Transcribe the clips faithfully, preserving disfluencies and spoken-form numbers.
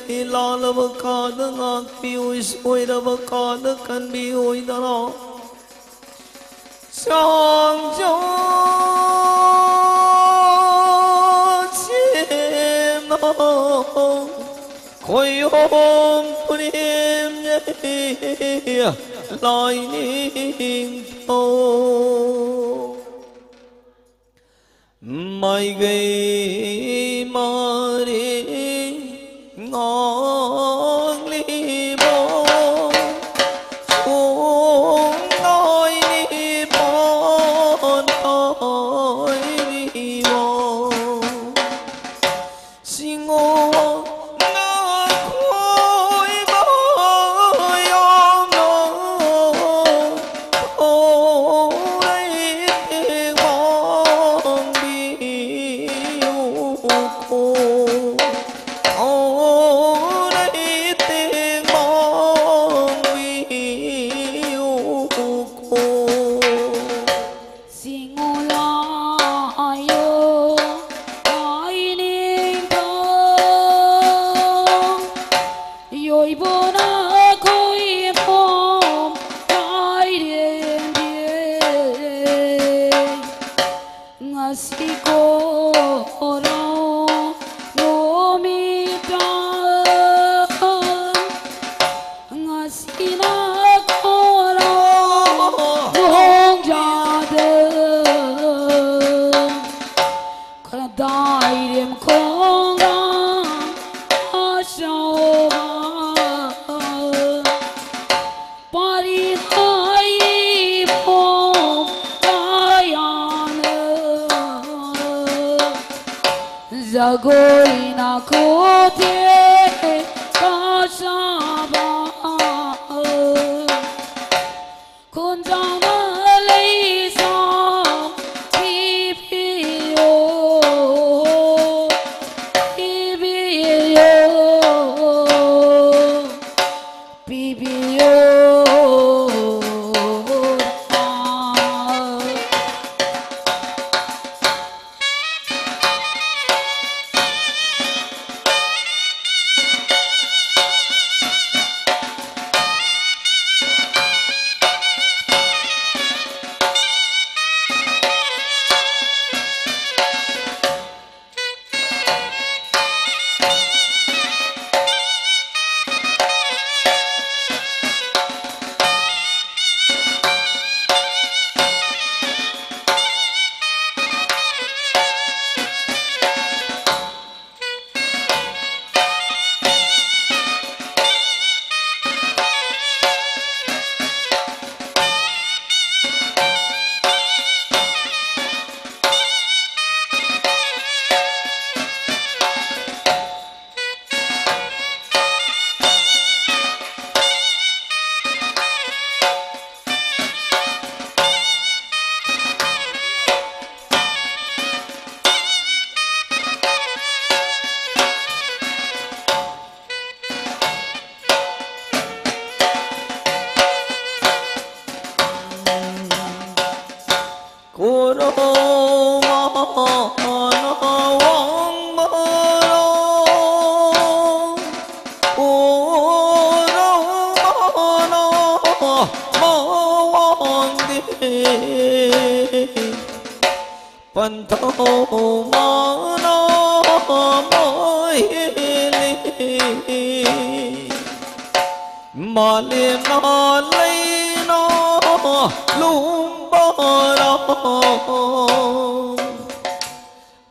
ꯂꯥꯜꯂꯕ ꯀꯥꯗ ꯉꯥꯛꯄꯤꯌꯨ, ꯁꯣꯏꯔꯕ ꯀꯥꯗ ꯀꯟꯕꯤꯌꯨ ꯑꯣꯏꯗꯅ꯫ ꯆꯥꯡ ꯆꯦꯟꯅ ꯈꯣꯏꯌꯣꯝ ꯄꯨꯔꯦꯝ ꯂꯥꯏꯅꯤꯡꯊꯧ꯫ ꯃꯥꯏꯒꯩ ꯃꯥꯔꯦ ꯉꯥꯡꯂꯤꯕ ꯁꯣꯡꯅꯥꯏꯔꯤꯕ ꯅꯥꯏꯔꯤꯕ ꯁꯤꯡꯉꯣ ꯉꯥꯈꯣꯏꯕ ꯌꯥꯝꯅ ꯊꯧꯔꯩ ꯇꯦꯡꯕꯥꯡꯕꯤꯌꯨꯀꯣ꯫ ꯊꯧꯔꯩ ꯇꯦꯡꯕꯥꯡꯕꯤꯌꯨꯀꯣ꯫ ꯁꯤꯡꯉꯨꯂꯥꯌꯣ ꯂꯥꯏꯅꯤꯡꯊꯧ, ꯌꯣꯏꯕꯣꯅ ꯈꯣꯏꯕꯣꯝ ꯂꯥꯏꯔꯦꯝꯕꯤ꯫ ꯉꯁꯤ ꯀꯣꯔꯣ ꯅꯨꯃꯤꯠꯇ ꯉꯁꯤꯅ ꯈꯣꯔꯣ ꯅꯣꯡꯖꯥꯗ ꯈꯗꯥꯏꯔꯦꯝ ꯈꯣꯡꯒ ꯑꯆꯧꯕ ꯄꯥꯔꯤ ꯍꯥꯏꯕꯣ ꯀꯌꯥꯅ ꯖꯒꯣꯏꯅ ꯈꯨꯠꯊꯦꯛ ꯀꯥꯁꯥꯕ ꯈꯣꯟꯖꯥꯎꯅ ꯂꯩꯁꯥ ꯄꯤꯕꯤꯌꯣ, ꯄꯤꯕꯤꯌꯣ꯫ ꯄꯤꯕꯤꯌꯣ꯫ ꯊꯧꯃꯥꯅ ꯃꯣꯏꯂꯤ ꯃꯥꯂꯦꯝꯅ ꯂꯩꯅ ꯂꯨꯝꯕꯔꯥ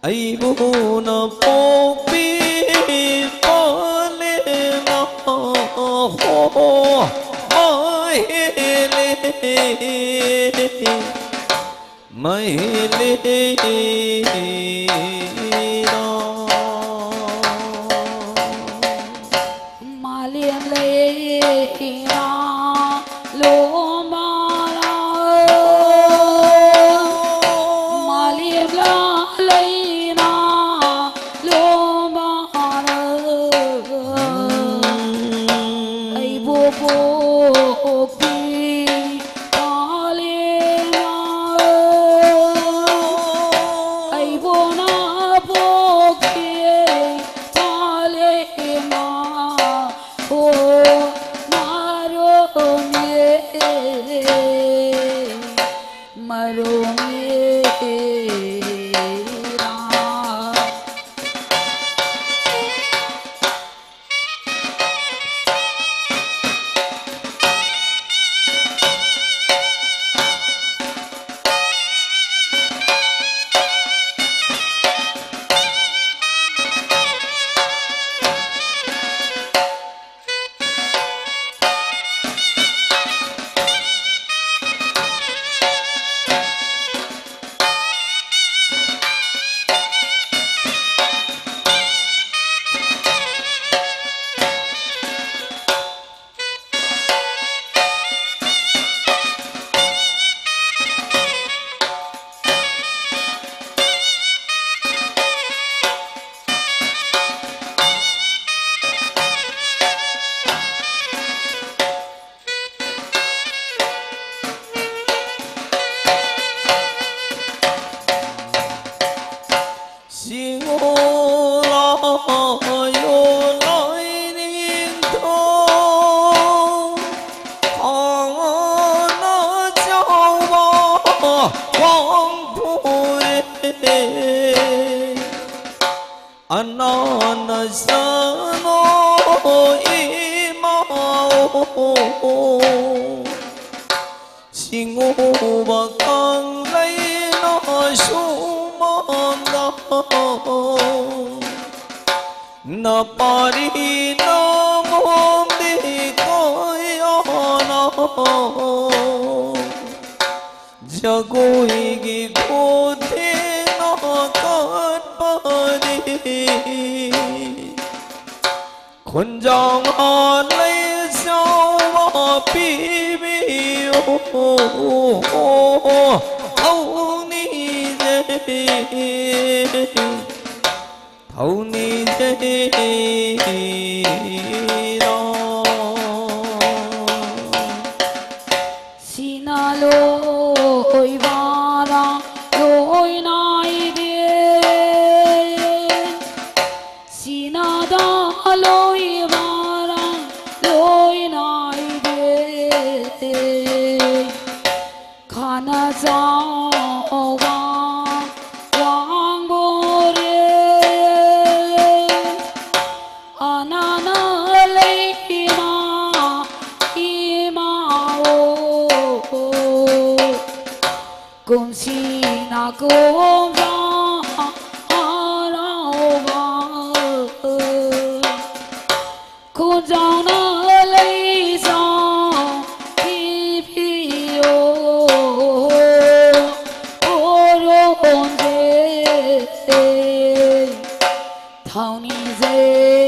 ꯑꯩꯕꯨꯅ ꯄꯣꯛꯄꯤ ꯄꯥꯂꯦꯝꯅ ꯍꯣ ꯃꯥꯍꯦꯂꯤ ꯃꯍꯦꯂꯤꯔꯥ ꯃꯥꯂꯦꯝ ꯂꯩꯅ ꯂꯣꯝꯕꯥꯔ ꯃꯥꯂꯦꯝ ꯂꯩꯅ ꯂꯣꯝꯕꯥꯔ ꯑꯩꯕꯨ ꯄꯣꯛꯄꯤ ꯄꯥꯂꯦꯝꯃ ꯑꯩꯕꯨꯅ ꯄꯣꯛꯄꯤ ꯄꯥꯂꯦꯝꯃ ꯍꯣ ꯃꯔꯣꯃꯦ ꯃꯔꯣꯃꯦ ꯁꯤꯡꯎꯕ ꯀꯪꯂꯩꯅ ꯁꯨꯃꯥꯡꯗ ꯅꯄꯥꯔꯤ ꯅꯃꯣꯝꯗꯤ ꯀꯌꯥꯅ ꯖꯒꯣꯏꯒꯤ ꯈꯨꯊꯦꯡꯅ ꯀꯠꯄꯗꯤ ꯈꯣꯟꯖꯥꯎꯅ ꯂꯩꯖꯥꯎꯕ ꯄꯤꯕꯤꯌꯨ꯫ ꯊꯧꯅꯤꯖꯩ, ꯊꯧꯅꯤꯖꯩꯔꯣ꯫ ꯁꯤꯅ ꯂꯣꯏꯕꯔ ꯂꯣꯏꯅꯥꯏꯗꯦ, ꯁꯤꯅꯗ ꯂꯣꯏꯕꯔ ꯂꯣꯏꯅꯥꯏꯗꯦ꯫ ꯈꯥꯅ ꯆꯥꯎꯕ ꯋꯥꯡꯕꯣꯔꯦ, ꯑꯅꯥꯅ ꯂꯩꯃ ꯏꯃꯥꯑꯣ꯫ ꯀꯨꯝꯁꯤꯅ ꯀꯨꯝꯖꯥ ꯍꯔꯥꯎꯕ, ꯈꯣꯟꯖꯥꯎꯅ ꯂꯩꯖꯥꯎ ꯄꯤꯕꯤꯌꯣ꯫ ꯑꯣꯔꯣꯟꯁꯦ ꯊꯧꯅꯤꯖꯩ꯫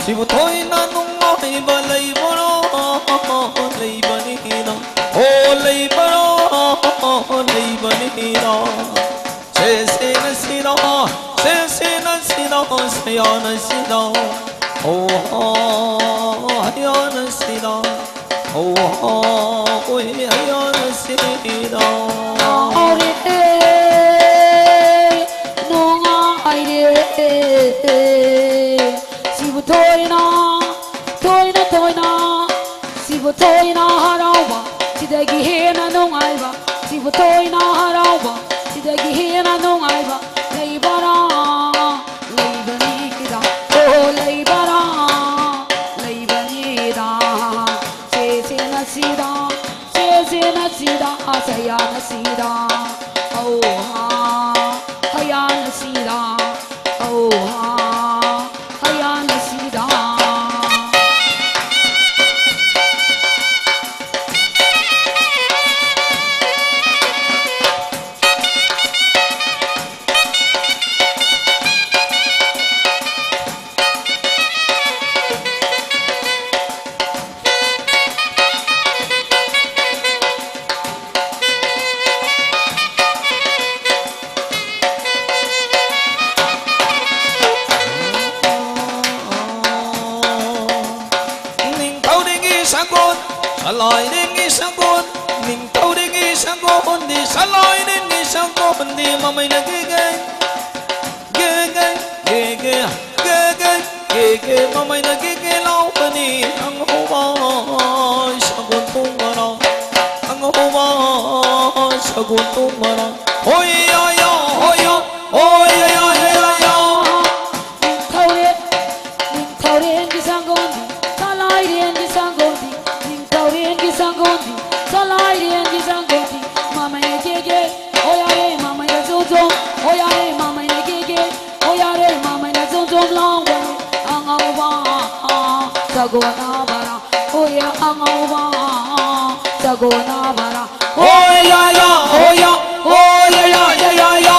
ꯁꯤꯕꯨ ꯊꯣꯏꯅ ꯅꯨꯡꯉꯥꯏꯕ ꯂꯩꯕ꯭ꯔꯣ? ꯂꯩꯕꯅꯤꯅ꯫ ꯑꯣ, ꯂꯩꯕ꯭ꯔꯣ? ꯂꯩꯕꯅꯤꯅ꯫ ꯁꯦ, ꯁꯦꯅ ꯁꯤꯗ, ꯁꯦ, ꯁꯦꯅ ꯁꯤꯗ, ꯁꯌꯥꯅ ꯁꯤꯗ꯫ ꯑꯣ, ꯍꯌꯥꯅ ꯁꯤꯗ꯫ ꯑꯣ, ꯑꯣꯏ, ꯍꯌꯥꯅ ꯁꯤꯗ꯫ ꯅꯨꯡꯉꯥꯏꯔꯦ꯫ ꯁꯤꯕꯨ ꯊꯣꯏꯅ, ꯊꯣꯏꯅ, ꯊꯣꯏꯅ, ꯁꯤꯕꯨ ꯊꯣꯏꯅ ꯍꯔꯥꯎꯕ, ꯁꯤꯗꯒꯤ ꯍꯦꯟꯅ ꯅꯨꯡꯉꯥꯏꯕ, ꯁꯤꯕꯨ ꯊꯣꯏꯅ ꯍꯔꯥꯎꯕ, ꯁꯤꯗꯒꯤ ꯍꯦꯟꯅ ꯅꯨꯡꯉꯥꯏꯕ ꯂꯩꯕꯔꯥ? ꯂꯩꯕꯅꯤꯗ, ꯑꯣ ꯂꯩꯕꯔꯥ? ꯂꯩꯕꯅꯤꯗ, ꯁꯦ ꯁꯦꯅ ꯁꯤꯗ, ꯁꯦ ꯁꯦꯅ ꯁꯤꯗ, ꯁꯌꯥꯅ ꯁꯤꯗ, ꯑꯧ ꯍꯥ, ꯍꯌꯥꯅ ꯁꯤꯗ꯫ ꯑꯧ ꯍꯥ, ꯍꯌꯥꯅ ꯁꯤꯗ꯫ ꯅꯤꯡꯊꯧꯔꯦꯜꯒꯤ ꯁꯒꯣꯜ, ꯁꯂꯥꯏꯔꯦꯜꯒꯤ ꯁꯒꯣꯜ, ꯅꯤꯡꯊꯧꯔꯦꯜꯒꯤ ꯁꯒꯣꯜꯗꯤ, ꯁꯂꯥꯏꯔꯦꯜꯒꯤ ꯁꯒꯣꯜꯗꯤ ꯃꯃꯩꯅ ꯒꯦꯒꯦ, ꯒꯦꯒꯦ, ꯒꯦꯒꯦ, ꯒꯦꯒꯦ, ꯒꯦꯒꯦ, ꯃꯃꯩꯅ ꯒꯦꯒꯦ ꯂꯥꯎꯕꯅꯤ꯫ ꯑꯉꯧꯕ ꯁꯒꯣꯜ ꯇꯣꯡꯕꯔꯥ, ꯑꯉꯧꯕ ꯁꯒꯣꯜ ꯇꯣꯡꯕꯔꯥ꯫ ꯍꯣꯏ ꯌꯥ ꯌꯥ, ꯍꯣꯏ ꯌꯥ, ꯍꯣꯏ ꯌꯥ ꯌꯥ ꯌꯥ ꯌꯥ ꯌꯥ꯫ ꯅꯤꯡꯊꯧꯔꯦꯜ, ꯅꯤꯡꯊꯧꯔꯦꯜꯒꯤ ꯁꯒꯣꯜꯗꯤ, ꯁꯂꯥꯏꯔꯦꯜꯒꯤ ꯁꯒꯣꯜꯗꯤ, ꯅꯤꯡꯊꯧꯔꯦꯜꯒꯤ ꯁꯒꯣꯜꯗꯤ, ꯁꯂꯥꯏꯔꯦꯜꯒꯤ ꯁꯒꯣꯜꯗꯤ, ꯃꯃꯩꯅ ꯒꯦꯒꯦ, ꯍꯣꯌꯥꯔꯦ, ꯃꯃꯩꯅ ꯖꯣꯝ ꯖꯣꯝ, ꯍꯣꯌꯥꯔꯦ, ꯃꯃꯩꯅ ꯒꯦꯒꯦ, ꯍꯣꯌꯥꯔꯦ, ꯃꯃꯩꯅ ꯖꯣꯝ ꯖꯣꯝ ꯂꯥꯎꯕꯅꯤ꯫ ꯑꯉꯧꯕ ꯁꯒꯣꯜꯅ ꯕꯔꯥ, ꯍꯣꯌꯦ, ꯑꯉꯧꯕ ꯁꯒꯣꯜꯅ ꯕꯔꯥ, ꯍꯣꯌꯥ ꯌꯥ, ꯍꯣꯌꯥ, ꯍꯣꯌꯥ ꯌꯥ ꯌꯥ ꯌꯥ ꯌꯥ꯫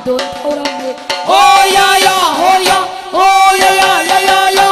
ꯇꯧꯔꯝꯃꯤ꯫ ꯍꯣ ꯌꯥ ꯌꯥ, ꯍꯣ ꯌꯥ, ꯍꯣ ꯌꯥ ꯌꯥ ꯌꯥ ꯌꯥ ꯌꯥ꯫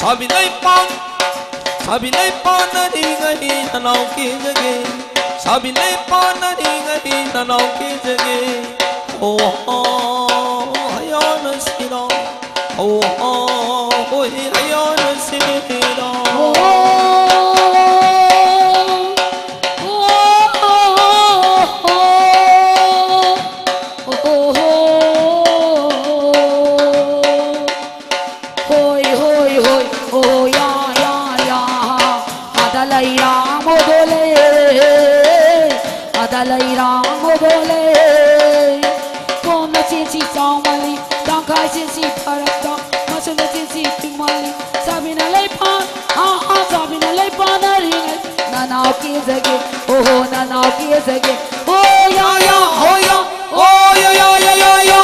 ꯁꯥꯕꯤ ꯂꯩꯄꯥꯛ, ꯁꯥꯕꯤ ꯂꯩꯄꯥꯛ ꯅꯥꯔꯤꯉꯩ ꯅꯅꯥꯎ ꯀꯦꯟꯖꯒꯦ꯫ ꯁꯥꯕꯤ ꯂꯩꯄꯥꯛ ꯅꯥꯔꯤꯉꯩ ꯅꯅꯥꯎ ꯀꯦꯟꯖꯒꯦ꯫ ꯑꯣ ꯍꯣ, ꯍꯌꯥꯅ ꯁꯤꯔꯥ꯫ ꯑꯣ ꯍꯣ, ꯍꯣꯏ, ꯍꯌꯥꯅ ꯁꯤꯔꯥ꯫ ꯍꯣꯏ ꯍꯣꯏ ꯍꯣꯏ ꯍꯣꯏ ꯌꯥ ꯌꯥ ꯌꯥ꯫ ꯑꯗ ꯂꯩꯔꯥꯡ ꯃꯣꯗꯣꯂꯦ꯫ ꯑꯗ ꯂꯩꯔꯥꯡ ꯃꯣꯗꯣꯂꯦ꯫ ꯀꯣꯝꯅ ꯆꯦꯟꯁꯤ ꯆꯥꯎꯃꯜꯂꯤ꯫ ꯇꯪꯈꯥꯏ ꯆꯦꯟꯁꯤ ꯐꯔꯛꯇ꯫ ꯃꯁꯨꯅ ꯆꯦꯟꯁꯤ ꯄꯤꯛꯃꯜꯂꯤ꯫ ꯆꯥꯃꯤꯟꯅ ꯂꯩꯄꯥꯟ꯫ ꯑꯥ ꯑꯥ ꯆꯥꯃꯤꯟꯅ ꯂꯩꯄꯥꯟꯅꯔꯤꯉꯩ꯫ ꯅꯅꯥꯎ ꯀꯦꯖꯒꯦ꯫ ꯑꯣꯍꯣ ꯅꯅꯥꯎ ꯀꯦꯖꯒꯦ꯫ ꯍꯣ ꯌꯥ ꯌꯥ ꯍꯣ ꯌꯥ꯫ ꯍꯣ ꯌꯥ ꯌꯥ ꯌꯥ ꯌꯥ ꯌꯥ꯫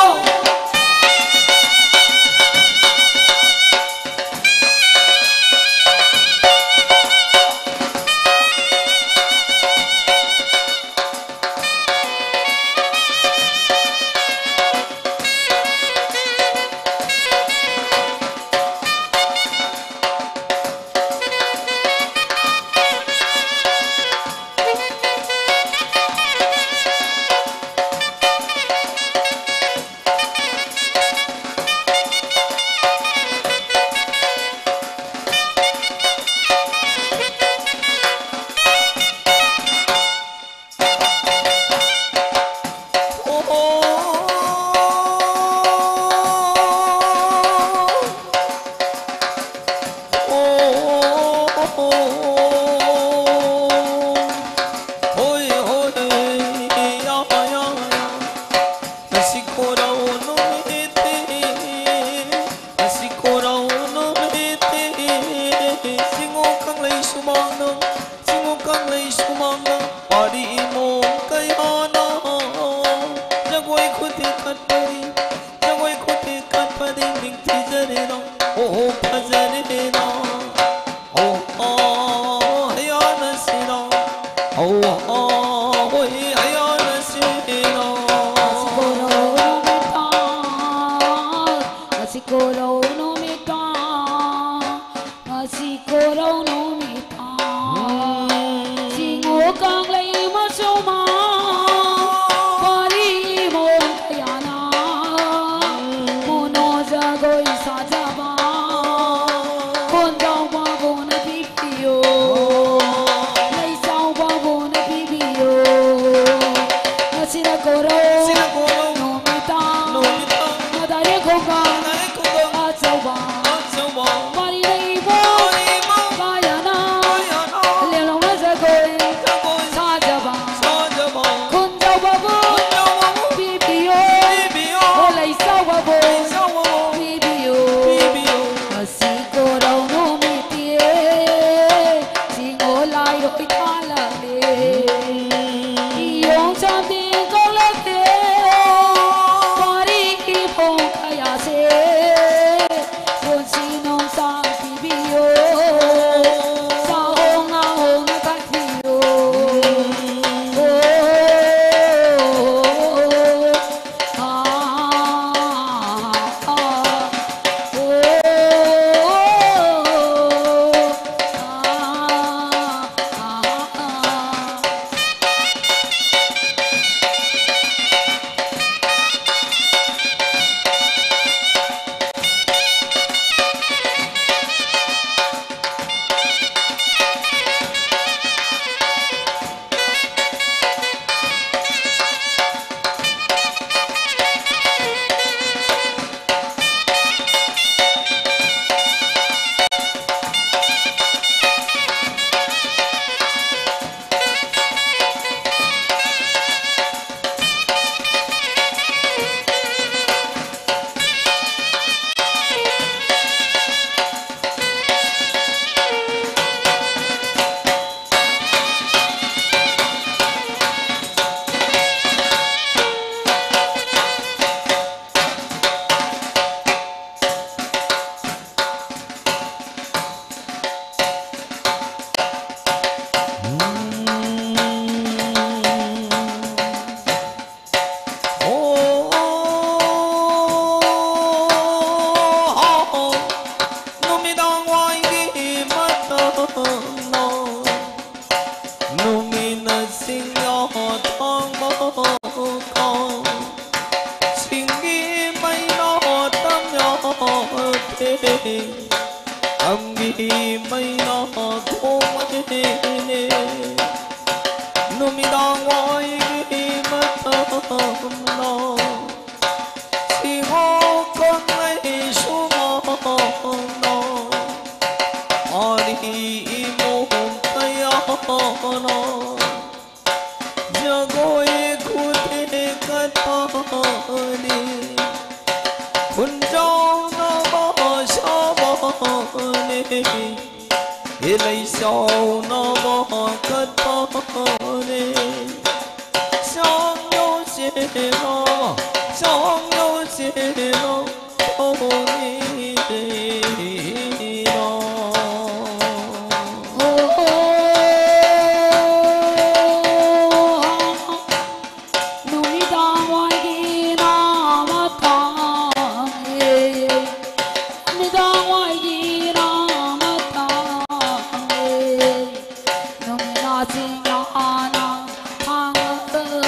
ꯍꯣꯏ, ꯍꯣꯏ, ꯌꯥ, ꯌꯥ, ꯌꯥ꯫ ꯉꯁꯤ ꯀꯣꯔꯧ ꯅꯨꯃꯤꯠꯇꯤ, ꯉꯁꯤ ꯀꯣꯔꯧ ꯅꯨꯃꯤꯠꯇꯤ, ꯆꯤꯡꯉꯨ ꯀꯪꯂꯩ ꯁꯨꯃꯥꯡꯗ, ꯆꯤꯡꯉꯨ ꯀꯪꯂꯩ ꯁꯨꯃꯥꯡꯗ, ꯋꯥꯔꯤ ꯏꯃꯣꯝ ꯀꯌꯥꯅ, ꯖꯒꯣꯏ ꯈꯨꯊꯦꯛ ꯀꯠꯄꯗꯤ, ꯖꯒꯣꯏ ꯈꯨꯊꯦꯛ ꯀꯠꯄꯗꯤ ꯅꯤꯡꯊꯤꯖꯔꯦꯔꯥ, ꯑꯣꯍꯣ ꯐꯖꯔꯦꯔꯥ꯫ ꯍꯣ ꯍꯣ ꯍꯌꯥꯅ ꯁꯤꯔꯥ꯫ ꯍꯣ ꯍꯣ ꯍꯣꯏ ꯍꯌꯥꯅ ꯁꯤꯔꯥ꯫ ꯉꯁꯤ ꯀꯣꯔꯧ ꯅꯨꯃꯤꯠꯇ, ꯉꯁꯤ ꯀꯣꯔꯧ ꯅꯨꯃꯤꯠꯇ, ꯉꯁꯤ ꯀꯣꯔꯧ ꯅꯨꯃꯤꯠꯇ꯫ ꯆꯤꯡꯉꯨ ꯀꯪꯂꯩ ꯃꯆꯨꯃ, ꯋꯥꯔꯤ ꯏꯃꯣꯝ ꯀꯌꯥꯅ, ꯃꯨꯅꯣ ꯖꯒꯣꯏ ꯁꯥꯖꯕ꯫ ꯀꯣꯟꯖꯥꯎꯕꯕꯨꯅ ꯄꯤꯕꯤꯌꯨ, ꯂꯩꯖꯥꯎꯕꯕꯨꯅ ꯄꯤꯕꯤꯌꯨ꯫ ꯉꯁꯤꯅ ꯀꯣꯔꯧ ꯅꯨꯃꯤꯠꯇ, ꯃꯗꯥꯏꯔꯦ ꯈꯣꯡꯒ ꯑꯆꯧꯕ, ꯃꯔꯤ ꯂꯩꯕ ꯀꯌꯥ ꯑꯩꯅ ꯊꯣꯡꯕꯅꯦ꯫ ꯅꯨꯃꯤꯗꯥꯡ ꯋꯥꯏꯒꯤ ꯃꯇꯝꯗ ꯁꯤꯍꯣ ꯀꯪꯂꯩ ꯁꯨꯃꯥꯡꯗ ꯑꯥꯔꯤ ꯏꯃꯣꯝ ꯀꯌꯥꯅ ꯖꯒꯣꯏ ꯈꯨꯊꯦꯛ ꯀꯠꯄꯅꯤ꯫ ꯈꯨꯟꯖꯥꯎꯅꯕ ꯁꯥꯕꯅꯦ꯫ ꯏꯂꯩ ꯆꯥꯎꯅꯕ ꯀꯠꯄꯅꯦ꯫ ꯆꯥꯡ ꯌꯧꯁꯦꯅ, ꯆꯥꯡ ꯌꯧꯁꯦꯅ ꯇꯧꯅꯤꯅ꯫ ꯅꯨꯃꯤꯗꯥꯡ ꯋꯥꯏꯒꯤ ꯅꯥꯃ ꯇꯥꯡꯉꯦ꯫ ꯅꯨꯃꯤꯗꯥꯡ ꯋꯥꯏꯒꯤ ꯅꯥꯃ ꯇꯥꯡꯉꯦ꯫ ꯅꯨꯃꯤꯠ ꯅꯥꯁꯤꯡ ꯅꯥꯅ ꯊꯥꯡꯉꯒ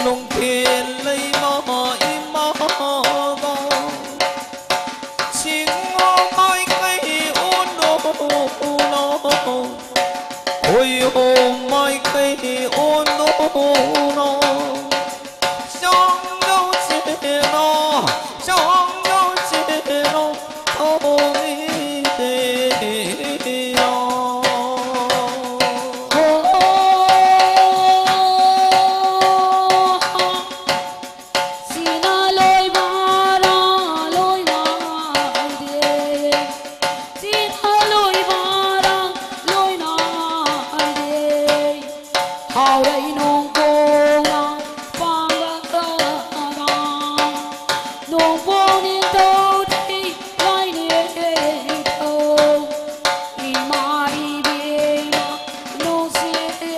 ꯅꯨꯡꯊꯤꯜ ꯂꯩꯃ ꯏꯃꯥꯒ ꯁꯤꯡꯉꯣ ꯃꯥꯏꯀꯩ ꯑꯣꯟꯅꯣ, ꯈꯣꯏꯌꯣꯝ ꯃꯥꯏꯀꯩ ꯑꯣꯟꯅꯣ꯫ ꯆꯥꯡꯗꯧ ꯆꯦꯅꯣ, ꯆꯥꯡꯗꯧ ꯆꯦꯅꯣ, ꯊꯣꯡꯉꯤꯗꯦꯌꯣ꯫ ꯁꯤꯅ ꯂꯣꯏꯕꯔꯥ ꯂꯣꯏꯅꯥꯏꯗꯦ, ꯁꯤꯅ ꯂꯣꯏꯕꯔꯥ ꯂꯣꯏꯅꯥꯏꯗꯦ꯫ ꯍꯥꯎꯔꯩ ꯅꯣꯡꯄꯣꯛꯅ ꯄꯥꯡꯒꯗ꯭ꯔꯥ, ꯅꯣꯡꯄꯣꯛ ꯅꯤꯡꯊꯧ ꯊꯤ ꯂꯥꯏꯅꯤꯡꯊꯧ꯫ ꯏꯃꯥ ꯏꯕꯦꯝꯃ ꯅꯨꯡꯁꯤꯕꯤ,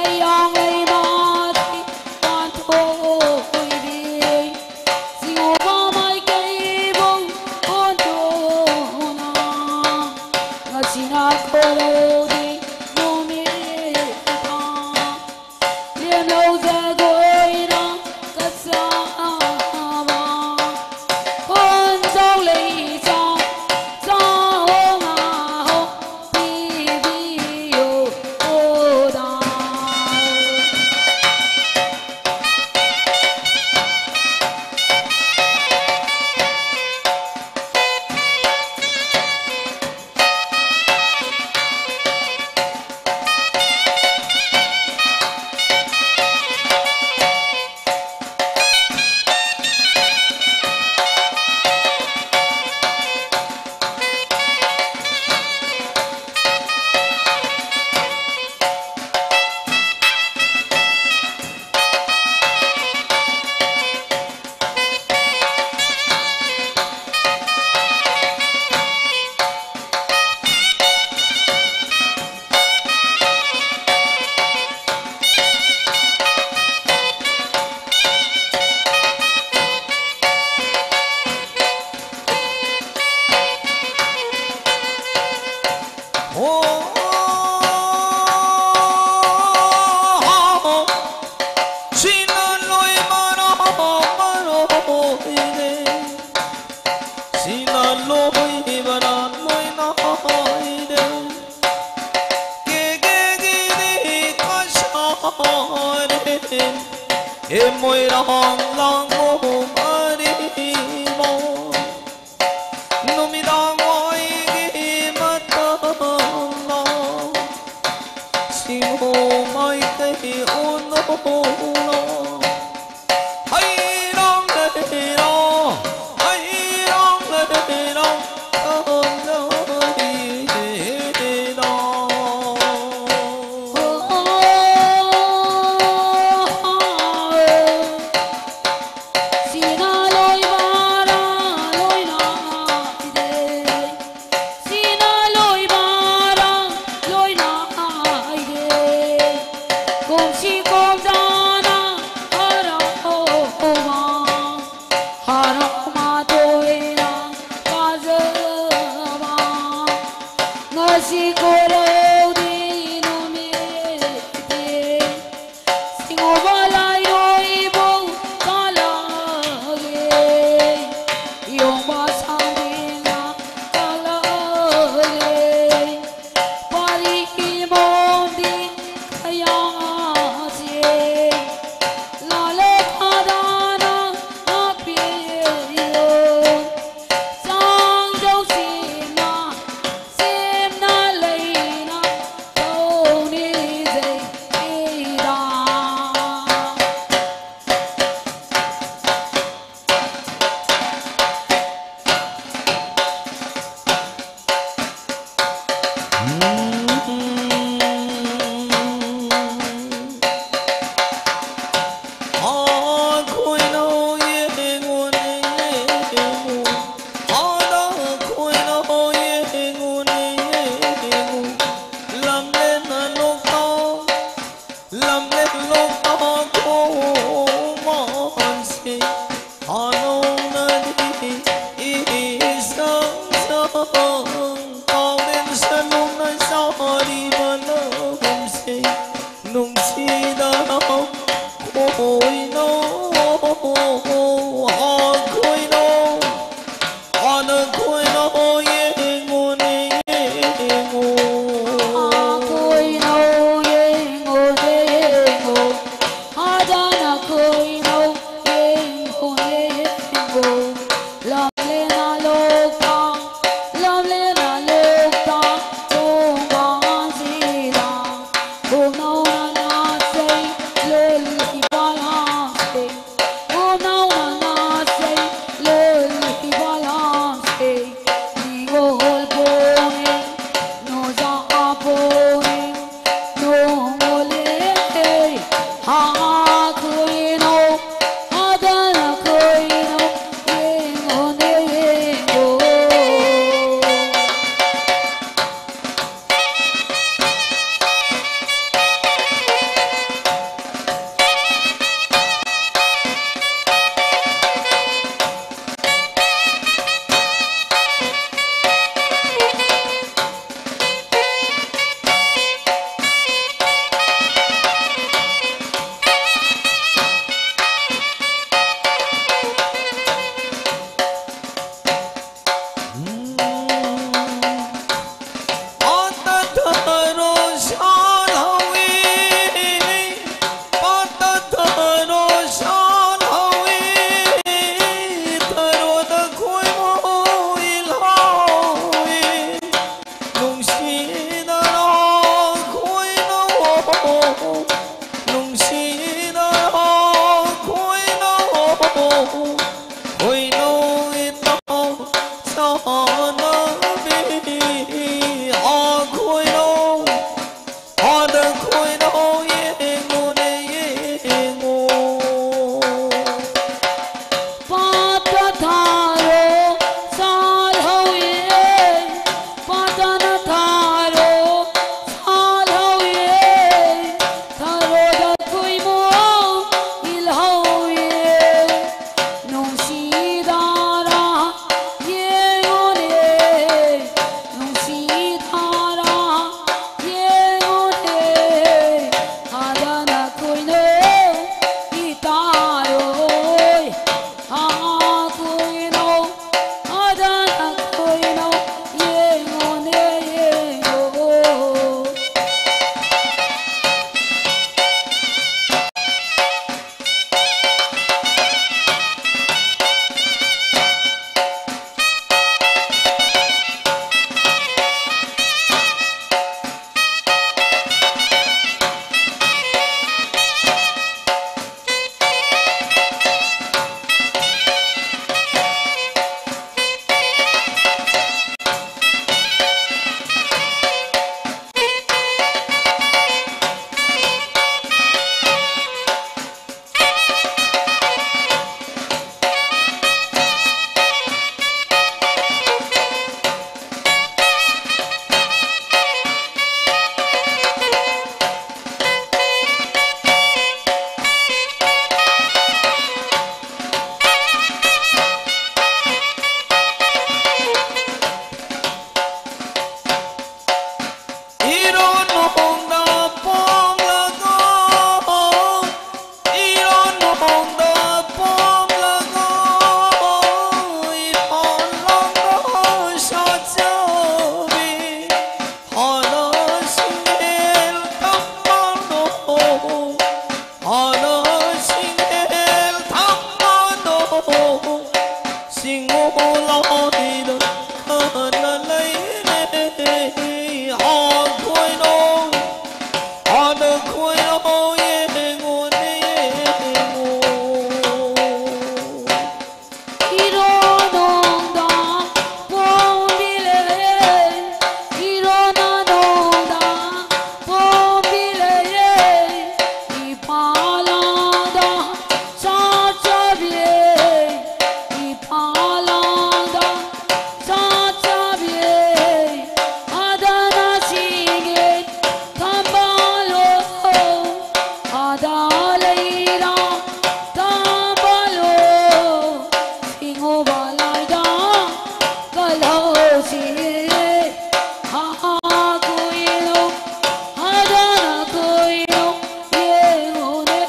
ꯑꯌꯥꯡ ꯂꯩꯃꯥꯗꯤ ꯄꯥꯟꯊꯣꯏꯕꯤ, ꯆꯤꯡꯉꯨꯕ ꯃꯥꯏꯀꯩꯕꯨ ꯑꯣꯟꯊꯣꯛꯅ, ꯉꯁꯤꯅ ꯈꯣꯏꯔꯧꯗꯤ ꯅꯨꯃꯤꯠ ꯊꯥ꯫ ꯍꯣꯔꯦꯟ ꯃꯣꯏꯔꯥꯡ ꯂꯥꯡꯕ ꯃꯔꯤꯃꯣ, ꯅꯨꯃꯤꯗꯥꯡ ꯋꯥꯏꯒꯤ ꯃꯇꯝꯗ ꯁꯤꯡꯍꯣ ꯃꯥꯏꯀꯩ ꯎꯅꯧꯔꯣ꯫ ꯍꯩꯔꯥꯡ ꯂꯩꯔꯥ, ꯍꯩꯔꯥꯡ ꯂꯩꯔꯥ, ꯊꯝꯖꯔꯤꯔꯥ꯫ ꯁꯤꯅ ꯂꯣꯏꯕꯔꯥ ꯂꯣꯏꯅꯥꯏꯗꯦ, ꯁꯤꯅ ꯂꯣꯏꯕꯔꯥ ꯂꯣꯏꯅꯥꯏꯗꯦ꯫ ꯀꯨꯝꯁꯤ ꯀꯨꯝꯖꯥꯅ ꯍꯔꯥꯎꯕ, ꯍꯔꯥꯎ ꯃꯇꯣꯏꯅ ꯄꯥꯖꯕ, ꯉꯁꯤ ꯀꯣꯔꯧꯗꯤ ꯅꯨꯃꯤꯠꯇꯤ ꯁꯤꯡꯍꯣꯕ ꯂꯥꯏꯔꯣꯏꯕꯨ ꯀꯂꯛꯂꯦ, ꯌꯣꯡꯕ ꯁꯥꯡꯕꯤꯅ ꯀꯂꯛꯂꯦ꯫ ꯄꯥꯔꯤ ꯏꯃꯣꯝꯗꯤ ꯀꯌꯥꯁꯦ ꯂꯥꯜꯂꯦ ꯈꯗꯥꯅ ꯉꯥꯛꯄꯤꯌꯨ꯫ ꯆꯥꯡꯖꯧꯁꯤꯃ ꯁꯦꯝꯅ ꯂꯩꯅ ꯇꯧꯅꯤꯖꯩ ꯏꯔꯥ꯫ ꯂꯝꯂꯦꯟ ꯂꯣꯛꯇ ꯈꯣꯡꯃꯥꯟꯁꯤ ꯍꯥꯟꯅꯧꯅꯗꯤ ꯏꯁꯪ ꯁꯪ ꯀꯥꯎꯔꯦꯟ ꯁꯅꯨꯅ ꯆꯥꯔꯤꯕ ꯂꯝꯁꯤ ꯅꯨꯡꯁꯤꯗꯅ ꯈꯣꯏꯅꯧ ꯈꯣꯏꯅꯧ ꯑꯅ ꯈꯣꯏꯅꯧ ꯌꯦꯡꯉꯨꯅꯦ ꯌꯦꯡꯉꯨ꯫ ꯈꯣꯏꯅꯧ ꯌꯦꯡꯉꯨꯅꯦ ꯈꯣꯏꯔꯥꯎ ꯌꯦꯡꯉꯨꯅꯦ, ꯌꯦꯡꯉꯨ꯫ ꯏꯔꯣ ꯅꯣꯡꯗꯥ ꯄꯣꯝꯕꯤꯂꯦ, ꯏꯔꯣ ꯅꯣꯡꯗꯥ ꯄꯣꯝꯕꯤꯂꯦ, ꯏꯄꯥꯂꯥꯗ ꯆꯥꯆꯕꯤꯌꯦ, ꯏꯄꯥꯂꯥꯗ ꯆꯥꯆꯕꯤꯌꯦ, ꯑꯗꯅ ꯁꯤꯡꯒꯦ ꯊꯝꯕꯥꯜꯂꯣ, ꯑꯗ ꯂꯩꯔꯥ ꯊꯝꯕꯥꯜꯂꯣ, ꯁꯤꯡꯉꯣꯕ ꯂꯥꯏꯗ ꯀꯜꯍꯧꯁꯤ꯫ ꯍꯥ ꯀꯨꯏꯅꯣ, ꯍꯥꯗꯅ ꯀꯨꯏꯅꯣ, ꯌꯦꯡꯉꯣꯅꯦ,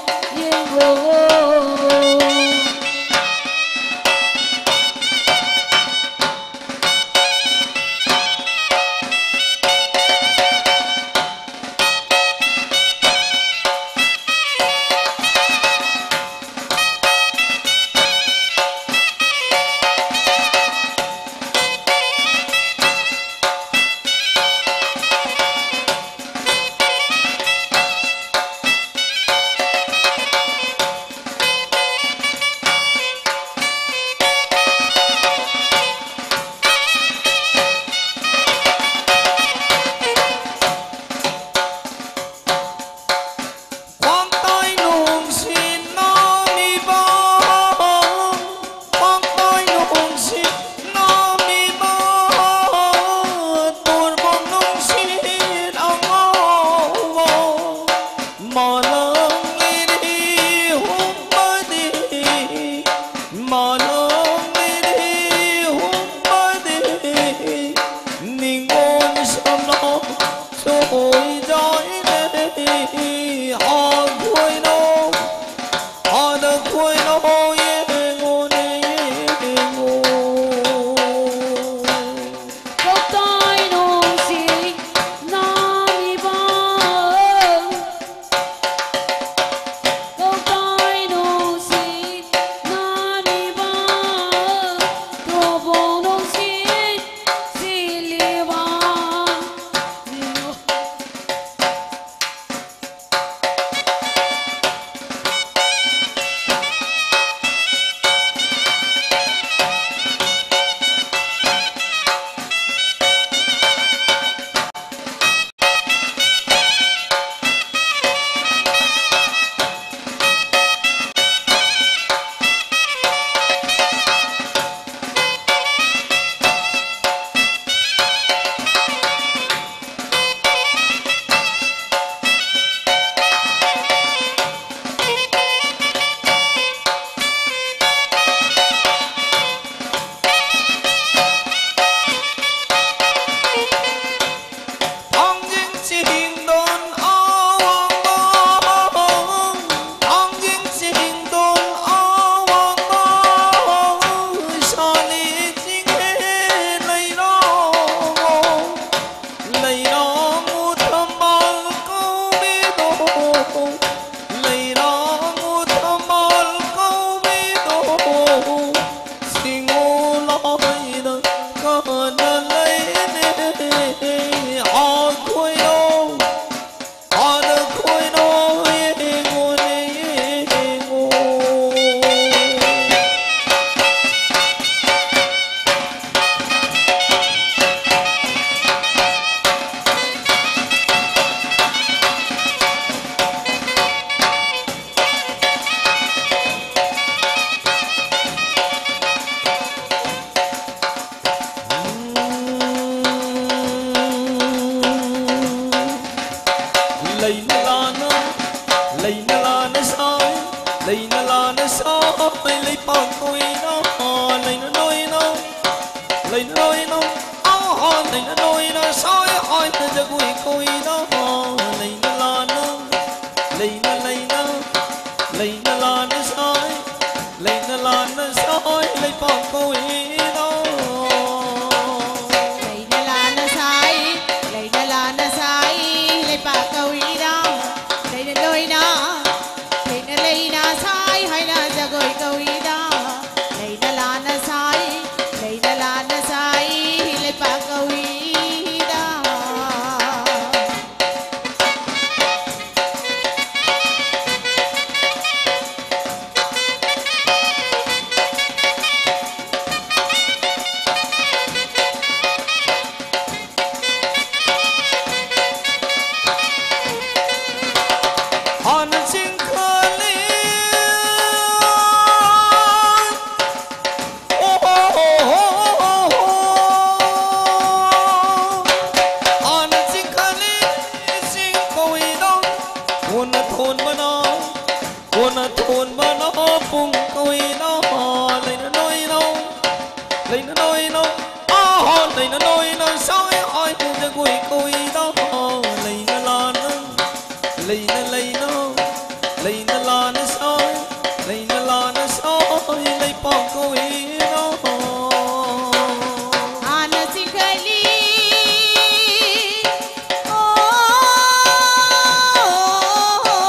ꯌꯦꯡꯉꯣ꯫ ꯈ꯭ꯋꯥꯡꯇꯥꯏ ꯅꯨꯡꯁꯤꯠ ꯅꯥꯝꯃꯤꯕ, ꯈ꯭ꯋꯥꯡꯇꯥꯏ ꯅꯨꯡꯁꯤꯠ ꯅꯥꯝꯃꯤꯕ, ꯇꯣꯔꯕꯣꯟ ꯅꯨꯡꯁꯤꯠ ꯑꯉꯧꯕ, ꯃꯥꯂꯪ ꯂꯤꯔꯤ ꯍꯨꯝꯕꯗꯤ, ꯃꯥꯂꯪ ꯂꯤꯔꯤ ꯍꯨꯝꯕꯗꯤ, ꯅꯤꯡꯉꯣꯜ ꯁꯝꯅ ꯆꯣꯏꯖꯥꯏꯅꯦ, ꯑꯥ ꯈꯣꯏꯅꯣ, ꯑꯥꯗ ꯈꯣꯏꯅꯣ, ꯌꯦꯡꯉꯣꯅꯦ, ꯌꯦꯡꯉꯣ꯫ ꯀꯧꯇꯥꯏ ꯅꯨꯡꯁꯤ ꯅꯥꯝꯃꯤꯕ, ꯂꯩꯔꯥꯡ ꯊꯝꯕꯥꯜ ꯀꯧꯕꯤꯗꯣ ꯁꯤꯡꯉꯣ ꯂꯥꯏꯗ ꯀꯥꯟꯅ ꯂꯩꯅꯦ꯫ ꯑꯥ ꯈꯣꯏꯔꯣ, ꯑꯥꯗ ꯈꯣꯏꯔꯣ, ꯌꯦꯡꯉꯣꯅꯦ, ꯌꯦꯡꯉꯣ꯫ ꯂꯩꯅ ꯂꯥꯅ, ꯂꯩꯅ ꯂꯥꯅ ꯁꯥꯏ, ꯂꯩꯅ ꯂꯥꯅ ꯁꯥꯏ, ꯂꯩꯄꯥꯛ ꯀꯣꯏꯅ, ꯂꯩꯅ ꯂꯣꯏꯅ, ꯂꯩꯅ ꯂꯣꯏꯅ, ꯑꯍꯥ, ꯂꯩꯅ ꯂꯣꯏꯅ ꯁꯥꯏ, ꯍꯥꯏꯅ ꯖꯒꯣꯏ ꯀꯣꯏꯅ, ꯂꯩꯅ ꯂꯥꯅ, ꯂꯩꯅ ꯂꯩꯅ, ꯂꯩꯅ ꯂꯥꯅ ꯁꯥꯏ, ꯂꯩꯅ ꯂꯥꯅ ꯁꯥꯏ, ꯂꯩꯄꯥꯛ ꯀꯣꯏꯅ꯫ ꯂꯩꯅ ꯂꯥꯅ ꯁꯥꯏ, ꯂꯩꯅ ꯂꯥꯅ ꯁꯥꯏ, ꯂꯩꯄꯥꯛ ꯀꯧꯏꯗ꯫ ꯂꯩꯅ ꯂꯣꯏꯅ, ꯂꯩꯅ ꯂꯩꯅ ꯁꯥꯏ ꯍꯥꯏꯅ ꯖꯒꯣꯏ ꯀꯧꯏꯗ꯫ ꯂꯩꯅ ꯂꯥꯅ ꯁꯥꯏ, ꯂꯩꯅ ꯂꯥꯅ ꯁꯥꯏ, ꯂꯩꯄꯥꯛ ꯀꯧꯏꯗ꯫ ꯍꯥꯟꯅ ꯆꯤꯡꯈꯠꯂꯤ꯫ ꯑꯣ ꯍꯣ ꯍꯣ ꯍꯣ ꯍꯣ ꯍꯣ꯫ ꯍꯥꯟꯅ ꯆꯤꯡꯈꯠꯂꯤ ꯆꯤꯡ ꯀꯧꯏꯗꯣ꯫ ꯀꯣꯟꯅ ꯊꯣꯟꯕꯅ, ꯀꯣꯟꯅ ꯊꯣꯟꯕꯅ ꯄꯨꯡ ꯀꯧꯏꯗꯣ꯫ ꯂꯩꯅ ꯅꯣꯏꯅꯣ꯫ ꯂꯩꯅ ꯅꯣꯏꯅꯣ, ꯑꯍꯣ, ꯂꯩꯅ ꯅꯣꯏꯅꯣ, ꯁꯥꯏ, ꯍꯥꯏ, ꯖꯒꯣꯏ ꯀꯧꯏꯗ, ꯂꯩꯅ ꯂꯥꯅ, ꯂꯩꯅ ꯂꯩꯅ, ꯂꯩꯅ ꯂꯥꯅ ꯁꯥꯏ, ꯂꯩꯅ ꯂꯥꯅ ꯁꯥꯏ, ꯂꯩꯄꯥꯛ ꯀꯧꯏꯗ꯫ ꯍꯥꯟꯅ ꯆꯤꯡꯈꯠꯂꯤ, ꯑꯣ,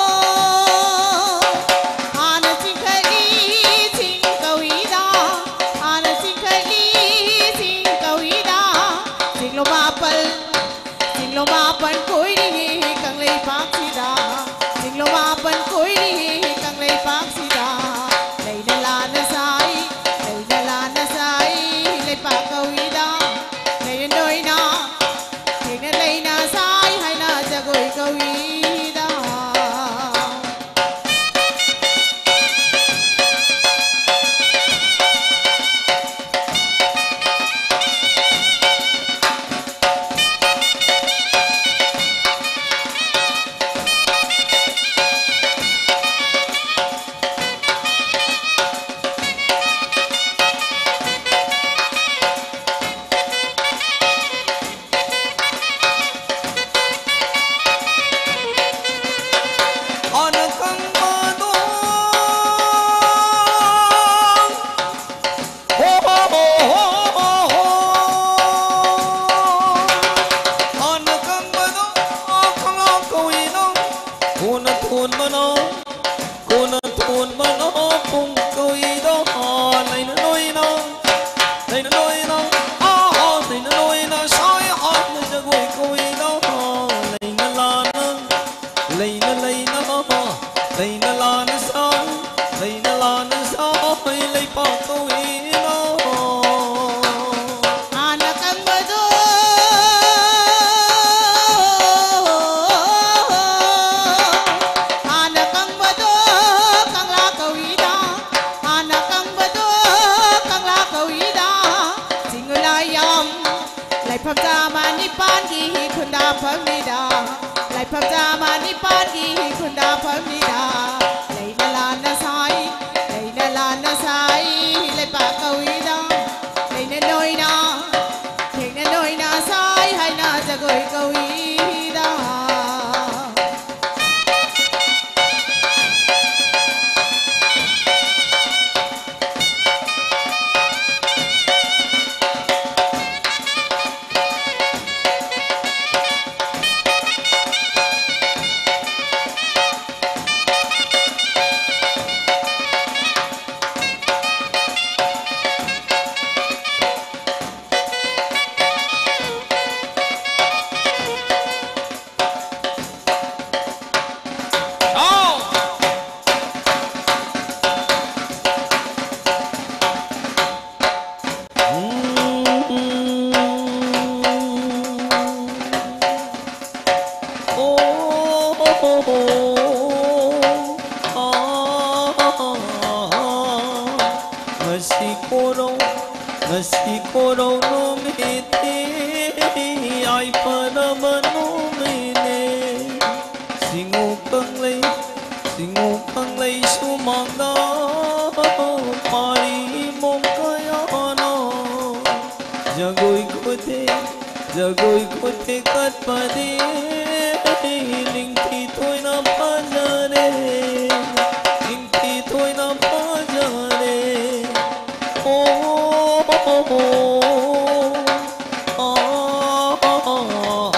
ꯀꯣꯟꯅ ꯊꯣꯟꯕꯅ, ꯀꯣꯟꯅ ꯊꯣꯟꯕꯅ ꯄꯨꯡ ꯀꯧꯏꯗ꯫ ꯂꯩꯅ ꯂꯣꯏꯅ, ꯂꯩꯅ ꯂꯣꯏꯅ, ꯑꯥ, ꯂꯩꯅ ꯂꯣꯏꯅ ꯁꯥꯏ ꯍꯥꯏꯅ ꯖꯒꯣꯏ ꯀꯧꯏꯗ꯫ ꯂꯩꯅ ꯂꯥꯟꯅ, ꯂꯩꯅ ꯂꯩꯅ, ꯂꯩꯅ ꯂꯥꯟꯅ ꯁꯥꯏ, ꯂꯩꯅ ꯂꯥꯟꯅ ꯁꯥꯏ ꯂꯩꯄꯥꯛ ꯀꯧꯏꯗ꯫ ꯍꯥꯟꯅ ꯀꯪꯕꯗꯣ, ꯍꯥꯟꯅ ꯀꯪꯕꯗꯣ ꯀꯪꯂꯥ ꯀꯧꯏꯗ, ꯍꯥꯟꯅ ꯀꯪꯕꯗꯣ ꯀꯪꯂꯥ ꯀꯧꯏꯗ꯫ ꯆꯤꯡ ꯂꯥꯏ ꯌꯥꯝ ꯂꯥꯏꯐꯝ ꯆꯥꯝꯃ ꯅꯤꯄꯥꯟꯒꯤ ꯈꯨꯟꯗꯥꯐꯝꯅꯤꯗ, ꯂꯥꯏꯐꯝ ꯆꯥꯝꯃ ꯅꯤꯄꯥꯟꯒꯤ ꯈꯨꯟꯗꯥꯐꯝꯅꯤꯗ꯫ ꯂꯩꯅ ꯂꯥꯟꯅ ꯁꯥꯏ, ꯂꯩꯅ ꯂꯥꯟꯅ ꯁꯥꯏ ꯂꯩꯄꯥꯛ ꯀꯧꯏꯗ꯫ ꯂꯩꯅ ꯅꯣꯏꯅ, ꯊꯦꯡꯅ ꯅꯣꯏꯅ ꯁꯥꯏ ꯍꯥꯏꯅ ꯖꯒꯣꯏ ꯀꯧꯏꯗ꯫ ꯉꯁꯤ ꯀꯣꯔꯧ, ꯉꯁꯤ ꯀꯣꯔꯧ ꯅꯨꯃꯤꯠꯇꯤ ꯌꯥꯏꯐꯔꯕ ꯅꯨꯃꯤꯠꯅꯦ꯫ ꯁꯤꯡꯉꯨ ꯀꯪꯂꯩ, ꯁꯤꯡꯉꯨ ꯀꯪꯂꯩ ꯁꯨꯃꯥꯡꯗ ꯄꯥꯔꯤ ꯏꯃꯣꯝ ꯀꯌꯥꯅ ꯖꯒꯣꯏ ꯈꯨꯊꯦꯛ, ꯖꯒꯣꯏ ꯈꯨꯊꯦꯛ ꯀꯠꯄꯗꯤ ꯅꯤꯡꯊꯤ ꯊꯣꯏꯅ ꯐꯖꯔꯦ, ꯅꯤꯡꯊꯤ ꯊꯣꯏꯅ ꯐꯖꯔꯦ꯫ ꯑꯣ, ꯑꯣ, ꯑꯣ, ꯑꯣ, ꯑꯣ, ꯑꯣ꯫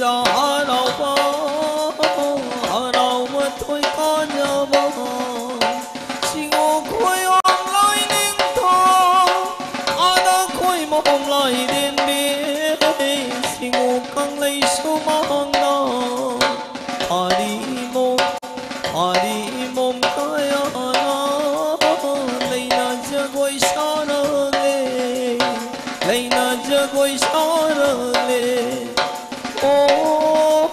ꯍꯔꯥꯎꯕ, ꯍꯔꯥꯎꯕ ꯊꯣꯏ ꯀꯥꯟꯅꯕ, ꯁꯤꯡꯉꯨ ꯈꯣꯏꯔꯣꯝ ꯂꯣꯏ ꯅꯤꯡꯊꯧ, ꯑꯥꯗ ꯈꯣꯏ ꯃꯍꯣꯝ ꯂꯥꯏꯔꯦꯝꯕꯤ, ꯁꯤꯡꯉꯨ ꯀꯪꯂꯩ ꯁꯨꯃꯥꯡꯗ, ꯑꯔꯤꯃꯣ, ꯑꯔꯤꯃꯣꯝ ꯀꯌꯥꯅ ꯂꯩꯅ ꯖꯒꯣꯏ ꯁꯥꯔꯒꯦ, ꯂꯩꯅ ꯖꯒꯣꯏ ꯁꯥꯔꯒꯦ꯫ ꯑꯣ,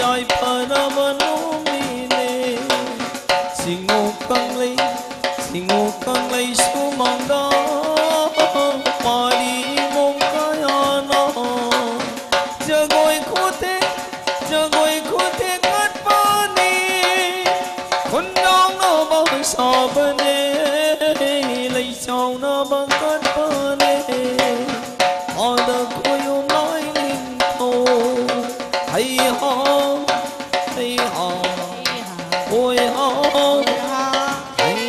ꯌꯥꯏꯐꯔꯕ ꯅꯣꯡꯃꯤꯅꯦ꯫ ꯆꯤꯡꯉꯨ ꯀꯪꯂꯩ, ꯆꯤꯡꯉꯨ ꯀꯪꯂꯩ ꯁꯨꯃꯥꯡꯗ ꯄꯥꯔꯤ ꯏꯃꯣꯝ ꯀꯌꯥꯅ ꯖꯒꯣꯏ ꯈꯨꯊꯦꯛ, ꯖꯒꯣꯏ ꯈꯨꯊꯦꯛ ꯀꯠꯄꯅꯤ꯫ ꯈꯨꯟꯖꯥꯎꯅꯕ ꯁꯥꯕꯅꯦ, ꯂꯩ ꯆꯥꯎꯅꯕ ꯀꯠꯄꯅꯦ꯫ ꯑꯥꯗ ꯈꯣꯌꯨꯝ ꯂꯥꯏ ꯅꯤꯡꯊꯧ꯫ ꯍꯩ ꯍꯥ, ꯍꯩ ꯍꯥ, ꯍꯣꯏ ꯍꯥ, ꯍꯩ꯫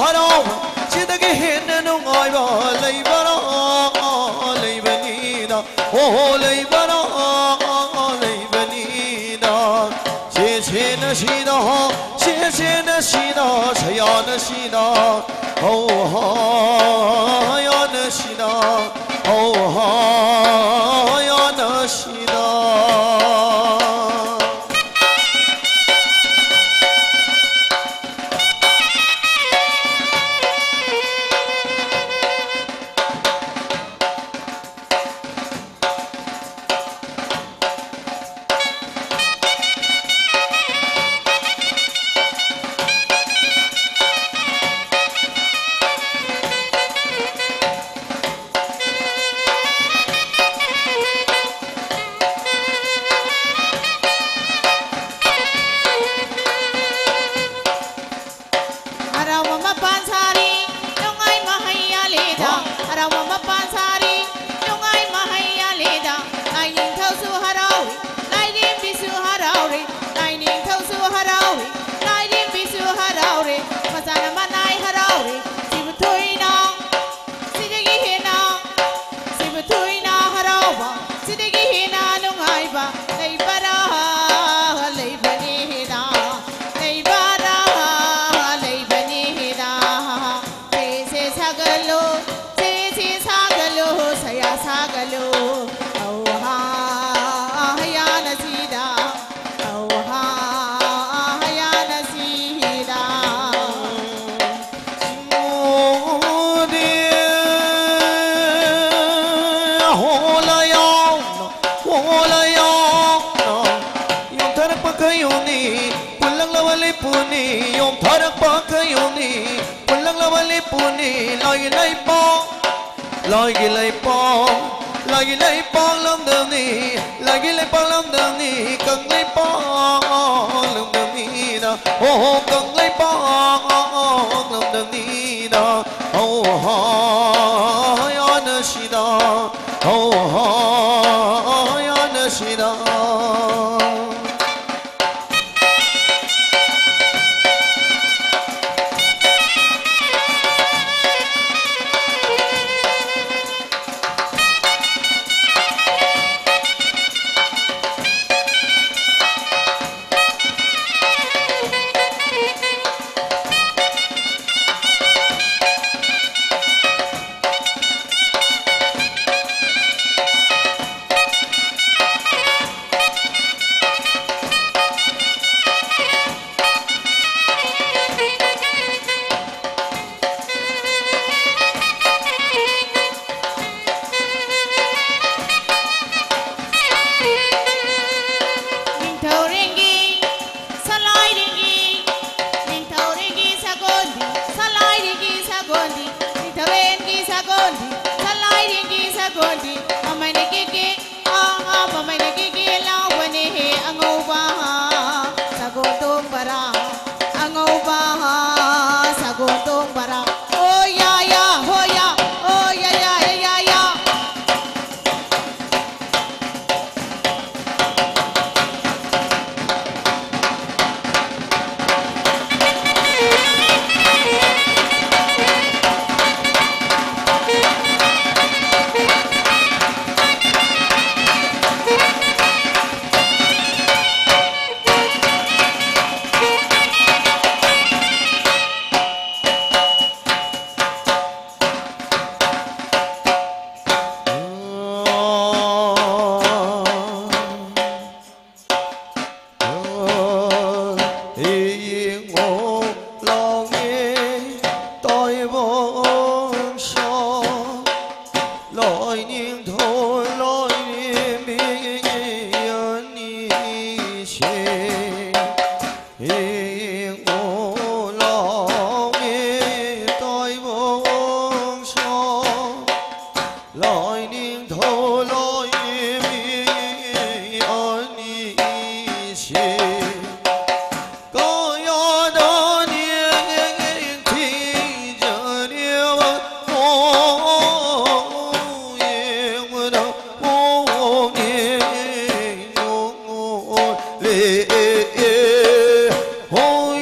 ꯍꯔꯥꯎꯕ ꯁꯤꯗꯒꯤ ꯍꯦꯟꯅ ꯅꯨꯡꯉꯥꯏꯕ ꯂꯩꯕꯔꯥ? ꯂꯩꯕꯅꯤꯗ, ꯑꯣꯍꯣ, ꯂꯩꯕꯔꯥ? ꯂꯩꯕꯅꯤꯗ꯫ ꯁꯦ ꯁꯦꯅ ꯁꯤꯗ, ꯁꯦ ꯁꯦꯅ ꯁꯤꯗ, ꯁꯌꯥꯅ ꯁꯤꯗ, ꯍꯧ ꯍꯥ ꯌꯥꯅ ꯁꯤꯗ, ꯍꯧ ꯍꯥ ꯌꯥꯅ ꯁꯤꯗ꯫ ꯍꯔꯥꯎꯕ ꯃꯄꯥꯟ ꯁꯥꯔꯤ, ꯅꯨꯡꯉꯥꯏ ꯃꯍꯩ ꯌꯥꯜꯂꯤꯗ꯫ ꯍꯔꯥꯎꯕ ꯃꯄꯥꯟ ꯁꯥꯔꯤ, ꯅꯨꯡꯉꯥꯏ ꯃꯍꯩ ꯌꯥꯜꯂꯤꯗ꯫ ꯂꯥꯏꯅꯤꯡꯊꯧꯁꯨ ꯍꯔꯥꯎꯔꯤ, ꯂꯥꯏꯔꯦꯝꯕꯤꯁꯨ ꯍꯔꯥꯎꯔꯤ, ꯂꯥꯏꯅꯤꯡꯊꯧꯁꯨ ꯍꯔꯥꯎꯔꯤ, ꯂꯥꯏꯔꯦꯝꯕꯤꯁꯨ ꯍꯔꯥꯎꯔꯤ꯫ ꯃꯆꯥꯅ ꯃꯅꯥꯏ ꯍꯔꯥꯎꯔꯤ, ꯁꯤꯕꯨ ꯊꯣꯏꯅ, ꯁꯤꯗꯒꯤ ꯍꯦꯟꯅ, ꯁꯤꯕꯨ ꯊꯣꯏꯅ ꯍꯔꯥꯎꯕ, ꯁꯤꯗꯒꯤ ꯍꯦꯟꯅ ꯅꯨꯡꯉꯥꯏꯕ ꯂꯩꯕꯔꯥ? ꯂꯩꯕꯅꯤꯗ, ꯂꯩꯕꯔꯥ? ꯂꯩꯕꯅꯤꯗ꯫ ꯁꯦ ꯁꯦ ꯁꯥꯒꯠꯂꯨ, ꯁꯦ ꯁꯦ ꯁꯥꯒꯠꯂꯨ, ꯁꯌꯥ ꯁꯥꯒꯠꯂꯨ꯫ ꯍꯧ ꯍꯥ ꯍꯌꯥꯅ ꯁꯤꯗ, ꯍꯧ ꯍꯥ ꯍꯌꯥꯅ ꯁꯤꯗ꯫ ꯁꯤꯡꯉꯣꯗꯤ ꯍꯣꯂꯌꯥꯎꯅ, ꯍꯣꯂꯌꯥꯎꯅ ꯌꯣꯝꯊꯔꯛꯄ ꯈꯌꯣꯅꯤ, ꯄꯨꯜꯂꯛꯂꯕ ꯂꯩꯄꯨꯅꯤ, ꯌꯣꯝꯊꯔꯛꯄ ꯈꯌꯣꯅꯤ, ꯄꯨꯜꯂꯛꯂꯕ ꯂꯩꯄꯨꯅꯤ꯫ ꯂꯥꯏꯒꯤ ꯂꯩꯄꯥꯛ, ꯂꯥꯏꯒꯤ ꯂꯩꯄꯥꯛ, ꯂꯥꯏꯒꯤ ꯂꯩꯄꯥꯛ ꯂꯝꯗꯝꯅꯤ, ꯂꯥꯏꯒꯤ ꯂꯩꯄꯥꯛ ꯂꯝꯗꯝꯅꯤ, ꯀꯪꯂꯩꯄꯥꯛ ꯂꯝꯗꯝꯅꯤꯅ, ꯍꯣ ꯍꯣ, ꯀꯪꯂꯩꯄꯥꯛ ꯂꯝꯗꯝꯅꯤꯅ, ꯍꯧ ꯍꯥ ꯌꯥꯅ ꯁꯤꯗ, ꯍꯧ ꯍꯥ ꯌꯥꯅ ꯁꯤꯗ꯫ ꯏꯉꯣ ꯂꯥꯎꯉꯦ ꯇꯥꯏꯕꯪ ꯁꯥ ꯂꯥꯏꯅꯤꯡꯊꯧ ꯂꯥꯏꯔꯦꯝꯕꯤ ꯑꯅꯤꯁꯦ꯫ ꯏꯉꯣ ꯂꯥꯎꯉꯦ ꯇꯥꯏꯕꯪ ꯁꯥ ꯂꯥꯏꯅꯤꯡꯊꯧ ꯂꯥꯏꯔꯦꯝꯕꯤ ꯑꯅꯤꯁꯦ꯫ ꯀꯌꯥꯗ ꯅꯤꯡꯊꯤꯖꯔꯦꯕ ꯍꯣꯡ ꯌꯦꯡꯕꯗ ꯍꯣꯡ ꯌꯦꯡꯉꯣꯂꯦ꯫ ꯍꯣꯡ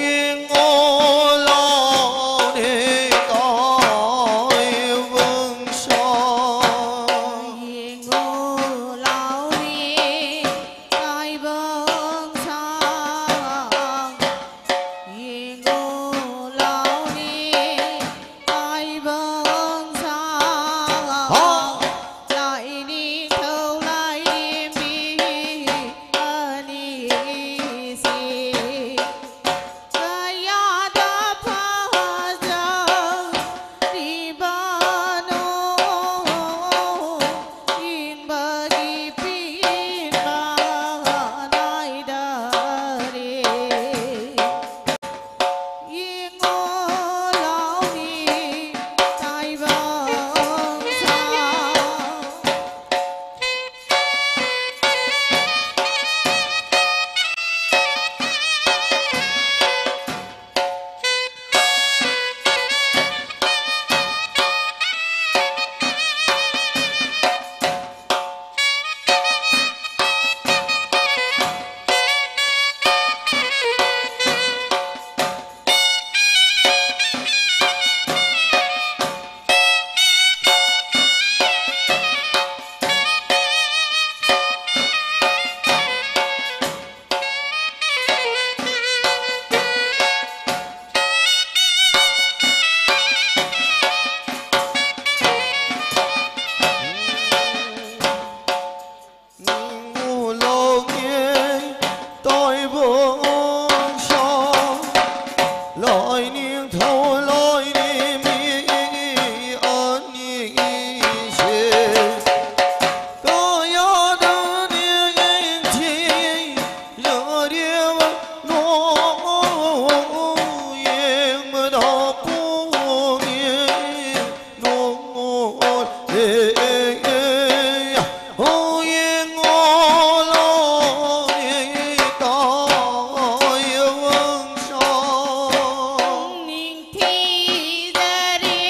ꯅꯤꯡꯊꯤꯖꯔꯦ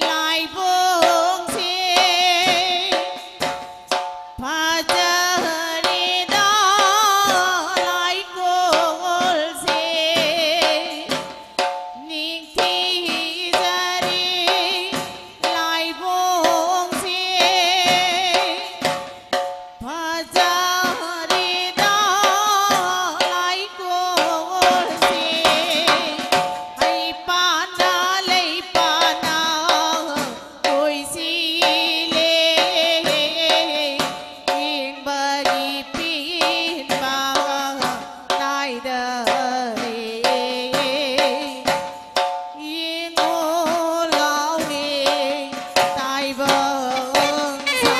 ꯂꯥꯏꯕꯨꯡꯁꯦ꯫ ꯐꯖꯔꯦꯗ ꯂꯥꯏꯀꯣꯜꯁꯦ꯫ ꯅꯤꯡꯊꯤꯖꯔꯦ ꯂꯥꯏꯕꯨꯡꯁꯦ꯫ ꯐꯖꯔꯦꯗ ꯂꯥꯏꯀꯣꯜꯁꯦ꯫ ꯍꯩꯄꯥꯅ ꯂꯩꯄꯥꯅ ꯀꯣꯏꯁꯤꯜꯂꯦ꯫ ꯌꯦꯡꯕꯒꯤ ꯄꯦꯟꯕ ꯅꯥꯏꯗꯔꯦ꯫ ꯌꯦꯡꯉꯣ ꯂꯥꯎꯅꯦ ꯇꯥꯏꯕꯪ ꯁꯥ꯫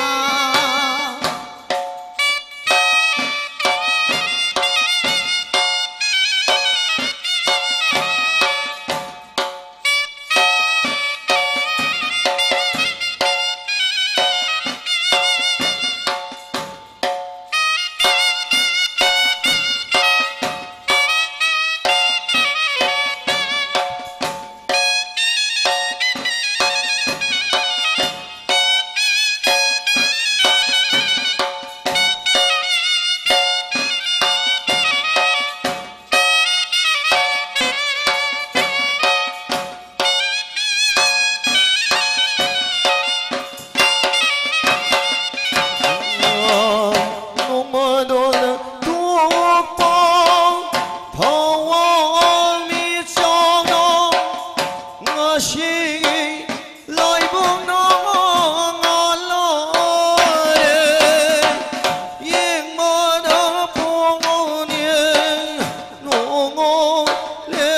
ꯊꯋꯥꯟꯃꯤꯆꯥꯛꯅ ꯉꯁꯤ ꯂꯥꯏꯕꯨꯡꯅ ꯉꯥꯜꯂꯦ꯫ ꯌꯦꯡꯕꯗ ꯄꯨꯛꯅꯤꯡ ꯅꯣꯡꯉꯣꯜꯂꯦ꯫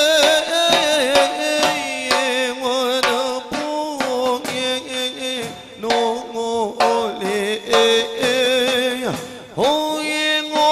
ꯌꯦꯡꯕꯗ ꯄꯨꯛꯅꯤꯡ ꯅꯣꯡꯉꯣꯜꯂꯦ꯫ ꯍꯣ ꯌꯦꯡꯉꯣ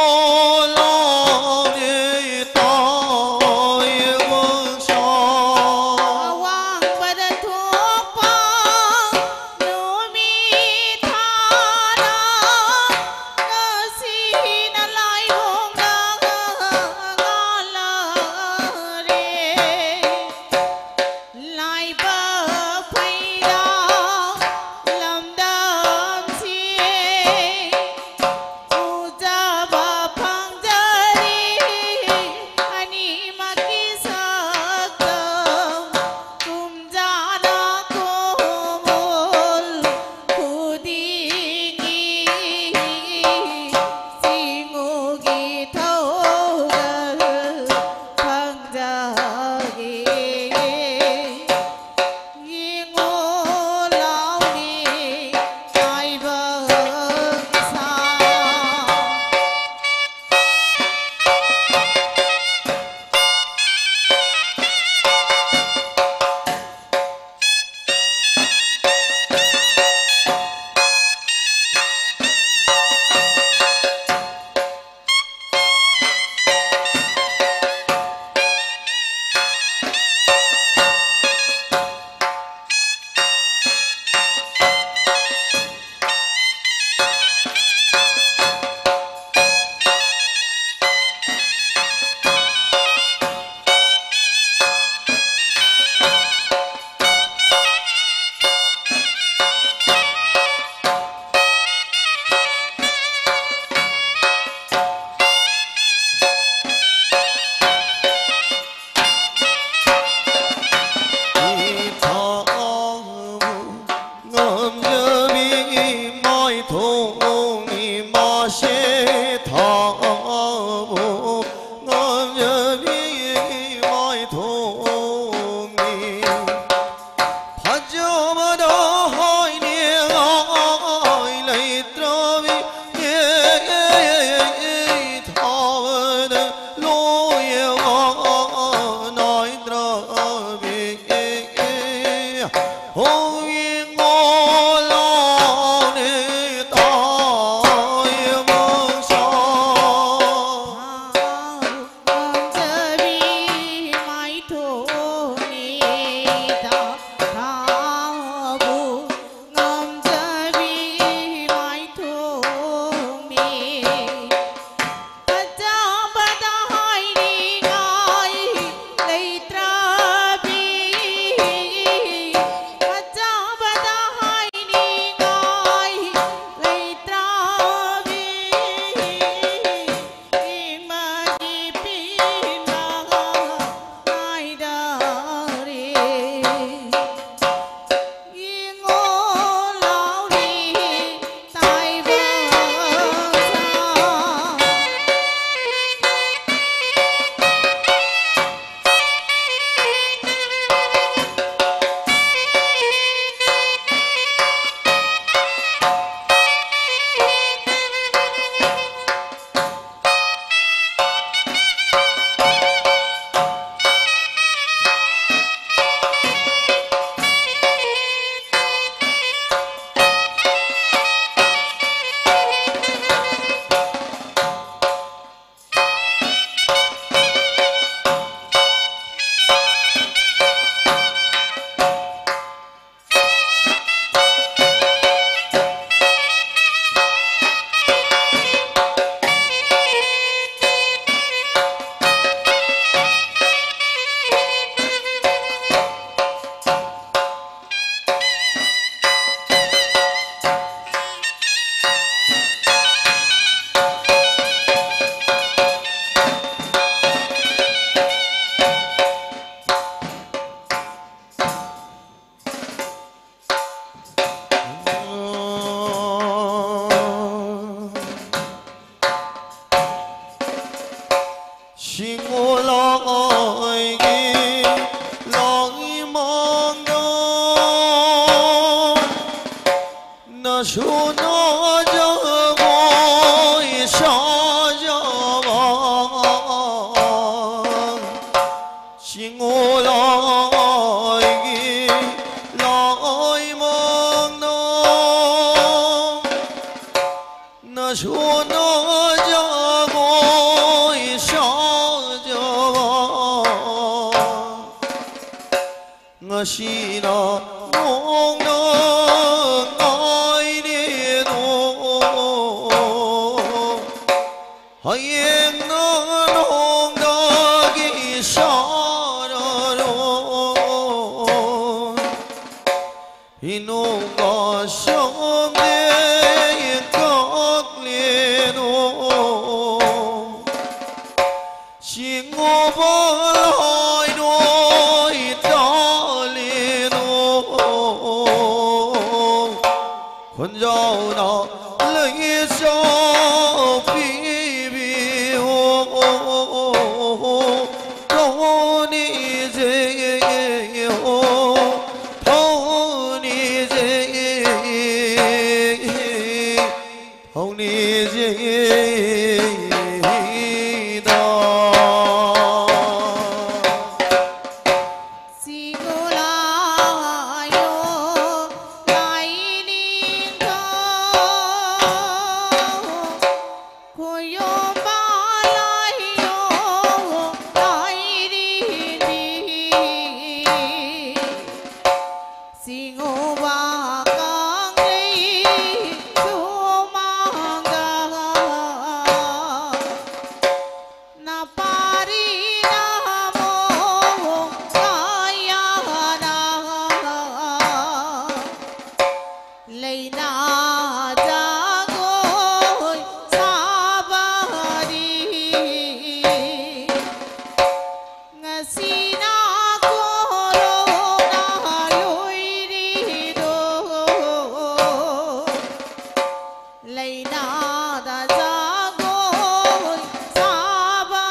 ꯁꯤꯡꯉꯣ ꯂꯥꯏꯒꯤ ꯂꯥꯏꯃꯥꯡꯗ ꯅꯁꯨꯅ ꯖꯒꯣꯏ ꯁꯥꯖꯕ ꯉꯁꯤꯅ ꯅꯣꯡꯅ ꯉꯥꯏꯔꯦꯗꯣ, ꯍꯌꯦꯡꯅ ꯅꯣꯡꯗꯒꯤ ꯁꯥꯔꯔꯣꯏ꯫ ꯏꯅꯣꯡꯒ ꯁꯣꯡꯗꯦ ꯀꯛꯂꯦꯗꯣ, ꯁꯤꯡꯉꯣꯕ ꯂꯥꯏꯔꯣꯏ ꯇꯥꯂꯦꯗꯣ, ꯈꯣꯟꯖꯥꯎꯅ ꯂꯩꯆꯥꯎ ꯄꯤꯕꯤꯌꯣ꯫ ꯊꯧꯅꯤꯖꯩ, ꯊꯧꯅꯤꯖꯩ, ꯊꯧꯅꯤꯖꯩꯗ꯫ ꯁꯤꯒꯨꯂꯥꯌꯣ ꯂꯥꯏꯅꯤꯡꯊꯧ, ꯈꯣꯏꯌꯣꯝꯕ ꯂꯥꯏꯌꯣ ꯂꯥꯏꯔꯤꯗꯤ, ꯁꯤꯒꯨꯕ ꯀꯥꯡꯂꯩ ꯁꯨꯃꯥꯡꯗ ꯅꯄꯥꯔꯤ ꯅꯃꯣ ꯀꯌꯥꯅ ꯂꯩꯅꯥ ꯖꯒꯣꯏ ꯁꯥꯕꯗꯤ ꯉꯁꯤꯅ ꯀꯣꯔꯣꯅꯥ ꯂꯣꯏꯔꯤꯗꯣ꯫ ꯂꯩꯅꯥꯗ ꯖꯒꯣꯏ ꯁꯥꯕ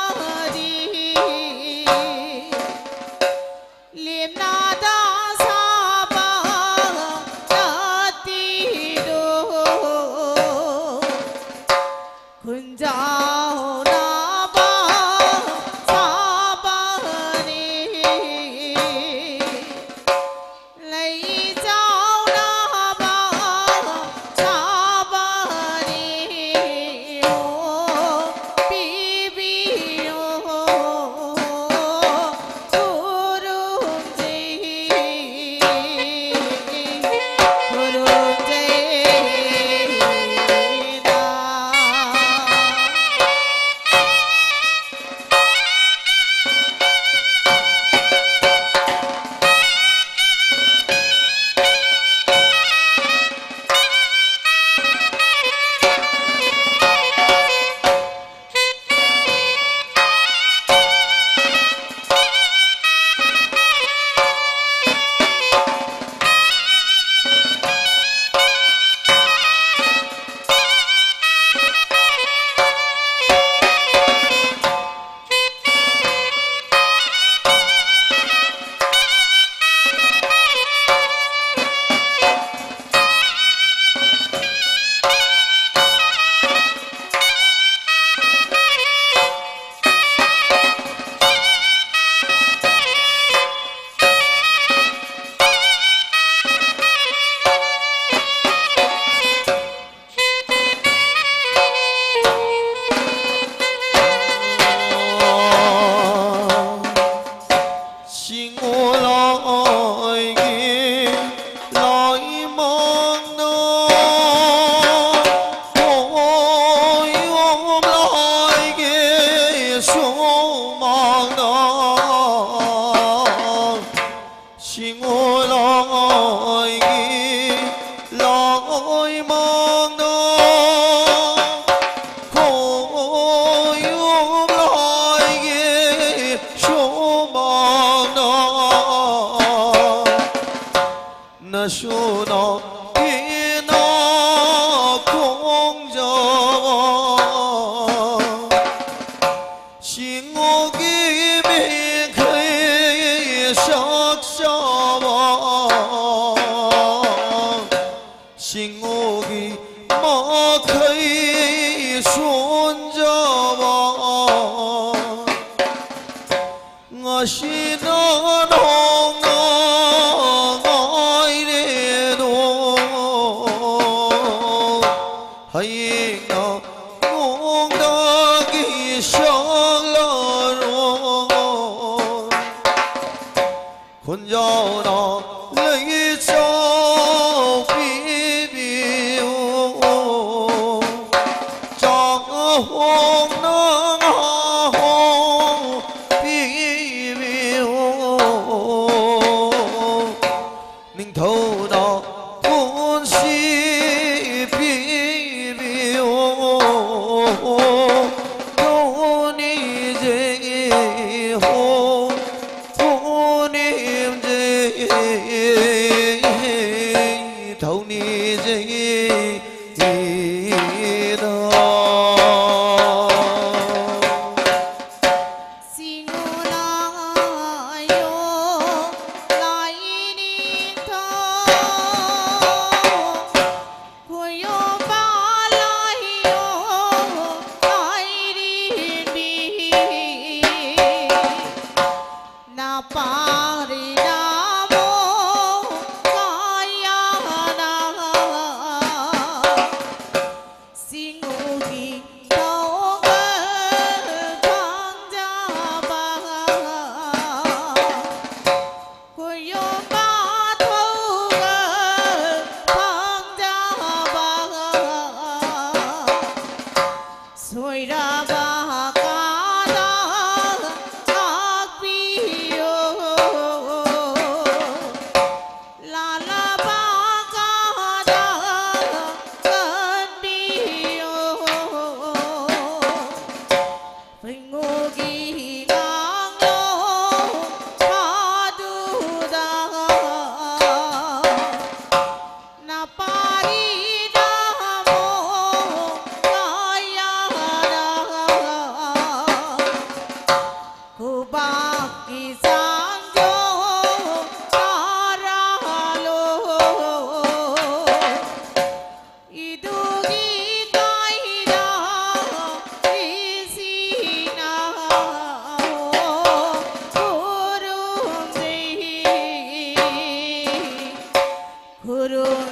ꯃꯥꯡꯗ ꯁꯤꯡꯉꯣ ꯂꯥꯏꯒꯤ ꯂꯥꯏ ꯃꯥꯡꯗ ꯈꯣꯏꯌꯨꯝ ꯂꯥꯏꯒꯤ ꯁꯨꯃꯥꯡꯗ ꯅꯁꯨꯅ ꯄꯤꯅ ꯈꯣꯡꯖꯕ ꯁꯤꯡꯉꯣꯒꯤ ꯃꯤꯈꯩ ꯁꯛꯆꯕ ꯁꯤꯡꯉꯣꯒꯤ ꯃꯈꯩ ꯁꯣꯟꯖꯕ ꯉꯁꯤꯅ ꯅꯣꯡꯅ ꯉꯥꯏꯔꯦꯗꯣ ꯍꯌꯦꯡꯅ ꯅꯣꯡꯗꯒꯤ ꯁꯥꯡꯂꯔꯣꯏ ꯈꯨꯟꯖꯥꯎꯅ ꯂꯩꯆꯥꯎ ꯄꯤꯕꯤꯌꯨ ꯆꯥꯛ ꯍꯣꯡꯅ ꯉꯥꯍꯣꯡ ꯄꯤꯕꯤꯌꯨ ꯅꯤꯡꯊꯧꯅ ꯄꯨꯟꯁꯤ ꯄꯤꯕꯤꯌꯨ ꯊꯧꯅꯤꯖꯩ ꯍꯣ ꯊꯧꯅꯤꯖꯩ ꯊꯧꯅꯤꯖꯩ ꯁꯤꯡꯉꯨ ꯂꯥꯏꯌꯣ ꯂꯥꯏꯅꯤꯡꯊꯧ ꯏꯆꯥꯟꯖꯣ ꯇꯥꯔꯥꯂꯣ, ꯏꯗꯨꯒꯤ ꯀꯥꯏꯗ ꯏꯁꯤꯅ ꯈꯨꯔꯨꯝꯖꯩ, ꯈꯨꯔꯨꯝꯖꯩꯗ꯫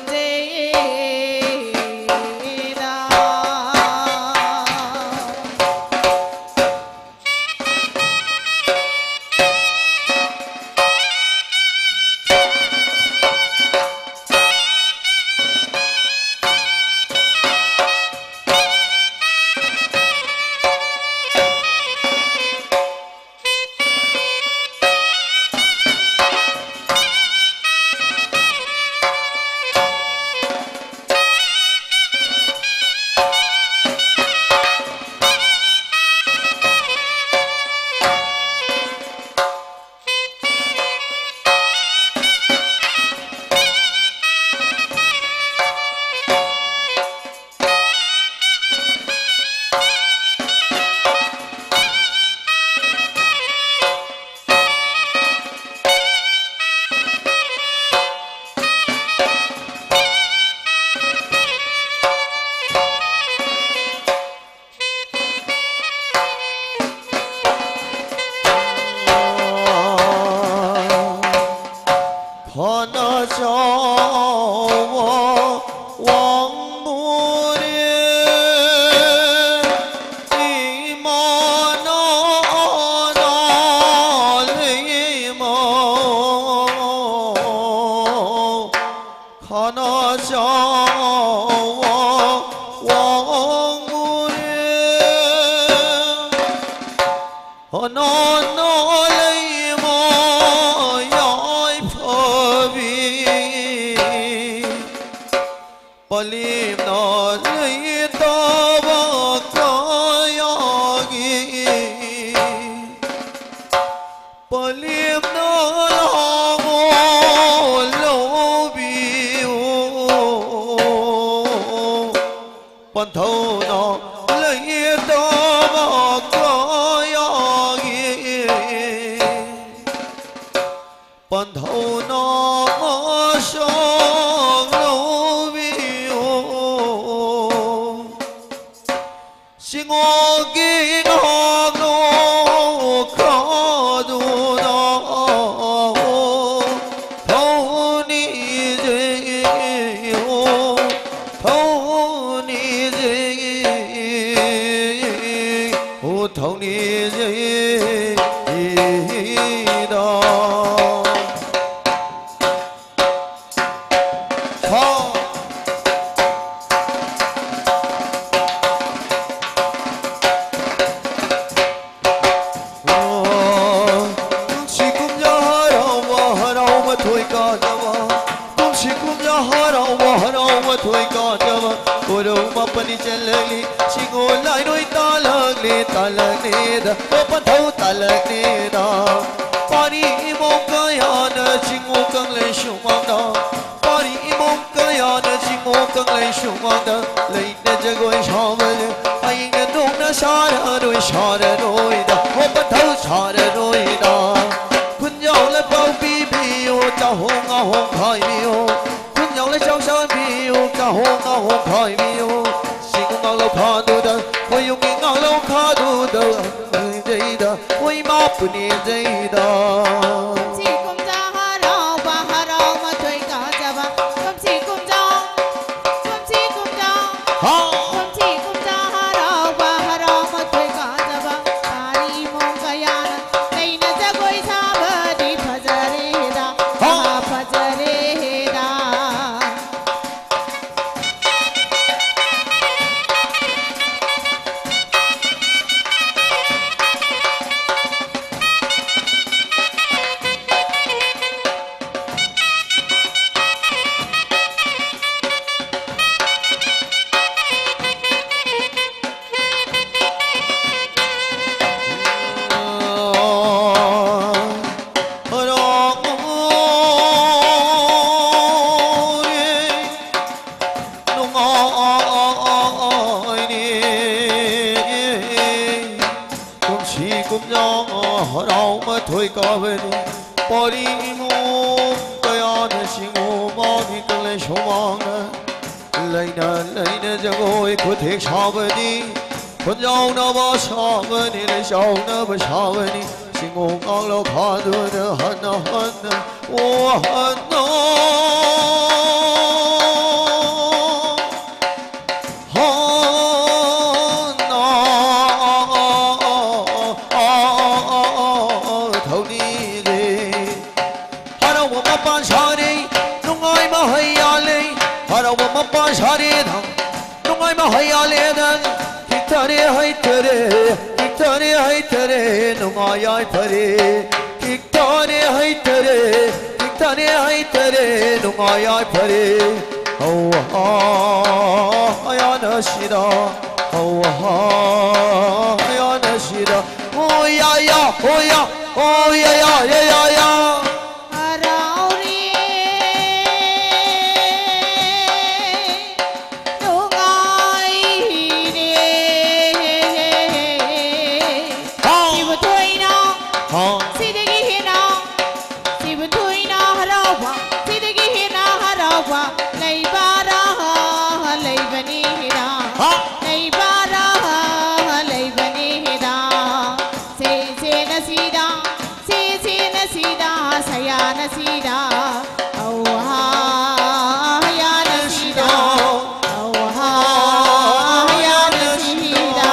ꯐꯅ ꯆꯥꯎꯕ ꯋꯥꯡꯃꯨꯔꯦ ꯏꯃꯥꯅ ꯑꯅꯥ ꯂꯩꯃ꯫ ꯈꯅ ꯆꯥꯎꯕ ꯋꯥꯡꯃꯨꯔꯦ ꯍꯣꯅꯣꯅꯣ ꯂꯩꯃ ꯌꯥꯏꯐꯕꯤ ꯄꯂꯦꯝꯅ ꯂꯩꯇꯕ ꯀꯌꯥꯒꯤ ꯄꯂꯦꯝꯅ ꯂꯥꯡꯉꯣ ꯂꯧꯕꯤꯌꯨ ꯄꯟꯊꯧꯅ ꯂꯩꯇꯕ ꯀꯌꯥꯒꯤ ꯆꯠꯂꯛꯂꯤ꯫ ꯆꯤꯡꯉꯨ ꯂꯥꯏꯔꯣꯏ ꯇꯥꯜꯂꯛꯂꯤ, ꯇꯥꯜꯂꯛꯂꯤꯗ꯫ ꯑꯣ ꯄꯟꯊꯧ ꯇꯥꯜꯂꯛꯂꯤꯗ꯫ ꯄꯥꯔꯤ ꯏꯃꯣꯝ ꯀꯌꯥꯅ ꯆꯤꯡꯉꯨ ꯀꯪꯂꯩ ꯁꯨꯃꯥꯡꯗ꯫ ꯄꯥꯔꯤ ꯏꯃꯣꯝ ꯀꯌꯥꯅ ꯆꯤꯡꯉꯨ ꯀꯪꯂꯩ ꯁꯨꯃꯥꯡꯗ꯫ ꯂꯩꯅ ꯖꯒꯣꯏ ꯁꯥꯕꯅꯦ꯫ ꯍꯌꯦꯡꯅ ꯅꯣꯡꯅ ꯁꯥꯔꯔꯣꯏ, ꯁꯥꯔꯔꯣꯏꯗ꯫ ꯑꯣ ꯄꯟꯊꯧ ꯁꯥꯔꯔꯣꯏꯗ꯫ ꯈꯨꯟꯖꯥꯎ ꯂꯩꯄꯥꯎ ꯄꯤꯕꯤꯌꯨ, ꯆꯥꯍꯣꯡ ꯉꯥꯍꯣꯡ ꯈꯥꯏꯕꯤꯌꯨ꯫ ꯈꯨꯟꯖꯥꯎ ꯂꯩꯆꯥꯎ ꯁꯥꯕꯤꯌꯨ, ꯆꯥꯍꯣꯡ ꯉꯥꯍꯣꯡ ꯈꯥꯏꯕꯤꯌꯨ꯫ ꯁꯤꯒꯨꯝ ꯉꯥꯛꯂꯧ ꯈꯥꯗꯨꯗ, ꯃꯌꯨꯝꯒꯤ ꯉꯥꯛꯂꯧ ꯈꯥꯗꯨꯗ, ꯂꯩꯖꯩꯗ, ꯃꯣꯏ ꯃꯥꯄꯨꯅꯦ ꯖꯩꯗ꯫ ꯀꯨꯝꯁꯤ ꯀꯨꯝꯖꯥ ꯍꯔꯥꯎꯕ, ꯍꯔꯥꯎ ꯃꯊꯣꯏ ꯀꯥꯖꯕ꯫ ꯀꯨꯝꯁꯤ ꯀꯨꯝꯖꯥ, ꯀꯨꯝꯁꯤ ꯀꯨꯝꯖꯥ, ꯍꯥ꯫ ꯀꯨꯝꯁꯤ ꯀꯨꯝꯖꯥ ꯍꯔꯥꯎꯕ, ꯍꯔꯥꯎ ꯃꯊꯣꯏ ꯀꯥꯖꯕ꯫ ꯄꯥꯔꯤ ꯏꯃꯣꯝ ꯀꯌꯥꯅ ꯂꯩꯅ ꯖꯒꯣꯏ ꯁꯥꯕꯗꯤ ꯐꯖꯔꯦꯗ, ꯍꯥ꯫ ꯐꯖꯔꯦꯗ꯫ ꯀꯨꯝꯁꯤ ꯀꯨꯝꯖꯥ ꯍꯔꯥꯎ ꯃꯊꯣꯏ ꯀꯥꯕꯅꯤ꯫ ꯄꯥꯔꯤ ꯏꯃꯣꯝ ꯀꯌꯥꯅ ꯆꯤꯡꯉꯨ ꯃꯥꯒꯤ ꯀꯪꯂꯩ ꯁꯨꯃꯥꯡꯅ꯫ ꯂꯩꯅ ꯂꯩꯅ ꯖꯒꯣꯏ ꯈꯨꯊꯦꯛ ꯁꯥꯕꯅꯤ꯫ ꯈꯨꯟꯖꯥꯎꯅꯕ ꯁꯥꯕꯅꯤ, ꯂꯩꯆꯥꯎꯅꯕ ꯁꯥꯕꯅꯤ꯫ ꯆꯤꯡꯉꯨ ꯉꯥꯛꯂꯧ ꯈꯥꯗꯨꯅ ꯍꯟꯅ ꯍꯟꯅ, ꯑꯣ ꯍꯟꯅ꯫ ꯍꯣꯅ ꯊꯧꯅꯤꯒꯦ꯫ ꯍꯔꯥꯎꯕ ꯃꯄꯥꯟ ꯁꯥꯔꯦ, ꯅꯨꯡꯉꯥꯏꯕ ꯍꯩꯌꯥꯜꯂꯦ꯫ ꯍꯔꯥꯎꯕ ꯃꯄꯥꯟ ꯁꯥꯔꯦ, ꯅꯨꯡꯉꯥꯏꯕ ꯍꯩꯌꯥꯜꯂꯦ꯫ ꯅꯪ ꯈꯤꯇꯔꯦ ꯍꯩꯇꯔꯦ, ꯈꯤꯇꯔꯦ ꯍꯩꯇꯔꯦ, ꯅꯨꯡꯉꯥꯏ ꯌꯥꯏꯐꯔꯦ꯫ ꯈꯤꯇꯔꯦ ꯍꯩꯇꯔꯦ, ꯈꯤꯇꯔꯦ ꯍꯩꯇꯔꯦ, ꯅꯨꯡꯉꯥꯏ ꯌꯥꯏꯐꯔꯦ꯫ Oh, ah, ya na shi da. Oh, ah, ya na shi da. Oh, ya, ya, oh, ya, oh, ya, ya, ya, ya, ya. ꯍꯔꯥꯎꯔꯦ, ꯅꯨꯡꯉꯥꯏꯔꯦ꯫ ꯍꯥ꯫ ꯁꯤꯕꯨ ꯊꯣꯏꯅ, ꯍꯥ꯫ ꯁꯤꯗꯒꯤ ꯍꯦꯟꯅ, ꯁꯤꯕꯨ ꯊꯣꯏꯅ ꯍꯔꯥꯎꯕ, ꯁꯤꯗꯒꯤ ꯍꯦꯟꯅ ꯍꯔꯥꯎꯕ ꯂꯩꯕꯔꯥ, ꯂꯩꯕꯅꯤꯗ, ꯍꯥ꯫ ꯂꯩꯕꯔꯥ, ꯂꯩꯕꯅꯤꯗ꯫ ꯁꯦ, ꯁꯦ ꯅꯁꯤꯗ, ꯁꯦ, ꯁꯦ ꯅꯁꯤꯗ, ꯁꯌꯥ ꯅꯁꯤꯗ, ꯑꯧꯍꯥ, ꯍꯌꯥ ꯅꯁꯤꯗ, ꯑꯧꯍꯥ, ꯍꯌꯥ ꯅꯁꯤꯗ꯫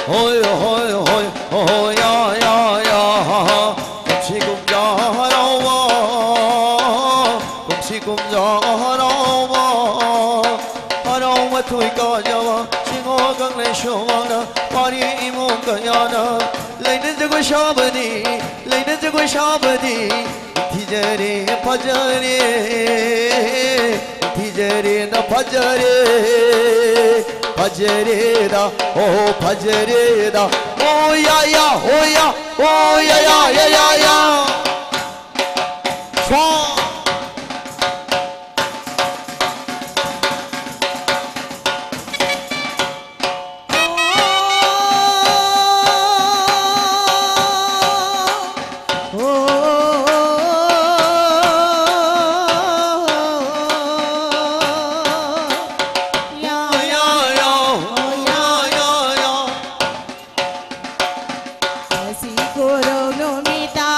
ꯍꯣꯏ, ꯍꯣꯏ, ꯍꯣꯏ, ꯍꯣꯏ, ꯌꯥ, ꯌꯥ, ꯌꯥ, ꯍꯥ, ꯍꯥ꯫ ꯀꯨꯝꯁꯤ ꯀꯨꯝꯖꯥ ꯍꯔꯥꯎꯕ, ꯀꯨꯝꯁꯤ ꯀꯨꯝꯖꯥ ꯍꯔꯥꯎꯕ, ꯍꯔꯥꯎꯕ ꯊꯣꯏ ꯀꯥꯖꯕ, ꯆꯤꯡꯉꯣ ꯀꯪꯂꯩ ꯁꯨꯃꯥꯡꯗ, ꯋꯥꯔꯤ ꯏꯃꯨꯡ ꯀꯌꯥꯅ, ꯂꯩꯅ ꯖꯒꯣꯏ ꯁꯥꯕꯅꯤ, ꯂꯩꯅ ꯖꯒꯣꯏ ꯁꯥꯕꯅꯤ, ꯊꯤꯖꯔꯦ, ꯐꯖꯔꯦ, ꯊꯤꯖꯔꯦꯅ ꯐꯖꯔꯦ, ꯐꯖꯔꯦꯗ, ꯑꯣ ꯐꯖꯔꯦꯗ, ꯑꯣ ꯌꯥ ꯌꯥ, ꯑꯣ ꯌꯥ, ꯑꯣ ꯌꯥ ꯌꯥ, ꯌꯥ ꯌꯥ ꯌꯥ꯫ ꯁ꯭ꯋꯥ꯫ ꯀꯣꯔꯧ ꯅꯨꯃꯤꯠꯇ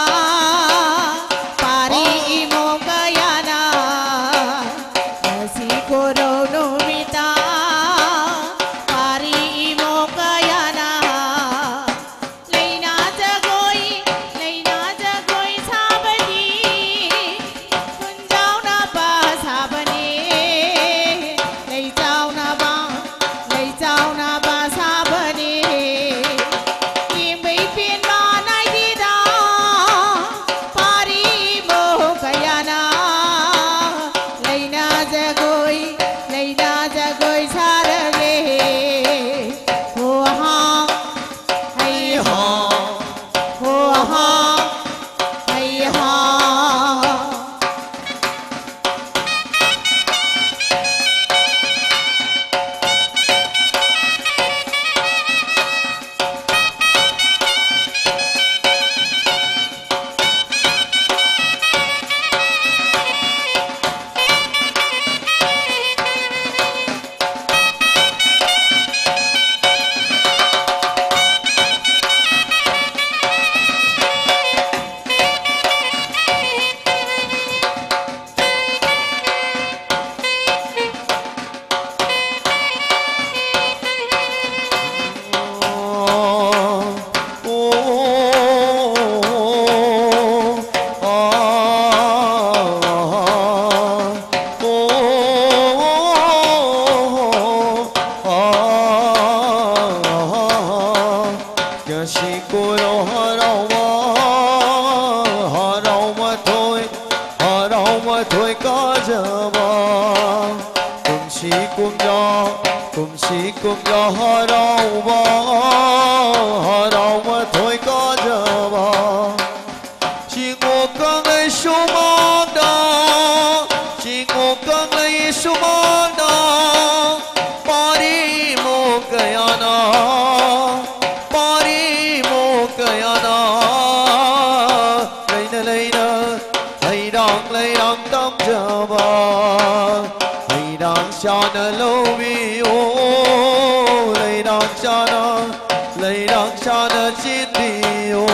ꯄꯥꯔꯤ ꯏꯃꯣ ꯀꯌꯥꯅ, ꯉꯁꯤ ꯀꯣꯔꯧ ꯅꯨꯃꯤꯠꯇ ꯄꯥꯔꯤ ꯏꯃꯣ ꯀꯌꯥꯅ, ꯂꯩꯅꯥ ꯖꯒꯣꯏ, ꯂꯩꯅꯥ ꯖꯒꯣꯏ ꯁꯥꯕꯅꯤ꯫ ꯈꯨꯟꯖꯥꯎꯅꯕ ꯁꯥꯕꯅꯤ, ꯂꯩꯆꯥꯎꯅꯕ, ꯂꯩꯆꯥꯎꯅꯕ ꯁꯥꯕꯅꯤ꯫ ꯌꯦꯡꯕꯩ ꯄꯦꯟꯕ ꯅꯥꯏꯗꯦꯗ, ꯄꯥꯔꯤ ꯏꯃꯣ ꯀꯌꯥꯅ꯫ ꯂꯩꯅꯥ ꯖꯒꯣꯏ, ꯂꯩꯅꯥ ꯖꯒꯣꯏ ꯁꯥꯔꯒꯦ꯫ ꯍꯣ ꯍꯥ, ꯍꯩ ꯍꯥ꯫ ꯍꯣ ꯍꯥ, ꯍꯩ ꯍꯥ꯫ ꯉꯁꯤ ꯀꯨꯔꯣ ꯍꯔꯥꯎꯕ, ꯍꯔꯥꯎ ꯃꯊꯣꯏ, ꯍꯔꯥꯎ ꯃꯊꯣꯏ ꯀꯥꯖꯕ꯫ ꯀꯨꯝꯁꯤ ꯀꯨꯝꯖꯥ, ꯀꯨꯝꯁꯤ ꯀꯨꯝꯖꯥ ꯍꯔꯥꯎꯕ, ꯍꯔꯥꯎ ꯃꯊꯣꯏ ꯀꯥꯖꯕ꯫ ꯆꯤꯡꯉꯣ ꯀꯪꯂꯩ ꯁꯨꯃꯥꯡꯗ, ꯆꯤꯡꯉꯣ ꯀꯪꯂꯩ ꯁꯨꯃꯥꯡꯗ, ꯄꯥꯔꯤꯃꯣ ꯀꯌꯥꯅ, ꯄꯥꯔꯤꯃꯣ ꯀꯌꯥꯅ, ꯂꯩꯅ ꯂꯩꯅ ꯂꯩꯔꯥꯡ ꯂꯩꯔꯥꯡ ꯇꯝꯖꯕ꯫ ꯂꯩꯔꯥꯡ ꯆꯥꯅ ꯂꯧꯕꯤꯌꯣ, ꯂꯩꯔꯥꯡ ꯆꯥꯅ, ꯂꯩꯔꯥꯡ ꯆꯥꯅ ꯆꯦꯟꯕꯤꯌꯣ꯫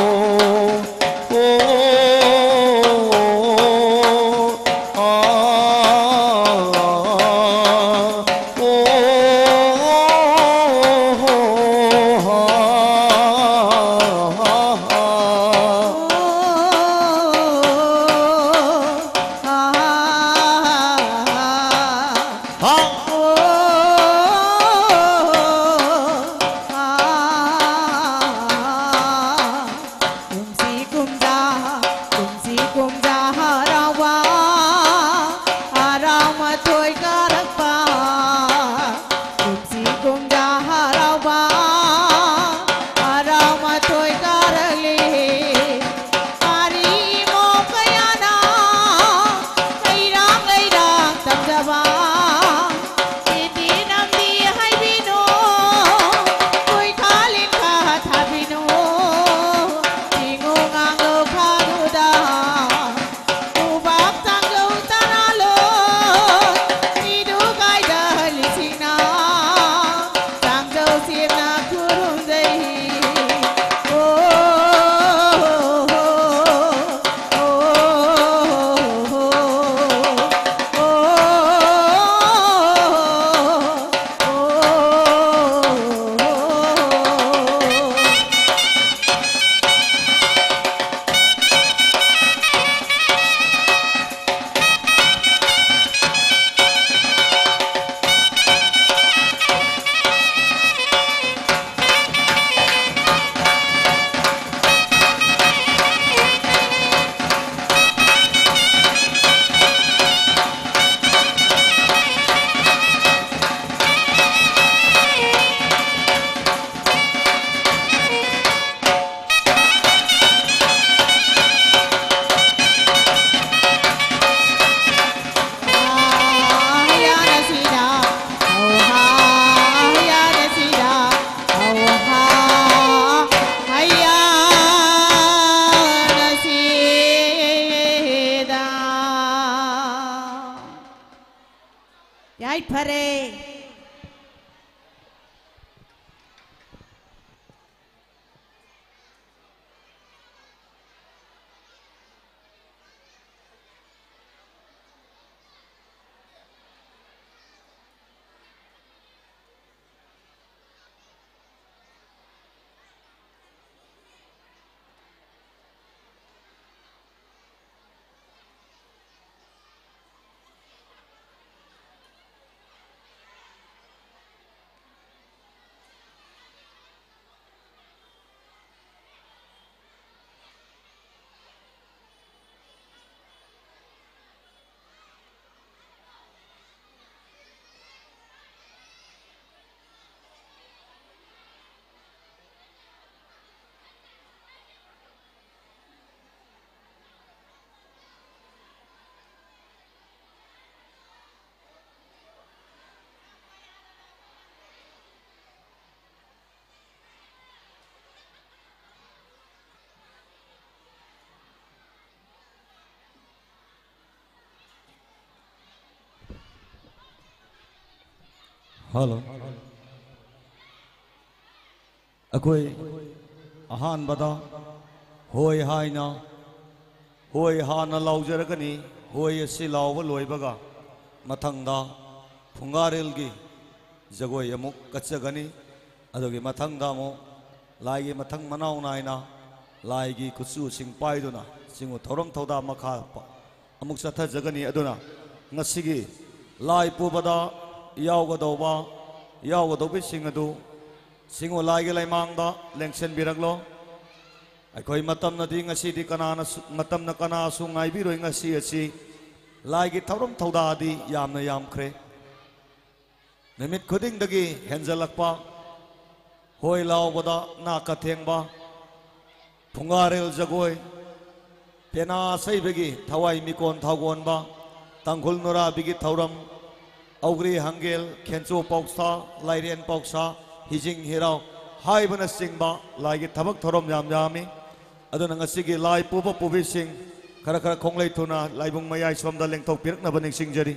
ꯌꯥꯏꯐꯔꯦ꯫ ꯍꯜꯂꯣ꯫ ꯑꯩꯈꯣꯏ ꯑꯍꯥꯟꯕꯗ ꯍꯣꯏ ꯍꯥꯏꯅ, ꯍꯣꯏ ꯍꯥꯟꯅ ꯂꯥꯎꯖꯔꯒꯅꯤ꯫ ꯍꯣꯏ ꯑꯁꯤ ꯂꯥꯎꯕ ꯂꯣꯏꯕꯒ ꯃꯊꯪꯗ ꯐꯨꯡꯒꯥꯔꯦꯜꯒꯤ ꯖꯒꯣꯏ ꯑꯃꯨꯛ ꯀꯠꯆꯒꯅꯤ꯫ ꯑꯗꯨꯒꯤ ꯃꯊꯪꯗ ꯑꯃꯨꯛ ꯂꯥꯏꯒꯤ ꯃꯊꯪ ꯃꯅꯥꯎ ꯅꯥꯏꯅ ꯂꯥꯏꯒꯤ ꯈꯨꯠꯁꯨꯁꯤꯡ ꯄꯥꯏꯗꯨꯅ ꯆꯤꯡꯉꯨ ꯊꯧꯔꯝ ꯊꯧꯗꯥ ꯃꯈꯥ ꯑꯃꯨꯛ ꯆꯠꯊꯖꯒꯅꯤ꯫ ꯑꯗꯨꯅ ꯉꯁꯤꯒꯤ ꯂꯥꯏ ꯄꯨꯕꯗ ꯌꯥꯎꯒꯗꯧꯕ, ꯌꯥꯎꯒꯗꯧꯕꯁꯤꯡ ꯑꯗꯨ ꯆꯤꯡꯉꯨ ꯂꯥꯏꯒꯤ ꯂꯩꯃꯥꯡꯗ ꯂꯦꯡꯁꯤꯟꯕꯤꯔꯛꯂꯣ꯫ ꯑꯩꯈꯣꯏ ꯃꯇꯝꯅꯗꯤ ꯉꯁꯤꯗꯤ ꯀꯅꯥꯅꯁꯨ, ꯃꯇꯝꯅ ꯀꯅꯥꯁꯨ ꯉꯥꯏꯕꯤꯔꯣꯏ꯫ ꯉꯁꯤ ꯑꯁꯤ ꯂꯥꯏꯒꯤ ꯊꯧꯔꯝ ꯊꯧꯗꯥꯗꯤ ꯌꯥꯝꯅ ꯌꯥꯝꯈ꯭ꯔꯦ꯫ ꯅꯨꯃꯤꯠ ꯈꯨꯗꯤꯡꯗꯒꯤ ꯍꯦꯟꯖꯜꯂꯛꯄ, ꯍꯣꯏ ꯂꯥꯎꯕꯗ ꯅꯥꯀ ꯊꯦꯡꯕ, ꯐꯨꯡꯒꯥꯔꯦꯜ ꯖꯒꯣꯏ, ꯄꯦꯅꯥ ꯁꯩꯕꯒꯤ ꯊꯋꯥꯏ ꯃꯤꯀꯣꯟ ꯊꯥꯎꯒꯣꯟꯕ, ꯇꯥꯡꯈꯨꯜ ꯅꯨꯔꯥꯕꯤꯒꯤ ꯊꯧꯔꯝ, ꯑꯧꯒ꯭ꯔꯤ ꯍꯪꯒꯦꯜ, ꯈꯦꯟꯆꯣ ꯄꯥꯎꯁꯥ, ꯂꯥꯏꯔꯦꯟ ꯄꯥꯎꯁꯥ, ꯍꯤꯖꯤꯡ ꯍꯤꯔꯥꯎ ꯍꯥꯏꯕꯅꯆꯤꯡꯕ ꯂꯥꯏꯒꯤ ꯊꯕꯛ ꯊꯧꯔꯝ ꯌꯥꯝ ꯌꯥꯝꯃꯤ꯫ ꯑꯗꯨꯅ ꯉꯁꯤꯒꯤ ꯂꯥꯏ ꯄꯨꯕ ꯄꯨꯕꯤꯁꯤꯡ ꯈꯔ ꯈꯔ ꯈꯣꯡꯂꯩ ꯊꯨꯅ ꯂꯥꯏꯕꯨꯡ ꯃꯌꯥꯏ ꯁꯣꯝꯗ ꯂꯦꯡꯊꯣꯛꯄꯤꯔꯛꯅꯕ ꯅꯤꯡꯁꯤꯡꯖꯔꯤ꯫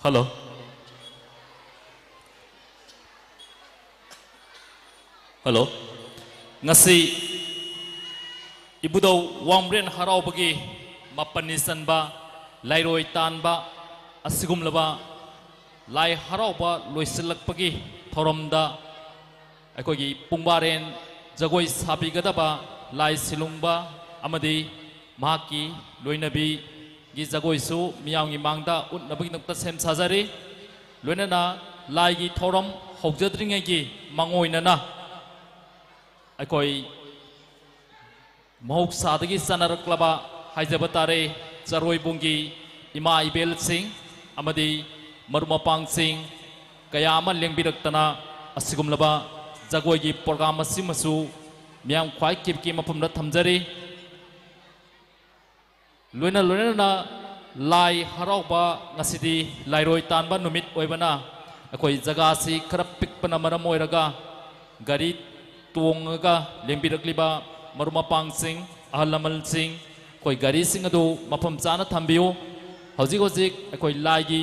Hello. Hello. ꯉꯁꯤ ꯏꯕꯨꯙꯧ ꯋꯥꯡꯕ꯭ꯔꯦꯟ ꯍꯔꯥꯎꯕꯒꯤ ꯃꯥꯄꯟꯅꯤ ꯆꯟꯕ ꯂꯥꯏꯔꯣꯏ ꯇꯥꯟꯕ ꯑꯁꯤꯒꯨꯝꯂꯕ ꯂꯥꯏ ꯍꯔꯥꯎꯕ ꯂꯣꯏꯁꯤꯜꯂꯛꯄꯒꯤ ꯊꯧꯔꯝꯗ ꯑꯩꯈꯣꯏꯒꯤ ꯄꯨꯡꯕꯥꯔꯦꯟ ꯖꯒꯣꯏ ꯁꯥꯕꯤꯒꯗꯕ ꯂꯥꯏ ꯁꯤꯂꯨꯡꯕ ꯑꯃꯗꯤ ꯃꯍꯥꯛꯀꯤ ꯂꯣꯏꯅꯕꯤꯒꯤ ꯖꯒꯣꯏꯁꯨ ꯃꯤꯌꯥꯝꯒꯤ ꯃꯥꯡꯗ ꯎꯠꯅꯕꯒꯤꯗꯃꯛꯇ ꯁꯦꯝ ꯁꯥꯖꯔꯤ꯫ ꯂꯣꯏꯅꯅ ꯂꯥꯏꯒꯤ ꯊꯧꯔꯝ ꯍꯧꯖꯗ꯭ꯔꯤꯉꯩꯒꯤ ꯃꯥꯡꯑꯣꯏꯅꯅ ꯑꯩꯈꯣꯏ ꯃꯍꯧꯁꯥꯗꯒꯤ ꯆꯠꯅꯔꯛꯂꯕ ꯍꯥꯏꯖꯕ ꯇꯥꯔꯦ, ꯆꯔꯣꯏꯕꯨꯡꯒꯤ ꯏꯃꯥ ꯏꯕꯦꯜꯁꯤꯡ ꯑꯃꯗꯤ ꯃꯔꯨꯞ ꯃꯄꯥꯡꯁꯤꯡ ꯀꯌꯥ ꯑꯃ ꯂꯦꯡꯕꯤꯔꯛꯇꯅ ꯑꯁꯤꯒꯨꯝꯂꯕ ꯖꯒꯣꯏꯒꯤ program ꯑꯁꯤꯃꯁꯨ ꯃꯤꯌꯥꯝ ꯈ꯭ꯋꯥꯏ ꯀꯤꯞꯀꯤ ꯃꯐꯝꯗ ꯊꯝꯖꯔꯤ꯫ ꯂꯣꯏꯅ ꯂꯣꯏꯅꯅ ꯂꯥꯏ ꯍꯔꯥꯎꯕ ꯉꯁꯤꯗꯤ ꯂꯥꯏꯔꯣꯏ ꯇꯥꯟꯕ ꯅꯨꯃꯤꯠ ꯑꯣꯏꯕꯅ ꯑꯩꯈꯣꯏ ꯖꯒꯥꯁꯤ ꯈꯔ ꯄꯤꯛꯄꯅ ꯃꯔꯝ ꯑꯣꯏꯔꯒ ꯒꯥꯔꯤ ꯇꯣꯡꯉꯒ ꯂꯦꯡꯕꯤꯔꯛꯂꯤꯕ ꯃꯔꯨꯞ ꯃꯄꯥꯡꯁꯤꯡ, ꯑꯍꯜ ꯂꯃꯟꯁꯤꯡ, ꯑꯩꯈꯣꯏ ꯒꯥꯔꯤꯁꯤꯡ ꯑꯗꯨ ꯃꯐꯝ ꯆꯥꯅ ꯊꯝꯕꯤꯌꯨ꯫ ꯍꯧꯖꯤꯛ ꯍꯧꯖꯤꯛ ꯑꯩꯈꯣꯏ ꯂꯥꯏꯒꯤ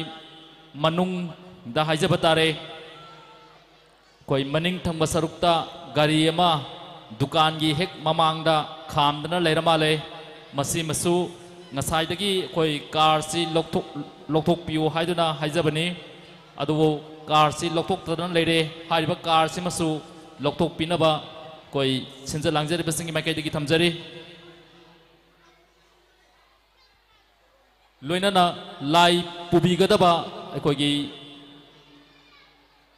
ꯃꯅꯨꯡꯗ ꯍꯥꯏꯖꯕ ꯇꯥꯔꯦ, ꯑꯩꯈꯣꯏ ꯃꯅꯤꯡ ꯊꯪꯕ ꯁꯔꯨꯛꯇ ꯒꯥꯔꯤ ꯑꯃ ꯗꯨꯀꯥꯟꯒꯤ ꯍꯦꯛ ꯃꯃꯥꯡꯗ ꯈꯥꯝꯗꯅ ꯂꯩꯔ ꯃꯥꯜꯂꯦ꯫ ꯃꯁꯤꯃꯁꯨ ꯉꯁꯥꯏꯗꯒꯤ ꯑꯩꯈꯣꯏ ꯀꯥꯔꯁꯤ ꯂꯧꯊꯣꯛ-, ꯂꯧꯊꯣꯛꯄꯤꯌꯨ ꯍꯥꯏꯗꯨꯅ ꯍꯥꯏꯖꯕꯅꯤ꯫ ꯑꯗꯨꯕꯨ ꯀꯥꯔꯁꯤ ꯂꯧꯊꯣꯛꯇꯗꯅ ꯂꯩꯔꯦ꯫ ꯍꯥꯏꯔꯤꯕ ꯀꯥꯔꯁꯤꯃꯁꯨ ꯂꯧꯊꯣꯛꯄꯤꯅꯕ ꯑꯩꯈꯣꯏ ꯁꯤꯟꯖ ꯂꯥꯡꯖꯔꯤꯕꯁꯤꯡꯒꯤ ꯃꯥꯏꯀꯩꯗꯒꯤ ꯊꯝꯖꯔꯤ꯫ ꯂꯣꯏꯅꯅ ꯂꯥꯏ ꯄꯨꯕꯤꯒꯗꯕ ꯑꯩꯈꯣꯏꯒꯤ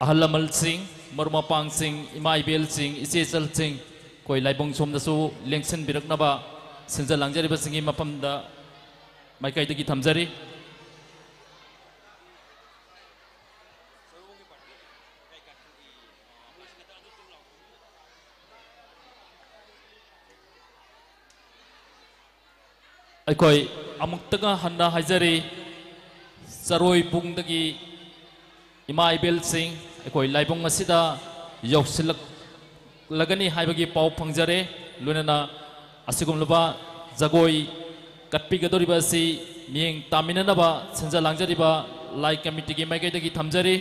ꯑꯍꯜ ꯂꯃꯟꯁꯤꯡ, ꯃꯔꯨꯞ ꯃꯄꯥꯡꯁꯤꯡ, ꯏꯃꯥ ꯏꯕꯦꯜꯁꯤꯡ, ꯏꯆꯦ ꯏꯆꯜꯁꯤꯡ, ꯑꯩꯈꯣꯏ ꯂꯥꯏꯕꯨꯡ ꯁꯣꯝꯗꯁꯨ ꯂꯦꯡꯁꯤꯟꯕꯤꯔꯛꯅꯕ ꯁꯤꯟꯖ ꯂꯥꯡꯖꯔꯤꯕꯁꯤꯡꯒꯤ ꯃꯐꯝꯗ ꯃꯥꯏꯀꯩꯗꯒꯤ ꯊꯝꯖꯔꯤ꯫ ꯑꯩꯈꯣꯏ ꯑꯃꯨꯛꯇꯒ ꯍꯟꯅ ꯍꯥꯏꯖꯔꯤ, ꯆꯔꯣꯏꯕꯨꯡꯗꯒꯤ ꯏꯃꯥ ꯏꯕꯦꯜꯁꯤꯡ ꯑꯩꯈꯣꯏ ꯂꯥꯏꯕꯨꯡ ꯑꯁꯤꯗ ꯌꯧꯁꯤꯜꯂꯛꯂꯒꯅꯤ ꯍꯥꯏꯕꯒꯤ ꯄꯥꯎ ꯐꯪꯖꯔꯦ꯫ ꯂꯣꯏꯅꯅ ꯑꯁꯤꯒꯨꯝꯂꯕ ꯖꯒꯣꯏ ꯀꯠꯄꯤꯒꯗꯧꯔꯤꯕ ꯑꯁꯤ ꯃꯤꯠꯌꯦꯡ ꯇꯥꯃꯤꯟꯅꯅꯕ ꯁꯤꯟꯖ ꯂꯥꯡꯖꯔꯤꯕ ꯂꯥꯏ ꯀꯃꯤꯇꯤꯒꯤ ꯃꯥꯏꯀꯩꯗꯒꯤ ꯊꯝꯖꯔꯤ꯫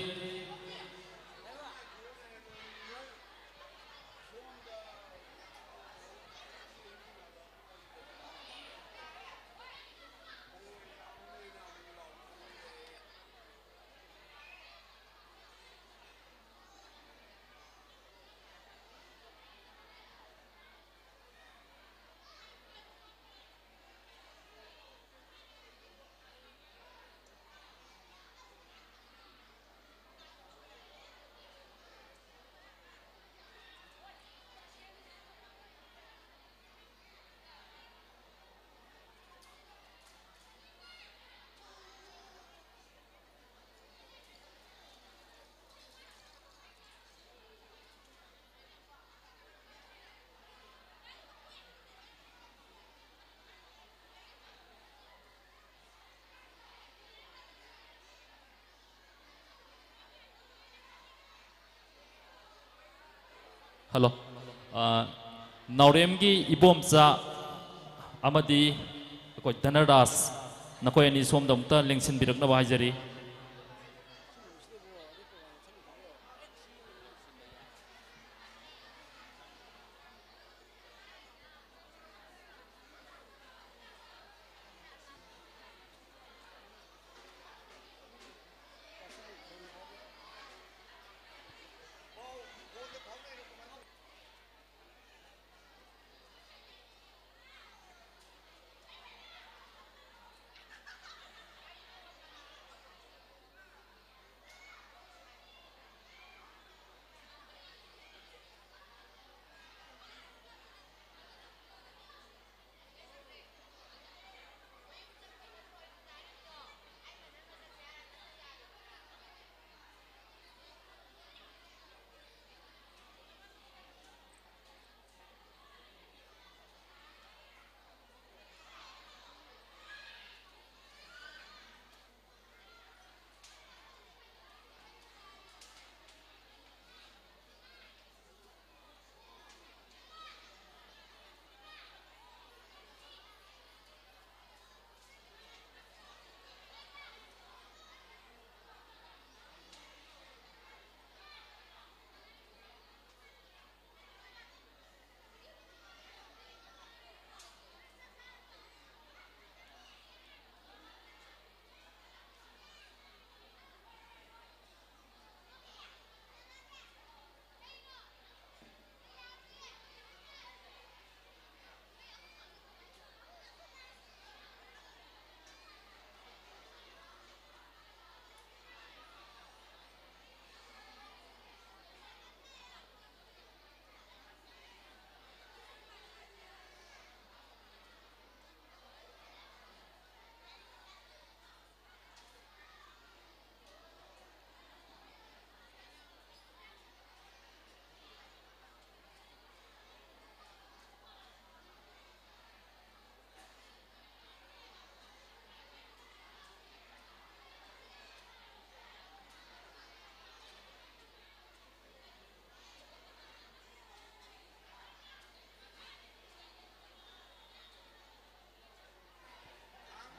ꯍꯜꯂꯣ꯫ ꯑ, ꯅꯥꯎꯔꯦꯝꯒꯤ ꯏꯕꯣꯝꯆꯥ ꯑꯃꯗꯤ ꯑꯩꯈꯣꯏ ꯙꯅꯔꯥꯖ, ꯅꯈꯣꯏ ꯑꯅꯤ ꯁꯣꯝꯗ ꯑꯃꯨꯛꯇ ꯂꯦꯡꯁꯤꯟꯕꯤꯔꯛꯅꯕ ꯍꯥꯏꯖꯔꯤ꯫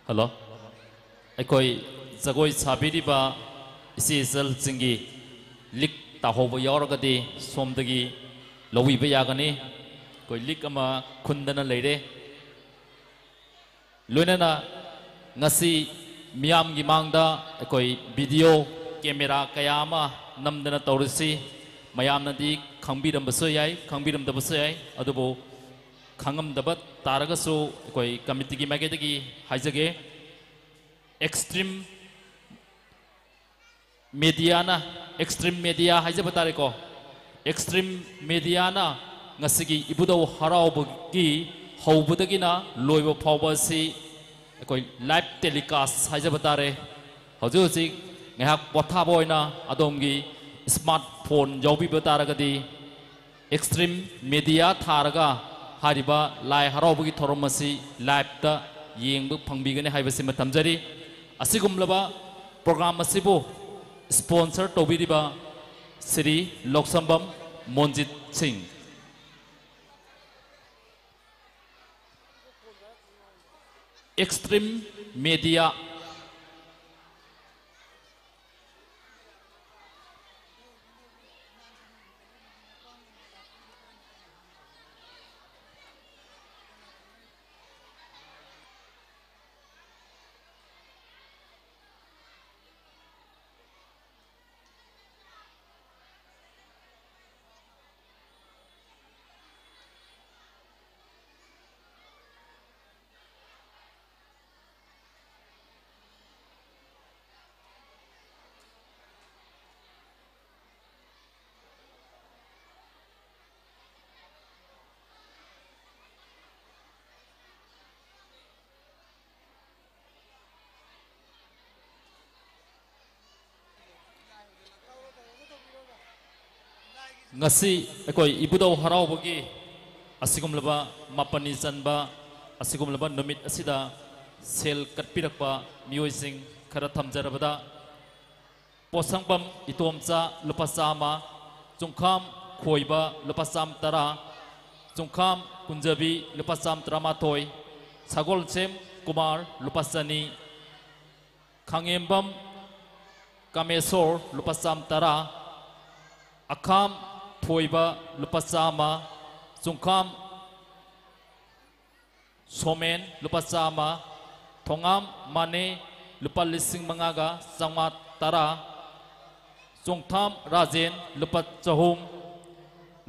ꯍꯜꯂꯣ꯫ ꯑꯩꯈꯣꯏ ꯖꯒꯣꯏ ꯁꯥꯕꯤꯔꯤꯕ ꯏꯆꯦ ꯏꯆꯜꯁꯤꯡꯒꯤ ꯂꯤꯛ ꯇꯥꯍꯧꯕ ꯌꯥꯎꯔꯒꯗꯤ ꯁꯣꯝꯗꯒꯤ ꯂꯧꯕꯤꯕ ꯌꯥꯒꯅꯤ꯫ ꯑꯩꯈꯣꯏ ꯂꯤꯛ ꯑꯃ ꯈꯨꯟꯗꯅ ꯂꯩꯔꯦ꯫ ꯂꯣꯏꯅꯅ ꯉꯁꯤ ꯃꯤꯌꯥꯝꯒꯤ ꯃꯥꯡꯗ ꯑꯩꯈꯣꯏ ꯚꯤꯗꯤꯑꯣ ꯀꯦꯃꯦꯔꯥ ꯀꯌꯥ ꯑꯃ ꯅꯝꯗꯅ ꯇꯧꯔꯤꯁꯤ ꯃꯌꯥꯝꯅꯗꯤ ꯈꯪꯕꯤꯔꯝꯕꯁꯨ ꯌꯥꯏ, ꯈꯪꯕꯤꯔꯝꯗꯕꯁꯨ ꯌꯥꯏ꯫ ꯑꯗꯨꯕꯨ ꯈꯪꯉꯝꯗꯕ ꯇꯥꯔꯒꯁꯨ ꯑꯩꯈꯣꯏ ꯀꯃꯤꯇꯤꯒꯤ ꯃꯥꯏꯀꯩꯗꯒꯤ ꯍꯥꯏꯖꯒꯦ꯫ ꯑꯦꯛꯁꯇ꯭ꯔꯤꯝ ꯃꯦꯗꯤꯌꯥꯅ, ꯑꯦꯛꯁꯇ꯭ꯔꯤꯝ ꯃꯦꯗꯤꯌꯥ ꯍꯥꯏꯖꯕ ꯇꯥꯔꯦꯀꯣ, ꯑꯦꯛꯁꯇ꯭ꯔꯤꯝ ꯃꯦꯗꯤꯌꯥꯅ ꯉꯁꯤꯒꯤ ꯏꯕꯨꯙꯧ ꯍꯔꯥꯎꯕꯒꯤ ꯍꯧꯕꯗꯒꯤꯅ ꯂꯣꯏꯕ ꯐꯥꯎꯕ ꯑꯁꯤ ꯑꯩꯈꯣꯏ ꯂꯥꯏꯚ ꯇꯦꯂꯤꯀꯥꯁ ꯍꯥꯏꯖꯕ ꯇꯥꯔꯦ꯫ ꯍꯧꯖꯤꯛ ꯍꯧꯖꯤꯛ ꯉꯥꯏꯍꯥꯛ ꯄꯣꯊꯥꯕ ꯑꯣꯏꯅ ꯑꯗꯣꯝꯒꯤ ꯁ꯭ꯃꯥꯔꯠ ꯐꯣꯟ ꯌꯥꯎꯕꯤꯕ ꯇꯥꯔꯒꯗꯤ ꯑꯦꯛꯁꯇ꯭ꯔꯤꯝ ꯃꯦꯗꯤꯌꯥ ꯊꯥꯔꯒ ꯍꯥꯏꯔꯤꯕ ꯂꯥꯏ ꯍꯔꯥꯎꯕꯒꯤ ꯊꯧꯔꯝ ꯑꯁꯤ ꯂꯥꯏꯞꯇ ꯌꯦꯡꯕ ꯐꯪꯕꯤꯒꯅꯤ ꯍꯥꯏꯕꯁꯤꯃ ꯊꯝꯖꯔꯤ꯫ ꯑꯁꯤꯒꯨꯝꯂꯕ ꯄ꯭ꯔꯣꯒ꯭ꯔꯥꯝ ꯑꯁꯤꯕꯨ ꯁ꯭ꯄꯣꯟꯁꯔ ꯇꯧꯕꯤꯔꯤꯕ ꯁ꯭ꯔꯤ ꯂꯧꯁꯝꯕꯝ ꯃꯣꯟꯖꯤꯠ ꯁꯤꯡ꯫ Extreme media. ꯉꯁꯤ ꯑꯩꯈꯣꯏ ꯏꯕꯨꯙꯧ ꯍꯔꯥꯎꯕꯒꯤ ꯑꯁꯤꯒꯨꯝꯂꯕ ꯃꯥꯄꯟꯅꯤ ꯆꯟꯕ ꯑꯁꯤꯒꯨꯝꯂꯕ ꯅꯨꯃꯤꯠ ꯑꯁꯤꯗ ꯁꯦꯜ ꯀꯠꯄꯤꯔꯛꯄ ꯃꯤꯑꯣꯏꯁꯤꯡ ꯈꯔ ꯊꯝꯖꯔꯕꯗ, ꯄꯣꯠꯁꯪꯕꯝ ꯏꯇꯣꯝꯆꯥ ꯂꯨꯄꯥ ꯆꯥꯝꯃ, ꯆꯨꯡꯈꯥꯝ ꯈꯣꯏꯕ ꯂꯨꯄꯥ ꯆꯥꯝ ꯇꯔꯥ, ꯆꯨꯡꯈꯥꯝ ꯀꯨꯟꯖꯕꯤ ꯂꯨꯄꯥ ꯆꯥꯝ ꯇꯔꯥꯃꯥꯊꯣꯏ, ꯁꯒꯣꯜꯁꯦꯝ ꯀꯨꯃꯥꯔ, ꯂꯨꯄꯥ ꯆꯅꯤ꯫ ꯈꯥꯉꯦꯝꯕꯝ ꯀꯥꯃꯦꯁꯣꯔ, ꯂꯨꯄꯥ ꯆꯥꯝ ꯇꯔꯥ꯫ ꯑꯈꯥꯝ ꯊꯣꯏꯕ, ꯂꯨꯄꯥ ꯆꯥꯝꯃ꯫ ꯆꯨꯡꯈꯥꯝ ꯁꯣꯃꯦꯟ, ꯂꯨꯄꯥ ꯆꯥꯝꯃ꯫ ꯊꯣꯉꯥꯝ ꯃꯥꯅꯦ, ꯂꯨꯄꯥ ꯂꯤꯁꯤꯡ ꯃꯉꯥꯒ ꯆꯥꯝꯃꯉꯥ ꯇꯔꯥ꯫ ꯆꯣꯡꯊꯥꯝ ꯔꯥꯖꯦꯟ, ꯂꯨꯄꯥ ꯆꯍꯨꯝ꯫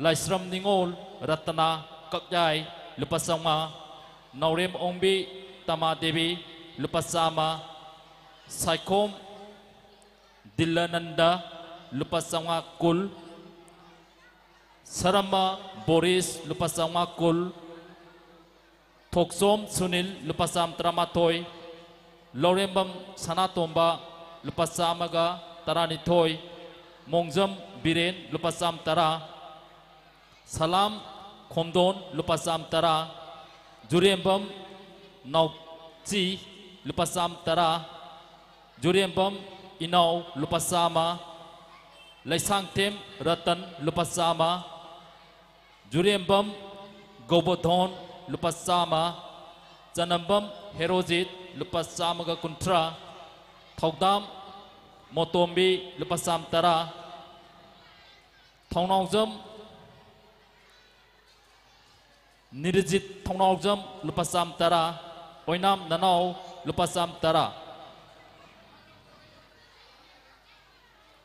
ꯂꯥꯏꯁ꯭ꯔꯝ ꯅꯤꯉꯣꯜ, ꯔꯇꯅꯥ ꯀꯛꯌꯥꯏ, ꯂꯨꯄꯥ ꯆꯥꯝꯃꯉꯥ꯫ ꯅꯥꯎꯔꯦꯝ ꯑꯣꯡꯕꯤ ꯇꯃꯥ ꯗꯦꯕꯤ, ꯂꯨꯄꯥ ꯆꯥꯝꯃ꯫ ꯁꯥꯏꯈꯣꯝ ꯗꯤꯜꯂꯥꯅꯟꯗ, ꯂꯨꯄꯥ ꯆꯥꯝꯃꯉꯥ ꯀꯨꯟ꯫ ꯁꯔꯃ ꯕꯣꯔꯤꯁ, ꯂꯨꯄꯥ ꯆꯥꯝꯃꯉꯥ ꯀꯨꯟ꯫ ꯊꯣꯛꯆꯣꯝ ꯁꯨꯅꯤꯜ, ꯂꯨꯄꯥ ꯆꯥꯝ ꯇꯔꯥꯃꯥꯊꯣꯏ꯫ ꯂꯧꯔꯦꯝꯕꯝ ꯁꯅꯥꯇꯣꯝꯕ, ꯂꯨꯄꯥ ꯆꯥꯝꯃꯒ ꯇꯔꯥꯅꯤꯊꯣꯏ꯫ ꯃꯣꯡꯖꯝ ꯕꯤꯔꯦꯟ, ꯂꯨꯄꯥ ꯆꯥꯝ ꯇꯔꯥ꯫ ꯁꯂꯥꯝ ꯈꯣꯝꯗꯣꯟ, ꯂꯨꯄꯥ ꯆꯥꯝ ꯇꯔꯥ꯫ ꯖꯨꯔꯦꯝꯕꯝ ꯅꯥꯎꯆꯤ, ꯂꯨꯄꯥ ꯆꯥꯝ ꯇꯔꯥ꯫ ꯖꯨꯔꯦꯝꯕꯝ ꯏꯅꯥꯎ, ꯂꯨꯄꯥ ꯆꯥꯝꯃ꯫ ꯂꯩꯁꯥꯡꯊꯦꯝ ꯔꯇꯟ, ꯂꯨꯄꯥ ꯆꯥꯝꯃ꯫ ꯖꯨꯔꯦꯝꯕꯝ ꯒꯧꯕꯣꯙꯣꯟ, ꯂꯨꯄꯥ ꯆꯥꯝꯃ꯫ ꯆꯅꯝꯕꯝ ꯍꯦꯔꯣꯖꯤꯠ, ꯂꯨꯄꯥ ꯆꯥꯝꯃꯒ ꯀꯨꯟꯊ꯭ꯔꯥ꯫ ꯊꯧꯗꯥꯝ ꯃꯣꯇꯣꯝꯕꯤ, ꯂꯨꯄꯥ ꯆꯥꯝ ꯇꯔꯥ꯫ ꯊꯧꯅꯥꯎꯖꯝ ꯅꯤꯔꯖꯤꯠ, ꯊꯧꯅꯥꯎꯖꯝ, ꯂꯨꯄꯥ ꯆꯥꯝ ꯇꯔꯥ꯫ ꯑꯣꯏꯅꯥꯝ ꯅꯅꯥꯎ, ꯂꯨꯄꯥ ꯆꯥꯝ ꯇꯔꯥ꯫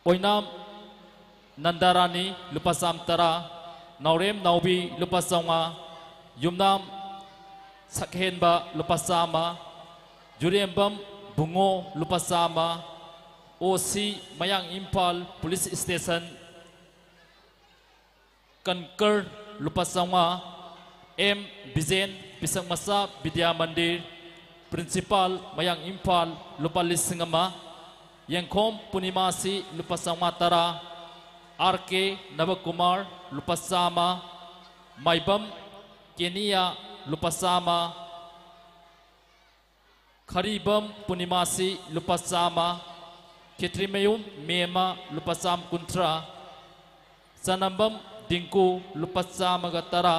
ꯑꯣꯏꯅꯥꯝ ꯅꯟꯗꯥꯔꯥꯅꯤ, ꯂꯨꯄꯥ ꯆꯥꯝ ꯇꯔꯥ꯫ ꯅꯥꯎꯔꯦꯝ ꯅꯥꯎꯕꯤ, ꯂꯨꯄꯥ ꯆꯥꯝꯃꯉꯥ꯫ ꯌꯨꯝꯅꯥꯝ ꯁꯛꯍꯦꯟꯕ, ꯂꯨꯄꯥ ꯆꯥꯝꯃ꯫ ꯖꯨꯔꯦꯝꯕꯝ ꯕꯨꯡꯉꯣ, ꯂꯨꯄꯥ ꯆꯥꯝꯃ꯫ ꯑꯣ ꯁꯤ ꯃꯌꯥꯡ ꯏꯝꯐꯥꯜ ꯄꯨꯂꯤꯁ ꯁ꯭ꯇꯦꯁꯟ ꯀꯟꯀꯔ, ꯂꯨꯄꯥ ꯆꯥꯝꯃꯉꯥ꯫ ꯑꯦꯝ ꯕꯤꯖꯦꯟ, ꯄꯤꯁꯛ ꯃꯆꯥ ꯕꯤꯗ꯭ꯌꯥ ꯃꯟꯗꯤꯔ ꯄ꯭ꯔꯤꯟꯁꯤꯄꯥꯜ, ꯃꯌꯥꯡ ꯏꯝꯐꯥꯜ, ꯂꯨꯄꯥ ꯂꯤꯁꯤꯡ ꯑꯃ꯫ ꯌꯦꯡꯈꯣꯝ ꯄꯨꯔꯅꯤꯃꯥꯁꯤ, ꯂꯨꯄꯥ ꯆꯥꯝꯃꯉꯥ ꯇꯔꯥ꯫ ꯑꯥꯔ ꯀꯦ ꯅꯕꯀꯨꯃꯥꯔ, ꯂꯨꯄꯥ ꯆꯥꯝꯃ꯫ ꯃꯥꯏꯕꯝ ꯀꯦꯅꯤꯌꯥ, ꯂꯨꯄꯥ ꯆꯥꯝꯃ꯫ ꯈꯔꯤꯕꯝ ꯄꯨꯔꯅꯤꯃꯥꯁꯤ, ꯂꯨꯄꯥ ꯆꯥꯝꯃ꯫ ꯈꯦꯇ꯭ꯔꯤꯃꯌꯨꯝ ꯃꯦꯝꯃ, ꯂꯨꯄꯥ ꯆꯥꯝ ꯀꯨꯟꯊ꯭ꯔꯥ꯫ ꯆꯅꯝꯕꯝ ꯗꯤꯡꯀꯨ, ꯂꯨꯄꯥ ꯆꯥꯝꯃꯒ ꯇꯔꯥ꯫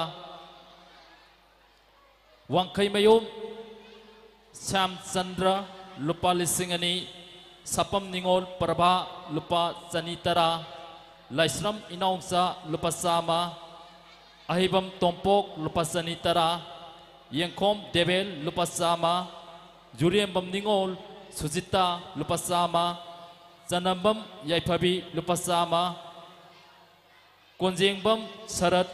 ꯋꯥꯡꯈꯩꯃꯌꯨꯝ ꯁ꯭ꯌꯥꯝꯆꯟꯗ꯭ꯔ, ꯂꯨꯄꯥ ꯂꯤꯁꯤꯡ ꯑꯅꯤ꯫ ꯁꯥꯄꯝ ꯅꯤꯉꯣꯜ ꯄ꯭ꯔꯚꯥ, ꯂꯨꯄꯥ ꯆꯅꯤ ꯇꯔꯥ꯫ ꯂꯥꯏꯁ꯭ꯔꯝ ꯏꯅꯥꯎꯆꯥ, ꯂꯨꯄꯥ ꯆꯥꯝꯃ꯫ ꯑꯍꯩꯕꯝ ꯇꯣꯝꯄꯣꯛ, ꯂꯨꯄꯥ ꯆꯅꯤ ꯇꯔꯥ꯫ ꯌꯦꯡꯈꯣꯝ ꯗꯦꯕꯦꯜ, ꯂꯨꯄꯥ ꯆꯥꯝꯃ꯫ ꯖꯨꯔꯦꯝꯕꯝ ꯅꯤꯉꯣꯜ ꯁꯨꯖꯤꯇꯥ, ꯂꯨꯄꯥ ꯆꯥꯝꯃ꯫ ꯆꯅꯝꯕꯝ ꯌꯥꯏꯐꯕꯤ, ꯂꯨꯄꯥ ꯆꯥꯝꯃ꯫ ꯀꯣꯟꯖꯦꯡꯕꯝ ꯁꯔꯠ,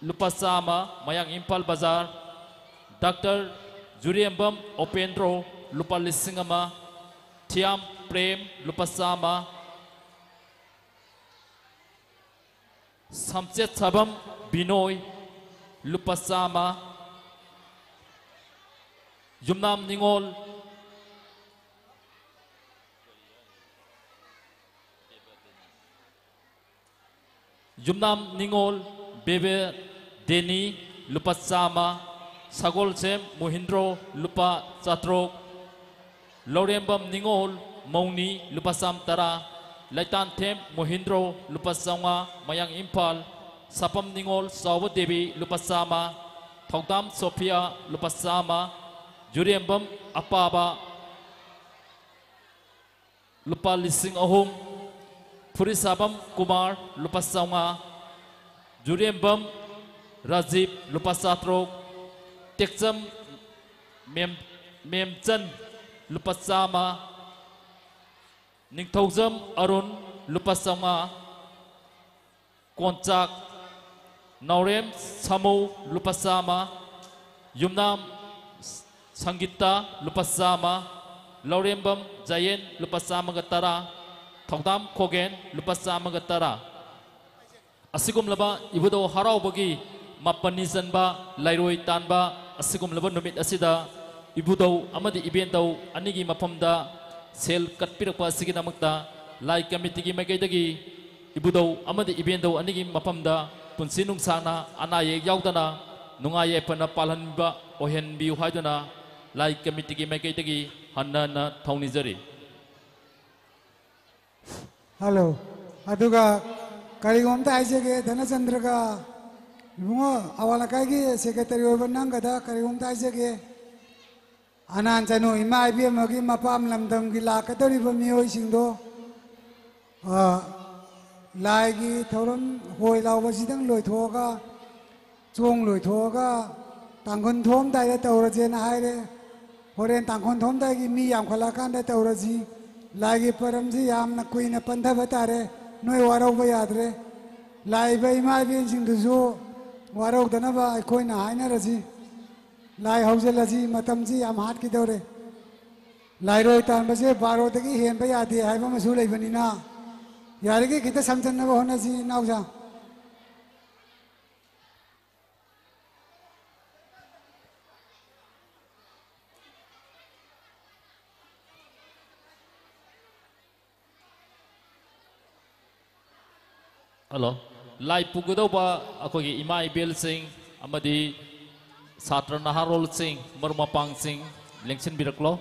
ꯂꯨꯄꯥ ꯆꯥꯝꯃ, ꯃꯌꯥꯡ ꯏꯝꯐꯥꯜ ꯕꯖꯥꯔ꯫ ꯗꯥꯛꯇꯔ ꯖꯨꯔꯦꯝꯕꯝ ꯑꯣꯄꯦꯟꯗ꯭ꯔꯣ, ꯂꯨꯄꯥ ꯂꯤꯁꯤꯡ ꯑꯃ꯫ ꯊꯤꯌꯥꯝ ꯄ꯭ꯔꯦꯝ, ꯂꯨꯄꯥ ꯆꯥꯝꯃ꯫ ꯁꯝꯆꯦꯠ ꯁꯥꯕꯝ ꯕꯤꯅꯣꯏ, ꯂꯨꯄꯥ ꯆꯥꯝꯃ꯫ ꯌꯨꯝꯅꯥꯝ ꯅꯤꯉꯣꯜ, ꯌꯨꯝꯅꯥꯝ ꯅꯤꯉꯣꯜ ꯕꯦꯕꯦ ꯗꯦꯅꯤ, ꯂꯨꯄꯥ ꯆꯥꯝꯃ꯫ ꯁꯒꯣꯜꯁꯦꯝ ꯃꯣꯍꯤꯟꯗ꯭ꯔꯣ, ꯂꯨꯄꯥ ꯆꯥꯇ꯭ꯔꯨꯛ꯫ ꯂꯧꯔꯦꯝꯕꯝ ꯅꯤꯉꯣꯜ ꯃꯧꯅꯤ, ꯂꯨꯄꯥ ꯆꯥꯝ ꯇꯔꯥ꯫ ꯂꯩꯇꯥꯟꯊꯦꯝ ꯃꯣꯍꯤꯟꯗ꯭ꯔꯣ, ꯂꯨꯄꯥ ꯆꯥꯝꯃꯉꯥ, ꯃꯌꯥꯡ ꯏꯝꯐꯥꯜ꯫ ꯁꯥꯄꯝ ꯅꯤꯉꯣꯜ ꯆꯥꯎꯕ ꯗꯦꯕꯤ, ꯂꯨꯄꯥ ꯆꯥꯝꯃ꯫ ꯊꯧꯗꯥꯝ ꯁꯣꯐꯤꯌꯥ, ꯂꯨꯄꯥ ꯆꯥꯝꯃ꯫ ꯖꯨꯔꯦꯝꯕꯝ ꯑꯄꯥꯕ, ꯂꯨꯄꯥ ꯂꯤꯁꯤꯡ ꯑꯍꯨꯝ꯫ ꯐꯨꯔꯤꯁꯥꯕꯝ ꯀꯨꯃꯥꯔ, ꯂꯨꯄꯥ ꯆꯥꯝꯃꯉꯥ꯫ ꯖꯨꯔꯦꯝꯕꯝ ꯔꯥꯖꯤꯞ, ꯂꯨꯄꯥ ꯆꯥꯇ꯭ꯔꯨꯛ꯫ ꯇꯦꯛꯆꯝ ꯃꯦꯝ-, ꯃꯦꯝꯆꯟ, ꯂꯨꯄꯥ ꯆꯥꯝꯃ꯫ ꯅꯤꯡꯊꯧꯖꯝ ꯑꯔꯨꯟ, ꯂꯨꯄꯥ ꯆꯥꯝꯃꯉꯥ꯫ ꯀꯣꯟꯆꯥꯛ ꯅꯥꯎꯔꯦꯝ ꯁꯥꯃꯨ, ꯂꯨꯄꯥ ꯆꯥꯝꯃ꯫ ꯌꯨꯝꯅꯥꯝ ꯁꯪꯒꯤꯇꯥ, ꯂꯨꯄꯥ ꯆꯥꯝꯃ꯫ ꯂꯧꯔꯦꯝꯕꯝ ꯖꯌꯦꯟ, ꯂꯨꯄꯥ ꯆꯥꯝꯃꯒ ꯇꯔꯥ꯫ ꯊꯧꯗꯥꯝ ꯈꯣꯒꯦꯟ, ꯂꯨꯄꯥ ꯆꯥꯝꯃꯒ ꯇꯔꯥ꯫ ꯑꯁꯤꯒꯨꯝꯂꯕ ꯏꯕꯨꯙꯧ ꯍꯔꯥꯎꯕꯒꯤ ꯃꯥꯄꯟꯅꯤ ꯆꯟꯕ ꯂꯩꯔꯣꯏ ꯇꯥꯟꯕ ꯑꯁꯤꯒꯨꯝꯂꯕ ꯅꯨꯃꯤꯠ ꯑꯁꯤꯗ ꯏꯕꯨꯙꯧ ꯑꯃꯗꯤ ꯏꯕꯦꯟꯙꯧ ꯑꯅꯤꯒꯤ ꯃꯐꯝꯗ ꯁꯦꯜ ꯀꯠꯄꯤꯔꯛꯄ ꯑꯁꯤꯒꯤꯗꯃꯛꯇ ꯂꯥꯏ ꯀꯃꯤꯇꯤꯒꯤ ꯃꯥꯏꯀꯩꯗꯒꯤ ꯏꯕꯨꯙꯧ ꯑꯃꯗꯤ ꯏꯕꯦꯟꯙꯧ ꯑꯅꯤꯒꯤ ꯃꯐꯝꯗ ꯄꯨꯟꯁꯤ ꯅꯨꯡꯁꯥꯡꯅ ꯑꯅꯥ ꯑꯌꯦꯛ ꯌꯥꯎꯗꯅ ꯅꯨꯡꯉꯥꯏ ꯌꯥꯏꯐꯅ ꯄꯥꯜꯍꯟꯕ ꯑꯣꯏꯍꯟꯕꯤꯌꯨ ꯍꯥꯏꯗꯨꯅ ꯂꯥꯏ ꯀꯃꯤꯇꯤꯒꯤ ꯃꯥꯏꯀꯩꯗꯒꯤ ꯍꯟꯅ ꯍꯟꯅ ꯊꯧꯅꯤꯖꯔꯤ꯫ ꯍꯜꯂꯣ꯫ ꯑꯗꯨꯒ ꯀꯔꯤꯒꯨꯝꯕ ꯑꯝꯇ ꯍꯥꯏꯖꯒꯦ, ꯙꯅꯆꯟꯗ꯭ꯔꯒ ꯏꯕꯨꯡꯉꯣ, ꯑꯋꯥꯡ ꯂꯩꯀꯥꯏꯒꯤ ꯁꯦꯀ꯭ꯔꯦꯇꯔꯤ ꯑꯣꯏꯕ ꯅꯪꯒꯗ ꯀꯔꯤꯒꯨꯝꯕ ꯑꯝꯇ ꯍꯥꯏꯖꯒꯦ꯫ ꯑꯅꯥꯟ ꯆꯅꯨ ꯏꯃꯥ ꯏꯕꯦꯝꯃꯒꯤ ꯃꯄꯥꯝ ꯂꯝꯗꯝꯒꯤ ꯂꯥꯛꯀꯗꯧꯔꯤꯕ ꯃꯤꯑꯣꯏꯁꯤꯡꯗꯣ, ꯑ, ꯂꯥꯏꯒꯤ ꯊꯧꯔꯝ ꯍꯣꯏ ꯂꯥꯎꯕꯁꯤꯗꯪ ꯂꯣꯏꯊꯣꯛꯑꯒ, ꯆꯣꯡ ꯂꯣꯏꯊꯣꯛꯑꯒ ꯇꯥꯡꯈꯨꯜ ꯊꯣꯛꯑꯝꯗꯥꯏꯗ ꯇꯧꯔꯁꯦꯅ ꯍꯥꯏꯔꯦ꯫ ꯍꯣꯔꯦꯟ ꯇꯥꯡꯈꯨꯜ ꯊꯣꯛꯑꯝꯗꯥꯏꯒꯤ ꯃꯤ ꯌꯥꯝꯈꯠꯂꯛꯑꯀꯥꯟꯗ ꯇꯧꯔꯁꯤ꯫ ꯂꯥꯏꯒꯤ ꯄꯔꯝꯁꯤ ꯌꯥꯝꯅ ꯀꯨꯏꯅ ꯄꯟꯊꯕ ꯇꯥꯔꯦ꯫ ꯅꯣꯏ ꯋꯥꯔꯧꯕ ꯌꯥꯗ꯭ꯔꯦ꯫ ꯂꯥꯛꯏꯕ ꯏꯃꯥ ꯏꯕꯦꯟꯁꯤꯡꯗꯨꯁꯨ ꯋꯥꯔꯧꯗꯅꯕ ꯑꯩꯈꯣꯏꯅ ꯍꯥꯏꯅꯔꯁꯤ꯫ ꯂꯥꯏ ꯍꯧꯖꯤꯜꯂꯁꯤ, ꯃꯇꯝꯁꯤ ꯌꯥꯝ ꯍꯥꯠꯈꯤꯗꯧꯔꯦ꯫ ꯂꯥꯏꯔꯣꯏ ꯇꯥꯟꯕꯁꯦ ꯕꯥꯔꯣꯗꯒꯤ ꯍꯦꯟꯕ ꯌꯥꯗꯦ ꯍꯥꯏꯕ ꯑꯃꯁꯨ ꯂꯩꯕꯅꯤꯅ, ꯌꯥꯔꯤꯈꯩ ꯈꯤꯇ ꯁꯝꯖꯟꯅꯕ ꯍꯣꯠꯅꯁꯤ, ꯏꯅꯥꯎꯖꯥ꯫ ꯍꯜꯂꯣ꯫ ꯂꯥꯏ ꯄꯨꯒꯗꯧꯕ ꯑꯩꯈꯣꯏꯒꯤ ꯏꯃꯥ ꯏꯕꯦꯜꯁꯤꯡ ꯑꯃꯗꯤ ꯁꯥꯇ꯭ꯔ ꯅꯍꯥꯔꯣꯜꯁꯤꯡ, ꯃꯔꯨꯞ ꯃꯄꯥꯡꯁꯤꯡ ꯂꯦꯡꯁꯤꯟꯕꯤꯔꯛꯂꯣ꯫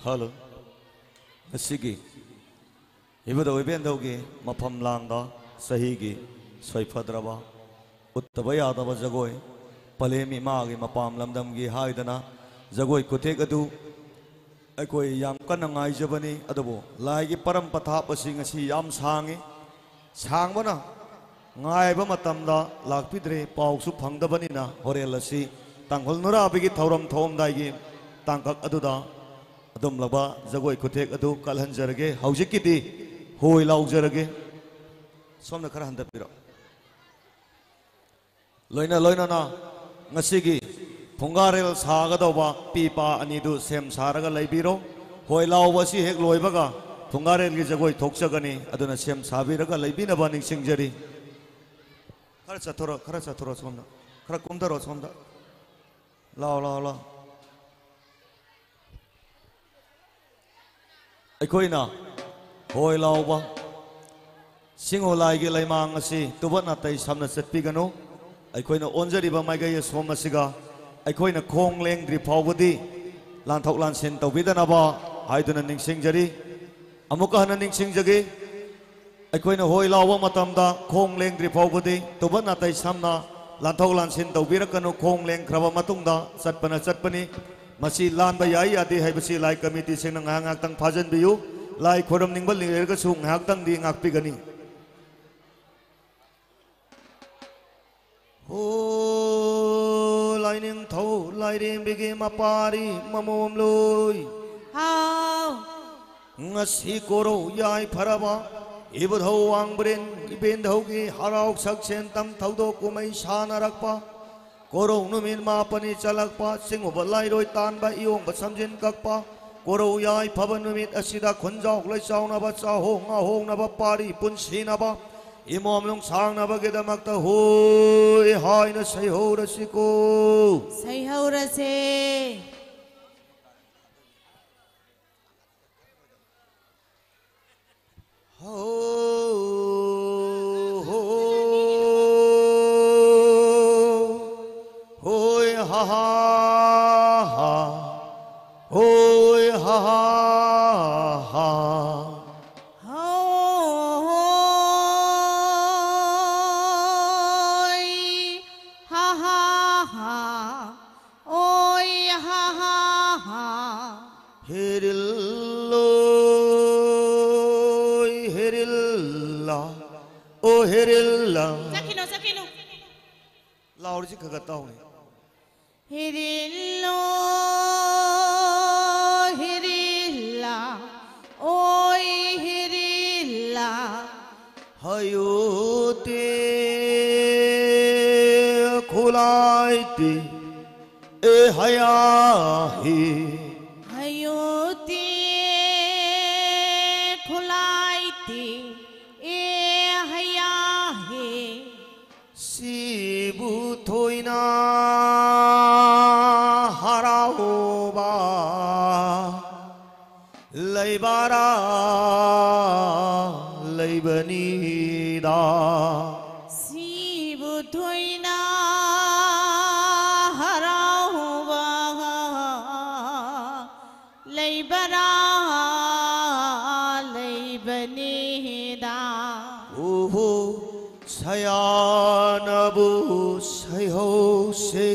ꯍꯜꯂꯣ꯫ ꯉꯁꯤꯒꯤ ꯏꯕꯨꯙꯧ ꯏꯕꯦꯟꯙꯧꯒꯤ ꯃꯐꯝ ꯂꯥꯡꯗ ꯆꯍꯤꯒꯤ ꯁꯣꯏꯐꯗ꯭ꯔꯕ, ꯎꯠꯇꯕ ꯌꯥꯗꯕ ꯖꯒꯣꯏ, ꯄꯂꯦꯝ ꯏꯃꯥꯒꯤ ꯃꯄꯥꯝ ꯂꯝꯗꯝꯒꯤ ꯍꯥꯏꯗꯅ ꯖꯒꯣꯏ ꯈꯨꯊꯦꯛ ꯑꯗꯨ ꯑꯩꯈꯣꯏ ꯌꯥꯝ ꯀꯟꯅ ꯉꯥꯏꯖꯕꯅꯤ꯫ ꯑꯗꯨꯕꯨ ꯂꯥꯏꯒꯤ ꯄꯔꯝ ꯄꯊꯥꯞ ꯑꯁꯤ ꯉꯁꯤ ꯌꯥꯝ ꯁꯥꯡꯉꯤ꯫ ꯁꯥꯡꯕꯅ ꯉꯥꯏꯕ ꯃꯇꯝꯗ ꯂꯥꯛꯄꯤꯗ꯭ꯔꯦ, ꯄꯥꯎꯁꯨ ꯐꯪꯗꯕꯅꯤꯅ ꯍꯣꯔꯦꯜ ꯑꯁꯤ ꯇꯥꯡꯈꯨꯜ ꯅꯨꯔꯥꯕꯤꯒꯤ ꯊꯧꯔꯝ ꯊꯣꯛꯑꯝꯗꯥꯏꯒꯤ ꯇꯥꯡꯀꯛ ꯑꯗꯨꯗ ꯑꯗꯨꯝꯂꯕ ꯖꯒꯣꯏ ꯈꯨꯊꯦꯛ ꯑꯗꯨ ꯀꯜꯍꯟꯖꯔꯒꯦ꯫ ꯍꯧꯖꯤꯛꯀꯤꯗꯤ ꯍꯣꯏ ꯂꯥꯎꯖꯔꯒꯦ꯫ ꯁꯣꯝꯅ ꯈꯔ ꯍꯟꯊꯕꯤꯔꯣ꯫ ꯂꯣꯏꯅ ꯂꯣꯏꯅꯅ ꯉꯁꯤꯒꯤ ꯐꯨꯡꯒꯥꯔꯦꯜ ꯁꯥꯒꯗꯧꯕ ꯄꯤ ꯄꯥ ꯑꯅꯤꯗꯨ ꯁꯦꯝ ꯁꯥꯔꯒ ꯂꯩꯕꯤꯔꯣ꯫ ꯍꯣꯏ ꯂꯥꯎꯕ ꯑꯁꯤ ꯍꯦꯛ ꯂꯣꯏꯕꯒ ꯐꯨꯡꯒꯥꯔꯦꯜꯒꯤ ꯖꯒꯣꯏ ꯊꯣꯛꯆꯒꯅꯤ, ꯑꯗꯨꯅ ꯁꯦꯝ ꯁꯥꯕꯤꯔꯒ ꯂꯩꯕꯤꯅꯕ ꯅꯤꯡꯁꯤꯡꯖꯔꯤ꯫ ꯈꯔ ꯆꯠꯊꯣꯔꯣ, ꯈꯔ ꯆꯠꯊꯣꯔꯣ ꯁꯣꯝꯗ, ꯈꯔ ꯀꯨꯝꯊꯔꯣ ꯁꯣꯝꯗ꯫ ꯂꯥꯎ, ꯂꯥꯎ, ꯂꯥꯎ꯫ ꯑꯩꯈꯣꯏꯅ ꯍꯣꯏ ꯂꯥꯎꯕ ꯁꯤꯡꯍꯣ ꯂꯥꯏꯒꯤ ꯂꯩꯃꯥꯡ ꯑꯁꯤ ꯇꯨꯕꯠ ꯅꯥꯇꯩ ꯁꯝꯅ ꯆꯠꯄꯤꯒꯅꯨ꯫ ꯑꯩꯈꯣꯏꯅ ꯑꯣꯟꯖꯔꯤꯕ ꯃꯥꯏꯀꯩ ꯑꯁꯣꯝ ꯑꯁꯤꯒ ꯑꯩꯈꯣꯏꯅ ꯈꯣꯡ ꯂꯦꯡꯗ꯭ꯔꯤ ꯐꯥꯎꯕꯗꯤ ꯂꯥꯟꯊꯣꯛ ꯂꯥꯟꯁꯤꯟ ꯇꯧꯕꯤꯗꯅꯕ ꯍꯥꯏꯗꯨꯅ ꯅꯤꯡꯁꯤꯡꯖꯔꯤ꯫ ꯑꯃꯨꯛꯀ ꯍꯟꯅ ꯅꯤꯡꯁꯤꯡꯖꯒꯦ꯫ ꯑꯩꯈꯣꯏꯅ ꯍꯣꯏ ꯂꯥꯎꯕ ꯃꯇꯝꯗ ꯈꯣꯡ ꯂꯦꯡꯗ꯭ꯔꯤ ꯐꯥꯎꯕꯗꯤ ꯇꯨꯕꯠ ꯅꯥꯇꯩ ꯁꯝꯅ ꯂꯥꯟꯊꯣꯛ ꯂꯥꯟꯁꯤꯟ ꯇꯧꯕꯤꯔꯛꯀꯅꯨ꯫ ꯈꯣꯡ ꯂꯦꯡꯈ꯭ꯔꯕ ꯃꯇꯨꯡꯗ ꯆꯠꯄꯅ ꯆꯠꯄꯅꯤ꯫ ꯃꯁꯤ ꯂꯥꯟꯕ ꯌꯥꯏ ꯌꯥꯗꯦ ꯍꯥꯏꯕꯁꯤ ꯂꯥꯏ ꯀꯃꯤꯇꯤꯁꯤꯡꯅ ꯉꯥꯏꯍꯥꯛ ꯉꯥꯏꯍꯥꯛꯇꯪ ꯐꯥꯖꯤꯟꯕꯤꯌꯨ꯫ ꯂꯥꯏ ꯈꯨꯔꯨꯝꯅꯤꯡꯕ ꯂꯩꯔꯒꯁꯨ ꯉꯥꯏꯍꯥꯛꯇꯪꯗꯤ ꯉꯥꯛꯄꯤꯒꯅꯤ꯫ ꯍꯣ ꯂꯥꯏꯅꯤꯡꯊꯧ ꯂꯥꯏꯔꯦꯝꯕꯤꯒꯤ ꯃꯄꯥꯔꯤ ꯃꯃꯣꯝꯂꯣꯏ꯫ ꯍꯥꯎ꯫ ꯉꯁꯤ ꯀꯣꯔꯧ ꯌꯥꯏꯐꯔꯕ ꯏꯕꯨꯙꯧ ꯋꯥꯡꯕ꯭ꯔꯦꯟ ꯏꯕꯦꯟꯙꯧꯒꯤ ꯍꯔꯥꯎ ꯁꯛꯁꯦꯟꯇꯝ ꯊꯧꯗꯣꯛ ꯀꯨꯝꯍꯩ ꯁꯥꯟꯅꯔꯛꯄ, ꯀꯣꯔꯧ ꯅꯨꯃꯤꯠ ꯃꯥꯄꯅꯤ ꯆꯠꯂꯛꯄ, ꯆꯤꯡꯉꯨꯕ ꯂꯥꯏꯔꯣꯏ ꯇꯥꯟꯕ, ꯏꯌꯣꯡꯕ ꯁꯝꯖꯤꯟ ꯀꯛꯄ, ꯀꯣꯔꯧ ꯌꯥꯏꯐꯕ ꯅꯨꯃꯤꯠ ꯑꯁꯤꯗ ꯈꯨꯟꯖꯥꯎ ꯂꯩꯆꯥꯎꯅꯕ, ꯆꯥꯍꯣꯡ ꯉꯥꯍꯣꯡꯅꯕ, ꯄꯥꯔꯤ ꯄꯨꯟꯁꯤꯅꯕ, ꯏꯃꯣꯝ ꯅꯨꯡꯁꯥꯡꯅꯕꯒꯤꯗꯃꯛꯇ ꯍꯣꯏ ꯍꯥꯏꯅ ꯁꯩꯍꯧꯔꯁꯤꯀꯣ꯫ ꯁꯩꯍꯧꯔꯁꯦ꯫ ꯍꯣ, ꯍꯣ, ꯍꯣꯏ ꯍꯥ ꯍꯥ ꯍꯥ꯫ ꯍꯣꯏ ꯍꯥ ꯍꯥ ꯍꯥ꯫ ꯍꯣꯏ ꯍꯥ ꯍꯥ ꯍꯥ꯫ ꯑꯣꯏ ꯍꯥ ꯍꯥ ꯍꯥ꯫ ꯍꯦꯔꯤꯜꯂꯣꯏ ꯍꯦꯔꯤꯜꯂꯥ꯫ ꯑꯣ ꯍꯦꯔꯤꯜꯂꯥ꯫ ꯆꯠꯈꯤꯅꯨ, ꯆꯠꯈꯤꯅꯨ꯫ ꯂꯥꯎꯔꯤꯁꯤ ꯈꯔ ꯈꯔ ꯇꯥꯎꯅꯦ꯫ ꯍꯦꯔꯤꯜꯂꯣ ꯍꯦꯔꯤꯜꯂꯥ꯫ ꯑꯣꯏ ꯍꯦꯔꯤꯜꯂꯥ꯫ ꯍꯌꯨꯇꯦ ꯈꯨꯂꯥꯏꯇꯦ ꯑꯦ ꯍꯌꯥꯍꯤ꯫ ꯍꯌꯨꯇꯦ ꯈꯨꯂꯥꯏꯇꯦ ꯑꯦ ꯍꯌꯥꯍꯤ꯫ ꯁꯤꯕꯨ ꯊꯣꯏꯅ ꯍꯔꯥꯎꯕ ꯂꯩꯕꯔꯥ ꯂꯩꯕꯅꯤꯗ꯫ ꯁꯤꯕꯨ ꯊꯣꯏꯅ ꯍꯔꯥꯎꯕ ꯂꯩꯕꯔꯥ ꯂꯩꯕ ꯕꯅꯤꯗ꯫ ꯎꯍꯨ, ꯁꯌꯥꯅꯕꯨ ꯁꯩꯍꯧꯁꯦ,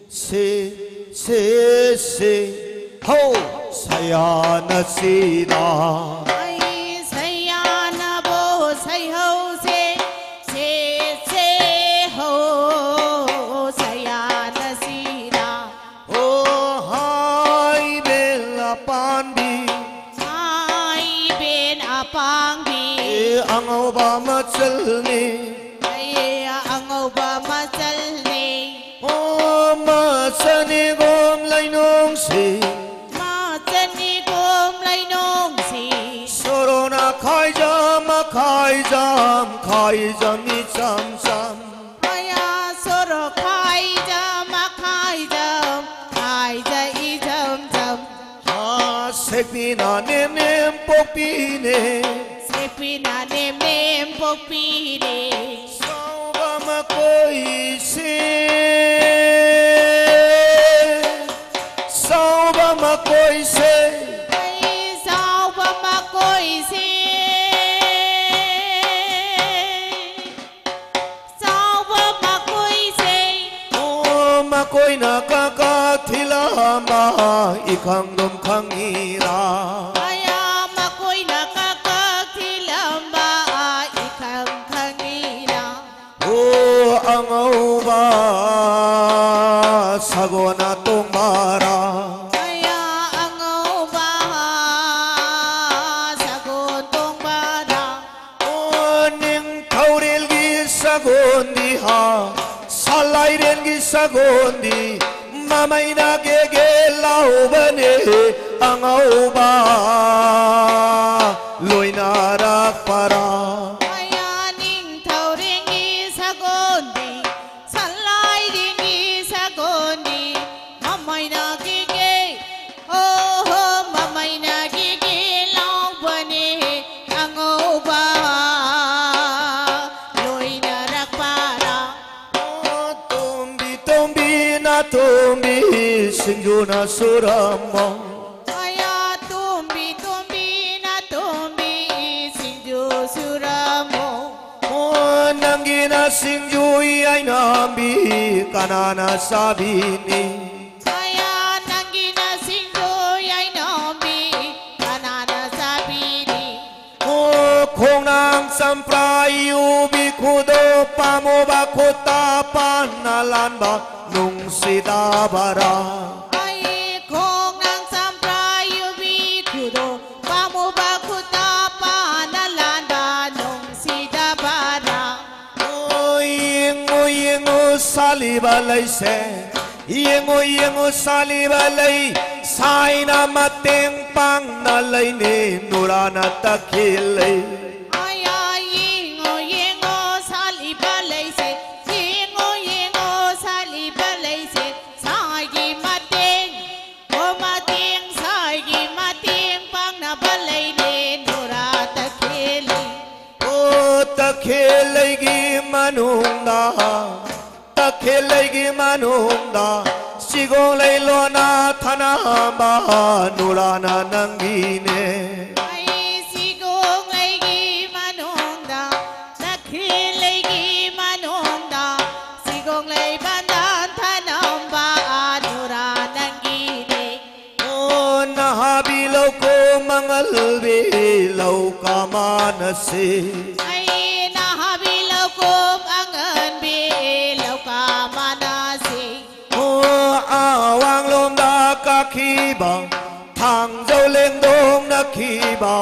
ꯁꯦ, ꯁꯦ, ꯁꯦ, ꯍꯧ, ꯁꯌꯥꯅꯁꯤꯅ꯫ ꯑꯩ ꯁꯌꯥꯅꯕꯨ ꯁꯩꯍꯧꯁꯦ, ꯁꯦ, ꯁꯦ, ꯍꯧ, ꯁꯌꯥꯅꯁꯤꯅ꯫ ꯑꯣ ꯍꯥꯏꯕꯦꯜ ꯑꯄꯥꯟꯕꯤ꯫ ꯍꯥꯏꯕꯦꯟ ꯑꯄꯥꯡꯕꯤ꯫ ꯑꯦ ꯑꯉꯧꯕ ꯃꯆꯜꯅꯤ꯫ ꯑꯦ ꯑꯉꯧꯕ ꯃꯆꯜꯅꯤ꯫ ꯑꯣ ꯃꯆꯅꯤꯒꯣꯝ ꯂꯩꯅꯨꯡꯁꯤ꯫ ꯃꯆꯅꯤꯒꯣꯝ ꯂꯩꯅꯨꯡꯁꯤ꯫ ꯁꯣꯔꯣꯅ ꯈꯥꯏꯖꯝ ꯈꯥꯏꯖꯝ ꯈꯥꯏꯖꯝ ꯏꯆꯝ ꯆꯝ꯫ ꯃꯌꯥ ꯁꯣꯔꯣ ꯈꯥꯏꯖ ꯃꯈꯥꯏꯖ ꯈꯥꯏꯖ ꯏꯖꯝ ꯖꯝ꯫ ꯍꯥ, ꯁꯦꯛꯄꯤꯅ ꯅꯦꯝ ꯅꯦꯝ ꯄꯣꯛꯄꯤꯅꯦ꯫ ꯁꯦꯛꯄꯤꯅ ꯅꯦꯝ ꯅꯦꯝ ꯄꯣꯛꯄꯤꯅꯦ꯫ ꯁꯥꯎꯕ ꯃꯀꯣꯏꯁꯦ, ꯁꯥꯎꯕ ꯃꯀꯣꯏꯁꯦ꯫ ꯑꯩ ꯁꯥꯎꯕ ꯃꯀꯣꯏꯁꯦ꯫ ꯆꯥꯎꯕ ꯃꯈꯣꯏꯁꯦ꯫ ꯑꯣ, ꯃꯈꯣꯏꯅ ꯀꯛ ꯀꯛ ꯊꯤꯜꯂꯝꯕ ꯏꯈꯪꯗꯨꯝ ꯈꯪꯉꯤꯔꯥ? ꯑꯌꯥ, ꯃꯈꯣꯏꯅ ꯀꯛ ꯀꯛ ꯊꯤꯜꯂꯝꯕ ꯏꯈꯪ ꯈꯪꯉꯤꯔꯥ? ꯑꯣ, ꯑꯉꯧꯕ ꯁꯒꯣꯜꯅ ꯇꯣꯡꯕꯔꯥ? ꯑꯌꯥ, ꯑꯉꯧꯕ ꯁꯒꯣꯜ ꯇꯣꯡꯕꯔꯥ? ꯑꯣ, ꯅꯤꯡꯊꯧꯔꯦꯜꯒꯤ ꯁꯒꯣꯜꯗꯤ ꯍꯥ, ꯁꯂꯥꯏꯔꯦꯜꯒꯤ ꯁꯒꯣꯜꯗꯤ ꯃꯃꯩꯅ ꯒꯦꯒꯦ ꯂꯥꯎꯕꯅꯦ, ꯑꯉꯧꯕ ꯂꯣꯏꯅꯔꯛꯄꯔꯥ? ꯃꯌꯥ ꯅꯤꯡꯊꯧꯔꯦꯜꯒꯤ ꯁꯒꯣꯜꯗꯤ, ꯁꯂꯥꯏꯔꯦꯜꯒꯤ ꯁꯒꯣꯜꯗꯤ ꯃꯃꯩꯅ ꯒꯤꯒꯤ, ꯑꯣꯍꯣ, ꯃꯃꯩꯅ ꯒꯤꯒꯤ ꯂꯥꯎꯕꯅꯦ, ꯑꯉꯧꯕ ꯂꯣꯏꯅꯔꯛꯄꯔꯥ? ꯑꯣ, ꯇꯣꯝꯕꯤ, ꯇꯣꯝꯕꯤ, ꯅꯥꯇꯣꯝꯕꯤ, ꯁꯤꯡꯖꯨꯅ ꯁꯨꯔꯝꯃꯣ꯫ ꯑꯌꯥ, ꯇꯣꯝꯕꯤ, ꯇꯣꯝꯕꯤ, ꯅꯥꯇꯣꯝꯕꯤ, ꯁꯤꯡꯖꯨ ꯌꯥꯏꯅꯥꯝꯕꯤ ꯀꯅꯥꯅ ꯆꯥꯕꯤꯅꯤ? ꯑꯌꯥ, ꯅꯪꯒꯤ ꯅꯁꯤꯡꯗꯣ ꯌꯥꯏꯅꯣꯝꯕꯤ ꯀꯅꯥꯅ ꯆꯥꯕꯤꯅꯤ? ꯑꯣ, ꯈꯣꯡꯅꯥꯡ ꯆꯝꯄ꯭ꯔꯥ ꯌꯨꯕꯤ ꯈꯨꯗꯣ ꯄꯥꯝꯃꯨꯕ ꯈꯨꯠꯇ ꯄꯥꯟꯅ ꯂꯥꯟꯕ ꯅꯨꯡꯁꯤꯗꯕꯔꯥ? ꯑꯩ ꯈꯣꯡꯅꯥꯡ ꯆꯝꯄ꯭ꯔꯥ ꯌꯨꯕꯤ ꯈꯨꯗꯣ ꯄꯥꯝꯃꯨꯕ ꯈꯨꯠꯇ ꯄꯥꯟꯅ ꯂꯥꯟꯕ ꯅꯨꯡꯁꯤꯗꯕꯔꯥ? ꯑꯣ, ꯌꯦꯡꯉꯨ, ꯌꯦꯡꯉꯨ, ꯁꯥꯠꯂꯤꯕ ꯂꯩꯁꯦ꯫ ꯌꯦꯡꯉꯨ, ꯌꯦꯡꯉꯨ, ꯁꯥꯠꯂꯤꯕ ꯂꯩ꯫ ꯁꯥꯏꯅ ꯃꯇꯦꯡ ꯄꯥꯡꯅ ꯂꯩꯅꯦ ꯅꯨꯔꯥꯅ ꯇꯈꯦꯜ ꯂꯩ꯫ ꯑꯌꯥ, ꯌꯦꯡꯉꯨ, ꯌꯦꯡꯉꯨ, ꯁꯥꯠꯂꯤꯕ ꯂꯩꯁꯦ꯫ ꯌꯦꯡꯉꯨ, ꯌꯦꯡꯉꯨ, ꯁꯥꯠꯂꯤꯕ ꯂꯩꯁꯦ꯫ ꯁꯥꯏꯒꯤ ꯃꯇꯦꯡ, ꯑꯣ, ꯃꯇꯦꯡ, ꯁꯥꯏꯒꯤ ꯃꯇꯦꯡ ꯄꯥꯡꯅꯕ ꯂꯩꯅꯦ ꯅꯨꯔꯥ ꯇꯈꯦꯜ ꯂꯩ꯫ ꯑꯣ, ꯇꯈꯦꯜ ꯂꯩꯒꯤ ꯃꯅꯨꯡꯗ, ꯇꯈꯦꯜ ꯂꯩꯒꯤ ꯃꯅꯨꯡꯗ ꯁꯤꯒꯣꯡ ꯂꯩ ꯂꯣꯟꯅ ꯊꯅꯝꯕ ꯅꯨꯔꯥꯅ ꯅꯪꯒꯤꯅꯦ꯫ ꯑꯩ ꯁꯤꯒꯣꯡ ꯂꯩꯒꯤ ꯃꯅꯨꯡꯗ, ꯇꯈꯦꯜ ꯂꯩꯒꯤ ꯃꯅꯨꯡꯗ ꯁꯤꯒꯣꯡ ꯂꯩ ꯕꯟꯗꯟ ꯊꯅꯝꯕ ꯅꯨꯔꯥ ꯅꯪꯒꯤꯅꯦ꯫ ꯑꯣ, ꯅꯍꯥꯕꯤ ꯂꯧꯀꯣ ꯃꯉꯜꯕꯤ ꯂꯧ ꯀꯃꯥꯅꯁꯤ꯫ ꯑꯩ ꯅꯍꯥꯕꯤ ꯂꯧꯀꯨꯝ ꯑꯉꯟꯕꯤ ꯂꯧꯀꯥ ꯃꯥꯟꯅꯁꯤ꯫ ꯑꯣ, ꯑꯋꯥꯡꯂꯣꯝꯗ ꯀꯥꯈꯤꯕ ꯊꯥꯡꯖꯧ ꯂꯦꯡꯗꯣꯡꯅꯈꯤꯕ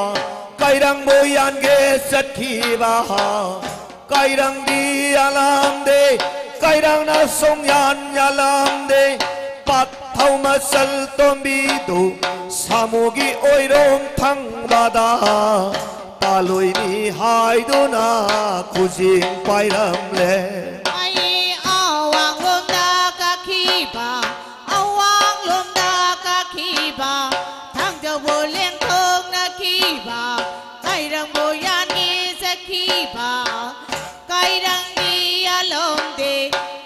ꯀꯩꯔꯪꯕꯨ ꯌꯥꯟꯒꯦ ꯆꯠꯈꯤꯕ ꯀꯩꯔꯪꯗꯤ ꯌꯥꯂꯝꯗꯦ, ꯀꯩꯔꯪꯅ ꯁꯨꯡꯌꯥꯟ ꯌꯥꯂꯝꯗꯦ꯫ ꯄꯥꯠꯊꯧ ꯃꯆꯜ ꯇꯣꯝꯕꯤꯗꯨ ꯁꯥꯃꯨꯒꯤ ꯑꯣꯏꯔꯣꯝ ꯊꯪꯕꯗ ꯄꯥꯂꯣꯏꯅꯤ ꯍꯥꯏꯗꯨꯅ ꯈꯨꯖꯤꯡ ꯄꯥꯏꯔꯝꯂꯦ꯫ ꯑꯩ ꯑꯋꯥꯡꯂꯣꯝꯗ ꯀꯥꯈꯤꯕ, ꯑꯋꯥꯡꯂꯣꯝꯗ ꯀꯥꯈꯤꯕ, ꯊꯥꯡꯖꯧꯕꯨ ꯂꯦꯡꯊꯣꯛꯅꯈꯤꯕ, ꯀꯩꯔꯪꯕꯨ ꯌꯥꯟꯒꯦ ꯆꯠꯈꯤꯕ, ꯀꯩꯔꯪꯗꯤ ꯌꯥꯂꯣꯝꯗꯦ꯫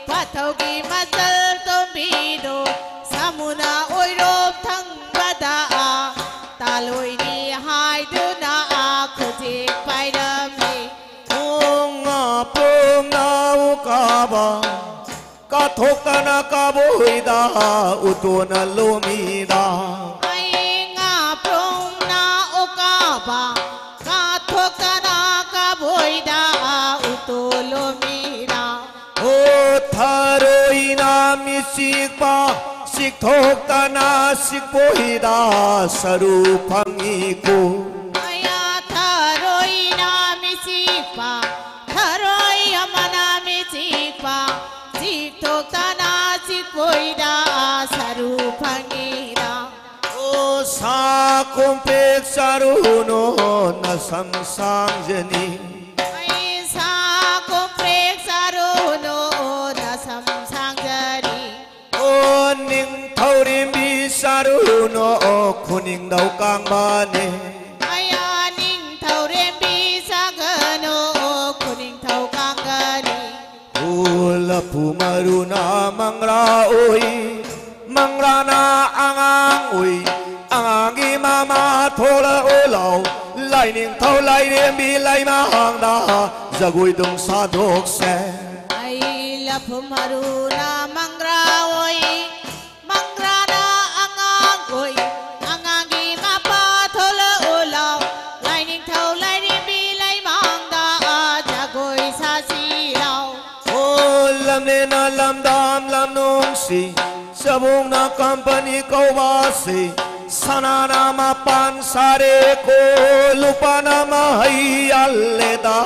ꯄꯥꯠꯊꯧꯒꯤ ꯃꯆꯜ ꯇꯣꯝꯕꯤꯗꯣ ꯁꯥꯃꯨꯅ ꯑꯣꯏꯔꯣꯝ ꯊꯪꯕꯗ ꯇꯥꯂꯣꯏꯅꯤ ꯍꯥꯏꯗꯨꯅ ꯈꯨꯖꯤꯡ ꯄꯥꯏꯔꯝꯃꯤ꯫ ꯈꯣꯡ ꯉꯥꯄ꯭ꯔꯨꯝꯅ ꯀꯥꯕ, ꯀꯥꯊꯣꯛꯇꯅ ꯀꯥꯕꯣꯏꯗ ꯎꯇꯣꯟꯅ ꯂꯣꯃꯤꯗ꯫ ꯑꯩ ꯉꯥꯄ꯭ꯔꯨꯝꯅ ꯑꯣꯀꯥꯕ, ꯀꯥꯊꯣꯛꯇꯅ ꯀꯥꯕꯣꯏꯗ ꯎꯇꯣ ꯂꯣꯃꯤꯗ꯫ ꯑꯣ ꯊꯔꯣꯏꯅ ꯃꯤꯆꯤꯛꯄ, ꯆꯤꯛꯊꯣꯛꯇꯅ ꯆꯤꯛꯄꯣꯏꯗ ꯁꯔꯨ ꯐꯪꯉꯤꯀꯣ꯫ ꯑꯌꯥ ꯊꯔꯣꯏꯅ ꯃꯤꯆꯤꯛꯄ, ꯊꯔꯣꯏ ꯑꯃꯅ ꯃꯤꯆꯤꯛꯄ, ꯆꯤꯛꯊꯣꯛꯇꯅ ꯆꯤꯛꯄꯣꯏꯗ ꯁꯔꯨ ꯐꯪꯉꯤꯗ꯫ ꯑꯣ ꯁꯥ ꯀꯣꯝꯄ꯭ꯔꯦꯛ ꯆꯥꯔꯨꯅꯣ ꯅꯁꯝ ꯁꯥꯡꯖꯅꯤ꯫ ꯑꯩ ꯁꯥ ꯀꯣꯝꯄ꯭ꯔꯦꯛ ꯆꯥꯔꯨꯅꯣ ꯅꯁꯝ ꯁꯥꯡꯖꯅꯤ꯫ ꯑꯣ ꯅꯤꯡꯊꯧꯔꯦꯝꯕꯤ ꯆꯥꯔꯨꯅꯣ ꯈꯨꯅꯤꯡꯗꯧ ꯀꯥꯡꯕꯅꯤ꯫ ꯑꯌꯥ ꯅꯤꯡꯊꯧꯔꯦꯝꯕꯤ ꯆꯥꯒꯅꯨ ꯈꯨꯅꯤꯡꯊꯧ ꯀꯥꯡꯒꯅꯤ꯫ ꯑꯣ ꯂꯐꯨ ꯃꯔꯨꯅ ꯃꯪꯒ꯭ꯔꯥ ꯑꯣꯏ, ꯃꯪꯒ꯭ꯔꯥꯅ ꯑꯉꯥꯡ ꯑꯣꯏ, ꯑꯉꯥꯡꯒꯤ ꯃꯃꯥ ꯊꯣꯛꯂꯛꯎ ꯂꯥꯎ꯫ ꯂꯥꯏꯅꯤꯡꯊꯧ ꯂꯥꯏꯔꯦꯝꯕꯤ ꯂꯩꯃꯥꯡꯗ ꯖꯒꯣꯏꯗꯨꯝ ꯁꯥꯗꯣꯛꯁꯦ꯫ ꯑꯩ ꯂꯐꯨ ꯃꯔꯨꯅ ꯃꯪꯒ꯭ꯔꯥ ꯑꯣꯏ, ꯃꯪꯒ꯭ꯔꯥꯅ ꯑꯉꯥꯡ ꯑꯣꯏ, ꯑꯉꯥꯡꯒꯤ ꯃꯄꯥ ꯊꯣꯛꯂꯛꯎ ꯂꯥꯎ꯫ ꯂꯥꯏꯅꯤꯡꯊꯧ ꯂꯥꯏꯔꯦꯝꯕꯤ ꯂꯩꯃꯥꯡꯗ ꯖꯒꯣꯏ ꯁꯥꯁꯤ ꯂꯥꯎ꯫ ꯑꯣ ꯂꯝꯂꯦꯟꯅ ꯂꯝꯗꯝ ꯂꯝꯅꯨꯡꯁꯤ, ꯆꯕꯣꯡꯅ ꯀꯝꯄꯅꯤ ꯀꯧꯕꯁꯤ, ꯁꯅꯥꯅ ꯃꯄꯥꯟ ꯁꯥꯔꯦꯀꯣ, ꯂꯨꯄꯥꯅ ꯃꯍꯩ ꯌꯥꯜꯂꯦꯗ꯫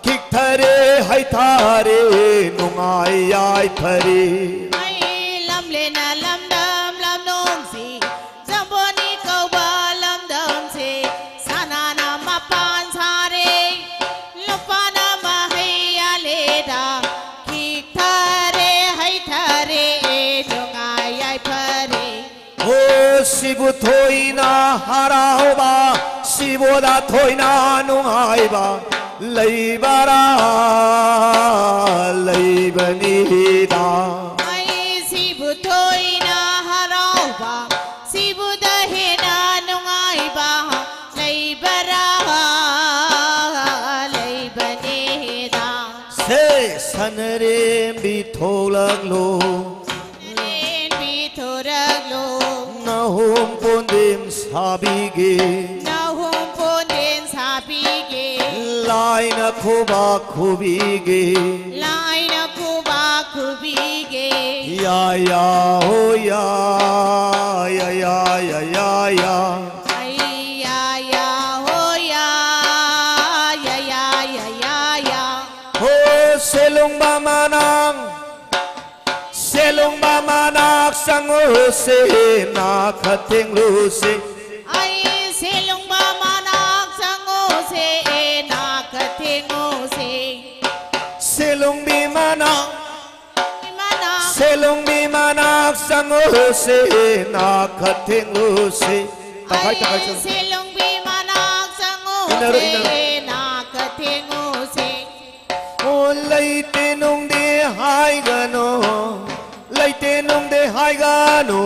ꯈꯤꯛꯊꯔꯦ ꯍꯩꯊꯔꯦ ꯅꯨꯡꯉꯥꯏ ꯌꯥꯏꯐꯔꯦ꯫ ꯑꯩ ꯂꯝꯂꯦꯟꯅ ꯂꯝꯗꯝ ꯂꯝꯅꯨꯡꯁꯤ, ꯖꯝꯕꯣꯅꯤ ꯀꯧꯕ ꯂꯝꯗꯝꯁꯤ, ꯁꯅꯥꯅ ꯃꯄꯥꯟ ꯁꯥꯔꯦ, ꯂꯨꯄꯥꯅ ꯃꯍꯩ ꯌꯥꯜꯂꯦꯗ꯫ ꯈꯤꯛꯊꯔꯦ ꯍꯩꯊꯔꯦ ꯅꯨꯡꯉꯥꯏ ꯌꯥꯏꯐꯔꯦ꯫ ꯑꯣ ꯁꯤꯕꯨ ꯊꯣꯏꯅ ꯍꯔꯥꯎꯕ, ꯁꯤꯕꯨꯗ ꯊꯣꯏꯅ ꯅꯨꯡꯉꯥꯏꯕ ꯂꯩꯕꯔꯥ? ꯂꯩꯕꯅꯤꯗ꯫ ꯑꯩ ꯁꯤꯕꯨ ꯊꯣꯏꯅ ꯍꯔꯥꯎꯕ, ꯁꯤꯕꯨꯗ ꯍꯦꯟꯅ ꯅꯨꯡꯉꯥꯏꯕ ꯂꯩꯕꯔꯥ? ꯂꯩꯕꯅꯤꯗ꯫ ꯁꯦ ꯁꯟ ꯄꯤꯊꯣꯛꯂꯛꯂꯣ꯫ ꯂꯦꯟ ꯄꯤꯊꯣꯔꯛꯂꯣ꯫ ꯅꯍꯨꯝ ꯄꯣꯟꯗꯦꯝ ꯁꯥꯕꯤꯒꯦ꯫ ꯅꯍꯨꯝ ꯄꯣꯟꯗꯦꯝ ꯁꯥꯕꯤꯒꯦ꯫ ꯂꯥꯏꯅ ꯈꯨꯕꯥꯛ ꯈꯨꯕꯤꯒꯦ꯫ ꯂꯥꯏꯅ ꯈꯨꯕꯥꯛ ꯈꯨꯕꯤꯒꯦ꯫ ꯌꯥ ꯌꯥ ꯍꯣ ꯌꯥ, ꯌꯥ ꯌꯥ ꯌꯥ ꯌꯥ ꯌꯥ꯫ ꯑꯩ ꯌꯥ ꯌꯥ ꯍꯣ ꯌꯥ, ꯌꯥ ꯌꯥ ꯌꯥ ꯌꯥ ꯌꯥ꯫ ꯍꯣ ꯁꯦꯂꯨꯡꯕ ꯃꯅꯥꯛ, ꯁꯦꯂꯨꯡꯕ ꯃꯅꯥꯛ ꯆꯪꯉꯨꯁꯦ, ꯅꯥ ꯈꯔ ꯊꯦꯡꯂꯨꯁꯦ꯫ ꯑꯩ ꯁꯦꯂꯨꯡꯕ ꯃꯅꯥꯛ ꯆꯪꯉꯨꯁꯦ, ꯅꯥ ꯈꯔ ꯊꯦꯡꯉꯨꯁꯦ꯫ ꯁꯦꯂꯨꯡꯕꯤ ꯃꯅꯥꯛ, ꯃꯅꯥꯛ꯫ ꯁꯦꯂꯨꯡꯕꯤ ꯃꯅꯥꯛ ꯆꯪꯉꯨꯁꯦ, ꯅꯥ ꯈꯔ ꯊꯦꯡꯂꯨꯁꯦ꯫ ꯇꯪꯈꯥꯏ, ꯇꯪꯈꯥꯏ ꯑꯩ ꯆꯪ-, ꯁꯦꯂꯨꯡꯕꯤ ꯃꯅꯥꯛ ꯆꯪꯉꯨꯁꯦ, ꯏꯟꯅꯔꯣ, ꯏꯟꯅꯔꯣ꯫ ꯅꯥ ꯈꯔ ꯊꯦꯡꯉꯨꯁꯦ꯫ ꯑꯣ ꯂꯩꯇꯦ ꯅꯨꯡꯗꯦ ꯍꯥꯏꯒꯅꯨ, ꯂꯩꯇꯦ ꯅꯨꯡꯗꯦ ꯍꯥꯏꯒꯅꯨ,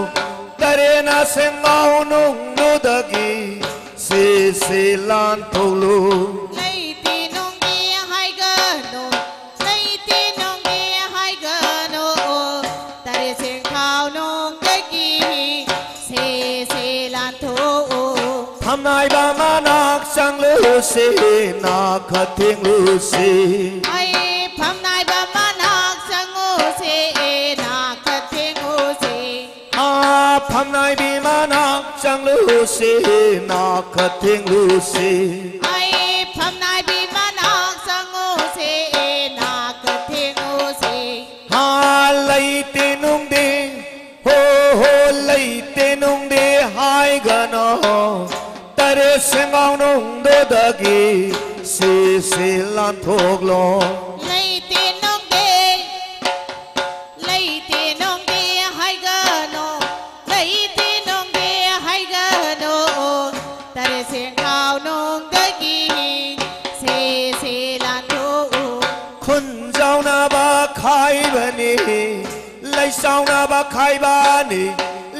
ꯇꯔꯦꯠꯅ ꯁꯦꯡꯒꯥꯎ ꯅꯨꯡꯗꯨꯗꯒꯤ ꯁꯦ ꯁꯦ ꯂꯥꯟꯊꯣꯛꯂꯨ꯫ ꯂꯩꯇꯦ ꯅꯨꯡꯗꯦ ꯍꯥꯏꯒꯅꯨ, ꯂꯩꯇꯦ ꯅꯨꯡꯗꯦ ꯍꯥꯏꯒꯅꯨ, ꯇꯔꯦꯠ ꯁꯦꯡꯒꯥꯎ ꯅꯨꯡꯗꯒꯤ ꯁꯦ ꯁꯦ ꯂꯥꯟꯊꯣꯛꯎ꯫ ꯐꯝꯅꯥꯏꯕ ꯃꯅꯥꯛ ꯆꯪꯂꯨꯁꯤ, ꯅꯥ ꯈꯔ ꯊꯦꯡꯂꯨꯁꯤ꯫ ꯑꯩ ꯐꯝꯅꯥꯏꯕ ꯃꯅꯥꯛ ꯆꯪꯉꯨꯁꯤ, ꯅꯥ ꯈꯔ ꯊꯦꯡꯉꯨꯁꯤ꯫ ꯑꯥ, ꯐꯝꯅꯥꯏꯕꯤ ꯃꯅꯥꯛ ꯆꯪꯂꯨꯁꯤ, ꯅꯥ ꯈꯔ ꯊꯦꯡꯂꯨꯁꯤ꯫ ꯑꯩ ꯐꯝꯅꯥꯏꯕꯤ ꯃꯅꯥꯛ ꯆꯪꯉꯨꯁꯤ, ꯅꯥ ꯈꯔ ꯊꯦꯡꯉꯨꯁꯤ꯫ ꯍꯥ, ꯂꯩꯇꯦ ꯅꯨꯡꯗꯦ, ꯍꯣ ꯍꯣ, ꯂꯩꯇꯦ ꯅꯨꯡꯗꯦ ꯍꯥꯏꯒꯅꯣ, ꯇꯔꯦꯠ ꯁꯦꯡꯒꯥꯎ ꯅꯨꯡꯗꯨꯗꯒꯤ ꯁꯤ ꯁꯤ ꯂꯥꯟꯊꯣꯛꯂꯣ꯫ ꯂꯩꯇꯦ ꯅꯨꯡꯗꯦ, ꯂꯩꯇꯦ ꯅꯨꯡꯗꯦ ꯍꯥꯏꯒꯅꯣ, ꯂꯩꯇꯦ ꯅꯨꯡꯗꯦ ꯍꯥꯏꯒꯅꯣ, ꯇꯔꯦꯠ ꯁꯦꯡꯒꯥꯎ ꯅꯨꯡꯗꯒꯤ ꯁꯤ ꯁꯤ ꯂꯥꯟꯊꯣꯛꯎ꯫ ꯈꯨꯟꯖꯥꯎꯅꯕ ꯈꯥꯏꯕꯅꯤ, ꯂꯩꯆꯥꯎꯅꯕ ꯈꯥꯏꯕꯅꯤ,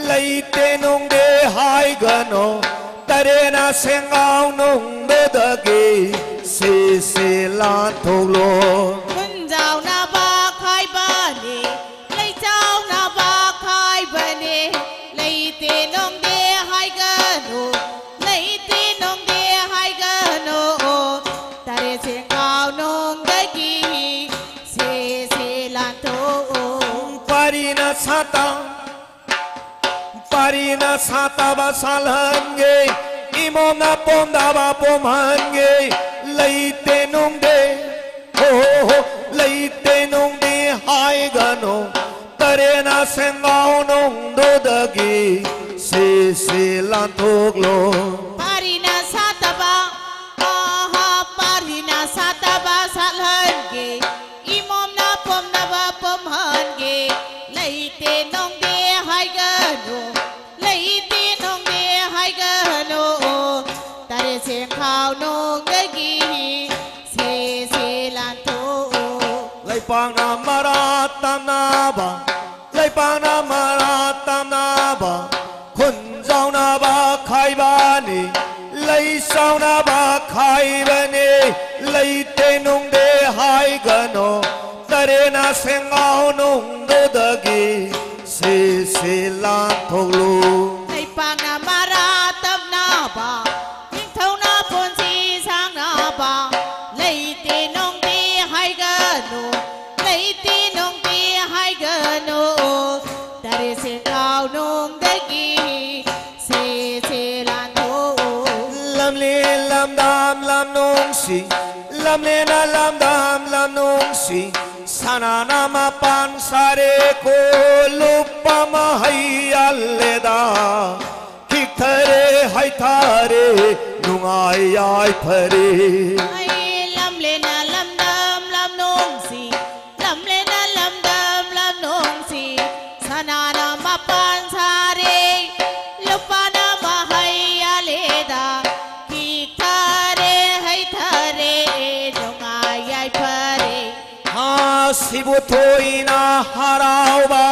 ꯂꯩꯇꯦ ꯅꯨꯡꯗꯦ ꯍꯥꯏꯒꯅꯣ, ꯇꯔꯦꯠꯅ ꯁꯦꯡꯒꯥꯎ ꯅꯨꯡꯗꯨꯗꯒꯤ ꯁꯤ ꯁꯤ ꯂꯥꯟꯊꯣꯛꯂꯣ꯫ ꯈꯨꯟꯖꯥꯎꯅꯕ ꯈꯥꯏꯕꯅꯤ, ꯁꯥꯇ ꯄꯥꯔꯤꯅ ꯁꯥꯇꯕ ꯁꯥꯠꯍꯟꯒꯦ, ꯏꯃꯣꯝꯅ ꯄꯣꯝꯗꯕ ꯄꯣꯝꯍꯟꯒꯦ, ꯂꯩꯇꯦ ꯅꯨꯡꯗꯦ, ꯍꯣ ꯍꯣ ꯍꯣ, ꯂꯩꯇꯦ ꯅꯨꯡꯗꯦ ꯍꯥꯏꯒꯅꯨ, ꯇꯔꯦꯠꯅ ꯁꯦꯡꯒꯥꯎ ꯅꯨꯡꯗꯨꯗꯒꯤ ꯁꯤꯁꯤ ꯂꯥꯟꯊꯣꯛꯂꯣ꯫ ꯄꯥꯔꯤꯅ ꯁꯥꯠꯇꯕ, ꯑꯍꯥ, ꯄꯥꯔꯤꯅ ꯁꯥꯠꯇꯕ ꯁꯥꯠꯍꯟꯒꯦ, ꯏꯃꯣꯝꯅ ꯄꯣꯝꯅꯕ ꯄꯣꯝꯍꯟꯒꯦ, ꯂꯩꯇꯦ ꯅꯨꯡꯗꯦ ꯍꯥꯏꯒꯅꯨ, ꯂꯩꯇꯦ ꯅꯨꯡꯗꯦ ꯍꯥꯏꯒꯅꯨ, ꯇꯔꯦꯠ ꯁꯦꯡꯈꯥꯎ ꯅꯨꯡꯗꯒꯤ ꯁꯤꯁꯤ ꯂꯥꯟꯊꯣꯛꯎ꯫ ꯂꯩꯄꯥꯛꯅ ꯃꯔꯥ ꯇꯝꯅꯕ, ꯂꯩꯄꯥꯛꯅ ꯃꯔꯥ ꯇꯝꯅꯕ, ꯈꯨꯟꯖꯥꯎꯅꯕ ꯈꯥꯏꯕꯅꯤ, ꯂꯩ ꯆꯥꯎꯅꯕ ꯈꯥꯏꯕꯅꯤ, ꯂꯩꯇꯦ ꯅꯨꯡꯗꯦ ꯍꯥꯏꯒꯅꯨ, ꯇꯔꯦꯠꯅ ꯁꯦꯡꯒꯥꯎ ꯅꯨꯡꯗꯨꯗꯒꯤ ꯁꯤꯁꯤ ꯂꯥꯟꯊꯣꯛꯂꯨ꯫ ꯂꯩꯄꯥꯛꯅ ꯃꯔꯥ ꯇꯞꯅꯕ, ꯅꯤꯡꯊꯧꯅ ꯄꯨꯟꯁꯤ ꯁꯥꯡꯅꯕ, ꯂꯩꯇꯦ ꯅꯨꯡꯗꯦ ꯍꯥꯏꯒꯅꯨ, ꯂꯩꯇꯦ ꯅꯨꯡꯗꯦ ꯍꯥꯏꯒꯅꯨ, ꯇꯔꯦꯠ ꯁꯦꯡꯒꯥꯎ ꯅꯨꯡꯗꯒꯤ ꯁꯤꯁꯤ ꯂꯥꯟꯊꯣꯛꯎ꯫ ꯂꯝꯂꯦꯟ ꯂꯝꯗꯝ ꯂꯝ ꯅꯨꯡꯁꯤ, ꯂꯝꯂꯦꯟꯅ ꯂꯝꯗꯝ ꯂꯝ ꯅꯨꯡꯁꯤ, ꯁꯅꯥꯅ ꯃꯄꯥꯟ ꯁꯥꯔꯦꯀꯣ, ꯂꯨꯞꯄ ꯃꯍꯩ ꯌꯥꯜꯂꯦꯗ, ꯈꯤꯛꯊꯔꯦ ꯍꯩꯊꯔꯦ ꯅꯨꯡꯉꯥꯏ ꯌꯥꯏꯐꯔꯦ꯫ ꯑꯩ ꯂꯝꯂꯦꯟꯅ ꯂꯝꯗꯝ ꯂꯝ ꯅꯨꯡꯁꯤ, ꯂꯝꯂꯦꯟꯅ ꯂꯝꯗꯝ ꯂꯝ ꯅꯨꯡꯁꯤ, ꯁꯅꯥꯅ ꯃꯄꯥꯟ ꯁꯥꯔꯦ, ꯂꯨꯄꯥꯅ ꯃꯍꯩ ꯌꯥꯜꯂꯦꯗ, ꯈꯤꯛꯊꯔꯦ ꯍꯩꯊꯔꯦ ꯅꯨꯡꯉꯥꯏ ꯌꯥꯏꯐꯔꯦ꯫ ꯍꯥ, ꯁꯤꯕꯨ ꯊꯣꯏꯅ ꯍꯔꯥꯎꯕ,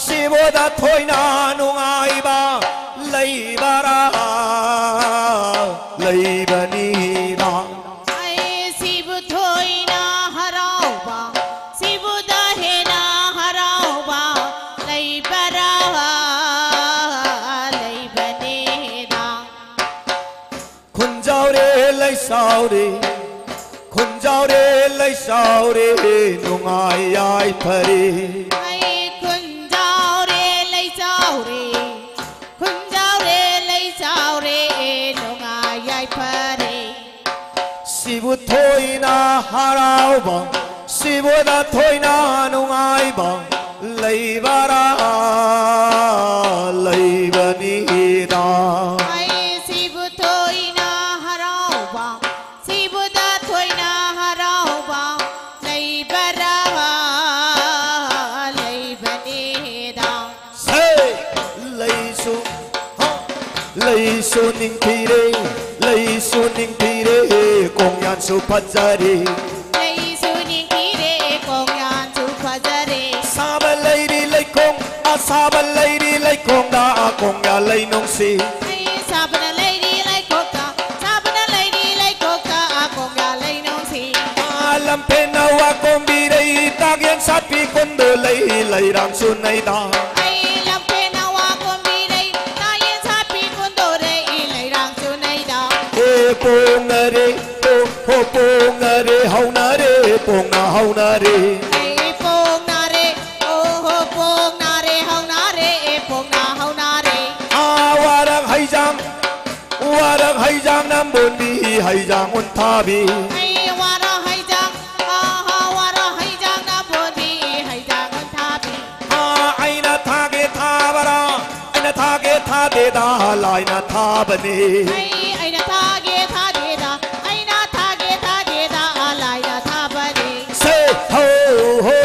ꯁꯤꯕꯨꯗ ꯊꯣꯏꯅ ꯅꯨꯡꯉꯥꯏꯕ ꯂꯩꯕꯔꯥ? ꯂꯩꯕꯅꯤꯗ꯫ ꯑꯩ ꯁꯤꯕꯨ ꯊꯣꯏꯅ ꯍꯔꯥꯎꯕ, ꯁꯤꯕꯨꯗ ꯍꯦꯟꯅ ꯍꯔꯥꯎꯕ ꯂꯩꯕꯔꯥ? ꯂꯩꯕꯅꯤꯗ꯫ ꯈꯨꯟꯖꯥꯎꯔꯦ ꯂꯩꯁꯥꯎꯔꯦ, ꯈꯨꯟꯖꯥꯎꯔꯦ ꯂꯩꯁꯥꯎꯔꯦ ꯅꯨꯡꯉꯥꯏ ꯌꯥꯏꯐꯔꯦ꯫ ꯑꯩ ꯈꯨꯟꯖꯥꯎ ꯁꯤꯕꯨ ꯊꯣꯏꯅ ꯍꯔꯥꯎꯕ, ꯁꯤꯕꯨꯗ ꯊꯣꯏꯅ ꯅꯨꯡꯉꯥꯏꯕ ꯂꯩꯕꯔꯥ? ꯂꯩꯕꯅꯤꯗ꯫ ꯑꯩ ꯁꯤꯕꯨ ꯊꯣꯏꯅ ꯍꯔꯥꯎꯕ, ꯁꯤꯕꯨꯗ ꯊꯣꯏꯅ ꯍꯔꯥꯎꯕ ꯂꯩꯕꯔꯥ? ꯂꯩꯕꯅꯤꯗ꯫ ꯁꯦ! ꯂꯩꯁꯨ, ꯍ! ꯂꯩꯁꯨ ꯅꯤꯡꯊꯤꯔꯦ, ꯂꯩꯁꯨ ꯅꯤꯡꯊꯤꯔꯦ, ꯀꯣꯡꯌꯥꯟꯁꯨ ꯐꯖꯔꯦ꯫ ꯂꯩꯁꯨ ꯅꯤꯡꯊꯤꯔꯦ, ꯀꯣꯡꯌꯥꯟꯁꯨ ꯐꯖꯔꯦ꯫ ꯁꯥꯕ ꯂꯩꯔꯤ ꯂꯩꯈꯣꯡ, ꯑꯁꯥꯕ ꯂꯩꯔꯤ ꯂꯩꯈꯣꯡꯗ, ꯀꯣꯡꯌꯥ ꯂꯩꯅꯨꯡꯁꯤ꯫ ꯑꯩ ꯁꯥꯕꯅ ꯂꯩꯔꯤ ꯂꯩꯈꯣꯛꯇ, ꯁꯥꯕꯅ ꯂꯩꯔꯤ ꯂꯩꯈꯣꯛꯇ, ꯀꯣꯡꯌꯥ ꯂꯩꯅꯨꯡꯁꯤ꯫ ꯂꯝꯐꯦꯟꯅ ꯋꯥ ꯀꯣꯝꯕꯤꯔꯩ, ꯇꯥꯛꯌꯦꯟ ꯁꯥꯠꯄꯤ ꯀꯨꯟꯗꯣ ꯂꯩ, ꯂꯩꯔꯥꯡꯁꯨ ꯅꯩꯗ꯫ ꯑꯩ ꯂꯝꯐꯦꯟꯅ ꯋꯥ ꯀꯣꯝꯕꯤꯔꯩ, ꯇꯥꯛꯌꯦꯟ ꯁꯥꯠꯄꯤ ꯀꯨꯟꯗꯣ ꯂꯩ, ꯂꯩꯔꯥꯡꯁꯨ ꯅꯩꯗ꯫ ꯍꯦ ꯄꯣꯡꯅꯔꯦ, ꯍꯣ, ꯍꯣ ꯄꯣꯡꯅꯔꯦ, ꯍꯧꯅꯔꯦ, ꯄꯣꯡꯅ ꯍꯧꯅꯔꯦ꯫ ꯑꯩ ꯄꯣꯡꯅꯔꯦ, ꯑꯣ ꯍꯣ ꯄꯣꯡꯅꯔꯦ, ꯍꯧꯅꯔꯦ, ꯄꯣꯡꯅ ꯍꯧꯅꯔꯦ꯫ ꯑꯥ, ꯋꯥꯔꯛ ꯍꯩꯖꯥꯡ, ꯋꯥꯔꯛ ꯍꯩꯖꯥꯡ ꯅꯝꯕꯣꯟꯕꯤ, ꯍꯩꯖꯥꯡ ꯎꯟꯊꯥꯕꯤ꯫ ꯑꯩ ꯋꯥꯔꯛ ꯍꯩꯖꯥꯡ, ꯑꯥ ꯍꯥ, ꯋꯥꯔꯛ ꯍꯩꯖꯥꯡ ꯅꯝꯕꯣꯟꯕꯤ, ꯍꯩꯖꯥꯡ ꯎꯟꯊꯥꯕꯤ꯫ ꯑꯥ, ꯑꯩꯅ ꯊꯥꯒꯦ ꯊꯥꯕꯔꯥ, ꯑꯩꯅ ꯊꯥꯒꯦ ꯊꯥꯗꯦꯗ, ꯂꯥꯏꯅ ꯊꯥꯕꯅꯤ꯫ ꯑꯩ, ꯑꯩꯅ ꯊꯥꯒꯦ ꯊꯥꯗꯦꯗ, ꯑꯩꯅ ꯊꯥꯒꯦ ꯊꯥꯗꯦꯗ, ꯂꯥꯏꯅ ꯊꯥꯕꯅꯤ꯫ ꯁꯦ ꯍꯣ ꯍꯣ,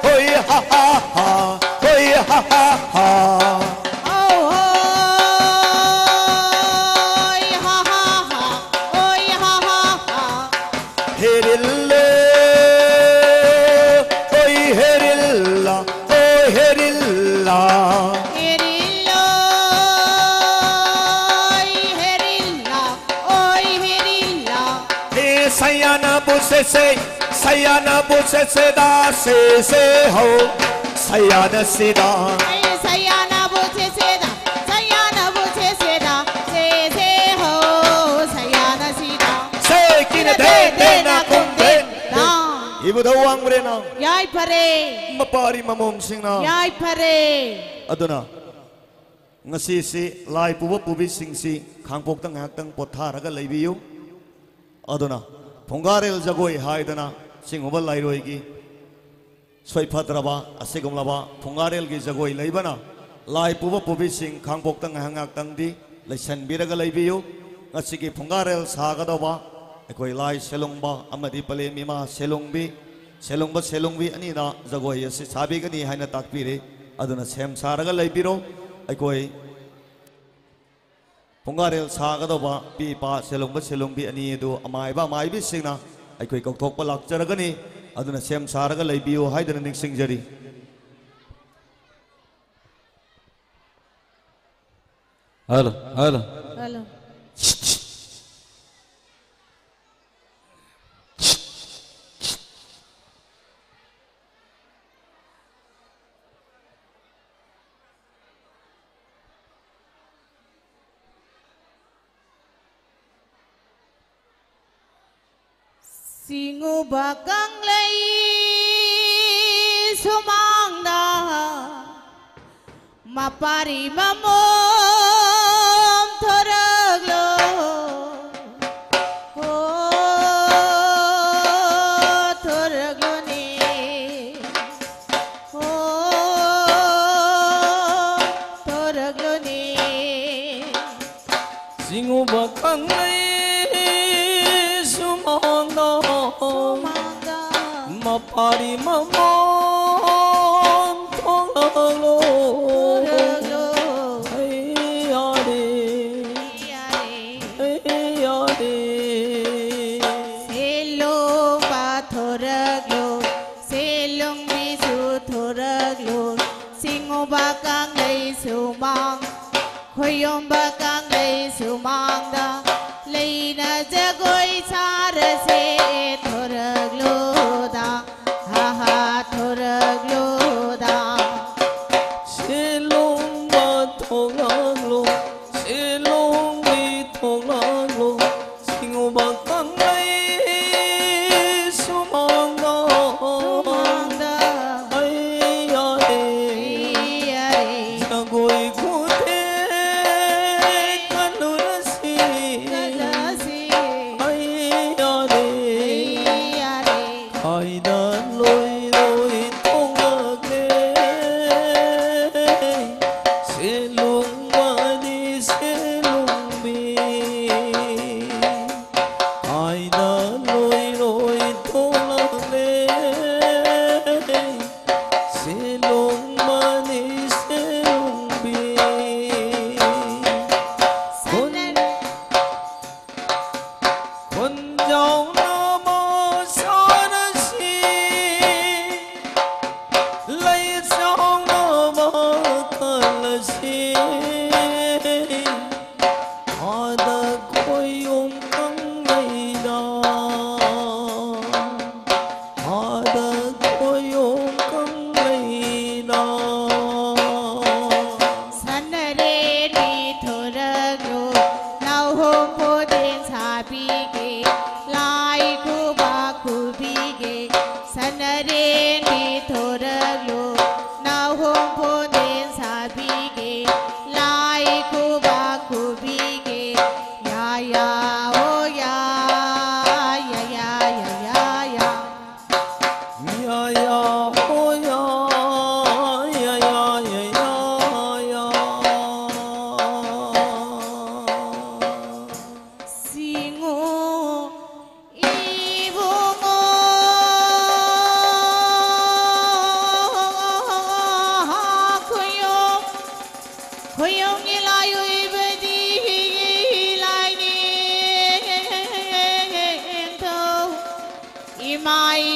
ꯍꯣꯏ ꯍꯥ ꯍꯥ ꯍꯥ, ꯍꯣꯏ ꯍꯥ ꯍꯥ ꯍꯥ꯫ ꯑꯧ ꯍꯣꯏ ꯍꯥ ꯍꯥ ꯍꯥ, ꯍꯣꯏ ꯍꯥ ꯍꯥ ꯍꯥ꯫ ꯍꯦꯔꯤꯜꯂꯣ, ꯍꯣꯏ ꯍꯦꯔꯤꯜꯂꯥ, ꯍꯣꯏ ꯍꯦꯔꯤꯜꯂꯥ꯫ ꯍꯦꯔꯤꯜꯂꯣ, ꯍꯣꯏ ꯍꯦꯔꯤꯜꯂꯥ, ꯍꯣꯏ ꯍꯦꯔꯤꯜꯂꯥ꯫ ꯍꯦ ꯁꯌꯥꯅꯕꯨ ꯁꯦꯁꯦ, ꯁꯌꯥꯅꯕꯨ ꯁꯦꯁꯦꯗ ꯁꯦꯁꯦ ꯍꯣ꯫ ꯁꯌꯥꯅꯁꯤꯗ꯫ ꯑꯩ ꯁꯌꯥꯅꯕꯨ ꯁꯦꯁꯦꯗ, ꯁꯌꯥꯅꯕꯨ ꯁꯦꯁꯦꯗ, ꯁꯦꯁꯦ ꯍꯣ, ꯁꯌꯥꯅꯁꯤꯗ꯫ ꯁꯦ ꯀꯤꯅ ꯗꯦ ꯗꯦ ꯅꯥ ꯀꯨꯝ ꯗꯦ꯫ ꯗꯥ꯫ ꯏꯕꯨꯙꯧ ꯋꯥꯡꯕ꯭ꯔꯦꯟꯅ꯫ ꯌꯥꯏꯐꯔꯦ꯫ ꯃꯄꯥꯔꯤ ꯃꯃꯣꯝꯁꯤꯡꯅ꯫ ꯌꯥꯏꯐꯔꯦ꯫ ꯑꯗꯨꯅ ꯉꯁꯤꯁꯤ ꯂꯥꯏ ꯄꯨꯕ ꯄꯨꯕꯤꯁꯤꯡꯁꯤ ꯈꯥꯡꯄꯣꯛꯇ ꯉꯥꯏꯍꯥꯛꯇꯪ ꯄꯣꯊꯥꯔꯒ ꯂꯩꯕꯤꯌꯨ꯫ ꯑꯗꯨꯅ ꯐꯨꯡꯒꯥꯔꯦꯜ ꯖꯒꯣꯏ ꯍꯥꯏꯗꯅ ꯁꯤꯒꯨꯝꯕ ꯂꯥꯏꯔꯣꯏꯒꯤ ꯁꯣꯏꯐꯗ꯭ꯔꯕ ꯑꯁꯤꯒꯨꯝꯂꯕ ꯐꯨꯡꯒꯥꯔꯦꯜꯒꯤ ꯖꯒꯣꯏ ꯂꯩꯕꯅ ꯂꯥꯏ ꯄꯨꯕ ꯄꯨꯕꯤꯁꯤꯡ ꯈꯥꯡꯄꯣꯛꯇ ꯉꯥꯏꯍꯥꯛ ꯉꯥꯏꯍꯥꯛꯇꯪꯗꯤ ꯂꯩꯁꯟꯕꯤꯔꯒ ꯂꯩꯕꯤꯌꯨ꯫ ꯉꯁꯤꯒꯤ ꯐꯨꯡꯒꯥꯔꯦꯜ ꯁꯥꯒꯗꯧꯕ ꯑꯩꯈꯣꯏ ꯂꯥꯏ ꯁꯦꯂꯨꯡꯕ ꯑꯃꯗꯤ ꯄꯂꯦꯝ ꯏꯃꯥ ꯁꯦꯂꯨꯡꯕꯤ, ꯁꯦꯂꯨꯡꯕ ꯁꯦꯂꯨꯡꯕꯤ ꯑꯅꯤꯅ ꯖꯒꯣꯏ ꯑꯁꯤ ꯁꯥꯕꯤꯒꯅꯤ ꯍꯥꯏꯅ ꯇꯥꯛꯄꯤꯔꯤ꯫ ꯑꯗꯨꯅ ꯁꯦꯝ ꯁꯥꯔꯒ ꯂꯩꯕꯤꯔꯣ꯫ ꯑꯩꯈꯣꯏ ꯐꯨꯡꯒꯥꯔꯦꯜ ꯁꯥꯒꯗꯧꯕ ꯄꯤ ꯏꯄꯥ ꯁꯦꯂꯨꯡꯕ ꯁꯦꯂꯨꯡꯕꯤ ꯑꯅꯤ ꯑꯗꯨ ꯑꯃꯥꯏꯕ ꯑꯃꯥꯏꯕꯤꯁꯤꯡꯅ ꯑꯩꯈꯣꯏ ꯀꯧꯊꯣꯛꯄ ꯂꯥꯛꯆꯔꯒꯅꯤ꯫ ꯑꯗꯨꯅ ꯁꯦꯝ ꯁꯥꯔꯒ ꯂꯩꯕꯤꯌꯨ ꯍꯥꯏꯗꯅ ꯅꯤꯡꯁꯤꯡꯖꯔꯤ꯫ Hello, hello. ꯍꯜꯂꯣ꯫ ꯁꯤꯡꯎꯕ ꯀꯪꯂꯩ ꯁꯨꯃꯥꯡꯗ ꯃꯄꯥꯔꯤ ꯃꯃꯣꯝ ꯊꯣꯔꯛꯂꯣ꯫ ꯍꯣ ꯊꯣꯔꯛꯂꯣꯅꯦ꯫ ꯍꯣ ꯊꯣꯔꯛꯂꯣꯅꯦ꯫ ꯁꯤꯡꯎꯕ ꯀꯪꯂꯩ ꯁꯨꯃꯥꯡꯗ ꯁꯨꯃꯥꯡꯗ ꯃꯄꯥꯔꯤ ꯃꯃꯣꯝ ꯊꯣꯛꯂꯛꯂꯣ꯫ ꯊꯣꯛꯂꯛꯂꯣ꯫ ꯍꯩ ꯌꯥꯔꯦ꯫ ꯍꯩ ꯌꯥꯔꯦ꯫ ꯍꯩ ꯌꯥꯔꯦ꯫ ꯁꯦꯂꯣꯡꯕ ꯊꯣꯔꯛꯂꯣ꯫ ꯁꯦꯂꯣꯡꯕꯤꯁꯨ ꯊꯣꯔꯛꯂꯣ꯫ ꯁꯤꯡꯎꯕ ꯀꯪꯂꯩ ꯁꯨꯃꯥꯡ ꯈꯣꯏꯌꯣꯝꯕ ꯀꯪꯂꯩ ꯁꯨꯃꯥꯡꯗ ꯂꯩꯅ ꯖꯒꯣꯏ ꯁꯥꯔꯁꯦ꯫ ꯊꯣꯔꯛꯂꯣꯗ, ꯍꯥ ꯍꯥ, ꯊꯣꯔꯛꯂꯣꯗ꯫ ꯁꯦꯂꯣꯡꯕ ꯊꯣꯛꯂꯛꯂꯣ, ꯁꯦꯂꯣꯡꯕꯤ ꯊꯣꯛꯂꯛꯂꯣ, ꯁꯤꯡꯎꯕ ꯀꯪꯂꯩ ꯁꯨꯃꯥꯡꯗ꯫ ꯁꯨꯃꯥꯡꯗ꯫ ꯍꯩ ꯌꯥꯔꯦ꯫ ꯍꯩ ꯌꯥꯔꯦ꯫ ꯖꯒꯣꯏ ꯈꯨꯊꯦꯛ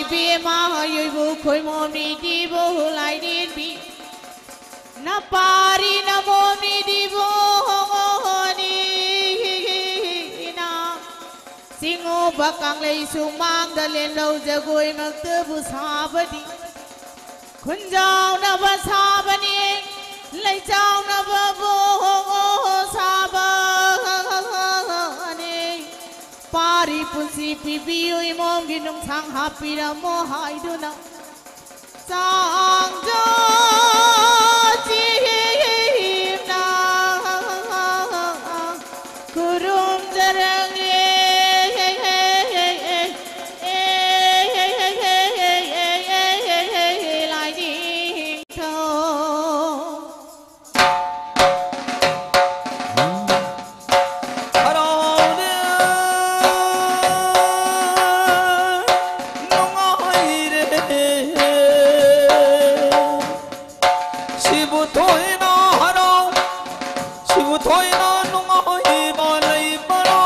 ꯏꯕꯦꯝꯃ ꯌꯣꯏꯕꯨ ꯈꯣꯏꯃꯣꯝꯅꯤꯗꯤꯕꯨ ꯂꯥꯏꯔꯦꯝꯕꯤ꯫ ꯅꯄꯥꯔꯤ ꯅꯃꯣꯝꯅꯤꯗꯤꯕꯨ ꯍꯣꯡꯉꯣꯅꯤꯅ꯫ ꯆꯤꯡꯉꯨꯕ ꯀꯪꯂꯩ ꯁꯨꯃꯥꯡꯗ ꯂꯦꯝꯂꯧ ꯖꯒꯣꯏꯃꯛꯇꯕꯨ ꯁꯥꯕꯗꯤ꯫ ꯈꯨꯟꯖꯥꯎꯅꯕ ꯁꯥꯕꯅꯤ, ꯂꯩꯆꯥꯎꯅꯕꯕꯨ ꯁꯥꯕꯅꯤ꯫ ꯄꯥꯔꯤ ꯄꯨꯟꯁꯤ ꯄꯤꯕꯤꯌꯨ, ꯏꯃꯣꯝꯒꯤ ꯅꯨꯡꯁꯥꯡ ꯍꯥꯞꯄꯤꯔꯝꯃꯣ ꯍꯥꯏꯗꯨꯅ ꯆꯥꯡꯖꯣ ꯆꯤꯝꯅ ꯈꯨꯔꯨꯝꯖꯔꯒꯦ꯫ ꯂꯥꯏꯅꯤꯡꯊꯧ꯫ ꯍꯔꯥꯎꯅ ꯅꯨꯡꯉꯥꯏꯔꯦ꯫ ꯁꯤꯕꯨ ꯊꯣꯏꯅ ꯍꯔꯥꯎ, ꯁꯤꯕꯨ ꯊꯣꯏꯅ ꯅꯨꯡꯉꯥꯏꯕ ꯂꯩꯕ꯭ꯔꯣ?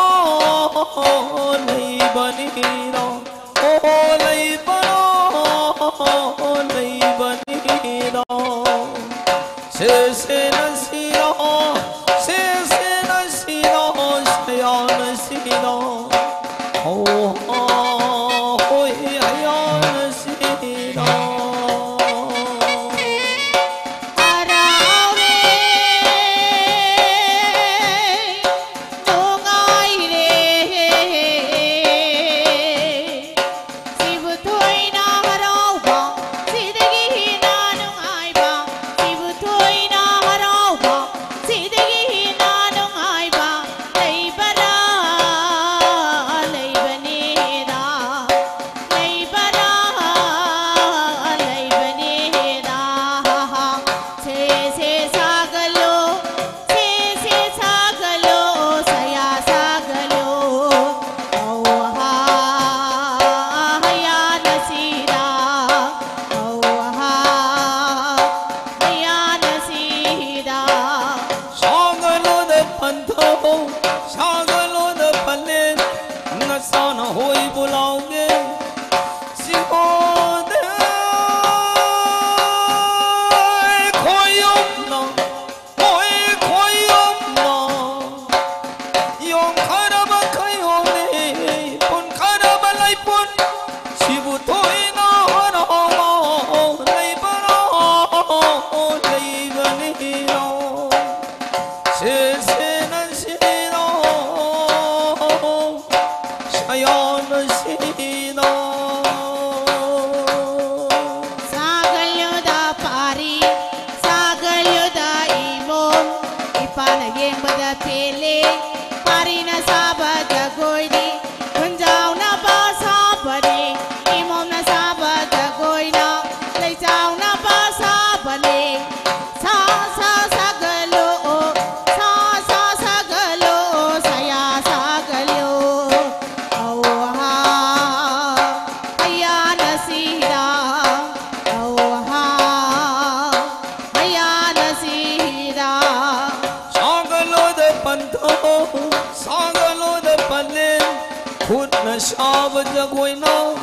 ꯁꯥꯕ ꯖꯒꯣꯏꯅꯣ,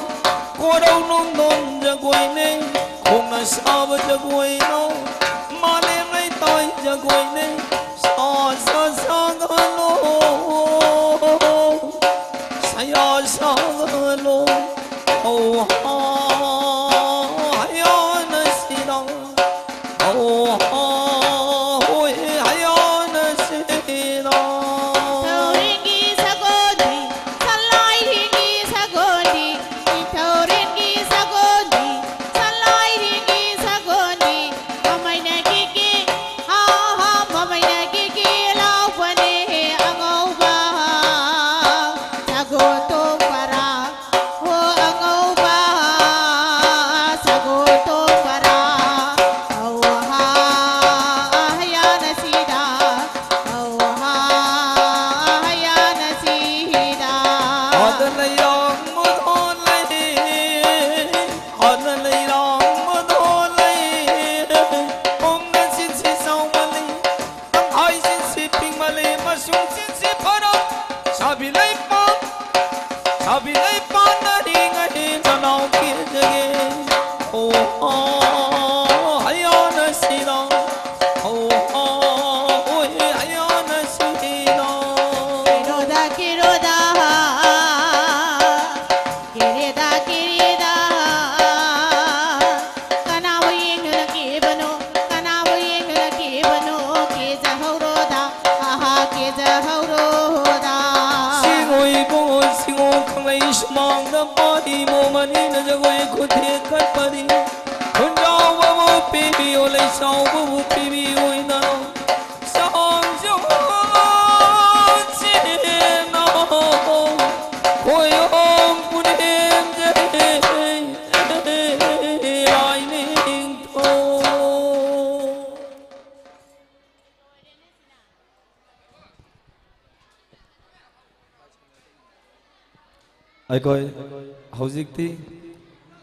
ꯀꯣꯔꯧ ꯅꯣꯡꯗꯣꯟ ꯖꯒꯣꯏꯅꯦ, ꯈꯣꯡꯅ ꯁꯥꯕ ꯖꯒꯣꯏꯅꯣ, ꯃꯥꯂꯦꯝ ꯂꯩꯇꯥꯏ ꯖꯒꯣꯏꯅꯦ, ꯁꯥ ꯁꯥ ꯁꯥꯒꯠꯂꯣ, ꯁꯌꯥ ꯁꯥꯒꯠꯂꯣ, ꯍꯧ ꯍꯥ ꯍꯌꯥꯅ ꯁꯤꯔꯥ꯫ ꯊꯧꯔꯤꯒꯤ ꯁꯒꯣꯜꯗꯤ, ꯁꯂꯥꯏꯔꯤꯒꯤ ꯁꯒꯣꯜꯗꯤ, ꯅꯤꯡꯊꯧꯔꯦꯟꯒꯤ ꯁꯒꯣꯜꯗꯤ, ꯁꯂꯥꯏꯔꯤꯒꯤ ꯁꯒꯣꯜꯗꯤ, ꯃꯃꯩꯅ ꯀꯤꯀꯤ, ꯍꯥ ꯍꯥ, ꯃꯃꯩꯅ ꯀꯤꯀꯤ ꯂꯥꯎꯕꯅꯦ ꯑꯉꯧꯕ ꯁꯒꯣꯜ ꯇꯣꯡꯕꯔꯥ꯫ ꯍꯣ ꯑꯉꯧꯕ ꯁꯒꯣꯜ ꯇꯣꯡꯕꯔꯥ, ꯍꯧ ꯍꯥ ꯍꯌꯥꯅ ꯁꯤꯗ, ꯍꯧ ꯍꯥ ꯍꯌꯥꯅ ꯁꯤꯗ꯫ ꯑꯗ ꯂꯩꯔꯥꯡ ꯃꯗꯣ ꯂꯩ, ꯑꯗ ꯂꯩꯔꯥꯡ ꯃꯗꯣ ꯂꯩ, ꯄꯨꯡꯅ ꯁꯤꯟꯁꯤ ꯆꯥꯎꯃꯜꯂꯤ꯫ ꯇꯪꯈꯥꯏ ꯆꯤꯟꯁꯤ ꯄꯤꯛꯃꯜꯂꯤ, ꯃꯁꯨꯡ ꯆꯤꯟꯁꯤ ꯐꯔꯛ꯫ ꯁꯥꯕꯤ ꯂꯩꯄꯥꯛ, ꯁꯥꯕꯤ ꯂꯩꯄꯥꯛ ꯅꯥꯔꯤꯉꯩ ꯅꯅꯥꯎ ꯄꯤꯖꯒꯦ꯫ ꯑꯣ, ꯑꯣ, ꯍꯌꯥꯅ ꯁꯤꯔꯥ꯫ ꯑꯣ, ꯑꯣ, ꯑꯣꯏ, ꯍꯌꯥꯅ ꯁꯤꯔꯥ꯫ ꯀꯤꯔꯣꯗ, ꯀꯤꯔꯣꯗ, ꯀꯤꯔꯦꯗ, ꯀꯤꯔꯦꯗ꯫ ꯀꯅꯥꯕꯨ ꯌꯦꯡꯗꯨꯅ ꯀꯤꯕꯅꯣ? ꯀꯅꯥꯕꯨ ꯌꯦꯡꯗꯨꯅ ꯀꯤꯕꯅꯣ? ꯀꯤꯖꯍꯧꯔꯣꯗ, ꯑꯍꯥ, ꯀꯤꯖꯍꯧꯔꯣꯗ꯫ ꯁꯤꯡꯉꯣ ꯏꯕꯨꯡꯉꯣ, ꯁꯤꯡꯉꯣ ꯀꯪꯂꯩ ꯁꯨꯃꯥꯡꯗ ꯄꯥꯔꯤ ꯃꯣꯃꯅꯤꯅ ꯖꯒꯣꯏ ꯈꯨꯊꯦꯛ ꯀꯠꯄꯅꯤ꯫ ꯈꯨꯟꯖꯥꯎꯕꯕꯨ ꯄꯤꯕꯤꯌꯣ, ꯂꯩꯁꯥꯎꯕꯕꯨ ꯄꯤꯕꯤꯌꯣ ꯏꯅꯥꯎ꯫ ꯁꯥꯡꯖꯕ ꯆꯦꯅꯥꯎ ꯈꯣꯏꯔꯣꯝ ꯄꯨꯅꯦꯝꯖꯩ꯫ ꯑꯩꯈꯣꯏ ꯍꯧꯖꯤꯛꯇꯤ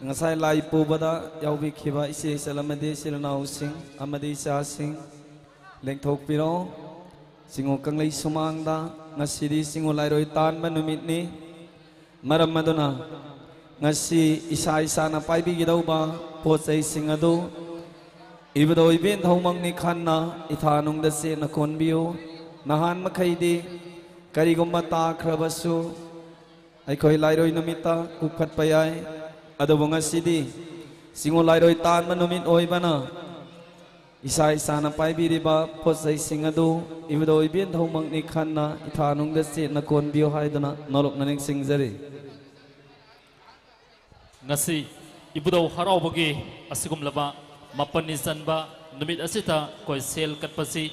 ꯉꯁꯥꯏ ꯂꯥꯏ ꯄꯨꯕꯗ ꯌꯥꯎꯕꯤꯈꯤꯕ ꯏꯆꯦ ꯏꯆꯜ ꯑꯃꯗꯤ ꯏꯆꯤꯜ ꯏꯅꯥꯎꯁꯤꯡ ꯑꯃꯗꯤ ꯏꯆꯥꯁꯤꯡ ꯂꯦꯡꯊꯣꯛꯄꯤꯔꯣ꯫ ꯆꯤꯡꯉꯨ ꯀꯪꯂꯩ ꯁꯨꯃꯥꯡꯗ ꯉꯁꯤꯗꯤ ꯆꯤꯡꯉꯨ ꯂꯥꯏꯔꯣꯏ ꯇꯥꯟꯕ ꯅꯨꯃꯤꯠꯅꯤ꯫ ꯃꯔꯝ ꯑꯗꯨꯅ ꯉꯁꯤ ꯏꯁꯥ ꯏꯁꯥꯅ ꯄꯥꯏꯕꯤꯒꯗꯧꯕ ꯄꯣꯠ ꯆꯩꯁꯤꯡ ꯑꯗꯨ ꯏꯕꯨꯙꯧ ꯏꯕꯦꯟ ꯙꯧꯃꯪꯅꯤ ꯈꯟꯅ ꯏꯊꯥꯅꯨꯡꯗ ꯆꯦꯠꯅ ꯀꯣꯟꯕꯤꯌꯨ꯫ ꯅꯍꯥꯟ ꯃꯈꯩꯗꯤ ꯀꯔꯤꯒꯨꯝꯕ ꯇꯥꯈ꯭ꯔꯕꯁꯨ ꯑꯩꯈꯣꯏ ꯂꯥꯏꯔꯣꯏ ꯅꯨꯃꯤꯠꯇ ꯀꯨꯞꯈꯠꯄ ꯌꯥꯏ, ꯑꯗꯨꯕꯨ ꯉꯁꯤꯗꯤ ꯆꯤꯡꯉꯨ ꯂꯥꯏꯔꯣꯏ ꯇꯥꯟꯕ ꯅꯨꯃꯤꯠ ꯑꯣꯏꯕꯅ ꯏꯁꯥ ꯏꯁꯥꯅ ꯄꯥꯏꯕꯤꯔꯤꯕ ꯄꯣꯠ ꯆꯩꯁꯤꯡ ꯑꯗꯨ ꯏꯕꯨꯙꯧ ꯏꯕꯦꯟ ꯙꯧꯃꯪꯅꯤ ꯈꯟꯅ ꯏꯊꯥꯅꯨꯡꯗ ꯆꯦꯠꯅ ꯀꯣꯟꯕꯤꯌꯨ ꯍꯥꯏꯗꯨꯅ ꯅꯣꯂꯨꯛꯅ ꯅꯤꯡꯁꯤꯡꯖꯔꯤ꯫ ꯉꯁꯤ ꯏꯕꯨꯙꯧ ꯍꯔꯥꯎꯕꯒꯤ ꯑꯁꯤꯒꯨꯝꯂꯕ ꯃꯥꯄꯟꯅꯤ ꯆꯟꯕ ꯅꯨꯃꯤꯠ ꯑꯁꯤꯗ ꯑꯩꯈꯣꯏ ꯁꯦꯜ ꯀꯠꯄꯁꯤ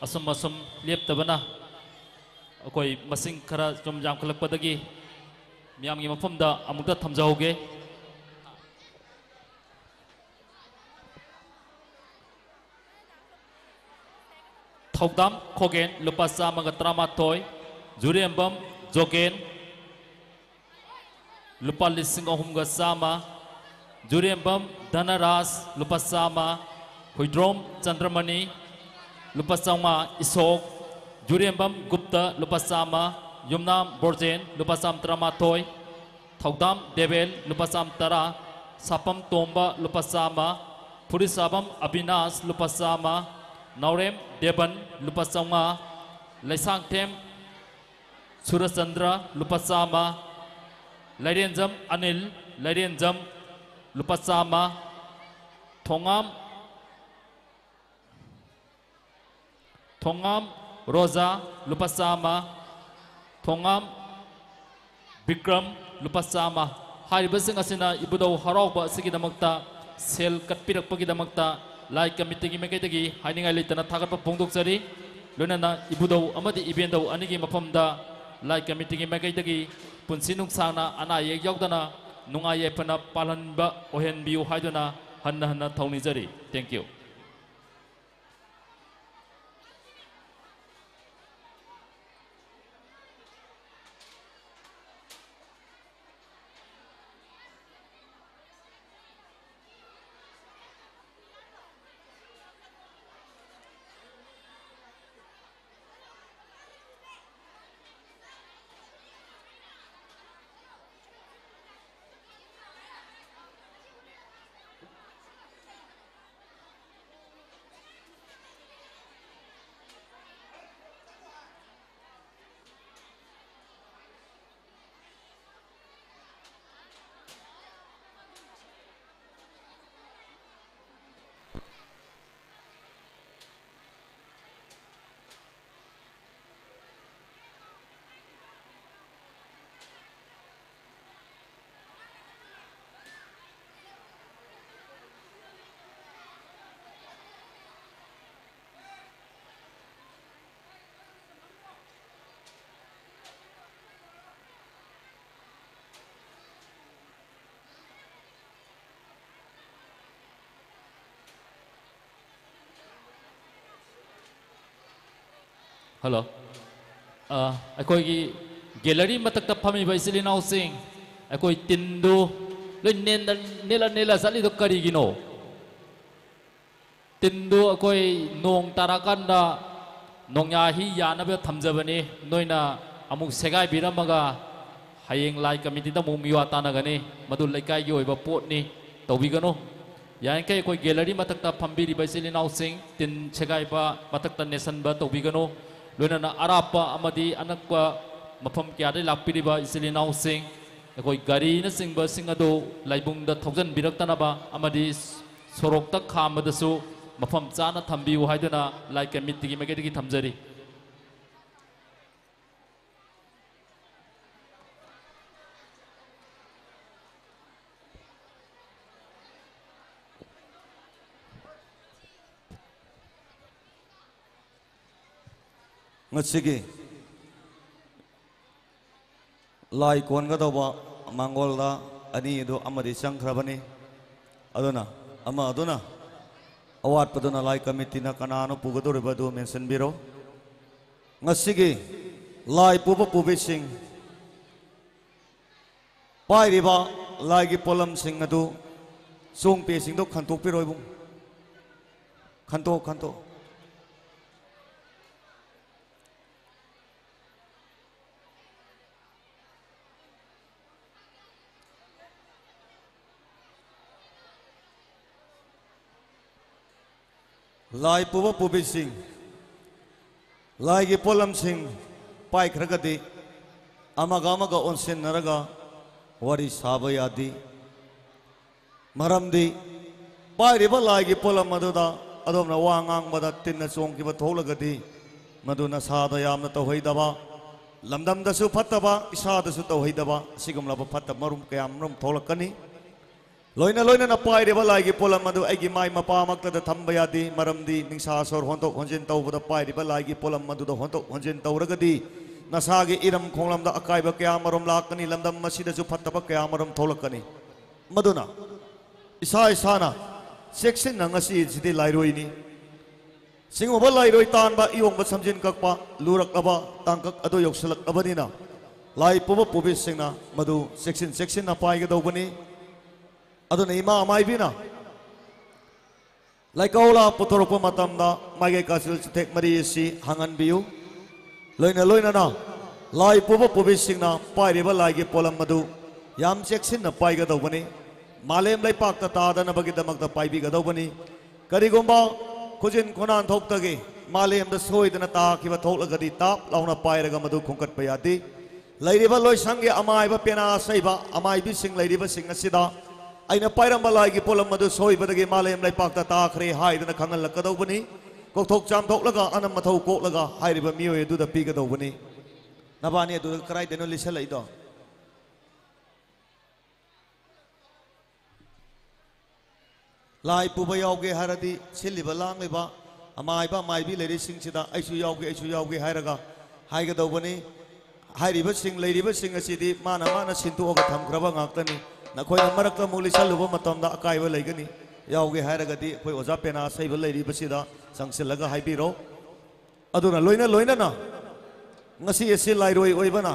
ꯑꯁꯨꯝ ꯑꯁꯨꯝ ꯂꯦꯞꯇꯕꯅ ꯑꯩꯈꯣꯏ ꯃꯁꯤꯡ ꯈꯔ ꯁꯨꯝ ꯌꯥꯝꯈꯠꯂꯛꯄꯗꯒꯤ ꯃꯤꯌꯥꯝꯒꯤ ꯃꯐꯝꯗ ꯑꯃꯨꯛꯇ ꯊꯝꯖꯍꯧꯒꯦ꯫ ꯊꯧꯗꯥꯝ ꯈꯣꯒꯦꯟ ꯂꯨꯄꯥ ꯆꯥꯝꯃꯒ ꯇꯔꯥꯃꯥꯊꯣꯏ, ꯖꯨꯔꯦꯝꯕꯝ ꯖꯣꯒꯦꯟ ꯂꯨꯄꯥ ꯂꯤꯁꯤꯡ ꯑꯍꯨꯝꯒ ꯆꯥꯝꯃ, ꯖꯨꯔꯦꯝꯕꯝ ꯙꯅꯔꯥꯖ ꯂꯨꯄꯥ ꯆꯥꯝꯃ, ꯍꯨꯏꯗ꯭ꯔꯣꯝ ꯆꯟꯗ꯭ꯔꯃꯅꯤ ꯂꯨꯄꯥ ꯆꯥꯝꯃꯉꯥ, ꯏꯁꯣꯛ, ꯖꯨꯔꯦꯝꯕꯝ ꯒꯨꯞꯇ ꯂꯨꯄꯥ ꯆꯥꯝꯃ, ꯌꯨꯝꯅꯥꯝ ꯕꯣꯔꯖꯦꯟ ꯂꯨꯄꯥ ꯆꯥꯝꯃ ꯇꯔꯥꯃꯥꯊꯣꯏ, ꯊꯧꯗꯥꯝ ꯗꯦꯕꯦꯜ ꯂꯨꯄꯥ ꯆꯥꯝꯃ ꯇꯔꯥ, ꯁꯥꯄꯝ ꯇꯣꯝꯕ ꯂꯨꯄꯥ ꯆꯥꯝꯃ, ꯐꯨꯔꯤꯁꯥꯕꯝ ꯑꯕꯤꯅꯥꯁ ꯂꯨꯄꯥ ꯆꯥꯝꯃ, ꯅꯥꯎꯔꯦꯝ ꯗꯦꯕꯟ ꯂꯨꯄꯥ ꯆꯥꯝꯃꯉꯥ, ꯂꯩꯁꯥꯡꯊꯦꯝ ꯁꯨꯔꯆꯟꯗ꯭ꯔ ꯂꯨꯄꯥ ꯆꯥꯝꯃ, ꯂꯩꯔꯦꯟꯖꯝ ꯑꯅꯤꯜ, ꯂꯩꯔꯦꯟꯖꯝ ꯂꯨꯄꯥ ꯆꯥꯝꯃ, ꯊꯣꯉꯥꯝ ꯊꯣꯉꯥꯝ ꯔꯣꯖꯥ ꯂꯨꯄꯥ ꯆꯥꯝꯃ, ꯊꯣꯉꯥꯝ ꯕꯤꯀ꯭ꯔꯝ ꯂꯨꯄꯥ ꯆꯥꯝꯃ꯫ ꯍꯥꯏꯔꯤꯕꯁꯤꯡ ꯑꯁꯤꯅ ꯏꯕꯨꯙꯧ ꯍꯔꯥꯎꯕ ꯑꯁꯤꯒꯤꯗꯃꯛꯇ ꯁꯦꯜ ꯀꯠꯄꯤꯔꯛꯄꯒꯤꯗꯃꯛꯇ ꯂꯥꯏ ꯀꯃꯤꯇꯤꯒꯤ ꯃꯥꯏꯀꯩꯗꯒꯤ ꯍꯥꯏꯅꯤꯡꯉꯥꯏ ꯂꯩꯇꯅ ꯊꯥꯒꯠꯄ ꯐꯣꯡꯗꯣꯛꯆꯔꯤ꯫ ꯂꯣꯏꯅꯅ ꯏꯕꯨꯙꯧ ꯑꯃꯗꯤ ꯏꯕꯦꯟꯙꯧ ꯑꯅꯤꯒꯤ ꯃꯐꯝꯗ ꯂꯥꯏ ꯀꯃꯤꯇꯤꯒꯤ ꯃꯥꯏꯀꯩꯗꯒꯤ ꯄꯨꯟꯁꯤ ꯅꯨꯡꯁꯥꯡꯅ ꯑꯅꯥ ꯑꯌꯦꯛ ꯌꯥꯎꯗꯅ ꯅꯨꯡꯉꯥꯏ ꯌꯥꯏꯐꯅ ꯄꯥꯜꯍꯟꯕ ꯑꯣꯏꯍꯟꯕꯤꯌꯨ ꯍꯥꯏꯗꯨꯅ ꯍꯟꯅ ꯍꯟꯅ ꯊꯧꯅꯤꯖꯔꯤ꯫ Thank you꯫ ꯍꯜꯂꯣ꯫ ꯑ, ꯑꯩꯈꯣꯏꯒꯤ ꯒꯦꯂꯔꯤ ꯃꯊꯛꯇ ꯐꯝꯃꯤꯕ ꯏꯆꯤꯜ ꯏꯅꯥꯎꯁꯤꯡ, ꯑꯩꯈꯣꯏ ꯇꯤꯟꯗꯨ ꯂꯣꯏ ꯅꯦꯟꯗ-, ꯅꯦꯜꯂ ꯅꯦꯜꯂ ꯆꯠꯂꯤꯗꯣ ꯀꯔꯤꯒꯤꯅꯣ? ꯇꯤꯟꯗꯨ ꯑꯩꯈꯣꯏ ꯅꯣꯡ ꯇꯥꯔꯛꯑꯀꯥꯟꯗ ꯅꯣꯡꯌꯥ ꯍꯤ ꯌꯥꯅꯕ ꯊꯝꯖꯕꯅꯤ꯫ ꯅꯣꯏꯅ ꯑꯃꯨꯛ ꯁꯦꯒꯥꯏꯕꯤꯔꯝꯃꯒ ꯍꯌꯦꯡ ꯂꯥꯏ ꯀꯃꯤꯇꯤꯗ ꯑꯃꯨꯛ ꯃꯤꯋꯥ ꯇꯥꯅꯒꯅꯤ꯫ ꯃꯗꯨ ꯂꯩꯀꯥꯏꯒꯤ ꯑꯣꯏꯕ ꯄꯣꯠꯅꯤ, ꯇꯧꯕꯤꯒꯅꯨ꯫ ꯌꯥꯔꯤꯈꯩ ꯑꯩꯈꯣꯏ ꯒꯦꯂꯔꯤ ꯃꯊꯛꯇ ꯐꯝꯕꯤꯔꯤꯕ ꯏꯆꯤꯜ ꯏꯅꯥꯎꯁꯤꯡ, ꯇꯤꯟ ꯁꯦꯒꯥꯏꯕ ꯃꯊꯛꯇ ꯅꯦꯠꯁꯟꯕ ꯇꯧꯕꯤꯒꯅꯨ꯫ ꯂꯣꯏꯅꯅ ꯑꯔꯥꯞꯄ ꯑꯃꯗꯤ ꯑꯅꯛꯄ ꯃꯐꯝ ꯀꯌꯥꯗꯒꯤ ꯂꯥꯛꯄꯤꯔꯤꯕ ꯏꯆꯤꯜ ꯏꯅꯥꯎꯁꯤꯡ, ꯑꯩꯈꯣꯏ ꯒꯥꯔꯤꯅꯆꯤꯡꯕꯁꯤꯡ ꯑꯗꯨ ꯂꯥꯏꯕꯨꯡꯗ ꯊꯧꯖꯤꯟꯕꯤꯔꯛꯇꯅꯕ ꯑꯃꯗꯤ ꯁꯣꯔꯣꯛꯇ ꯈꯥꯝꯕꯗꯁꯨ ꯃꯐꯝ ꯆꯥꯅ ꯊꯝꯕꯤꯌꯨ ꯍꯥꯏꯗꯨꯅ ꯂꯥꯏ ꯀꯃꯤꯇꯤꯒꯤ ꯃꯥꯏꯀꯩꯗꯒꯤ ꯊꯝꯖꯔꯤ꯫ ꯉꯁꯤꯒꯤ ꯂꯥꯏ ꯀꯣꯟꯒꯗꯧꯕ ꯃꯥꯡꯒꯣꯜꯗ ꯑꯅꯤ ꯑꯗꯨ ꯑꯃꯗꯤ ꯆꯪꯈ꯭ꯔꯕꯅꯤ꯫ ꯑꯗꯨꯅ ꯑꯃ ꯑꯗꯨꯅ, ꯑꯋꯥꯠꯄꯗꯨꯅ ꯂꯥꯏ ꯀꯃꯤꯇꯤꯅ ꯀꯅꯥꯅꯣ ꯄꯨꯒꯗꯧꯔꯤꯕ ꯑꯗꯨ ꯃꯦꯟꯁꯤꯟꯕꯤꯔꯣ꯫ ꯉꯁꯤꯒꯤ ꯂꯥꯏ ꯄꯨꯕ ꯄꯨꯕꯤꯁꯤꯡ, ꯄꯥꯏꯔꯤꯕ ꯂꯥꯏꯒꯤ ꯄꯣꯠꯂꯝꯁꯤꯡ ꯑꯗꯨ, ꯆꯣꯡꯄꯦꯁꯤꯡꯗꯣ ꯈꯟꯇꯣꯛꯄꯤꯔꯣ ꯏꯕꯨꯡ꯫ ꯈꯟꯇꯣꯛ, ꯈꯟꯇꯣꯛ꯫ ꯂꯥꯏ ꯄꯨꯕ ꯄꯨꯕꯤꯁꯤꯡ, ꯂꯥꯏꯒꯤ ꯄꯣꯠꯂꯝꯁꯤꯡ ꯄꯥꯏꯈ꯭ꯔꯒꯗꯤ ꯑꯃꯒ ꯑꯃꯒ ꯑꯣꯟꯁꯤꯟꯅꯔꯒ ꯋꯥꯔꯤ ꯁꯥꯕ ꯌꯥꯗꯦ꯫ ꯃꯔꯝꯗꯤ ꯄꯥꯏꯔꯤꯕ ꯂꯥꯏꯒꯤ ꯄꯣꯠꯂꯝ ꯑꯗꯨꯗ ꯑꯗꯣꯝꯅ ꯋꯥ ꯉꯥꯡꯕꯗ ꯇꯤꯟꯅ ꯆꯣꯡꯈꯤꯕ ꯊꯣꯛꯂꯒꯗꯤ, ꯃꯗꯨ ꯅꯁꯥꯗ ꯌꯥꯝꯅ ꯇꯧꯍꯩꯗꯕ, ꯂꯝꯗꯝꯗꯁꯨ ꯐꯠꯇꯕ, ꯏꯁꯥꯗꯁꯨ ꯇꯧꯍꯩꯗꯕ, ꯑꯁꯤꯒꯨꯝꯂꯕ ꯐꯠꯇꯕ ꯃꯔꯨꯝ ꯀꯌꯥ ꯃꯔꯨꯝ ꯊꯣꯛꯂꯛꯀꯅꯤ꯫ ꯂꯣꯏꯅ ꯂꯣꯏꯅꯅ ꯄꯥꯏꯔꯤꯕ ꯂꯥꯏꯒꯤ ꯄꯣꯠꯂꯝ ꯑꯗꯨ ꯑꯩꯒꯤ ꯃꯥꯏ ꯃꯄꯥꯃꯛꯇꯗ ꯊꯝꯕ ꯌꯥꯗꯦ, ꯃꯔꯝꯗꯤ ꯅꯤꯡꯁꯥ ꯁꯣꯔ ꯍꯣꯟꯗꯣꯛ ꯍꯣꯟꯖꯤꯟ ꯇꯧꯕꯗ ꯄꯥꯏꯔꯤꯕ ꯂꯥꯏꯒꯤ ꯄꯣꯠꯂꯝ ꯑꯗꯨꯗ ꯍꯣꯟꯗꯣꯛ ꯍꯣꯟꯖꯤꯟ ꯇꯧꯔꯒꯗꯤ ꯅꯁꯥꯒꯤ ꯏꯔꯝ ꯈꯣꯡꯂꯝꯗ ꯑꯀꯥꯏꯕ ꯀꯌꯥ ꯑꯃꯔꯣꯝ ꯂꯥꯛꯀꯅꯤ, ꯂꯝꯗꯝ ꯑꯁꯤꯗꯁꯨ ꯐꯠꯇꯕ ꯀꯌꯥ ꯑꯃꯔꯣꯝ ꯊꯣꯛꯂꯛꯀꯅꯤ꯫ ꯃꯗꯨꯅ ꯏꯁꯥ ꯏꯁꯥꯅ ꯆꯦꯛꯁꯤꯟꯅ, ꯉꯁꯤꯁꯤꯗꯤ ꯂꯥꯏꯔꯣꯏꯅꯤ, ꯆꯤꯡꯉꯨꯕ ꯂꯥꯏꯔꯣꯏ ꯇꯥꯟꯕ, ꯏꯌꯣꯡꯕ ꯁꯝꯖꯤꯟ ꯀꯛꯄ ꯂꯨꯔꯛꯂꯕ ꯇꯥꯡꯀꯛ ꯑꯗꯨ ꯌꯧꯁꯤꯜꯂꯛꯂꯕꯅꯤꯅ, ꯂꯥꯏ ꯄꯨꯕ ꯄꯨꯕꯤꯁꯤꯡꯅ ꯃꯗꯨ ꯆꯦꯛꯁꯤꯟ ꯆꯦꯛꯁꯤꯟꯅ ꯄꯥꯏꯒꯗꯧꯕꯅꯤ꯫ ꯑꯗꯨꯅ ꯏꯃꯥ ꯃꯥꯏꯕꯤꯅ ꯂꯥꯏꯀꯧꯂꯥ ꯄꯨꯊꯣꯔꯛꯄ ꯃꯇꯝꯗ ꯃꯥꯏꯀꯩ ꯀꯥꯆꯤꯜ ꯆꯨꯊꯦꯛ ꯃꯔꯤ ꯑꯁꯤ ꯍꯥꯡꯍꯟꯕꯤꯌꯨ꯫ ꯂꯣꯏꯅ ꯂꯣꯏꯅꯅ ꯂꯥꯏ ꯄꯨꯕ ꯄꯨꯕꯤꯁꯤꯡꯅ ꯄꯥꯏꯔꯤꯕ ꯂꯥꯏꯒꯤ ꯄꯣꯠꯂꯝ ꯑꯗꯨ ꯌꯥꯝ ꯆꯦꯛꯁꯤꯟꯅ ꯄꯥꯏꯒꯗꯧꯕꯅꯤ꯫ ꯃꯥꯂꯦꯝ ꯂꯩꯄꯥꯛꯇ ꯇꯥꯗꯅꯕꯒꯤꯗꯃꯛꯇ ꯄꯥꯏꯕꯤꯒꯗꯧꯕꯅꯤ꯫ ꯀꯔꯤꯒꯨꯝꯕ ꯈꯨꯖꯤꯟ ꯈꯨꯅꯥꯟ ꯊꯣꯛꯇꯒꯤ ꯃꯥꯂꯦꯝꯗ ꯁꯣꯏꯗꯅ ꯇꯥꯈꯤꯕ ꯊꯣꯛꯂꯒꯗꯤ ꯇꯥꯞ ꯂꯥꯎꯅ ꯄꯥꯏꯔꯒ ꯃꯗꯨ ꯈꯣꯝꯒꯠꯄ ꯌꯥꯗꯦ꯫ ꯂꯩꯔꯤꯕ ꯂꯣꯏꯁꯪꯒꯤ ꯑꯃꯥꯏꯕ ꯄꯦꯅꯥ ꯑꯁꯩꯕ ꯑꯃꯥꯏꯕꯤꯁꯤꯡ ꯂꯩꯔꯤꯕꯁꯤꯡ ꯑꯁꯤꯗ ꯑꯩꯅ ꯄꯥꯏꯔꯝꯕ ꯂꯥꯏꯒꯤ ꯄꯣꯠꯂꯝ ꯑꯗꯨ ꯁꯣꯏꯕꯗꯒꯤ ꯃꯥꯂꯦꯝ ꯂꯩꯄꯥꯛꯇ ꯇꯥꯈ꯭ꯔꯦ ꯍꯥꯏꯗꯅ ꯈꯪꯍꯜꯂꯛꯀꯗꯧꯕꯅꯤ꯫ ꯀꯣꯛꯊꯣꯛ ꯆꯥꯝꯊꯣꯛꯂꯒ ꯑꯅꯝ ꯑꯊꯧ ꯀꯣꯛꯂꯒ ꯍꯥꯏꯔꯤꯕ ꯃꯤꯑꯣꯏ ꯑꯗꯨꯗ ꯄꯤꯒꯗꯧꯕꯅꯤ꯫ ꯅꯕꯥꯅꯤ ꯑꯗꯨꯗ ꯀꯗꯥꯏꯗꯅꯣ ꯂꯤꯁꯜꯂꯛꯏꯗꯣ? ꯂꯥꯏ ꯄꯨꯕ ꯌꯥꯎꯒꯦ ꯍꯥꯏꯔꯗꯤ ꯁꯤꯜꯂꯤꯕ ꯂꯥꯡꯂꯤꯕ ꯑꯃꯥꯏꯕ ꯑꯃꯥꯏꯕꯤ ꯂꯩꯔꯤꯁꯤꯡꯁꯤꯗ "ꯑꯩꯁꯨ ꯌꯥꯎꯒꯦ, ꯑꯩꯁꯨ ꯌꯥꯎꯒꯦ" ꯍꯥꯏꯔꯒ ꯍꯥꯏꯒꯗꯧꯕꯅꯤ꯫ ꯍꯥꯏꯔꯤꯕꯁꯤꯡ ꯂꯩꯔꯤꯕꯁꯤꯡ ꯑꯁꯤꯗꯤ ꯃꯥꯅ ꯃꯥꯅ ꯁꯤꯟꯗꯣꯛꯑꯒ ꯊꯝꯈ꯭ꯔꯕ ꯉꯥꯛꯇꯅꯤ꯫ ꯅꯈꯣꯏꯅ ꯃꯔꯛꯇ ꯑꯃꯨꯛ ꯂꯤꯁꯜꯂꯨꯕ ꯃꯇꯝꯗ ꯑꯀꯥꯏꯕ ꯂꯩꯒꯅꯤ꯫ ꯌꯥꯎꯒꯦ ꯍꯥꯏꯔꯒꯗꯤ ꯑꯩꯈꯣꯏ ꯑꯣꯖꯥ ꯄꯦꯅꯥ ꯑꯁꯩꯕ ꯂꯩꯔꯤꯕꯁꯤꯗ ꯆꯪꯁꯤꯜꯂꯒ ꯍꯥꯏꯕꯤꯔꯣ꯫ ꯑꯗꯨꯅ ꯂꯣꯏꯅ ꯂꯣꯏꯅꯅ ꯉꯁꯤ ꯑꯁꯤ ꯂꯥꯏꯔꯣꯏ ꯑꯣꯏꯕꯅ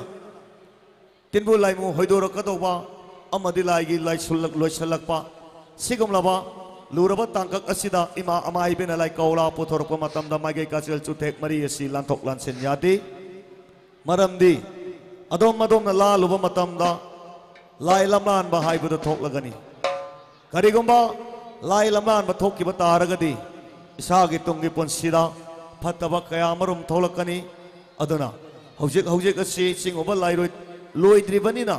ꯇꯤꯟꯕꯨ ꯂꯥꯏꯃꯨ ꯍꯣꯏꯗꯣꯔꯛꯀꯗꯧꯕ ꯑꯃꯗꯤ ꯂꯥꯏꯒꯤ ꯂꯥꯏꯁꯨꯜꯂꯛ-, ꯂꯣꯏꯁꯤꯜꯂꯛꯄ ꯁꯤꯒꯨꯝꯂꯕ ꯂꯨꯔꯕ ꯇꯥꯡꯀꯛ ꯑꯁꯤꯗ ꯏꯃꯥ ꯑꯃꯥꯏꯕꯤꯅ ꯂꯥꯏꯀꯧꯂꯥ ꯄꯨꯊꯣꯔꯛꯄ ꯃꯇꯝꯗ ꯃꯥꯏꯀꯩ ꯀꯥꯆꯤꯜ ꯆꯨꯊꯦꯛ ꯃꯔꯤ ꯑꯁꯤ ꯂꯥꯟꯊꯣꯛ ꯂꯥꯟꯁꯤꯟ ꯌꯥꯗꯦ꯫ ꯃꯔꯝꯗꯤ ꯑꯗꯣꯝ ꯑꯗꯣꯝꯅ ꯂꯥꯜꯂꯨꯕ ꯃꯇꯝꯗ ꯂꯥꯏ ꯂꯝꯂꯥꯟꯕ ꯍꯥꯏꯕꯗꯨ ꯊꯣꯛꯂꯒꯅꯤ꯫ ꯀꯔꯤꯒꯨꯝꯕ ꯂꯥꯏ ꯂꯝꯂꯥꯟꯕ ꯊꯣꯛꯈꯤꯕ ꯇꯥꯔꯒꯗꯤ ꯏꯁꯥꯒꯤ ꯇꯨꯡꯒꯤ ꯄꯨꯟꯁꯤꯗ ꯐꯠꯇꯕ ꯀꯌꯥ ꯑꯃꯔꯣꯝ ꯊꯣꯛꯂꯛꯀꯅꯤ꯫ ꯑꯗꯨꯅ ꯍꯧꯖꯤꯛ ꯍꯧꯖꯤꯛ ꯑꯁꯤ ꯆꯤꯡꯉꯨꯕ ꯂꯥꯏꯔꯣꯏ ꯂꯣꯏꯗ꯭ꯔꯤꯕꯅꯤꯅ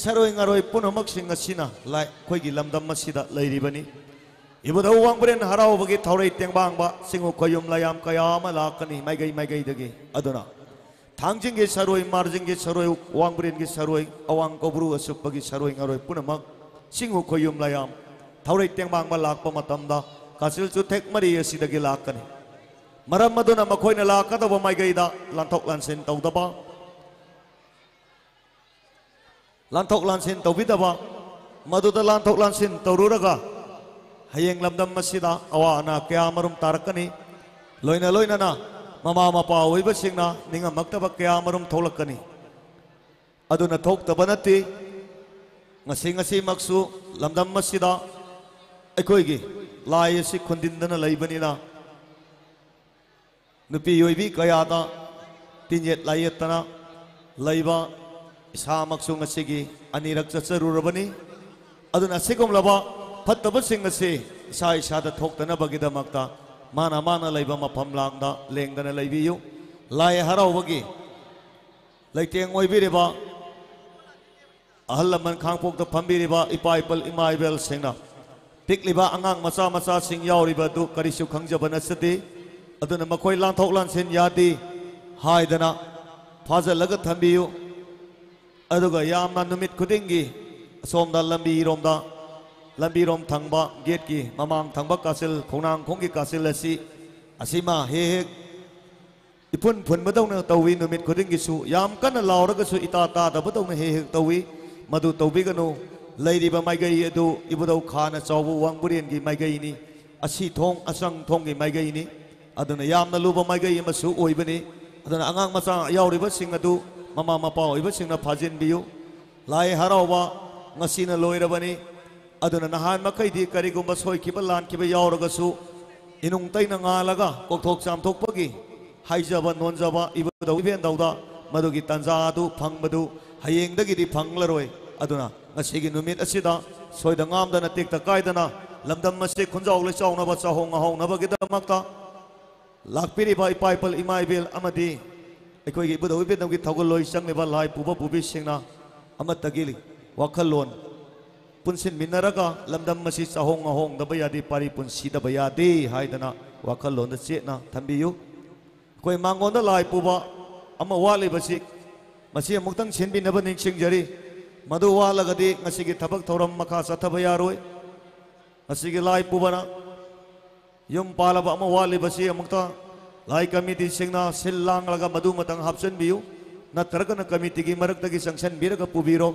ꯁꯔꯣꯏ ꯉꯥꯔꯣꯏ ꯄꯨꯝꯅꯃꯛꯁꯤꯡ ꯑꯁꯤꯅ ꯂꯥꯏ-, ꯑꯩꯈꯣꯏꯒꯤ ꯂꯝꯗꯝ ꯑꯁꯤꯗ ꯂꯩꯔꯤꯕꯅꯤ꯫ ꯏꯕꯨꯙꯧ ꯋꯥꯡꯕ꯭ꯔꯦꯟ ꯍꯔꯥꯎꯕꯒꯤ ꯊꯧꯔꯩ ꯇꯦꯡꯕꯥꯡꯕ ꯆꯤꯡꯉꯨ ꯈꯣꯌꯨꯝ ꯂꯥꯏꯌꯥꯝ ꯀꯌꯥ ꯑꯃ ꯂꯥꯛꯀꯅꯤ ꯃꯥꯏꯀꯩ ꯃꯥꯏꯀꯩꯗꯒꯤ꯫ ꯑꯗꯨꯅ ꯊꯥꯡꯖꯤꯡꯒꯤ ꯁꯔꯣꯏ, ꯃꯥꯔꯖꯤꯡꯒꯤ ꯁꯔꯣꯏ, ꯋꯥꯡꯕ꯭ꯔꯦꯟꯒꯤ ꯁꯔꯣꯏ, ꯑꯋꯥꯡ ꯀꯧꯕ꯭ꯔꯨ ꯑꯁꯨꯞꯄꯒꯤ ꯁꯔꯣꯏ ꯉꯥꯔꯣꯏ ꯄꯨꯝꯅꯃꯛ ꯆꯤꯡꯉꯨ ꯈꯣꯌꯨꯝ ꯂꯥꯏꯌꯥꯝ ꯊꯧꯔꯩ ꯇꯦꯡꯕꯥꯡꯕ ꯂꯥꯛꯄ ꯃꯇꯝꯗ ꯀꯥꯆꯤꯜ ꯆꯨꯊꯦꯛ ꯃꯔꯤ ꯑꯁꯤꯗꯒꯤ ꯂꯥꯛꯀꯅꯤ꯫ ꯃꯔꯝ ꯑꯗꯨꯅ ꯃꯈꯣꯏꯅ ꯂꯥꯛꯀꯗꯧꯕ ꯃꯥꯏꯀꯩꯗ ꯂꯥꯟꯊꯣꯛ ꯂꯥꯟꯁꯤꯟ ꯇꯧꯗꯕ, ꯂꯥꯟꯊꯣꯛ ꯂꯥꯟꯁꯤꯟ ꯇꯧꯕꯤꯗꯕ, ꯃꯗꯨꯗ ꯂꯥꯟꯊꯣꯛ ꯂꯥꯟꯁꯤꯟ ꯇꯧꯔꯨꯔꯒ ꯍꯌꯦꯡ ꯂꯝꯗꯝ ꯑꯁꯤꯗ ꯑꯋꯥ ꯑꯅꯥ ꯀꯌꯥ ꯑꯃꯔꯣꯝ ꯇꯥꯔꯛꯀꯅꯤ꯫ ꯂꯣꯏꯅ ꯂꯣꯏꯅꯅ ꯃꯃꯥ ꯃꯄꯥ ꯑꯣꯏꯕꯁꯤꯡꯅ ꯅꯤꯡꯉꯝꯃꯛꯇꯕ ꯀꯌꯥ ꯑꯃꯔꯣꯝ ꯊꯣꯛꯂꯛꯀꯅꯤ꯫ ꯑꯗꯨꯅ ꯊꯣꯛꯇꯕ ꯅꯠꯇꯦ꯫ ꯉꯁꯤ ꯉꯁꯤꯃꯛꯁꯨ ꯂꯝꯗꯝ ꯑꯁꯤꯗ ꯑꯩꯈꯣꯏꯒꯤ ꯂꯥꯏ ꯑꯁꯤ ꯈꯨꯟꯗꯤꯟꯗꯅ ꯂꯩꯕꯅꯤꯅ, ꯅꯨꯄꯤ ꯑꯣꯏꯕꯤ ꯀꯌꯥꯗ ꯇꯤꯟꯌꯦꯠ ꯂꯥꯏꯌꯦꯠꯇꯅ ꯂꯩꯕ ꯏꯁꯥꯃꯛꯁꯨ ꯉꯁꯤꯒꯤ ꯑꯅꯤꯔꯛ ꯆꯠꯆꯔꯨꯔꯕꯅꯤ꯫ ꯑꯗꯨꯅ ꯑꯁꯤꯒꯨꯝꯂꯕ ꯐꯠꯇꯕꯁꯤꯡ ꯑꯁꯤ ꯏꯁꯥ ꯏꯁꯥꯗ ꯊꯣꯛꯇꯅꯕꯒꯤꯗꯃꯛꯇ ꯃꯥꯅ ꯃꯥꯅ ꯂꯩꯕ ꯃꯐꯝ ꯂꯥꯡꯗ ꯂꯦꯡꯗꯅ ꯂꯩꯕꯤꯌꯨ꯫ ꯂꯥꯏ ꯍꯔꯥꯎꯕꯒꯤ ꯂꯩꯇꯦꯡ ꯑꯣꯏꯕꯤꯔꯤꯕ ꯑꯍꯜ ꯂꯃꯟ ꯈꯥꯡꯄꯣꯛꯇ ꯐꯝꯕꯤꯔꯤꯕ ꯏꯄꯥ ꯏꯄꯜ ꯏꯃꯥ ꯏꯕꯦꯜꯁꯤꯡꯅ ꯄꯤꯛꯂꯤꯕ ꯑꯉꯥꯡ ꯃꯆꯥ ꯃꯆꯥꯁꯤꯡ ꯌꯥꯎꯔꯤꯕ ꯑꯗꯨ ꯀꯔꯤꯁꯨ ꯈꯪꯖꯕ ꯅꯠꯆꯗꯦ꯫ ꯑꯗꯨꯅ ꯃꯈꯣꯏ ꯂꯥꯟꯊꯣꯛ ꯂꯥꯟꯁꯤꯟ ꯌꯥꯗꯦ ꯍꯥꯏꯗꯅ ꯐꯥꯖꯤꯜꯂꯒ ꯊꯝꯕꯤꯌꯨ꯫ ꯑꯗꯨꯒ ꯌꯥꯝꯅ ꯅꯨꯃꯤꯠ ꯈꯨꯗꯤꯡꯒꯤ ꯑꯁꯣꯝꯗ ꯂꯝꯕꯤꯔꯣꯝꯗ, ꯂꯝꯕꯤꯔꯣꯝ ꯊꯪꯕ ꯒꯦꯠꯀꯤ ꯃꯃꯥꯡ ꯊꯪꯕ ꯀꯥꯆꯤꯜ, ꯈꯣꯡꯅꯥꯡꯈꯣꯡꯒꯤ ꯀꯥꯆꯤꯜ ꯑꯁꯤ, ꯑꯁꯤꯃ ꯍꯦꯛ ꯍꯦꯛ ꯏꯐꯨꯟ ꯐꯨꯟꯕꯗꯧꯅ ꯇꯧꯏ꯫ ꯅꯨꯃꯤꯠ ꯈꯨꯗꯤꯡꯒꯤꯁꯨ ꯌꯥꯝ ꯀꯟꯅ ꯂꯥꯎꯔꯒꯁꯨ ꯏꯇꯥ ꯇꯥꯗꯕꯗꯧꯅ ꯍꯦꯛ ꯍꯦꯛ ꯇꯧꯏ꯫ ꯃꯗꯨ ꯇꯧꯕꯤꯒꯅꯨ꯫ ꯂꯩꯔꯤꯕ ꯃꯥꯏꯀꯩ ꯑꯗꯨ ꯏꯕꯨꯙꯧ ꯈꯥꯅ ꯆꯥꯎꯕ ꯋꯥꯡꯕꯨꯔꯦꯟꯒꯤ ꯃꯥꯏꯀꯩꯅꯤ꯫ ꯑꯁꯤ ꯊꯣꯡ ꯑꯁꯪ ꯊꯣꯡꯒꯤ ꯃꯥꯏꯀꯩꯅꯤ꯫ ꯑꯗꯨꯅ ꯌꯥꯝꯅ ꯂꯨꯕ ꯃꯥꯏꯀꯩ ꯑꯃꯁꯨ ꯑꯣꯏꯕꯅꯤ꯫ ꯑꯗꯨꯅ ꯑꯉꯥꯡ ꯃꯆꯥ ꯌꯥꯎꯔꯤꯕꯁꯤꯡ ꯑꯗꯨ ꯃꯃꯥ ꯃꯄꯥ ꯑꯣꯏꯕꯁꯤꯡꯅ ꯐꯥꯖꯤꯟꯕꯤꯌꯨ꯫ ꯂꯥꯏ ꯍꯔꯥꯎꯕ ꯉꯁꯤꯅ ꯂꯣꯏꯔꯕꯅꯤ꯫ ꯑꯗꯨꯅ ꯅꯍꯥꯟ ꯃꯈꯩꯗꯤ ꯀꯔꯤꯒꯨꯝꯕ ꯁꯣꯏꯈꯤꯕ ꯂꯥꯟꯈꯤꯕ ꯌꯥꯎꯔꯒꯁꯨ ꯏꯅꯨꯡ ꯇꯩꯅ ꯉꯥꯜꯂꯒ ꯀꯣꯛꯊꯣꯛ ꯆꯥꯝꯊꯣꯛꯄꯒꯤ ꯍꯥꯏꯖꯕ ꯅꯣꯟꯖꯕ ꯏꯕꯨꯙꯧ ꯏꯕꯦꯟꯗꯧꯗ ꯃꯗꯨꯒꯤ ꯇꯥꯟꯖꯥ ꯑꯗꯨ ꯐꯪꯕꯗꯨ ꯍꯌꯦꯡꯗꯒꯤꯗꯤ ꯐꯪꯂꯔꯣꯏ꯫ ꯑꯗꯨꯅ ꯉꯁꯤꯒꯤ ꯅꯨꯃꯤꯠ ꯑꯁꯤꯗ ꯁꯣꯏꯗ ꯉꯥꯝꯗꯅ ꯇꯦꯛꯇ ꯀꯥꯏꯗꯅ ꯂꯝꯗꯝ ꯑꯁꯤ ꯈꯨꯟꯖꯥꯎ ꯂꯩꯆꯥꯎꯅꯕ ꯆꯥꯍꯣꯡ ꯉꯥꯍꯣꯡꯅꯕꯒꯤꯗꯃꯛꯇ ꯂꯥꯛꯄꯤꯔꯤꯕ ꯏꯄꯥ ꯏꯄꯜ ꯏꯃꯥ ꯏꯕꯦꯜ ꯑꯃꯗꯤ ꯑꯩꯈꯣꯏꯒꯤ ꯏꯕꯨꯙꯧ ꯏꯕꯦꯟꯗꯧꯒꯤ ꯊꯧꯒꯜꯂꯣꯏ ꯆꯪꯂꯤꯕ ꯂꯥꯏ ꯄꯨꯕ ꯄꯨꯕꯤꯁꯤꯡꯅ ꯑꯃꯠꯇꯒꯤ ꯋꯥꯈꯜꯂꯣꯟ ꯄꯨꯟꯁꯤꯟꯃꯤꯟꯅꯔꯒ ꯂꯝꯗꯝ ꯑꯁꯤ ꯆꯥꯍꯣꯡ ꯉꯥꯍꯣꯡꯗꯕ ꯌꯥꯗꯦ, ꯄꯥꯔꯤ ꯄꯨꯟꯁꯤꯗꯕ ꯌꯥꯗꯦ ꯍꯥꯏꯗꯅ ꯋꯥꯈꯜꯂꯣꯟꯗ ꯆꯦꯠꯅ ꯊꯝꯕꯤꯌꯨ꯫ ꯑꯩꯈꯣꯏ ꯃꯥꯡꯒꯣꯟꯗ ꯂꯥꯏ ꯄꯨꯕ ꯑꯃ ꯋꯥꯠꯂꯤꯕꯁꯤ, ꯃꯁꯤ ꯑꯃꯨꯛꯇꯪ ꯁꯤꯟꯕꯤꯅꯕ ꯅꯤꯡꯁꯤꯡꯖꯔꯤ꯫ ꯃꯗꯨ ꯋꯥꯠꯂꯒꯗꯤ ꯉꯁꯤꯒꯤ ꯊꯕꯛ ꯊꯧꯔꯝ ꯃꯈꯥ ꯆꯠꯊꯕ ꯌꯥꯔꯣꯏ꯫ ꯉꯁꯤꯒꯤ ꯂꯥꯏ ꯄꯨꯕꯅ ꯌꯨꯝ ꯄꯥꯜꯂꯕ ꯑꯃ ꯋꯥꯠꯂꯤꯕꯁꯤ ꯑꯃꯨꯛꯇ ꯂꯥꯏ ꯀꯃꯤꯇꯤꯁꯤꯡꯅ ꯁꯤꯜ ꯂꯥꯡꯂꯒ ꯃꯗꯨ ꯑꯃꯇꯪ ꯍꯥꯞꯆꯤꯟꯕꯤꯌꯨ, ꯅꯠꯇ꯭ꯔꯒꯅ ꯀꯃꯤꯇꯤꯒꯤ ꯃꯔꯛꯇꯒꯤ ꯆꯪꯁꯤꯟꯕꯤꯔꯒ ꯄꯨꯕꯤꯔꯣ꯫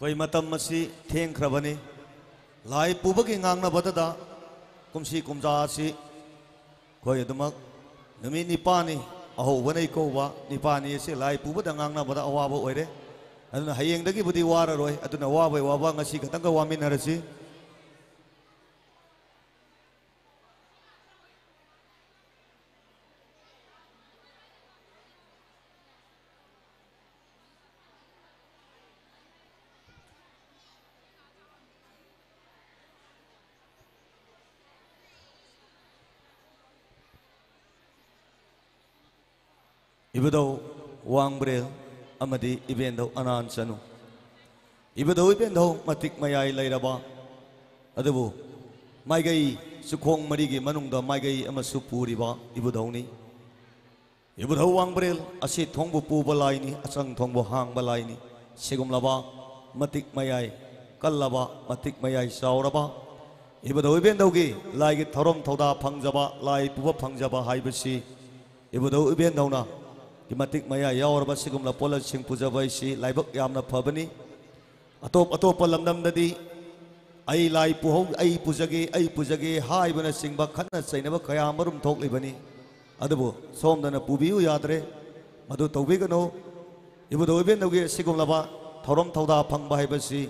ꯑꯩꯈꯣꯏ ꯃꯇꯝ ꯑꯁꯤ ꯊꯦꯡꯈ꯭ꯔꯕꯅꯤ꯫ ꯂꯥꯏ ꯄꯨꯕꯒꯤ ꯉꯥꯡꯅꯕꯗꯗ ꯀꯨꯝꯁꯤ ꯀꯨꯝꯖꯥ ꯑꯁꯤ ꯑꯩꯈꯣꯏ ꯑꯗꯨꯃꯛ ꯅꯨꯃꯤꯠ ꯅꯤꯄꯥꯜꯅꯤ, ꯑꯍꯧꯕꯅ ꯏꯀꯧꯕ ꯅꯤꯄꯥꯜꯅꯤ ꯑꯁꯤ ꯂꯥꯏ ꯄꯨꯕꯗ ꯉꯥꯡꯅꯕꯗ ꯑꯋꯥꯕ ꯑꯣꯏꯔꯦ꯫ ꯑꯗꯨꯅ ꯍꯌꯦꯡꯗꯒꯤꯕꯨꯗꯤ ꯋꯥꯔꯔꯣꯏ꯫ ꯑꯗꯨꯅ ꯋꯥꯕꯩ ꯋꯥꯕ ꯉꯁꯤ ꯈꯛꯇꯪꯒ ꯋꯥꯃꯤꯟꯅꯔꯁꯤ꯫ ꯏꯕꯨꯙꯧ ꯋꯥꯡꯕ꯭ꯔꯦꯜ ꯑꯃꯗꯤ ꯏꯕꯦꯟꯙꯧ ꯑꯅꯥꯟ ꯆꯅꯨ꯫ ꯏꯕꯨꯙꯧ ꯏꯕꯦꯟꯙꯧ ꯃꯇꯤꯛ ꯃꯌꯥꯏ ꯂꯩꯔꯕ, ꯑꯗꯨꯕꯨ ꯃꯥꯏꯀꯩ ꯆꯨꯈꯣꯡ ꯃꯔꯤꯒꯤ ꯃꯅꯨꯡꯗ ꯃꯥꯏꯀꯩ ꯑꯃꯁꯨ ꯄꯨꯔꯤꯕ ꯏꯕꯨꯙꯧꯅꯤ꯫ ꯏꯕꯨꯙꯧ ꯋꯥꯡꯕ꯭ꯔꯦꯜ ꯑꯁꯤ ꯊꯣꯡꯕꯨ ꯄꯨꯕ ꯂꯥꯏꯅꯤ, ꯑꯆꯪ ꯊꯣꯡꯕꯨ ꯍꯥꯡꯕ ꯂꯥꯏꯅꯤ꯫ ꯁꯤꯒꯨꯝꯂꯕ ꯃꯇꯤꯛ ꯃꯌꯥꯏ ꯀꯜꯂꯕ, ꯃꯇꯤꯛ ꯃꯌꯥꯏ ꯆꯥꯎꯔꯕ ꯏꯕꯨꯙꯧ ꯏꯕꯦꯟꯙꯧꯒꯤ ꯂꯥꯏꯒꯤ ꯊꯧꯔꯝ ꯊꯧꯗꯥ ꯐꯪꯖꯕ, ꯂꯥꯏ ꯄꯨꯕ ꯐꯪꯖꯕ ꯍꯥꯏꯕꯁꯤ ꯏꯕꯨꯙꯧ ꯏꯕꯦꯟꯙꯧꯅ ꯒꯤ ꯃꯇꯤꯛ ꯃꯌꯥꯏ ꯌꯥꯎꯔꯕ ꯁꯤꯒꯨꯝꯂꯕ ꯄꯣꯠꯂꯝꯁꯤꯡ ꯄꯨꯖꯕ ꯍꯥꯏꯁꯤ ꯂꯥꯏꯕꯛ ꯌꯥꯝꯅ ꯐꯕꯅꯤ꯫ ꯑꯇꯣꯞ ꯑꯇꯣꯞꯄ ꯂꯝꯗꯝꯗꯗꯤ "ꯑꯩ ꯂꯥꯏ ꯄꯨꯍꯧ-, ꯑꯩ ꯄꯨꯖꯒꯦ, ꯑꯩ ꯄꯨꯖꯒꯦ" ꯍꯥꯏꯕꯅꯆꯤꯡꯕ ꯈꯠꯅ ꯆꯩꯅꯕ ꯀꯌꯥ ꯑꯃꯔꯣꯝ ꯊꯣꯛꯂꯤꯕꯅꯤ꯫ ꯑꯗꯨꯕꯨ ꯁꯣꯝꯗꯅ ꯄꯨꯕꯤꯌꯨ ꯌꯥꯗ꯭ꯔꯦ꯫ ꯃꯗꯨ ꯇꯧꯕꯤꯒꯅꯨ꯫ ꯏꯕꯨꯙꯧ ꯏꯕꯦꯟꯙꯧꯒꯤ ꯑꯁꯤꯒꯨꯝꯂꯕ ꯊꯧꯔꯝ ꯊꯧꯗꯥ ꯐꯪꯕ ꯍꯥꯏꯕꯁꯤ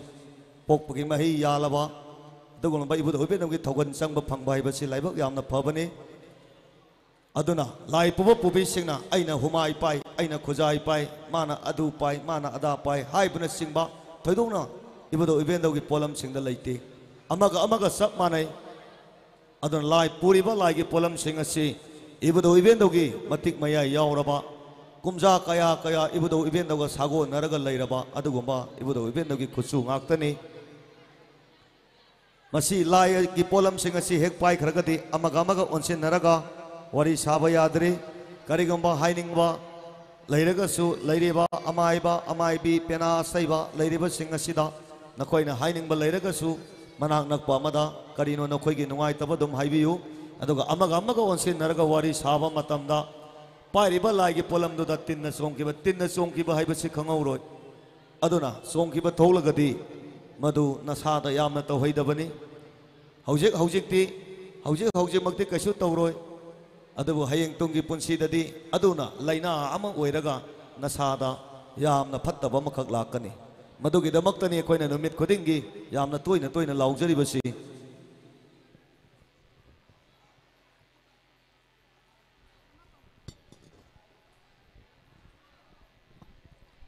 ꯄꯣꯛꯄꯒꯤ ꯃꯍꯩ ꯌꯥꯜꯂꯕ ꯑꯗꯨꯒꯨꯝꯂꯕ ꯏꯕꯨꯙꯧ ꯏꯕꯦꯟꯙꯧꯒꯤ ꯊꯧꯒꯜ ꯆꯪꯕ ꯐꯪꯕ ꯍꯥꯏꯕꯁꯤ ꯂꯥꯏꯕꯛ ꯌꯥꯝꯅ ꯐꯕꯅꯤ꯫ ꯑꯗꯨꯅ ꯂꯥꯏ ꯄꯨꯕ ꯄꯨꯕꯤꯁꯤꯡꯅ "ꯑꯩꯅ ꯍꯨꯃꯥꯏ ꯄꯥꯏ, ꯑꯩꯅ ꯈꯨꯖꯥꯏ ꯄꯥꯏ, ꯃꯥꯅ ꯑꯗꯨ ꯄꯥꯏ, ꯃꯥꯅ ꯑꯗꯥ ꯄꯥꯏ" ꯍꯥꯏꯕꯅꯆꯤꯡꯕ ꯊꯣꯏꯗꯣꯛꯅ ꯏꯕꯨꯙꯧ ꯏꯕꯦꯟꯙꯧꯒꯤ ꯄꯣꯠꯂꯝꯁꯤꯡꯗ ꯂꯩꯇꯦ꯫ ꯑꯃꯒ ꯑꯃꯒ ꯆꯞ ꯃꯥꯟꯅꯩ꯫ ꯑꯗꯨꯅ ꯂꯥꯏ ꯄꯨꯔꯤꯕ ꯂꯥꯏꯒꯤ ꯄꯣꯠꯂꯝꯁꯤꯡ ꯑꯁꯤ ꯏꯕꯨꯙꯧ ꯏꯕꯦꯟꯙꯧꯒꯤ ꯃꯇꯤꯛ ꯃꯌꯥꯏ ꯌꯥꯎꯔꯕ, ꯀꯨꯝꯖꯥ ꯀꯌꯥ ꯀꯌꯥ ꯏꯕꯨꯙꯧ ꯏꯕꯦꯟꯙꯧꯒ ꯁꯥꯒꯣꯟꯅꯔꯒ ꯂꯩꯔꯕ ꯑꯗꯨꯒꯨꯝꯕ ꯏꯕꯨꯙꯧ ꯏꯕꯦꯟꯙꯧꯒꯤ ꯈꯨꯠꯁꯨ ꯉꯥꯛꯇꯅꯤ꯫ ꯃꯁꯤ ꯂꯥꯏꯒꯤ ꯄꯣꯠꯂꯝꯁꯤꯡ ꯑꯁꯤ ꯍꯦꯛ ꯄꯥꯏꯈ꯭ꯔꯒꯗꯤ ꯑꯃꯒ ꯑꯃꯒ ꯑꯣꯟꯁꯤꯟꯅꯔꯒ ꯋꯥꯔꯤ ꯁꯥꯕ ꯌꯥꯗ꯭ꯔꯤ꯫ ꯀꯔꯤꯒꯨꯝꯕ ꯍꯥꯏꯅꯤꯡꯕ ꯂꯩꯔꯒꯁꯨ, ꯂꯩꯔꯤꯕ ꯑꯃꯥꯏꯕ, ꯑꯃꯥꯏꯕꯤ, ꯄꯦꯅꯥ ꯁꯩꯕ ꯂꯩꯔꯤꯕꯁꯤꯡ ꯑꯁꯤꯗ ꯅꯈꯣꯏꯅ ꯍꯥꯏꯅꯤꯡꯕ ꯂꯩꯔꯒꯁꯨ, ꯃꯅꯥꯛ ꯅꯛꯄ ꯑꯃꯗ ꯀꯔꯤꯅꯣ ꯅꯈꯣꯏꯒꯤ ꯅꯨꯡꯉꯥꯏꯇꯕ ꯑꯗꯨꯝ ꯍꯥꯏꯕꯤꯌꯨ꯫ ꯑꯗꯨꯒ ꯑꯃꯒ ꯑꯃꯒ ꯑꯣꯟꯁꯤꯟꯅꯔꯒ ꯋꯥꯔꯤ ꯁꯥꯕ ꯃꯇꯝꯗ ꯄꯥꯏꯔꯤꯕ ꯂꯥꯏꯒꯤ ꯄꯣꯠꯂꯝꯗꯨꯗ ꯇꯤꯟꯅ ꯆꯣꯡꯈꯤꯕ, ꯇꯤꯟꯅ ꯆꯣꯡꯈꯤꯕ ꯍꯥꯏꯕꯁꯤ ꯈꯪꯍꯧꯔꯣꯏ꯫ ꯑꯗꯨꯅ ꯆꯣꯡꯈꯤꯕ ꯊꯣꯛꯂꯒꯗꯤ ꯃꯗꯨ ꯅꯁꯥꯗ ꯌꯥꯝꯅ ꯇꯧꯍꯩꯗꯕꯅꯤ꯫ ꯍꯧꯖꯤꯛ ꯍꯧꯖꯤꯛꯇꯤ, ꯍꯧꯖꯤꯛ ꯍꯧꯖꯤꯛꯃꯛꯇꯤ ꯀꯩꯁꯨ ꯇꯧꯔꯣꯏ, ꯑꯗꯨꯕꯨ ꯍꯌꯦꯡ ꯇꯨꯡꯒꯤ ꯄꯨꯟꯁꯤꯗꯗꯤ ꯑꯗꯨꯅ ꯂꯥꯏꯅꯥ ꯑꯃ ꯑꯣꯏꯔꯒ ꯅꯁꯥꯗ ꯌꯥꯝꯅ ꯐꯠꯇꯕ ꯑꯃꯈꯛ ꯂꯥꯛꯀꯅꯤ꯫ ꯃꯗꯨꯒꯤꯗꯃꯛꯇꯅꯤ ꯑꯩꯈꯣꯏꯅ ꯅꯨꯃꯤꯠ ꯈꯨꯗꯤꯡꯒꯤ ꯌꯥꯝꯅ ꯇꯣꯏꯅ ꯇꯣꯏꯅ ꯂꯥꯎꯖꯔꯤꯕꯁꯤ꯫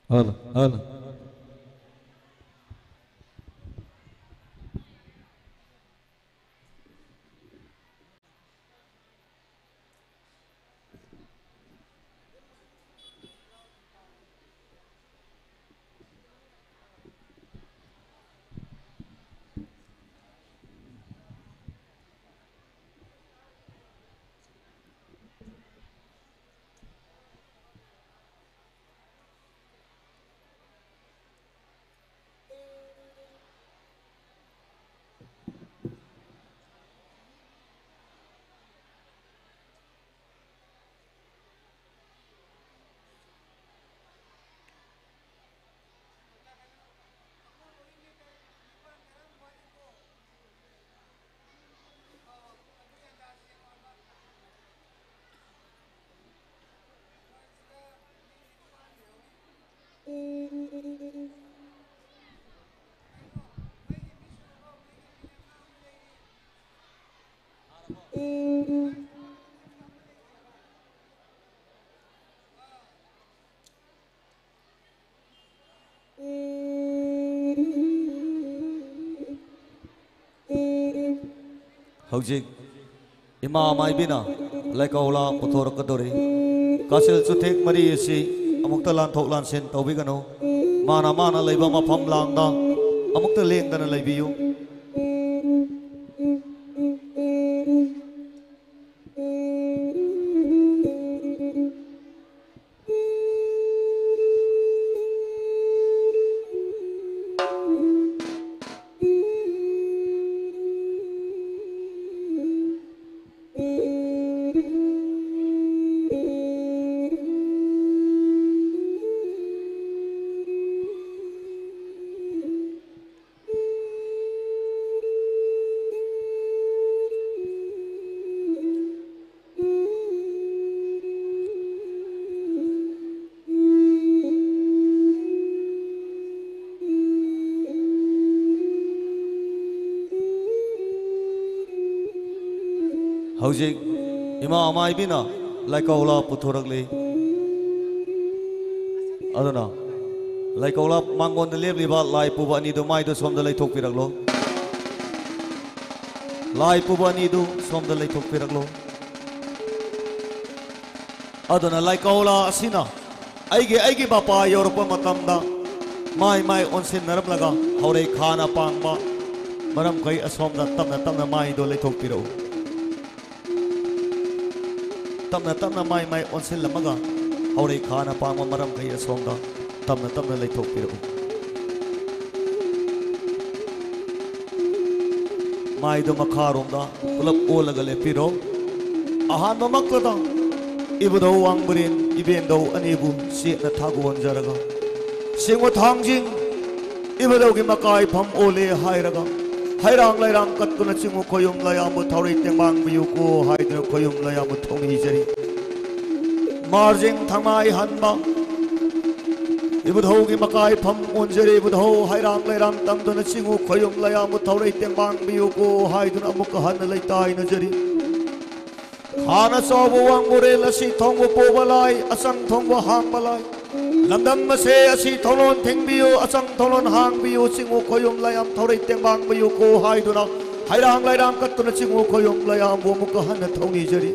Hello, hello. ꯍꯧꯖꯤꯛ ꯏꯃꯥ ꯃꯥꯏꯕꯤꯅ ꯂꯥꯏꯀꯧꯂꯥ ꯄꯨꯊꯣꯔꯛꯀꯗꯧꯔꯤ꯫ ꯀꯥꯁꯤꯜ ꯆꯨꯊꯦꯛ ꯃꯔꯤ ꯑꯁꯤ ꯑꯃꯨꯛꯇ ꯂꯥꯟꯊꯣꯛ ꯂꯥꯟꯁꯤꯟ ꯇꯧꯕꯤꯒꯅꯨ꯫ ꯃꯥꯅ ꯃꯥꯅ ꯂꯩꯕ ꯃꯐꯝ ꯂꯥꯡꯗ ꯑꯃꯨꯛꯇ ꯂꯦꯡꯗꯅ ꯂꯩꯕꯤꯌꯨ꯫ ꯍꯧꯖꯤꯛ ꯏꯃꯥ ꯃꯥꯏꯕꯤꯅ ꯂꯥꯏꯀꯧꯂꯥ ꯄꯨꯊꯣꯔꯛꯂꯤ꯫ ꯑꯗꯨꯅ ꯂꯥꯏꯀꯧꯂꯥ ꯃꯥꯡꯒꯣꯟꯗ ꯂꯦꯞꯂꯤꯕ ꯂꯥꯏ ꯄꯨꯕ ꯑꯅꯤꯗꯨ ꯃꯥꯏꯗꯨ ꯁꯣꯝꯗ ꯂꯩꯊꯣꯛꯄꯤꯔꯛꯂꯣ꯫ ꯂꯥꯏ ꯄꯨꯕ ꯑꯅꯤꯗꯨ ꯁꯣꯝꯗ ꯂꯩꯊꯣꯛꯄꯤꯔꯛꯂꯣ꯫ ꯑꯗꯨꯅ ꯂꯥꯏꯀꯧꯂꯥ ꯑꯁꯤꯅ ꯑꯩꯒꯤ, ꯑꯩꯒꯤ ꯃꯄꯥ ꯌꯧꯔꯛꯄ ꯃꯇꯝꯗ ꯃꯥꯏ ꯃꯥꯏ ꯑꯣꯟꯁꯤꯟꯅꯔꯝꯂꯒ ꯍꯧꯔꯩ ꯈꯥꯅ ꯄꯥꯡꯕ ꯃꯔꯝꯈꯩ ꯑꯁꯣꯝꯗ ꯇꯞꯅ ꯇꯞꯅ ꯃꯥꯏꯗꯣ ꯂꯩꯊꯣꯛꯄꯤꯔꯛꯎ꯫ ꯇꯞꯅ ꯇꯞꯅ ꯃꯥꯏ ꯃꯥꯏ ꯑꯣꯟꯁꯤꯜꯂꯝꯃꯒ ꯍꯧꯔꯩ ꯈꯥꯅ ꯄꯥꯡꯕ ꯃꯔꯝꯈꯩ ꯑꯁꯣꯝꯗ ꯇꯞꯅ ꯇꯞꯅ ꯂꯩꯊꯣꯛꯄꯤꯔꯛꯎ꯫ ꯃꯥꯏꯗꯣ ꯃꯈꯥꯔꯣꯝꯗ ꯄꯨꯂꯞ ꯑꯣꯜꯂꯒ ꯂꯦꯞꯄꯤꯔꯣ꯫ ꯑꯍꯥꯟꯕꯃꯛꯇꯗ ꯏꯕꯨꯙꯧ ꯋꯥꯡꯕ꯭ꯔꯦꯟ ꯏꯕꯦꯟꯗꯧ ꯑꯅꯤꯕꯨ ꯆꯦꯠꯅ ꯊꯥꯒꯣꯟꯖꯔꯒ, ꯁꯤꯡꯕ ꯊꯥꯡꯖꯤꯡ ꯏꯕꯨꯙꯧꯒꯤ ꯃꯀꯥꯏꯐꯝ ꯑꯣꯜꯂꯦ ꯍꯥꯏꯔꯒ, ꯍꯩꯔꯥꯡ ꯂꯩꯔꯥꯡ ꯀꯠꯇꯨꯅ ꯆꯤꯡꯉꯨ ꯈꯣꯌꯨꯝ ꯂꯌꯥꯝꯕꯨ ꯊꯧꯔꯩ ꯇꯦꯡꯕꯥꯡꯕꯤꯌꯨꯀꯣ ꯍꯥꯏꯗꯨꯅ ꯈꯣꯌꯨꯝ ꯂꯌꯥꯝꯕꯨ ꯊꯧꯅꯤꯖꯔꯤ꯫ ꯃꯥꯔꯖꯤꯡ ꯊꯪꯃꯥꯏ ꯍꯟꯕ ꯏꯕꯨꯙꯧꯒꯤ ꯃꯀꯥꯏꯐꯝ ꯑꯣꯟꯖꯔꯤ꯫ ꯏꯕꯨꯙꯧ ꯍꯩꯔꯥꯡ ꯂꯩꯔꯥꯡ ꯇꯝꯗꯨꯅ ꯆꯤꯡꯉꯨ ꯈꯣꯌꯨꯝ ꯂꯌꯥꯝꯕꯨ ꯊꯧꯔꯩ ꯇꯦꯡꯕꯥꯡꯕꯤꯌꯨꯀꯣ ꯍꯥꯏꯗꯨꯅ ꯑꯃꯨꯛꯀ ꯍꯟꯅ ꯂꯩꯇꯥꯏꯅꯖꯔꯤ꯫ ꯈꯥꯅ ꯆꯥꯎꯕ ꯋꯥꯡꯕꯣꯔꯦꯜ ꯑꯁꯤ ꯊꯣꯡꯕ ꯄꯣꯕ ꯂꯥꯏ, ꯑꯆꯪ ꯊꯣꯡꯕ ꯍꯥꯡꯕ ꯂꯥꯏ꯫ ꯂꯝꯗꯝ ꯑꯁꯦ ꯑꯁꯤ ꯊꯧꯂꯣꯟ ꯊꯤꯡꯕꯤꯌꯨ, ꯑꯆꯪ ꯊꯧꯂꯣꯟ ꯍꯥꯡꯕꯤꯌꯨ, ꯆꯤꯡꯉꯨ ꯈꯣꯌꯨꯝ ꯂꯌꯥꯝ ꯊꯧꯔꯩ ꯇꯦꯡꯕꯥꯡꯕꯤꯌꯨꯀꯣ ꯍꯥꯏꯗꯨꯅ ꯍꯩꯔꯥꯡ ꯂꯩꯔꯥꯡ ꯀꯠꯇꯨꯅ ꯆꯤꯡꯉꯨ ꯈꯣꯌꯨꯝ ꯂꯌꯥꯝꯕꯨ ꯑꯃꯨꯛꯀ ꯍꯟꯅ ꯊꯧꯅꯤꯖꯔꯤ꯫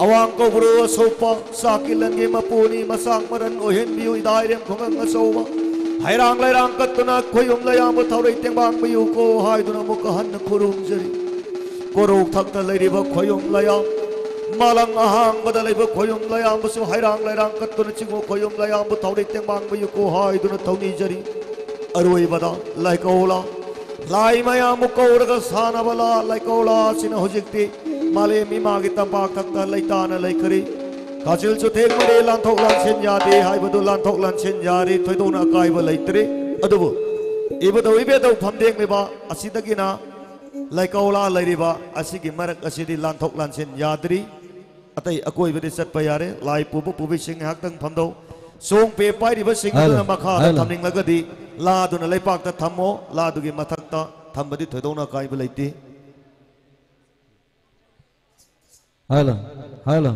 ꯑꯋꯥꯡ ꯀꯧꯕ꯭ꯔꯨ ꯑꯁꯣꯛꯄ ꯆꯥꯛꯀꯤ ꯂꯟꯒꯤ ꯃꯄꯨꯅꯤ, ꯃꯆꯥꯛ ꯃꯔꯟ ꯑꯣꯏꯍꯟꯕꯤꯌꯨ, ꯏꯗꯥꯏꯔꯦꯝ ꯈꯨꯡꯒꯪ ꯑꯆꯧꯕ꯫ ꯍꯩꯔꯥꯡ ꯂꯩꯔꯥꯡ ꯀꯠꯇꯨꯅ ꯈꯣꯌꯨꯝ ꯂꯌꯥꯝꯕꯨ ꯊꯧꯔꯩ ꯇꯦꯡꯕꯥꯡꯕꯤꯌꯨꯀꯣ ꯍꯥꯏꯗꯨꯅ ꯑꯃꯨꯛꯀ ꯍꯟꯅ ꯈꯨꯔꯨꯝꯖꯔꯤ꯫ ꯀꯣꯔꯧ ꯊꯛꯇ ꯂꯩꯔꯤꯕ ꯈꯣꯌꯨꯝ ꯂꯌꯥꯝ, ꯃꯥꯂꯪ ꯑꯍꯥꯡꯕꯗ ꯂꯩꯕ ꯈꯣꯌꯨꯝ ꯂꯌꯥꯝꯕꯨꯁꯨ ꯍꯩꯔꯥꯡ ꯂꯩꯔꯥꯡ ꯀꯠꯇꯨꯅ ꯆꯤꯡꯉꯨ ꯈꯣꯌꯨꯝ ꯂꯌꯥꯝꯕꯨ ꯊꯧꯔꯩ ꯇꯦꯡꯕꯥꯡꯕꯤꯌꯨꯀꯣ ꯍꯥꯏꯗꯨꯅ ꯊꯧꯅꯤꯖꯔꯤ꯫ ꯑꯔꯣꯏꯕꯗ ꯂꯥꯏꯀꯧꯂꯥ, ꯂꯥꯏ ꯃꯌꯥꯝꯕꯨ ꯀꯧꯔꯒ ꯁꯥꯟꯅꯕ ꯂꯥ ꯂꯥꯏꯀꯧꯂꯥ ꯑꯁꯤꯅ ꯍꯧꯖꯤꯛꯇꯤ ꯃꯥꯂꯦꯝ ꯏꯃꯥꯒꯤ ꯇꯝꯄꯥꯛ ꯊꯛꯇ ꯂꯩꯇꯥꯅ ꯂꯩꯈ꯭ꯔꯦ꯫ ꯀꯥꯆꯤꯜ ꯆꯨꯊꯦꯛ ꯃꯔꯤ ꯂꯥꯟꯊꯣꯛ ꯂꯥꯟꯁꯤꯟ ꯌꯥꯗꯦ ꯍꯥꯏꯕꯗꯨ ꯂꯥꯟꯊꯣꯛ ꯂꯥꯟꯁꯤꯟ ꯌꯥꯔꯦ, ꯊꯣꯏꯗꯣꯛꯅ ꯑꯀꯥꯏꯕ ꯂꯩꯇ꯭ꯔꯦ꯫ ꯑꯗꯨꯕꯨ ꯏꯕꯨꯙꯧ ꯏꯕꯦꯙꯧ ꯐꯝꯗꯦꯡꯂꯤꯕ ꯑꯁꯤꯗꯒꯤꯅ ꯂꯥꯏꯀꯧꯂꯥ ꯂꯩꯔꯤꯕ ꯑꯁꯤꯒꯤ ꯃꯔꯛ ꯑꯁꯤꯗꯤ ꯂꯥꯟꯊꯣꯛ ꯂꯥꯟꯁꯤꯟ ꯌꯥꯗ꯭ꯔꯤ꯫ ꯑꯇꯩ ꯑꯀꯣꯏꯕꯗꯤ ꯆꯠꯄ ꯌꯥꯔꯦ꯫ ꯂꯥꯏ ꯄꯨꯕ ꯄꯨꯕꯤꯁꯤꯡ ꯉꯥꯏꯍꯥꯛꯇꯪ ꯐꯝꯗꯧ꯫ ꯆꯣꯡ ꯄꯦ ꯄꯥꯏꯔꯤꯕꯁꯤꯡ ꯑꯗꯨꯅ ꯍꯜꯂꯣ, ꯃꯈꯥꯗ ꯍꯜꯂꯣ꯫ ꯊꯝꯅꯤꯡꯂꯒꯗꯤ ꯂꯥꯗꯨꯅ ꯂꯩꯄꯥꯛꯇ ꯊꯝꯃꯣ꯫ ꯂꯥꯗꯨꯒꯤ ꯃꯊꯛꯇ ꯊꯝꯕꯗꯤ ꯊꯣꯏꯗꯣꯛꯅ ꯑꯀꯥꯏꯕ ꯂꯩꯇꯦ꯫ Hello, hello.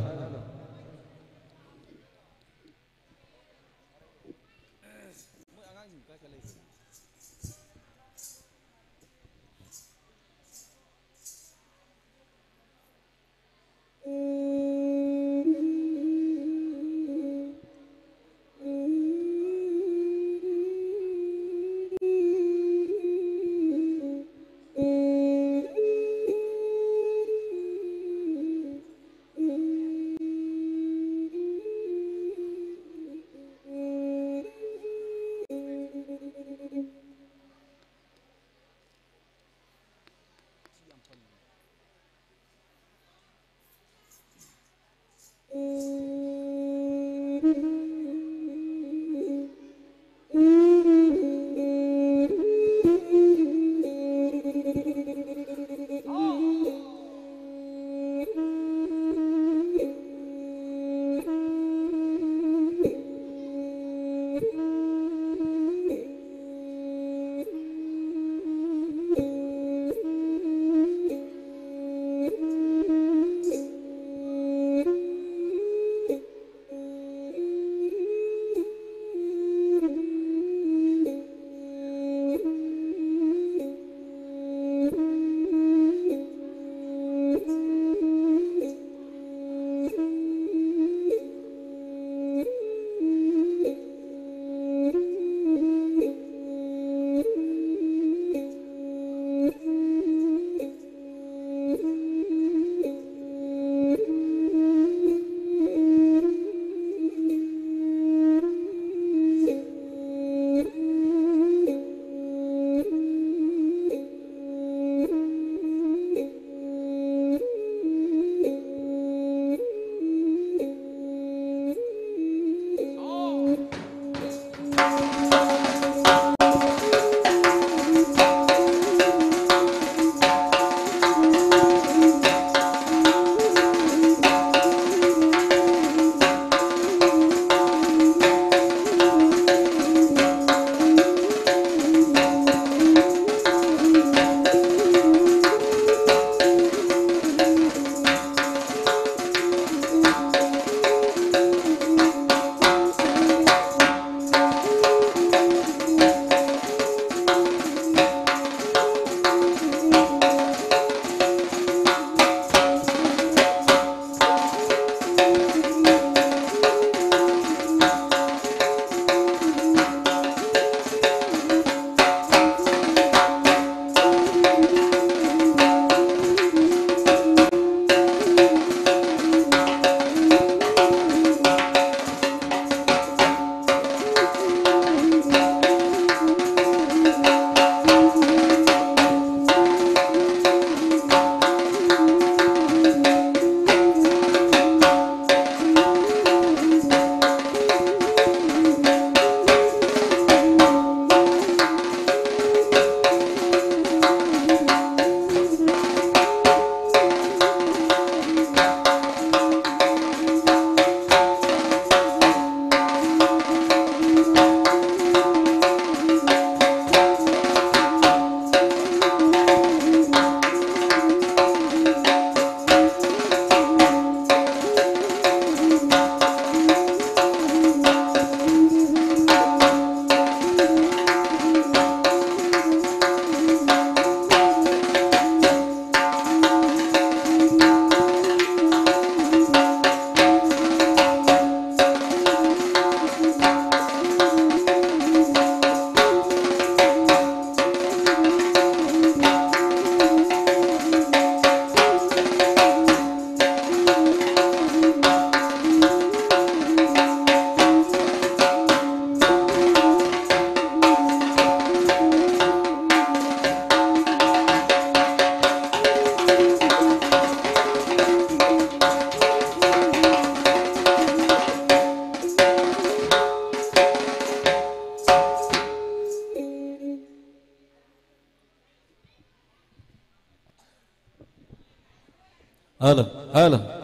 Hello, hello.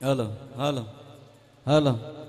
Hello, hello, hello.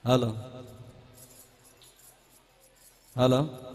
Hello. Hello.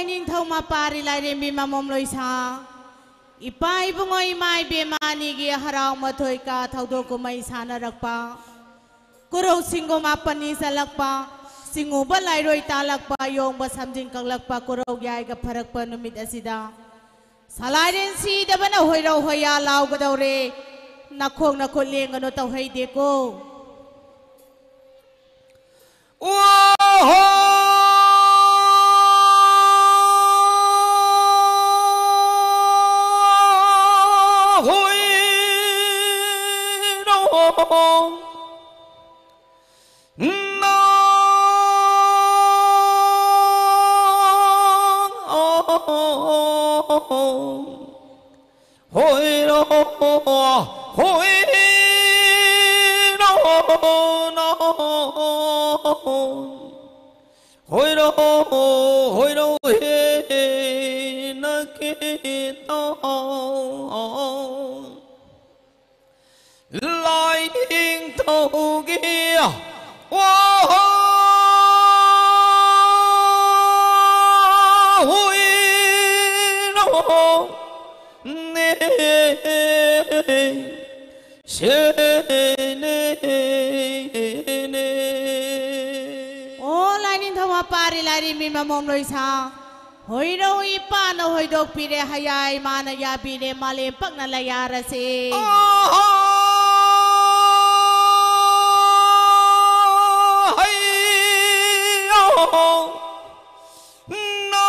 ꯅꯤꯡꯊꯧ ꯃꯄꯥꯔꯤ ꯂꯥꯏꯔꯦꯝꯕꯤ ꯃꯃꯣꯝ ꯂꯣꯏꯁꯥ, ꯏꯄꯥ ꯏꯕꯨꯡꯉꯣ ꯏꯃꯥ ꯏꯕꯦꯝꯃ ꯑꯅꯤꯒꯤ ꯍꯔꯥꯎ ꯃꯊꯣꯏ ꯀꯥ ꯊꯧꯗꯣꯛ ꯀꯨꯝꯍꯩ ꯁꯥꯟꯅꯔꯛꯄ, ꯀꯨꯔꯧ ꯁꯤꯡꯒꯣ ꯃꯥꯄꯟꯅꯤ ꯆꯠꯂꯛꯄ, ꯁꯤꯡꯎꯕ ꯂꯥꯏꯔꯣꯏ ꯇꯥꯜꯂꯛꯄ, ꯌꯣꯡꯕ ꯁꯝꯖꯤꯟ ꯀꯛꯂꯛꯄ, ꯀꯨꯔꯧ ꯌꯥꯏꯒ ꯐꯔꯛꯄ ꯅꯨꯃꯤꯠ ꯑꯁꯤꯗ ꯁꯂꯥꯏꯔꯦꯟ ꯁꯤꯗꯕꯅ ꯍꯣꯏꯔꯧ ꯍꯣꯌꯥ ꯂꯥꯎꯒꯗꯧꯔꯦ꯫ ꯅꯈꯣꯡ ꯅꯈꯨꯠ ꯂꯦꯡꯒꯅꯨ ꯇꯧꯍꯩꯗꯦꯀꯣ꯫ ꯋꯥꯍꯣ! ꯍꯣꯏꯔꯣ! ꯅꯥ! ꯍꯣꯏꯔꯣ, ꯍꯣꯏꯔꯣ, ꯅꯣ꯫ ꯍꯣꯏꯔꯣ, ꯍꯣꯏꯔꯣ, ꯍꯦ, ꯅꯀꯦ ꯇꯥ꯫ ꯂꯥꯏꯅꯤꯡꯊꯧꯒꯤ ꯋꯥꯍꯣꯏꯅꯣ ꯅꯦ꯫ ꯁꯦꯅꯦ ꯅꯦ꯫ ꯑꯣ ꯂꯥꯏꯅꯤꯡꯊꯧ ꯃꯄꯥꯔꯤ ꯂꯥꯏꯔꯦꯝꯕꯤ ꯃꯃꯣꯝ ꯂꯣꯏꯁꯥ, ꯍꯣꯏꯔꯧ ꯏꯄꯥꯅ ꯍꯣꯏꯗꯣꯛꯄꯤꯔꯦ, ꯍꯌꯥꯏ ꯃꯥꯅ ꯌꯥꯕꯤꯔꯦ, ꯃꯥꯂꯦꯝ ꯄꯛꯅ ꯂꯩꯌꯥꯔꯁꯦ꯫ ꯑꯍꯥ! ꯍꯩ! ꯑꯣ! ꯅꯥ!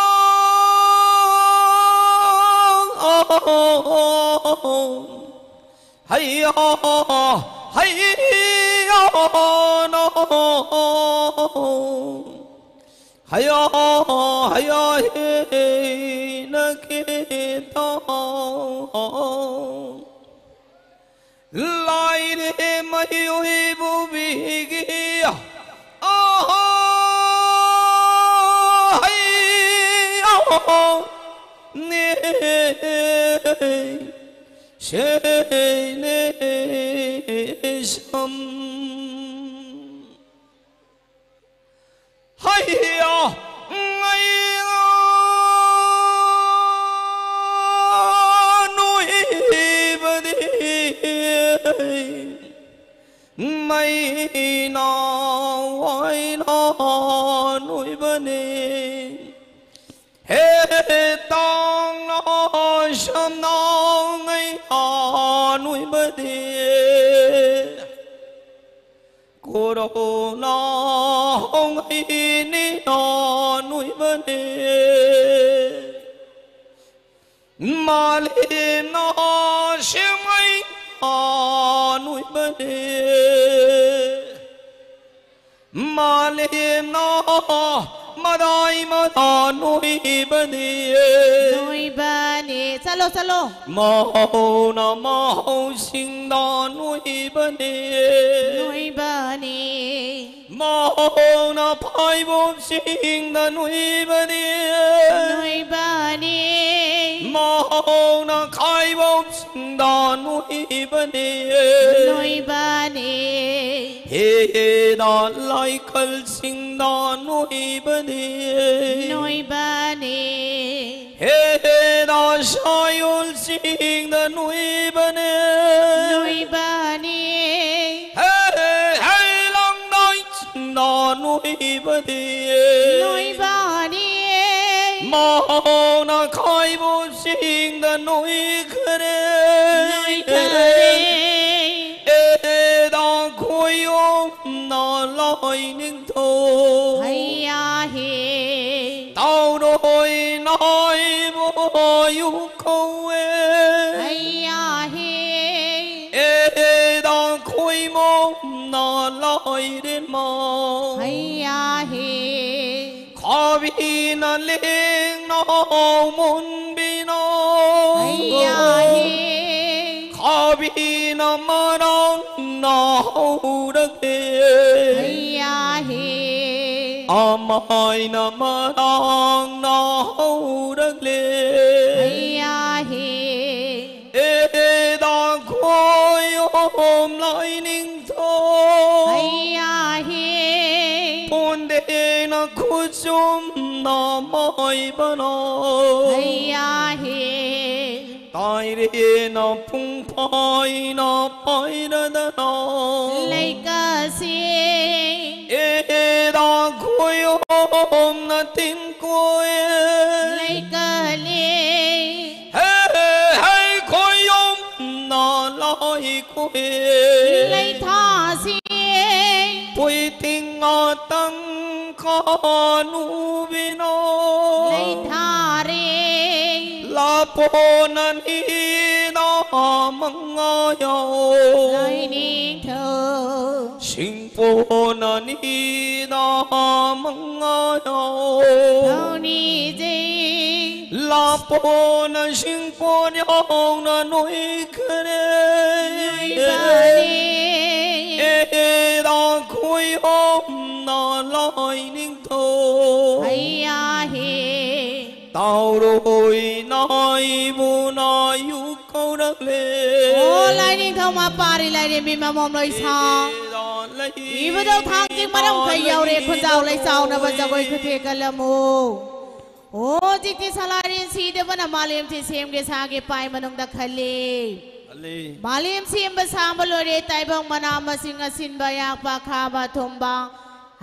ꯑꯣ! ꯍꯩꯌꯥ, ꯍꯩꯌꯥ, ꯅꯣ꯫ ꯍꯩꯌꯥ, ꯍꯩꯌꯥ, ꯍꯦ, ꯅꯀꯦ ꯇꯥ꯫ ꯂꯥꯏꯔꯦ ꯃꯌꯣꯏꯕꯨꯕꯤꯒꯤ ꯑꯍꯥ ꯍꯩ ꯑꯍꯥ ꯅꯦ ꯁꯦꯅꯦ ꯁꯝ ꯍꯩꯌꯥ ꯉꯩ ꯃꯩꯅ ꯋꯥꯏꯅ ꯅꯣꯏꯕꯅꯤ꯫ ꯍꯦ ꯇꯥꯡꯅ ꯁꯝꯅ ꯉꯩꯅ ꯅꯣꯏꯕꯅꯤ꯫ ꯀꯣꯔꯧꯅ ꯍꯣꯡꯉꯩꯅꯤꯅ ꯅꯣꯏꯕꯅꯤ꯫ ꯃꯥꯂꯦꯝꯅ ꯁꯦꯝꯉꯩꯅ ꯅꯣꯏꯕꯅꯤ꯫ ꯃꯥꯂꯦꯝꯅ ꯃꯗꯥꯏ ꯃꯗꯥ ꯅꯣꯏꯕꯅꯤ꯫ ꯅꯣꯏꯕꯅꯤ꯫ ꯆꯠꯂꯣ, ꯆꯠꯂꯣ꯫ ꯃꯍꯧꯅ ꯃꯍꯧꯁꯤꯡꯗ ꯅꯣꯏꯕꯅꯤ꯫ ꯅꯣꯏꯕꯅꯤ꯫ ꯃꯍꯧꯅ ꯐꯥꯏꯕꯣꯛꯁꯤꯡꯗ ꯅꯣꯏꯕꯅꯤ꯫ ꯅꯣꯏꯕꯅꯤ꯫ ꯃꯍꯧꯅ ꯈꯥꯏꯕꯣꯛꯁꯤꯡꯗ ꯅꯣꯏꯕꯅꯤ꯫ ꯅꯣꯏꯕꯅꯤ꯫ ꯍꯦꯗ ꯂꯥꯏꯀꯜꯁꯤꯡꯗ ꯅꯣꯏꯕꯅꯤ꯫ ꯅꯣꯏꯕꯅꯤ꯫ ꯍꯦꯗ ꯁꯥꯌꯣꯜꯁꯤꯡꯗ ꯅꯣꯏꯕꯅꯤ꯫ ꯅꯣꯏꯕꯅꯤ꯫ ꯍꯦ, ꯍꯦ, ꯂꯪꯗꯥꯏꯁꯤꯡꯗ ꯅꯣꯏꯕꯅꯤ꯫ ꯅꯣꯏꯕꯅꯤ꯫ ꯃꯍꯧꯅ ꯈꯥꯏꯕꯣꯛꯁꯤꯡꯗ ꯅꯣꯏꯈꯔꯦ꯫ ꯅꯣꯏꯈꯔꯦ꯫ ꯍꯦꯗ ꯈꯣꯏꯌꯣꯝꯅ ꯂꯥꯏꯅꯤꯡꯊꯧ꯫ ꯍꯩꯌꯥ ꯍꯦ꯫ ꯇꯥꯎꯔꯣꯏ ꯅꯥꯏꯕ ꯌꯨ ꯀꯧꯋꯦ꯫ ꯍꯩꯌꯥ ꯍꯦ꯫ ꯑꯦꯗꯥ ꯈꯣꯏꯃꯣꯝꯅ ꯂꯥꯏꯔꯦꯝꯃ꯫ ꯍꯩꯌꯥ ꯍꯦ꯫ ꯈꯥꯕꯤꯅ ꯂꯦꯡꯅ ꯃꯨꯟꯕꯤꯅ꯫ ꯍꯩꯌꯥ ꯍꯦ꯫ ꯈꯥꯕꯤꯅ ꯃꯔꯥꯡꯅ ꯍꯧꯔꯒꯦ꯫ ꯍꯩꯌꯥ ꯍꯦ꯫ ꯑꯃꯥꯏꯅ ꯃꯔꯥꯡꯅ ꯍꯧꯔꯒꯦ꯫ ꯍꯩꯌꯥ ꯍꯦ꯫ ꯑꯦꯗꯥ ꯈꯣꯏꯌꯣꯝ ꯂꯥꯏꯅꯤꯡꯊꯧ꯫ ꯍꯩꯌꯥ ꯍꯦ꯫ ꯄꯣꯟꯗꯦꯅ ꯈꯨꯆꯨꯝꯅ ꯃꯥꯏꯕꯅ꯫ ꯍꯩꯌꯥ ꯍꯦ꯫ ꯇꯥꯏꯔꯦꯅ ꯄꯨꯡ ꯐꯥꯏꯅ ꯄꯥꯏꯔꯗꯅ ꯂꯩꯀꯥꯁꯤ ꯑꯦꯗꯥ ꯈꯣꯏꯌꯣꯝꯅ ꯇꯤꯟꯀꯣꯏ ꯂꯩꯀꯥꯂꯤ ꯍꯦ ꯍꯦ ꯈꯣꯏꯌꯣꯝꯅ ꯂꯥꯏ ꯀꯣꯏ ꯂꯩꯊꯥꯁꯤ ꯄꯨꯏꯇꯤꯡ ꯉꯥꯇꯪ ꯀꯥꯅꯨꯕꯤꯅꯣ ꯂꯩꯊꯥꯔꯦ ꯂꯥꯄꯣꯅꯅꯤꯗ ꯃꯉꯥꯌꯥꯎ ꯂꯥꯏꯅꯤꯡꯊꯧ ꯁꯤꯡꯄꯣꯅꯅꯤꯗ ꯃꯉꯥꯌꯥꯎ ꯊꯧꯅꯤꯖꯩ ꯂꯥꯄꯣꯅ ꯁꯤꯡꯄꯣꯟ ꯌꯥꯎꯅ ꯅꯣꯏꯈꯔꯦ ꯅꯣꯏꯕꯅꯦ ꯑꯦꯗꯥ ꯈꯣꯏꯌꯣꯝꯅ ꯂꯥꯏꯅꯤꯡꯊꯧ ꯍꯩꯌꯥꯍꯦ ꯇꯥꯎꯔꯣꯏ ꯅꯥꯏꯕꯨ ꯅꯥꯌꯨ ꯀꯧꯔꯛꯂꯦ ꯑꯣ ꯂꯥꯏꯅꯤꯡꯊꯧ ꯃꯄꯥꯔꯤ ꯂꯥꯏꯔꯦꯝꯕꯤ ꯃꯃꯣꯝ ꯂꯣꯏꯁꯥ ꯑꯦꯗꯥ ꯂꯩ ꯏꯕꯨꯙꯧ ꯊꯥꯡꯖꯤꯡ ꯃꯔꯝ ꯀꯩ ꯌꯥꯎꯔꯦ ꯈꯨꯟꯖꯥꯎ ꯂꯩ ꯆꯥꯎꯅꯕ ꯖꯒꯣꯏ ꯈꯨꯊꯦꯛ ꯀꯜꯂꯝꯃꯨ ꯍꯧꯖꯤꯛꯇꯤ ꯁꯂꯥꯏꯔꯦꯟ ꯁꯤꯗꯕꯅ ꯃꯥꯂꯦꯝꯁꯤ ꯁꯦꯝꯒꯦ ꯁꯥꯒꯦ ꯄꯥꯏ ꯃꯅꯨꯡꯗ ꯈꯜꯂꯤ꯫ ꯈꯜꯂꯤ꯫ ꯃꯥꯂꯦꯝ ꯁꯦꯝꯕ ꯁꯥꯕ ꯂꯣꯏꯔꯦ, ꯇꯥꯏꯕꯪ ꯃꯅꯥ ꯃꯁꯤꯡ ꯑꯁꯤꯟꯕ, ꯑꯌꯥꯛꯄ, ꯑꯈꯥꯕ, ꯑꯊꯨꯝꯕ,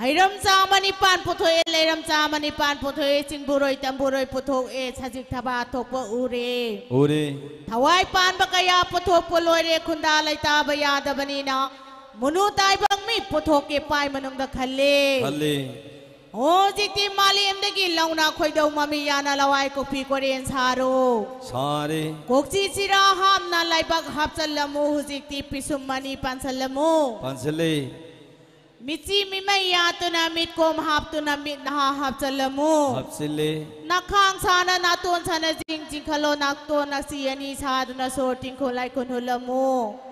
ꯍꯩꯔꯝ ꯆꯥꯝꯃ ꯅꯤꯄꯥꯟ ꯄꯨꯊꯣꯛꯑꯦ, ꯂꯩꯔꯝ ꯆꯥꯝꯃ ꯅꯤꯄꯥꯟ ꯄꯨꯊꯣꯛꯑꯦ, ꯆꯤꯡꯕꯨꯔꯣꯏ ꯇꯝꯕꯨꯔꯣꯏ ꯄꯨꯊꯣꯛꯑꯦ, ꯁꯖꯤꯛ ꯊꯕꯥ ꯊꯣꯛꯄ ꯎꯔꯦ꯫ ꯎꯔꯦ꯫ ꯊꯋꯥꯏ ꯄꯥꯟꯕ ꯀꯌꯥ ꯄꯨꯊꯣꯛꯄ ꯂꯣꯏꯔꯦ, ꯈꯨꯟꯗꯥ ꯂꯩꯇꯥꯕ ꯌꯥꯗꯕꯅꯤꯅ ꯃꯨꯅꯨ ꯇꯥꯏꯕꯪ ꯃꯤ ꯄꯨꯊꯣꯛꯀꯦ ꯄꯥꯏ ꯃꯅꯨꯡꯗ ꯈꯜꯂꯦ꯫ ꯈꯜꯂꯦ꯫ ꯍꯧꯖꯤꯛꯇꯤ ꯃꯥꯂꯦꯝꯗꯒꯤ ꯂꯧꯅ ꯈꯣꯏꯗꯧ ꯃꯃꯤ ꯌꯥꯅ ꯂꯋꯥꯏ ꯀꯣꯛꯄꯤ ꯀꯣꯔꯦꯟ ꯁꯥꯔꯣ꯫ ꯁꯥꯔꯦ꯫ ꯀꯣꯛꯆꯤ ꯆꯤꯔꯥ ꯍꯥꯞꯅ ꯂꯩꯕꯥꯛ ꯍꯥꯞꯆꯜꯂꯝꯃꯨ꯫ ꯍꯧꯖꯤꯛꯇꯤ ꯄꯤꯁꯨꯝ ꯑꯅꯤ ꯄꯥꯟꯁꯜꯂꯝꯃꯨ꯫ ꯄꯥꯟꯁꯜꯂꯦ꯫ ꯃꯤꯠꯆꯤ ꯃꯤꯃꯩ ꯌꯥꯠꯇꯨꯅ ꯃꯤꯠꯀꯣꯝ ꯍꯥꯞꯇꯨꯅ ꯃꯤꯠ ꯅꯍꯥ ꯍꯥꯞꯆꯜꯂꯝꯃꯨ꯫ ꯍꯥꯞꯆꯤꯜꯂꯦ꯫ ꯅꯈꯥꯡ ꯁꯥꯅ ꯅꯥꯇꯣꯟ ꯁꯥꯅ ꯆꯤꯡ ꯆꯤꯡꯈꯠꯂꯣ꯫ ꯅꯥꯇꯣꯟ ꯑꯁꯤ ꯑꯅꯤ ꯁꯥꯗꯨꯅ ꯁꯣꯔ ꯇꯤꯡꯈꯨꯜ ꯂꯥꯏꯈꯨꯟ ꯍꯨꯜꯂꯝꯃꯨ꯫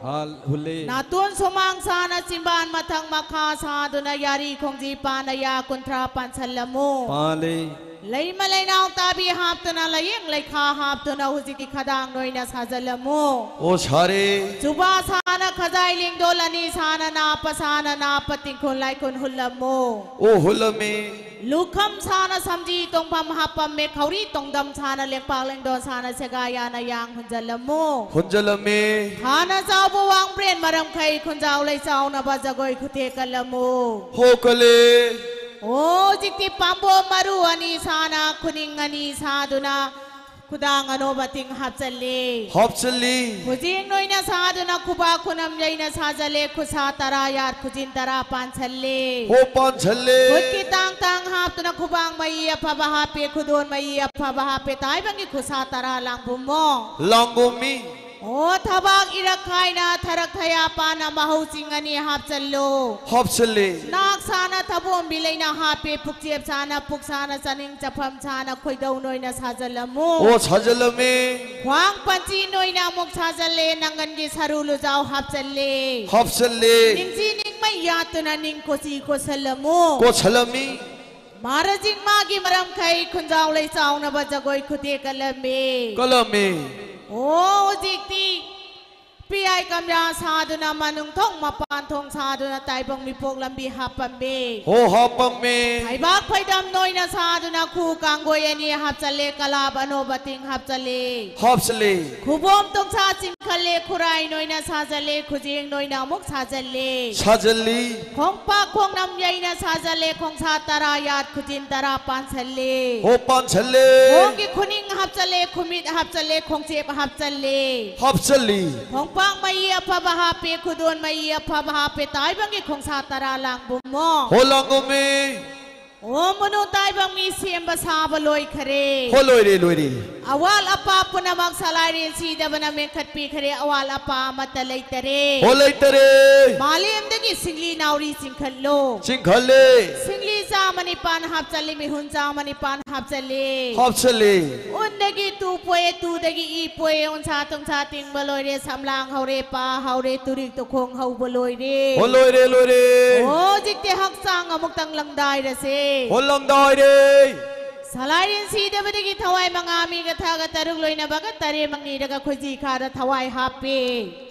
ꯍꯥꯜ ꯍꯨꯜꯂꯦ꯫ ꯅꯥꯇꯣꯟ ꯁꯨꯃꯥꯡ ꯁꯥꯅ ꯆꯤꯝꯕꯥꯟ ꯃꯊꯛ ꯃꯈꯥ ꯁꯥꯗꯨꯅ ꯌꯥꯔꯤ ꯈꯣꯡꯖꯤ ꯄꯥꯅ ꯌꯥ ꯀꯨꯟꯊ꯭ꯔꯥ ꯄꯥꯟꯁꯜꯂꯝꯃꯨ꯫ ꯄꯥꯜꯂꯦ꯫ ꯂꯩꯃ ꯂꯩꯅꯥꯎ ꯇꯥꯕꯤ ꯍꯥꯞꯇꯨꯅ ꯂꯥꯌꯦꯡ ꯂꯩꯈꯥ ꯍꯥꯞꯇꯨꯅ ꯍꯧꯖꯤꯛꯇꯤ ꯈꯗꯥꯡ ꯅꯣꯏꯅ ꯁꯥꯖꯜꯂꯝꯃꯨ꯫ ꯑꯣ ꯁꯥꯔꯦ꯫ ꯆꯨꯕꯥ ꯁꯥꯅ ꯈꯖꯥꯏ ꯂꯦꯡꯗꯣꯜ ꯑꯅꯤ ꯁꯥꯅ ꯅꯥꯄ ꯁꯥꯅ ꯅꯥꯄ ꯇꯤꯡꯈꯨꯜ ꯂꯥꯏꯈꯨꯟ ꯍꯨꯜꯂꯝꯃꯨ꯫ ꯑꯣ ꯍꯨꯜꯂꯝꯃꯤ꯫ ꯂꯨꯈꯝ ꯁꯥꯅ ꯁꯝꯖꯤ ꯇꯣꯡꯐꯝ ꯍꯥꯞꯄꯝꯃꯦ, ꯈꯧꯔꯤ ꯇꯣꯡꯗꯝ ꯁꯥꯅ ꯂꯦꯡꯄꯥꯛ ꯂꯦꯡꯗꯣꯟ ꯁꯥꯅ ꯁꯦꯒꯥ ꯌꯥꯅ ꯌꯥꯡ ꯍꯨꯟꯖꯜꯂꯝꯃꯨ꯫ ꯍꯨꯟꯖꯜꯂꯝꯃꯤ꯫ ꯍꯥꯟꯅ ꯆꯥꯎꯕ ꯋꯥꯡꯕ꯭ꯔꯦꯟ ꯃꯔꯝꯈꯩ ꯈꯨꯟꯖꯥꯎ ꯂꯩ ꯆꯥꯎꯅꯕ ꯖꯒꯣꯏ ꯈꯨꯊꯦꯛ ꯀꯜꯂꯝꯃꯨ꯫ ꯍꯣ ꯀꯜꯂꯦ꯫ ꯑꯣ, ꯍꯧꯖꯤꯛꯇꯤ ꯄꯥꯝꯕꯣꯝ ꯃꯔꯨ ꯑꯅꯤ ꯁꯥꯅ ꯈꯨꯅꯤꯡ ꯑꯅꯤ ꯁꯥꯗꯨꯅ ꯈꯨꯗꯥꯡ ꯑꯅꯣꯕ ꯇꯤꯡ ꯍꯥꯞꯆꯜꯂꯦ꯫ ꯍꯥꯞꯆꯜꯂꯤ꯫ ꯈꯨꯖꯦꯡ ꯅꯣꯏꯅ ꯁꯥꯗꯨꯅ ꯈꯨꯕꯥꯛ ꯈꯨꯅꯝ ꯌꯩꯅ ꯁꯥꯖꯜꯂꯦ, ꯈꯨꯠꯁꯥ ꯇꯔꯥ ꯌꯥꯠ ꯈꯨꯖꯤꯟ ꯇꯔꯥ ꯄꯥꯟꯁꯜꯂꯦ꯫ ꯍꯣ ꯄꯥꯟꯁꯜꯂꯦ꯫ ꯈꯨꯠꯀꯤ ꯇꯥꯡ ꯇꯥꯡ ꯍꯥꯞꯇꯨꯅ ꯈꯨꯕꯥꯡ ꯃꯌꯤ ꯑꯐꯕ ꯍꯥꯞꯄꯦ, ꯈꯨꯗꯣꯟ ꯃꯌꯤ ꯑꯐꯕ ꯍꯥꯞꯄꯦ, ꯇꯥꯏꯕꯪꯒꯤ ꯈꯨꯠꯁꯥ ꯇꯔꯥ ꯂꯥꯡꯕꯨꯝꯃꯣ꯫ ꯂꯥꯡꯕꯨꯝꯃꯤ꯫ ꯑꯣ, ꯊꯕꯥꯛ ꯏꯔꯛ ꯈꯥꯏꯅ ꯊꯔꯛ ꯊꯌꯥ ꯄꯥꯅ ꯃꯍꯧ ꯆꯤꯡ ꯑꯅꯤ ꯍꯥꯞꯆꯜꯂꯣ꯫ ꯍꯥꯞꯆꯜꯂꯦ꯫ ꯅꯥꯛ ꯁꯥꯅ ꯊꯕꯣꯝꯕꯤ ꯂꯩꯅ ꯍꯥꯞꯄꯦ, ꯄꯨꯛꯆꯦꯞ ꯁꯥꯅ ꯄꯨꯛ ꯁꯥꯅ ꯆꯥꯅꯤꯡ ꯆꯐꯝ ꯁꯥꯅ ꯈꯣꯏꯗꯧ ꯅꯣꯏꯅ ꯁꯥꯖꯜꯂꯝꯃꯨ꯫ ꯑꯣ ꯁꯥꯖꯜꯂꯝꯃꯤ꯫ ꯈ꯭ꯋꯥꯡ ꯄꯟꯆꯤ ꯅꯣꯏꯅ ꯑꯃꯨꯛ ꯁꯥꯖꯜꯂꯦ, ꯅꯪꯒꯟꯒꯤ ꯁꯔꯨ ꯂꯨꯖꯥꯎ ꯍꯥꯞꯆꯜꯂꯦ꯫ ꯍꯥꯞꯆꯜꯂꯦ꯫ ꯅꯤꯡꯖꯤ ꯅꯤꯡꯃꯩ ꯌꯥꯠꯇꯨꯅ ꯅꯤꯡ ꯀꯣꯁꯤ ꯀꯣꯁꯜꯂꯝꯃꯨ꯫ ꯀꯣꯁꯜꯂꯝꯃꯤ꯫ ꯃꯥꯔꯖꯤꯡ ꯃꯥꯒꯤ ꯃꯔꯝꯈꯩ ꯈꯨꯟꯖꯥꯎ ꯂꯩ ꯆꯥꯎꯅꯕ ꯖꯒꯣꯏ ꯈꯨꯊꯦꯛ ꯀꯜꯂꯝꯃꯤ꯫ ꯀꯜꯂꯝꯃꯤ꯫ ꯑꯣ, ꯍꯧꯖꯤꯛꯇꯤ ꯄꯤꯌꯥꯏ ꯀꯝꯌꯥ ꯁꯥꯗꯨꯅ ꯃꯅꯨꯡ ꯊꯣꯡ ꯃꯄꯥꯟ ꯊꯣꯡ ꯁꯥꯗꯨꯅ ꯇꯥꯏꯕꯪ ꯃꯤꯄꯣꯛ ꯂꯝꯕꯤ ꯍꯥꯞꯄꯝꯃꯤ꯫ ꯍꯣ ꯍꯥꯞꯄꯝꯃꯤ꯫ ꯐꯩꯕꯥꯛ ꯐꯩꯗꯝ ꯅꯣꯏꯅ ꯁꯥꯗꯨꯅ ꯈꯨ ꯀꯥꯡꯒꯣꯏ ꯑꯅꯤ ꯍꯥꯞꯆꯜꯂꯦ, ꯀꯂꯥꯞ ꯑꯅꯣꯕ ꯇꯤꯡ ꯍꯥꯞꯆꯜꯂꯦ꯫ ꯍꯥꯞꯆꯜꯂꯦ꯫ ꯈꯨꯕꯣꯝ ꯇꯣꯡꯁꯥ ꯆꯤꯡꯈꯠꯂꯦ, ꯈꯨꯔꯥꯏ ꯅꯣꯏꯅ ꯁꯥꯖꯜꯂꯦ, ꯈꯨꯖꯦꯡ ꯅꯣꯏꯅ ꯑꯃꯨꯛ ꯁꯥꯖꯜꯂꯦ꯫ ꯁꯥꯖꯜꯂꯤ꯫ ꯈꯣꯡꯄꯥꯛ ꯈꯣꯡꯅꯝ ꯌꯩꯅ ꯁꯥꯖꯜꯂꯦ, ꯈꯣꯡꯁꯥ ꯇꯔꯥ ꯌꯥꯠ ꯈꯨꯖꯤꯟ ꯇꯔꯥ ꯄꯥꯟꯁꯜꯂꯦ꯫ ꯍꯣ ꯄꯥꯟꯁꯜꯂꯦ꯫ ꯈꯣꯡꯒꯤ ꯈꯨꯅꯤꯡ ꯍꯥꯞꯆꯜꯂꯦ, ꯈꯨꯃꯤꯠ ꯍꯥꯞꯆꯜꯂꯦ, ꯈꯣꯡꯆꯦꯞ ꯍꯥꯞꯆꯜꯂꯦ꯫ ꯍꯥꯞꯆꯜꯂꯤ꯫ ꯈꯣꯡꯄꯥꯛ ꯃꯌꯤ ꯑꯐꯕ ꯍꯥꯞꯄꯦ, ꯈꯨꯗꯣꯟ ꯃꯌꯤ ꯑꯐꯕ ꯍꯥꯞꯄꯦ, ꯇꯥꯏꯕꯪꯒꯤ ꯈꯣꯡꯁꯥ ꯇꯔꯥ ꯂꯥꯡꯕꯨꯝꯃꯣ꯫ ꯍꯣ ꯂꯥꯡꯕꯨꯝꯃꯤ꯫ ꯑꯣ, ꯃꯅꯨ ꯇꯥꯏꯕꯪ ꯃꯤ ꯁꯦꯝꯕ ꯁꯥꯕ ꯂꯣꯏꯈꯔꯦ꯫ ꯍꯣ ꯂꯣꯏꯔꯦ ꯂꯣꯏꯔꯦ꯫ ꯑꯋꯥꯠ ꯑꯄꯥ ꯄꯨꯝꯅꯃꯛ ꯁꯂꯥꯏꯔꯦꯟ ꯁꯤꯗꯕꯅ ꯃꯦꯟꯈꯠꯄꯤꯈ꯭ꯔꯦ, ꯑꯋꯥꯠ ꯑꯄꯥ ꯑꯃꯠꯇ ꯂꯩꯇꯔꯦ꯫ ꯍꯣ ꯂꯩꯇꯔꯦ꯫ ꯃꯥꯂꯦꯝꯗꯒꯤ ꯁꯤꯡꯂꯤ ꯅꯥꯎꯔꯤ ꯆꯤꯡꯈꯠꯂꯣ꯫ ꯆꯤꯡꯈꯠꯂꯦ꯫ ꯁꯤꯡꯂꯤ ꯆꯥꯝꯃ ꯅꯤꯄꯥꯟ ꯍꯥꯞꯆꯜꯂꯤ, ꯃꯤꯍꯨꯟ ꯆꯥꯝꯃ ꯅꯤꯄꯥꯟ ꯍꯥꯞꯆꯜꯂꯤ꯫ ꯍꯥꯞꯆꯜꯂꯤ꯫ ꯎꯟꯗꯒꯤ ꯇꯨ ꯄꯣꯛꯑꯦ, ꯇꯨꯗꯒꯤ ꯏ ꯄꯣꯛꯑꯦ, ꯎꯟꯁꯥ ꯇꯨꯝꯁꯥ ꯇꯤꯡꯕ ꯂꯣꯏꯔꯦ, ꯁꯝꯂꯥꯡ ꯍꯧꯔꯦ, ꯄꯥ ꯍꯧꯔꯦ, ꯇꯨꯔꯤꯛ ꯇꯨꯈꯣꯡ ꯍꯧꯕ ꯂꯣꯏꯔꯦ꯫ ꯍꯣ ꯂꯣꯏꯔꯦ ꯂꯣꯏꯔꯦ꯫ ꯍꯧꯖꯤꯛꯇꯤ ꯍꯛꯆꯥꯡ ꯑꯃꯨꯛꯇꯪ ꯂꯪꯗꯥꯏꯔꯁꯦ꯫ ꯍꯣ ꯂꯪꯗꯥꯏꯔꯦ꯫ ꯁꯂꯥꯏꯔꯦꯟ ꯁꯤꯗꯕꯗꯒꯤ ꯊꯋꯥꯏ ꯃꯉꯥ, ꯃꯤꯒ ꯊꯥꯒ ꯇꯔꯨꯛ, ꯂꯣꯏꯅꯕꯒ ꯇꯔꯦꯠꯃꯛ ꯅꯤꯔꯒ ꯈꯣꯏꯖꯤ ꯈꯥꯗ ꯊꯋꯥꯏ ꯍꯥꯞꯄꯦ꯫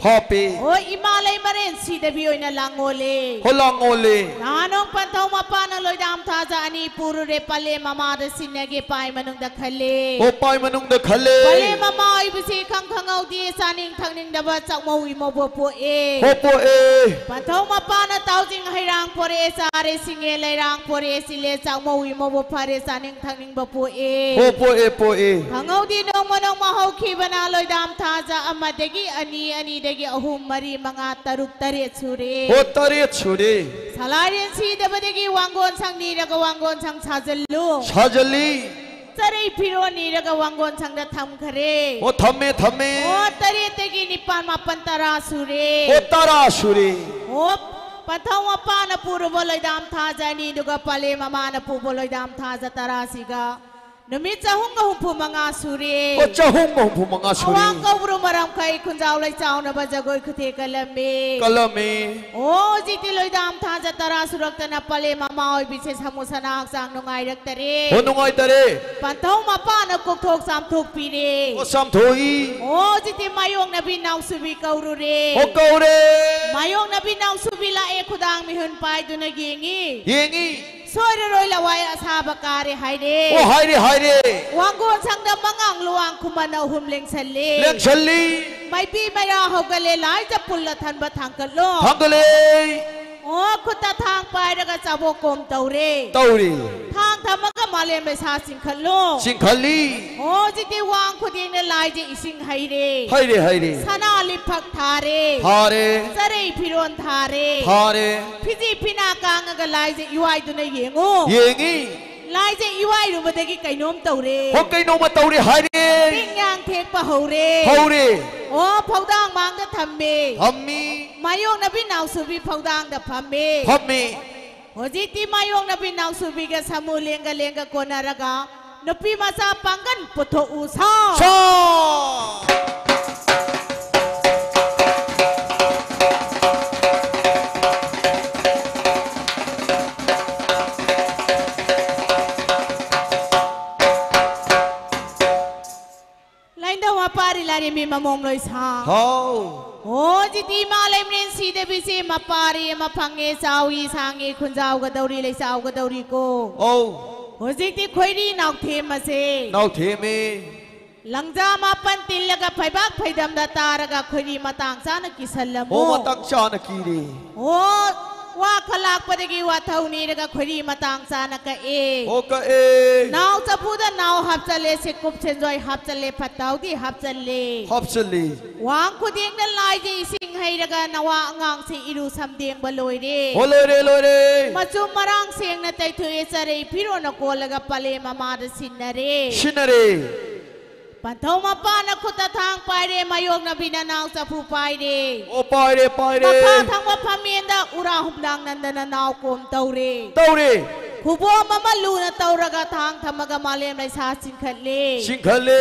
ꯍꯥꯞꯄꯦ꯫ ꯑꯣ, ꯏꯃꯥ ꯂꯩꯃꯔꯦꯟ ꯁꯤꯗꯕꯤ ꯑꯣꯏꯅ ꯂꯥꯡꯉꯣꯜꯂꯦ꯫ ꯍꯣ, ꯂꯥꯡꯉꯣꯜꯂꯦ꯫ ꯅꯍꯥꯟꯅꯣꯡ ꯄꯟꯊꯧ ꯃꯄꯥꯅ ꯂꯣꯏꯗꯥꯝ ꯊꯥꯖ ꯑꯅꯤ ꯄꯨꯔꯨꯔꯦ, ꯄꯂꯦꯝ ꯃꯃꯥꯗ ꯁꯤꯟꯅꯒꯦ ꯄꯥꯏ ꯃꯅꯨꯡꯗ ꯈꯜꯂꯦ꯫ ꯍꯣ, ꯄꯥꯏ ꯃꯅꯨꯡꯗ ꯈꯜꯂꯦ꯫ ꯄꯂꯦꯝ ꯃꯃꯥ ꯑꯣꯏꯕꯁꯤ ꯈꯪ ꯈꯪꯍꯧꯗꯦ, ꯆꯥꯅꯤꯡ ꯊꯛꯅꯤꯡꯗꯕ ꯆꯥꯛꯃꯧ ꯏꯃꯧꯕ ꯄꯣꯛꯑꯦ꯫ ꯍꯣ, ꯄꯣꯛꯑꯦ꯫ ꯄꯟꯊꯧ ꯃꯄꯥꯅ ꯇꯥꯎꯖꯤꯡ ꯍꯩꯔꯥꯡ ꯄꯣꯔꯛꯑꯦ, ꯆꯥꯔꯦ ꯁꯤꯡꯉꯦ ꯂꯩꯔꯥꯡ ꯄꯣꯔꯛꯑꯦ, ꯁꯤꯜꯂꯦ ꯆꯥꯛꯃꯧ ꯏꯃꯧꯕ ꯐꯔꯦ, ꯆꯥꯅꯤꯡ ꯊꯛꯅꯤꯡꯕ ꯄꯣꯛꯑꯦ꯫ ꯍꯣ, ꯄꯣꯛꯑꯦ, ꯄꯣꯛꯑꯦ꯫ ꯈꯪꯍꯧꯗꯦ ꯅꯣꯡꯃ ꯅꯣꯡꯃ ꯍꯧꯈꯤꯕꯅ ꯂꯣꯏꯗꯥꯝ ꯊꯥꯖ ꯑꯃꯗꯒꯤ ꯑꯅꯤ, ꯑꯅꯤꯗꯒꯤ ꯑꯍꯨꯝ, ꯃꯔꯤ, ꯃꯉꯥ, ꯇꯔꯨꯛ, ꯇꯔꯦꯠ ꯁꯨꯔꯦ꯫ ꯍꯣ, ꯇꯔꯦꯠ ꯁꯨꯔꯦ꯫ ꯁꯂꯥꯏꯔꯦꯟ ꯁꯤꯗꯕꯗꯒꯤ ꯋꯥꯡꯒꯣꯟ ꯁꯪ ꯅꯤꯔꯒ ꯋꯥꯡꯒꯣꯟ ꯁꯪ ꯁꯥꯖꯜꯂꯨ꯫ ꯁꯥꯖꯜꯂꯤ꯫ ꯆꯔꯩ ꯐꯤꯔꯣꯟ ꯅꯤꯔꯒ ꯋꯥꯡꯒꯣꯟ ꯁꯪꯗ ꯊꯝꯈ꯭ꯔꯦ꯫ ꯑꯣ, ꯊꯝꯃꯦ, ꯊꯝꯃꯦ꯫ ꯑꯣ, ꯇꯔꯦꯠꯇꯒꯤ ꯅꯤꯄꯥꯟ, ꯃꯥꯄꯟ, ꯇꯔꯥ ꯁꯨꯔꯦ꯫ ꯑꯣ, ꯇꯔꯥ ꯁꯨꯔꯦ꯫ ꯑꯣ, ꯄꯟꯊꯧ ꯃꯄꯥꯅ ꯄꯨꯔꯨꯕ ꯂꯣꯏꯗꯥꯝ ꯊꯥꯖ ꯑꯅꯤꯗꯨꯒ ꯄꯂꯦꯝ ꯃꯃꯥꯅ ꯄꯨꯕ ꯂꯣꯏꯗꯥꯝ ꯊꯥꯖ ꯇꯔꯥꯁꯤꯒ ꯅꯨꯃꯤꯠ ꯆꯍꯨꯝꯒ ꯍꯨꯝꯐꯨ ꯃꯉꯥ ꯁꯨꯔꯦ꯫ ꯑꯣ, ꯆꯍꯨꯝꯒ ꯍꯨꯝꯐꯨ ꯃꯉꯥ ꯁꯨꯔꯦ꯫ ꯑꯋꯥꯡ ꯀꯧꯕ꯭ꯔꯨ ꯃꯔꯝꯈꯩ ꯈꯨꯟꯖꯥꯎ ꯂꯩ ꯆꯥꯎꯅꯕ ꯖꯒꯣꯏ ꯈꯨꯊꯦꯛ ꯀꯜꯂꯝꯃꯤ꯫ ꯀꯜꯂꯝꯃꯤ꯫ ꯑꯣ, ꯍꯧꯖꯤꯛꯇꯤ ꯂꯣꯏꯗꯥꯝ ꯊꯥꯖ ꯇꯔꯥ ꯁꯨꯔꯛꯇꯅ ꯄꯂꯦꯝ ꯃꯃꯥ ꯑꯣꯏꯕꯤꯁꯦ ꯁꯃꯨ ꯁꯅꯥ ꯍꯛꯆꯥꯡ ꯅꯨꯡꯉꯥꯏꯔꯛꯇꯔꯦ꯫ ꯑꯣ, ꯅꯨꯡꯉꯥꯏꯇꯔꯦ꯫ ꯄꯟꯊꯧ ꯃꯄꯥꯅ ꯀꯣꯛꯊꯣꯛ ꯆꯥꯝꯊꯣꯛꯄꯤꯔꯦ꯫ ꯑꯣ, ꯆꯥꯝꯊꯣꯛꯏ꯫ ꯑꯣ, ꯍꯧꯖꯤꯛꯇꯤ ꯃꯥꯌꯣꯛꯅꯕꯤ ꯅꯥꯎꯁꯨꯕꯤ ꯀꯧꯔꯨꯔꯦ꯫ ꯑꯣ, ꯀꯧꯔꯦ꯫ ꯃꯥꯌꯣꯛꯅꯕꯤ ꯅꯥꯎꯁꯨꯕꯤ ꯂꯥꯛꯑꯦ, ꯈꯨꯗꯥꯡ ꯃꯤꯍꯨꯟ ꯄꯥꯏꯗꯨꯅ ꯌꯦꯡꯉꯤ꯫ ꯌꯦꯡꯉꯤ꯫ ꯁꯣꯏꯔꯔꯣꯏ ꯂꯋꯥꯏ ꯑꯁꯥꯕ ꯀꯥꯔꯦ ꯍꯥꯏꯔꯦ꯫ ꯑꯣ, ꯍꯥꯏꯔꯦ, ꯍꯥꯏꯔꯦ꯫ ꯋꯥꯡꯒꯣꯟ ꯁꯪꯗ ꯃꯉꯥꯡ ꯂꯨꯋꯥꯡ ꯈꯨꯃꯟ ꯑꯍꯨꯝ ꯂꯦꯡꯁꯜꯂꯦ꯫ ꯂꯦꯡꯁꯜꯂꯤ꯫ ꯃꯩꯕꯤ ꯃꯩꯔꯥ ꯍꯧꯒꯠꯂꯦ, ꯂꯥꯏꯖ ꯄꯨꯜꯂ ꯊꯟꯕ ꯊꯥꯡꯀꯠꯂꯣ꯫ ꯊꯥꯡꯒꯠꯂꯦ꯫ ꯑꯣ, ꯈꯨꯠꯇ ꯊꯥꯡ ꯄꯥꯏꯔꯒ ꯆꯥꯕꯣꯛ ꯀꯣꯝ ꯇꯧꯔꯦ꯫ ꯇꯧꯔꯦ꯫ ꯊꯥꯡ ꯊꯝꯃꯒ ꯃꯥꯂꯦꯝ ꯂꯩꯁꯥ ꯆꯤꯡꯈꯠꯂꯣ꯫ ꯆꯤꯡꯈꯠꯂꯤ꯫ ꯑꯣ, ꯍꯧꯖꯤꯛꯇꯤ ꯋꯥꯡ ꯈꯨꯗꯤꯡꯅ ꯂꯥꯏꯖ ꯏꯁꯤꯡ ꯍꯩꯔꯦ꯫ ꯍꯩꯔꯦ, ꯍꯩꯔꯦ꯫ ꯁꯅꯥ ꯂꯤꯛꯐꯛ ꯊꯥꯔꯦ꯫ ꯊꯥꯔꯦ꯫ ꯆꯔꯩ ꯐꯤꯔꯣꯟ ꯊꯥꯔꯦ꯫ ꯊꯥꯔꯦ꯫ ꯐꯤꯖꯤ ꯐꯤꯅꯥ ꯀꯥꯡꯉꯒ ꯂꯥꯏꯖ ꯏꯋꯥꯏꯗꯨꯅ ꯌꯦꯡꯉꯨ꯫ ꯌꯦꯡꯉꯤ꯫ ꯂꯥꯏꯖ ꯏꯋꯥꯏꯔꯨꯕꯗꯒꯤ ꯀꯩꯅꯣꯝ ꯇꯧꯔꯦ꯫ ꯍꯣ, ꯀꯩꯅꯣꯝꯃ ꯇꯧꯔꯦ ꯍꯥꯏꯔꯦ꯫ ꯇꯤꯡꯌꯥꯡ ꯊꯦꯛꯄ ꯍꯧꯔꯦ꯫ ꯍꯧꯔꯦ꯫ ꯑꯣ, ꯐꯧꯗꯥꯡ ꯃꯥꯡꯗ ꯊꯝꯃꯦ꯫ ꯊꯝꯃꯤ꯫ ꯃꯥꯌꯣꯛꯅꯕꯤ ꯅꯥꯎꯁꯨꯕꯤ ꯐꯧꯗꯥꯡꯗ ꯐꯝꯃꯦ꯫ ꯐꯝꯃꯤ꯫ ꯍꯧꯖꯤꯛꯇꯤ ꯃꯥꯌꯣꯛꯅꯕꯤ ꯅꯥꯎꯁꯨꯕꯤꯒ ꯁꯥꯃꯨ ꯂꯦꯡꯒ ꯂꯦꯡꯒ ꯀꯣꯟꯅꯔꯒ ꯅꯨꯄꯤ ꯃꯆꯥ ꯄꯥꯡꯒꯟ ꯄꯨꯊꯣꯛꯎ ꯁꯥ꯫ ꯁꯥ꯫ ꯂꯩꯔꯦꯃꯤ ꯃꯃꯣꯝ ꯂꯣꯏꯁꯥ꯫ ꯍꯥꯎ꯫ ꯍꯣ, ꯍꯧꯖꯤꯛꯇꯤ ꯏꯃꯥ ꯂꯩꯃꯔꯦꯟ ꯁꯤꯗꯕꯤꯁꯦ ꯃꯄꯥꯔꯤ ꯑꯃ ꯐꯪꯉꯦ, ꯆꯥꯎꯏ ꯁꯥꯡꯉꯤ, ꯈꯨꯟꯖꯥꯎꯒꯗꯧꯔꯤ, ꯂꯩꯆꯥꯎꯒꯗꯧꯔꯤꯀꯣ꯫ ꯑꯧ꯫ ꯍꯧꯖꯤꯛꯇꯤ ꯈꯣꯏꯔꯤ ꯅꯥꯎꯊꯦꯝ ꯑꯁꯦ꯫ ꯅꯥꯎꯊꯦꯝꯃꯤ꯫ ꯂꯪꯖꯥ ꯃꯥꯄꯟ ꯇꯤꯜꯂꯒ ꯐꯩꯕꯥꯛ ꯐꯩꯗꯝꯗ ꯇꯥꯔꯒ ꯈꯣꯏꯔꯤ ꯃꯇꯥꯡ ꯆꯥꯅ ꯀꯤꯁꯜꯂꯝꯃꯣ꯫ ꯑꯣ, ꯃꯇꯥꯡ ꯆꯥꯅ ꯀꯤꯔꯦ꯫ ꯑꯣ, ꯋꯥ ꯈꯂꯥꯛꯄꯗꯒꯤ ꯋꯥꯊꯧ ꯅꯤꯔꯒ ꯈꯣꯏꯔꯤ ꯃꯇꯥꯡ ꯆꯥꯅ ꯀꯛꯑꯦ꯫ ꯑꯣ, ꯀꯛꯑꯦ꯫ ꯅꯥꯎ ꯆꯐꯨꯗ ꯅꯥꯎ ꯍꯥꯞꯆꯜꯂꯦ, ꯁꯦꯀꯨꯞ ꯁꯦꯟꯖꯣꯏ ꯍꯥꯞꯆꯜꯂꯦ, ꯐꯠꯇ ꯍꯥꯎꯗꯤ ꯍꯥꯞꯆꯜꯂꯦ꯫ ꯍꯥꯞꯆꯜꯂꯦ꯫ ꯋꯥꯡ ꯈꯨꯗꯦꯡꯗ ꯂꯥꯏꯒꯤ ꯏꯁꯤꯡ ꯍꯩꯔꯒ ꯅꯋꯥ ꯑꯉꯥꯡꯁꯤ ꯏꯔꯨ ꯁꯝꯗꯦꯡꯕ ꯂꯣꯏꯔꯦ꯫ ꯍꯣ, ꯂꯣꯏꯔꯦ, ꯂꯣꯏꯔꯦ꯫ ꯃꯆꯨꯝ ꯃꯔꯥꯡ ꯁꯦꯡꯅ ꯇꯩꯊꯣꯛꯑꯦ, ꯆꯔꯩ ꯐꯤꯔꯣꯟꯅ ꯀꯣꯜꯂꯒ ꯄꯂꯦꯝ ꯃꯃꯥꯗ ꯁꯤꯟꯅꯔꯦ꯫ ꯁꯤꯟꯅꯔꯦ꯫ ꯄꯟꯊꯧ ꯃꯄꯥꯅ ꯈꯨꯠꯇ ꯊꯥꯡ ꯄꯥꯏꯔꯦ, ꯃꯌꯣꯛꯅꯕꯤꯅ ꯅꯥꯎ ꯆꯐꯨ ꯄꯥꯏꯔꯦ꯫ ꯑꯣ, ꯄꯥꯏꯔꯦ, ꯄꯥꯏꯔꯦ꯫ ꯃꯈꯥ ꯊꯪꯕ ꯐꯝꯃꯦꯟꯗ ꯎꯔꯥ ꯍꯨꯝꯗꯥꯡ ꯅꯟꯗꯅ ꯅꯥꯎ ꯀꯣꯝ ꯇꯧꯔꯦ꯫ ꯇꯧꯔꯦ꯫ ꯈꯨꯕꯣꯝ ꯑꯃ ꯂꯨꯅ ꯇꯧꯔꯒ ꯊꯥꯡ ꯊꯝꯃꯒ ꯃꯥꯂꯦꯝ ꯂꯩꯁꯥ ꯆꯤꯡꯈꯠꯂꯦ꯫ ꯆꯤꯡꯈꯠꯂꯦ꯫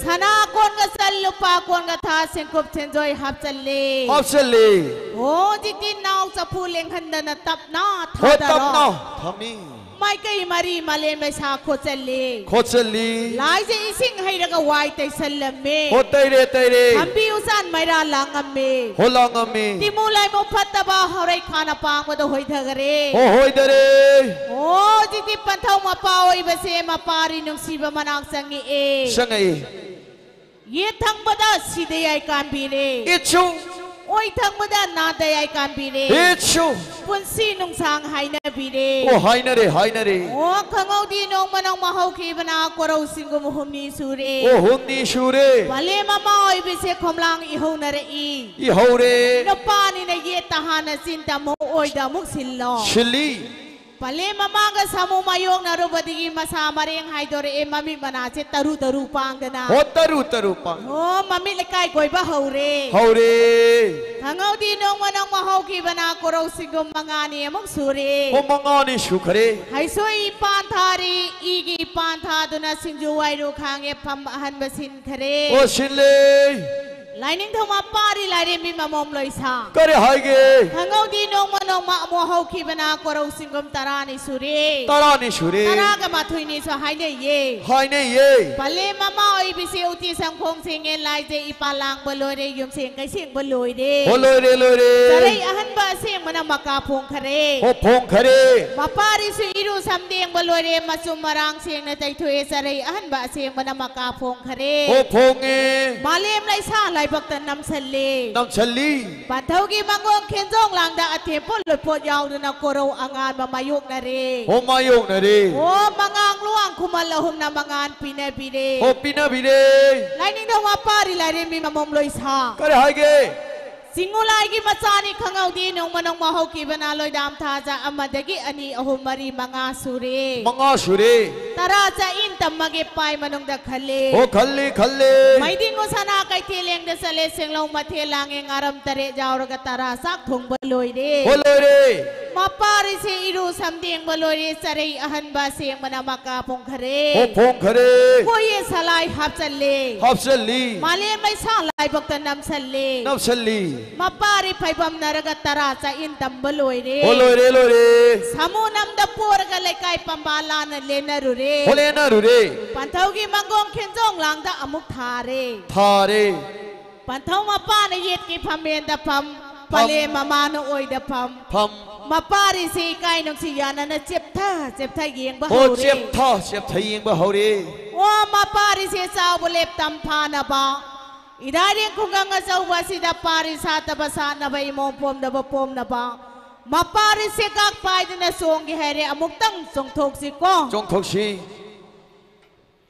ꯁꯅꯥ ꯀꯣꯟꯒ ꯆꯜ ꯂꯨꯄꯥ ꯀꯣꯟꯒ ꯊꯥ ꯁꯦꯡꯀꯨꯞ ꯁꯦꯟꯖꯣꯏ ꯍꯥꯞꯆꯜꯂꯦ꯫ ꯍꯥꯞꯆꯜꯂꯦ꯫ ꯍꯣ, ꯍꯧꯖꯤꯛꯇꯤ ꯅꯥꯎ ꯆꯐꯨ ꯂꯦꯡꯍꯟꯗꯅ ꯇꯞꯅ ꯍꯣ, ꯊꯥꯗꯔꯣ꯫ ꯇꯞꯅ ꯊꯝꯃꯤ꯫ ꯃꯥꯏꯀꯩ ꯃꯔꯤ ꯃꯥꯂꯦꯝ ꯂꯩꯁꯥ ꯈꯣꯠꯆꯜꯂꯤ꯫ ꯈꯣꯠꯆꯜꯂꯤ꯫ ꯂꯥꯏꯖ ꯏꯁꯤꯡ ꯍꯩꯔꯒ ꯋꯥꯏ ꯇꯩꯁꯜꯂꯝꯃꯤ꯫ ꯍꯣ, ꯇꯩꯔꯦ, ꯇꯩꯔꯦ꯫ ꯂꯝꯕꯤ ꯎꯆꯥꯟ ꯃꯩꯔꯥ ꯂꯥꯡꯉꯝꯃꯤ꯫ ꯍꯣ, ꯂꯥꯡꯉꯝꯃꯤ꯫ ꯇꯤꯃꯨ ꯂꯥꯏꯃꯨ ꯐꯠꯇꯕ ꯍꯧꯔꯩ ꯈꯥꯅ ꯄꯥꯡꯕꯗ ꯍꯣꯏꯊꯈꯔꯦ꯫ ꯍꯣ, ꯍꯣꯏꯊꯔꯦ꯫ ꯑꯣ, ꯍꯧꯖꯤꯛꯇꯤ ꯄꯟꯊꯧ ꯃꯄꯥ ꯑꯣꯏꯕꯁꯦ ꯃꯄꯥꯔꯤ ꯅꯨꯡꯁꯤꯕ ꯃꯅꯥꯛ ꯆꯪꯉꯛꯑꯦ꯫ ꯆꯪꯉꯛꯑꯦ꯫ ꯌꯦꯠ ꯊꯪꯕꯗ ꯁꯤꯗ ꯌꯥꯏ ꯀꯥꯟꯕꯤꯔꯦ꯫ ꯏꯠꯁꯨ꯫ ꯑꯣꯏ ꯊꯪꯕꯗ ꯅꯥꯗ ꯌꯥꯏ ꯀꯥꯟꯕꯤꯔꯦ꯫ ꯏꯠꯁꯨ꯫ ꯄꯨꯟꯁꯤ ꯅꯨꯡꯁꯥꯡ ꯍꯥꯏꯅꯕꯤꯔꯦ꯫ ꯑꯣ, ꯍꯥꯏꯅꯔꯦ, ꯍꯥꯏꯅꯔꯦ꯫ ꯑꯣ, ꯈꯪꯍꯧꯗꯦ ꯅꯣꯡꯃ ꯅꯣꯡꯃ ꯍꯧꯈꯤꯕꯅ ꯀꯣꯔꯧ ꯁꯤꯡꯒꯨꯝ ꯍꯨꯝꯅꯤ ꯁꯨꯔꯦ꯫ ꯑꯣ, ꯍꯨꯝꯅꯤ ꯁꯨꯔꯦ꯫ ꯄꯂꯦꯝ ꯃꯃꯥ ꯑꯣꯏꯕꯁꯦ ꯈꯣꯝꯂꯥꯡ ꯏꯍꯧꯅꯔꯛꯏ꯫ ꯏꯍꯧꯔꯦ꯫ ꯅꯨꯄꯥꯅꯤꯅ ꯌꯦꯠꯇ ꯍꯥꯟꯅ ꯆꯤꯟꯗ ꯑꯃꯨꯛ ꯑꯣꯏꯗ ꯑꯃꯨꯛ ꯁꯤꯜꯂꯣ꯫ ꯁꯤꯜꯂꯤ꯫ ꯄꯂꯦꯝ ꯃꯃꯥꯒ ꯁꯥꯃꯨ ꯃꯥꯌꯣꯛꯅꯔꯨꯕꯗꯒꯤ ꯃꯁꯥ ꯃꯔꯦꯡ ꯍꯥꯏꯗꯣꯔꯛꯑꯦ, ꯃꯃꯤꯠ ꯃꯅꯥꯁꯦ ꯇꯔꯨ ꯇꯔꯨ ꯄꯥꯡꯗꯅ꯫ ꯍꯣ, ꯇꯔꯨ ꯇꯔꯨ ꯄꯥꯡ꯫ ꯍꯣ, ꯃꯃꯤꯠ ꯂꯩꯀꯥꯏ ꯀꯣꯏꯕ ꯍꯧꯔꯦ꯫ ꯍꯧꯔꯦ꯫ ꯈꯪꯍꯧꯗꯦ ꯅꯣꯡꯃ ꯅꯣꯡꯃ ꯍꯧꯈꯤꯕꯅ ꯀꯣꯔꯧ ꯁꯤꯡꯒꯨꯝ ꯃꯉꯥꯅꯤ ꯑꯃꯨꯛ ꯁꯨꯔꯦ꯫ ꯍꯣ, ꯃꯉꯥꯅꯤ ꯁꯨꯈ꯭ꯔꯦ꯫ ꯍꯩꯁꯣꯏ ꯏꯄꯥꯟ ꯊꯥꯔꯤ, ꯏꯒꯤ ꯏꯄꯥꯟ ꯊꯥꯗꯨꯅ ꯁꯤꯡꯖꯨ ꯋꯥꯏꯔꯨ ꯈꯥꯡꯉꯦ ꯐꯝ ꯑꯍꯟꯕ ꯁꯤꯟꯈ꯭ꯔꯦ꯫ ꯑꯣ, ꯁꯤꯜꯂꯦ꯫ ꯂꯥꯏꯅꯤꯡꯊꯧ ꯃꯄꯥꯔꯤ ꯂꯥꯏꯔꯦꯝꯕꯤ ꯃꯃꯣꯝ ꯂꯣꯏꯁꯥ꯫ ꯀꯔꯤ ꯍꯥꯏꯒꯦ? ꯈꯪꯍꯧꯗꯦ ꯅꯣꯡꯃ ꯅꯣꯡꯃ ꯑꯃꯨꯛ ꯍꯧꯈꯤꯕꯅ ꯀꯣꯔꯧ ꯁꯤꯡꯒꯨꯝ ꯇꯔꯥꯅꯤ ꯁꯨꯔꯦ꯫ ꯇꯔꯥꯅꯤ ꯁꯨꯔꯦ꯫ ꯇꯔꯥꯒ ꯃꯥꯊꯣꯏꯅꯤꯁꯨ ꯍꯥꯏꯅꯩꯌꯦ꯫ ꯍꯥꯏꯅꯩꯌꯦ꯫ ꯄꯂꯦꯝ ꯃꯃꯥ ꯑꯣꯏꯕꯤꯁꯦ ꯎꯇꯤ ꯁꯪꯈꯣꯡ ꯁꯦꯡꯉꯦ ꯂꯥꯏꯖꯦ ꯏꯄꯥ ꯂꯥꯡꯕ ꯂꯣꯏꯔꯦ ꯌꯨꯝꯁꯦꯡ ꯀꯩꯁꯦꯡꯕ ꯂꯣꯏꯔꯦ꯫ ꯑꯣ ꯂꯣꯏꯔꯦ ꯂꯣꯏꯔꯦ꯫ ꯆꯔꯩ ꯑꯍꯟꯕ ꯑꯁꯦꯡꯕꯅ ꯃꯀꯥ ꯐꯣꯡꯈꯔꯦ꯫ ꯑꯣ ꯐꯣꯡꯈꯔꯦ꯫ ꯃꯄꯥꯔꯤꯁꯨ ꯏꯔꯨ ꯁꯝꯗꯦꯡꯕ ꯂꯣꯏꯔꯦ ꯃꯆꯨꯝ ꯃꯔꯥꯡ ꯁꯦꯡꯅ ꯇꯩꯊꯣꯛꯑꯦ ꯆꯔꯩ ꯑꯍꯟꯕ ꯑꯁꯦꯡꯕꯅ ꯃꯀꯥ ꯐꯣꯡꯈꯔꯦ꯫ ꯑꯣ ꯐꯣꯡꯉꯦ꯫ ꯃꯥꯂꯦꯝ ꯂꯩꯁꯥ ꯂꯥꯏꯕꯛꯇ ꯅꯝꯁꯜꯂꯦ꯫ ꯅꯝꯁꯜꯂꯤ꯫ ꯄꯥꯟꯊꯧꯒꯤ ꯃꯪꯒꯣꯡ ꯈꯦꯟꯖꯣꯡ ꯂꯥꯡꯗ ꯑꯊꯦꯝꯄꯣꯠ ꯂꯨꯠꯄꯣꯠ ꯌꯥꯎꯗꯨꯅ ꯀꯣꯔꯧ ꯑꯉꯥꯟꯕ ꯃꯥꯌꯣꯛꯅꯔꯦ꯫ ꯑꯣ ꯃꯥꯌꯣꯛꯅꯔꯦ꯫ ꯑꯣ ꯃꯉꯥꯡ ꯂꯨꯋꯥꯡ ꯈꯨꯃꯜ ꯑꯍꯨꯝꯅ ꯃꯉꯥꯟ ꯄꯤꯅꯕꯤꯔꯦ꯫ ꯑꯣ ꯄꯤꯅꯕꯤꯔꯦ꯫ ꯂꯥꯏꯅꯤꯡꯊꯧ ꯃꯄꯥꯔꯤ ꯂꯥꯏꯔꯦꯝꯕꯤ ꯃꯃꯣꯝ ꯂꯣꯏꯁꯥ꯫ ꯀꯔꯤ ꯍꯥꯏꯒꯦ? ꯆꯤꯡꯉꯨꯂꯥꯏꯒꯤ ꯃꯆꯥꯅꯤ ꯈꯪꯍꯧꯗꯦ ꯅꯣꯡꯃ ꯅꯣꯡꯃ ꯍꯧꯈꯤꯕꯅ ꯂꯣꯏꯗꯥꯝ ꯊꯥꯖ ꯑꯃꯗꯒꯤ ꯑꯅꯤ ꯑꯍꯨꯝ ꯃꯔꯤ ꯃꯉꯥ ꯁꯨꯔꯦ꯫ ꯃꯉꯥ ꯁꯨꯔꯦ꯫ ꯇꯔꯥ ꯆꯥꯛ ꯏꯟ ꯇꯝꯃꯒꯦ ꯄꯥꯏ ꯃꯅꯨꯡꯗ ꯈꯜꯂꯦ꯫ ꯑꯣ ꯈꯜꯂꯤ ꯈꯜꯂꯤ꯫ ꯃꯩꯗꯤꯡꯉꯨ ꯁꯅꯥ ꯀꯩꯊꯦꯜ ꯂꯦꯡꯗ ꯆꯠꯂꯦ ꯁꯦꯡꯂꯧ ꯃꯊꯦꯜ ꯂꯥꯡꯉꯦ ꯉꯥꯔꯝ ꯇꯔꯦꯠ ꯌꯥꯎꯔꯒ ꯇꯔꯥ ꯆꯥꯛ ꯊꯣꯡꯕ ꯂꯣꯏꯔꯦ꯫ ꯑꯣ ꯂꯣꯏꯔꯦ꯫ ꯃꯄꯥꯔꯤꯁꯦ ꯏꯔꯨ ꯁꯝꯗꯦꯡꯕ ꯂꯣꯏꯔꯦ ꯆꯔꯩ ꯑꯍꯟꯕ ꯁꯦꯡꯕꯅ ꯃꯀꯥ ꯐꯣꯡꯈꯔꯦ꯫ ꯑꯣ ꯐꯣꯡꯈꯔꯦ꯫ ꯀꯣꯏꯌꯦ ꯁꯂꯥꯏ ꯍꯥꯞꯆꯜꯂꯦ꯫ ꯍꯥꯞꯆꯜꯂꯤ꯫ ꯃꯥꯂꯦꯝ ꯃꯩꯁꯥ ꯂꯥꯏꯕꯛꯇ ꯅꯝꯁꯜꯂꯦ꯫ ꯅꯝꯁꯜꯂꯤ꯫ ꯃꯄꯥꯔꯤ ꯐꯩꯕꯝꯅꯔꯒ ꯇꯔꯥ ꯆꯥꯛ ꯏꯟ ꯇꯝꯕ ꯂꯣꯏꯔꯦ꯫ ꯑꯣ ꯂꯣꯏꯔꯦ ꯂꯣꯏꯔꯦ꯫ ꯁꯥꯃꯨ ꯅꯝꯗ ꯄꯣꯔꯒ ꯂꯩꯀꯥꯏ ꯄꯝꯕꯥ ꯂꯥꯟꯅ ꯂꯦꯟꯅꯔꯨꯔꯦ꯫ ꯑꯣ ꯂꯦꯟꯅꯔꯨꯔꯦ꯫ ꯄꯥꯟꯊꯧꯒꯤ ꯃꯪꯒꯣꯡ ꯈꯦꯟꯖꯣꯡ ꯂꯥꯡꯗ ꯑꯃꯨꯛ ꯊꯥꯔꯦ꯫ ꯊꯥꯔꯦ꯫ ꯄꯟꯊꯧ ꯃꯄꯥꯅ ꯌꯦꯠꯀꯤ ꯐꯝꯃꯦꯟꯗ ꯐꯝ, ꯐꯝ꯫ ꯄꯂꯦꯝ ꯃꯃꯥꯅ ꯑꯣꯏꯗ ꯐꯝ꯫ ꯐꯝ꯫ ꯃꯄꯥꯔꯤꯁꯤ ꯏꯀꯥꯏ ꯅꯨꯡꯁꯤ ꯌꯥꯅꯅ ꯆꯦꯞꯊ ꯆꯦꯞꯊ ꯌꯦꯡꯕ ꯑꯣ ꯍꯧꯔꯦ꯫ ꯆꯦꯞꯊ ꯆꯦꯞꯊ ꯌꯦꯡꯕ ꯍꯧꯔꯦ꯫ ꯑꯣ ꯃꯄꯥꯔꯤꯁꯦ ꯆꯥꯎꯕ ꯂꯦꯞꯇꯝ ꯐꯥꯅꯕ, ꯏꯔꯥꯏꯔꯦꯡ ꯈꯨꯡꯒꯪ ꯑꯆꯧꯕ ꯑꯁꯤꯗ ꯄꯥꯔꯤ ꯁꯥꯠꯇꯕ ꯁꯥꯠꯅꯕ, ꯏꯃꯣꯝ ꯄꯣꯝꯗꯕ ꯄꯣꯝꯅꯕ, ꯃꯄꯥꯔꯤꯁꯦ ꯀꯥꯛ ꯄꯥꯏꯗꯨꯅ ꯆꯣꯡꯒꯦ ꯍꯥꯏꯔꯦ꯫ ꯑꯃꯨꯛꯇꯪ ꯆꯣꯡꯊꯣꯛꯁꯤꯀꯣ꯫ ꯆꯣꯡꯊꯣꯛꯁꯤ꯫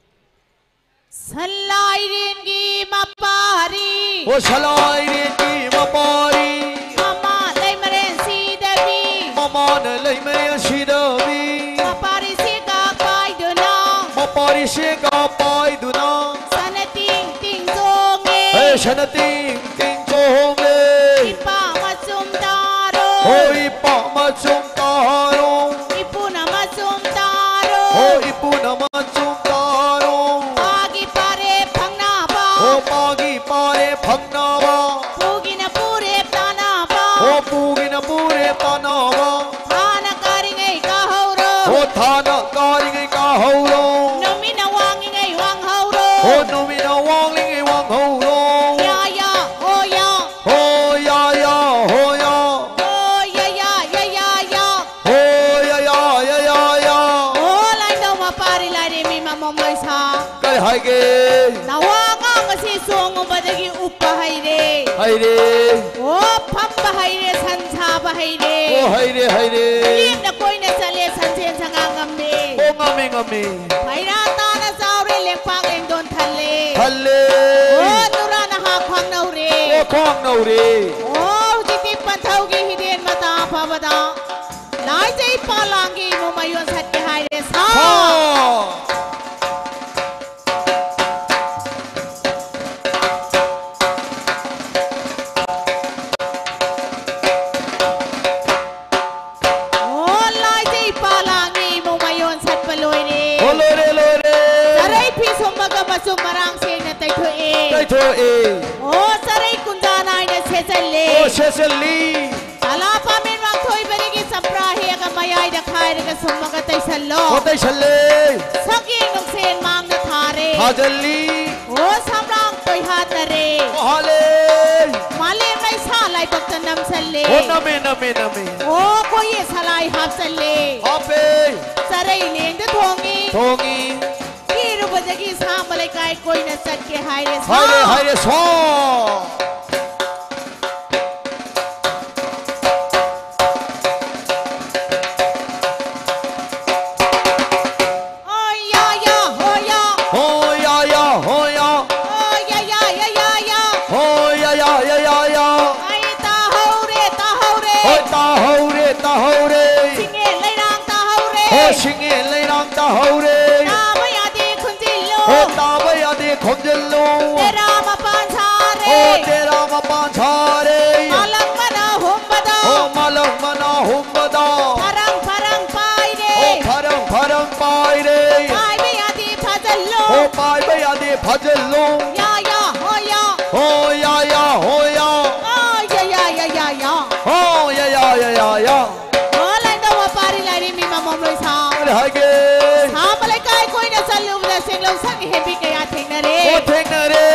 ꯁꯟꯂꯥꯏꯔꯦꯟꯒꯤ ꯃꯄꯥꯔꯤ꯫ ꯑꯣ ꯁꯟꯂꯥꯏꯔꯦꯟꯒꯤ ꯃꯄꯥꯔꯤ꯫ ꯃꯃꯥ ꯂꯩꯃꯔꯦꯟ ꯁꯤꯗꯕꯤ꯫ ꯃꯃꯥꯅ ꯂꯩꯃꯔꯦꯟ ꯁꯤꯗꯕꯤ꯫ ꯃꯄꯥꯔꯤꯁꯤ ꯀꯥꯛ ꯄꯥꯏꯗꯨꯅ꯫ ꯃꯄꯥꯔꯤꯁꯤ ꯀꯥꯛ ꯄꯥꯏꯗꯨꯅ꯫ ꯁꯅ ꯇꯤꯡ ꯇꯤꯡ ꯆꯣꯡꯉꯦ꯫ ꯍꯦ ꯁꯅ ꯇꯤꯡ ꯇꯤꯡ ꯆꯣꯡꯉꯦ꯫ ꯏꯄꯥ ꯃꯆꯨꯝ ꯇꯥꯔꯣ꯫ ꯍꯣ ꯏꯄꯥ ꯃꯆꯨꯝ ꯇꯥꯔꯣ꯫ ꯏꯄꯨꯅ ꯃꯆꯨꯝ ꯇꯥꯔꯣ꯫ ꯍꯣ ꯏꯄꯨꯅ ꯃꯆꯨꯝ ꯇꯥꯔꯣ꯫ ꯄꯥꯒꯤ ꯄꯥꯔꯦ ꯐꯪꯅꯕ꯫ ꯍꯣ ꯄꯥꯒꯤ ꯄꯥꯔꯦ ꯐꯪ ꯄꯨꯒꯤꯅ ꯄꯨꯔꯦ ꯄꯥꯅꯕ꯫ ꯊꯥꯅ ꯀꯥꯔꯤꯉꯩ ꯀꯥꯍꯧꯔꯣ꯫ ꯍꯣ ꯊꯥꯅ ꯀꯥꯔꯤꯉꯩ ꯀꯥꯍꯧꯔꯣ꯫ ꯅꯨꯃꯤꯠꯅ ꯋꯥꯡꯉꯤꯉꯩ ꯋꯥꯡꯍꯧꯔꯣ꯫ ꯍꯣ ꯅꯨꯃꯤꯠꯅ ꯋꯥꯡꯂꯤꯉꯩ ꯋꯥꯡꯍꯧꯔꯣ꯫ ꯌꯥ ꯌꯥ ꯍꯣ ꯌꯥ꯫ ꯍꯣ ꯌꯥ ꯌꯥ ꯍꯣ ꯌꯥ꯫ ꯍꯣ ꯌꯥ ꯌꯥ ꯌꯥ ꯌꯥ ꯌꯥ꯫ ꯍꯣ ꯌꯥ ꯌꯥ ꯌꯥ ꯌꯥ ꯌꯥ꯫ ꯍꯣ ꯂꯥꯏꯅꯧ ꯃꯄꯥꯔꯤ ꯂꯥꯏꯔꯦꯝꯕꯤ ꯃꯃꯣꯝ ꯂꯣꯏꯁꯥ꯫ ꯀꯔꯤ ꯍꯥꯏꯒꯦ? ꯅꯋꯥ ꯑꯉꯥꯡ ꯑꯁꯤ ꯆꯣꯡꯉꯨꯕꯗꯒꯤ ꯎꯞꯄ ꯍꯩꯔꯦ꯫ ꯍꯩꯔꯦ꯫ ꯑꯣ ꯐꯝꯕ ꯍꯩꯔꯦ ꯁꯟ ꯁꯥꯕ ꯍꯩꯔꯦ꯫ ꯑꯣ ꯍꯩꯔꯦ ꯍꯩꯔꯦ꯫ ꯂꯦꯡꯅ ꯀꯣꯏꯅ ꯆꯠꯂꯦ ꯁꯟꯖꯦꯟ ꯁꯉꯥ ꯉꯝꯃꯦ꯫ ꯑꯣ ꯉꯝꯃꯤ ꯉꯝꯃꯤ꯫ ꯐꯩꯔꯥ ꯇꯥꯅ ꯆꯥꯎꯔꯦ ꯂꯦꯡꯄꯥꯛ ꯂꯦꯡꯗꯣꯟ ꯊꯜꯂꯦ꯫ ꯊꯜꯂꯦ꯫ ꯑꯣ ꯅꯨꯔꯥ ꯅꯍꯥ ꯈ꯭ꯋꯥꯡꯅꯧꯔꯦ꯫ ꯑꯣ ꯈ꯭ꯋꯥꯡꯅꯧꯔꯦ꯫ ꯑꯣ ꯍꯧꯖꯤꯛꯇꯤ ꯄꯟꯊꯧꯒꯤ ꯍꯤꯗꯦꯟ ꯃꯇꯥ ꯐꯕꯗ ꯂꯥꯏꯖꯩ ꯄꯥꯂꯥꯡꯒꯤ ꯏꯃꯨꯡ ꯃꯌꯣꯟ ꯁꯠꯀꯦ ꯍꯥꯏꯔꯦ ꯁꯥ꯫ ꯁꯥ꯫ ꯑꯣ ꯂꯥꯏꯖꯩ ꯄꯥꯂꯥꯡꯒꯤ ꯏꯃꯨꯡ ꯃꯌꯣꯟ ꯁꯠꯄ ꯂꯣꯏꯔꯦ꯫ ꯑꯣ ꯂꯣꯏꯔꯦ ꯂꯣꯏꯔꯦ꯫ ꯆꯔꯩ ꯐꯤ ꯁꯨꯝꯃꯒ ꯃꯆꯨꯝ ꯃꯔꯥꯡ ꯁꯦꯡꯅ ꯇꯩꯊꯣꯛꯑꯦ꯫ ꯇꯩꯊꯣꯛꯑꯦ꯫ ꯑꯣ ꯆꯔꯩ ꯀꯨꯟꯖꯥ ꯅꯥꯏꯅ ꯁꯦꯠꯆꯜꯂꯦ꯫ ꯑꯣ ꯁꯦꯠꯆꯜꯂꯤ꯫ ꯆꯂꯥ ꯄꯥꯃꯦꯟ ꯋꯥꯡꯊꯣꯏꯕꯗꯒꯤ ꯆꯝꯄ꯭ꯔꯥ ꯍꯦꯛꯑꯒ ꯃꯌꯥꯏꯗ ꯈꯥꯏꯔꯒ ꯁꯨꯝꯃꯒ ꯇꯩꯁꯜꯂꯣ꯫ ꯑꯣ ꯇꯩꯁꯜꯂꯦ꯫ ꯁꯛꯌꯦꯡ ꯅꯨꯡꯁꯦꯟ ꯃꯥꯡꯗ ꯊꯥꯔꯦ꯫ ꯊꯥꯖꯜꯂꯤ꯫ ꯑꯣ ꯁꯝꯂꯥꯡ ꯀꯣꯏꯍꯥꯠꯅꯔꯦ꯫ ꯀꯣꯏꯍꯥꯠꯂꯦ꯫ ꯃꯥꯂꯦꯝ ꯃꯩꯁꯥ ꯂꯥꯏꯕꯛꯇ ꯅꯝꯁꯜꯂꯦ꯫ ꯑꯣ ꯅꯝꯃꯦ ꯅꯝꯃꯦ ꯅꯝꯃꯦ꯫ ꯑꯣ ꯀꯣꯏꯌꯦ ꯁꯂꯥꯏ ꯍꯥꯞꯆꯜꯂꯦ꯫ ꯍꯥꯞꯄꯦ꯫ ꯆꯔꯩ ꯂꯦꯡꯗ ꯊꯣꯡꯉꯤ꯫ ꯊꯣꯡꯉꯤ꯫ ꯀꯦꯔꯨꯕꯗꯒꯤ ꯁꯥꯝꯕ ꯂꯩꯀꯥꯏ ꯀꯣꯏꯅ ꯆꯠꯀꯦ ꯍꯥꯏꯔꯦ ꯁꯥ꯫ ꯍꯥꯏꯔꯦ ꯍꯥꯏꯔꯦ ꯁꯥ꯫ ꯑꯣ ꯌꯥ ꯌꯥ ꯍꯣ ꯌꯥ꯫ ꯍꯣ ꯌꯥ ꯌꯥ ꯍꯣ ꯌꯥ꯫ ꯑꯣ ꯌꯥ ꯌꯥ ꯌꯥ ꯌꯥ ꯌꯥ꯫ ꯍꯣ ꯌꯥ ꯌꯥ ꯌꯥ ꯌꯥ ꯌꯥ꯫ ꯑꯩ ꯇꯥꯍꯧꯔꯦ ꯇꯥꯍꯧꯔꯦ꯫ ꯍꯣꯏ ꯇꯥꯍꯧꯔꯦ ꯇꯥꯍꯧꯔꯦ꯫ ꯁꯤꯡꯉꯦ ꯂꯩꯔꯥꯡ ꯇꯥꯍꯧꯔꯦ꯫ ꯍꯣ ꯁꯤꯡꯉꯦ ꯂꯩꯔꯥꯡ ꯇꯥꯍꯧꯔꯦ꯫ ꯇꯥꯕ ꯌꯥꯗꯦ ꯈꯨꯟꯖꯤꯜꯂꯨ꯫ ꯍꯣ ꯇꯥꯕ ꯌꯥꯗꯦ ꯈꯣꯝꯖꯤꯜꯂꯨ꯫ ꯇꯦꯔꯥ ꯃꯄꯥꯟ ꯁꯥꯔꯦ꯫ ꯍꯣ ꯇꯦꯔꯥ ꯃꯄꯥꯟ ꯁꯥꯔꯦ꯫ ꯃꯥꯂꯪ ꯃꯅꯥ ꯍꯨꯝꯕꯗ꯫ ꯍꯣ ꯃꯥꯂꯪ ꯃꯅꯥ ꯍꯨꯝꯕꯗ꯫ ꯐꯔꯪ ꯐꯔꯪ ꯄꯥꯏꯔꯦ꯫ ꯍꯣ ꯐꯔꯪ ꯐꯔꯪ ꯄꯥꯏꯔꯦ꯫ ꯄꯥꯏꯕ ꯌꯥꯗꯦ ꯐꯥꯖꯤꯜꯂꯨ꯫ ꯍꯣ ꯄꯥꯏꯕ ꯌꯥꯗꯦ ꯐꯥꯖꯤꯜꯂꯨ꯫ ꯌꯥ ꯌꯥ ꯍꯣ ꯌꯥ꯫ ꯍꯣ ꯌꯥ ꯌꯥ ꯍꯣ ꯌꯥ꯫ ꯑꯥ ꯌꯥ ꯌꯥ ꯌꯥ ꯌꯥ ꯌꯥ꯫ ꯍꯣ ꯌꯥ, ꯌꯥ꯫ ꯑꯣ, ꯂꯥꯏꯅꯤꯡꯊꯧ ꯃꯄꯥꯔꯤ ꯂꯥꯏꯔꯦꯝꯕꯤ ꯃꯃꯣꯝ ꯂꯣꯏꯁꯥ꯫ ꯀꯔꯤ ꯍꯥꯏꯒꯦ? ꯁꯥꯝꯕ ꯂꯩꯀꯥꯏ ꯀꯣꯏꯅ ꯆꯠꯂꯨꯕꯗ ꯁꯦꯡꯂꯧ ꯁꯛꯅ ꯍꯦꯟꯕꯤ ꯀꯌꯥ ꯊꯦꯡꯅꯔꯦ꯫ ꯑꯣ, ꯊꯦꯡꯅꯔꯦ꯫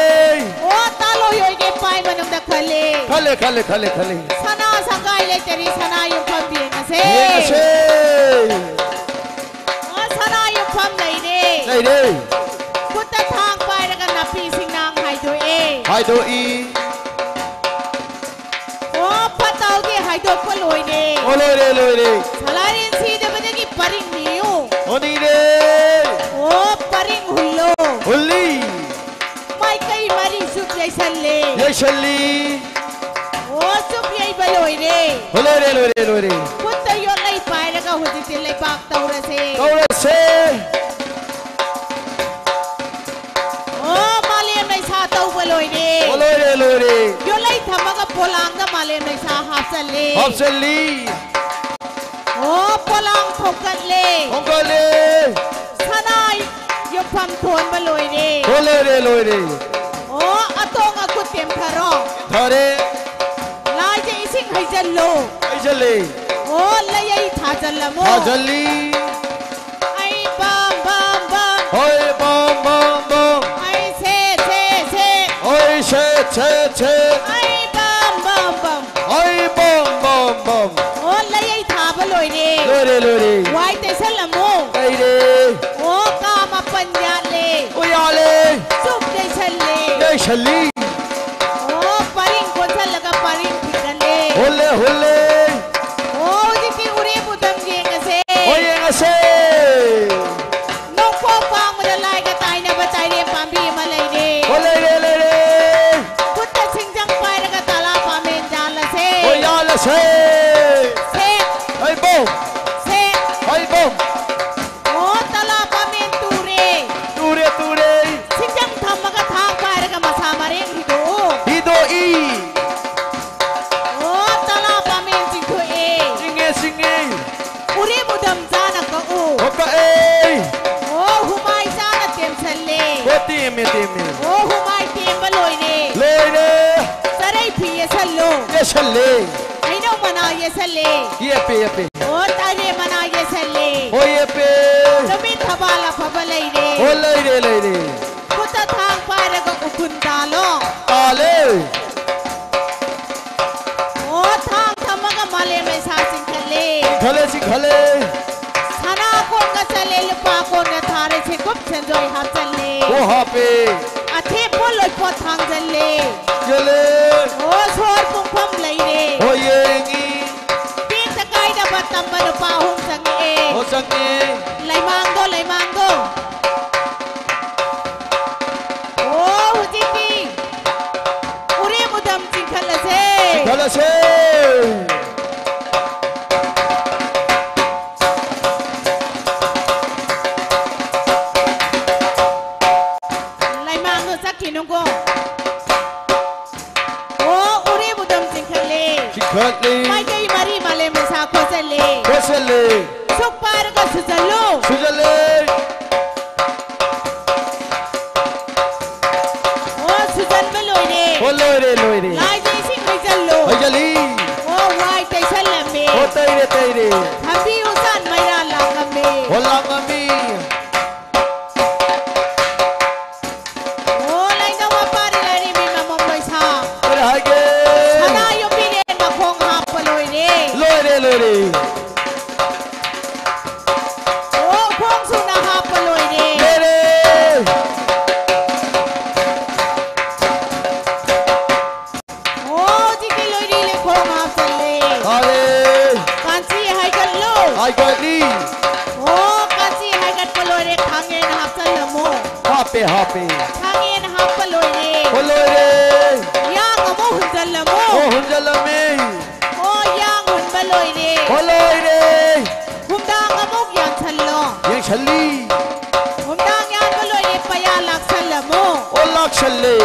ꯑꯣ, ꯇꯥꯂꯣꯏ ꯍꯣꯏꯒꯤ ꯄꯥꯏ ꯃꯅꯨꯡꯗ ꯈꯜꯂꯦ꯫ ꯈꯜꯂꯦ, ꯈꯜꯂꯦ, ꯈꯜꯂꯦ, ꯈꯜꯂꯦ꯫ ꯁꯅꯥ ꯁꯪꯒꯥꯏ ꯂꯩꯇꯔꯤ ꯁꯅꯥ ꯌꯨꯝꯐꯝ ꯌꯦꯡꯉꯁꯦ꯫ ꯌꯦꯡꯉꯁꯦ꯫ ꯑꯣ, ꯁꯅꯥ ꯌꯨꯝꯐꯝ ꯂꯩꯔꯦ꯫ ꯂꯩꯔꯦ꯫ ꯈꯨꯠꯇ ꯊꯥꯡ ꯄꯥꯏꯔꯒ ꯅꯥꯄꯤ ꯁꯤꯡꯅꯥꯡ ꯍꯥꯏꯗꯣꯛꯑꯦ꯫ ꯍꯥꯏꯗꯣꯛꯏ꯫ ꯑꯣ, ꯐꯠꯇ ꯍꯥꯎꯗꯤ ꯍꯥꯏꯗꯣꯛꯄ ꯂꯣꯏꯔꯦ꯫ ꯑꯣ, ꯂꯣꯏꯔꯦ, ꯂꯣꯏꯔꯦ꯫ ꯁꯂꯥꯏꯔꯦꯟ ꯁꯤꯗꯕꯗꯒꯤ ꯄꯔꯤꯡ ꯅꯤꯌꯨ꯫ ꯑꯣ, ꯅꯤꯔꯦ꯫ ꯑꯣ, ꯄꯔꯤꯡ ꯍꯨꯜꯂꯣ꯫ ꯍꯨꯜꯂꯤ꯫ ꯃꯥꯏꯀꯩ ꯃꯔꯤ ꯆꯨꯞ ꯌꯩꯁꯜꯂꯦ꯫ ꯌꯩꯁꯜꯂꯤ꯫ ꯑꯣ, ꯆꯨꯞ ꯌꯩꯕ ꯂꯣꯏꯔꯦ꯫ ꯑꯣ, ꯂꯣꯏꯔꯦ, ꯂꯣꯏꯔꯦ, ꯂꯣꯏꯔꯦ꯫ ꯈꯨꯠꯇ ꯌꯣꯠꯂꯩ ꯄꯥꯏꯔꯒ ꯍꯧꯖꯤꯛꯇꯤ ꯂꯩꯕꯥꯛ ꯇꯧꯔꯁꯦ꯫ ꯇꯧꯔꯁꯦ꯫ ꯑꯣ, ꯃꯥꯂꯦꯝ ꯂꯩꯁꯥ ꯇꯧꯕ ꯂꯣꯏꯔꯦ꯫ ꯑꯣ, ꯂꯣꯏꯔꯦ, ꯂꯣꯏꯔꯦ꯫ ꯌꯣꯠꯂꯩ ꯊꯝꯃꯒ ꯄꯣꯂꯥꯡꯗ ꯃꯥꯂꯦꯝ ꯂꯩꯁꯥ ꯍꯥꯞꯆꯜꯂꯦ꯫ ꯍꯥꯞꯆꯜꯂꯤ꯫ ꯑꯣ, ꯄꯣꯂꯥꯡ ꯊꯣꯡꯀꯠꯂꯦ꯫ ꯊꯣꯡꯀꯠꯂꯦ꯫ ꯁꯅꯥ ꯌꯨꯝꯐꯝ ꯊꯣꯟꯕ ꯂꯣꯏꯔꯦ꯫ ꯑꯣ, ꯂꯣꯏꯔꯦ, ꯂꯣꯏꯔꯦ꯫ ꯑꯣ, ꯑꯇꯣꯡ ꯑꯀꯨꯠ ꯇꯦꯝꯊꯔꯣ꯫ ꯊꯔꯦ꯫ ꯂꯥꯏꯗ ꯏꯁꯤꯡ ꯍꯩꯖꯜꯂꯣ꯫ ꯍꯩꯖꯜꯂꯦ꯫ ꯑꯣ, ꯂꯩꯌꯩ ꯊꯥꯖꯜꯂꯝꯃꯣ꯫ ꯊꯥꯖꯜꯂꯤ꯫ ꯑꯩ ꯕꯝ ꯕꯝ ꯕꯝ꯫ ꯍꯣꯏ ꯕꯝ ꯕꯝ ꯕꯝ꯫ ꯑꯩ ꯁꯦ ꯁꯦ ꯁꯦ꯫ ꯍꯣꯏ ꯁꯦ ꯁꯦ ꯁꯦ꯫ ꯑꯩ ꯕꯝ ꯕꯝ ꯕꯝ꯫ ꯍꯣꯏ ꯕꯝ ꯕꯝ ꯕꯝ꯫ ꯑꯣ, ꯂꯩꯌꯩ ꯊꯥꯕ ꯂꯣꯏꯔꯦ꯫ ꯂꯣꯏꯔꯦ, ꯂꯣꯏꯔꯦ꯫ ꯋꯥꯏ ꯇꯩꯁꯜꯂꯝꯃꯣ꯫ ꯇꯩꯔꯦ꯫ ꯑꯣ, ꯀꯥ ꯃꯥꯄꯟ ꯌꯥꯜꯂꯦ꯫ ꯑꯣ, ꯌꯥꯜꯂꯦ꯫ ꯆꯨꯞ ꯌꯩꯁꯜꯂꯦ꯫ ꯌꯩꯁꯜꯂꯤ꯫ ꯑꯣ, ꯄꯔꯤꯡ ꯀꯣꯟꯁꯜꯂꯒ ꯄꯔꯤꯡ ꯊꯤꯡꯒꯜꯂꯦ꯫ ꯍꯨꯜꯂꯦ, ꯍꯨꯜꯂꯦ꯫ ꯑꯣ, ꯍꯧꯖꯤꯛꯇꯤ ꯎꯔꯦꯝ ꯎꯗꯝ ꯌꯦꯡꯉꯁꯦ꯫ ꯍꯣꯏ, ꯌꯦꯡꯉꯁꯦ꯫ ꯅꯣꯡꯄꯣꯛ ꯋꯥꯡꯃꯗ ꯂꯥꯏꯒ ꯇꯥꯏꯅꯕ ꯆꯥꯏꯔꯦꯝ ꯄꯥꯝꯕꯤ ꯑꯃ ꯂꯩꯔꯦ꯫ ꯍꯣꯏ, ꯂꯩꯔꯦ, ꯂꯩꯔꯦ꯫ ꯈꯨꯠꯇ ꯁꯤꯡꯖꯪ ꯄꯥꯏꯔꯒ ꯇꯂꯥ ꯄꯥꯃꯦꯟ ꯌꯥꯜꯂꯁꯦ꯫ ꯍꯣꯏ, ꯌꯥꯜꯂꯁꯦ꯫ ꯁꯦ꯫ ꯍꯩꯕꯣꯡ꯫ ꯁꯦ꯫ ꯍꯩꯕꯣꯡ꯫ ꯑꯣ, ꯇꯂꯥ ꯄꯥꯃꯦꯟ ꯇꯨꯔꯦ꯫ ꯇꯨꯔꯦ, ꯇꯨꯔꯦ꯫ ꯁꯤꯡꯖꯪ ꯊꯝꯃꯒ ꯊꯥꯡ ꯄꯥꯏꯔꯒ ꯃꯁꯥ ꯃꯔꯦꯡ ꯍꯤꯗꯣꯛꯎ꯫ ꯍꯤꯗꯣꯛꯏ꯫ ꯑꯣ, ꯇꯂꯥ ꯄꯥꯃꯦꯟ ꯆꯤꯡꯊꯣꯛꯑꯦ꯫ ꯆꯤꯡꯉꯦ, ꯆꯤꯡꯉꯦ꯫ ꯎꯔꯦꯝ ꯎꯗꯝ ꯆꯥꯅ ꯀꯛꯎ꯫ ꯑꯣ, ꯀꯛꯑꯦ꯫ ꯑꯣ, ꯍꯨꯃꯥꯏ ꯆꯥꯅ ꯇꯦꯝꯁꯜꯂꯦ꯫ ꯑꯣ, ꯇꯦꯝꯃꯦ, ꯇꯦꯝꯃꯦ꯫ ꯑꯣ, ꯍꯨꯃꯥꯏ ꯇꯦꯝꯕ ꯂꯣꯏꯔꯦ꯫ ꯂꯣꯏꯔꯦ꯫ ꯆꯔꯩ ꯐꯤ ꯌꯦꯠꯁꯜꯂꯣ꯫ ꯌꯦꯠꯁꯜꯂꯦ꯫ ꯍꯩꯅꯧ ꯃꯅꯥ ꯌꯦꯁꯜꯂꯦ꯫ ꯌꯦꯞꯄꯦ, ꯌꯦꯞꯄꯦ꯫ ꯑꯣ, ꯇꯔꯦꯠ ꯃꯅꯥ ꯌꯦꯁꯜꯂꯦ꯫ ꯑꯣ, ꯌꯦꯞꯄꯦ꯫ ꯅꯨꯃꯤꯠ ꯊꯕꯥꯜ ꯑꯐꯕ ꯂꯩꯔꯦ꯫ ꯑꯣ, ꯂꯩꯔꯦ, ꯂꯩꯔꯦ꯫ ꯈꯨꯠꯇ ꯊꯥꯡ ꯄꯥꯏꯔꯒ ꯎꯐꯨꯟ ꯇꯥꯜꯂꯣ꯫ ꯇꯥꯜꯂꯦ꯫ ꯑꯣ, ꯊꯥꯡ ꯊꯝꯃꯒ ꯃꯥꯂꯦꯝ ꯂꯩꯁꯥ ꯆꯤꯡꯈꯠꯂꯦ꯫ ꯆꯤꯡꯈꯠꯂꯦ, ꯆꯤꯡꯈꯠꯂꯦ꯫ ꯁꯅꯥ ꯀꯣꯟꯒ ꯆꯜꯂꯦ, ꯂꯨꯄꯥ ꯀꯣꯟꯒ ꯊꯥꯔꯦ, ꯁꯦꯡꯀꯨꯞ ꯁꯦꯟꯖꯣꯏ ꯍꯥꯞꯆꯜꯂꯦ꯫ ꯑꯣ, ꯍꯥꯞꯄꯦ꯫ ꯑꯊꯦꯞꯄꯣ ꯂꯣꯏꯄꯣꯠ ꯊꯥꯡꯖꯜꯂꯦ꯫ ꯆꯦꯜꯂꯦ꯫ ꯑꯣ, ꯁꯣꯔ ꯄꯨꯡꯐꯝ ꯂꯩꯔꯦ꯫ ꯍꯣꯏ, ꯌꯦꯡꯉꯤ꯫ ꯇꯦꯛꯇ ꯀꯥꯏꯗꯕ ꯇꯝꯕ ꯅꯨꯄꯥ ꯑꯍꯨꯝ ꯆꯪꯉꯛꯑꯦ꯫ ꯑꯣ, ꯆꯪꯉꯦ꯫ ꯂꯩꯃꯥꯡꯗꯣ, ꯂꯩꯃꯥꯡꯗꯣ꯫ ꯑꯣ, ꯍꯧꯖꯤꯛꯇꯤ ꯎꯔꯦꯝ ꯎꯗꯝ ꯆꯤꯡꯈꯠꯂꯁꯦ꯫ ꯆꯤꯡꯈꯠꯂꯁꯦ꯫ ꯂꯩꯃꯥꯡꯗꯣ ꯆꯠꯈꯤꯅꯨꯀꯣ꯫ ꯑꯣ, ꯎꯔꯦꯝ ꯎꯗꯝ ꯆꯤꯡꯈꯠꯂꯦ꯫ ꯆꯤꯡꯈꯠꯂꯤ꯫ ꯃꯥꯏꯀꯩ ꯃꯔꯤ ꯃꯥꯂꯦꯝ ꯃꯩꯁꯥ ꯈꯣꯠꯆꯜꯂꯦ꯫ ꯈꯣꯠꯆꯜꯂꯦ꯫ ꯁꯨꯛ ꯄꯥꯏꯔꯒ ꯁꯨꯖꯜꯂꯨ꯫ ꯁꯨꯖꯜꯂꯦ꯫ ꯑꯣ, ꯁꯨꯖꯟꯕ ꯂꯣꯏꯔꯦ꯫ ꯑꯣ, ꯂꯣꯏꯔꯦ, ꯂꯣꯏꯔꯦ꯫ ꯂꯥꯏꯗ ꯏꯁꯤꯡ ꯍꯩꯖꯜꯂꯨ꯫ ꯍꯩꯖꯜꯂꯤ꯫ ꯑꯣ, ꯋꯥꯏ ꯇꯩꯁꯜꯂꯝꯃꯦ꯫ ꯑꯣ, ꯇꯩꯔꯦ, ꯇꯩꯔꯦ꯫ ꯊꯝꯕꯤ ꯎꯆꯥꯟ ꯃꯩꯔꯥ ꯂꯥꯡꯉꯝꯃꯦ꯫ ꯑꯣ, ꯂꯥꯡꯉꯝꯃꯤ꯫ ꯑꯣ, ꯂꯥꯏꯅꯤꯡꯊꯧ ꯃꯄꯥꯗꯤ ꯂꯥꯏꯔꯦꯝꯕꯤ ꯃꯃꯝ ꯂꯣꯏꯁꯥ꯫ ꯀꯔꯤ ꯍꯥꯏꯒꯦ? ꯁꯅꯥ ꯌꯨꯝꯕꯤꯔꯦꯟ ꯃꯈꯣꯡ ꯍꯥꯞꯄ ꯂꯣꯏꯔꯦ꯫ ꯂꯣꯏꯔꯦ, ꯂꯣꯏꯔꯦ꯫ ꯑꯣ, ꯈꯣꯡ ꯁꯨꯅ ꯍꯥꯞꯄ ꯂꯣꯏꯔꯦ꯫ ꯂꯣꯏꯔꯦ꯫ ꯑꯣ, ꯍꯧꯖꯤꯛꯇꯤ ꯂꯣꯏꯔꯤ ꯂꯩꯈꯣꯝ ꯍꯥꯞꯆꯜꯂꯦ꯫ ꯐꯔꯦ꯫ ꯀꯥꯟꯆꯤ ꯍꯥꯏꯒꯠꯂꯨ꯫ ꯍꯥꯏꯒꯠꯂꯤ꯫ ꯑꯣ, ꯀꯥꯟꯆꯤ ꯍꯥꯏꯒꯠꯄ ꯂꯣꯏꯔꯦ, ꯈꯥꯡꯉꯦꯟ ꯍꯥꯞꯆꯜꯂꯝꯃꯣ꯫ ꯍꯥꯞꯄꯦ, ꯍꯥꯞꯄꯦ꯫ ꯈꯥꯡꯉꯦꯟ ꯍꯥꯞꯄ ꯂꯣꯏꯔꯦ꯫ ꯑꯣ, ꯂꯣꯏꯔꯦ꯫ ꯌꯥꯡ ꯑꯃꯨꯛ ꯍꯨꯟꯖꯜꯂꯝꯃꯣ꯫ ꯑꯣ, ꯍꯨꯟꯖꯜꯂꯝꯃꯦ꯫ ꯑꯣ, ꯌꯥꯡ ꯍꯨꯟꯕ ꯂꯣꯏꯔꯦ꯫ ꯑꯣ, ꯂꯣꯏꯔꯦ꯫ ꯍꯨꯝꯗꯥꯡ ꯑꯃꯨꯛ ꯌꯥꯟꯁꯜꯂꯣ꯫ ꯌꯦꯡꯁꯜꯂꯤ꯫ ꯍꯨꯝꯗꯥꯡ ꯌꯥꯟꯕ ꯂꯣꯏꯔꯦ, ꯄꯩꯌꯥ ꯂꯥꯛꯁꯜꯂꯝꯃꯣ꯫ ꯑꯣ, ꯂꯥꯛꯁꯜꯂꯦ꯫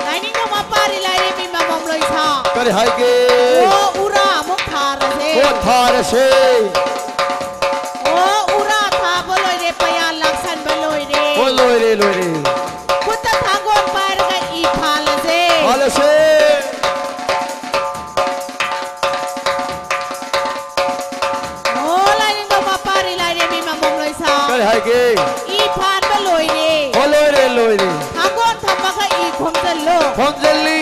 ꯂꯥꯏꯅꯤꯡꯊꯧ ꯃꯄꯥꯗꯤ ꯂꯥꯏꯔꯦꯝꯕꯤ ꯃꯃꯝ ꯂꯣꯏꯁꯥ꯫ ꯀꯔꯤ ꯍꯥꯏꯒꯦ? ꯑꯣ, ꯎꯔꯥ ꯑꯃꯨꯛ ꯊꯥꯔꯁꯦ꯫ ꯑꯣ, ꯊꯥꯔꯁꯦ꯫ ꯑꯣ, ꯎꯔꯥ ꯊꯥꯕ ꯂꯣꯏꯔꯦ, ꯄꯩꯌꯥ ꯂꯥꯛꯁꯟꯕ ꯂꯣꯏꯔꯦ꯫ ꯑꯣ, ꯂꯣꯏꯔꯦ, ꯂꯣꯏꯔꯦ꯫ ꯈꯨꯠꯇ ꯊꯥꯡꯒꯣꯟ ꯄꯥꯏꯔꯒ ꯏ ꯐꯥꯜꯂꯁꯦ꯫ ꯐꯥꯜꯂꯁꯦ꯫ ꯍꯥꯏꯒꯦ꯫ ꯏ ꯐꯥꯟꯕ ꯂꯣꯏꯔꯦ꯫ ꯑꯣ, ꯂꯣꯏꯔꯦ, ꯂꯣꯏꯔꯦ꯫ ꯊꯥꯡꯒꯣꯟ ꯊꯝꯃꯒ ꯏ ꯈꯣꯝꯖꯜꯂꯣ꯫ ꯈꯣꯝꯖꯜꯂꯤ꯫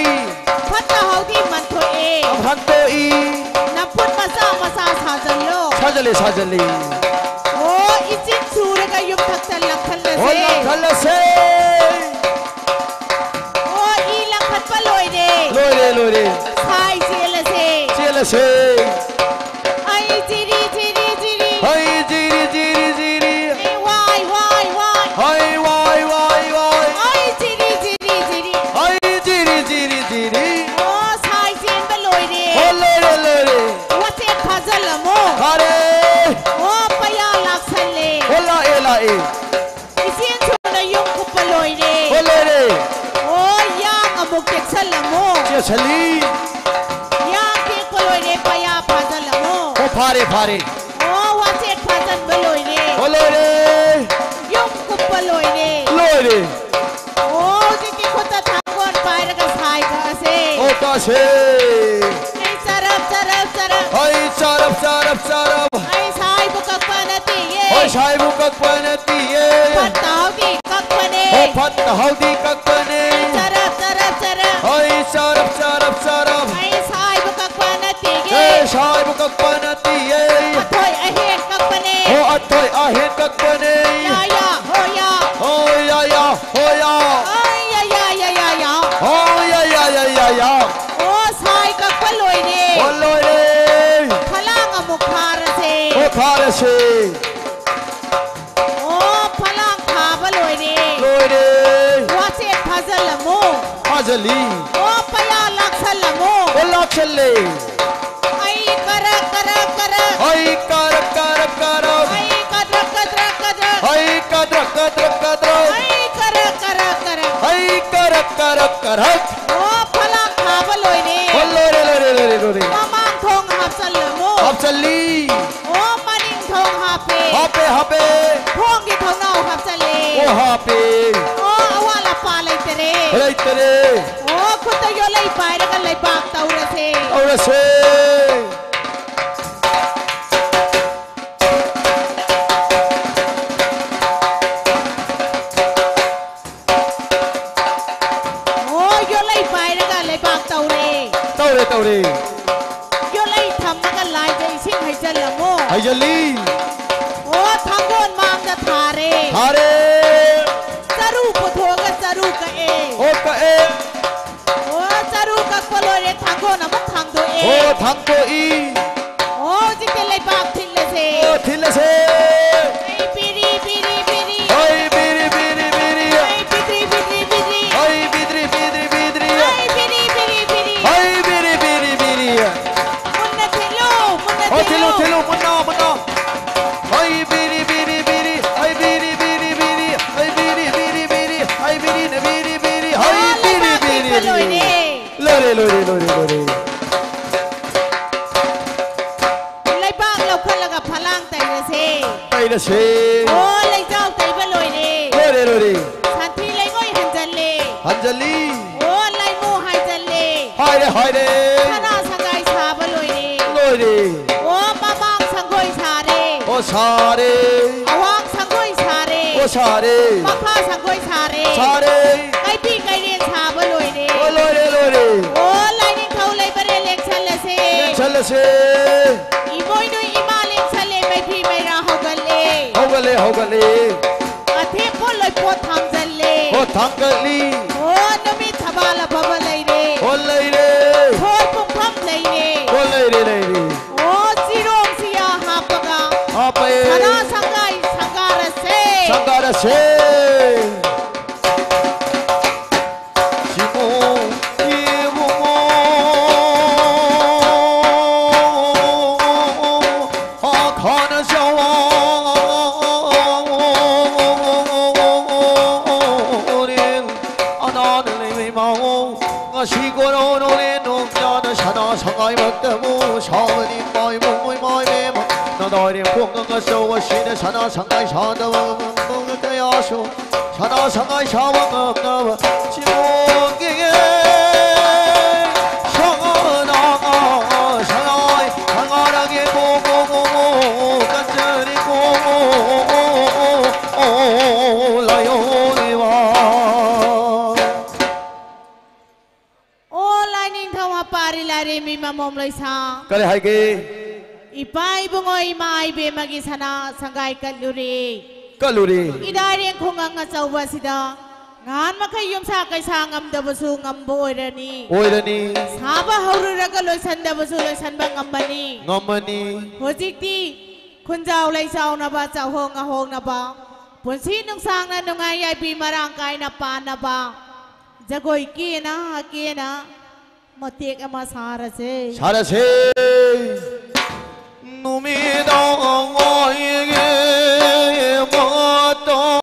ꯐꯠꯇ ꯍꯥꯎꯗꯤ ꯃꯟꯊꯣꯛꯑꯦ꯫ ꯍꯟꯗꯣꯛꯏ꯫ ꯅꯝꯐꯨꯠ ꯃꯆꯥ ꯃꯆꯥ ꯁꯥꯖꯜꯂꯣ꯫ ꯁꯥꯖꯜꯂꯤ, ꯁꯥꯖꯜꯂꯤ꯫ ꯑꯣ, ꯏꯆꯤꯟ ꯁꯨꯔꯒ ꯌꯨꯝꯊꯛꯇ ꯂꯪꯈꯠꯂꯁꯦ꯫ ꯑꯣ, ꯂꯪꯈꯠꯂꯁꯦ꯫ ꯑꯣ, ꯏ ꯂꯪꯈꯠꯄ ꯂꯣꯏꯔꯦ꯫ ꯂꯣꯏꯔꯦ, ꯂꯣꯏꯔꯦ꯫ ꯁꯥꯏ ꯆꯦꯜꯂꯁꯦ꯫ ꯆꯦꯜꯂꯁꯦ꯫ ꯍꯩ ꯆꯤꯔꯤ ꯆꯤꯔꯤ ꯆꯤꯔꯤ꯫ ꯍꯩ ꯆꯤꯔꯤ ꯆꯤꯔꯤ ꯆꯤꯔꯤ꯫ ꯍꯩ ꯋꯥꯏ ꯋꯥꯏ ꯋꯥꯏ꯫ ꯍꯩ ꯋꯥꯏ ꯋꯥꯏ ꯋꯥꯏ꯫ ꯍꯩ ꯆꯤꯔꯤ ꯆꯤꯔꯤ ꯆꯤꯔꯤ꯫ ꯍꯩ ꯆꯤꯔꯤ ꯆꯤꯔꯤ ꯆꯤꯔꯤ꯫ ꯑꯣ, ꯁꯥꯏ ꯆꯦꯟꯕ ꯂꯣꯏꯔꯦ꯫ ꯑꯣ, ꯂꯣꯏꯔꯦ, ꯂꯣꯏꯔꯦ꯫ ꯋꯥꯆꯦꯠ ꯐꯥꯖꯜꯂꯝꯃꯣ꯫ ꯐꯥꯔꯦ꯫ ꯑꯣ, ꯄꯩꯌꯥ ꯂꯥꯛꯁꯜꯂꯦ꯫ ꯑꯣ, ꯂꯥꯛꯑꯦ, ꯂꯥꯛꯑꯦ꯫ ꯏꯆꯦꯟ ꯁꯨꯅ ꯌꯨꯝ ꯀꯨꯞꯄ ꯂꯣꯏꯔꯦ꯫ ꯑꯣ, ꯂꯣꯏꯔꯦ꯫ ꯑꯣ, ꯌꯥꯡ ꯑꯃꯨꯛ ꯇꯦꯛꯁꯜꯂꯝꯃꯣ꯫ ꯆꯦꯁꯜꯂꯤ꯫ ꯌꯥꯡ ꯇꯦꯛꯄ ꯂꯣꯏꯔꯦ, ꯄꯩꯌꯥ ꯐꯥꯖꯜꯂꯝꯃꯣ꯫ ꯑꯣ, ꯐꯥꯔꯦ, ꯐꯥꯔꯦ꯫ ꯑꯣ, ꯋꯥꯆꯦꯠ ꯐꯥꯖꯟꯕ ꯂꯣꯏꯔꯦ꯫ ꯑꯣ, ꯂꯣꯏꯔꯦ꯫ ꯌꯨꯝ ꯀꯨꯞꯄ ꯂꯣꯏꯔꯦ꯫ ꯂꯣꯏꯔꯦ꯫ ꯑꯣ, ꯍꯧꯖꯤꯛꯇꯤ ꯈꯨꯠꯇ ꯊꯥꯡꯒꯣꯟ ꯄꯥꯏꯔꯒ ꯁꯥꯏ ꯀꯛꯑꯁꯦ꯫ ꯑꯣ, ꯀꯛꯑꯁꯦ꯫ ꯑꯩ ꯆꯔꯞ, ꯆꯔꯞ, ꯆꯔꯞ꯫ ꯍꯩ ꯆꯔꯞ, ꯆꯔꯞ, ꯆꯔꯞ꯫ ꯑꯩ ꯁꯥꯏꯕꯨ ꯀꯛꯄ ꯅꯠꯇꯤꯌꯦ꯫ ꯍꯣꯏ, ꯁꯥꯏꯕꯨ ꯀꯛꯄ ꯅꯠꯇꯤꯌꯦ꯫ ꯐꯠꯇ ꯍꯥꯎꯗꯤ ꯀꯛꯄꯅꯦ꯫ ꯑꯣ, ꯐꯠꯇ ꯍꯥꯎꯗꯤ ꯀꯛꯄꯅꯦ꯫ ꯆꯔꯞ, ꯆꯔꯞ, ꯆꯔꯞ꯫ ꯍꯣꯏ, ꯆꯔꯞ, ꯆꯔꯞ, ꯆꯔꯞ꯫ ꯑꯩ ꯁꯥꯏꯕꯨ ꯀꯛꯄ ꯅꯠꯇꯤꯌꯦ꯫ ꯑꯦ, ꯁꯥꯏꯕꯨ ꯀꯛꯄ ꯅꯠꯇꯤꯌꯦ꯫ ꯑꯊꯣꯏ ꯑꯍꯦꯟ ꯀꯛꯄꯅꯦ꯫ ꯑꯣ, ꯑꯊꯣꯏ ꯑꯍꯦꯟ ꯀꯛꯄꯅꯦ꯫ ꯌꯥ, ꯌꯥ, ꯍꯣ, ꯌꯥ꯫ ꯍꯣ, ꯌꯥ, ꯌꯥ, ꯍꯣ, ꯌꯥ꯫ ꯑꯩ, ꯌꯥ, ꯌꯥ, ꯌꯥ, ꯌꯥ, ꯌꯥ꯫ ꯍꯣ, ꯌꯥ, ꯌꯥ, ꯌꯥ, ꯌꯥ, ꯌꯥ꯫ ꯑꯣ, ꯁꯥꯏ ꯀꯛꯄ ꯂꯣꯏꯔꯦ꯫ ꯑꯣ, ꯂꯣꯏꯔꯦ꯫ ꯐꯂꯥꯡ ꯑꯃꯨꯛ ꯊꯥꯔꯁꯦ꯫ ꯑꯣ, ꯊꯥꯔꯁꯦ꯫ ꯑꯣ, ꯐꯂꯥꯡ ꯊꯥꯕ ꯂꯣꯏꯔꯦ꯫ ꯂꯣꯏꯔꯦ꯫ ꯋꯥꯆꯦꯠ ꯐꯥꯖꯜꯂꯝꯃꯣ꯫ ꯐꯥꯖꯜꯂꯤ꯫ ꯑꯣ, ꯄꯩꯌꯥ ꯂꯥꯛꯁꯜꯂꯝꯃꯣ꯫ ꯑꯣ, ꯂꯥꯛꯁꯜꯂꯦ꯫ ꯑꯩ ꯀꯔꯛ, ꯀꯔꯛ, ꯀꯔꯛ꯫ ꯑꯩ ꯀꯔꯛ, ꯀꯔꯛ, ꯀꯔꯛ꯫ ꯑꯩ ꯀꯗ꯭ꯔꯛ, ꯀꯗ꯭ꯔꯛ, ꯀꯗ꯭ꯔꯛ꯫ ꯑꯩ ꯀꯗ꯭ꯔꯛ, ꯀꯗ꯭ꯔꯛ, ꯀꯗ꯭ꯔꯛ꯫ ꯑꯩ ꯀꯔꯛ, ꯀꯔꯛ, ꯀꯔꯛ꯫ ꯑꯩ ꯀꯔꯛ, ꯀꯔꯛ, ꯀꯔꯛ꯫ ꯑꯣ, ꯐꯂꯥꯡ ꯊꯥꯕ ꯂꯣꯏꯔꯦ꯫ ꯑꯣ, ꯂꯣꯏꯔꯦ, ꯂꯣꯏꯔꯦ, ꯂꯣꯏꯔꯦ, ꯂꯣꯏꯔꯦ꯫ ꯃꯃꯥꯡ ꯊꯣꯡ ꯍꯥꯞꯆꯜꯂꯝꯃꯣ꯫ ꯍꯥꯞꯆꯜꯂꯤ꯫ ꯑꯣ, ꯃꯅꯤꯡ ꯊꯣꯡ ꯍꯥꯞꯄꯦ꯫ ꯍꯥꯞꯄꯦ, ꯍꯥꯞꯄꯦ꯫ ꯊꯣꯡꯒꯤ ꯊꯣꯡꯅꯥꯎ ꯍꯥꯞꯆꯜꯂꯦ꯫ ꯑꯣ, ꯍꯥꯞꯄꯦ꯫ ꯑꯣ, ꯑꯋꯥꯠ ꯑꯄꯥ ꯂꯩꯇꯔꯦ꯫ ꯂꯩꯇꯔꯦ꯫ ꯑꯣ, ꯈꯨꯠꯇ ꯌꯣꯠꯂꯩ ꯄꯥꯏꯔꯒ ꯂꯩꯕꯥꯛ ꯇꯧꯔꯁꯦ꯫ ꯇꯧꯔꯁꯦ꯫ ꯇꯝꯃꯒ ꯂꯥꯏꯗ ꯏꯁꯤꯡ ꯍꯩꯖꯤꯜꯂꯝꯃꯨ꯫ ꯍꯩꯖꯤꯜꯂꯤ꯫ ꯑꯣ, ꯊꯥꯡꯒꯣꯟ ꯃꯥꯡꯗ ꯊꯥꯔꯦ꯫ ꯊꯥꯔꯦ꯫ ꯆꯔꯨ ꯄꯨꯊꯣꯛꯑꯒ ꯆꯔꯨ ꯀꯛꯑꯦ꯫ ꯑꯣ, ꯀꯛꯑꯦ꯫ ꯑꯣ, ꯆꯔꯨ ꯀꯛꯄ ꯂꯣꯏꯔꯦ, ꯊꯥꯡꯒꯣꯟ ꯑꯃꯨꯛ ꯊꯥꯡꯗꯣꯛꯑꯦ꯫ ꯑꯣ, ꯊꯥꯡꯗꯣꯛꯏ꯫ ꯑꯣ, ꯍꯧꯖꯤꯛꯇꯤ ꯂꯩꯕꯥꯛ ꯊꯤꯠꯂꯁꯦ꯫ ꯑꯣ, ꯊꯤꯠꯂꯁꯦ꯫ ꯍꯩ ꯕꯤꯔꯤ ꯕꯤꯔꯤ ꯕꯤꯔꯤ꯫ ꯍꯩ ꯕꯤꯔꯤ ꯕꯤꯔꯤ ꯕꯤꯔꯤ꯫ ꯍꯩ ꯕꯤꯗ꯭ꯔꯤ ꯕꯤꯗ꯭ꯔꯤ ꯕꯤꯗ꯭ꯔꯤ꯫ ꯍꯩ ꯕꯤꯗ꯭ꯔꯤ ꯕꯤꯗ꯭ꯔꯤ ꯕꯤꯗ꯭ꯔꯤ꯫ ꯍꯩ ꯕꯤꯔꯤ ꯕꯤꯔꯤ ꯕꯤꯔꯤ꯫ ꯍꯩ ꯕꯤꯔꯤ ꯕꯤꯔꯤ ꯕꯤꯔꯤ꯫ ꯃꯨꯟꯅ ꯊꯤꯠꯂꯨ, ꯃꯨꯟꯅ ꯑꯣ, ꯊꯤꯠꯂꯨ, ꯊꯤꯠꯂꯨ꯫ ꯊꯤꯠꯂꯨ, ꯃꯨꯟꯅ, ꯃꯨꯟꯅ꯫ ꯍꯩ ꯕꯤꯔꯤ ꯕꯤꯔꯤ ꯕꯤꯔꯤ꯫ ꯍꯩ ꯕꯤꯔꯤ ꯕꯤꯔꯤ ꯕꯤꯔꯤ꯫ ꯍꯩ ꯕꯤꯔꯤ ꯕꯤꯔꯤ ꯕꯤꯔꯤ꯫ ꯍꯩ ꯕꯤꯔꯤꯅ ꯕꯤꯔꯤ ꯕꯤꯔꯤ꯫ ꯍꯩ ꯑꯣ, ꯕꯤꯔꯤ ꯂꯩꯕꯥꯛ ꯕꯤꯔꯤ ꯊꯤꯠꯄ ꯕꯤꯔꯤ꯫ ꯂꯣꯏꯔꯦ꯫ ꯂꯣꯏꯔꯦ, ꯂꯣꯏꯔꯦ, ꯂꯣꯏꯔꯦ, ꯂꯣꯏꯔꯦ꯫ ꯂꯩꯕꯥꯛ ꯂꯧꯈꯠꯂꯒ ꯐꯂꯥꯡ ꯇꯩꯔꯁꯦ꯫ ꯇꯩꯔꯁꯦ꯫ ꯑꯣ, ꯂꯩꯖꯥꯎ ꯇꯩꯕ ꯂꯣꯏꯔꯦ꯫ ꯂꯣꯏꯔꯦ, ꯂꯣꯏꯔꯦ꯫ ꯁꯟꯊꯤ ꯂꯩꯉꯣꯏ ꯍꯟꯖꯜꯂꯦ꯫ ꯍꯟꯖꯜꯂꯤ꯫ ꯑꯣ, ꯂꯩꯃꯨ ꯍꯥꯏꯖꯜꯂꯦ꯫ ꯍꯥꯏꯔꯦ, ꯍꯥꯏꯔꯦ꯫ ꯁꯅꯥ ꯁꯪꯒꯥꯏ ꯁꯥꯕ ꯂꯣꯏꯔꯦ꯫ ꯂꯣꯏꯔꯦ꯫ ꯑꯣ, ꯃꯃꯥꯡ ꯁꯪꯒꯣꯏ ꯁꯥꯔꯦ꯫ ꯑꯣ, ꯁꯥꯔꯦ꯫ ꯑꯋꯥꯡ ꯁꯪꯒꯣꯏ ꯁꯥꯔꯦ꯫ ꯑꯣ, ꯁꯥꯔꯦ꯫ ꯃꯈꯥ ꯁꯪꯒꯣꯏ ꯁꯥꯔꯦ꯫ ꯁꯥꯔꯦ꯫ ꯀꯩꯕꯤ ꯀꯩꯔꯦꯟ ꯁꯥꯕ ꯂꯣꯏꯔꯦ꯫ ꯑꯣ, ꯂꯣꯏꯔꯦ, ꯂꯣꯏꯔꯦ꯫ ꯑꯣ, ꯂꯥꯏꯅꯤꯡꯊꯧ ꯂꯩꯕꯔꯦ ꯂꯦꯡꯁꯜꯂꯁꯦ꯫ ꯂꯦꯡꯁꯜꯂꯁꯦ꯫ ꯏꯃꯣꯏꯅꯨ ꯏꯃꯥ ꯂꯦꯡꯁꯜꯂꯦ, ꯃꯩꯐꯤ ꯃꯩꯔꯥ ꯍꯧꯒꯠꯂꯦ꯫ ꯍꯧꯒꯠꯂꯦ, ꯍꯧꯒꯠꯂꯦ꯫ ꯑꯊꯦꯝꯄꯣꯠ ꯂꯣꯏꯄꯣꯠ ꯊꯥꯡꯖꯜꯂꯦ꯫ ꯑꯣ, ꯊꯥꯡꯒꯠꯂꯤ꯫ ꯑꯣ, ꯅꯨꯃꯤꯠ ꯊꯕꯥꯜ ꯑꯐꯕ ꯂꯩꯔꯦ꯫ ꯑꯣ, ꯂꯩꯔꯦ꯫ ꯁꯣꯔ ꯄꯨꯡꯐꯝ ꯂꯩꯔꯦ꯫ ꯑꯣ, ꯂꯩꯔꯦ, ꯂꯩꯔꯦ꯫ ꯑꯣ, ꯆꯤꯔꯣꯡ ꯆꯤꯌꯥ ꯍꯥꯞꯄꯒ ꯍꯥꯞꯄꯦ꯫ ꯁꯅꯥ ꯁꯪꯒꯥꯏ ꯁꯪꯒꯥꯔꯁꯦ꯫ ꯁꯪꯒꯥꯔꯁꯦ꯫ ꯁꯤꯃꯣ ꯏꯕꯨꯡꯉꯣ ꯈꯥꯅ ꯆꯥꯎ ꯑꯅꯥꯅ ꯂꯩꯃꯩ ꯃꯥꯑꯣ ꯉꯁꯤ ꯀꯣꯔꯧꯅꯧꯅꯦ ꯅꯣꯡꯖꯥꯅ ꯁꯅꯥ ꯁꯉꯥꯏꯃꯛꯇꯕꯨ ꯁꯥꯕꯅꯤ ꯃꯥꯏꯕꯨꯡ ꯃꯣꯏ ꯃꯥꯏꯕꯦꯝꯃ ꯅꯗꯥꯏꯔꯦ ꯈꯣꯡꯒꯪ ꯑꯆꯧ ꯑꯁꯤꯗ ꯁꯅꯥ ꯁꯉꯥꯏ ꯁꯥꯗꯕ ꯀꯌꯥꯁꯨ ꯁꯅꯥ ꯁꯉꯥꯏ ꯁꯥꯕ ꯉꯝꯅꯕ ꯆꯤꯡꯒꯣꯟꯒꯤ ꯁꯅꯥ ꯁꯉꯥꯏ ꯁꯉꯥꯔꯒꯦ ꯀꯣ ꯀꯣ ꯀꯣ ꯀꯣ ꯀꯟꯖꯔꯤ ꯀꯣ ꯂꯥꯏꯑꯣꯏꯕ꯫ ꯑꯣ ꯂꯥꯏꯅꯤꯡꯊꯧ ꯃꯄꯥꯔꯤ ꯂꯥꯏꯔꯦꯝꯕꯤ ꯃꯃꯣꯝ ꯂꯣꯏ ꯁꯥ꯫ ꯀꯔꯤ ꯍꯥꯏꯒꯦ? ꯏꯄꯥ ꯏꯕꯨꯡꯉꯣ ꯏꯃꯥ ꯏꯕꯦꯝꯃꯒꯤ ꯁꯅꯥ ꯁꯪꯒꯥꯏ ꯀꯠꯂꯨꯔꯦ꯫ ꯀꯠꯂꯨꯔꯦ꯫ ꯏꯔꯥꯏꯔꯦꯡ ꯈꯨꯡꯒꯪ ꯑꯆꯧꯕ ꯑꯁꯤꯗ ꯉꯍꯥꯟ ꯃꯈꯩ ꯌꯨꯝꯁꯥ ꯀꯩꯁꯥ ꯉꯝꯗꯕꯁꯨ ꯉꯝꯕ ꯑꯣꯏꯔꯅꯤ꯫ ꯑꯣꯏꯔꯅꯤ꯫ ꯁꯥꯕ ꯍꯧꯔꯨꯔꯒ ꯂꯣꯏꯁꯟꯗꯕꯁꯨ ꯂꯣꯏꯁꯟꯕ ꯉꯝꯃꯅꯤ꯫ ꯉꯝꯃꯅꯤ꯫ ꯍꯧꯖꯤꯛꯇꯤ ꯈꯨꯟꯖꯥꯎ ꯂꯩꯆꯥꯎꯅꯕ, ꯆꯥꯎꯍꯣꯡ ꯉꯥꯍꯣꯡꯅꯕ, ꯄꯨꯟꯁꯤ ꯅꯨꯡꯁꯥꯡꯅ ꯅꯨꯡꯉꯥꯏ ꯌꯥꯏꯕꯤ ꯃꯔꯥꯡ ꯀꯥꯏꯅ ꯄꯥꯟꯅꯕ ꯖꯒꯣꯏ ꯀꯦꯅ ꯀꯦꯅ ꯃꯇꯦꯛ ꯑꯃ ꯁꯥꯔꯁꯦ꯫ ꯁꯥꯔꯁꯦ꯫ ꯅꯨꯃꯤꯗꯥꯡ ꯋꯥꯏꯒꯤ ꯃꯇꯝꯗ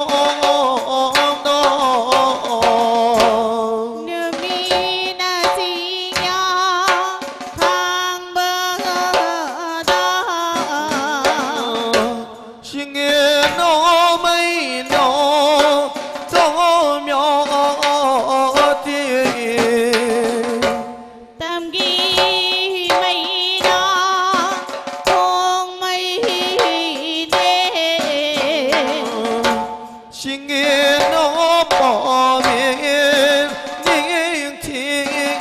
ꯅꯨꯃꯤꯠꯅ ꯆꯤꯡꯌꯥ ꯊꯥꯡꯕꯗ ꯁꯤꯡꯉꯦꯟꯅꯣ ꯃꯩꯅꯣ ꯆꯣꯝꯌꯥꯇꯤ꯫ ꯇꯝꯒꯤ ꯃꯩꯅ ꯊꯣꯡꯃꯩꯅꯦ꯫ ꯁꯤꯡꯉꯦꯟꯅꯣ ꯄꯥꯃꯦꯟ ꯅꯤꯡꯊꯤꯕꯤ꯫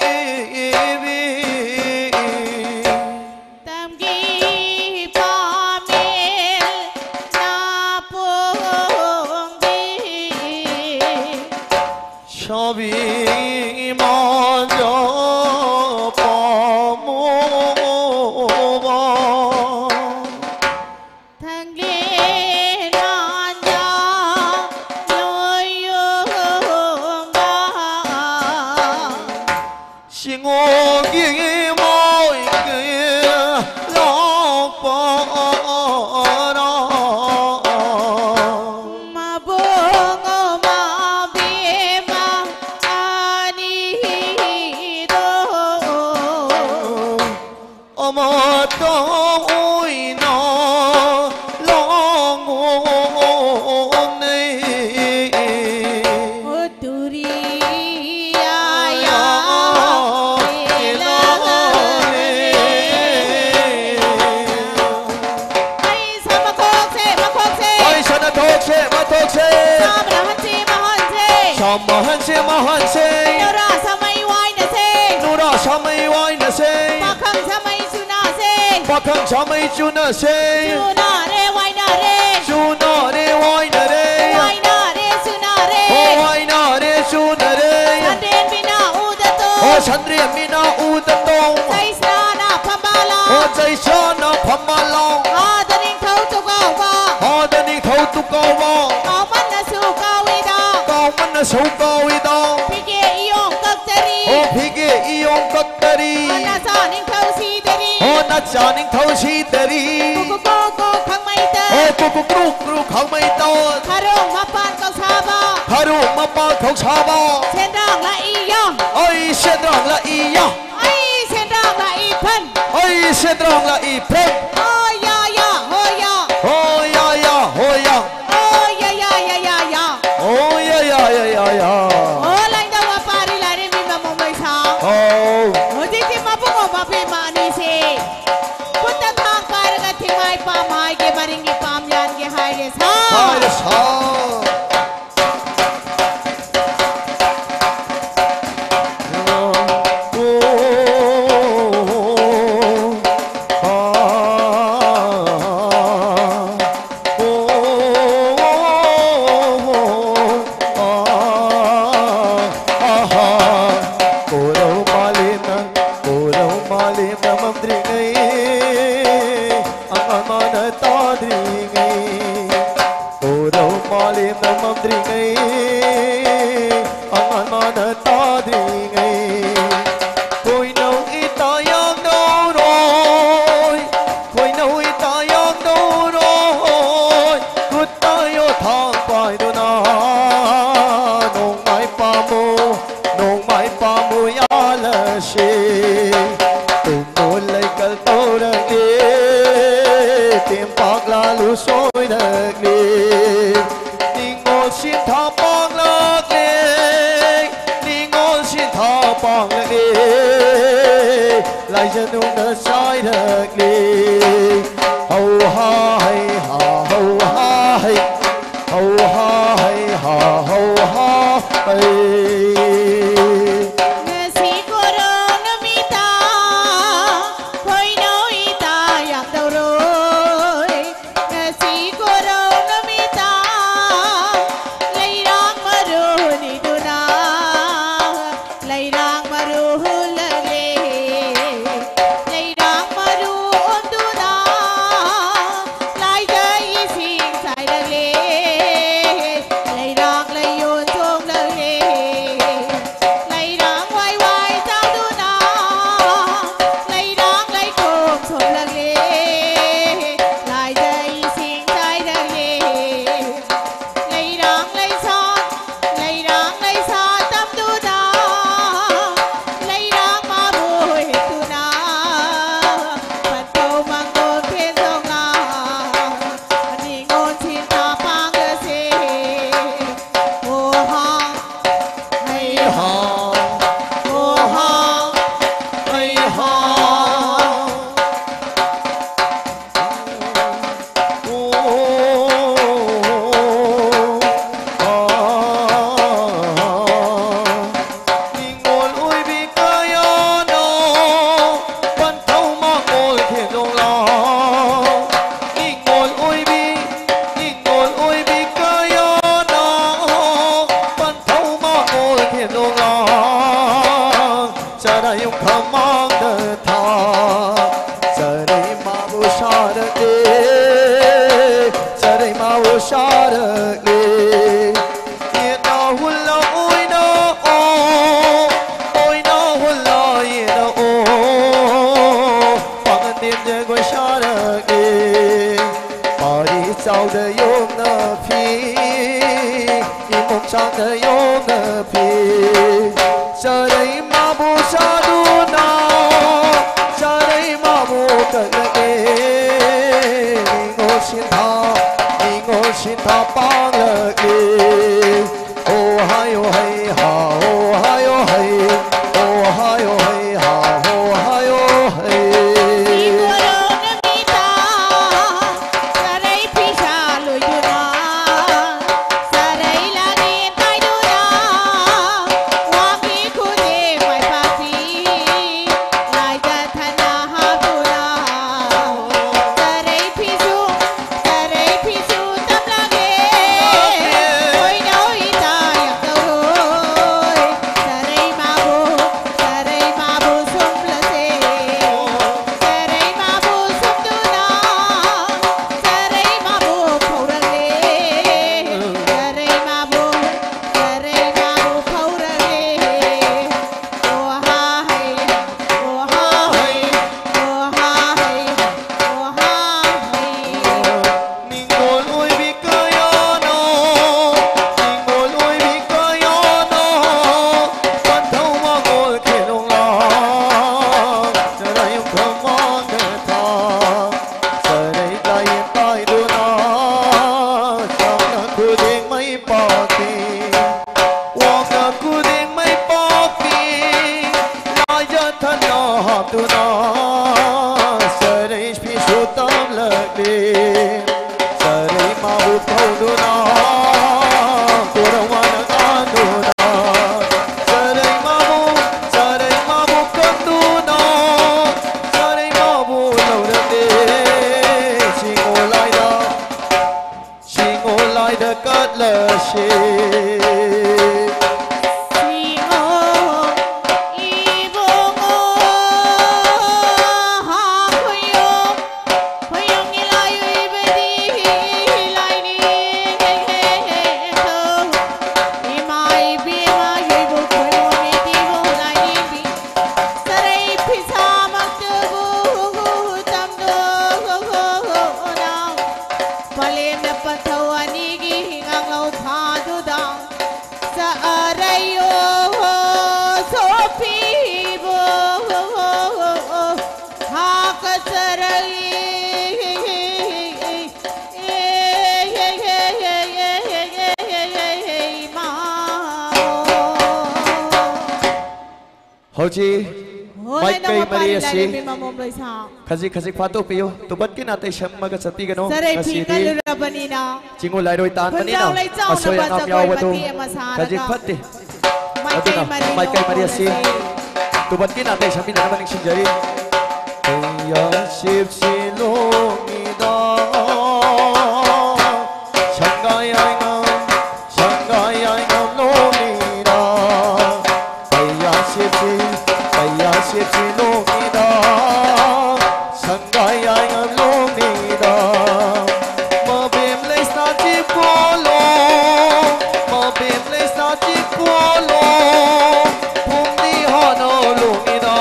ꯇꯝꯒꯤ ꯄꯥꯃꯦꯜ ꯅꯥꯄꯣꯡꯕꯤ꯫ ꯁꯥꯕꯤ ꯃꯥꯟꯖ ꯄꯥꯝꯃꯨꯕ꯫ ꯊꯥꯡꯂꯦꯟ ꯃꯥꯟꯖ ꯅꯣꯏꯌꯣꯝꯕ꯫ ꯁꯤꯡꯉꯣꯒꯤ ꯃꯣꯏꯒꯤ ꯂꯥꯛꯄꯅ꯫ ꯃꯕꯨꯡ ꯃꯕꯦꯝꯃ ꯑꯅꯤꯗꯣ ꯑꯃꯠꯇ ꯑꯣꯏꯅ ꯂꯥꯡꯉꯣꯅꯦ꯫ ꯇꯨꯔꯤ ꯌꯥ ꯌꯥ ꯂꯥꯡꯉꯣꯅꯦ꯫ ꯑꯩ ꯁꯥ ꯃꯈꯣꯛꯁꯦ, ꯃꯈꯣꯛꯁꯦ꯫ ꯑꯩ ꯁꯥ ꯅꯊꯣꯛꯁꯦ, ꯃꯊꯣꯛꯁꯦ꯫ ꯁꯥ ꯃꯍꯟꯁꯦ, ꯃꯍꯟꯁꯦ꯫ ꯁꯥ ꯃꯍꯟꯁꯦ, ꯃꯍꯟꯁꯦ꯫ ꯅꯨꯔꯥ ꯁꯥꯃꯩ ꯋꯥꯏꯅꯁꯦ꯫ ꯅꯨꯔꯥ ꯁꯥꯃꯩ ꯋꯥꯏꯅꯁꯦ꯫ ꯄꯥꯈꯪ ꯁꯥꯃꯩ ꯄꯥꯈꯪ ꯁꯥꯃꯩ ꯆꯨꯅꯁꯦ꯫ ꯆꯨꯅꯔꯦ ꯋꯥꯏꯅꯔꯦ꯫ ꯆꯨꯅꯔꯦ ꯋꯥꯏꯅꯔꯦ꯫ ꯋꯥꯏꯅꯔꯦ ꯆꯨꯅꯔꯦ꯫ ꯑꯣ ꯋꯥꯏꯅꯔꯦ ꯆꯨꯅꯔꯦ꯫ ꯁꯟꯗ꯭ꯔꯦꯝꯕꯤꯅ ꯎꯗ ꯇꯣꯡ꯫ ꯑꯣ ꯁꯟꯗ꯭ꯔꯦꯝꯕꯤꯅ ꯎꯗ ꯇꯣꯡ꯫ ꯆꯩꯁ꯭ꯔꯥꯅ ꯐꯝꯕꯥꯜ ꯂꯥꯡ꯫ ꯑꯣ ꯆꯩꯁ꯭ꯔꯥꯅ ꯐꯝꯕꯥꯜ ꯂꯥꯡ꯫ ꯑꯥꯗ ꯅꯤꯡꯊꯧ ꯇꯨꯀꯧꯕ꯫ ꯑꯥꯗ ꯅꯤꯡꯊꯧ ꯇꯨꯀꯧꯕ꯫ ꯀꯥꯎꯃꯟꯅꯁꯨ ꯀꯥꯎꯏꯗ꯫ ꯀꯥꯎꯃꯟꯅꯁꯨ ꯀꯥꯎꯏꯗ꯫ ꯐꯤꯒꯦ ꯏꯌꯣꯡ ꯀꯛꯇꯔꯤ꯫ ꯑꯣ ꯐꯤꯒꯦ ꯏꯌꯣꯡ ꯀꯛ ꯀꯔꯤ? ꯑꯣ, ꯅꯆꯥ ꯅꯤꯡꯊꯧ ꯁꯤꯗꯔꯤ꯫ ꯑꯣ, ꯅꯆꯥ ꯅꯤꯡꯊꯧ ꯁꯤꯗꯔꯤ꯫ ꯀꯨꯀꯨ ꯀꯨ ꯀꯨ ꯈꯪꯃꯩꯇ꯫ ꯑꯣ, ꯀꯨꯀꯨ ꯀ꯭ꯔꯨ ꯀ꯭ꯔꯨ ꯈꯪꯃꯩꯇ꯫ ꯈꯔꯣꯡ ꯃꯄꯥꯟ ꯀꯧꯁꯥꯕ꯫ ꯈꯔꯣꯡ ꯃꯄꯥꯟ ꯀꯧꯁꯥꯕ꯫ ꯁꯦꯟꯗ꯭ꯔꯥꯡ ꯂꯥꯛꯏꯌꯣ꯫ ꯑꯩ ꯁꯦꯟꯗ꯭ꯔꯥꯡ ꯂꯥꯛꯏꯌꯣ꯫ ꯑꯩ ꯁꯦꯟꯗ꯭ꯔꯥꯡ ꯂꯥꯛꯏ ꯐꯟ꯫ ꯑꯩ ꯁꯦꯟꯗ꯭ꯔꯥꯡ ꯂꯥꯛꯏ ꯐꯟ꯫ ꯍꯣ ꯌꯥ ꯌꯥ, ꯍꯣ ꯌꯥ꯫ ꯍꯣ ꯌꯥ ꯌꯥ, ꯍꯣ ꯌꯥ꯫ ꯑꯣ ꯌꯥ ꯌꯥ ꯌꯥ ꯌꯥ ꯌꯥ꯫ ꯑꯣ ꯌꯥ ꯌꯥ ꯌꯥ ꯌꯥ ꯌꯥ꯫ ꯑꯣ ꯂꯥꯏꯅꯤꯡꯊꯧ ꯃꯄꯥꯔꯤ ꯂꯥꯏꯔꯦꯝꯕꯤ ꯃꯃꯣꯝ ꯃꯩꯁꯥ꯫ ꯑꯣ꯫ ꯍꯧꯖꯤꯛꯇꯤ ꯃꯕꯨꯡ ꯃꯧꯄ꯭ꯋꯥ ꯃꯅꯤꯁꯦ ꯈꯨꯠꯇ ꯊꯥꯡ ꯄꯥꯏꯔꯒ ꯊꯤꯡꯃꯥꯏ ꯄꯥꯝ ꯍꯥꯏꯒꯦ, ꯃꯔꯤꯡꯒꯤ ꯄꯥꯝ ꯌꯥꯟꯒꯦ ꯍꯥꯏꯔꯦ ꯁꯥ꯫ ꯍꯥꯏꯔꯦ ꯁꯥ꯫ ꯀꯣꯔꯧ ꯃꯥꯂꯦꯝꯅ, ꯀꯣꯔꯧ ꯃꯥꯂꯦꯝꯅ ꯃꯝꯗ꯭ꯔꯤꯉꯩ, ꯑꯉꯥꯟ ꯃꯥꯅ ꯇꯥꯗ꯭ꯔꯤꯉꯩ꯫ ꯀꯣꯔꯧ ꯃꯥꯂꯦꯝꯅ ꯃꯝꯗ꯭ꯔꯤꯉꯩ, ꯑꯉꯥꯟ ꯃꯥꯅ ꯇꯥꯗ꯭ꯔꯤꯉꯩ꯫ ꯈꯣꯏꯅꯧ ꯏꯇꯥ ꯌꯥꯝꯅꯧꯔꯣꯏ, ꯈꯣꯏꯅꯧ ꯏꯇꯥ ꯌꯥꯝꯅꯧꯔꯣꯏ, ꯈꯨꯠꯇ ꯌꯣꯠꯊꯥꯡ ꯄꯥꯏꯗꯨꯅ ꯅꯣꯡꯃꯥꯏ ꯄꯥꯝꯃꯨ, ꯅꯣꯡꯃꯥꯏ ꯄꯥꯝꯃꯨ ꯌꯥꯜꯂꯁꯤ꯫ ꯇꯨꯝꯃꯨ ꯂꯩꯀꯜ ꯇꯧꯔꯛꯂꯦ, ꯇꯦꯝꯄꯥꯛ ꯂꯥꯜꯂꯨ ꯁꯣꯏꯔꯛꯂꯦ꯫ ꯅꯤꯡꯉꯣꯜ ꯁꯤꯟꯊꯥ ꯄꯥꯡꯂꯛꯂꯦ, ꯅꯤꯡꯉꯣꯜ ꯁꯤꯟꯊꯥ ꯄꯥꯡꯂꯛꯂꯦ, ꯂꯥꯏꯖꯅꯨꯡꯅ ꯆꯥꯏꯔꯛꯂꯦ꯫ ꯍꯧ ꯍꯥ ꯍꯩ ꯍꯥ, ꯍꯧ ꯍꯥ ꯍꯩ, ꯍꯧ ꯍꯥ ꯍꯩ ꯍꯥ, ꯍꯧ ꯍꯥ ꯍꯩ꯫ ꯉꯁꯤ ꯀꯣꯔꯧ ꯅꯨꯃꯤꯠꯇ ꯈꯣꯏꯅꯧ ꯏꯇꯥ ꯆꯥꯎꯗ ꯌꯣꯛꯅ ꯐꯤ, ꯏꯃꯣꯝ ꯆꯥꯎꯗ ꯌꯣꯛꯅ ꯐꯤ꯫ ꯆꯔꯩ ꯃꯥꯕꯨ ꯆꯥꯗꯨꯅ, ꯆꯔꯩ ꯃꯥꯕꯨ ꯀꯠꯂꯛꯑꯦ꯫ ꯅꯤꯉꯣꯜ ꯁꯤꯟꯊꯥ, ꯅꯤꯉꯣꯜ ꯁꯤꯟꯊꯥ ꯄꯥꯡꯂꯛꯑꯦ꯫ ꯑꯣ ꯍꯥꯏꯌꯣ ꯍꯩ ꯍꯥ, ꯑꯣ ꯍꯥꯏꯌꯣ ꯍꯩ, ꯑꯣ ꯍꯥꯏꯌꯣ ꯍꯩ ꯍꯥ, ꯑꯣ ꯍꯥꯏꯌꯣ ꯍꯩ꯫ ꯏꯕꯣꯔꯣ ꯅꯨꯃꯤꯠꯇ ꯆꯔꯩ ꯐꯤꯁꯥ ꯂꯣꯏꯗꯨꯅ, ꯆꯔꯩ ꯂꯥꯅꯦ ꯄꯥꯏꯗꯨꯅ, ꯋꯥꯡꯈꯩ ꯈꯨꯗꯦꯡ ꯃꯥꯏ ꯄꯥꯛꯄꯤ, ꯂꯥꯏꯗ ꯊꯅꯥ ꯍꯥꯞꯇꯨꯅ, ꯆꯔꯩ ꯐꯤꯁꯨ ꯆꯔꯩ ꯐꯤꯁꯨ ꯇꯝꯂꯒꯦ꯫ ꯍꯣꯏꯅꯧ ꯏꯇꯥ ꯌꯥꯛꯇꯧꯔꯣꯏ꯫ ꯆꯔꯩ ꯃꯥꯕꯨ, ꯆꯔꯩ ꯃꯥꯕꯨ ꯁꯨꯝꯂꯁꯦ꯫ ꯆꯔꯩ ꯃꯥꯕꯨ ꯁꯨꯝꯗꯨꯅ, ꯆꯔꯩ ꯃꯥꯕꯨ ꯐꯧꯔꯛꯂꯦ꯫ ꯆꯔꯩ ꯃꯥꯕꯨ, ꯆꯔꯩ ꯃꯥꯕꯨ ꯐꯧꯔꯛꯂꯦ꯫ ꯅꯤꯡꯉꯣꯜ ꯑꯣꯏꯕꯤ ꯀꯌꯥꯅ, ꯅꯤꯡꯉꯣꯜ ꯑꯣꯏꯕꯤ ꯀꯌꯥꯅ, ꯄꯟꯊꯧ ꯃꯉꯣꯜ ꯈꯦꯂꯣꯡꯂꯥꯡ, ꯆꯔꯥꯌꯨꯝ ꯊꯣꯡ ꯃꯥꯡꯗ ꯊꯥ, ꯆꯔꯩ ꯂꯥꯏꯌꯦꯟ ꯄꯥꯏꯗꯨꯅ, ꯁꯝꯅ ꯈꯨꯗꯤꯡ ꯃꯩ ꯄꯥꯛꯄꯤ꯫ ꯋꯥꯡꯅ ꯈꯨꯗꯤꯡ ꯃꯩ ꯄꯥꯛꯄꯤ, ꯂꯥꯏꯖ ꯊꯅꯥ ꯍꯥꯞꯇꯨꯅ, ꯆꯔꯩ ꯐꯤꯁꯨ ꯇꯝꯂꯛꯂꯤ꯫ ꯆꯔꯩ ꯃꯥꯕꯨ ꯐꯧꯗꯨꯅ, ꯀꯣꯔꯧ ꯋꯥꯅ ꯀꯥꯟꯗꯨꯅ, ꯆꯔꯩ ꯃꯥꯕꯨ, ꯆꯔꯩ ꯃꯥꯕꯨ ꯀꯟꯗꯨꯅ, ꯆꯔꯩ ꯃꯥꯕꯨ ꯂꯧꯔꯛꯂꯤ꯫ ꯁꯤꯡꯉꯣ ꯂꯥꯏꯗ ꯁꯤꯡꯉꯣ ꯂꯥꯏꯗ ꯀꯠꯂꯁꯤ꯫ ꯁꯤꯡꯉꯣ ꯏꯕꯨꯡꯉꯣ ꯍꯥ ꯈꯨꯌꯣ, ꯈꯨꯌꯣ ꯏꯂꯥꯏ ꯏꯕꯗꯤ ꯂꯥꯏꯅꯤꯡꯊꯧ꯫ ꯏꯃꯥ ꯏꯕꯦꯝꯃ ꯏꯕꯨ ꯈꯨꯌꯣ ꯏꯕꯨ ꯂꯥꯏꯅꯤꯡꯕꯤ꯫ ꯆꯔꯩ ꯐꯤꯁꯥꯃꯛꯇꯕꯨ ꯇꯝꯗꯣꯛꯑꯣꯅ꯫ ꯄꯂꯦ ꯍꯧꯖꯤꯛ ꯃꯥꯏꯀꯩ ꯃꯔꯤ ꯑꯁꯤ ꯈꯖꯤꯛ ꯈꯖꯤꯛ ꯐꯥꯠꯇꯣꯛꯄꯤꯌꯨ꯫ ꯇꯨꯕꯠꯀꯤ ꯅꯥꯇꯩ ꯁꯝꯃꯒ ꯆꯠꯄꯤꯒꯅꯨ꯫ ꯆꯔꯩ ꯐꯤ ꯉꯁꯤꯗꯤ ꯀꯜꯂꯨꯔꯕꯅꯤꯅ ꯆꯤꯡꯉꯨ ꯂꯥꯏꯔꯣꯏ ꯇꯥꯟꯕꯅꯤꯅ ꯈꯨꯟꯖꯥꯎ ꯂꯩꯆꯥꯎꯅꯕ ꯑꯁꯣꯏ ꯑꯉꯥꯝ ꯖꯒꯣꯏ ꯌꯥꯎꯕꯗꯨ ꯃꯇꯦꯛ ꯑꯃ ꯈꯖꯤꯛ ꯁꯥꯔꯒ ꯐꯠꯇꯦ꯫ ꯃꯥꯏꯀꯩ ꯑꯗꯨꯅ ꯃꯔꯤ ꯃꯥꯏꯀꯩ ꯃꯔꯤ ꯑꯁꯤ ꯂꯣꯡꯂꯁꯤ꯫ ꯇꯨꯕꯠꯀꯤ ꯅꯥꯇꯩ ꯁꯝꯕꯤꯅꯅꯕ ꯅꯤꯡꯁꯤꯡꯖꯔꯤ꯫ ꯄꯩꯌꯥꯁꯤꯞꯁꯤ ꯂꯣꯡꯉꯤꯗ, ꯁꯪꯒꯥꯏ ꯌꯥꯏꯉꯝ, ꯁꯪꯒꯥꯏ ꯌꯥꯏꯉꯝ ꯂꯣꯡꯉꯤꯗ꯫ ꯄꯩꯌꯥꯁꯤꯞꯁꯤ, ꯄꯩꯌꯥꯁꯤꯞꯁꯤ ꯂꯣꯡꯉꯤꯗ, ꯁꯪꯒꯥꯏ ꯌꯥꯏꯉꯝ ꯂꯣꯡꯉꯤꯗ꯫ ꯃꯕꯦꯝ ꯂꯩꯁꯥꯁꯤ ꯄꯣꯂꯣ, ꯃꯕꯦꯝ ꯂꯩꯁꯥꯁꯤ ꯄꯣꯂꯣ꯫ ꯄꯨꯡꯗꯤ ꯍꯥꯟꯅ ꯂꯣꯡꯉꯤꯗ,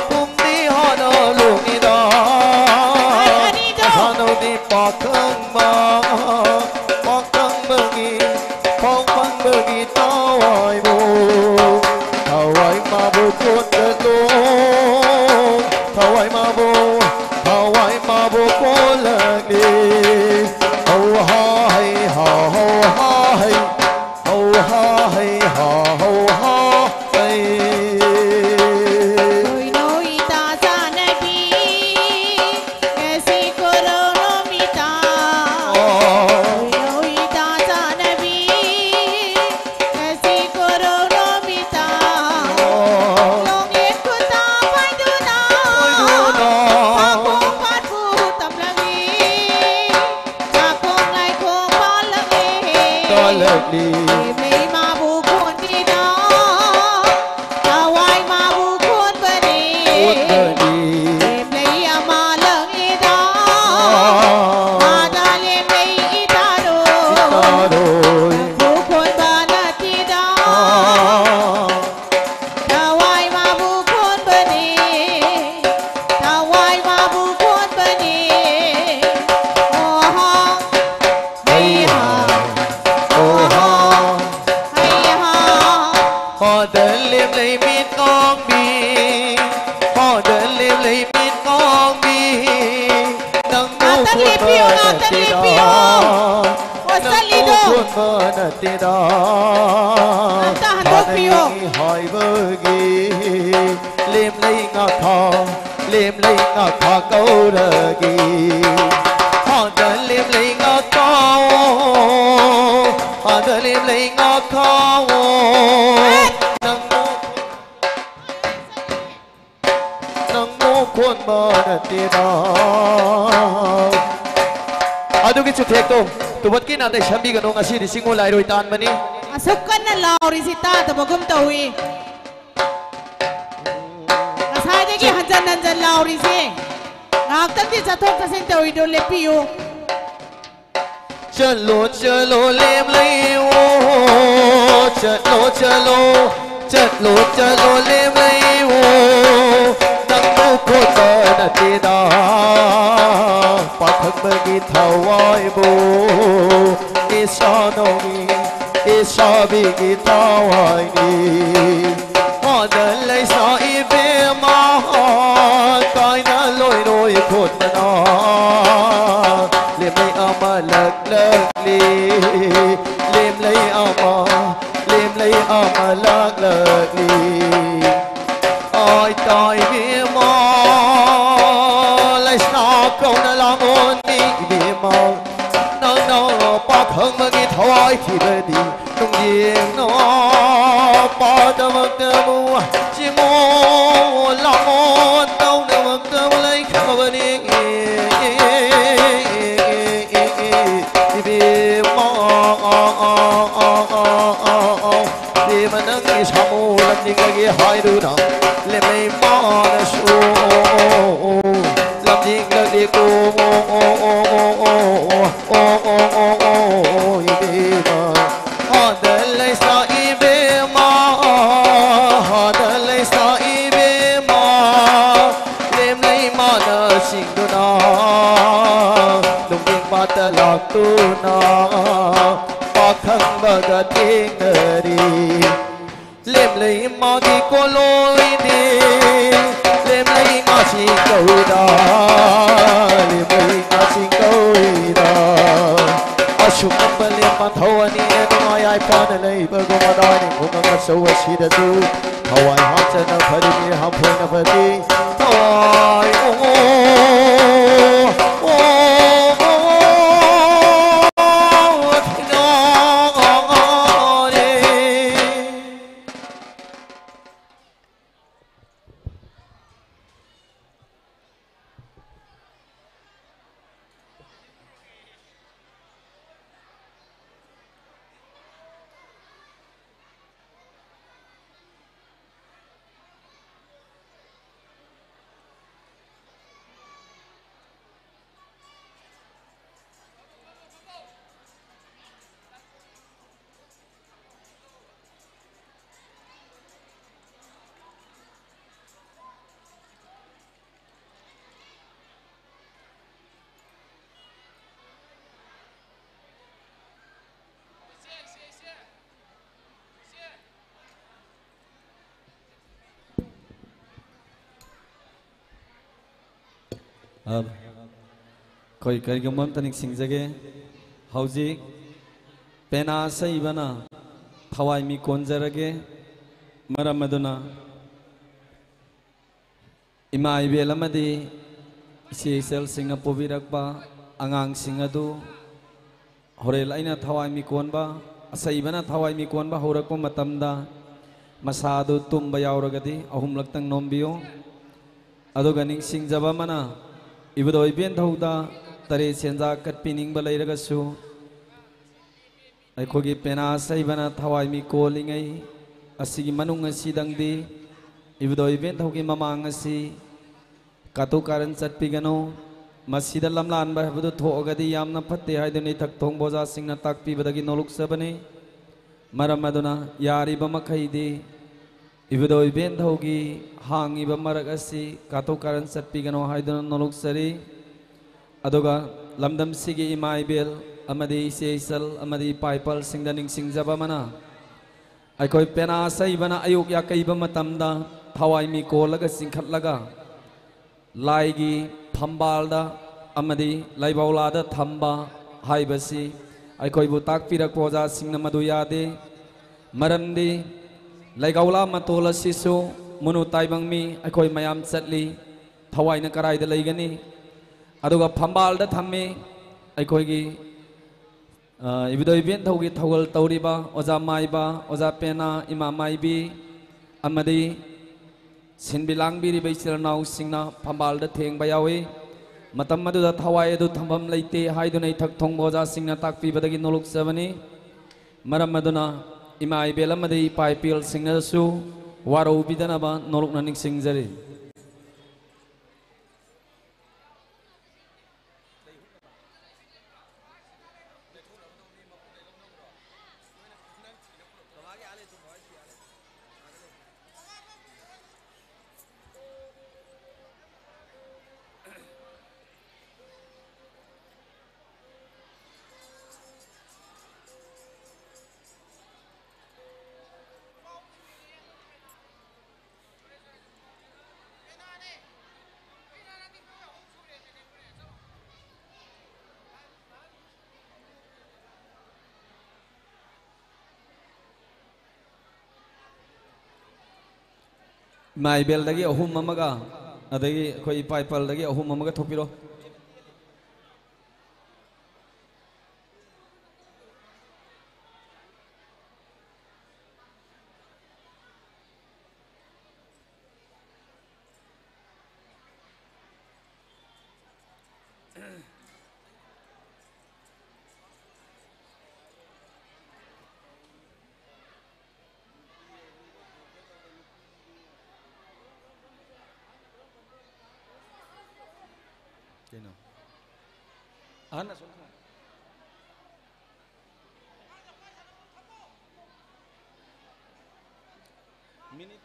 ꯄꯨꯡꯗꯤ ꯍꯥꯟꯅ ꯂꯣꯡꯉꯤꯗ꯫ ꯍꯥꯟꯅꯧꯗꯤ ꯄꯥꯈꯪꯕ, ꯄꯥꯈꯪꯕꯒꯤ, ꯄꯥꯈꯪꯕꯒꯤ ꯊꯋꯥꯏꯕꯨ, ꯊꯋꯥꯏ ꯃꯥꯕꯨ ꯀꯣꯟꯒꯅꯨ, ꯊꯋꯥꯏ ꯃꯥꯕꯨ, ꯊꯋꯥꯏ ꯃꯥꯕꯨ ꯀꯣꯜꯂꯒꯦ꯫ ꯍꯧ ꯍꯥ ꯍꯩ ꯍꯥ ꯍꯧ ꯍꯥ ꯍꯩ꯫ ꯍꯧ ꯍꯥ ꯍꯩ ꯍꯥ ꯍꯧ ꯍꯥ ꯍꯩ꯫ ꯀꯣꯏꯅꯧ ꯏꯇꯥ ꯆꯥꯅꯕꯤ, ꯉꯁꯤ ꯀꯣꯔꯧ ꯅꯨꯃꯤꯠꯇ꯫ ꯑꯣ꯫ ꯀꯣꯏꯅꯧ ꯏꯇꯥ ꯆꯥꯅꯕꯤ, ꯉꯁꯤ ꯀꯣꯔꯧ ꯅꯨꯃꯤꯠꯇ꯫ ꯑꯣ꯫ ꯂꯣꯡꯌꯦꯠ ꯈꯨꯠꯇ ꯄꯥꯏꯗꯨꯅ, ꯄꯥꯏꯗꯨꯅ꯫ ꯐꯥꯄꯣꯡ ꯐꯥꯠꯄꯨ ꯇꯝꯂꯝꯃꯤ꯫ ꯅꯠꯇꯦꯗ꯫ ꯑꯝꯇ ꯍꯟꯗꯣꯛꯄꯤꯌꯣ꯫ ꯍꯥꯟꯅꯒꯤ ꯍꯥꯏꯕꯒꯤ ꯂꯦꯝꯂꯩ ꯉꯥꯈꯥ, ꯂꯦꯝꯂꯩ ꯉꯥꯈꯥ ꯀꯧꯔꯒꯦ꯫ ꯍꯥꯟꯅ ꯂꯦꯝꯂꯩ ꯉꯥꯈꯥ, ꯍꯥꯟꯅ ꯂꯦꯝꯂꯩ ꯉꯥꯈꯥ꯫ ꯅꯪꯕꯨ ꯅꯪꯕꯨ ꯈꯣꯟꯕ ꯅꯠꯇꯦꯗ꯫ ꯑꯗꯨꯒꯤ ꯆꯨꯊꯦꯛꯇꯣ ꯇꯨꯕꯠꯀꯤ ꯅꯥꯗꯩ ꯁꯦꯝꯕꯤꯒꯅꯨ, ꯉꯁꯤꯗꯤ ꯆꯤꯡꯉꯨ ꯂꯥꯏꯔꯣꯏ ꯇꯥꯟꯕꯅꯤ꯫ ꯑꯁꯨꯛ ꯀꯟꯅ ꯂꯥꯎꯔꯤꯁꯤ ꯇꯥꯗꯕꯒꯨꯝ ꯇꯧꯏ꯫ ꯉꯁꯥꯏꯗꯒꯤ ꯍꯟꯖꯟ ꯍꯟꯖꯟ ꯂꯥꯎꯔꯤꯁꯤ꯫ ꯉꯥꯏꯍꯥꯛꯇꯪꯗꯤ ꯆꯠꯊꯣꯛ ꯆꯠꯁꯤꯟ ꯇꯧꯔꯤꯗꯣ ꯂꯦꯞꯄꯤꯌꯨ꯫ ꯆꯠꯂꯣ ꯆꯠꯂꯣ ꯂꯦꯝꯂꯩ ꯑꯣ, ꯆꯠꯂꯣ ꯆꯠꯂꯣ, ꯆꯠꯂꯣ ꯆꯠꯂꯣ ꯂꯦꯝꯂꯩ ꯑꯣ, ꯅꯪꯕꯨ ꯈꯣꯠꯄ ꯅꯠꯇꯦꯗ꯫ ꯄꯥꯈꯪꯕꯒꯤ ꯊꯋꯥꯏꯕꯨ ꯏꯁꯥ ꯅꯧꯃꯤ, ꯏꯁꯥꯕꯤꯒꯤ ꯊꯋꯥꯏꯅꯤ꯫ ꯍꯥꯟꯅ ꯂꯩꯁꯥ ꯏꯕꯦꯝꯃ ꯀꯥꯏꯅ ꯂꯣꯏꯔꯣꯏ ꯈꯣꯠꯄꯅ꯫ ꯂꯦꯝꯂꯩ ꯑꯃ ꯂꯛꯂꯛꯂꯤ, ꯂꯦꯝꯂꯩ ꯑꯃ, ꯂꯦꯝꯂꯩ ꯑꯃ ꯂꯛꯂꯛꯂꯤ꯫ ꯑꯥꯏ ꯇꯥꯏ ꯏꯕꯦꯝꯃ, ꯂꯩꯁꯥ ꯀꯧꯅ ꯂꯥꯡꯉꯣꯟꯅꯤ ꯏꯕꯦꯝꯃ꯫ ꯅꯪꯅ ꯄꯥꯈꯪꯕꯒꯤ ꯊꯋꯥꯏ ꯊꯤꯕꯗꯤ ꯅꯨꯡꯖꯦꯡꯅ ꯄꯥꯗꯃꯛꯇꯕꯨ ꯆꯤꯃꯣ ꯂꯥꯃꯣ ꯇꯧꯗꯃꯛꯇꯕꯨ ꯂꯩꯈ꯭ꯔꯕꯅꯤ꯫ ꯏꯕꯦꯝꯃ, ꯏꯕꯦꯝꯃ ꯅꯪꯒꯤ ꯁꯥꯃꯨ ꯂꯝꯖꯤꯡꯂꯒꯦ ꯍꯥꯏꯗꯨꯅ ꯂꯦꯝꯃꯩ ꯃꯥꯅꯁꯨ ꯂꯝꯖꯤꯡꯂꯒꯦꯀꯣ꯫ ꯑꯣ, ꯑꯣ, ꯑꯣ, ꯑꯣ, ꯑꯣ, ꯑꯣ, ꯑꯣ, ꯑꯣ, ꯑꯣ, ꯏꯕꯦꯝꯃ꯫ ꯍꯥꯗ ꯂꯩꯁꯥ ꯏꯕꯦꯝꯃ, ꯍꯥꯗ ꯂꯩꯁꯥ ꯏꯕꯦꯝꯃ, ꯂꯦꯝꯅꯩ ꯃꯥꯅ ꯁꯤꯡꯗꯨꯅ, ꯅꯨꯡꯊꯤꯟ ꯄꯥꯠꯇ ꯂꯥꯛꯇꯨꯅ, ꯄꯥꯈꯪꯕꯒ ꯊꯦꯡꯅꯔꯤ꯫ ꯂꯦꯝꯂꯩ ꯃꯥꯒꯤ ꯀꯣꯂꯣꯏꯅꯤ, ꯂꯦꯝꯂꯩ ꯉꯥꯁꯤ ꯀꯧꯏꯗ, ꯂꯦꯝꯂꯩ ꯉꯥꯁꯤ ꯀꯧꯏꯗ꯫ ꯑꯁꯨꯝꯕ ꯂꯦꯝ ꯃꯊꯧ ꯑ, ꯑꯩꯈꯣꯏ ꯀꯔꯤꯒꯨꯝꯕ ꯑꯝꯇ ꯅꯤꯡꯁꯤꯡꯖꯒꯦ꯫ ꯍꯧꯖꯤꯛ ꯄꯦꯅꯥ ꯁꯛꯏꯕꯅ ꯊꯋꯥꯏ ꯃꯤ ꯀꯣꯟꯖꯔꯒꯦ꯫ ꯃꯔꯝ ꯑꯗꯨꯅ ꯏꯃꯥ ꯏꯕꯦꯜ ꯑꯃꯗꯤ ꯏꯆꯦ ꯏꯆꯜꯁꯤꯡꯅ ꯄꯨꯕꯤꯔꯛꯄ ꯑꯉꯥꯡꯁꯤꯡ ꯑꯗꯨ ꯍꯣꯔꯦꯟ ꯑꯩꯅ ꯊꯋꯥꯏ ꯃꯤꯀꯣꯟꯕ, ꯑꯁꯩꯕꯅ ꯊꯋꯥꯏ ꯃꯤꯀꯣꯟꯕ ꯍꯧꯔꯛꯄ ꯃꯇꯝꯗ ꯃꯁꯥ ꯑꯗꯨ ꯇꯨꯝꯕ ꯌꯥꯎꯔꯒꯗꯤ ꯑꯍꯨꯝꯂꯛꯇꯪ ꯅꯣꯝꯕꯤꯌꯨ꯫ ꯑꯗꯨꯒ ꯅꯤꯡꯁꯤꯡꯖꯕ ꯑꯃꯅ, ꯏꯕꯨꯙꯧ ꯏꯕꯦꯟꯊꯧꯗ ꯇꯔꯦꯠ ꯁꯦꯟꯖꯥ ꯀꯠꯄꯤꯅꯤꯡꯕ ꯂꯩꯔꯒꯁꯨ, ꯑꯩꯈꯣꯏꯒꯤ ꯄꯦꯅꯥ ꯁꯩꯕꯅ ꯊꯋꯥꯏ ꯃꯤꯀꯣꯜꯂꯤꯉꯩ ꯑꯁꯤꯒꯤ ꯃꯅꯨꯡ ꯑꯁꯤꯗꯪꯗꯤ ꯏꯕꯨꯙꯧ ꯏꯕꯦꯟꯊꯧꯒꯤ ꯃꯃꯥꯡ ꯑꯁꯤ ꯀꯥꯇꯨ ꯀꯥꯔꯟ ꯆꯠꯄꯤꯒꯅꯨ꯫ ꯃꯁꯤꯗ ꯂꯝꯂꯥꯟꯕ ꯍꯥꯏꯕꯗꯨ ꯊꯣꯛꯑꯒꯗꯤ ꯌꯥꯝꯅ ꯐꯠꯇꯦ ꯍꯥꯏꯗꯨꯅ ꯏꯊꯛ ꯊꯣꯡꯕ ꯑꯣꯖꯥꯁꯤꯡꯅ ꯇꯥꯛꯄꯤꯕꯗꯒꯤ ꯅꯣꯂꯨꯛꯆꯕꯅꯤ꯫ ꯃꯔꯝ ꯑꯗꯨꯅ ꯌꯥꯔꯤꯕ ꯃꯈꯩꯗꯤ ꯏꯕꯨꯙꯧ ꯏꯕꯦꯟꯊꯧꯒꯤ ꯍꯥꯡꯉꯤꯕ ꯃꯔꯛ ꯑꯁꯤ ꯀꯥꯇꯨ ꯀꯥꯔꯟ ꯆꯠꯄꯤꯒꯅꯨ ꯍꯥꯏꯗꯨꯅ ꯅꯣꯂꯨꯛꯆꯔꯤ꯫ ꯑꯗꯨꯒ ꯂꯝꯗꯝꯁꯤꯒꯤ ꯏꯃꯥ ꯏꯕꯦꯜ ꯑꯃꯗꯤ ꯏꯆꯦ ꯏꯆꯜ ꯑꯃꯗꯤ ꯏꯄꯥ ꯏꯄꯜꯁꯤꯡꯗ ꯅꯤꯡꯁꯤꯡꯖꯕ ꯑꯃꯅ, ꯑꯩꯈꯣꯏ ꯄꯦꯅꯥ ꯁꯩꯕꯅ ꯑꯌꯨꯛ ꯌꯥꯀꯩꯕ ꯃꯇꯝꯗ ꯊꯋꯥꯏ ꯃꯤꯀꯣꯜꯂꯒ ꯆꯤꯡꯈꯠꯂꯒ ꯂꯥꯏꯒꯤ ꯐꯝꯕꯥꯜꯗ ꯑꯃꯗꯤ ꯂꯥꯏꯕꯧꯂꯥꯗ ꯊꯝꯕ ꯍꯥꯏꯕꯁꯤ ꯑꯩꯈꯣꯏꯕꯨ ꯇꯥꯛꯄꯤꯔꯛꯄ ꯑꯣꯖꯥꯁꯤꯡꯅ ꯃꯗꯨ ꯌꯥꯗꯦ꯫ ꯃꯔꯝꯗꯤ ꯂꯥꯏꯒꯧꯂꯥ ꯃꯇꯣꯜ ꯑꯁꯤꯁꯨ ꯃꯨꯅꯨ ꯇꯥꯏꯕꯪ ꯃꯤ ꯑꯩꯈꯣꯏ ꯃꯌꯥꯝ ꯆꯠꯂꯤ꯫ ꯊꯋꯥꯏꯅ ꯀꯔꯥꯏꯗ ꯂꯩꯒꯅꯤ? ꯑꯗꯨꯒ ꯐꯝꯕꯥꯜꯗ ꯊꯝꯃꯤ꯫ ꯑꯩꯈꯣꯏꯒꯤ, ꯑ, ꯏꯕꯨꯙꯧ ꯏꯕꯦꯟꯊꯧꯒꯤ ꯊꯧꯒꯜ ꯇꯧꯔꯤꯕ ꯑꯣꯖꯥ ꯃꯥꯏꯕ, ꯑꯣꯖꯥ ꯄꯦꯅꯥ, ꯏꯃꯥ ꯃꯥꯏꯕꯤ ꯑꯃꯗꯤ ꯁꯤꯟꯕꯤ ꯂꯥꯡꯕꯤꯔꯤꯕ ꯏꯆꯤꯜ ꯏꯅꯥꯎꯁꯤꯡꯅ ꯐꯝꯕꯥꯜꯗ ꯊꯦꯡꯕ ꯌꯥꯎꯏ꯫ ꯃꯇꯝ ꯑꯗꯨꯗ ꯊꯋꯥꯏ ꯑꯗꯨ ꯊꯝꯐꯝ ꯂꯩꯇꯦ ꯍꯥꯏꯗꯨꯅ ꯏꯊꯛ ꯊꯣꯡꯕ ꯑꯣꯖꯥꯁꯤꯡꯅ ꯇꯥꯛꯄꯤꯕꯗꯒꯤ ꯅꯣꯂꯨꯛꯆꯕꯅꯤ꯫ ꯃꯔꯝ ꯑꯗꯨꯅ ꯏꯃꯥ ꯏꯕꯦꯜ ꯑꯃꯗꯤ ꯏꯄꯥ ꯏꯄꯦꯜꯁꯤꯡꯅꯁꯨ ꯋꯥꯔꯧꯕꯤꯗꯅꯕ ꯅꯣꯂꯨꯛꯅ ꯅꯤꯡꯁꯤꯡꯖꯔꯤ꯫ ꯏꯃꯥ ꯏꯕꯦꯜꯗꯒꯤ ꯑꯍꯨꯝ ꯑꯃꯒ, ꯑꯗꯒꯤ ꯑꯩꯈꯣꯏ ꯏꯄꯥ ꯏꯄꯜꯗꯒꯤ ꯑꯍꯨꯝ ꯑꯃꯒ ꯊꯣꯛꯄꯤꯔꯣ꯫ ꯀꯩꯅꯣ? ꯑꯍꯟ ꯑꯁꯣꯝ ꯊꯝꯃꯣ꯫ ꯃꯤꯅꯤꯠ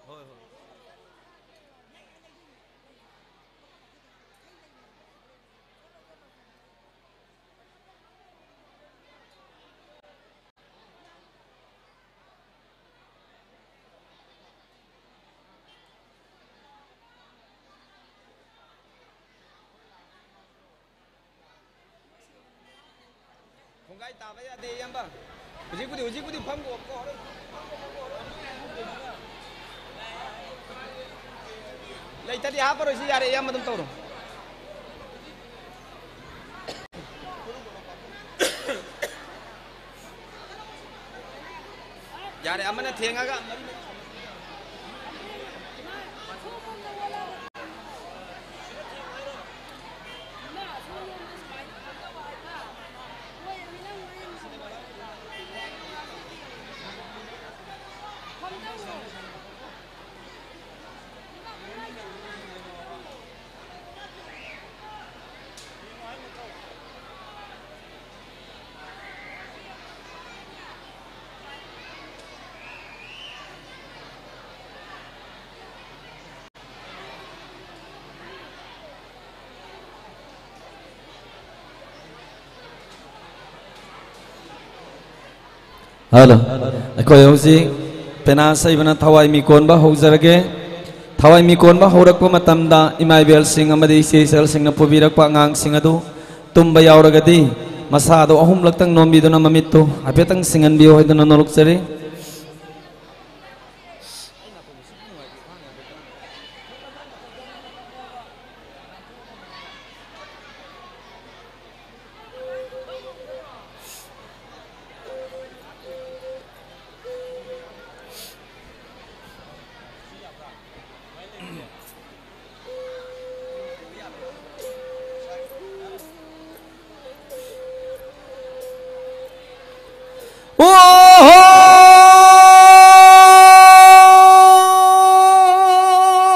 ꯍꯣꯏ, ꯍꯣꯏ꯫ ꯈꯣꯡꯒꯥꯏ ꯇꯥꯕ ꯌꯥꯗꯦ, ꯏꯌꯥꯝꯕ꯫ ꯍꯧꯖꯤꯛꯄꯨꯗꯤ, ꯍꯧꯖꯤꯛꯄꯨꯗꯤ ꯐꯝꯈꯣ, ꯐꯝꯈꯣ, ꯍꯣꯔꯦꯟ꯫ ꯂꯩꯇꯗꯤ ꯍꯥꯞꯄꯔꯣꯏꯁꯤ, ꯌꯥꯔꯦ, ꯏꯌꯥꯝꯕ ꯑꯗꯨꯝ ꯇꯧꯔꯣ꯫ ꯌꯥꯔꯦ, ꯑꯃꯅ ꯊꯦꯡꯉꯒ꯫ ꯍꯜꯂꯣ꯫ ꯑꯩꯈꯣꯏ ꯍꯧꯖꯤꯛ ꯄꯦꯅꯥ ꯁꯩꯕꯅ ꯊꯋꯥꯏ ꯃꯤꯀꯣꯟꯕ ꯍꯧꯖꯔꯒꯦ꯫ ꯊꯋꯥꯏ ꯃꯤꯀꯣꯟꯕ ꯍꯧꯔꯛꯄ ꯃꯇꯝꯗ ꯏꯃꯥ ꯏꯕꯦꯜꯁꯤꯡ ꯑꯃꯗꯤ ꯏꯆꯦ ꯏꯆꯜꯁꯤꯡꯅ ꯄꯨꯕꯤꯔꯛꯄ ꯑꯉꯥꯡꯁꯤꯡ ꯑꯗꯨ ꯇꯨꯝꯕ ꯌꯥꯎꯔꯒꯗꯤ ꯃꯁꯥꯗꯣ ꯑꯍꯨꯝꯂꯛꯇꯪ ꯅꯣꯝꯕꯤꯗꯨꯅ ꯃꯃꯤꯠꯇꯨ ꯍꯥꯏꯐꯦꯠꯇꯪ ꯁꯤꯡꯍꯟꯕꯤꯌꯨ ꯍꯥꯏꯗꯨꯅ ꯅꯣꯂꯨꯛꯆꯔꯤ꯫ ꯍꯣꯏꯔꯣ,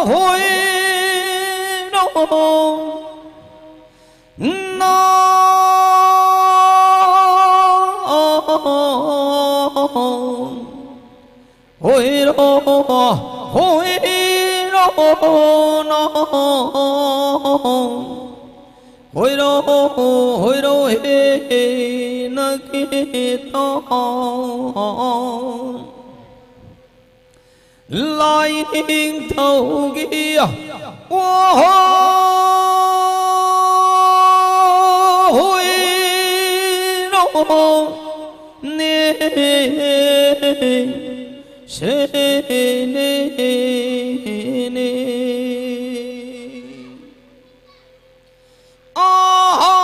ꯍꯣꯏꯔꯣ, ꯅꯣ꯫ ꯍꯣꯏꯔꯣ, ꯍꯣꯏꯔꯣ, ꯍꯦ, ꯅꯀꯤꯇꯣ꯫ ꯂꯥꯏꯅꯤꯡꯊꯧꯒꯤ, ꯑꯣꯍꯣ, ꯍꯣꯏꯔꯣ꯫ ꯅꯦ, ꯁꯦ, ꯅꯦ, ꯅꯦ꯫ ꯑꯥ,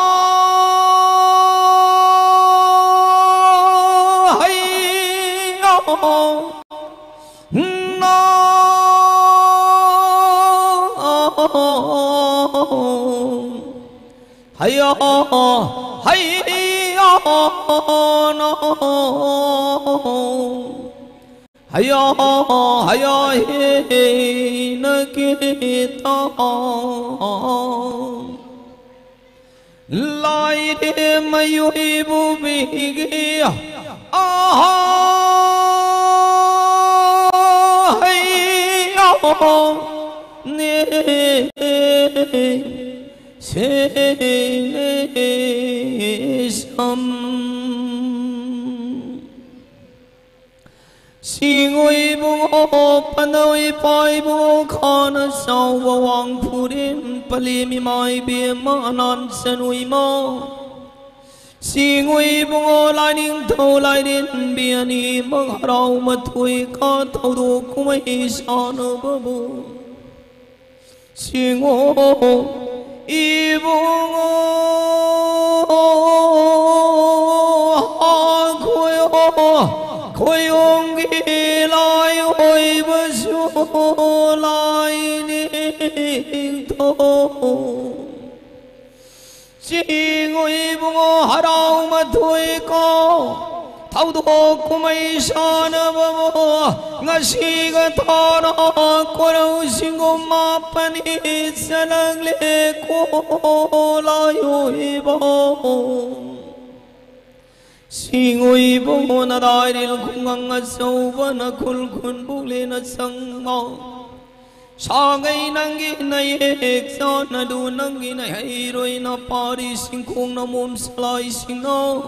ꯍꯩ, ꯑꯣ, ꯅꯥ꯫ ꯍꯩꯌꯥ, ꯍꯩꯌꯥ, ꯅꯣ꯫ ꯍꯩꯌꯥ, ꯍꯩꯌꯥ, ꯍꯦ, ꯅꯀꯤꯇꯥ꯫ ꯂꯥꯏꯔꯦ ꯃꯌꯣꯏꯕꯨꯕꯤꯒꯤ ꯑꯍꯥ ꯍꯩꯌꯥ ꯅꯦ ꯁꯦꯅꯦ ꯁꯝ꯫ ꯄꯟꯗꯧ ꯏꯄꯥ ꯏꯕꯨꯡꯉꯣ ꯈꯥꯅ ꯆꯥꯎꯕ ꯋꯥꯡ ꯐꯨꯔꯦꯟ ꯄꯂꯦꯝ ꯏꯃꯥ ꯏꯕꯦꯝꯃ ꯑꯅꯥꯟ ꯆꯅꯨ ꯏꯃꯥ꯫ ꯁꯤꯡꯉꯨ ꯏꯕꯨꯡꯉꯣ ꯂꯥꯏꯅꯤꯡꯊꯧ ꯂꯥꯏꯔꯦꯝꯕꯤ ꯑꯅꯤꯃꯛ ꯍꯔꯥꯎ ꯃꯊꯣꯏ ꯀꯥ ꯊꯧꯗꯣꯛ ꯀꯨꯝꯍꯩ ꯁꯥꯟꯅꯕꯕꯨ꯫ ꯁꯤꯡꯉꯣ ꯏꯕꯨꯡꯉꯣ ꯍꯥꯈꯣꯏ ꯈꯣꯏꯌꯣꯡꯒꯤ ꯂꯥꯏ ꯑꯣꯏꯕꯁꯨ ꯂꯥꯏꯅꯤꯡꯊꯧ꯫ ꯆꯤꯡꯉꯨ ꯏꯕꯨꯡꯉꯣ ꯍꯔꯥꯎ ꯃꯊꯣꯏꯀꯣ꯫ ꯊꯧꯗꯣꯛ ꯀꯨꯝꯍꯩ ꯁꯥꯟꯅꯕꯕꯨ ꯉꯁꯤꯒ ꯊꯥꯅ ꯀꯣꯔꯧ ꯆꯤꯡꯒꯨꯝ ꯃꯥꯄꯅꯤ ꯆꯠꯂꯛꯂꯦ ꯀꯣ ꯂꯥꯏꯑꯣꯏꯕ꯫ ꯁꯤꯡꯉꯨ ꯏꯕꯨꯡꯉꯣ ꯅꯗꯥꯏꯔꯤꯜ ꯈꯨꯡꯒꯪ ꯑꯆꯧꯕ ꯅꯈꯨꯜ ꯈꯨꯟꯕꯨꯛ ꯂꯦꯟꯅ ꯆꯪꯕ꯫ ꯁꯥꯡꯒꯩ ꯅꯪꯒꯤ ꯅꯌꯦꯛ ꯆꯥꯟꯅꯗꯨ ꯅꯪꯒꯤ ꯅꯍꯩꯔꯣꯏ ꯅꯄꯥꯔꯤ ꯁꯤꯡꯈꯣꯡ ꯅꯃꯣꯝ ꯁꯂꯥꯏꯁꯤꯡꯅ꯫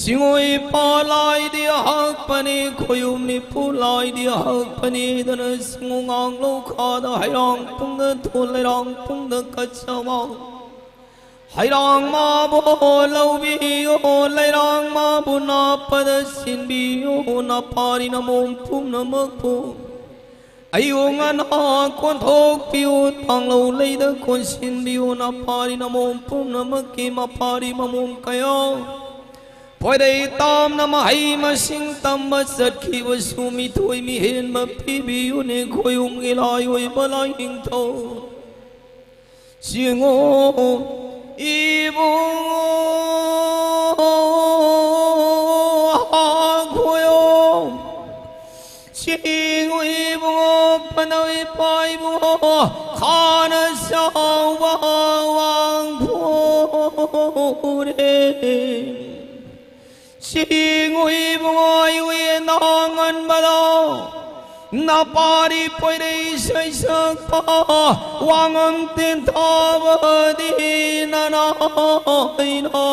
ꯁꯤꯡꯉꯣꯏ ꯄꯥ ꯂꯥꯏꯗꯤ ꯍꯛꯄꯅꯤ ꯈꯣꯌꯨꯝ ꯅꯤꯄꯨ ꯂꯥꯏꯗꯤ ꯍꯛꯄꯅꯤꯗꯅ ꯁꯤꯡꯉꯨ ꯉꯥꯡꯂꯧ ꯈꯥꯗ ꯍꯩꯔꯥꯡ ꯄꯨꯡꯗ ꯊꯣꯜ ꯂꯩꯔꯥꯡ ꯄꯨꯡꯗ ꯀꯠꯆꯕ꯫ ꯍꯩꯔꯥꯡ ꯃꯥꯕꯨ ꯂꯧꯕꯤꯌꯨ ꯂꯩꯔꯥꯡ ꯃꯥꯕꯨ ꯅꯥꯞꯄꯗ ꯁꯤꯟꯕꯤꯌꯨ ꯅꯄꯥꯔꯤ ꯅꯃꯣꯝ ꯄꯨꯝꯅꯃꯛꯄꯨ꯫ ꯑꯌꯨꯛ ꯉꯟꯅ ꯀꯣꯟꯊꯣꯛꯄꯤꯌꯨ ꯇꯥꯡꯂꯧ ꯂꯩꯗ ꯀꯣꯟꯁꯤꯟꯕꯤꯌꯨ ꯅꯄꯥꯔꯤ ꯅꯃꯣꯝ ꯄꯨꯝꯅꯃꯛꯀꯤ ꯃꯄꯥꯔꯤ ꯃꯃꯣꯝ ꯀꯌꯥ꯫ ꯄꯣꯏꯔꯩ ꯇꯥꯝꯅ ꯃꯍꯩ ꯃꯁꯤꯡ ꯇꯝꯕ ꯆꯠꯈꯤꯕꯁꯨ ꯃꯤꯊꯣꯏ ꯃꯤꯍꯦꯟꯕ ꯄꯤꯕꯤꯌꯨꯅꯦ ꯈꯣꯌꯨꯝꯒꯤ ꯂꯥꯏ ꯑꯣꯏꯕ ꯂꯥꯏꯅꯤꯡꯊꯧ꯫ ꯁꯤꯡꯉꯣ ꯏꯕꯨꯡꯉꯣ ꯍꯥꯈꯣꯌꯣ꯫ ꯁꯤꯡꯉꯨ ꯏꯕꯨꯡꯉꯣ ꯄꯟꯗꯧ ꯏꯄꯥ ꯏꯕꯨꯡꯉꯣ ꯈꯥꯅ ꯆꯥꯎꯕ ꯋꯥꯡ ꯐꯨꯔꯦ꯫ ꯁꯤꯡꯉꯨ ꯏꯕꯨꯡꯉꯣ ꯏꯋꯦꯟ ꯉꯟꯕꯗꯣ ꯅꯄꯥꯔꯤ ꯄꯣꯏꯔꯩ ꯁꯩꯁꯛꯄ ꯋꯥꯉꯝ ꯇꯦꯟꯊꯥꯕꯗꯤ ꯅꯅꯥꯏꯅꯣ꯫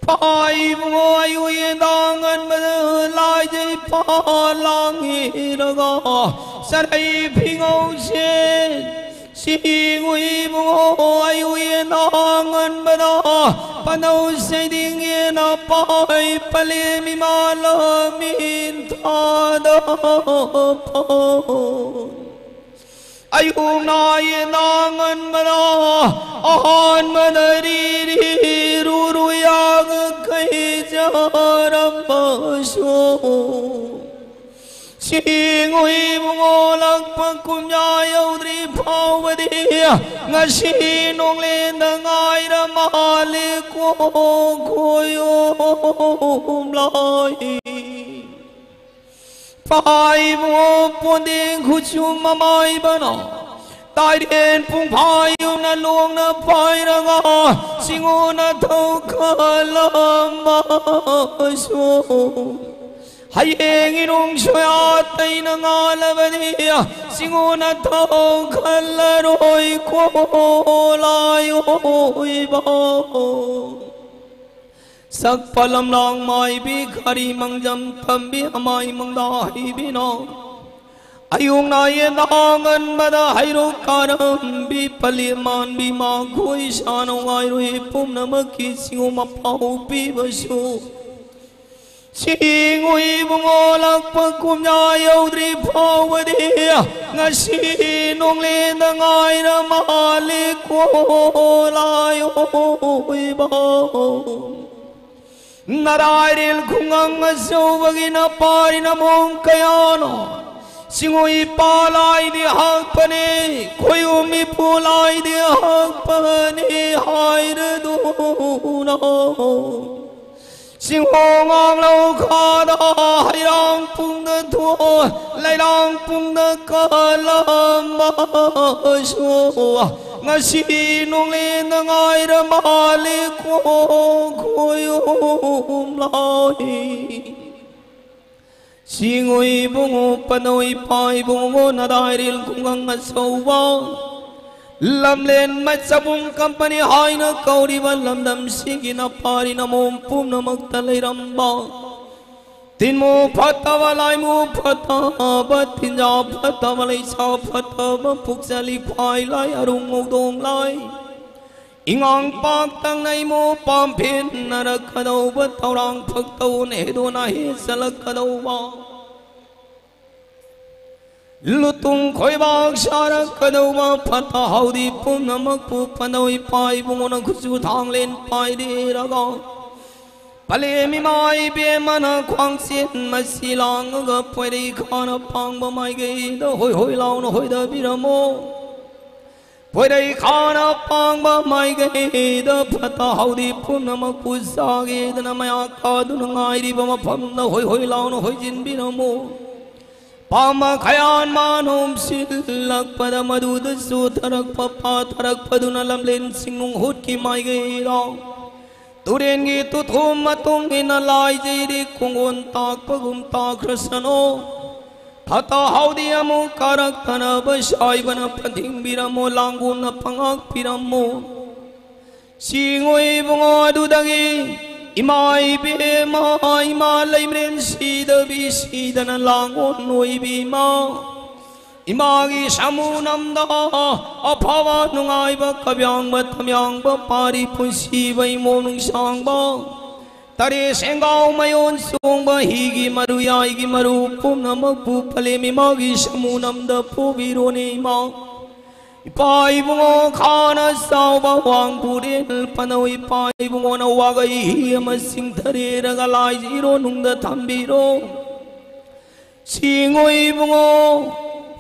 ꯄꯥꯏꯕꯨ ꯑꯌꯨꯌꯦꯟꯗꯥꯡ ꯉꯟꯕꯗ ꯂꯥꯏꯖꯩ ꯄꯥ ꯂꯥꯡꯉꯤꯔꯒ ꯆꯔꯩ ꯐꯤꯉꯧꯁꯦ ꯁꯤꯡꯉꯨꯏꯕꯨ ꯑꯌꯨꯌꯦꯟꯗꯥꯡ ꯉꯟꯕꯗ ꯄꯅꯧ ꯁꯩꯗꯤꯡꯉꯦꯅ ꯄꯥꯏ ꯄꯂꯦꯝ ꯏꯃꯥ ꯂꯃꯤꯟ ꯊꯥꯗ ꯄꯥꯎ ꯑꯌꯨꯛ ꯅꯥꯏꯌꯦ ꯅꯥꯉꯟꯕꯅ ꯑꯍꯥꯟꯕꯗ ꯔꯤꯔꯤ ꯔꯨꯔꯨ ꯌꯥꯒ ꯀꯩꯖꯔꯝꯕꯁꯨ ꯁꯤꯡꯉꯨꯏꯕꯨ ꯉꯣꯂꯛꯄ ꯀꯨꯝꯌꯥ ꯌꯧꯗ꯭ꯔꯤ ꯐꯥꯎꯕꯗꯤ ꯉꯁꯤ ꯅꯣꯡꯂꯦꯟꯗ ꯉꯥꯏꯔ ꯃꯥꯜꯂꯦ ꯀꯣ ꯈꯣꯏꯌꯨꯝ ꯂꯥꯏ꯫ ꯄꯥꯏꯕꯨ ꯄꯣꯟꯗꯦꯡ ꯈꯨꯠꯁꯨ ꯃꯃꯥꯏꯕꯅ ꯇꯥꯏꯔꯦꯟ ꯄꯨꯡꯐꯥꯏ ꯌꯨꯝꯅ ꯂꯣꯡꯅ ꯄꯥꯏꯔꯒ ꯁꯤꯡꯉꯣꯅ ꯊꯧꯈꯠꯂꯝꯕꯁꯨ ꯍꯌꯦꯡ ꯏꯔꯨꯡ ꯁꯣꯌꯥ ꯇꯩꯅ ꯉꯥꯜꯂꯕꯗꯤ ꯁꯤꯡꯉꯣꯅ ꯊꯧꯈꯠꯂꯔꯣꯏ ꯀꯣ ꯂꯥꯏꯑꯣꯏꯕ꯫ ꯁꯛꯄ ꯂꯝꯂꯥꯡ ꯃꯥꯏꯕꯤ ꯈꯥꯔꯤ ꯃꯪꯖꯝ ꯇꯝꯕꯤ ꯑꯃꯥꯏ ꯃꯪꯗꯥ ꯍꯩꯕꯤꯅ ꯑꯌꯨꯛ ꯅꯥꯌꯦꯟ ꯉꯟꯕꯗ ꯍꯩꯔꯣꯛ ꯀꯥꯔꯝꯕꯤ ꯄꯂꯦꯝ ꯃꯥꯟꯕꯤ ꯃꯥꯈꯣꯏ ꯁꯥꯅꯧ ꯉꯥꯏꯔꯣꯏ ꯄꯨꯝꯅꯃꯛꯀꯤ ꯁꯤꯡꯉꯨ ꯃꯄꯥꯎ ꯄꯤꯕꯁꯨ ꯁꯤꯡꯉꯨ ꯏꯕꯨꯡꯉꯣ ꯂꯥꯛꯄ ꯀꯨꯝꯌꯥ ꯌꯧꯗ꯭ꯔꯤ ꯐꯥꯎꯕꯗꯤ ꯉꯁꯤ ꯅꯣꯡꯂꯦꯟꯗ ꯉꯥꯏꯔ ꯃꯥꯜꯂꯤ ꯀꯣ ꯂꯥꯏꯑꯣꯏꯕ꯫ ꯅꯔꯥꯏꯔꯦꯜ ꯈꯨꯡꯒꯪ ꯑꯆꯧꯕꯒꯤ ꯅꯄꯥꯔꯤ ꯅꯃꯣꯝ ꯀꯌꯥꯅ ꯁꯤꯡꯉꯨ ꯏꯄꯥ ꯂꯥꯏꯗꯤ ꯍꯥꯛꯄꯅꯤ, ꯈꯣꯏꯌꯨꯝ ꯏꯄꯨ ꯂꯥꯏꯗꯤ ꯍꯥꯛꯄꯅꯤ ꯍꯥꯏꯔꯗꯨꯅ ꯁꯤꯡꯍꯣ ꯉꯥꯡꯂꯧ ꯈꯥꯗ ꯍꯩꯔꯥꯡ ꯄꯨꯡꯗ ꯊꯣꯛ ꯂꯩꯔꯥꯡ ꯄꯨꯡꯗ ꯀꯥꯂꯝꯕꯁꯨ ꯉꯁꯤ ꯅꯣꯡꯂꯦꯟꯗ ꯉꯥꯏꯔ ꯃꯥꯜꯂꯤ ꯀꯣ ꯈꯣꯏꯌꯨꯝ ꯂꯥꯏ꯫ ꯁꯤꯡꯉꯨ ꯏꯕꯨꯡꯉꯣ ꯄꯅꯧ ꯏꯄꯥ ꯏꯕꯨꯡꯉꯣ ꯅꯔꯥꯏꯔꯦꯜ ꯈꯨꯡꯒꯪ ꯑꯆꯧꯕ ꯂꯝꯂꯦꯟ ꯃꯆꯕꯨꯡ ꯀꯝꯄꯅꯤ ꯍꯥꯏꯅ ꯀꯧꯔꯤꯕ ꯂꯝꯗꯝꯁꯤꯒꯤ ꯅꯄꯥꯔꯤ ꯅꯃꯣꯝ ꯄꯨꯝꯅꯃꯛꯇ ꯂꯩꯔꯝꯕ ꯇꯤꯟꯃꯨ ꯐꯠꯇꯕ, ꯂꯥꯏꯃꯨ ꯐꯠꯇꯕ, ꯇꯤꯟꯖꯥ ꯐꯠꯇꯕ, ꯂꯩꯁꯥ ꯐꯠꯇꯕ, ꯄꯨꯛꯆꯂꯤ ꯐꯥꯏ ꯂꯥꯏ, ꯑꯔꯨꯡ ꯍꯧꯗꯣꯡ ꯂꯥꯏ, ꯏꯉꯥꯡ ꯄꯥꯛ ꯇꯪꯅꯩꯃꯨ ꯄꯥꯝꯐꯦꯟꯅꯔꯛꯀꯗꯧꯕ, ꯇꯧꯔꯥꯡ ꯐꯛꯇꯧꯅ ꯍꯦꯗꯣꯅ ꯍꯦ ꯆꯠꯂꯛꯀꯗꯧꯕ, ꯂꯨꯇꯨꯡ ꯈꯣꯏꯕꯥꯛ ꯁꯥꯔꯛꯀꯗꯧꯕ, ꯐꯠꯇ ꯍꯥꯎꯗꯤ ꯄꯨꯝꯅꯃꯛꯄꯨ ꯄꯟꯗꯧ ꯏꯄꯥ ꯏꯕꯨꯡꯉꯣꯅ ꯈꯨꯠꯁꯨ ꯊꯥꯡꯂꯦꯟ ꯄꯥꯏꯔꯦꯔꯒ, ꯄꯂꯦꯝ ꯏꯃꯥ ꯏꯕꯦꯝꯃꯅ ꯈ꯭ꯋꯥꯡꯆꯦꯟ ꯃꯁꯤ ꯂꯥꯡꯉꯒ, ꯄꯣꯏꯔꯩ ꯈꯥꯅ ꯄꯥꯡꯕ ꯃꯥꯏꯀꯩꯗ ꯍꯣꯏ ꯍꯣꯏ ꯂꯥꯎꯅ ꯍꯣꯏꯗꯕꯤꯔꯝꯃꯣ꯫ ꯄꯣꯏꯔꯩ ꯈꯥꯅ ꯄꯥꯡꯕ ꯃꯥꯏꯀꯩꯗ ꯐꯠꯇ ꯍꯥꯎꯗꯤ ꯄꯨꯝꯅꯃꯛꯄꯨ ꯆꯥꯒꯦꯗꯅ ꯃꯌꯥ ꯀꯥꯗꯨꯅ ꯉꯥꯏꯔꯤꯕ ꯃꯐꯝꯗ ꯍꯣꯏ ꯍꯣꯏ ꯂꯥꯎꯅ ꯍꯣꯏꯖꯤꯟꯕꯤꯔꯝꯃꯨ꯫ ꯄꯥꯝꯕ ꯈꯌꯥꯟ ꯃꯥꯅꯣꯝ ꯁꯤꯜꯂꯛꯄꯗ ꯃꯗꯨꯗ ꯆꯣꯊꯔꯛꯄ ꯄꯥꯊꯔꯛꯄꯗꯨꯅ ꯂꯝꯂꯦꯟ ꯆꯤꯡꯅꯨꯡ ꯍꯨꯠꯀꯤ ꯃꯥꯏꯀꯩꯗ ꯇꯨꯔꯦꯟꯒꯤ ꯇꯨꯊꯨꯝ ꯃꯇꯨꯡ ꯏꯟꯅ ꯂꯥꯏꯖꯩꯔꯤ ꯀꯣꯡꯒꯣꯟ ꯇꯥꯛꯄꯒꯨꯝ ꯇꯥꯈ꯭ꯔꯁꯅꯣ꯫ ꯐꯠꯇ ꯍꯥꯎꯗꯤ ꯑꯃꯨꯛ ꯀꯥꯔꯛꯇꯅꯕ ꯁꯥꯏꯕꯅ ꯄꯟꯊꯤꯡꯕꯤꯔꯝꯃꯣ, ꯂꯥꯡꯒꯣꯜꯅ ꯄꯉꯥꯛꯄꯤꯔꯝꯃꯣ꯫ ꯆꯤꯡꯉꯣꯏ ꯏꯕꯨꯡꯉꯣ ꯑꯗꯨꯗꯒꯤ ꯏꯃꯥ ꯏꯕꯦꯝꯃ, ꯏꯃꯥ ꯂꯩꯃꯔꯦꯟ ꯁꯤꯗꯕꯤ ꯁꯤꯗꯅ ꯂꯥꯡꯒꯣꯜ ꯑꯣꯏꯕꯤ ꯏꯃꯥ, ꯏꯃꯥꯒꯤ ꯁꯥꯃꯨ ꯅꯝꯗ ꯑꯐꯕ ꯅꯨꯡꯉꯥꯏꯕ ꯀꯕ꯭ꯌꯥꯡꯕ ꯇꯝꯌꯥꯡꯕ ꯄꯥꯔꯤ ꯄꯨꯟꯁꯤꯕ ꯏꯃꯣ ꯅꯨꯡꯁꯥꯡꯕ ꯇꯔꯦ ꯁꯦꯡꯒꯥꯎ ꯃꯌꯣꯟ ꯆꯣꯡꯕ ꯍꯤꯒꯤ ꯃꯔꯨ ꯌꯥꯏꯒꯤ ꯃꯔꯨ ꯄꯨꯝꯅꯃꯛꯄꯨ ꯄꯂꯦꯝ ꯏꯃꯥꯒꯤ ꯁꯥꯃꯨ ꯅꯝꯗ ꯄꯨꯕꯤꯔꯣꯅꯦ ꯏꯃꯥ꯫ ꯏꯄꯥ ꯏꯕꯨꯡꯉꯣ ꯈꯥꯅ ꯆꯥꯎꯕ ꯋꯥꯡꯕꯨꯔꯦꯜ ꯄꯅꯧ ꯏꯄꯥ ꯏꯕꯨꯡꯉꯣꯅ ꯋꯥꯒꯩ ꯍꯤ ꯑꯃ ꯆꯤꯡꯊꯔꯦꯔꯒ ꯂꯥꯏꯖ ꯏꯔꯣ ꯅꯨꯡꯗ ꯊꯝꯕꯤꯔꯣ꯫ ꯁꯤꯡꯉꯣ ꯏꯕꯨꯡꯉꯣ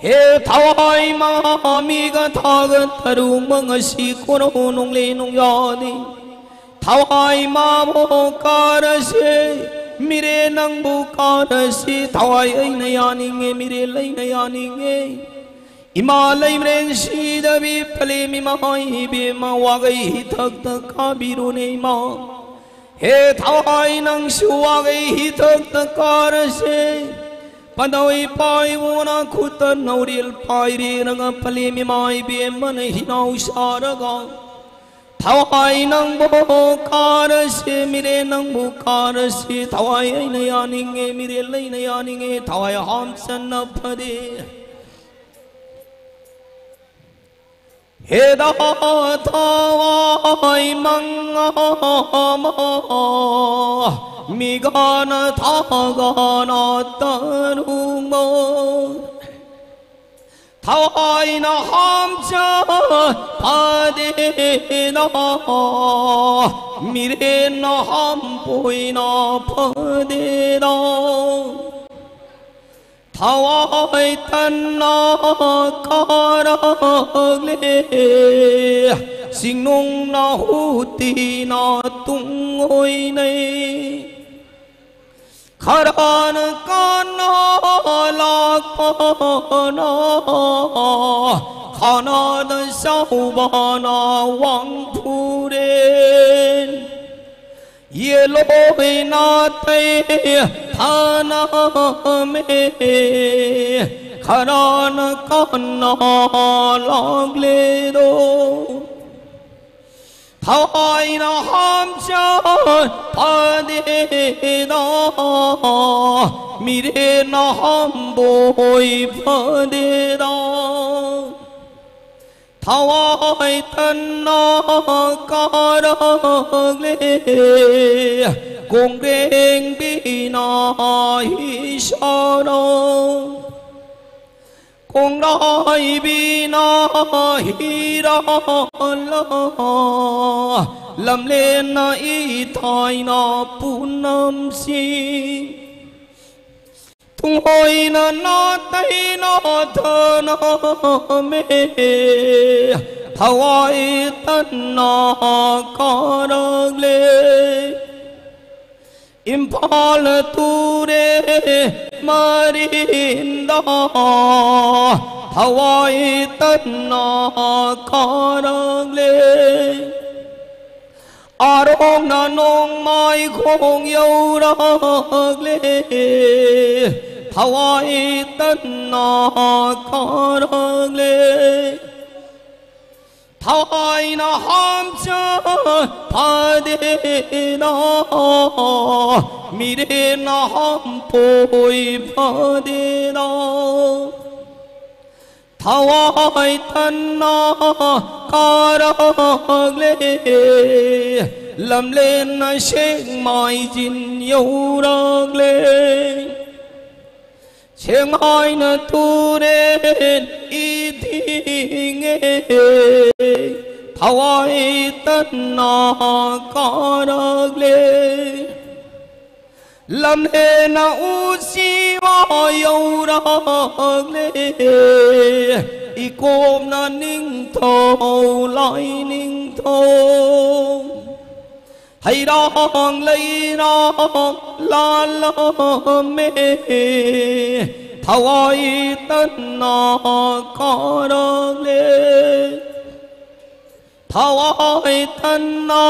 ꯍꯦ ꯊꯋꯥꯏ ꯃꯥ ꯃꯤꯒ ꯊꯥꯒ ꯇꯔꯨꯡꯕ ꯉꯁꯤ ꯀꯣꯅꯣ ꯅꯨꯡꯂꯦ ꯅꯨꯡꯌꯥꯅꯤ꯫ ꯊꯋꯥꯏ ꯃꯥꯕꯨ ꯀꯥꯔꯁꯦ ꯃꯤꯔꯦ ꯅꯪꯕꯨ ꯀꯥꯔꯁꯤ ꯊꯋꯥꯏ ꯑꯩꯅ ꯌꯥꯅꯤꯡꯉꯦ ꯃꯤꯔꯦꯜ ꯑꯩꯅ ꯌꯥꯅꯤꯡꯉꯦ꯫ ꯏꯃꯥ ꯂꯩꯃꯔꯦꯟ ꯁꯤꯗꯕꯤ ꯄꯂꯦꯝ ꯏꯃꯥ ꯏꯕꯦꯝꯃ ꯋꯥꯒꯩ ꯍꯤꯊꯛꯇ ꯀꯥꯕꯤꯔꯣꯅꯦ ꯏꯃꯥ꯫ ꯍꯦ ꯊꯋꯥꯏ ꯅꯪꯁꯨ ꯋꯥꯒꯩ ꯍꯤꯊꯛꯇ ꯀꯥꯔꯁꯦ꯫ ꯄꯥꯟꯗꯧꯏ ꯄꯥꯏꯕꯨꯅ ꯈꯨꯠꯇ ꯅꯧꯔꯦꯜ ꯄꯥꯏꯔꯦꯅꯒ ꯄꯂꯦꯝ ꯏꯃꯥ ꯏꯕꯦꯝꯃꯅ ꯍꯤꯅꯥꯎ ꯁꯥꯔꯒ, ꯊꯋꯥꯏ ꯅꯪꯕꯨ ꯀꯥꯔꯁꯤ, ꯃꯤꯔꯦꯜ ꯅꯪꯕꯨ ꯀꯥꯔꯁꯤ, ꯊꯋꯥꯏ ꯑꯩꯅ ꯌꯥꯅꯤꯡꯉꯦ, ꯃꯤꯔꯦꯜ ꯑꯩꯅ ꯌꯥꯅꯤꯡꯉꯦ, ꯊꯋꯥꯏ ꯍꯥꯝꯆꯟꯅ ꯐꯗꯦ꯫ ꯍꯦꯗꯥ ꯊꯋꯥꯏ ꯃꯉꯥ ꯑꯃ ꯃꯤꯒꯥꯅ ꯊꯥꯒꯥꯅ ꯇꯔꯨꯡꯃ ꯊꯋꯥꯏꯅ ꯍꯥꯝꯆ ꯐꯗꯦꯗ, ꯃꯤꯔꯦꯟꯅ ꯍꯥꯝꯄꯣꯏꯅ ꯐꯗꯦꯗ꯫ ꯊꯋꯥꯏ ꯇꯟꯅ ꯀꯥꯔꯛꯂꯦ, ꯁꯤꯡꯅꯨꯡꯅ ꯍꯨꯇꯤꯅ ꯇꯨꯡ ꯑꯣꯏꯅꯩ꯫ ꯈꯔꯅ ꯀꯟꯅ ꯂꯥꯛꯄꯅ, ꯈꯅꯥꯗ ꯆꯥꯎꯕꯅ ꯋꯥꯡꯐꯨꯔꯦꯟ꯫ ꯌꯦꯂꯣꯏ ꯅꯥꯇꯩ ꯊꯥꯅꯃꯦ, ꯈꯔꯅ ꯀꯟꯅ ꯂꯥꯛꯂꯦꯗꯣ꯫ ꯊꯋꯥꯏꯅ ꯍꯥꯝꯆ ꯐꯗꯦꯗ, ꯃꯤꯔꯦꯟꯅ ꯍꯥꯝꯕꯣꯏ ꯐꯗꯦꯗ꯫ ꯊꯋꯥꯏ ꯇꯟꯅ ꯀꯥꯔꯛꯂꯦ, ꯀꯣꯡꯒ꯭ꯔꯦꯡꯕꯤꯅ ꯍꯤꯁꯥꯅ, ꯀꯣꯡꯂꯥꯏꯕꯤꯅ ꯍꯤꯔꯥꯜꯂ, ꯂꯝꯂꯦꯟꯅ ꯏꯊꯥꯏꯅ ꯄꯨꯅꯝꯁꯤ꯫ ꯇꯨꯡꯍꯣꯏꯅ ꯅꯥꯇꯩꯅ ꯊꯅꯃꯦ, ꯊꯋꯥꯏ ꯇꯟꯅ ꯀꯥꯔꯛꯂꯦ꯫ ꯏꯝꯐꯥꯜ ꯇꯨꯔꯦ ꯃꯔꯤꯟꯗ, ꯊꯋꯥꯏ ꯇꯟꯅ ꯀꯥꯔꯛꯂꯦ꯫ ꯑꯥꯔꯣꯡꯅ ꯅꯣꯡꯃꯥꯏꯈꯣꯡ ꯌꯧꯔꯛꯂꯦ, ꯊꯋꯥꯏ ꯇꯟꯅ ꯀꯥꯔꯛꯂꯦ꯫ ꯊꯋꯥꯏꯅ ꯍꯥꯝꯆ ꯐꯗꯦꯗ, ꯃꯤꯔꯦꯟꯅ ꯍꯥꯝꯄꯣꯏ ꯐꯗꯦꯗ꯫ ꯊꯋꯥꯏ ꯇꯟꯅ ꯀꯥꯔꯛꯂꯦ, ꯂꯝꯂꯦꯟꯅ ꯁꯦꯛꯃꯥꯏꯖꯤꯟ ꯌꯧꯔꯛꯂꯦ꯫ ꯁꯦꯛꯃꯥꯏꯅ ꯇꯨꯔꯦꯟ ꯏꯊꯤꯡꯉꯦ, ꯊꯋꯥꯏ ꯇꯟꯅ ꯀꯥꯔꯛꯂꯦ꯫ ꯂꯝꯍꯦꯟꯅ ꯎꯆꯤꯋꯥ ꯌꯧꯔꯛꯂꯦ, ꯏꯀꯣꯞꯅ ꯅꯤꯡꯊꯧ ꯂꯥꯏꯅꯤꯡꯊꯧ꯫ ꯍꯩꯔꯥꯡ ꯂꯩꯔꯥꯡ ꯂꯥꯜꯂꯝꯃꯦ, ꯊꯋꯥꯏ ꯇꯟꯅ ꯀꯥꯔꯛꯂꯦ꯫ ꯊꯋꯥꯏ ꯇꯟꯅ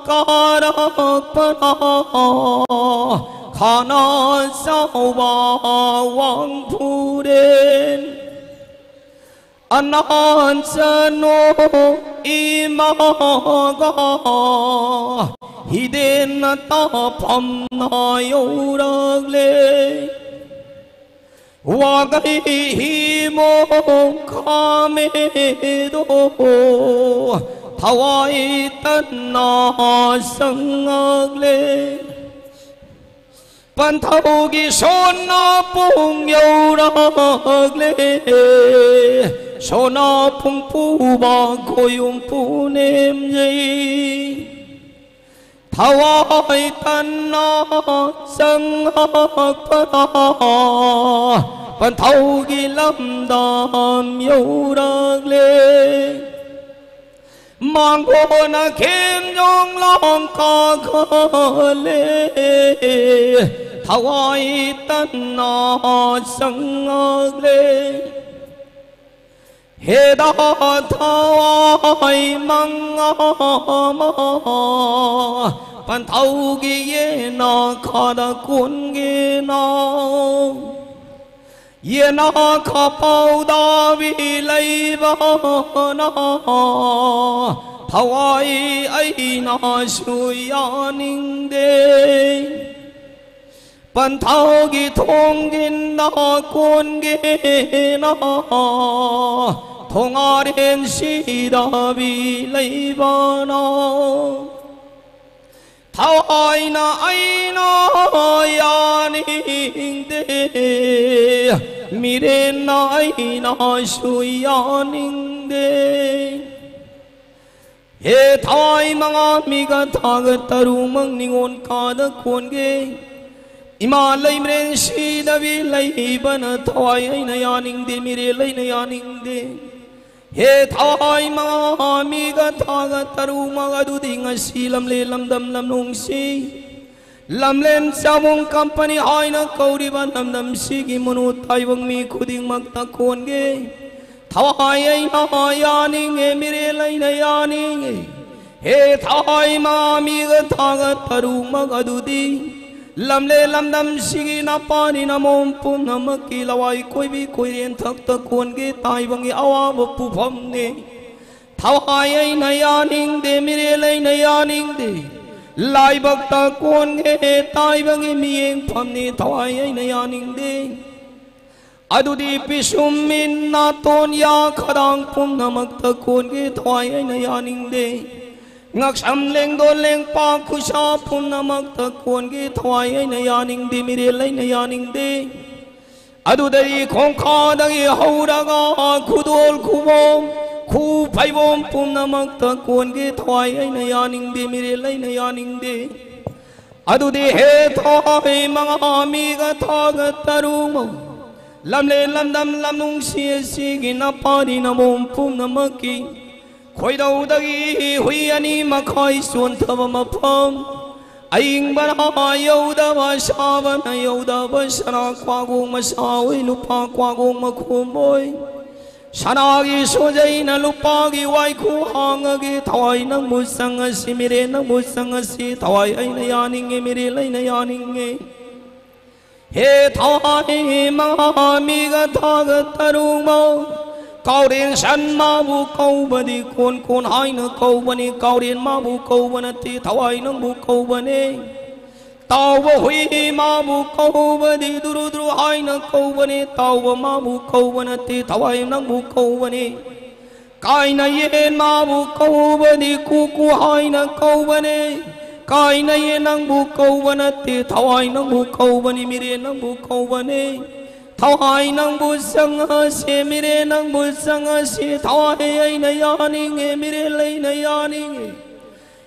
ꯀꯥꯔꯛꯄꯅ ꯈꯥꯅ ꯆꯥꯎꯕ ꯋꯥꯡꯐꯨꯔꯦꯟ꯫ ꯑꯅꯥꯟ ꯆꯅꯨ ꯏꯃꯥꯒ ꯍꯤꯗꯦꯟꯅ ꯇꯥꯐꯝꯅ ꯌꯧꯔꯛꯂꯦ꯫ ꯋꯥꯒꯩ ꯍꯤꯃꯣꯡ ꯈꯥꯃꯦꯗꯣ ꯊꯋꯥꯏ ꯇꯟꯅ ꯆꯪꯉꯛꯂꯦ꯫ ꯄꯟꯊꯧꯒꯤ ꯁꯣꯟꯅ ꯄꯨꯡ ꯌꯧꯔꯛꯂꯦ꯫ ꯁꯣꯟꯅ ꯄꯨꯡ ꯄꯨꯕ ꯈꯣꯌꯨꯝ ꯄꯨꯅꯦꯝꯖꯩ꯫ ꯊꯋꯥꯏ ꯇꯟꯅ ꯆꯪꯉꯛꯄꯗ ꯄꯟꯊꯧꯒꯤ ꯂꯝꯗꯝ ꯌꯧꯔꯛꯂꯦ꯫ ꯃꯥꯡꯒꯣꯟꯅ ꯈꯦꯝꯖꯣꯡ ꯂꯥꯡ ꯀꯥꯈꯠꯂꯦ꯫ ꯊꯋꯥꯏ ꯇꯟꯅ ꯆꯪꯉꯛꯂꯦ꯫ ꯍꯦꯗꯥ ꯊꯋꯥꯏ ꯃꯉꯥ ꯑꯃ ꯄꯟꯊꯧꯒꯤ ꯌꯦꯅꯥ ꯈꯥꯗ ꯀꯣꯟꯒꯦꯅ, ꯌꯦꯅꯥ ꯈꯥ ꯄꯥꯎꯗꯥꯕꯤ ꯂꯩꯕꯅ, ꯊꯋꯥꯏ ꯑꯩꯅꯁꯨ ꯌꯥꯅꯤꯡꯗꯦ꯫ ꯄꯟꯊꯧꯒꯤ ꯊꯣꯡꯒꯤꯟꯗ ꯀꯣꯟꯒꯦꯅ, ꯊꯣꯉꯥꯔꯦꯟ ꯁꯤꯗꯥꯕꯤ ꯂꯩꯕꯅ, ꯊꯋꯥꯏꯅ ꯑꯩꯅ ꯌꯥꯅꯤꯡꯗꯦ, ꯃꯤꯔꯦꯟꯅ ꯑꯩꯅꯁꯨ ꯌꯥꯅꯤꯡꯗꯦ꯫ ꯍꯦ ꯊꯋꯥꯏ ꯃꯉꯥ ꯃꯤꯒ ꯊꯥꯒ ꯇꯔꯨꯛꯃꯛ ꯅꯤꯉꯣꯟ ꯀꯥꯗ ꯀꯣꯟꯒꯦ꯫ ꯏꯃꯥ ꯂꯩꯃꯔꯦꯟ ꯁꯤꯗꯕꯤ ꯂꯩꯕꯅ ꯊꯋꯥꯏ ꯑꯩꯅ ꯌꯥꯅꯤꯡꯗꯦ, ꯃꯤꯔꯦꯜ ꯑꯩꯅ ꯌꯥꯅꯤꯡꯗꯦ꯫ ꯍꯦ ꯊꯋꯥꯏ ꯃꯉꯥ ꯃꯤꯒ ꯊꯥꯒ ꯇꯔꯨꯛꯃꯛ ꯑꯗꯨꯗꯤ ꯉꯁꯤ ꯂꯝꯂꯦ ꯂꯝꯗꯝ ꯂꯝꯂꯣꯡꯁꯤ ꯂꯝꯂꯦꯟ ꯆꯥꯕꯣꯡ ꯀꯝꯄꯅꯤ ꯍꯥꯏꯅ ꯀꯧꯔꯤꯕ ꯂꯝꯗꯝꯁꯤꯒꯤ ꯃꯅꯨ ꯇꯥꯏꯕꯪ ꯃꯤ ꯈꯨꯗꯤꯡꯃꯛꯇ ꯀꯣꯟꯒꯦ꯫ ꯊꯋꯥꯏ ꯑꯩꯅ ꯌꯥꯅꯤꯡꯉꯦ, ꯃꯤꯔꯦꯜ ꯑꯩꯅ ꯌꯥꯅꯤꯡꯉꯦ꯫ ꯍꯦ ꯊꯋꯥꯏ ꯃꯉꯥ ꯃꯤꯒ ꯊꯥꯒ ꯇꯔꯨꯛꯃꯛ ꯑꯗꯨꯗꯤ ꯂꯝꯂꯦ ꯂꯝꯗꯝꯁꯤꯒꯤ ꯅꯄꯥꯅꯤ ꯅꯃꯣꯝ ꯄꯨꯝꯅꯃꯛꯀꯤ ꯂꯋꯥꯏ ꯀꯣꯏꯕꯤ ꯀꯣꯏꯔꯦꯟ ꯊꯛꯇ ꯀꯣꯟꯒꯦ ꯇꯥꯏꯕꯪꯒꯤ ꯑꯋꯥꯕ ꯄꯨꯐꯝꯅꯦ꯫ ꯊꯋꯥꯏ ꯑꯩꯅ ꯌꯥꯅꯤꯡꯗꯦ, ꯃꯤꯔꯦꯜ ꯑꯩꯅ ꯌꯥꯅꯤꯡꯗꯦ꯫ ꯂꯥꯏꯕꯛꯇ ꯀꯣꯟꯒꯦ ꯇꯥꯏꯕꯪꯒꯤ ꯃꯤꯠꯌꯦꯡꯐꯝꯅꯤ, ꯊꯋꯥꯏ ꯑꯩꯅ ꯌꯥꯅꯤꯡꯗꯦ꯫ ꯑꯗꯨꯗꯤ ꯄꯤꯁꯨꯝ ꯃꯤꯠ ꯅꯥꯇꯣꯟ ꯌꯥ ꯈꯗꯥꯡ ꯄꯨꯝꯅꯃꯛꯇ ꯀꯣꯟꯒꯦ ꯊꯋꯥꯏ ꯑꯩꯅ ꯌꯥꯅꯤꯡꯗꯦ꯫ ꯉꯛꯁꯝ ꯂꯦꯡꯗꯣꯟ ꯂꯦꯡꯄꯥꯛ ꯈꯨꯠꯁꯥ ꯄꯨꯝꯅꯃꯛꯇ ꯀꯣꯟꯒꯦ ꯊꯋꯥꯏ ꯑꯩꯅ ꯌꯥꯅꯤꯡꯗꯦ, ꯃꯤꯔꯦꯜ ꯑꯩꯅ ꯌꯥꯅꯤꯡꯗꯦ꯫ ꯑꯗꯨꯗꯒꯤ ꯈꯣꯡꯈꯥꯗꯒꯤ ꯍꯧꯔꯒ ꯈꯨꯗꯣꯜ ꯈꯨꯕꯣꯝ ꯈꯨ ꯐꯩꯕꯣꯝ ꯄꯨꯝꯅꯃꯛꯇ ꯀꯣꯟꯒꯦ ꯊꯋꯥꯏ ꯑꯩꯅ ꯌꯥꯅꯤꯡꯗꯦ, ꯃꯤꯔꯦꯜ ꯑꯩꯅ ꯌꯥꯅꯤꯡꯗꯦ꯫ ꯑꯗꯨꯗꯤ ꯍꯦ ꯊꯋꯥꯏ ꯃꯉꯥ ꯃꯤꯒ ꯊꯥꯒ ꯇꯔꯨꯛꯃꯛ ꯂꯝꯂꯦꯟ ꯂꯝꯗꯝ ꯂꯝꯅꯨꯡꯁꯤ ꯑꯁꯤꯒꯤ ꯅꯄꯥꯅꯤ ꯅꯃꯣꯝ ꯄꯨꯝꯅꯃꯛꯀꯤ ꯈꯣꯏꯗꯧꯗꯒꯤ ꯍꯨꯏ ꯑꯅꯤ ꯃꯈꯥꯏ ꯆꯣꯟꯊꯕ ꯃꯐꯝ, ꯑꯏꯪꯕꯅ ꯌꯧꯗꯕ, ꯁꯥꯕꯅ ꯌꯧꯗꯕ, ꯁꯅꯥ ꯀ꯭ꯋꯥꯒꯣꯡ ꯃꯁꯥ ꯑꯣꯏ, ꯂꯨꯄꯥ ꯀ꯭ꯋꯥꯒꯣꯡ ꯃꯈꯣꯝ ꯑꯣꯏ꯫ ꯁꯅꯥꯒꯤ ꯁꯣꯖꯩꯅ ꯂꯨꯄꯥꯒꯤ ꯋꯥꯏꯈꯨ ꯍꯥꯡꯉꯒꯦ, ꯊꯋꯥꯏ ꯅꯪꯕꯨ ꯆꯪꯉꯁꯤ, ꯃꯤꯔꯦꯟ ꯅꯪꯕꯨ ꯆꯪꯉꯁꯤ, ꯊꯋꯥꯏ ꯑꯩꯅ ꯌꯥꯅꯤꯡꯉꯦ, ꯃꯤꯔꯦꯟ ꯑꯩꯅ ꯌꯥꯅꯤꯡꯉꯦ꯫ ꯍꯦ ꯊꯋꯥꯏ ꯃꯉꯥ ꯃꯤꯒ ꯊꯥꯒ ꯇꯔꯨꯛꯃꯛ, ꯀꯥꯎꯔꯦꯟ ꯁꯟ ꯃꯥꯕꯨ ꯀꯧꯕꯗꯤ ꯀꯣꯟ ꯀꯣꯟ ꯍꯥꯏꯅ ꯀꯧꯕꯅꯤ, ꯀꯥꯎꯔꯦꯟ ꯃꯥꯕꯨ ꯀꯧꯕ ꯅꯠꯇꯦ, ꯊꯋꯥꯏ ꯅꯪꯕꯨ ꯀꯧꯕꯅꯦ꯫ ꯇꯥꯎꯕ ꯍꯨꯏ ꯃꯥꯕꯨ ꯀꯧꯕꯗꯤ ꯗꯨꯔꯨ ꯗꯨꯔꯨ ꯍꯥꯏꯅ ꯀꯧꯕꯅꯤ, ꯇꯥꯎꯕ ꯃꯥꯕꯨ ꯀꯧꯕ ꯅꯠꯇꯦ, ꯊꯋꯥꯏ ꯅꯪꯕꯨ ꯀꯧꯕꯅꯤ꯫ ꯀꯥꯏꯅ ꯌꯦꯟ ꯃꯥꯕꯨ ꯀꯧꯕꯗꯤ ꯀꯨ ꯀꯨ ꯍꯥꯏꯅ ꯀꯧꯕꯅꯤ, ꯀꯥꯏꯅ ꯌꯦꯟ ꯅꯪꯕꯨ ꯀꯧꯕ ꯅꯠꯇꯦ, ꯊꯋꯥꯏ ꯅꯪꯕꯨ ꯀꯧꯕꯅꯤ, ꯃꯤꯔꯦꯟ ꯅꯪꯕꯨ ꯀꯧꯕꯅꯤ꯫ ꯊꯋꯥꯏ ꯅꯪꯕꯨ ꯆꯪꯉꯁꯦ, ꯃꯤꯔꯦꯟ ꯅꯪꯕꯨ ꯆꯪꯉꯁꯦ, ꯊꯋꯥꯏ ꯑꯩꯅ ꯌꯥꯅꯤꯡꯉꯦ, ꯃꯤꯔꯦꯟ ꯑꯩꯅ ꯌꯥꯅꯤꯡꯉꯦ꯫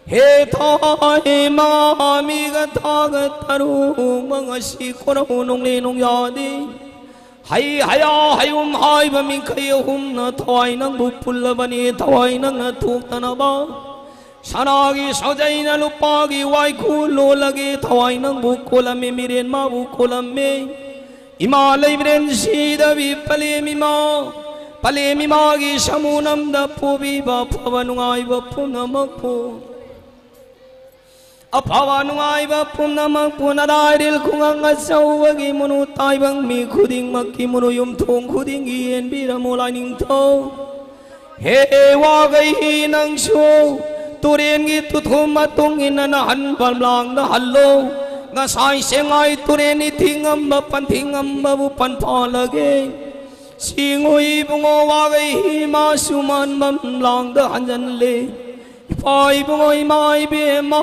ꯍꯦ ꯊꯋꯥꯏ ꯃꯉꯥ ꯃꯤꯒ ꯊꯥꯒ ꯇꯔꯨꯛꯃꯛ, ꯉꯁꯤ ꯀꯣꯔꯧ ꯅꯣꯡꯂꯦ ꯅꯣꯡꯌꯥꯗꯤ ꯍꯩ ꯍꯌꯥ ꯍꯩꯌꯨꯝ ꯍꯥꯏꯕ ꯃꯤꯡꯈꯩ ꯑꯍꯨꯝꯅ ꯊꯋꯥꯏ ꯅꯪꯕꯨ ꯄꯨꯜꯂꯕꯅꯤ, ꯊꯋꯥꯏ ꯅꯪꯅ ꯊꯣꯛꯇꯅꯕ꯫ ꯁꯅꯥꯒꯤ ꯁꯥꯖꯩꯅ ꯂꯨꯄꯥꯒꯤ ꯋꯥꯏꯈꯨ ꯂꯣꯜꯂꯒꯦ, ꯊꯋꯥꯏ ꯅꯪꯕꯨ ꯀꯣꯜꯂꯝꯃꯤ, ꯃꯤꯔꯦꯟ ꯃꯥꯕꯨ ꯀꯣꯜꯂꯝꯃꯤ꯫ ꯏꯃꯥ ꯂꯩꯃꯔꯦꯟ ꯁꯤꯗꯕꯤ ꯄꯂꯦꯝ ꯏꯃꯥ, ꯄꯂꯦꯝ ꯏꯃꯥꯒꯤ ꯁꯃꯨ ꯅꯝꯗ ꯄꯨꯕꯤꯕ ꯑꯐꯕ ꯅꯨꯡꯉꯥꯏꯕ ꯄꯨꯝꯅꯃꯛꯄꯨ, ꯑꯐꯕ ꯅꯨꯡꯉꯥꯏꯕ ꯄꯨꯝꯅꯃꯛꯄꯨ ꯅꯗꯥꯏꯔꯤꯜ ꯈꯨꯡꯒꯪ ꯑꯆꯧꯕꯒꯤ ꯃꯨꯅꯨ ꯇꯥꯏꯕꯪ ꯃꯤ ꯈꯨꯗꯤꯡꯃꯛꯀꯤ ꯃꯨꯅꯨ ꯌꯨꯝꯊꯣꯡ ꯈꯨꯗꯤꯡꯒꯤ ꯌꯦꯟꯕꯤꯔꯝꯃꯨ ꯂꯥꯏꯅꯤꯡꯊꯧ꯫ ꯍꯦ ꯋꯥꯒꯩ ꯅꯪꯁꯨ ꯇꯨꯔꯦꯟꯒꯤ ꯇꯨꯊꯨꯝ ꯃꯇꯨꯡ ꯏꯟꯅ ꯅꯍꯟꯕ ꯂꯥꯡꯗ ꯍꯜꯂꯣ꯫ ꯉꯁꯥꯏ ꯁꯦꯡꯉꯥꯏ ꯇꯨꯔꯦꯟ ꯏꯊꯤꯉꯝꯕ ꯄꯟꯊꯤꯉꯝꯕꯕꯨ ꯄꯟꯐꯥꯜꯂꯒꯦ꯫ ꯁꯤꯡꯉꯨ ꯏꯕꯨꯡꯉꯣ ꯋꯥꯒꯩ ꯃꯥꯁꯨ ꯃꯥꯟꯕꯝ ꯂꯥꯡꯗ ꯍꯟꯖꯜꯂꯦ꯫ ꯏꯄꯥ ꯏꯕꯨꯡꯉꯣ ꯏꯃꯥ ꯏꯕꯦꯝꯃ,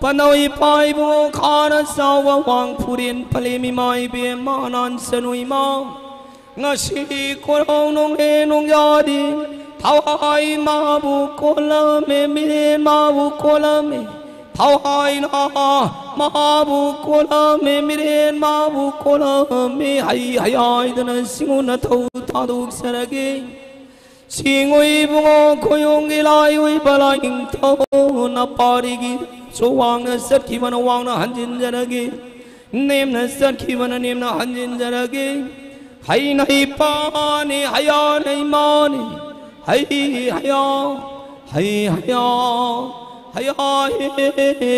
ꯄꯟꯅꯧ ꯏꯄꯥ ꯏꯕꯨꯡꯉꯣ ꯈꯥꯅ ꯆꯥꯎꯕ ꯋꯥꯡ ꯐꯨꯔꯦꯟ ꯄꯂꯦꯝ ꯏꯃꯥ ꯏꯕꯦꯝꯃ ꯅꯥꯟꯁꯅꯨ ꯏꯃꯥ꯫ ꯉꯁꯤꯗꯤ ꯀꯣꯔꯧ ꯅꯣꯡꯂꯦ ꯅꯣꯡꯌꯥꯗꯤ ꯊꯋꯥꯏ ꯃꯥꯕꯨ ꯀꯣꯜꯂꯝꯃꯦ, ꯃꯤꯔꯦꯟ ꯃꯥꯕꯨ ꯀꯣꯜꯂꯝꯃꯦ꯫ ꯊꯋꯥꯏꯅ ꯃꯥꯕꯨ ꯀꯣꯜꯂꯝꯃꯦ, ꯃꯤꯔꯦꯟ ꯃꯥꯕꯨ ꯀꯣꯜꯂꯝꯃꯦ꯫ ꯍꯩ ꯍꯌꯥꯏꯗꯅ ꯁꯤꯡꯉꯨ ꯅꯊꯧ ꯊꯥꯗꯣꯛꯆꯔꯒꯦ꯫ ꯁꯤꯡꯉꯨ ꯏꯕꯨꯡꯉꯣ ꯈꯣꯌꯣꯡꯒꯤ ꯂꯥꯏ ꯑꯣꯏꯕ ꯂꯥꯏꯅꯤꯡꯊꯧ ꯅꯄꯥꯔꯤꯒꯤ ꯁꯨ ꯋꯥꯡꯅ ꯆꯠꯈꯤꯕꯅ ꯋꯥꯡꯅ ꯍꯟꯖꯤꯟꯖꯔꯒꯦ, ꯅꯦꯝꯅ ꯆꯠꯈꯤꯕꯅ ꯅꯦꯝꯅ ꯍꯟꯖꯤꯟꯖꯔꯒꯦ꯫ ꯍꯩ ꯅꯩ ꯄꯥꯅꯤ ꯍꯌꯥ ꯅꯩ ꯃꯥꯅꯤ ꯍꯩ ꯍꯌꯥ ꯍꯩ ꯍꯌꯥ ꯍꯌꯥ ꯍꯦ꯫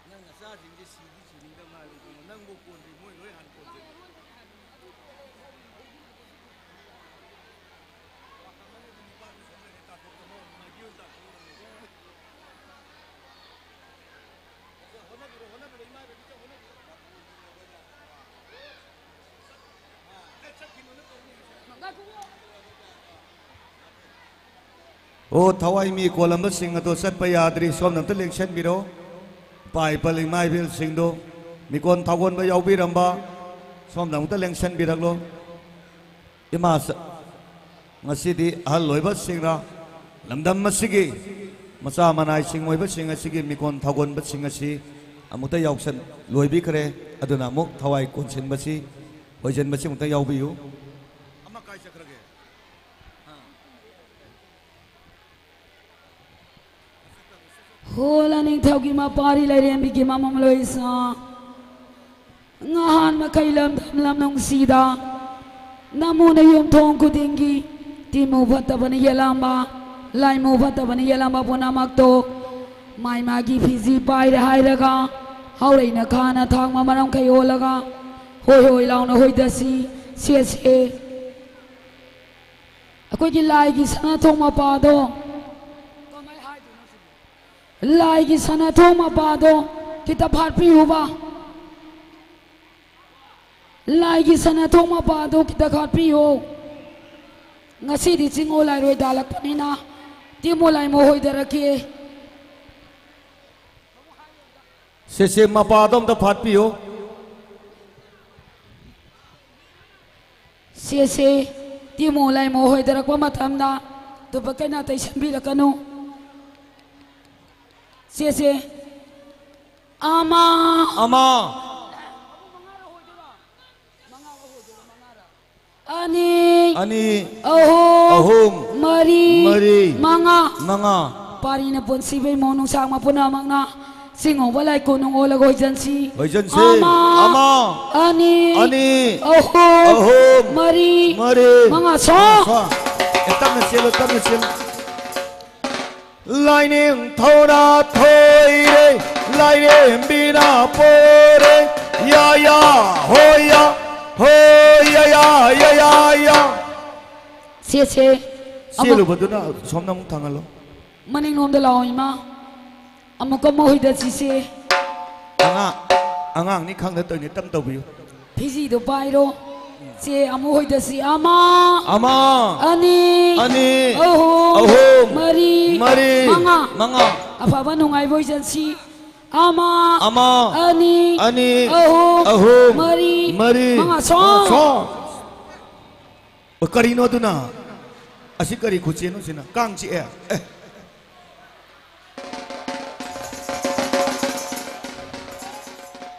ꯅꯪ ꯅꯆꯥꯁꯤꯡꯁꯦ ꯁꯤꯗꯤ ꯁꯤꯅꯤꯡꯗ ꯃꯥꯜꯂꯦ ꯏꯕꯨꯡꯉꯣ꯫ ꯅꯪꯕꯨ ꯀꯣꯟꯗ꯭ꯔꯤ, ꯃꯣꯏ ꯂꯣꯏ ꯍꯥꯟꯅ ꯀꯣꯟꯗ꯭ꯔꯤ꯫ ꯑꯣ, ꯊꯋꯥꯏ ꯃꯤ ꯀꯣꯜꯂꯝꯕꯁꯤꯡ ꯑꯗꯣ ꯆꯠꯄ ꯌꯥꯗ꯭ꯔꯤ, ꯁꯣꯝꯗ ꯑꯝꯇ ꯂꯦꯡꯁꯟꯕꯤꯔꯣ꯫ ꯏꯄꯥ ꯏꯄꯜ ꯏꯃꯥ ꯏꯕꯦꯜꯁꯤꯡꯗꯣ, ꯃꯤꯀꯣꯟ ꯊꯥꯒꯣꯟꯕ ꯌꯥꯎꯕꯤꯔꯝꯕ, ꯁꯣꯝꯗ ꯑꯃꯨꯛꯇ ꯂꯦꯡꯁꯟꯕꯤꯔꯛꯂꯣ꯫ ꯏꯃꯥ ꯁ-, ꯉꯁꯤꯗꯤ ꯑꯍꯜ ꯑꯣꯏꯕꯁꯤꯡꯅ ꯂꯝꯗꯝ ꯑꯁꯤꯒꯤ ꯃꯆꯥ ꯃꯅꯥꯏꯁꯤꯡ ꯑꯣꯏꯕꯁꯤꯡ ꯑꯁꯤꯒꯤ ꯃꯤꯀꯣꯟ ꯊꯥꯒꯣꯟꯕꯁꯤꯡ ꯑꯁꯤ ꯑꯃꯨꯛꯇ ꯌꯥꯎꯁꯟ-, ꯂꯣꯏꯕꯤꯈ꯭ꯔꯦ꯫ ꯑꯗꯨꯅ ꯑꯃꯨꯛ ꯊꯋꯥꯏ ꯀꯣꯟꯁꯤꯟꯕꯁꯤ, ꯍꯣꯏꯖꯟꯕꯁꯤ ꯑꯃꯨꯛꯇ ꯌꯥꯎꯕꯤꯌꯨ꯫ ꯑꯃ ꯀꯥꯏ ꯆꯠꯈ꯭ꯔꯒꯦ? ꯍꯣ ꯂꯥꯏꯅꯤꯡꯊꯧꯒꯤ ꯃꯄꯥꯔꯤ ꯂꯥꯏꯔꯦꯝꯕꯤꯒꯤ ꯃꯃꯝ ꯂꯣꯏꯁꯥ, ꯉꯍꯥꯟ ꯃꯈꯩ ꯂꯝꯗꯝ ꯂꯝ ꯅꯨꯡꯁꯤꯗ ꯅꯃꯨꯅ ꯌꯨꯝꯊꯣꯡ ꯈꯨꯗꯤꯡꯒꯤ ꯇꯤꯃꯨ ꯐꯠꯇꯕꯅ ꯌꯦꯜꯂꯝꯕ, ꯂꯥꯏꯃꯨ ꯐꯠꯇꯕꯅ ꯌꯦꯜꯂꯝꯕ ꯄꯨꯝꯅꯃꯛꯇꯣ ꯃꯥꯏ ꯃꯥꯒꯤ ꯐꯤꯖꯤ ꯄꯥꯏꯔꯦ ꯍꯥꯏꯔꯒ ꯍꯧꯔꯩꯅ ꯈꯥꯅ ꯊꯥꯡꯕ ꯃꯔꯝꯈꯩ ꯑꯣꯜꯂꯒ ꯍꯣꯏ ꯍꯣꯏ ꯂꯥꯎꯅ ꯍꯣꯏꯗꯁꯤ ꯁꯦꯠꯁꯦ꯫ ꯑꯩꯈꯣꯏꯒꯤ ꯂꯥꯏꯒꯤ ꯁꯅꯥꯊꯣꯡ ꯃꯄꯥꯗꯣ, ꯂꯥꯏꯒꯤ ꯁꯅꯥꯊꯣꯡ ꯃꯄꯥꯗꯣ ꯈꯤꯇ ꯐꯥꯠꯄꯤꯌꯨꯕ꯫ ꯂꯥꯏꯒꯤ ꯁꯅꯥꯊꯣꯡ ꯃꯄꯥꯗꯣ ꯈꯤꯇ ꯈꯥꯠꯄꯤꯌꯣ꯫ ꯉꯁꯤꯗꯤ ꯆꯤꯡꯉꯣ ꯂꯥꯏꯔꯣꯏ ꯗꯥꯜꯂꯛꯄꯅꯤꯅ ꯇꯤꯃꯣ ꯂꯥꯏꯃꯣ ꯍꯣꯏꯗꯔꯛꯀꯦ꯫ ꯁꯦꯁꯦ ꯃꯄꯥꯗꯣ ꯑꯝꯇ ꯐꯥꯠꯄꯤꯌꯨ꯫ ꯁꯦꯁꯦ꯫ ꯇꯤꯃꯨ ꯂꯥꯏꯃꯨ ꯍꯣꯏꯗꯔꯛꯄ ꯃꯇꯝꯗ ꯇꯨꯕ ꯀꯩꯅꯥ ꯇꯩꯁꯟꯕꯤꯔꯛꯀꯅꯨ꯫ ꯁꯦꯁꯦ꯫ ꯑꯃ꯫ ꯑꯃ꯫ ꯑꯅꯤ꯫ ꯑꯅꯤ꯫ ꯑꯍꯨꯝ꯫ ꯑꯍꯨꯝ꯫ ꯃꯔꯤ꯫ ꯃꯔꯤ꯫ ꯃꯉꯥ꯫ ꯃꯉꯥ꯫ ꯄꯥꯔꯤꯅ ꯄꯨꯟꯁꯤꯕ ꯏꯃꯣ ꯅꯨꯡꯁꯥꯡ ꯃꯄꯨꯅꯃꯛꯅ ꯆꯤꯡꯍꯧꯕ ꯂꯥꯏꯀꯣꯟ ꯅꯨꯡ ꯑꯣꯜꯂꯒ ꯍꯣꯏꯖꯟꯁꯤ꯫ ꯍꯣꯏꯖꯟꯁꯤ꯫ ꯑꯃ꯫ ꯑꯃ꯫ ꯑꯅꯤ꯫ ꯑꯅꯤ꯫ ꯑꯍꯨꯝ꯫ ꯑꯍꯨꯝ꯫ ꯃꯔꯤ꯫ ꯃꯔꯤ꯫ ꯃꯉꯥ꯫ ꯁꯣ꯫ ꯁꯣ꯫ ꯑꯦ, ꯇꯞꯅ ꯆꯦꯜꯂꯨ, ꯇꯞꯅ ꯆꯦꯜꯂꯨ꯫ ꯂꯥꯏꯅꯤꯡꯊꯧꯅ ꯊꯣꯏꯔꯦ, ꯂꯥꯏꯔꯦꯝꯕꯤꯅ ꯄꯣꯔꯦ꯫ ꯌꯥ, ꯌꯥ, ꯍꯣ, ꯌꯥ, ꯍꯣ, ꯌꯥ, ꯌꯥ, ꯌꯥ, ꯌꯥ, ꯌꯥ꯫ ꯁꯦꯁꯦ꯫ ꯑꯃꯨꯛ ꯆꯦꯜꯂꯨꯕꯗꯨꯅ ꯁꯣꯝꯗ ꯑꯃꯨꯛ ꯊꯥꯡꯍꯜꯂꯣ꯫ ꯃꯅꯤꯡꯂꯣꯝꯗ ꯂꯥꯛꯑꯣ, ꯏꯃꯥ꯫ ꯑꯃꯨꯛꯀ ꯑꯃꯨꯛ ꯍꯣꯏꯗꯁꯤꯁꯦ꯫ ꯑꯉꯥꯡ, ꯑꯉꯥꯡꯅꯤ ꯈꯪꯗ ꯇꯧꯔꯤꯅꯦ, ꯇꯞ ꯇꯧꯕꯤꯌꯨ꯫ ꯐꯤꯖꯤꯗꯣ ꯄꯥꯏꯔꯣ꯫ ꯁꯦ, ꯑꯃꯨꯛ ꯍꯣꯏꯗꯁꯤ꯫ ꯑꯃ꯫ ꯑꯃ꯫ ꯑꯅꯤ꯫ ꯑꯅꯤ꯫ ꯑꯍꯨꯝ꯫ ꯑꯍꯨꯝ꯫ ꯃꯔꯤ꯫ ꯃꯔꯤ꯫ ꯃꯉꯥ꯫ ꯃꯉꯥ꯫ ꯑꯐꯕ ꯅꯨꯡꯉꯥꯏꯕ ꯍꯣꯏꯖꯟꯁꯤ꯫ ꯑꯃ꯫ ꯑꯃ꯫ ꯑꯅꯤ꯫ ꯑꯅꯤ꯫ ꯑꯍꯨꯝ꯫ ꯑꯍꯨꯝ꯫ ꯃꯔꯤ꯫ ꯃꯔꯤ꯫ ꯃꯉꯥ꯫ ꯁꯣ꯫ ꯁꯣ꯫ ꯑꯣ, ꯀꯔꯤꯅꯣ ꯑꯗꯨꯅ? ꯑꯁꯤ ꯀꯔꯤ ꯈꯨꯆꯦꯅꯣ ꯁꯤꯅ? ꯀꯥꯡ ꯆꯤꯛꯑꯦ꯫ ꯑꯦ꯫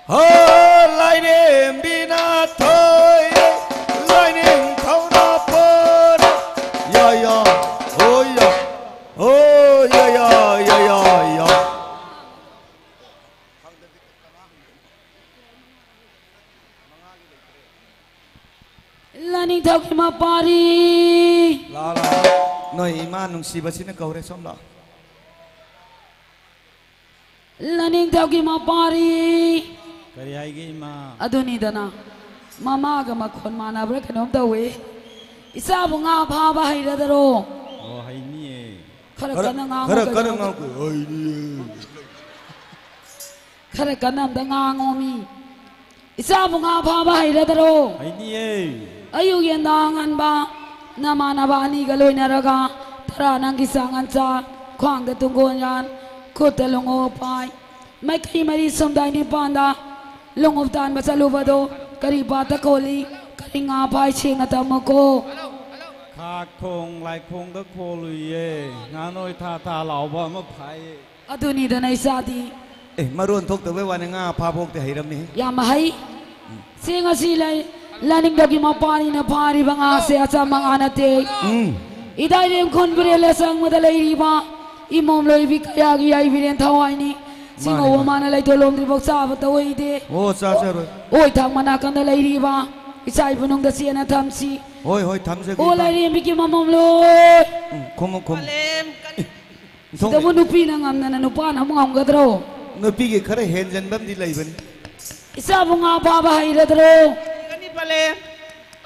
ꯍꯣ, ꯂꯥꯏꯔꯦꯝꯕꯤꯅ ꯊꯣꯏꯔꯦ, ꯂꯥꯏꯅꯤꯡꯊꯧꯅ ꯄꯣꯔꯦ꯫ ꯌꯥ, ꯌꯥ, ꯍꯣ, ꯌꯥ, ꯍꯣ, ꯌꯥ, ꯌꯥ, ꯌꯥ, ꯌꯥ, ꯌꯥ꯫ ꯂꯥꯏꯅꯤꯡꯊꯧꯒꯤ ꯃꯄꯥꯔꯤ꯫ ꯂꯥ, ꯂꯥ꯫ ꯅꯣꯏ ꯏꯃꯥ ꯅꯨꯡꯁꯤꯕꯁꯤꯅ ꯀꯧꯔꯦ, ꯁꯣꯝ ꯂꯥꯛꯑꯣ꯫ ꯂꯥꯏꯅꯤꯡꯊꯧꯒꯤ ꯃꯄꯥꯔꯤ꯫ ꯀꯔꯤ ꯍꯥꯏꯒꯦ, ꯏꯃꯥ? ꯑꯗꯨꯅꯤꯗꯅ, ꯃꯃꯥꯒ ꯃꯈꯣꯟ ꯃꯥꯟꯅꯕ꯭ꯔꯥ ꯀꯩꯅꯣꯝ ꯇꯧꯋꯦ꯫ ꯏꯆꯥꯕꯨ ꯉꯥ ꯐꯥꯕ ꯍꯩꯔꯗꯔꯣ? ꯑꯣ, ꯍꯩꯅꯤꯌꯦ꯫ ꯈꯔ ꯈꯔ, ꯀꯟꯅ ꯉꯥꯡꯉꯨ ꯈꯔ ꯀꯩꯅꯣ꯫ ꯀꯟꯅ ꯉꯥꯡꯉꯨ꯫ ꯍꯩꯅꯤꯌꯦ꯫ ꯈꯔ ꯀꯟꯅ ꯑꯝꯇ ꯉꯥꯡꯉꯣ ꯃꯤ꯫ ꯏꯆꯥꯕꯨ ꯉꯥ ꯐꯥꯕ ꯍꯩꯔꯗꯔꯣ? ꯍꯩꯅꯤꯌꯦ꯫ ꯑꯌꯨꯛ ꯌꯦꯟꯗꯥ ꯉꯟꯕ ꯅꯃꯥꯟꯅꯕ ꯑꯅꯤꯒ ꯂꯣꯏꯅꯔꯒ ꯇꯔꯥ ꯅꯪꯒꯤ ꯆꯥꯡ ꯉꯟꯆꯥ, ꯈ꯭ꯋꯥꯡꯗ ꯇꯨꯡꯒꯣꯟ ꯌꯥꯟ, ꯈꯨꯠꯇ ꯂꯣꯡꯉꯣ ꯄꯥꯏ, ꯃꯥꯏꯀꯩ ꯃꯔꯤ ꯁꯨꯝꯗꯥꯏ ꯅꯤꯄꯥꯟꯗ ꯂꯣꯡꯉꯣꯞ ꯇꯥꯟꯕ ꯆꯠꯂꯨꯕꯗꯣ ꯀꯔꯤ ꯄꯥꯠꯇ ꯀꯣꯜꯂꯤ, ꯀꯔꯤ ꯉꯥ ꯐꯥꯏ ꯁꯦꯡꯅ ꯇꯝꯃꯨꯀꯣ꯫ ꯊꯥꯈꯣꯡ ꯂꯥꯏꯈꯣꯡꯗ ꯈꯣꯜꯂꯨꯏꯌꯦ꯫ ꯉꯥꯅꯣꯏ ꯊꯥ ꯊꯥ ꯂꯥꯎꯕ ꯑꯃ ꯐꯥꯏꯌꯦ꯫ ꯑꯗꯨꯅꯤꯗꯅ ꯏꯆꯥꯗꯤ꯫ ꯑꯦ, ꯃꯔꯣꯟ ꯊꯣꯛꯇꯕꯩ ꯋꯥꯅꯤ, ꯉꯥ ꯐꯥꯕ ꯐꯥꯎꯗꯤ ꯍꯩꯔꯝꯅꯤ꯫ ꯌꯥꯝ ꯍꯩ꯫ ꯆꯦꯡ ꯑꯁꯤ ꯂꯩ꯫ ꯂꯥꯅꯤꯡꯗꯒꯤ ꯃꯄꯥꯅꯤꯅ ꯐꯥꯔꯤꯕ ꯉꯥꯁꯦ ꯑꯆꯝꯕ ꯉꯥ ꯅꯠꯇꯦ꯫ ꯎꯝ꯫ ꯏꯗꯥꯏꯔꯦꯝ ꯈꯨꯟꯕꯨꯔꯦꯜ ꯑꯁꯪꯕꯗ ꯂꯩꯔꯤꯕ ꯏꯃꯣꯝ ꯂꯣꯏꯕꯤ ꯀꯌꯥꯒꯤ ꯌꯥꯏꯕꯤꯔꯦꯟ ꯊꯋꯥꯏꯅꯤ꯫ ꯁꯤꯡꯉꯧꯕ ꯃꯥꯅꯤ꯫ ꯃꯥꯅ ꯂꯩꯇꯣꯟ ꯂꯣꯝꯗ꯭ꯔꯤꯐꯥꯎ ꯆꯥꯕ ꯇꯧꯍꯩꯗꯦ꯫ ꯑꯣ, ꯆꯥꯖꯔꯣꯏ꯫ ꯑꯣꯏ ꯊꯥꯡ ꯃꯅꯥꯀꯟꯗ ꯂꯩꯔꯤꯕ ꯏꯆꯥ ꯏꯕꯨꯡꯗ ꯆꯦꯟꯅ ꯊꯝꯁꯤ꯫ ꯍꯣꯏ, ꯍꯣꯏ, ꯊꯝꯖꯒꯦ, ꯑꯣ ꯏꯄꯥ꯫ ꯂꯥꯏꯔꯦꯝꯕꯤꯒꯤ ꯃꯃꯣꯝ ꯂꯣꯏ꯫ ꯎꯝ, ꯈꯨꯝꯃꯨ, ꯈꯨꯝꯃꯨ꯫ ꯁꯤꯗꯕꯨ ꯅꯨꯄꯤꯅ ꯉꯝꯗꯅ ꯅꯨꯄꯥꯅ ꯑꯃꯨꯛ ꯉꯝꯒꯗ꯭ꯔꯣ? ꯅꯨꯄꯤꯒꯤ ꯈꯔ ꯍꯦꯟꯖꯟꯕ ꯑꯃꯗꯤ ꯂꯩꯕꯅꯤ꯫ ꯏꯆꯥꯕꯨ ꯉꯥ ꯐꯥꯕ ꯍꯩꯔꯗ꯭ꯔꯣ? ꯀꯅꯤ ꯄꯂꯦꯝ꯫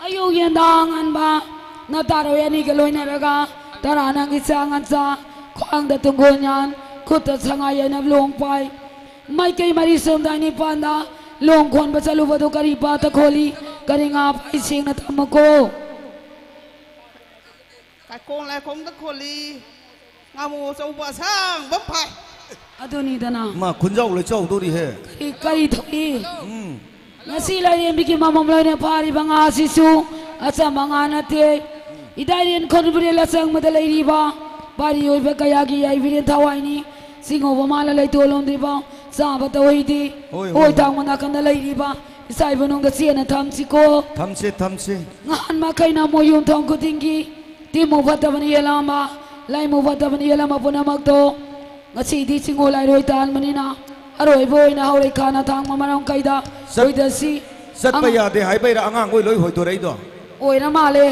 ꯑꯌꯨꯛ ꯌꯦꯟꯗꯥꯡ ꯉꯟꯕ ꯅꯇꯥꯔꯣꯏ ꯑꯅꯤꯒ ꯂꯣꯏꯅꯔꯒ ꯇꯔꯥ ꯅꯪꯒꯤ ꯆꯥ ꯉꯟꯆꯥ, ꯈ꯭ꯋꯥꯡꯗ ꯇꯨꯡꯒꯣꯟ ꯌꯥꯟ, ꯈꯨꯠꯇ ꯁꯉꯥꯏ ꯌꯥꯏꯅꯕ ꯂꯣꯡ ꯄꯥꯏ꯫ ꯃꯥꯏꯀꯩ ꯃꯔꯤ ꯁꯣꯝꯗ ꯅꯤꯄꯥꯟꯗ ꯂꯣꯡ ꯈꯣꯟꯕ ꯆꯠꯂꯨꯕꯗꯨ ꯀꯔꯤ ꯄꯥꯠꯇ ꯈꯣꯜꯂꯤ, ꯀꯔꯤ ꯉꯥ ꯐꯥꯏ ꯁꯦꯡꯅ ꯊꯝꯃꯨꯀꯣ꯫ ꯀꯥꯏꯈꯣꯡ ꯂꯥꯏꯈꯣꯡꯗ ꯈꯣꯜꯂꯤ꯫ ꯉꯥꯃꯨ ꯑꯆꯧꯕ ꯑꯁꯥꯡꯕ ꯑꯃ ꯐꯥꯏ꯫ ꯑꯗꯨꯅꯤꯗꯅ꯫ ꯃꯥ ꯈꯨꯟꯖꯥꯎ ꯂꯣꯏ ꯆꯥꯎꯗꯣꯔꯤꯍꯦ꯫ ꯀꯔꯤ ꯀꯔꯤ ꯊꯣꯛꯏ? ꯎꯝ꯫ ꯉꯁꯤ ꯂꯥꯏꯔꯦꯝꯕꯤꯒꯤ ꯃꯃꯝ ꯂꯣꯏꯅ ꯐꯥꯔꯤꯕ ꯉꯥ ꯑꯁꯤꯁꯨ ꯑꯆꯝꯕ ꯉꯥ ꯅꯠꯇꯦ꯫ ꯏꯗꯥꯏꯔꯦꯟ ꯈꯣꯟꯕꯨꯔꯦꯜ ꯑꯁꯪꯕꯗ ꯂꯩꯔꯤꯕ ꯄꯥꯔꯤ ꯑꯣꯏꯕ ꯀꯌꯥꯒꯤ ꯌꯥꯏꯕꯤꯔꯦꯟ ꯊꯋꯥꯏꯅꯤ꯫ ꯁꯤꯡꯉꯧꯕ ꯃꯥꯅ ꯂꯩꯇꯣꯜ ꯂꯣꯝꯗ꯭ꯔꯤꯐꯥꯎ ꯆꯥꯕ ꯇꯧꯍꯩꯗꯦ꯫ ꯍꯣꯏ, ꯍꯣꯏ, ꯑꯣꯏ ꯍꯣꯏ꯫ ꯊꯥꯡ ꯃꯅꯥꯀꯟꯗ ꯂꯩꯔꯤꯕ ꯏꯆꯥ ꯏꯕꯨꯡꯗ ꯆꯦꯟꯅ ꯊꯝꯁꯤꯀꯣ꯫ ꯊꯝꯁꯦ, ꯊꯝꯁꯦ꯫ ꯉꯍꯥꯟ ꯃꯈꯩꯅ ꯃꯣꯏ ꯌꯨꯝꯊꯣꯡ ꯈꯨꯗꯤꯡꯒꯤ ꯇꯤꯃꯨ ꯐꯠꯇꯕꯅ ꯌꯦꯜꯂꯝꯕ, ꯂꯥꯏꯃꯨ ꯐꯠꯇꯕꯅ ꯌꯦꯜꯂꯝꯕ ꯄꯨꯝꯅꯃꯛꯇꯣ ꯉꯁꯤꯗꯤ ꯆꯤꯡꯉꯣ ꯂꯥꯏꯔꯣꯏ ꯇꯥꯟꯕꯅꯤꯅ ꯑꯔꯣꯏꯕ ꯑꯣꯏꯅ ꯍꯧꯔꯩ ꯈꯥꯅ ꯊꯥꯡꯕ ꯃꯔꯝ ꯀꯩꯗ ꯆꯠ-, ꯍꯣꯏꯗꯁꯤ꯫ ꯆꯠꯄ ꯑꯃ- ꯌꯥꯗꯦ ꯍꯥꯏꯕꯩꯔꯥ ꯑꯉꯥꯡꯈꯣꯏ ꯂꯣꯏ ꯍꯣꯏꯗꯣꯔꯛꯏꯗꯣ? ꯑꯣꯏꯔ ꯃꯥꯜꯂꯦ꯫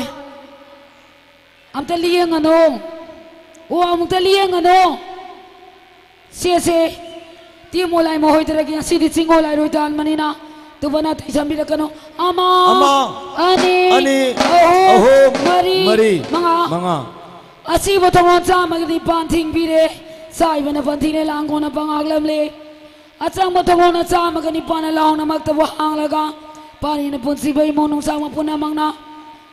ꯑꯝꯇ ꯂꯦꯡꯉꯅꯨ꯫ ꯑꯣ, ꯑꯃꯨꯛꯇ ꯂꯦꯡꯉꯅꯨ꯫ ꯁꯦ, ꯁꯦ꯫ ꯇꯦꯃꯣ ꯂꯥꯏꯃ ꯍꯣꯏꯗꯔꯒꯤ ꯉꯁꯤꯗꯤ ꯆꯤꯡꯉꯣ ꯂꯥꯏꯔꯣꯏ ꯇꯥꯟꯕꯅꯤꯅ ꯇꯨꯕ ꯅꯥꯇꯩ ꯁꯝꯕꯤꯔꯛꯀꯅꯨ꯫ ꯑꯃ, ꯑꯃ, ꯑꯅꯤ, ꯑꯅꯤ, ꯑꯍꯨꯝ, ꯑꯍꯨꯝ, ꯃꯔꯤ, ꯃꯔꯤ, ꯃꯉꯥ꯫ ꯃꯉꯥ꯫ ꯑꯁꯤꯕ ꯊꯣꯡꯂꯣꯟ ꯆꯥꯝꯃꯒ ꯅꯤꯄꯥꯟ ꯊꯤꯡꯕꯤꯔꯦ꯫ ꯆꯥꯏꯕꯅ ꯄꯟꯊꯤꯅ ꯂꯥꯡꯒꯣꯅ ꯄꯉꯥꯛꯂꯝꯂꯦ꯫ ꯑꯆꯪꯕ ꯊꯣꯡꯂꯣꯟ ꯆꯥꯝꯃꯒ ꯅꯤꯄꯥꯟꯅ ꯂꯥꯎꯅꯃꯛꯇꯕꯨ ꯍꯥꯡꯂꯒ ꯄꯥꯔꯤꯅ ꯄꯨꯟꯁꯤꯕ ꯏꯃꯨꯡ ꯅꯨꯡꯁꯥꯡꯕ ꯄꯨꯝꯅꯃꯛꯅ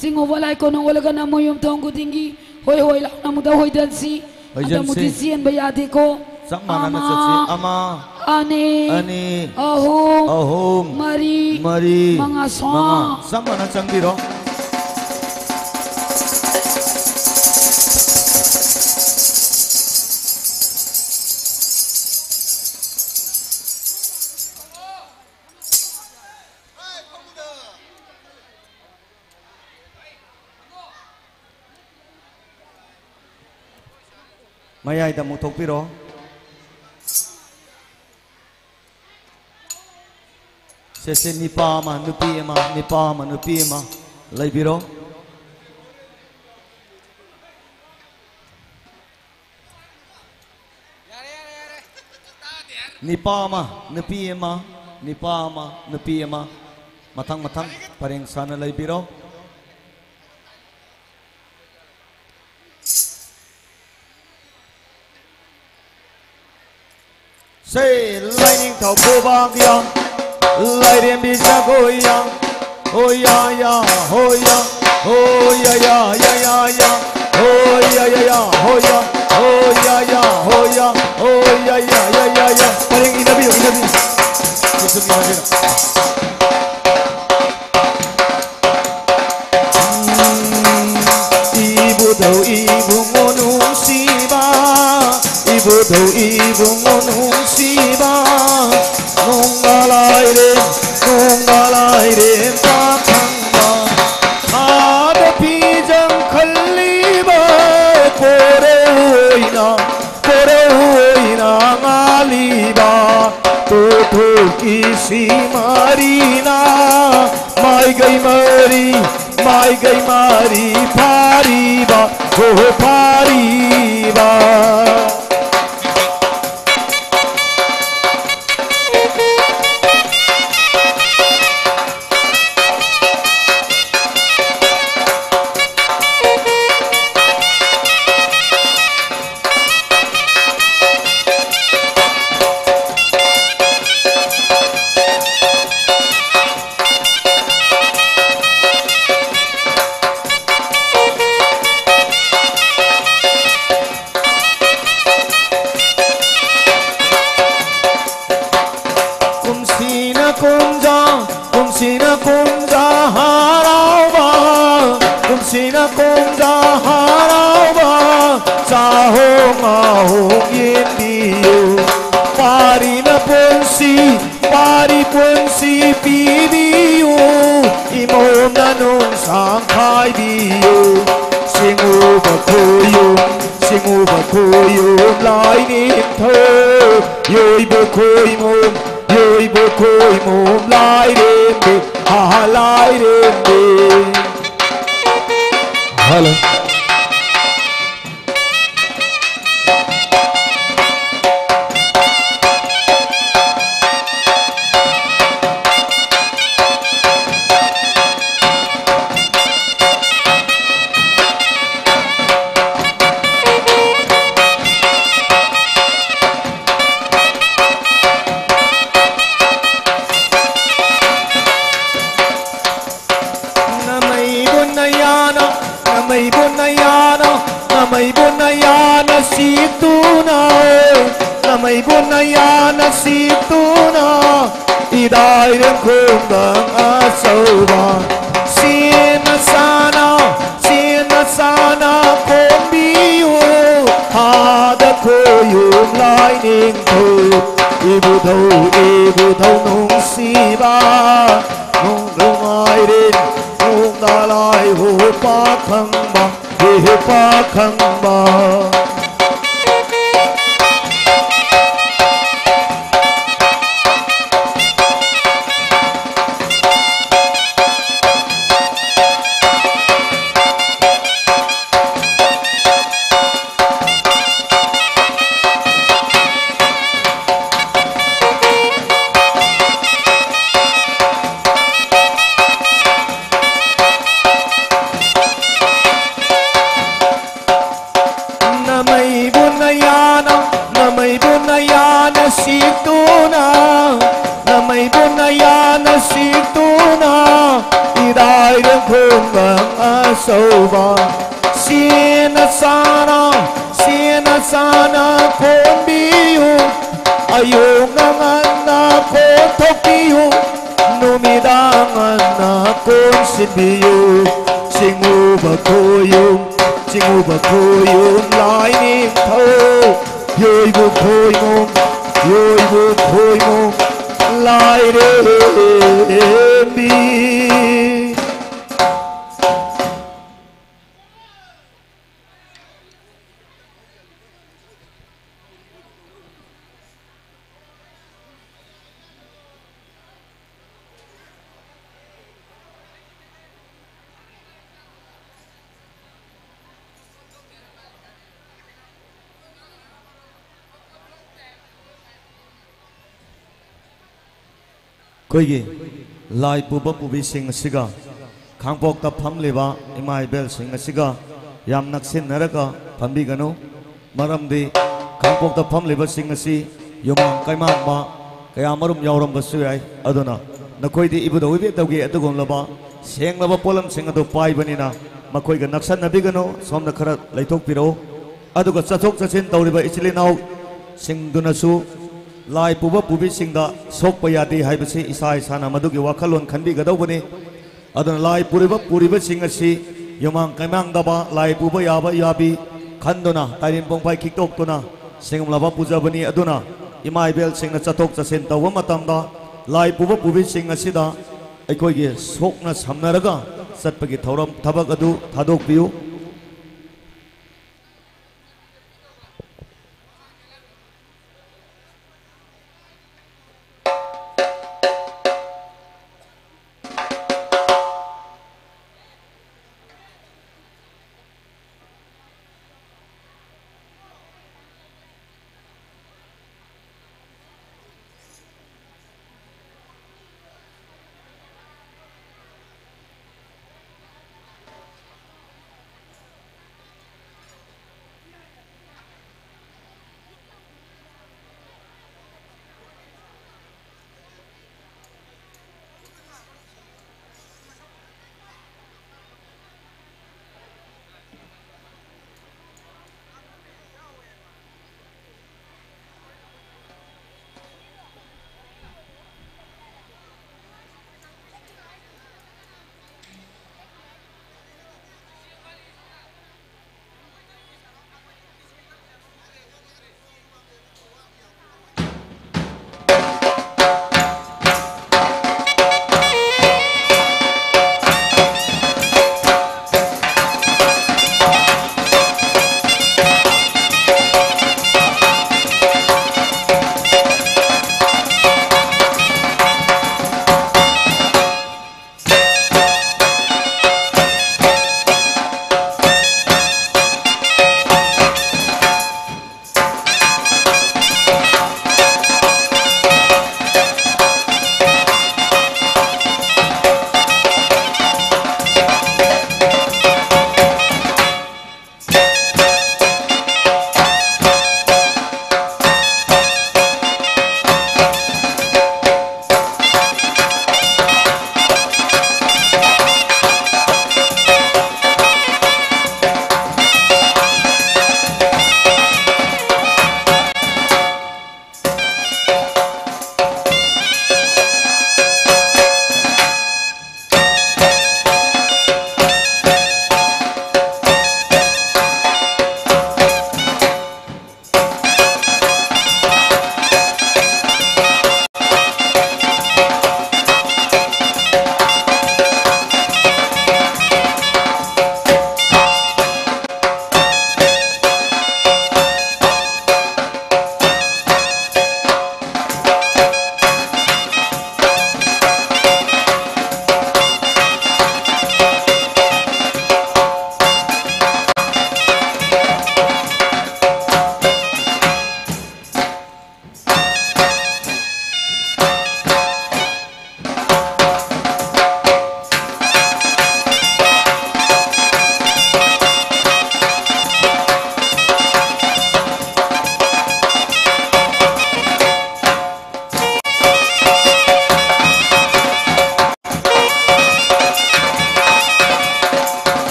ꯆꯤꯡꯉꯨꯕ ꯂꯥꯏꯀꯣꯟ ꯅꯣꯡ ꯑꯣꯜꯂꯒ ꯅꯃꯣꯏ ꯌꯨꯝꯊꯣꯡ ꯈꯨꯗꯤꯡꯒꯤ ꯍꯣꯏ ꯍꯣꯏ ꯂꯥꯎꯅ ꯑꯃꯨꯛꯇ ꯍꯣꯏꯗꯟꯁꯤ꯫ ꯑꯗ ꯍꯣꯏꯗꯟꯁꯤ꯫ ꯃꯨꯗꯤ ꯆꯦꯟꯕ ꯌꯥꯗꯦꯀꯣ꯫ ꯆꯞ ꯃꯥꯟꯅꯅ ꯑꯃ, ꯆꯠꯁꯤ꯫ ꯑꯃ, ꯑꯅꯤ, ꯑꯅꯤ, ꯑꯍꯨꯝ, ꯑꯍꯨꯝ, ꯃꯔꯤ, ꯃꯔꯤ, ꯃꯉꯥ, ꯁꯣ꯫ ꯃꯉꯥ꯫ ꯆꯞ ꯃꯥꯟꯅ ꯆꯪꯕꯤꯔꯣ꯫ ꯃꯌꯥꯏꯗ ꯑꯃꯨꯛ ꯊꯣꯛꯄꯤꯔꯣ꯫ ꯁꯦ, ꯁꯦ, ꯅꯤꯄꯥ ꯑꯃ, ꯅꯨꯄꯤ ꯑꯃ, ꯅꯤꯄꯥ ꯑꯃ, ꯅꯨꯄꯤ ꯑꯃ ꯂꯩꯕꯤꯔꯣ꯫ ꯅꯤꯄꯥ ꯑꯃ, ꯅꯨꯄꯤ ꯑꯃ, ꯅꯤꯄꯥ ꯑꯃ, ꯅꯨꯄꯤ ꯑꯃ, ꯃꯊꯪ ꯃꯊꯪ ꯄꯔꯦꯡ ꯁꯥꯅ ꯂꯩꯕꯤꯔꯣ꯫ ꯁꯦ, ꯂꯥꯏꯅꯤꯡꯊꯧ ꯈꯨꯕꯥꯛ ꯌꯥꯝ, ꯂꯥꯏꯔꯦꯝꯕꯤ ꯖꯒꯣꯏ ꯌꯥꯝ, ꯍꯣ ꯌꯥ ꯌꯥ, ꯍꯣ ꯌꯥ, ꯍꯣ ꯌꯥ ꯌꯥ, ꯌꯥ ꯌꯥ ꯌꯥ, ꯍꯣ ꯌꯥ ꯌꯥ ꯌꯥ, ꯍꯣ ꯌꯥ, ꯍꯣ ꯌꯥ ꯌꯥ, ꯍꯣ ꯌꯥ, ꯍꯣ ꯌꯥ ꯌꯥ, ꯌꯥ ꯌꯥ ꯌꯥ꯫ ꯄꯔꯦꯡ ꯏꯟꯅꯕꯤꯌꯨ, ꯏꯟꯅꯕꯤꯌꯨ꯫ ꯏꯟꯅꯕꯤꯌꯨ꯫ ꯏꯕꯨꯙꯧ ꯏꯕꯨꯡꯉꯣ ꯅꯨꯡꯁꯤꯕ, ꯏꯕꯨꯙꯧ ꯏꯕꯨꯡꯉꯣ ꯅꯨꯡꯁꯤꯕ, ꯅꯣꯡꯉꯥꯜꯂꯥꯏꯔꯦ, ꯅꯣꯡꯉꯥꯜꯂꯥꯏꯔꯦ ꯄꯥꯈꯪꯕ, ꯊꯥꯗ ꯐꯤꯖꯪ ꯈꯜꯂꯤꯕ ꯀꯣꯔꯧ ꯑꯣꯏꯅ, ꯀꯣꯔꯧ ꯑꯣꯏꯅ ꯉꯥꯜꯂꯤꯕ, ꯇꯣꯊꯣꯛꯀꯤ ꯁꯤꯃꯔꯤꯅ ꯃꯥꯏꯒꯩ ꯃꯔꯤ, ꯃꯥꯏꯒꯩ ꯃꯔꯤ ꯐꯥꯔꯤꯕ, ꯍꯣ ꯍꯣ ꯐꯥꯔꯤꯕ꯫ ꯀꯨꯝꯁꯤꯅ ꯀꯨꯝꯖꯥ, ꯀꯨꯝꯁꯤꯅ ꯀꯨꯝꯖꯥ ꯍꯔꯥꯎꯕ, ꯀꯨꯝꯁꯤꯅ ꯀꯨꯝꯖꯥ ꯍꯔꯥꯎꯕ, ꯆꯥꯍꯣꯡ ꯉꯥꯍꯣꯡ ꯌꯦꯡꯕꯤꯌꯨ꯫ ꯄꯥꯔꯤꯅ ꯄꯨꯟꯁꯤ, ꯄꯥꯔꯤ ꯄꯨꯟꯁꯤ ꯄꯤꯕꯤꯌꯨ, ꯏꯃꯣꯝꯅ ꯅꯨꯡꯁꯥꯡ ꯈꯥꯏꯕꯤꯌꯨ꯫ ꯁꯤꯡꯎꯕ ꯈꯣꯌꯨꯝ, ꯁꯤꯡꯎꯕ ꯈꯣꯏꯌꯨꯝ ꯂꯥꯏꯅꯤꯡꯊꯧ, ꯌꯣꯏꯕꯨ ꯈꯣꯏꯃꯨꯝ, ꯌꯣꯏꯕꯨ ꯈꯣꯏꯃꯨꯝ ꯂꯥꯏꯔꯦꯝꯕꯤ, ꯑꯍꯥ ꯂꯥꯏꯔꯦꯝꯕꯤ꯫ Hello. ꯅꯃꯩꯕꯨ ꯅꯌꯥꯅ, ꯅꯃꯩꯕꯨ ꯅꯌꯥꯅ, ꯅꯃꯩꯕꯨ ꯅꯌꯥꯅ ꯁꯤꯇꯨꯅ, ꯅꯃꯩꯕꯨ ꯅꯌꯥꯅ ꯁꯤꯇꯨꯅ, ꯏꯗꯥꯏꯔꯦꯝ ꯈꯨꯡꯒꯪ ꯑꯆꯧꯕ, ꯁꯤꯅ ꯁꯥꯅ, ꯁꯤꯅ ꯁꯥꯅ ꯀꯣꯟꯕꯤꯌꯨ, ꯍꯥꯗ ꯈꯣꯌꯨꯝ ꯂꯥꯏꯅꯤꯡꯊꯧ, ꯏꯕꯨꯙꯧ, ꯏꯕꯨꯙꯧ ꯅꯨꯡꯁꯤꯕ, ꯅꯨꯡꯉꯥꯏꯔꯦ, ꯅꯨꯡꯗ ꯂꯥꯏ ꯍꯨ ꯄꯥꯈꯪꯕ, ꯍꯨ ꯄꯥꯈꯪꯕ꯫ ꯅꯃꯩꯕꯨ ꯅꯌꯥꯅ, ꯅꯃꯩꯕꯨ ꯅꯌꯥꯅ ꯁꯤꯇꯨꯅ, ꯅꯃꯩꯕꯨ ꯅꯌꯥꯅ ꯁꯤꯇꯨꯅ, ꯏꯔꯥꯏꯔꯦꯝ ꯈꯨꯡꯒꯪ ꯑꯆꯧꯕ, ꯁꯤꯅ ꯆꯥꯅ, ꯁꯤꯅ ꯆꯥꯅ ꯀꯣꯟꯕꯤꯌꯨ, ꯑꯌꯨꯛꯅ ꯉꯟꯅ ꯀꯣꯟꯊꯣꯛꯄꯤꯌꯨ, ꯅꯨꯃꯤꯗꯥꯡ ꯉꯟꯅ ꯀꯣꯟꯁꯤꯟꯕꯤꯌꯨ꯫ ꯆꯤꯡꯉꯨꯕ ꯈꯣꯌꯨꯝ, ꯆꯤꯡꯉꯨꯕ ꯈꯣꯌꯨꯝ ꯂꯥꯏꯅꯤꯡꯊꯧ, ꯌꯣꯏꯕꯨ ꯈꯣꯏꯃꯨꯝ, ꯌꯣꯏꯕꯨ ꯈꯣꯏꯃꯨꯝ ꯂꯥꯏꯔꯦꯝꯕꯤ꯫ ꯑꯩꯈꯣꯏꯒꯤ ꯂꯥꯏ ꯄꯨꯕ ꯄꯨꯕꯤꯁꯤꯡ ꯑꯁꯤꯒ ꯈꯥꯡꯄꯣꯛꯇ ꯐꯝꯂꯤꯕ ꯏꯃꯥ ꯏꯕꯦꯜꯁꯤꯡ ꯑꯁꯤꯒ ꯌꯥꯝ ꯅꯛꯁꯤꯟꯅꯔꯒ ꯐꯝꯕꯤꯒꯅꯨ꯫ ꯃꯔꯝꯗꯤ ꯈꯥꯡꯄꯣꯛꯇ ꯐꯝꯂꯤꯕꯁꯤꯡ ꯑꯁꯤ ꯌꯨꯃꯥꯡ ꯀꯩꯃꯥꯡꯕ ꯀꯌꯥ ꯃꯔꯨꯝ ꯌꯥꯎꯔꯝꯕꯁꯨ ꯌꯥꯏ꯫ ꯑꯗꯨꯅ ꯅꯈꯣꯏꯗꯤ ꯏꯕꯨꯙꯧ ꯏꯕꯦꯟꯗꯧꯒꯤ ꯑꯗꯨꯒꯨꯝꯂꯕ ꯁꯦꯡꯂꯕ ꯄꯣꯠꯂꯝꯁꯤꯡ ꯑꯗꯨ ꯄꯥꯏꯕꯅꯤꯅ ꯃꯈꯣꯏꯒ ꯅꯛꯁꯟꯅꯕꯤꯒꯅꯨ꯫ ꯁꯣꯝꯗ ꯈꯔ ꯂꯩꯊꯣꯛꯄꯤꯔꯛꯎ꯫ ꯑꯗꯨꯒ ꯆꯠꯊꯣꯛ ꯆꯠꯁꯤꯟ ꯇꯧꯔꯤꯕ ꯏꯆꯤꯜ ꯏꯅꯥꯎꯁꯤꯡꯗꯨꯅꯁꯨ ꯂꯥꯏ ꯄꯨꯕ ꯄꯨꯕꯤꯁꯤꯡꯗ ꯁꯣꯛꯄ ꯌꯥꯗꯦ ꯍꯥꯏꯕꯁꯤ ꯏꯁꯥ ꯏꯁꯥꯅ ꯃꯗꯨꯒꯤ ꯋꯥꯈꯜꯂꯣꯟ ꯈꯟꯕꯤꯒꯗꯧꯕꯅꯤ꯫ ꯑꯗꯨꯅ ꯂꯥꯏ ꯄꯨꯔꯤꯕ ꯄꯨꯔꯤꯕꯁꯤꯡ ꯑꯁꯤ ꯌꯨꯃꯥꯡ ꯀꯩꯃꯥꯡꯗꯕ, ꯂꯥꯏ ꯄꯨꯕ ꯌꯥꯕ ꯌꯥꯕꯤ ꯈꯟꯗꯨꯅ, ꯇꯥꯏꯔꯦꯟ ꯄꯣꯡꯐꯥꯏ ꯈꯤꯛꯇꯣꯛꯇꯨꯅ, ꯁꯤꯒꯨꯝꯂꯕ ꯄꯨꯖꯕꯅꯤ꯫ ꯑꯗꯨꯅ ꯏꯃꯥ ꯏꯕꯦꯜꯁꯤꯡꯅ ꯆꯠꯊꯣꯛ ꯆꯠꯁꯤꯟ ꯇꯧꯕ ꯃꯇꯝꯗ ꯂꯥꯏ ꯄꯨꯕ ꯄꯨꯕꯤꯁꯤꯡ ꯑꯁꯤꯗ ꯑꯩꯈꯣꯏꯒꯤ ꯁꯣꯛꯅ ꯁꯝꯅꯔꯒ ꯆꯠꯄꯒꯤ ꯊꯧꯔꯝ ꯊꯕꯛ ꯑꯗꯨ ꯊꯥꯗꯣꯛꯄꯤꯌꯨ꯫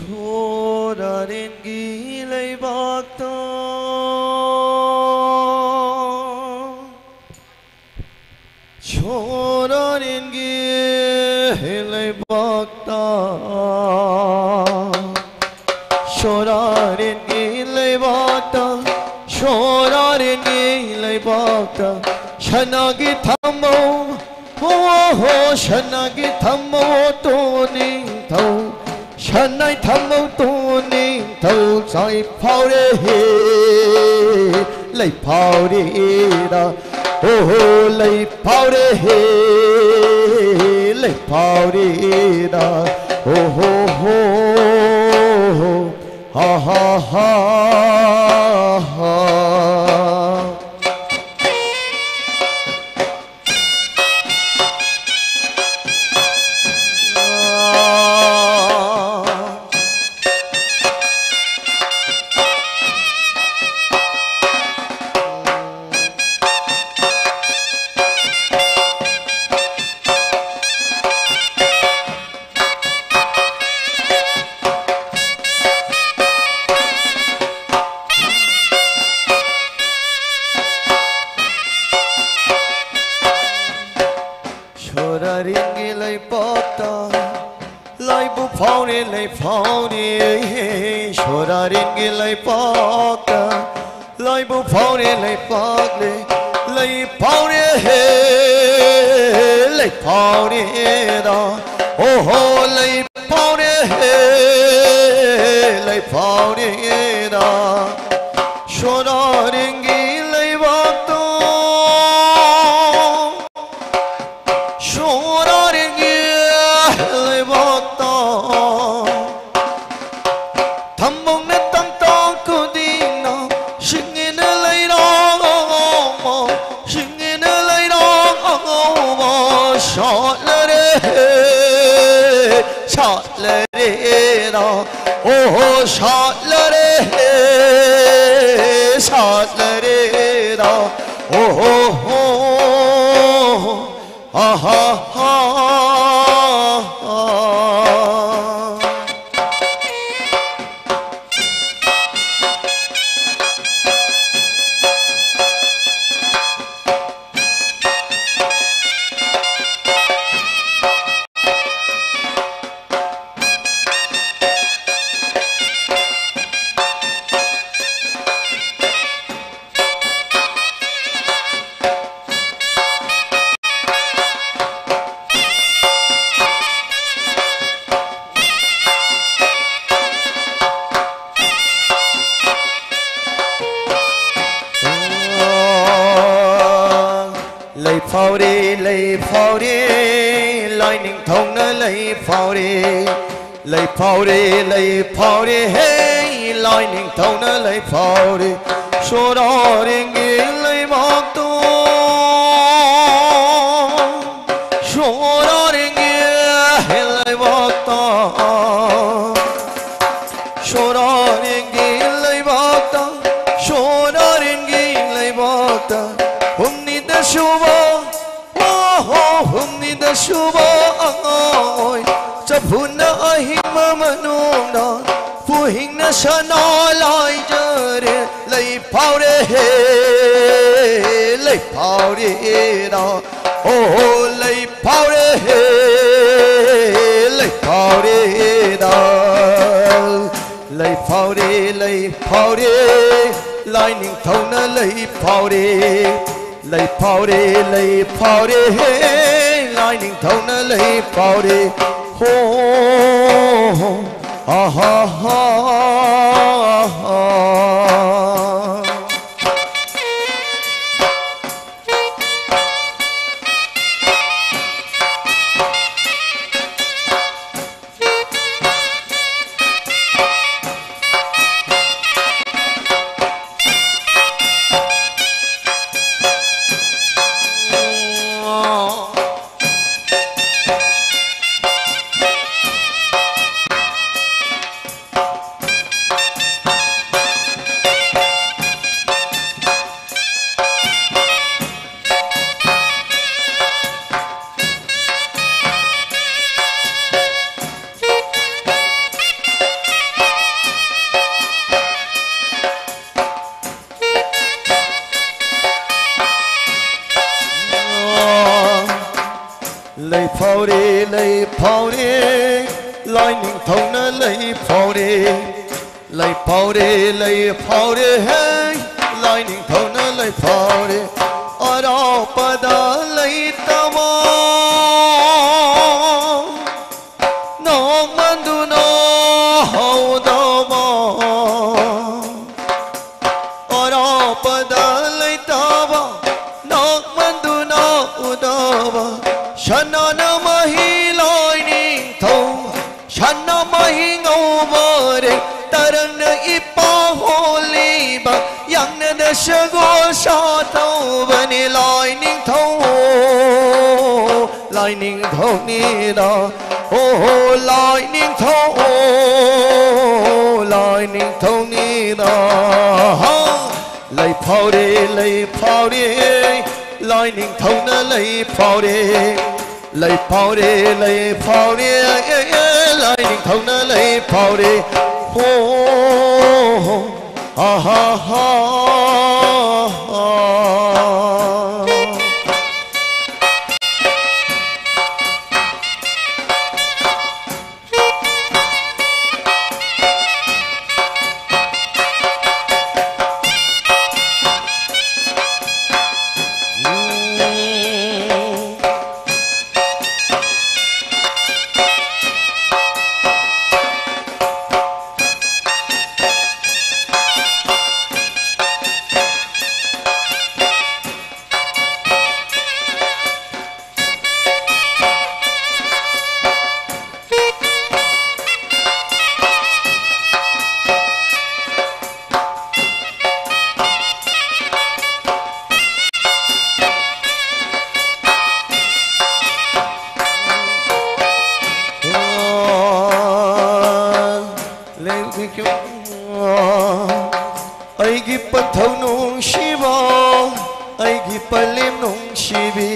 ꯁꯣꯔꯥꯔꯦꯟꯒꯤ ꯂꯩꯕꯥꯛꯇ, ꯁꯣꯔꯥꯔꯦꯟꯒꯤ ꯂꯩꯕꯥꯛꯇ, ꯁꯣꯔꯥꯔꯦꯟꯒꯤ ꯂꯩꯕꯥꯛꯇ, ꯁꯣꯔꯥꯔꯦꯟꯒꯤ ꯂꯩꯕꯥꯛꯇ, ꯁꯅꯥꯒꯤ ꯊꯝꯃꯧ, ꯍꯣ, ꯍꯣ, ꯁꯅꯥꯒꯤ ꯊꯝꯃꯧ ꯇꯣ ꯅꯤꯡꯊꯧ, ꯁꯅꯥꯏ ꯊꯝꯃꯧ ꯇꯣ ꯅꯤꯡꯊꯧ ꯆꯥꯏ ꯐꯥꯎꯔꯦ ꯍꯦ, ꯂꯩ ꯐꯥꯎꯔꯦꯔꯥ, ꯍꯣ, ꯍꯣ, ꯂꯩ ꯐꯥꯎꯔꯦ ꯍꯦ, ꯂꯩ ꯐꯥꯎꯔꯦꯔꯥ, ꯍꯣ, ꯍꯣ, ꯍꯣ, ꯍꯣ, ꯍꯥ, ꯍꯥ, ꯍꯥ, ꯍꯥ꯫ ꯁꯣꯔꯥꯔꯦꯟꯒꯤ ꯂꯩꯄꯥꯛꯇ ꯂꯥꯏꯕꯨ ꯐꯥꯎꯔꯦ, ꯂꯩ ꯐꯥꯎꯔꯦ꯫ ꯁꯣꯔꯥꯔꯦꯟꯒꯤ ꯂꯩꯄꯥꯛꯇ ꯂꯥꯏꯕꯨ ꯐꯥꯎꯔꯦ, ꯂꯩꯄꯥꯛꯂꯦ, ꯂꯩ ꯐꯥꯎꯔꯦ ꯍꯦ, ꯂꯩ ꯐꯥꯎꯔꯦꯔꯥ꯫ ꯑꯣꯍꯣ, ꯂꯩ ꯐꯥꯎꯔꯦ ꯍꯦ, ꯂꯩ ꯐꯥꯎꯔꯦꯔꯥ꯫ ꯁꯣꯔꯥꯔꯦꯟꯒꯤ ꯂꯩꯕꯥꯛꯇꯣ, ꯁꯣꯔꯥꯔꯦꯟꯒꯤ ꯂꯩꯕꯥꯛꯇ ꯊꯝꯕꯧꯅ ꯇꯝꯇꯥꯡ ꯈꯨꯗꯤꯡꯅ ꯁꯤꯡꯉꯦꯅ ꯂꯩꯔꯥꯡ ꯑꯉꯧꯕ, ꯁꯤꯡꯉꯦꯅ ꯂꯩꯔꯥꯡ ꯑꯉꯧꯕ ꯁꯥꯠꯂꯔꯦ, ꯁꯥꯠꯂꯔꯦꯔꯥ꯫ ꯑꯣꯍꯣ, ꯁꯥꯠꯂꯔꯦ, ꯁꯥꯠꯂꯔꯦꯔꯥ꯫ ꯑꯣꯍꯣ ꯍꯣ, ꯍꯥ, ꯍꯥ, ꯍꯥ, ꯍꯥ꯫ ꯐꯥꯎꯔꯦ, ꯂꯩ ꯐꯥꯎꯔꯦ, ꯂꯥꯏꯅꯤꯡꯊꯧꯅ ꯂꯩ ꯐꯥꯎꯔꯦ꯫ ꯂꯩ ꯐꯥꯎꯔꯦ, ꯂꯩ ꯐꯥꯎꯔꯦ, ꯍꯦ, ꯂꯥꯏꯅꯤꯡꯊꯧꯅ ꯂꯩ ꯐꯥꯎꯔꯦ꯫ ꯁꯣꯔꯥꯔꯦꯡꯒꯤ ꯂꯩꯕꯥꯛꯇꯣ, ꯁꯣꯔꯥꯔꯦꯡꯒꯤ ꯂꯩꯕꯥꯛꯇ, ꯁꯣꯔꯥꯔꯦꯡꯒꯤ ꯂꯩꯕꯥꯛꯇ, ꯁꯣꯔꯥꯔꯦꯡꯒꯤ ꯂꯩꯕꯥꯛꯇ, ꯍꯨꯝꯅꯤꯗ ꯁꯨꯕ, ꯑꯣꯍꯣ, ꯍꯨꯝꯅꯤꯗ ꯁꯨꯕ ꯑꯉꯥꯡ ꯑꯣꯏ, ꯆꯐꯨꯅ ꯑꯍꯤꯡꯕ ꯃꯅꯨꯡꯗ, ꯄꯨꯍꯤꯡꯅ ꯁꯅꯥ ꯂꯥꯏꯖꯔꯦ, ꯂꯩ ꯐꯥꯎꯔꯦ ꯍꯦ, ꯂꯩ ꯐꯥꯎꯔꯦꯔꯥ, ꯑꯣꯍꯣ, ꯂꯩ ꯐꯥꯎꯔꯦ ꯍꯦ, ꯂꯩ ꯐꯥꯎꯔꯦꯔꯥ꯫ ꯂꯩ ꯐꯥꯎꯔꯦ, ꯂꯩ ꯐꯥꯎꯔꯦ, ꯂꯥꯏꯅꯤꯡꯊꯧꯅ ꯂꯩ ꯐꯥꯎꯔꯦ꯫ ꯂꯩ ꯐꯥꯎꯔꯦ, ꯂꯩ ꯐꯥꯎꯔꯦ, ꯍꯦ, ꯂꯥꯏꯅꯤꯡꯊꯧꯅ ꯂꯩ ꯐꯥꯎꯔꯦ꯫ ꯍꯣ, ꯍꯣ, ꯍꯣ, ꯑꯍꯥ, ꯍꯥ, ꯍꯥ꯫ ꯂꯩ ꯐꯥꯎꯔꯦ, ꯂꯩ ꯐꯥꯎꯔꯦ, ꯂꯥꯏꯅꯤꯡꯊꯧꯅ ꯂꯩ ꯐꯥꯎꯔꯦ꯫ ꯂꯩ ꯐꯥꯎꯔꯦ, ꯂꯩ ꯐꯥꯎꯔꯦ, ꯍꯦ, ꯂꯥꯏꯅꯤꯡꯊꯧꯅ ꯂꯩ ꯐꯥꯎꯔꯦ꯫ ꯑꯔꯥꯞꯄꯗ ꯂꯩꯇꯕ, ꯅꯣꯡꯃꯗꯨꯅ ꯍꯧꯗꯕ, ꯑꯔꯥꯞꯄꯗ ꯂꯩꯇꯕ, ꯅꯣꯡꯃꯗꯨꯅ ꯁꯅꯥꯅ ꯃꯍꯤ ꯂꯥꯏꯅꯤꯡꯊꯧ, ꯁꯅꯥ ꯃꯍꯤ ꯉꯧꯕꯔꯦ, ꯇꯔꯪꯅ ꯏꯄꯥ ꯍꯣꯜꯂꯤꯕ, ꯌꯥꯡꯅꯗ ꯁꯒꯣꯜ ꯁꯥꯊꯧꯕꯅꯤ ꯂꯥꯏꯅꯤꯡꯊꯧ, ꯂꯥꯏꯅꯤꯡꯊꯧꯅꯤꯗ, ꯑꯣꯍꯣ ꯂꯥꯏꯅꯤꯡꯊꯧ, ꯂꯥꯏꯅꯤꯡꯊꯧꯅꯤꯗ꯫ ꯍꯥ! ꯂꯩ ꯐꯥꯎꯔꯦ, ꯂꯩ ꯐꯥꯎꯔꯦ, ꯂꯥꯏ ꯅꯤꯡꯊꯧꯅ ꯂꯩ ꯐꯥꯎꯔꯦ꯫ ꯂꯩ ꯐꯥꯎꯔꯦ, ꯂꯩ ꯐꯥꯎꯔꯦ, ꯑꯦ, ꯑꯦ, ꯂꯥꯏ ꯅꯤꯡꯊꯧꯅ ꯂꯩ ꯐꯥꯎꯔꯦ꯫ ꯍꯣ, ꯍꯣ, ꯍꯣ, ꯑꯍꯥ, ꯍꯥ, ꯍꯥ꯫ ꯑꯩꯒꯤ ꯄꯟꯊꯧ ꯅꯨꯡꯁꯤꯕ, ꯑꯩꯒꯤ ꯄꯂꯦꯝ ꯅꯨꯡꯁꯤꯕꯤ,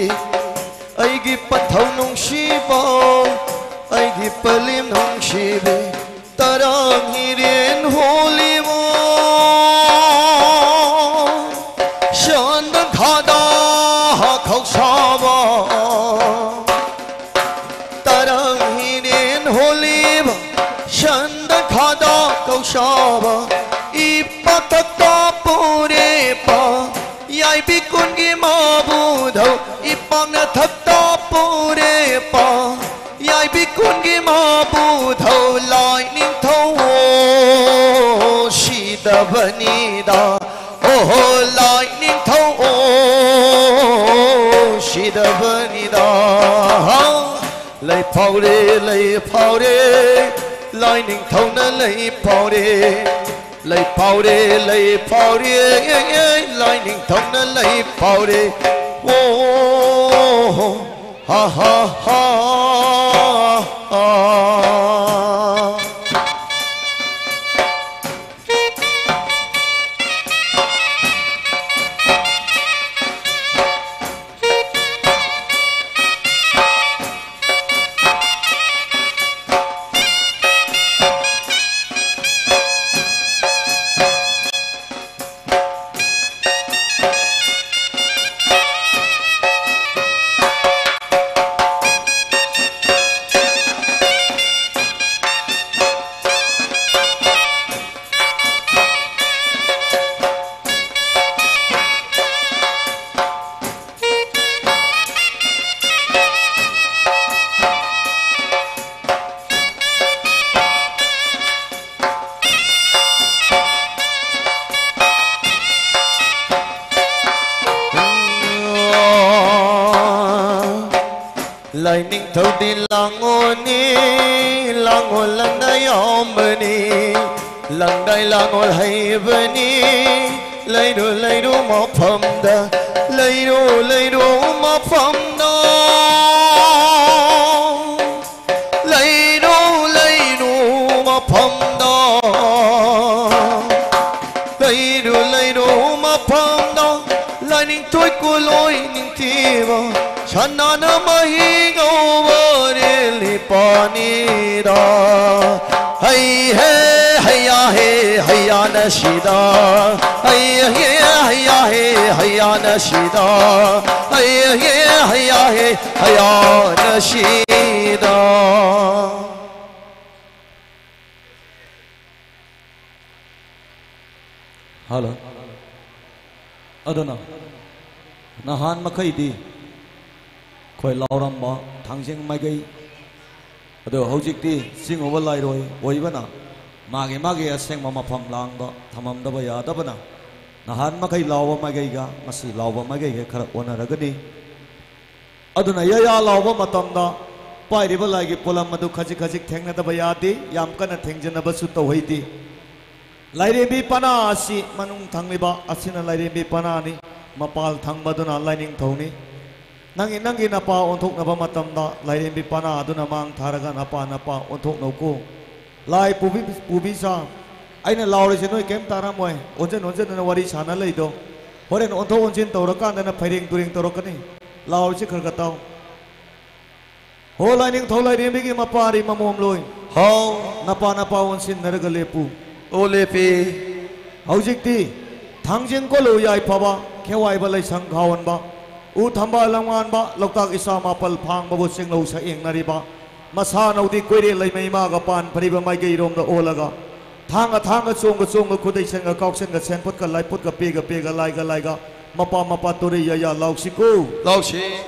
ꯑꯩꯒꯤ ꯄꯟꯊꯧ ꯅꯨꯡꯁꯤꯕ, ꯑꯩꯒꯤ ꯄꯂꯦꯝ ꯅꯨꯡꯁꯤꯕꯤ, ꯇꯔꯥꯡ ꯍꯤꯔꯦꯟ ꯍꯣꯜꯂꯤꯕ, ꯁꯟꯗ ꯈꯥꯗꯥ ꯈꯧꯁꯥꯕ꯫ ꯇꯔꯪ ꯍꯤꯔꯦꯟ ꯍꯣꯜꯂꯤꯕ, ꯁꯟꯗ ꯈꯥꯗꯥ ꯀꯧꯁꯥꯕ, ꯏꯄꯥꯛ ꯊꯛꯇ ꯄꯨꯔꯦꯄ, ꯌꯥꯏꯕꯤ ꯀꯨꯟꯒꯤ ꯃꯥꯕꯨꯙꯧ, ꯏꯄꯥꯛꯅ ꯊꯛꯇ ꯄꯨꯔꯦꯄ, ꯌꯥꯏꯕꯤ ꯀꯨꯟꯒꯤ ꯃꯥꯕꯨꯙꯧ, ꯂꯥꯏ ꯅꯤꯡꯊꯧ ꯁꯤꯗꯕꯅꯤꯗ꯫ ꯑꯣꯍꯣ ꯂꯥꯏ ꯅꯤꯡꯊꯧ, ꯑꯣ ꯁꯤꯗꯕꯅꯤꯗ꯫ ꯂꯩ ꯐꯥꯎꯔꯦ, ꯂꯩ ꯐꯥꯎꯔꯦ, ꯂꯥꯏꯅꯤꯡꯊꯧꯅ ꯂꯩ ꯐꯥꯎꯔꯦ꯫ ꯂꯩ ꯐꯥꯎꯔꯦ, ꯂꯩ ꯐꯥꯎꯔꯦ, ꯂꯥꯏꯅꯤꯡꯊꯧꯅ ꯂꯩ ꯐꯥꯎꯔꯦ꯫ ꯑꯣ, ꯍꯥ, ꯍꯥ, ꯍꯥ, ꯍꯥ꯫ ꯂꯥꯏꯅꯤꯡꯊꯧꯗꯤ ꯂꯥꯡꯉꯣꯜꯅꯤ, ꯂꯥꯡꯉꯣꯜ ꯂꯪꯅ ꯌꯥꯝꯕꯅꯤ, ꯂꯪꯗꯥꯏ ꯂꯥꯡꯉꯣꯜ ꯍꯩꯕꯅꯤ꯫ ꯂꯩꯔꯨ ꯂꯩꯔꯨ ꯃꯐꯝꯗ, ꯂꯩꯔꯨ ꯂꯩꯔꯨ ꯃꯐꯝꯗ, ꯂꯩꯔꯨ ꯂꯩꯔꯨ ꯃꯐꯝꯗ, ꯂꯩꯔꯨ ꯂꯩꯔꯨ ꯃꯐꯝꯗ꯫ ꯂꯥꯏꯅꯤꯡꯊꯣꯏ ꯀꯨꯂꯣꯏ ꯅꯤꯡꯊꯤꯕ, ꯁꯅꯥꯅ ꯃꯍꯤ ꯉꯧꯕ ꯔꯦꯜꯂꯤ ꯄꯥꯅꯤꯗ꯫ ꯍꯩ ꯍꯦ ꯍꯩꯌꯥ ꯍꯦ ꯍꯩꯌꯥꯅ ꯁꯤꯗ꯫ ꯍꯩ ꯍꯦ ꯍꯩꯌꯥ ꯍꯦ ꯍꯩꯌꯥꯅ ꯁꯤꯗ꯫ ꯍꯩ ꯍꯦ ꯍꯩꯌꯥ ꯍꯦ ꯍꯩꯌꯥꯅ ꯁꯤꯗ꯫ ꯍꯜꯂꯣ꯫ ꯑꯗꯨꯅ ꯅꯍꯥꯟ ꯃꯈꯩꯗꯤ ꯑꯩꯈꯣꯏ ꯂꯥꯎꯔꯝꯕ ꯊꯥꯡꯖꯤꯡ ꯃꯥꯏꯀꯩ, ꯑꯗꯣ ꯍꯧꯖꯤꯛꯇꯤ ꯆꯤꯡꯉꯨꯕ ꯂꯥꯏꯔꯣꯏ ꯑꯣꯏꯕꯅ ꯃꯥꯒꯤ ꯃꯥꯒꯤ ꯑꯁꯦꯡꯕ ꯃꯐꯝ ꯂꯥꯡꯗ ꯊꯝꯃꯝꯗꯕ ꯌꯥꯗꯕꯅ ꯅꯍꯥꯟ ꯃꯈꯩ ꯂꯥꯎꯕ ꯃꯥꯏꯀꯩꯒ ꯉꯁꯤ ꯂꯥꯎꯕ ꯃꯥꯏꯀꯩꯒ ꯈꯔ ꯑꯣꯟꯅꯔꯒꯅꯤ꯫ ꯑꯗꯨꯅ ꯌꯥꯌꯥ ꯂꯥꯎꯕ ꯃꯇꯝꯗ ꯄꯥꯏꯔꯤꯕ ꯂꯥꯏꯒꯤ ꯄꯣꯠꯂꯝ ꯑꯗꯨ ꯈꯖꯤꯛ ꯈꯖꯤꯛ ꯊꯦꯡꯅꯗꯕ ꯌꯥꯗꯦ, ꯌꯥꯝ ꯀꯟꯅ ꯊꯦꯡꯖꯤꯟꯅꯕꯁꯨ ꯇꯧꯍꯩꯗꯦ꯫ ꯂꯥꯏꯔꯦꯝꯕꯤ ꯄꯅꯥ ꯑꯁꯤ ꯃꯅꯨꯡ ꯊꯪꯂꯤꯕ ꯑꯁꯤꯅ ꯂꯥꯏꯔꯦꯝꯕꯤ ꯄꯅꯥꯅꯤ, ꯃꯄꯥꯜ ꯊꯪꯕꯗꯨꯅ ꯂꯥꯏꯅꯤꯡꯊꯧꯅꯤ꯫ ꯅꯪꯒꯤ, ꯅꯪꯒꯤ ꯅꯄꯥ ꯑꯣꯟꯊꯣꯛꯅꯕ ꯃꯇꯝꯗ ꯂꯥꯏꯔꯦꯝꯕꯤ ꯄꯅꯥ ꯑꯗꯨꯅ ꯃꯥꯡ ꯊꯥꯔꯒ ꯅꯄꯥ, ꯅꯄꯥ ꯑꯣꯟꯊꯣꯛꯅꯧꯀꯣ꯫ ꯂꯥꯏ ꯄꯨꯕꯤ, ꯄꯨꯕꯤꯁꯥ, ꯑꯩꯅ ꯂꯥꯎꯔꯤꯁꯦ ꯅꯣꯏ ꯀꯩꯝ ꯇꯥꯔꯝꯃꯣꯏ꯫ ꯑꯣꯟꯁꯤꯟ ꯑꯣꯟꯁꯤꯟꯗꯅ ꯋꯥꯔꯤ ꯁꯥꯟꯅ ꯂꯩꯗꯣ꯫ ꯍꯣꯔꯦꯟ ꯑꯣꯟꯊꯣꯛ ꯑꯣꯟꯁꯤꯟ ꯇꯧꯔꯀꯥꯟꯗꯅ ꯐꯩꯔꯦꯡ ꯇꯨꯔꯦꯡ ꯇꯧꯔꯛꯀꯅꯤ꯫ ꯂꯥꯎꯔꯤꯁꯦ ꯈꯔ ꯈꯔ ꯇꯥꯎ꯫ ꯍꯣ ꯂꯥꯏꯅꯤꯡꯊꯧ ꯂꯥꯏꯔꯦꯝꯕꯤꯒꯤ ꯃꯄꯥꯔꯤ ꯃꯃꯣꯝꯂꯣꯏ꯫ ꯍꯥꯎ꯫ ꯅꯄꯥ ꯅꯄꯥ ꯑꯣꯟꯁꯤꯟꯅꯔꯒ ꯂꯦꯞꯄꯨ꯫ ꯑꯣ ꯂꯦꯞꯄꯤ꯫ ꯍꯧꯖꯤꯛꯇꯤ ꯊꯥꯡꯖꯤꯡ ꯀꯣꯂꯨ ꯌꯥꯏꯐꯕ, ꯈꯦꯋꯥꯏꯕ ꯂꯩꯁꯪ ꯈꯥꯎꯍꯟꯕ, ꯎ ꯊꯝꯕ ꯂꯝꯉꯥꯟꯕ, ꯂꯣꯛꯇꯥꯛ ꯏꯆꯥ ꯃꯥꯄꯜ ꯐꯥꯡꯕꯕꯨ ꯆꯤꯡꯂꯧ ꯁꯛꯌꯦꯡꯅꯔꯤꯕ, ꯃꯁꯥꯅꯧꯗꯤ ꯀꯣꯏꯔꯦ ꯂꯩꯃꯩ ꯃꯥꯒ ꯄꯥꯟ ꯐꯔꯤꯕ ꯃꯥꯏꯀꯩꯔꯣꯝꯗ ꯑꯣꯜꯂꯒ, ꯊꯥꯡꯒ ꯊꯥꯡꯒ ꯆꯣꯡꯒ ꯆꯣꯡꯒ ꯈꯨꯗꯩꯁꯟꯒ ꯀꯥꯎꯁꯟꯒ ꯁꯦꯟꯄꯣꯠꯀ ꯂꯥꯏꯄꯣꯠꯀ ꯄꯦꯒ ꯄꯦꯒ ꯂꯥꯏꯒ ꯂꯥꯏꯒ ꯃꯄꯥ ꯃꯄꯥ ꯇꯣꯔꯩ ꯌꯥꯌꯥ ꯂꯥꯎꯁꯤꯀꯣ꯫ ꯂꯥꯎꯁꯤ꯫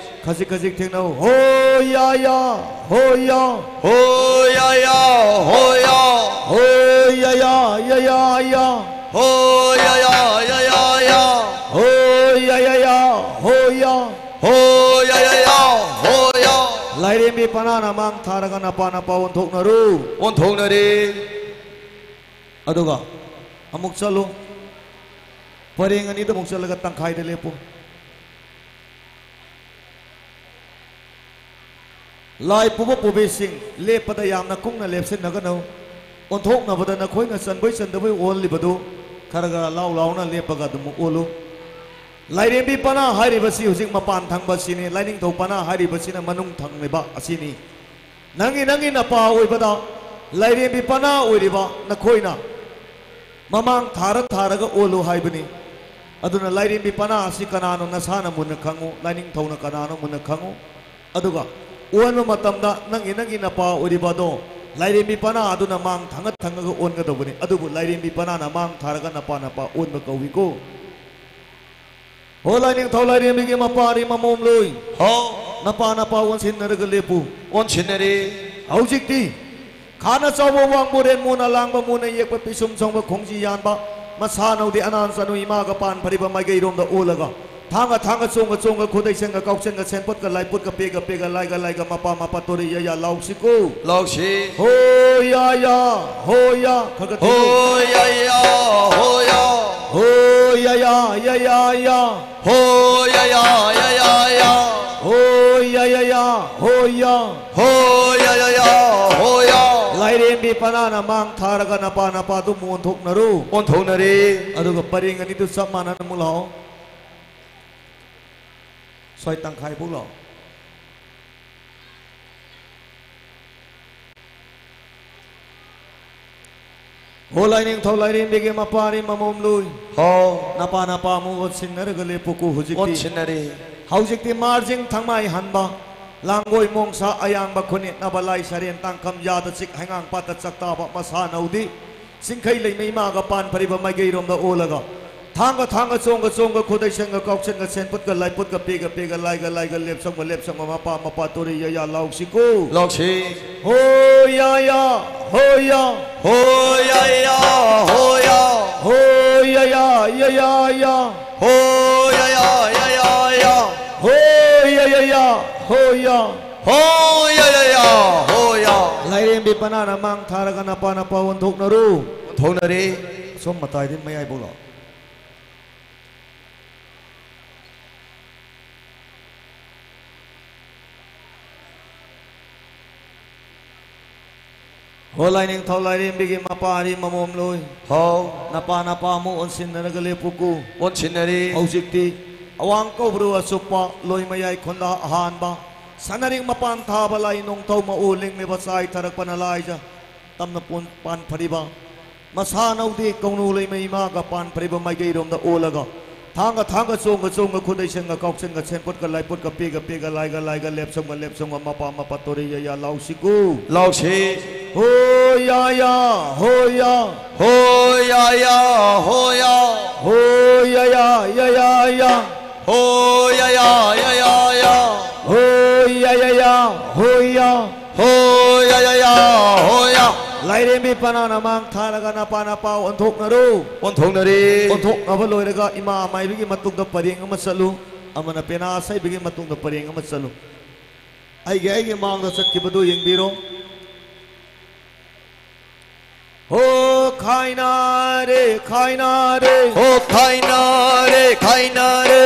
ꯈꯖꯤꯛ ꯈꯖꯤꯛ ꯊꯦꯡꯅꯧ꯫ ꯍꯣ ꯌꯥꯌꯥ, ꯍꯣ ꯌꯥ꯫ ꯍꯣ ꯌꯥꯌꯥ, ꯍꯣ ꯌꯥ꯫ ꯍꯣ ꯌꯥꯌꯥ, ꯌꯥꯌꯥ, ꯌꯥ꯫ ꯍꯣ ꯌꯥꯌꯥ, ꯌꯥꯌꯥ, ꯌꯥ꯫ ꯍꯣ ꯌꯥꯌꯥ, ꯌꯥ, ꯍꯣ ꯌꯥ꯫ ꯍꯣ ꯌꯥꯌꯥ, ꯌꯥ, ꯍꯣ ꯌꯥ꯫ ꯂꯥꯏꯔꯦꯝꯕꯤ ꯄꯅꯥꯅ ꯃꯥꯡ ꯊꯥꯔꯒ ꯅꯄꯥ ꯅꯄꯥ ꯑꯣꯟꯊꯣꯛꯅꯔꯨ꯫ ꯑꯣꯟꯊꯣꯛꯅꯔꯦ꯫ ꯑꯗꯨꯒ ꯑꯃꯨꯛ ꯆꯠꯂꯨ꯫ ꯄꯔꯦꯡ ꯑꯅꯤꯗ ꯑꯃꯨꯛ ꯆꯠꯂꯒ ꯇꯪꯈꯥꯏꯗ ꯂꯦꯞꯄꯨ꯫ ꯂꯥꯏ ꯄꯨꯕ ꯄꯨꯕꯤꯁꯤꯡ, ꯂꯦꯞꯄꯗ ꯌꯥꯝꯅ ꯀꯨꯡꯅ ꯂꯦꯞꯁꯤꯟꯅꯒꯅꯨ꯫ ꯑꯣꯟꯊꯣꯛꯅꯕꯗ ꯅꯈꯣꯏꯅ ꯆꯟꯕꯣꯏ ꯆꯟꯗꯕꯣꯏ ꯑꯣꯜꯂꯤꯕꯗꯨ ꯈꯔ ꯈꯔ ꯂꯥꯎ ꯂꯥꯎꯅ ꯂꯦꯞꯄꯒ ꯑꯗꯨꯝ ꯑꯣꯜꯂꯨ꯫ ꯂꯥꯏꯔꯦꯝꯕꯤ ꯄꯅꯥ ꯍꯥꯏꯔꯤꯕꯁꯤ ꯍꯧꯖꯤꯛ ꯃꯄꯥꯟ ꯊꯪꯕ ꯑꯁꯤꯅꯤ, ꯂꯥꯏꯅꯤꯡꯊꯧ ꯄꯅꯥ ꯍꯥꯏꯔꯤꯕꯁꯤꯅ ꯃꯅꯨꯡ ꯊꯪꯂꯤꯕ ꯑꯁꯤꯅꯤ꯫ ꯅꯪꯒꯤ, ꯅꯪꯒꯤ ꯅꯄꯥ ꯑꯣꯏꯕꯗ ꯂꯥꯏꯔꯦꯝꯕꯤ ꯄꯅꯥ ꯑꯣꯏꯔꯤꯕ ꯅꯈꯣꯏꯅ ꯃꯃꯥꯡ ꯊꯥꯔ ꯊꯥꯔꯒ ꯑꯣꯜꯂꯨ ꯍꯥꯏꯕꯅꯤ꯫ ꯑꯗꯨꯅ ꯂꯥꯏꯔꯦꯝꯕꯤ ꯄꯅꯥ ꯑꯁꯤ ꯀꯅꯥꯅꯣ ꯅꯁꯥꯅ ꯃꯨꯟꯅ ꯈꯪꯉꯨ, ꯂꯥꯏꯅꯤꯡꯊꯧꯅ ꯀꯅꯥꯅꯣ ꯃꯨꯟꯅ ꯈꯪꯉꯨ꯫ ꯑꯗꯨꯒ ꯑꯣꯟꯕ ꯃꯇꯝꯗ ꯅꯪꯒꯤ, ꯅꯪꯒꯤ ꯅꯄꯥ ꯑꯣꯏꯔꯤꯕ ꯑꯗꯣ ꯂꯥꯏꯔꯦꯝꯕꯤ ꯄꯅꯥ ꯑꯗꯨꯅ ꯃꯥꯡ ꯊꯪꯉ ꯊꯪꯉꯒ ꯑꯣꯟꯒꯗꯧꯕꯅꯤ꯫ ꯑꯗꯨꯕꯨ ꯂꯥꯏꯔꯦꯝꯕꯤ ꯄꯅꯥꯅ ꯃꯥꯡ ꯊꯥꯔꯒ ꯅꯄꯥ ꯅꯄꯥ ꯑꯣꯟꯕ ꯀꯧꯏꯀꯣ꯫ ꯍꯣ ꯂꯥꯏꯅꯤꯡꯊꯧ ꯂꯥꯏꯔꯦꯝꯕꯤꯒꯤ ꯃꯄꯥꯔꯤ ꯃꯃꯣꯝꯂꯣꯏ꯫ ꯍꯥꯎ꯫ ꯅꯄꯥ ꯅꯄꯥ ꯑꯣꯟꯁꯤꯟꯅꯔꯒ ꯂꯦꯞꯄꯨ꯫ ꯑꯣꯟꯁꯤꯟꯅꯔꯦ꯫ ꯍꯧꯖꯤꯛꯇꯤ ꯈꯥꯅ ꯆꯥꯎꯕ ꯋꯥꯡꯕ ꯔꯦꯟ ꯃꯨꯅ ꯂꯥꯡꯕ ꯃꯨꯅ ꯌꯦꯛꯄ ꯄꯤꯁꯨꯝ ꯁꯣꯡꯕ ꯈꯣꯡꯖꯤ ꯌꯥꯟꯕ ꯃꯁꯥꯅꯧꯗꯤ ꯑꯅꯥꯟ ꯆꯅꯨ ꯏꯃꯥꯒ ꯄꯥꯟ ꯐꯔꯤꯕ ꯃꯥꯏꯀꯩꯔꯣꯝꯗ ꯑꯣꯜꯂꯒ ꯊꯥꯡꯒ ꯊꯥꯡꯒ, ꯆꯣꯡꯒ ꯆꯣꯡꯒ, ꯈꯨꯗꯩ ꯁꯦꯟꯒ ꯀꯥꯎꯁꯦꯟꯒ, ꯁꯦꯟꯄꯣꯠꯀ ꯂꯥꯏꯄꯣꯠꯀ, ꯄꯦꯒ ꯄꯦꯒ, ꯂꯥꯏꯒ ꯂꯥꯏꯒ, ꯃꯄꯥ ꯃꯄꯥ, ꯇꯣꯔꯤ ꯌꯥ ꯌꯥ, ꯂꯥꯎꯁꯤꯀꯣ꯫ ꯂꯥꯎꯁꯤ꯫ ꯍꯣ ꯌꯥ ꯌꯥ, ꯍꯣ ꯌꯥ꯫ ꯈꯔ ꯈꯔ ꯍꯣ ꯊꯤꯜꯂꯨ꯫ ꯌꯥ ꯌꯥ, ꯍꯣ ꯌꯥ꯫ ꯍꯣ ꯌꯥ ꯌꯥ, ꯌꯥ ꯌꯥ, ꯌꯥ꯫ ꯍꯣ ꯌꯥ ꯌꯥ, ꯌꯥ ꯌꯥ, ꯌꯥ꯫ ꯍꯣ ꯌꯥ ꯌꯥ, ꯌꯥ, ꯍꯣ ꯌꯥ꯫ ꯍꯣ ꯌꯥ ꯌꯥ, ꯌꯥ ꯍꯣ ꯌꯥ꯫ ꯂꯥꯏꯔꯦꯝꯕꯤ ꯄꯅꯥꯅ ꯃꯥꯡ ꯊꯥꯔꯒ ꯅꯄꯥ ꯅꯄꯥꯗꯨ ꯑꯃꯨꯛ ꯑꯣꯟꯊꯣꯛꯅꯔꯨ꯫ ꯑꯣꯟꯊꯣꯛꯅꯔꯦ꯫ ꯑꯗꯨꯒ ꯄꯔꯦꯡ ꯑꯅꯤꯗꯨ ꯆꯞ ꯃꯥꯟꯅꯅ ꯑꯃꯨꯛ ꯂꯥꯛꯑꯣ꯫ ꯁ꯭ꯋꯥꯏ ꯇꯪꯈꯥꯏꯐꯥꯎ ꯂꯥꯛꯑꯣ꯫ ꯍꯣ ꯂꯥꯏꯅꯤꯡꯊꯧ ꯂꯥꯏꯔꯦꯝꯕꯤꯒꯤ ꯃꯄꯥꯔꯤ ꯃꯃꯣꯝ ꯂꯨꯏ꯫ ꯍꯣ꯫ ꯅꯄꯥ ꯅꯄꯥ ꯑꯃꯨꯛ ꯑꯣꯟꯁꯤꯟꯅꯔꯒ ꯂꯦꯞꯄꯨꯀꯣ ꯍꯧꯖꯤꯛꯇꯤ꯫ ꯑꯣꯟꯁꯤꯟꯅꯔꯦ꯫ ꯍꯧꯖꯤꯛꯇꯤ ꯃꯥꯔꯖꯤꯡ ꯊꯪꯃꯥꯏ ꯍꯟꯕ, ꯂꯥꯡꯒꯣꯏ ꯃꯣꯡꯁꯥ ꯑꯌꯥꯡꯕ ꯈꯨꯅꯦꯛꯅꯕ ꯂꯥꯏ ꯁꯔꯦꯟ ꯇꯥꯡꯈꯝ ꯌꯥꯗ ꯆꯤꯛ ꯍꯩꯉꯥꯡ ꯄꯥꯠꯇ ꯆꯥꯛꯇꯥꯕ ꯃꯁꯥꯅꯧꯗꯤ ꯆꯤꯡꯈꯩ ꯂꯩꯃꯩ ꯃꯥꯒ ꯄꯥꯟ ꯐꯔꯤꯕ ꯃꯥꯏꯀꯩꯔꯣꯝꯗ ꯑꯣꯜꯂꯒ ꯊꯥꯡꯒ ꯊꯥꯡꯒ ꯆꯣꯡꯒ ꯆꯣꯡꯒ ꯈꯨꯗꯩ ꯁꯦꯟꯒ ꯀꯥꯎꯁꯦꯟꯒ ꯁꯦꯟꯄꯨꯠꯀ ꯂꯥꯏꯄꯨꯠꯀ ꯄꯦꯒ ꯄꯦꯒ ꯂꯥꯏꯒ ꯂꯥꯏꯒ ꯂꯦꯞꯁꯪꯒ ꯂꯦꯞꯁꯪꯒ ꯃꯄꯥ ꯃꯄꯥ ꯇꯣꯔꯤ ꯌꯥ ꯌꯥ ꯂꯥꯎꯁꯤꯀꯣ꯫ ꯂꯥꯎꯁꯤ꯫ ꯍꯣ ꯌꯥ ꯌꯥ ꯍꯣ ꯌꯥ꯫ ꯍꯣ ꯌꯥ ꯌꯥ ꯍꯣ ꯌꯥ꯫ ꯍꯣ ꯌꯥ ꯌꯥ ꯌꯥ ꯌꯥ ꯌꯥ꯫ ꯍꯣ ꯌꯥ ꯌꯥ ꯌꯥ ꯌꯥ ꯌꯥ꯫ ꯍꯣ ꯌꯥ ꯌꯥ ꯌꯥ ꯍꯣ ꯌꯥ꯫ ꯍꯣ ꯌꯥ ꯌꯥ ꯌꯥ ꯍꯣ ꯌꯥ꯫ ꯂꯥꯏꯔꯦꯝꯕꯤ ꯄꯅꯥꯅ ꯃꯥꯡ ꯊꯥꯔꯒ ꯅꯄꯥ ꯅꯄꯥ ꯑꯣꯟꯊꯣꯛꯅꯔꯨ꯫ ꯑꯣꯟꯊꯣꯛꯅꯔꯦ꯫ ꯁꯣꯝ ꯃꯇꯥꯏꯗꯤ ꯃꯌꯥꯏꯐꯥꯎ ꯂꯥꯛꯑꯣ꯫ ꯍꯣ ꯂꯥꯏꯅꯤꯡꯊꯧ ꯂꯥꯏꯔꯦꯝꯕꯤꯒꯤ ꯃꯄꯥꯔꯤ ꯃꯃꯣꯝ ꯂꯣꯏ꯫ ꯍꯥꯎ꯫ ꯅꯄꯥ ꯅꯄꯥ ꯑꯃꯨꯛ ꯑꯣꯟꯁꯤꯟꯅꯔꯒ ꯂꯦꯞꯄꯨꯀꯨ꯫ ꯑꯣꯟꯁꯤꯟꯅꯔꯤ꯫ ꯍꯧꯖꯤꯛꯇꯤ ꯑꯋꯥꯡ ꯀꯧꯕ꯭ꯔꯨ ꯑꯆꯨꯞꯄ ꯂꯣꯏꯃꯌꯥꯏ ꯈꯨꯟꯗ ꯑꯍꯥꯟꯕ ꯁꯅꯥꯔꯤꯛ ꯃꯄꯥꯟ ꯊꯥꯕ ꯂꯥꯏ ꯅꯣꯡꯊꯧ ꯃꯎ ꯂꯤꯡꯂꯤꯕ ꯆꯥꯏꯊꯔꯛꯄꯅ ꯂꯥꯏꯖ ꯇꯝꯅ ꯄꯣꯟ-, ꯄꯥꯟ ꯐꯔꯤꯕ ꯃꯁꯥꯅꯧꯗꯤ ꯀꯧꯅꯨ ꯂꯩꯃ ꯏꯃꯥꯒ ꯄꯥꯟ ꯐꯔꯤꯕ ꯃꯥꯏꯀꯩꯔꯣꯝꯗ ꯑꯣꯜꯂꯒ ꯊꯥꯡꯒ ꯊꯥꯡꯒ ꯆꯣꯡꯒ ꯆꯣꯡꯒ ꯈꯨꯗꯩ ꯁꯦꯟꯒ ꯀꯥꯎꯁꯦꯟꯒ ꯁꯦꯟꯄꯣꯠꯀ ꯂꯥꯏꯄꯣꯠꯀ ꯄꯦꯒ ꯄꯦꯒ ꯂꯥꯏꯒ ꯂꯥꯏꯒ ꯂꯦꯞꯁꯣꯡꯒ ꯂꯦꯞꯁꯣꯡꯒ ꯃꯄꯥ ꯃꯄꯥ ꯇꯣꯔꯤ ꯌꯥ ꯌꯥ ꯂꯥꯎꯁꯤꯀꯨ꯫ ꯂꯥꯎꯁꯤ꯫ ꯍꯣ ꯌꯥ ꯌꯥ ꯍꯣ ꯌꯥ꯫ ꯍꯣ ꯌꯥ ꯌꯥ ꯍꯣ ꯌꯥ꯫ ꯍꯣ ꯌꯥ ꯌꯥ ꯌꯥ ꯌꯥ ꯌꯥ꯫ ꯍꯣ ꯌꯥ ꯌꯥ ꯌꯥ ꯌꯥ ꯌꯥ꯫ ꯍꯣ ꯌꯥ ꯌꯥ ꯌꯥ ꯍꯣ ꯌꯥ꯫ ꯍꯣ ꯌꯥ ꯌꯥ ꯌꯥ ꯍꯣ ꯌꯥ꯫ ꯂꯥꯏꯔꯦꯝꯕꯤ ꯄꯅꯥꯅ ꯃꯥꯡ ꯊꯥꯔꯒ ꯅꯄꯥ ꯅꯄꯥ ꯑꯣꯟꯊꯣꯛꯅꯔꯨ꯫ ꯑꯣꯟꯊꯣꯛꯅꯔꯦ꯫ ꯑꯣꯟꯊꯣꯛꯅꯕ ꯂꯣꯏꯔꯒ ꯏꯃꯥ ꯃꯥꯏꯕꯤꯒꯤ ꯃꯇꯨꯡꯗ ꯄꯔꯦꯡ ꯑꯃ ꯆꯠꯂꯨ꯫ ꯑꯃꯅ ꯄꯦꯅꯥ ꯁꯩꯕꯒꯤ ꯃꯇꯨꯡꯗ ꯄꯔꯦꯡ ꯑꯃ ꯆꯠꯂꯨ꯫ ꯑꯩꯒꯤ ꯑꯩꯒꯤ ꯃꯥꯡꯗ ꯆꯠꯈꯤꯕꯗꯨ ꯌꯦꯡꯕꯤꯔꯣ꯫ ꯍꯣ ꯈꯥꯏꯅꯔꯦ, ꯈꯥꯏꯅꯔꯦ꯫ ꯍꯣ ꯈꯥꯏꯅꯔꯦ, ꯈꯥꯏꯅꯔꯦ꯫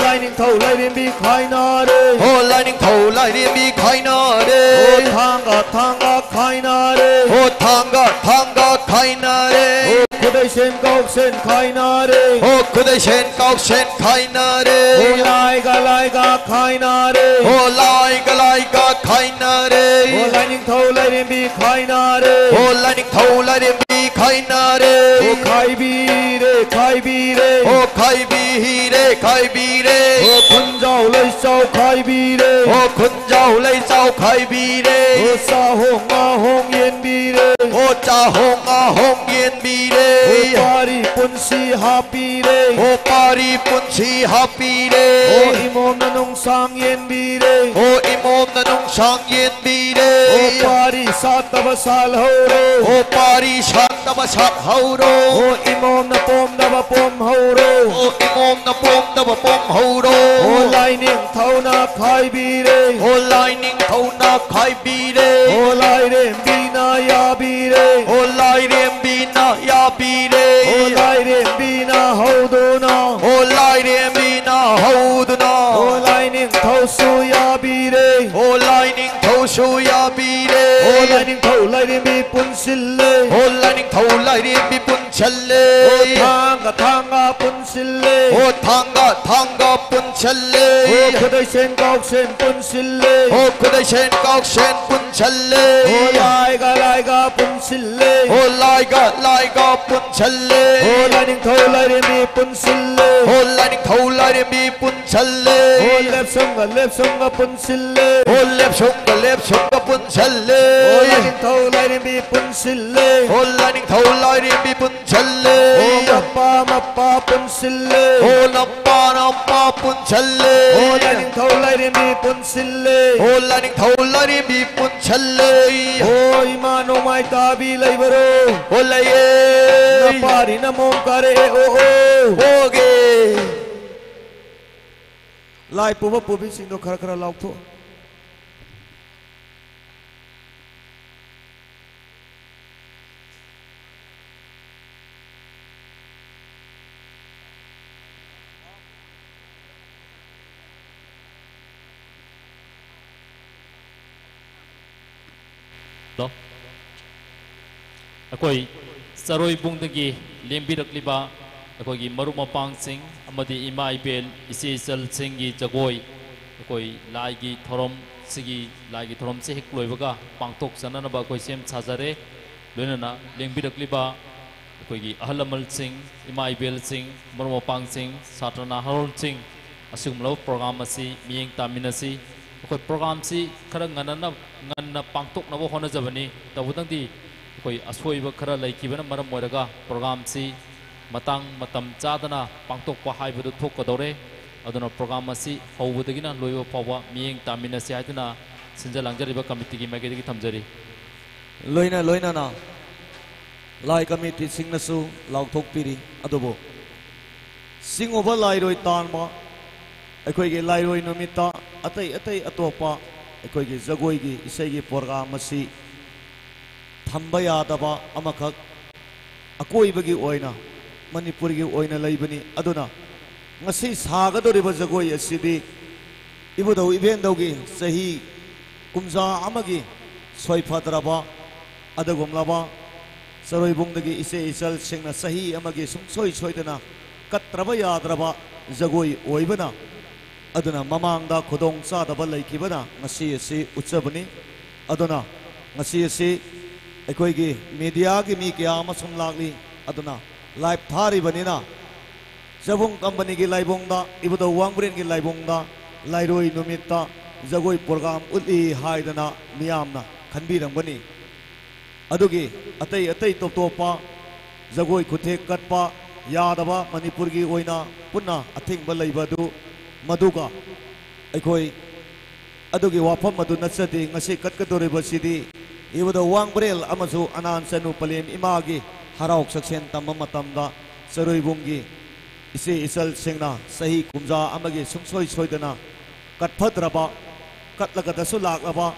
ꯂꯥꯏꯅꯤꯡꯊꯧ ꯂꯥꯏꯔꯦꯝꯕꯤ ꯈꯥꯏꯅꯔꯦ꯫ ꯍꯣ ꯂꯥꯏꯅꯤꯡꯊꯧ ꯂꯥꯏꯔꯦꯝꯕꯤ ꯈꯥꯏꯅꯔꯦ꯫ ꯍꯣ ꯊꯥꯡꯒ, ꯊꯥꯡꯒ ꯈꯥꯏꯅꯔꯦ꯫ ꯍꯣ ꯊꯥꯡꯒ, ꯊꯥꯡꯒ ꯈꯥꯏꯅꯔꯦ꯫ ꯍꯣ ꯈꯨꯗꯩꯁꯦꯟ ꯀꯥꯎꯁꯦꯟ ꯈꯥꯏꯅꯔꯦ꯫ ꯍꯣ ꯈꯨꯗꯩꯁꯦꯟ ꯀꯥꯎꯁꯦꯟ ꯈꯥꯏꯅꯔꯦ꯫ ꯍꯣ ꯂꯥꯏꯒ, ꯂꯥꯏꯒ ꯈꯥꯏꯅꯔꯦ꯫ ꯍꯣ ꯂꯥꯏꯒ, ꯂꯥꯏꯒ ꯈꯥꯏꯅꯔꯦ꯫ ꯍꯣ ꯂꯥꯏꯅꯤꯡꯊꯧ ꯂꯥꯏꯔꯦꯝꯕꯤ ꯈꯥꯏꯅꯔꯦ꯫ ꯍꯣ ꯂꯥꯏꯅꯤꯡꯊꯧ ꯂꯥꯏꯔꯦꯝꯕꯤ ꯈꯥꯏꯅꯔꯦ꯫ ꯍꯣ ꯈꯥꯏꯕꯤꯔꯦ, ꯈꯥꯏꯕꯤꯔꯦ꯫ ꯍꯣ ꯈꯥꯏꯕꯤꯔꯦ, ꯈꯥꯏꯕꯤꯔꯦ꯫ ꯍꯣ ꯈꯨꯟꯖꯥꯎ ꯂꯩꯆꯥꯎ ꯈꯥꯏꯕꯤꯔꯦ꯫ ꯍꯣ ꯈꯨꯟꯖꯥꯎ ꯂꯩꯆꯥꯎ ꯈꯥꯏꯕꯤꯔꯦ꯫ ꯍꯣ ꯆꯥꯍꯣꯡ ꯉꯥꯍꯣꯡ ꯌꯦꯟꯕꯤꯔꯦ꯫ ꯍꯣ ꯆꯥꯍꯣꯡ ꯉꯥꯍꯣꯡ ꯌꯦꯟꯕꯤꯔꯦ꯫ ꯍꯣ ꯄꯥꯔꯤ ꯄꯨꯟꯁꯤ ꯍꯥꯞꯄꯤꯔꯦ꯫ ꯍꯣ ꯄꯥꯔꯤ ꯄꯨꯟꯁꯤ ꯍꯥꯞꯄꯤꯔꯦ꯫ ꯍꯣ ꯏꯃꯣꯝꯅ ꯅꯨꯡꯁꯥꯡ ꯌꯦꯟꯕꯤꯔꯦ꯫ ꯍꯣ ꯏꯃꯣꯝꯅ ꯅꯨꯡꯁꯥꯡ ꯌꯦꯟꯕꯤꯔꯦ꯫ ꯍꯣ ꯄꯥꯔꯤ ꯁꯥꯠꯇꯕ ꯁꯥꯠꯍꯧꯔꯣ꯫ ꯍꯣ ꯄꯥꯔꯤ ꯁꯥꯠꯇꯕ ꯁꯥꯠꯍꯧꯔꯣ꯫ ꯍꯣ ꯏꯃꯣꯝꯅ ꯄꯣꯝꯗꯕ ꯄꯣꯝꯍꯧꯔꯣ꯫ ꯍꯣ ꯏꯃꯣꯝꯅ ꯄꯣꯝꯗꯕ ꯄꯣꯝꯍꯧꯔꯣ꯫ ꯍꯣ ꯂꯥꯏꯅꯤꯡꯊꯧꯅ ꯈꯥꯏꯕꯤꯔꯦ꯫ ꯍꯣ ꯂꯥꯏꯅꯤꯡꯊꯧꯅ ꯈꯥꯏꯕꯤꯔꯦ꯫ ꯍꯣ ꯂꯥꯏꯔꯦꯝꯕꯤꯅ ꯌꯥꯕꯤꯔꯦ꯫ ꯍꯣ ꯂꯥꯏꯔꯦꯝꯕꯤꯅ ꯌꯥꯕꯤꯔꯦ꯫ ꯍꯣ ꯂꯥꯏꯔꯦꯝꯕꯤꯅ ꯍꯧꯗꯨꯅ꯫ ꯍꯣ ꯂꯥꯏꯔꯦꯝꯕꯤꯅ ꯍꯧꯗꯨꯅ꯫ ꯍꯣ ꯂꯥꯏꯅꯤꯡꯊꯧꯁꯨ ꯌꯥꯕꯤꯔꯦ꯫ ꯍꯣ ꯂꯥꯏꯅꯤꯡꯊꯧꯁꯨ ꯌꯥꯕꯤꯔꯦ꯫ ꯍꯣ ꯂꯥꯏꯅꯤꯡꯊꯧ ꯂꯥꯏꯔꯦꯝꯕꯤ ꯄꯨꯟꯁꯤꯜꯂꯦ꯫ ꯍꯣ ꯂꯥꯏꯅꯤꯡꯊꯧ ꯂꯥꯏꯔꯦꯝꯕꯤ ꯄꯨꯟꯁꯤꯜꯂꯦ꯫ ꯍꯣ ꯊꯥꯡꯒ ꯊꯥꯡꯒ ꯄꯨꯟꯁꯤꯜꯂꯦ꯫ ꯍꯣ ꯊꯥꯡꯒ ꯊꯥꯡꯒ ꯄꯨꯟꯁꯤꯜꯂꯦ꯫ ꯍꯣ ꯈꯨꯗꯩꯁꯦꯟ ꯀꯥꯎꯁꯦꯟ ꯄꯨꯟꯁꯤꯜꯂꯦ꯫ ꯍꯣ ꯈꯨꯗꯩꯁꯦꯟ ꯀꯥꯎꯁꯦꯟ ꯄꯨꯟꯁꯤꯜꯂꯦ꯫ ꯍꯣ ꯂꯥꯏꯒ ꯂꯥꯏꯒ ꯄꯨꯟꯁꯤꯜꯂꯦ꯫ ꯍꯣ ꯂꯥꯏꯒ ꯂꯥꯏꯒ ꯄꯨꯟꯁꯤꯜꯂꯦ꯫ ꯍꯣ ꯂꯥꯏꯅꯤꯡꯊꯧ ꯂꯥꯏꯔꯦꯝꯕꯤ ꯄꯨꯟꯁꯤꯜꯂꯦ꯫ ꯍꯣ ꯂꯥꯏꯅꯤꯡꯊꯧ ꯂꯥꯏꯔꯦꯝꯕꯤ ꯄꯨꯟꯁꯤꯜꯂꯦ꯫ ꯍꯣ ꯂꯦꯞꯁꯝꯒ ꯂꯦꯞꯁꯝꯒ ꯄꯨꯟꯁꯤꯜꯂꯦ꯫ ꯍꯣ ꯂꯦꯞꯁꯝꯒ ꯂꯦꯞꯁꯝꯒ ꯄꯨꯟꯁꯜꯂꯦ꯫ ꯑꯣ ꯂꯥꯏꯅꯤꯡꯊꯧ ꯂꯥꯏꯔꯦꯝꯕꯤ ꯄꯨꯟꯁꯤꯜꯂꯦ꯫ ꯑꯣ ꯂꯥꯏꯅꯤꯡꯊꯧ ꯂꯥꯏꯔꯦꯝꯕꯤ ꯄꯨꯟꯁꯜꯂꯦ꯫ ꯑꯣ ꯃꯄꯥ ꯃꯄꯥ ꯄꯨꯟꯁꯤꯜꯂꯦ꯫ ꯑꯣ ꯅꯄꯥ ꯅꯄꯥ ꯄꯨꯟꯁꯜꯂꯦ꯫ ꯑꯣ ꯂꯥꯏꯅꯤꯡꯊꯧ ꯂꯥꯏꯔꯦꯝꯕꯤ ꯄꯨꯟꯁꯤꯜꯂꯦ꯫ ꯑꯣ ꯂꯥꯏꯅꯤꯡꯊꯧ ꯂꯥꯏꯔꯦꯝꯕꯤ ꯄꯨꯟꯁꯜꯂꯦ꯫ ꯑꯣ ꯏꯃꯥ ꯅꯣꯡꯃꯥꯏ ꯇꯥꯕꯤ ꯂꯩꯕꯔꯣ? ꯑꯣ ꯂꯩꯌꯦ꯫ ꯅꯄꯥꯔꯤ ꯅꯃꯣꯝ ꯀꯥꯔꯛꯑꯦ ꯑꯣ ꯑꯣ꯫ ꯑꯣꯒꯦ꯫ ꯂꯥꯏ ꯄꯨꯕ ꯄꯨꯕꯤꯁꯤꯡꯗꯣ ꯈꯔ ꯈꯔ ꯂꯥꯎꯊꯣꯛ꯫ ꯍꯜꯂꯣ꯫ ꯑꯩꯈꯣꯏ ꯆꯔꯣꯏꯕꯨꯡꯗꯒꯤ ꯂꯦꯡꯕꯤꯔꯛꯂꯤꯕ ꯑꯩꯈꯣꯏꯒꯤ ꯃꯔꯨꯞ ꯃꯄꯥꯡꯁꯤꯡ ꯑꯃꯗꯤ ꯏꯃꯥ ꯏꯕꯦꯜ ꯏꯆꯦ ꯏꯆꯜꯁꯤꯡꯒꯤ ꯖꯒꯣꯏ, ꯑꯩꯈꯣꯏ ꯂꯥꯏꯒꯤ ꯊꯧꯔꯝꯁꯤꯒꯤ, ꯂꯥꯏꯒꯤ ꯊꯧꯔꯝꯁꯤ ꯍꯦꯛ ꯂꯣꯏꯕꯒ ꯄꯥꯡꯊꯣꯛꯆꯅꯅꯕ ꯑꯩꯈꯣꯏ ꯁꯦꯝ ꯁꯥꯖꯔꯦ꯫ ꯂꯣꯏꯅꯅ ꯂꯦꯡꯕꯤꯔꯛꯂꯤꯕ ꯑꯩꯈꯣꯏꯒꯤ ꯑꯍꯜ ꯂꯃꯟꯁꯤꯡ, ꯏꯃꯥ ꯏꯕꯦꯜꯁꯤꯡ, ꯃꯔꯨꯞ ꯃꯄꯥꯡꯁꯤꯡ, ꯁꯥꯇ꯭ꯔ ꯅꯍꯥꯔꯣꯜꯁꯤꯡ, ꯑꯁꯤꯒꯨꯝꯂꯕ ꯄ꯭ꯔꯣꯒ꯭ꯔꯥꯝ ꯑꯁꯤ ꯃꯤꯠꯌꯦꯡ ꯇꯥꯃꯤꯟꯅꯁꯤ꯫ ꯑꯩꯈꯣꯏ ꯄ꯭ꯔꯣꯒ꯭ꯔꯥꯝꯁꯤ ꯈꯔ ꯉꯟꯅꯅ, ꯉꯟꯅ ꯄꯥꯡꯊꯣꯛꯅꯕ ꯍꯣꯠꯅꯖꯕꯅꯤ꯫ ꯇꯧꯕꯇꯪꯗꯤ ꯑꯩꯈꯣꯏ ꯑꯁꯣꯏꯕ ꯈꯔ ꯂꯩꯈꯤꯕꯅ ꯃꯔꯝ ꯑꯣꯏꯔꯒ ꯄ꯭ꯔꯣꯒ꯭ꯔꯥꯝꯁꯤ ꯃꯇꯥꯡ ꯃꯇꯝ ꯆꯥꯗꯅ ꯄꯥꯡꯊꯣꯛꯄ ꯍꯥꯏꯕꯗꯨ ꯊꯣꯛꯀꯗꯧꯔꯦ꯫ ꯑꯗꯨꯅ ꯄ꯭ꯔꯣꯒ꯭ꯔꯥꯝ ꯑꯁꯤ ꯍꯧꯕꯗꯒꯤꯅ ꯂꯣꯏꯕ ꯐꯥꯎꯕ ꯃꯤꯠꯌꯦꯡ ꯇꯥꯃꯤꯟꯅꯁꯤ ꯍꯥꯏꯗꯨꯅ ꯁꯤꯟꯖ ꯂꯥꯡꯖꯔꯤꯕ ꯀꯃꯤꯇꯤꯒꯤ ꯃꯥꯏꯀꯩꯗꯒꯤ ꯊꯝꯖꯔꯤ꯫ ꯂꯣꯏꯅ ꯂꯣꯏꯅꯅ ꯂꯥꯏ ꯀꯃꯤꯇꯤꯁꯤꯡꯅꯁꯨ ꯂꯥꯎꯊꯣꯛꯄꯤꯔꯤ꯫ ꯑꯗꯨꯕꯨ ꯆꯤꯡꯉꯨꯕ ꯂꯥꯏꯔꯣꯏ ꯇꯥꯟꯕ ꯑꯩꯈꯣꯏꯒꯤ ꯂꯥꯏꯔꯣꯏ ꯅꯨꯃꯤꯠꯇ ꯑꯇꯩ ꯑꯇꯩ ꯑꯇꯣꯞꯄ ꯑꯩꯈꯣꯏꯒꯤ ꯖꯒꯣꯏꯒꯤ ꯏꯁꯩꯒꯤ ꯄ꯭ꯔꯣꯒ꯭ꯔꯥꯝ ꯑꯁꯤ ꯊꯝꯕ ꯌꯥꯗꯕ ꯑꯃꯈꯛ ꯑꯀꯣꯏꯕꯒꯤ ꯑꯣꯏꯅ ꯃꯅꯤꯄꯨꯔꯒꯤ ꯑꯣꯏꯅ ꯂꯩꯕꯅꯤ꯫ ꯑꯗꯨꯅ ꯉꯁꯤ ꯁꯥꯒꯗꯧꯔꯤꯕ ꯖꯒꯣꯏ ꯑꯁꯤꯗꯤ ꯏꯕꯨꯙꯧ ꯏꯕꯦꯟꯗꯧꯒꯤ ꯆꯍꯤ ꯀꯨꯝꯖꯥ ꯑꯃꯒꯤ ꯁꯣꯏꯐꯗ꯭ꯔꯕ ꯑꯗꯨꯒꯨꯝꯂꯕ ꯆꯔꯣꯏꯕꯨꯡꯗꯒꯤ ꯏꯆꯦ ꯏꯆꯜꯁꯤꯡꯅ ꯆꯍꯤ ꯑꯃꯒꯤ ꯁꯨꯡꯁꯣꯏ ꯁꯣꯏꯗꯅ ꯀꯠꯇ꯭ꯔꯕ ꯌꯥꯗ꯭ꯔꯕ ꯖꯒꯣꯏ ꯑꯣꯏꯕꯅ, ꯑꯗꯨꯅ ꯃꯃꯥꯡꯗ ꯈꯨꯗꯣꯡ ꯆꯥꯗꯕ ꯂꯩꯈꯤꯕꯅ ꯉꯁꯤ ꯑꯁꯤ ꯎꯠꯆꯕꯅꯤ꯫ ꯑꯗꯨꯅ ꯉꯁꯤ ꯑꯁꯤ ꯑꯩꯈꯣꯏꯒꯤ ꯃꯤꯗꯤꯌꯥꯒꯤ ꯃꯤ ꯀꯌꯥ ꯑꯃꯁꯨ ꯂꯥꯛꯂꯤ꯫ ꯑꯗꯨꯅ ꯂꯥꯏꯚ ꯊꯥꯔꯤꯕꯅꯤꯅ ꯆꯕꯨꯡ ꯀꯝꯄꯅꯤꯒꯤ ꯂꯥꯏꯕꯨꯡꯗ, ꯏꯕꯨꯙꯧ ꯋꯥꯡꯕ꯭ꯔꯦꯟꯒꯤ ꯂꯥꯏꯕꯨꯡꯗ ꯂꯥꯏꯔꯣꯏ ꯅꯨꯃꯤꯠꯇ ꯖꯒꯣꯏ ꯄ꯭ꯔꯣꯒ꯭ꯔꯥꯝ ꯎꯠꯂꯤ ꯍꯥꯏꯗꯅ ꯃꯤꯌꯥꯝꯅ ꯈꯟꯕꯤꯔꯝꯒꯅꯤ꯫ ꯑꯗꯨꯒꯤ ꯑꯇꯩ ꯑꯇꯩ ꯇꯣꯞ ꯇꯣꯞꯄ ꯖꯒꯣꯏ ꯈꯨꯊꯦꯛ ꯀꯠꯄ ꯌꯥꯗꯕ ꯃꯅꯤꯄꯨꯔꯒꯤ ꯑꯣꯏꯅ ꯄꯨꯟꯅ ꯑꯊꯤꯡꯕ ꯂꯩꯕ ꯑꯗꯨ, ꯃꯗꯨꯒ ꯑꯩꯈꯣꯏ ꯑꯗꯨꯒꯤ ꯋꯥꯐꯝ ꯑꯗꯨ ꯅꯠꯆꯗꯦ꯫ ꯉꯁꯤ ꯀꯠꯀꯗꯧꯔꯤꯕꯁꯤꯗꯤ ꯏꯕꯨꯙꯧ ꯋꯥꯡꯕ꯭ꯔꯦꯜ ꯑꯃꯁꯨ ꯑꯅꯥꯟ ꯆꯅꯨ ꯄꯂꯦꯝ ꯏꯃꯥꯒꯤ ꯍꯔꯥꯎ ꯆꯥꯛꯁꯦꯟ ꯇꯝꯕ ꯃꯇꯝꯗ ꯆꯔꯣꯏꯕꯨꯡꯒꯤ ꯏꯆꯦ ꯏꯆꯜꯁꯤꯡꯅ ꯆꯍꯤ ꯀꯨꯝꯖꯥ ꯑꯃꯒꯤ ꯁꯨꯡꯁꯣꯏ ꯁꯣꯏꯗꯅ ꯀꯠꯐꯗ꯭ꯔꯕ, ꯀꯠꯂꯒꯗꯁꯨ ꯂꯥꯛꯂꯕ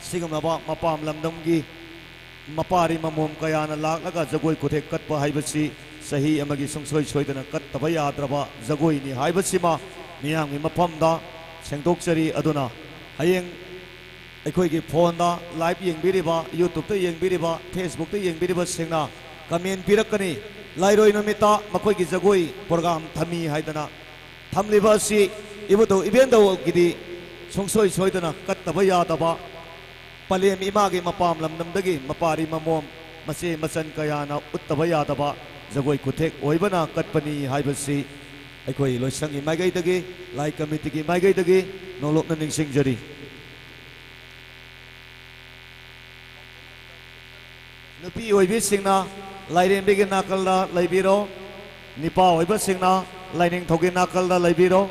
ꯁꯤꯒꯨꯝꯂꯕ ꯃꯄꯥꯝ ꯂꯝꯗꯝꯒꯤ ꯃꯄꯥꯔꯤ ꯃꯃꯣꯝ ꯀꯌꯥꯅ ꯂꯥꯛꯂꯒ ꯖꯒꯣꯏ ꯈꯨꯊꯦꯛ ꯀꯠꯄ ꯍꯥꯏꯕꯁꯤ ꯆꯍꯤ ꯑꯃꯒꯤ ꯁꯨꯡꯁꯣꯏ ꯁꯣꯏꯗꯅ ꯀꯠꯇꯕ ꯌꯥꯗ꯭ꯔꯕ ꯖꯒꯣꯏꯅꯤ ꯍꯥꯏꯕꯁꯤꯃ ꯃꯤꯌꯥꯝꯒꯤ ꯃꯐꯝꯗ ꯁꯦꯡꯗꯣꯛꯆꯔꯤ꯫ ꯑꯗꯨꯅ ꯍꯌꯦꯡ ꯑꯩꯈꯣꯏꯒꯤ ꯐꯣꯟꯗ ꯂꯥꯏꯚ ꯌꯦꯡꯕꯤꯔꯤꯕ, ꯌꯨꯇ꯭ꯌꯨꯕꯇ ꯌꯦꯡꯕꯤꯔꯤꯕ, ꯐꯦꯁꯕꯨꯛꯇ ꯌꯦꯡꯕꯤꯔꯤꯕꯁꯤꯡꯅ ꯀꯃꯦꯟ ꯄꯤꯔꯛꯀꯅꯤ, ꯂꯥꯏꯔꯣꯏ ꯅꯨꯃꯤꯠꯇ ꯃꯈꯣꯏꯒꯤ ꯖꯒꯣꯏ ꯄ꯭ꯔꯣꯒ꯭ꯔꯥꯝ ꯊꯝꯃꯤ ꯍꯥꯏꯗꯅ꯫ ꯊꯝꯂꯤꯕ ꯑꯁꯤ ꯏꯕꯨꯙꯧ ꯏꯕꯦꯟꯗꯧꯒꯤꯗꯤ ꯁꯨꯡꯁꯣꯏ ꯁꯣꯏꯗꯅ ꯀꯠꯇꯕ ꯌꯥꯗꯕ, ꯄꯂꯦꯝ ꯏꯃꯥꯒꯤ ꯃꯄꯥꯝ ꯂꯝꯗꯝꯗꯒꯤ ꯃꯄꯥꯔꯤ ꯃꯃꯣꯝ, ꯃꯆꯦ ꯃꯆꯟ ꯀꯌꯥꯅ ꯎꯠꯇꯕ ꯌꯥꯗꯕ ꯖꯒꯣꯏ ꯈꯨꯊꯦꯛ ꯑꯣꯏꯕꯅ ꯀꯠꯄꯅꯤ ꯍꯥꯏꯕꯁꯤ ꯑꯩꯈꯣꯏ ꯂꯣꯏꯁꯪꯒꯤ ꯃꯥꯏꯀꯩꯗꯒꯤ, ꯂꯥꯏ ꯀꯃꯤꯇꯤꯒꯤ ꯃꯥꯏꯀꯩꯗꯒꯤ ꯅꯣꯂꯨꯛꯅ ꯅꯤꯡꯁꯤꯡꯖꯔꯤ꯫ ꯅꯨꯄꯤ ꯑꯣꯏꯕꯤꯁꯤꯡꯅ ꯂꯥꯏꯔꯦꯝꯕꯤꯒꯤ ꯅꯥꯀꯜꯗ ꯂꯩꯕꯤꯔꯣ, ꯅꯤꯄꯥ ꯑꯣꯏꯕꯁꯤꯡꯅ ꯂꯥꯏꯅꯤꯡꯊꯧꯒꯤ ꯅꯥꯀꯜꯗ ꯂꯩꯕꯤꯔꯣ꯫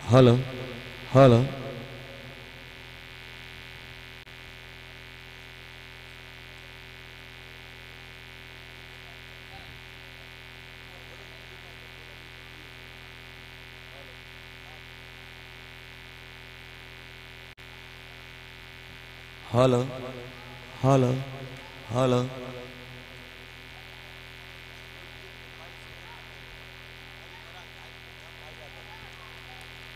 Hello, hello. Hello, hello, hello.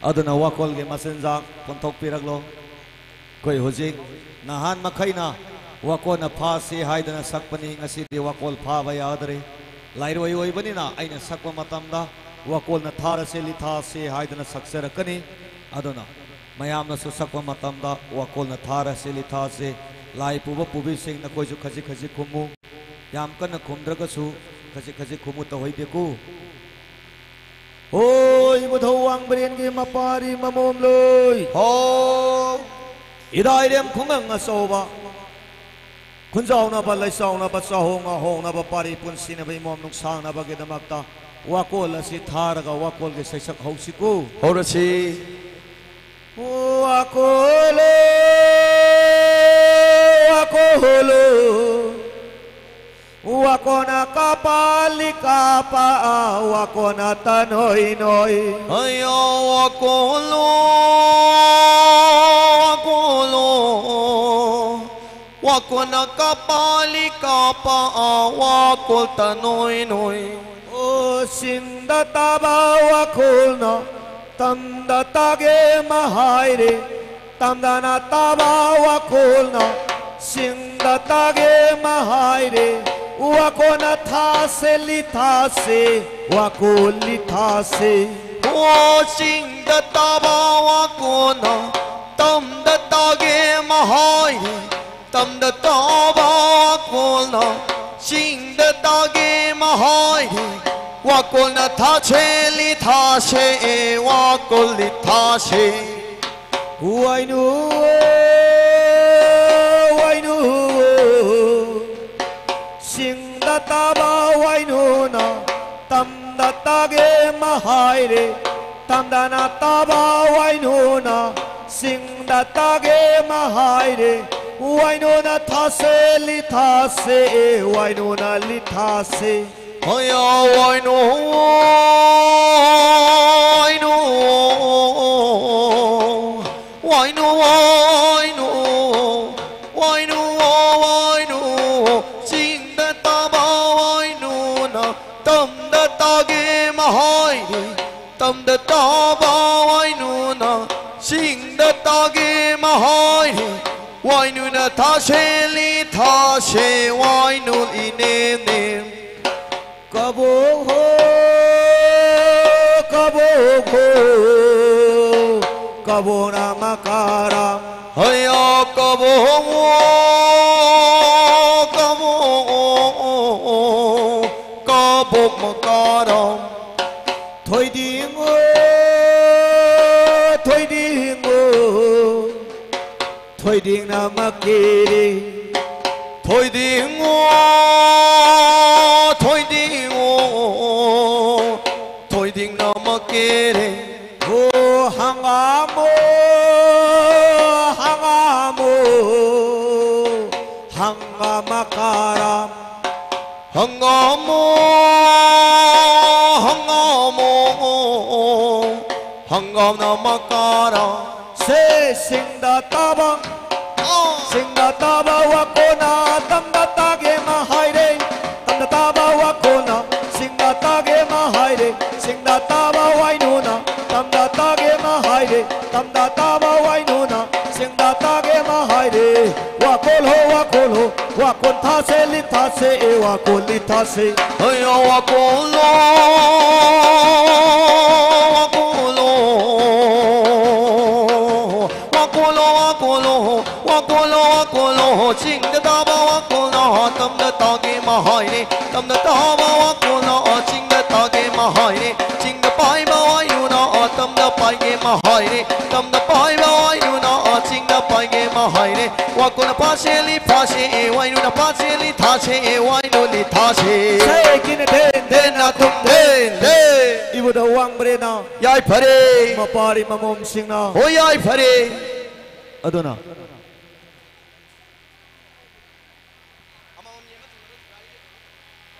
ꯑꯗꯨꯅ ꯋꯥꯀꯣꯜꯒꯤ ꯃꯆꯤꯟꯖꯥꯛ ꯄꯨꯟꯊꯣꯛꯄꯤꯔꯛꯂꯣ꯫ ꯑꯩꯈꯣꯏ ꯍꯧꯖꯤꯛ ꯅꯍꯥꯟ ꯃꯈꯩꯅ ꯋꯥꯀꯣꯟꯅ ꯐꯥꯁꯤ ꯍꯥꯏꯗꯅ ꯁꯛꯄꯅꯤ, ꯉꯁꯤꯗꯤ ꯋꯥꯀꯣꯜ ꯐꯥꯕ ꯌꯥꯗ꯭ꯔꯦ꯫ ꯂꯥꯏꯔꯣꯏ ꯑꯣꯏꯕꯅꯤꯅ ꯑꯩꯅ ꯁꯛꯄ ꯃꯇꯝꯗ ꯋꯥꯀꯣꯜꯅ ꯊꯥꯔꯁꯦ ꯂꯤꯊꯥꯁꯦ ꯍꯥꯏꯗꯅ ꯁꯛꯆꯔꯛꯀꯅꯤ꯫ ꯑꯗꯨꯅ ꯃꯌꯥꯝꯅꯁꯨ ꯁꯛꯄ ꯃꯇꯝꯗ ꯋꯥꯀꯣꯜꯅ ꯊꯥꯔꯁꯤ ꯂꯤꯊꯥꯁꯤ꯫ ꯂꯥꯏ ꯄꯨꯕ ꯄꯨꯕꯤꯁꯤꯡ, ꯅꯈꯣꯏꯁꯨ ꯈꯖꯤꯛ ꯈꯖꯤꯛ ꯈꯨꯝꯃꯨ꯫ ꯌꯥꯝ ꯀꯟꯅ ꯈꯨꯝꯗ꯭ꯔꯒꯁꯨ ꯈꯖꯤꯛ ꯈꯖꯤꯛ ꯈꯨꯝꯃꯨ, ꯇꯧꯍꯩꯗꯦꯀꯣ꯫ ꯍꯣꯏ, ꯏꯕꯨꯙꯧ ꯋꯥꯡꯕ꯭ꯔꯦꯟꯒꯤ ꯃꯄꯥꯔꯤ ꯃꯃꯣꯝꯂꯣꯏ꯫ ꯍꯣ꯫ ꯏꯔꯥꯏꯔꯦꯝ ꯈꯨꯡꯒꯪ ꯑꯆꯧꯕ, ꯈꯨꯟꯖꯥꯎꯅꯕ, ꯂꯩꯆꯥꯎꯅꯕ, ꯆꯥꯍꯣꯡ ꯉꯥꯍꯣꯡꯅꯕ, ꯄꯥꯔꯤ ꯄꯨꯟꯁꯤꯅꯕ, ꯏꯃꯣꯝ ꯅꯨꯡꯁꯥꯡꯅꯕꯒꯤꯗꯃꯛꯇ ꯋꯥꯀꯣꯜ ꯑꯁꯤ ꯊꯥꯔꯒ ꯋꯥꯀꯣꯜꯒꯤ ꯁꯩꯁꯛ ꯍꯧꯁꯤꯀꯣ꯫ ꯍꯧꯔꯁꯤ꯫ ꯋꯥꯀꯣꯜꯂꯣ, ꯋꯥꯀꯣꯜꯂꯣ, ꯋꯥꯀꯣꯟꯅ ꯀꯥꯄꯥꯂꯤ ꯀꯥꯄꯥ, ꯋꯥꯀꯣꯟꯅ ꯇꯅꯣꯏ ꯅꯣꯏ꯫ ꯑꯌꯥ ꯋꯥꯀꯣꯜꯂꯣ, ꯋꯥꯀꯣꯜꯂꯣ, ꯋꯥꯀꯣꯟꯅ ꯀꯥꯄꯥꯂꯤ ꯀꯥꯄꯥ, ꯋꯥꯀꯣꯜ ꯇꯅꯣꯏ ꯅꯣꯏ꯫ ꯑꯣ ꯆꯤꯡꯗ ꯇꯥꯕ ꯋꯥꯀꯣꯜꯅ ꯇꯝꯗ ꯇꯥꯒꯦ ꯃꯍꯥꯏꯔꯦ, ꯇꯝꯗꯅ ꯇꯥꯕ ꯋꯥꯀꯣꯜꯅ ꯆꯤꯡꯗ ꯇꯥꯒꯦ ꯃꯍꯥꯏꯔꯦ, ꯋꯥꯀꯣꯟꯅ ꯊꯥꯁꯦ ꯂꯤꯊꯥꯁꯦ, ꯋꯥꯀꯣꯜ ꯂꯤꯊꯥꯁꯦ꯫ ꯑꯣ ꯆꯤꯡꯗ ꯇꯥꯕ ꯋꯥꯀꯣꯟꯅ ꯇꯝꯗ ꯇꯥꯒꯦ ꯃꯍꯥꯏꯔꯦ, ꯇꯝꯗ ꯇꯥꯕ ꯋꯥꯀꯣꯜꯅ ꯆꯤꯡꯗ ꯇꯥꯒꯦ ꯃꯍꯥꯏꯔꯦ, ꯋꯥꯀꯣꯜꯅ ꯊꯥꯁꯦ ꯂꯤꯊꯥꯁꯦ, ꯋꯥꯀꯣꯜ ꯂꯤꯊꯥꯁꯦ꯫ ꯋꯥꯏꯅꯨ, ꯋꯥꯏꯅꯨ, ꯆꯤꯡꯗ ꯇꯥꯕ ꯋꯥꯏꯅꯨꯅ ꯇꯝꯗ ꯇꯥꯒꯦ ꯃꯍꯥꯏꯔꯦ, ꯇꯝꯗꯅ ꯇꯥꯕ ꯋꯥꯏꯅꯨꯅ ꯆꯤꯡꯗ ꯇꯥꯒꯦ ꯃꯍꯥꯏꯔꯦ, ꯋꯥꯏꯅꯨꯅ ꯊꯥꯁꯦ ꯂꯤꯊꯥꯁꯦ, ꯋꯥꯏꯅꯨꯅ ꯂꯤꯊꯥꯁꯦ꯫ ꯍꯣꯌꯥ ꯋꯥꯏꯅꯨ, ꯋꯥꯏꯅꯨ, ꯋꯥꯏꯅꯨ, ꯋꯥꯏꯅꯨ, ꯋꯥꯏꯅꯨ, ꯋꯥꯏꯅꯨ, ꯆꯤꯡꯗ ꯇꯥꯕ ꯋꯥꯏꯅꯨꯅ ꯇꯝꯗ ꯇꯥꯒꯦ ꯃꯍꯥꯏꯔꯦ, ꯇꯝꯗ ꯇꯥꯕ ꯋꯥꯏꯅꯨꯅ ꯆꯤꯡꯗ ꯇꯥꯒꯦ ꯃꯍꯥꯏꯔꯦ, ꯋꯥꯏꯅꯨꯅ ꯊꯥꯁꯦ ꯂꯤꯊꯥꯁꯦ, ꯋꯥꯏꯅꯨ ꯏꯅꯦꯅꯦ꯫ ꯀꯕꯣꯛ ꯍꯣ, ꯀꯕꯣꯛ ꯍꯣ, ꯀꯕꯣꯛꯅ ꯃꯀꯥꯔꯥꯝ꯫ ꯍꯌꯥ ꯀꯕꯣꯛ ꯀꯕꯣꯛ ꯀꯕꯣꯛ ꯃꯀꯥꯔꯥꯝ꯫ ꯊꯣꯏꯗꯤꯡꯉꯣ ꯊꯣꯏꯗꯤꯡꯉꯣ ꯊꯣꯏꯗꯤꯡꯅ ꯃꯀꯤꯔꯤ꯫ ꯊꯣꯏꯗꯤꯡꯉꯣ ꯊꯣꯏꯗꯤꯡꯉꯣ ꯊꯣꯏꯗꯤꯡꯅ ꯃꯀꯤꯔꯤ꯫ ꯍꯣ ꯍꯪꯒꯥꯝꯃꯣ ꯍꯪꯒꯥꯝꯃꯣ ꯍꯪꯒꯥꯝ ꯃꯀꯥꯔꯥꯝ꯫ ꯍꯪꯒꯥꯝꯃꯣ ꯍꯪꯒꯥꯝꯃꯣ ꯍꯪꯒꯥꯝꯅ ꯃꯀꯥꯔꯥꯝ꯫ ꯁꯦ ꯁꯤꯡꯗ ꯇꯥꯕ ꯁꯤꯡꯗ ꯇꯥꯕ ꯋꯥꯀꯣꯅ ꯇꯝꯗ ꯇꯥꯒꯦ ꯃꯍꯥꯏꯔꯦ꯫ ꯇꯝꯗ ꯇꯥꯕ ꯋꯥꯀꯣꯅ ꯁꯤꯡꯗ ꯇꯥꯒꯦ ꯃꯍꯥꯏꯔꯦ꯫ ꯁꯤꯡꯗ ꯇꯥꯕ ꯋꯥꯏꯅꯨꯅ ꯇꯝꯗ ꯇꯥꯒꯦ ꯃꯍꯥꯏꯔꯦ꯫ ꯇꯝꯗ ꯇꯥꯕ ꯋꯥꯏꯅꯨꯅ ꯁꯤꯡꯗ ꯇꯥꯒꯦ ꯃꯍꯥꯏꯔꯦ꯫ ꯋꯥꯀꯣꯜ ꯍꯣ ꯋꯥꯀꯣꯜ ꯍꯣ ꯋꯥꯀꯣꯟ ꯊꯥꯁꯦ ꯂꯤꯠ ꯊꯥꯁꯦ ꯑꯦ ꯋꯥꯀꯣꯜ ꯂꯤꯠ ꯊꯥꯁꯦ꯫ ꯍꯌꯥ ꯋꯥꯀꯣꯜꯂꯣ ꯋꯥꯀꯣꯜꯂꯣ ꯋꯥꯀꯣꯜꯂꯣ ꯋꯥꯀꯣꯜꯂꯣ ꯋꯥꯀꯣꯜꯂꯣ ꯋꯥꯀꯣꯜꯂꯣ ꯆꯤꯡꯗ ꯇꯥꯕ ꯋꯥꯀꯣꯜꯅ ꯇꯝꯗ ꯇꯥꯒꯦ ꯃꯍꯥꯏꯅꯦ꯫ ꯇꯝꯗ ꯇꯥꯕ ꯋꯥꯀꯣꯜꯅ ꯆꯤꯡꯗ ꯇꯥꯒꯦ ꯃꯍꯥꯏꯅꯦ꯫ ꯆꯤꯡꯗ ꯄꯥꯏꯕ ꯋꯥꯌꯨꯅ ꯇꯝꯗ ꯄꯥꯏꯒꯦ ꯃꯍꯥꯏꯅꯦ꯫ ꯇꯝꯗ ꯄꯥꯏꯕ ꯋꯥꯌꯨꯅ ꯆꯤꯡꯗ ꯄꯥꯏꯒꯦ ꯃꯍꯥꯏꯅꯦ꯫ ꯋꯥꯀꯣꯜꯅ ꯄꯥꯁꯦ ꯂꯤꯠ ꯄꯥꯁꯦ ꯑꯦ ꯋꯥꯏꯅꯨꯅ ꯄꯥꯁꯦ ꯂꯤꯠ ꯊꯥꯁꯦ ꯑꯦ ꯋꯥꯏꯅꯨ ꯂꯤꯠ ꯊꯥꯁꯦ꯫ ꯁꯦ ꯀꯤꯅ ꯊꯦꯟ ꯊꯦꯟꯅ ꯊꯨꯝ ꯊꯦꯟ ꯊꯦꯟ꯫ ꯏꯕꯨꯙꯧ ꯋꯥꯡꯕ꯭ꯔꯦꯟꯅ ꯌꯥꯏꯐꯔꯦ꯫ ꯃꯄꯥꯔꯤ ꯃꯃꯣꯝꯁꯤꯡꯅ ꯍꯣꯏ ꯌꯥꯏꯐꯔꯦ꯫ ꯑꯗꯨꯅ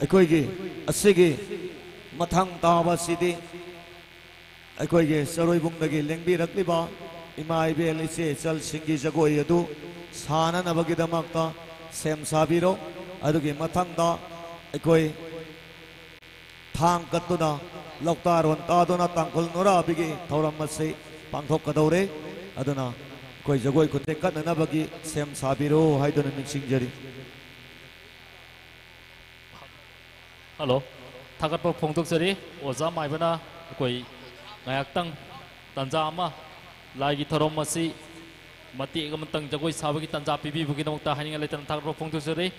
ꯑꯩꯈꯣꯏꯒꯤ ꯑꯁꯤꯒꯤ ꯃꯊꯪ ꯇꯥꯕꯁꯤꯗꯤ ꯑꯩꯈꯣꯏꯒꯤ ꯆꯔꯣꯏꯕꯨꯡꯗꯒꯤ ꯂꯦꯡꯕꯤꯔꯛꯂꯤꯕ ꯏꯃꯥ ꯏꯕꯦꯜ ꯏꯆꯦ ꯏꯆꯜꯁꯤꯡꯒꯤ ꯖꯒꯣꯏ ꯑꯗꯨ ꯁꯥꯅꯅꯕꯒꯤꯗꯃꯛꯇ ꯁꯦꯝ ꯁꯥꯕꯤꯔꯣ꯫ ꯑꯗꯨꯒꯤ ꯃꯊꯪꯗ ꯑꯩꯈꯣꯏ ꯊꯥꯡ ꯀꯠꯇꯨꯅ ꯂꯧꯇꯥꯔꯣꯟ ꯇꯥꯗꯨꯅ ꯇꯥꯡꯈꯨꯜ ꯅꯨꯔꯥꯕꯤꯒꯤ ꯊꯧꯔꯝ ꯑꯁꯤ ꯄꯥꯡꯊꯣꯛꯀꯗꯧꯔꯦ꯫ ꯑꯗꯨꯅ ꯑꯩꯈꯣꯏ ꯖꯒꯣꯏ ꯈꯨꯠꯊꯦꯛ ꯀꯠꯅꯅꯕꯒꯤ ꯁꯦꯝ ꯁꯥꯕꯤꯔꯣ ꯍꯥꯏꯗꯨꯅ ꯅꯤꯡꯁꯤꯡꯖꯔꯤ꯫ ꯍꯜꯂꯣ, ꯊꯥꯒꯠꯄ ꯐꯣꯡꯗꯣꯛꯆꯔꯤ꯫ ꯑꯣꯖꯥ ꯃꯥꯏꯕꯅ ꯑꯩꯈꯣꯏ ꯉꯥꯏꯍꯥꯛꯇꯪ ꯇꯥꯟꯖꯥ ꯑꯃ ꯂꯥꯏꯒꯤ ꯊꯧꯔꯝ ꯑꯁꯤ ꯃꯇꯦꯛ ꯑꯃꯇꯪ ꯖꯒꯣꯏ ꯁꯥꯕꯒꯤ ꯇꯥꯟꯖꯥ ꯄꯤꯕꯤꯕꯒꯤꯗꯃꯛꯇ ꯍꯥꯏꯅꯤꯡꯉꯥꯏ ꯂꯩꯇꯅ ꯊꯥꯒꯠꯄ ꯐꯣꯡꯗꯣꯛꯆꯔꯤ꯫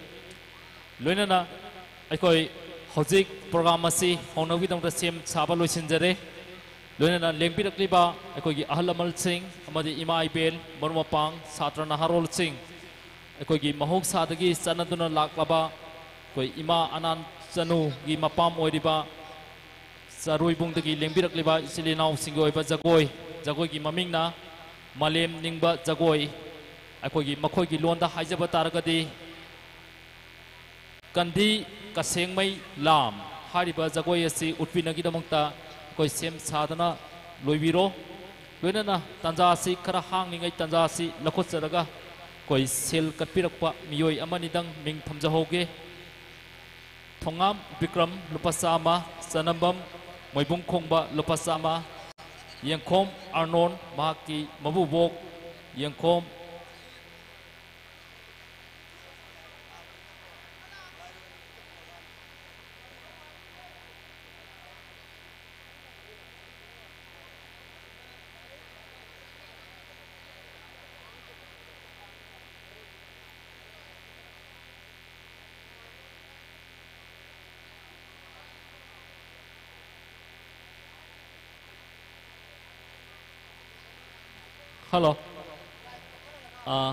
ꯂꯣꯏꯅꯅ ꯑꯩꯈꯣꯏ ꯍꯧꯖꯤꯛ program ꯑꯁꯤ ꯍꯧꯅꯕꯒꯤꯗꯃꯛꯇ ꯁꯦꯝ ꯁꯥꯕ ꯂꯣꯏꯁꯤꯟꯖꯔꯦ꯫ ꯂꯣꯏꯅꯅ ꯂꯦꯡꯕꯤꯔꯛꯂꯤꯕ ꯑꯩꯈꯣꯏꯒꯤ ꯑꯍꯜ ꯂꯃꯟꯁꯤꯡ ꯑꯃꯗꯤ ꯏꯃꯥ ꯏꯕꯦꯜ, ꯃꯔꯨꯞ ꯃꯄꯥꯡ, ꯁꯥꯇ꯭ꯔ ꯅꯍꯥꯔꯣꯜꯁꯤꯡ, ꯑꯩꯈꯣꯏꯒꯤ ꯃꯍꯧꯁꯥꯗꯒꯤ ꯆꯠꯅꯗꯨꯅ ꯂꯥꯛꯂꯕ ꯑꯩꯈꯣꯏ ꯏꯃꯥ ꯑꯅꯥꯟ ꯆꯅꯨꯒꯤ ꯃꯄꯥꯝ ꯑꯣꯏꯔꯤꯕ ꯆꯔꯣꯏꯕꯨꯡꯗꯒꯤ ꯂꯦꯡꯕꯤꯔꯛꯂꯤꯕ ꯏꯆꯤꯜ ꯏꯅꯥꯎꯁꯤꯡꯒꯤ ꯑꯣꯏꯕ ꯖꯒꯣꯏ, ꯖꯒꯣꯏꯒꯤ ꯃꯃꯤꯡꯅ ꯃꯥꯂꯦꯝ ꯅꯤꯡꯕ ꯖꯒꯣꯏ꯫ ꯑꯩꯈꯣꯏꯒꯤ ꯃꯈꯣꯏꯒꯤ ꯂꯣꯟꯗ ꯍꯥꯏꯖꯕ ꯇꯥꯔꯒꯗꯤ ꯀꯟꯗꯤ ꯀꯁꯦꯡꯃꯩ ꯂꯥꯝ ꯍꯥꯏꯔꯤꯕ ꯖꯒꯣꯏ ꯑꯁꯤ ꯎꯠꯄꯤꯅꯕꯒꯤꯗꯃꯛꯇ ꯑꯩꯈꯣꯏ ꯁꯦꯝ ꯁꯥꯗꯅ ꯂꯣꯏꯕꯤꯔꯣ꯫ ꯂꯣꯏꯅꯅ ꯇꯥꯟꯖꯥ ꯑꯁꯤ ꯈꯔ ꯍꯥꯡꯂꯤꯉꯩ ꯇꯥꯟꯖꯥ ꯑꯁꯤ ꯂꯧꯈꯠꯆꯔꯒ ꯑꯩꯈꯣꯏ ꯁꯦꯜ ꯀꯠꯄꯤꯔꯛꯄ ꯃꯤꯑꯣꯏ ꯑꯃꯅꯤꯗꯪ ꯃꯤꯡ ꯊꯝꯖꯍꯧꯒꯦ꯫ ꯊꯣꯉꯥꯝ ꯕꯤꯀ꯭ꯔꯝ ꯂꯨꯄꯥ ꯆꯥꯝꯃ, ꯆꯅꯝꯕꯝ ꯃꯣꯏꯕꯨꯡ ꯈꯣꯡꯕ ꯂꯨꯄꯥ ꯆꯥꯝꯃ, ꯌꯦꯡꯈꯣꯝ ꯑꯥꯔꯅꯣꯟ ꯃꯍꯥꯛꯀꯤ ꯃꯕꯨꯕꯣꯛ ꯌꯦꯡꯈꯣꯝ Hello. ꯑꯥ,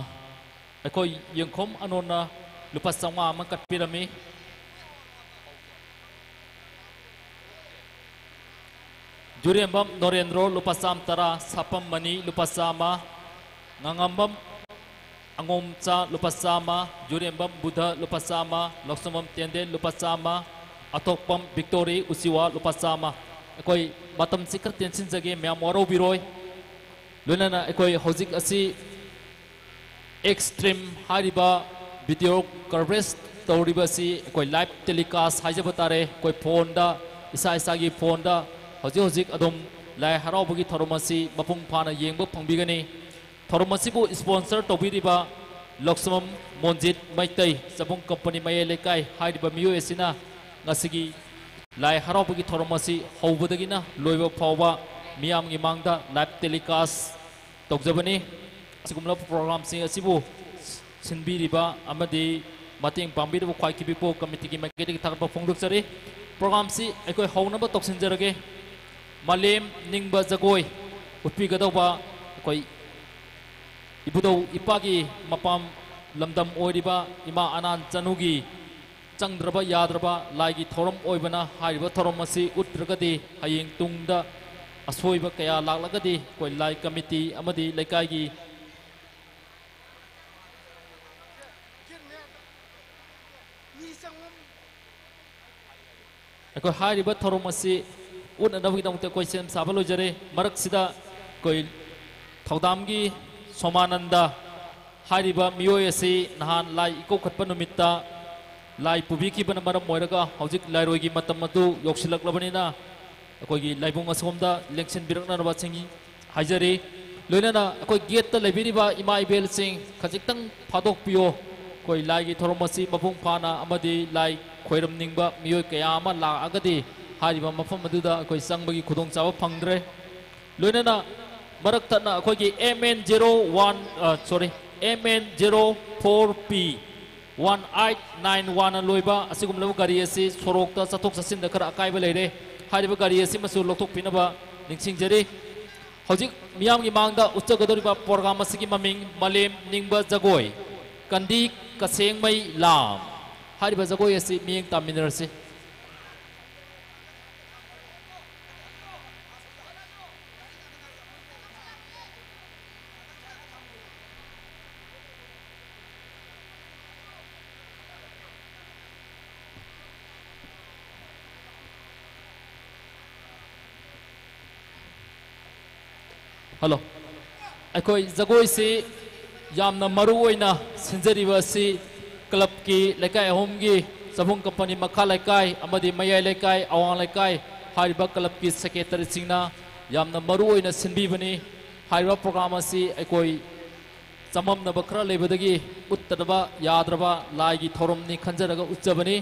ꯑꯩꯈꯣꯏ ꯌꯦꯡꯈꯣꯝ ꯑꯅꯣꯟꯅ ꯂꯨꯄꯥ ꯆꯥꯝꯃꯉꯥ ꯑꯃ ꯀꯠꯄꯤꯔꯝꯃꯤ꯫ ꯖꯨꯔꯦꯝꯕꯝ ꯅꯣꯔꯦꯟꯗ꯭ꯔꯣ ꯂꯨꯄꯥ ꯆꯥꯝꯃ ꯇꯔꯥ, ꯁꯥꯄꯝ ꯃꯅꯤ ꯂꯨꯄꯥ ꯆꯥꯝꯃ, ꯉꯥꯉꯝꯕꯝ ꯑꯉꯣꯝꯆꯥ ꯂꯨꯄꯥ ꯆꯥꯝꯃ, ꯖꯨꯔꯦꯝꯕꯝ ꯕꯨꯙ ꯂꯨꯄꯥ ꯆꯥꯝꯃ, ꯂꯧꯁꯪꯕꯝ ꯇꯦꯟꯗꯦꯜ ꯂꯨꯄꯥ ꯆꯥꯝꯃ, ꯑꯊꯣꯛꯄꯝ ꯕꯤꯛꯇꯣꯔꯤ ꯎꯆꯤꯋꯥ ꯂꯨꯄꯥ ꯆꯥꯝꯃ꯫ ꯑꯩꯈꯣꯏ ꯃꯇꯝꯁꯤ ꯈꯔ ꯇꯦꯟꯁꯤꯟꯖꯒꯦ, ꯃꯌꯥꯝ ꯋꯥꯔꯧꯕꯤꯔꯣꯏ꯫ ꯂꯣꯏꯅꯅ ꯑꯩꯈꯣꯏ ꯍꯧꯖꯤꯛ ꯑꯁꯤ Extreme ꯍꯥꯏꯔꯤꯕ video coverage ꯇꯧꯔꯤꯕ ꯑꯁꯤ ꯑꯩꯈꯣꯏ live telecast ꯍꯥꯏꯖꯕ ꯇꯥꯔꯦ꯫ ꯑꯩꯈꯣꯏ phoneꯗ, ꯏꯁꯥ ꯏꯁꯥꯒꯤ phoneꯗ ꯍꯧꯖꯤꯛ ꯍꯧꯖꯤꯛ ꯑꯗꯨꯝ ꯂꯥꯏ ꯍꯔꯥꯎꯕꯒꯤ ꯊꯧꯔꯝ ꯑꯁꯤ ꯃꯄꯨꯡ ꯐꯥꯅ ꯌꯦꯡꯕ ꯐꯪꯕꯤꯒꯅꯤ꯫ ꯊꯧꯔꯝ ꯑꯁꯤꯕꯨ sponsor ꯇꯧꯕꯤꯔꯤꯕ ꯂꯧꯁ꯭ꯔꯝ ꯃꯣꯟꯖꯤꯠ ꯃꯩꯇꯩ, ꯆꯕꯨꯡ ꯀꯝꯄꯅꯤ ꯃꯌꯥꯏ ꯂꯩꯀꯥꯏ ꯍꯥꯏꯔꯤꯕ ꯃꯤꯑꯣꯏ ꯑꯁꯤꯅ ꯉꯁꯤꯒꯤ ꯂꯥꯏ ꯍꯔꯥꯎꯕꯒꯤ ꯊꯧꯔꯝ ꯑꯁꯤ ꯍꯧꯕꯗꯒꯤꯅ ꯂꯣꯏꯕ ꯐꯥꯎꯕ ꯃꯤꯌꯥꯝꯒꯤ ꯃꯥꯡꯗ live telecast ꯇꯧꯖꯕꯅꯤ꯫ ꯑꯁꯤꯒꯨꯝꯂꯕ ꯄ꯭ꯔꯣꯒ꯭ꯔꯥꯝꯁꯤꯡ ꯑꯁꯤꯕꯨ ꯁꯤꯟꯕꯤꯔꯤꯕ ꯑꯃꯗꯤ ꯃꯇꯦꯡ ꯄꯥꯡꯕꯤꯔꯤꯕ ꯈ꯭ꯋꯥꯏ ꯀꯤꯕꯤꯄꯣ ꯀꯃꯤꯇꯤꯒꯤ ꯃꯥꯏꯀꯩꯗꯒꯤ ꯊꯥꯒꯠꯄ ꯐꯣꯡꯗꯣꯛꯆꯔꯤ꯫ ꯄ꯭ꯔꯣꯒ꯭ꯔꯥꯝꯁꯤ ꯑꯩꯈꯣꯏ ꯍꯧꯅꯕ ꯇꯧꯁꯤꯟꯖꯔꯒꯦ꯫ ꯃꯥꯂꯦꯝ ꯅꯤꯡꯕ ꯖꯒꯣꯏ ꯎꯠꯄꯤꯒꯗꯧꯕ ꯑꯩꯈꯣꯏ ꯏꯕꯨꯙꯧ ꯏꯄꯥꯒꯤ ꯃꯄꯥꯝ ꯂꯝꯗꯝ ꯑꯣꯏꯔꯤꯕ ꯏꯃꯥ ꯑꯅꯥꯟ ꯆꯅꯨꯒꯤ ꯆꯪꯗ꯭ꯔꯕ ꯌꯥꯗ꯭ꯔꯕ ꯂꯥꯏꯒꯤ ꯊꯧꯔꯝ ꯑꯣꯏꯕꯅ, ꯍꯥꯏꯔꯤꯕ ꯊꯧꯔꯝ ꯑꯁꯤ ꯎꯠꯇ꯭ꯔꯒꯗꯤ ꯍꯌꯦꯡ ꯇꯨꯡꯗ ꯑꯁꯣꯏꯕ ꯀꯌꯥ ꯂꯥꯛꯂꯒꯗꯤ ꯑꯩꯈꯣꯏ ꯂꯥꯏ ꯀꯃꯤꯇꯤ ꯑꯃꯗꯤ ꯂꯩꯀꯥꯏꯒꯤ ꯑꯩꯈꯣꯏ ꯍꯥꯏꯔꯤꯕ ꯊꯧꯔꯝ ꯑꯁꯤ ꯎꯠꯅꯅꯕꯒꯤꯗꯃꯛꯇ ꯑꯩꯈꯣꯏ ꯁꯦꯝ ꯁꯥꯕ ꯂꯣꯏꯖꯔꯦ꯫ ꯃꯔꯛꯁꯤꯗ ꯑꯩꯈꯣꯏ ꯊꯧꯗꯥꯝꯒꯤ ꯁꯣꯃꯥꯅꯟꯗ ꯍꯥꯏꯔꯤꯕ ꯃꯤꯑꯣꯏ ꯑꯁꯤ ꯅꯍꯥꯟ ꯂꯥꯏ ꯏꯀꯧꯈꯠꯄ ꯅꯨꯃꯤꯠꯇ ꯂꯥꯏ ꯄꯨꯕꯤꯈꯤꯕꯅ ꯃꯔꯝ ꯑꯣꯏꯔꯒ ꯍꯧꯖꯤꯛ ꯂꯥꯏꯔꯣꯏꯒꯤ ꯃꯇꯝ ꯑꯗꯨ ꯌꯧꯁꯤꯜꯂꯛꯂꯕꯅꯤꯅ ꯑꯩꯈꯣꯏꯒꯤ ꯂꯥꯏꯕꯨꯡ ꯑꯁꯣꯝꯗ ꯂꯦꯡꯁꯤꯟꯕꯤꯔꯛꯅꯅꯕ ꯁꯤꯡ-, ꯍꯥꯏꯖꯔꯤ꯫ ꯂꯣꯏꯅꯅ ꯑꯩꯈꯣꯏ ꯒꯦꯠꯇ ꯂꯩꯕꯤꯔꯤꯕ ꯏꯃꯥ ꯏꯕꯦꯜꯁꯤꯡ ꯈꯖꯤꯛꯇꯪ ꯐꯥꯗꯣꯛꯄꯤꯌꯣ꯫ ꯑꯩꯈꯣꯏ ꯂꯥꯏꯒꯤ ꯊꯧꯔꯝ ꯑꯁꯤ ꯃꯄꯨꯡ ꯐꯥꯅ ꯑꯃꯗꯤ ꯂꯥꯏ ꯈꯣꯏꯔꯝꯅꯤꯡꯕ ꯃꯤꯑꯣꯏ ꯀꯌꯥ ꯑꯃ ꯂꯥꯛꯑꯒꯗꯤ ꯍꯥꯏꯔꯤꯕ ꯃꯐꯝ ꯑꯗꯨꯗ ꯑꯩꯈꯣꯏ ꯆꯪꯕꯒꯤ ꯈꯨꯗꯣꯡꯆꯥꯕ ꯐꯪꯗ꯭ꯔꯦ꯫ ꯂꯣꯏꯅꯅ ꯃꯔꯛ ꯊꯠꯅ ꯑꯩꯈꯣꯏꯒꯤ M N zero one, ꯑ, sorry, M N zero four P one eight nine one ꯂꯣꯏꯕ ꯑꯁꯤꯒꯨꯝꯂꯕ ꯒꯥꯔꯤ ꯑꯁꯤ ꯁꯣꯔꯣꯛꯇ ꯆꯠꯊꯣꯛ ꯆꯠꯁꯤꯟꯗ ꯈꯔ ꯑꯀꯥꯏꯕ ꯂꯩꯔꯦ꯫ ꯍꯥꯏꯔꯤꯕ ꯒꯥꯔꯤ ꯑꯁꯤꯃꯁꯨ ꯂꯧꯊꯣꯛꯄꯤꯅꯕ ꯅꯤꯡꯁꯤꯡꯖꯔꯤ꯫ ꯍꯧꯖꯤꯛ ꯃꯤꯌꯥꯝꯒꯤ ꯃꯥꯡꯗ ꯎꯠꯆꯒꯗꯧꯔꯤꯕ ꯄ꯭ꯔꯣꯒ꯭ꯔꯥꯝ ꯑꯁꯤꯒꯤ ꯃꯃꯤꯡ ꯃꯥꯂꯦꯝ ꯅꯤꯡꯕ ꯖꯒꯣꯏ, ꯀꯟꯗꯤ ꯀꯁꯦꯡꯃꯩ ꯂꯥꯝ꯫ ꯍꯥꯏꯔꯤꯕ ꯖꯒꯣꯏ ꯑꯁꯤ ꯃꯤꯠꯌꯦꯡ ꯇꯥꯃꯤꯟꯅꯔꯁꯤ꯫ ꯍꯜꯂꯣ꯫ ꯑꯩꯈꯣꯏ ꯖꯒꯣꯏꯁꯤ ꯌꯥꯝꯅ ꯃꯔꯨ ꯑꯣꯏꯅ ꯁꯤꯟꯖꯔꯤꯕ ꯑꯁꯤ ꯀ꯭ꯂꯕꯀꯤ ꯂꯩꯀꯥꯏ ꯑꯍꯨꯝꯒꯤ, ꯆꯥꯕꯨꯡ ꯀꯝꯄꯅꯤ ꯃꯈꯥ ꯂꯩꯀꯥꯏ ꯑꯃꯗꯤ ꯃꯌꯥꯏ ꯂꯩꯀꯥꯏ, ꯑꯋꯥꯡ ꯂꯩꯀꯥꯏ, ꯍꯥꯏꯔꯤꯕ ꯀ꯭ꯂꯕꯀꯤ ꯁꯦꯀ꯭ꯔꯦꯇꯔꯤꯁꯤꯡꯅ ꯌꯥꯝꯅ ꯃꯔꯨ ꯑꯣꯏꯅ ꯁꯤꯟꯕꯤꯕꯅꯤ꯫ ꯍꯥꯏꯔꯤꯕ ꯄ꯭ꯔꯣꯒ꯭ꯔꯥꯝ ꯑꯁꯤ ꯑꯩꯈꯣꯏ ꯆꯃꯝꯅꯕ ꯈꯔ ꯂꯩꯕꯗꯒꯤ ꯎꯠꯇꯅꯕ ꯌꯥꯗ꯭ꯔꯕ ꯂꯥꯏꯒꯤ ꯊꯧꯔꯝꯅꯤ ꯈꯟꯖꯔꯒ ꯎꯠꯆꯕꯅꯤ꯫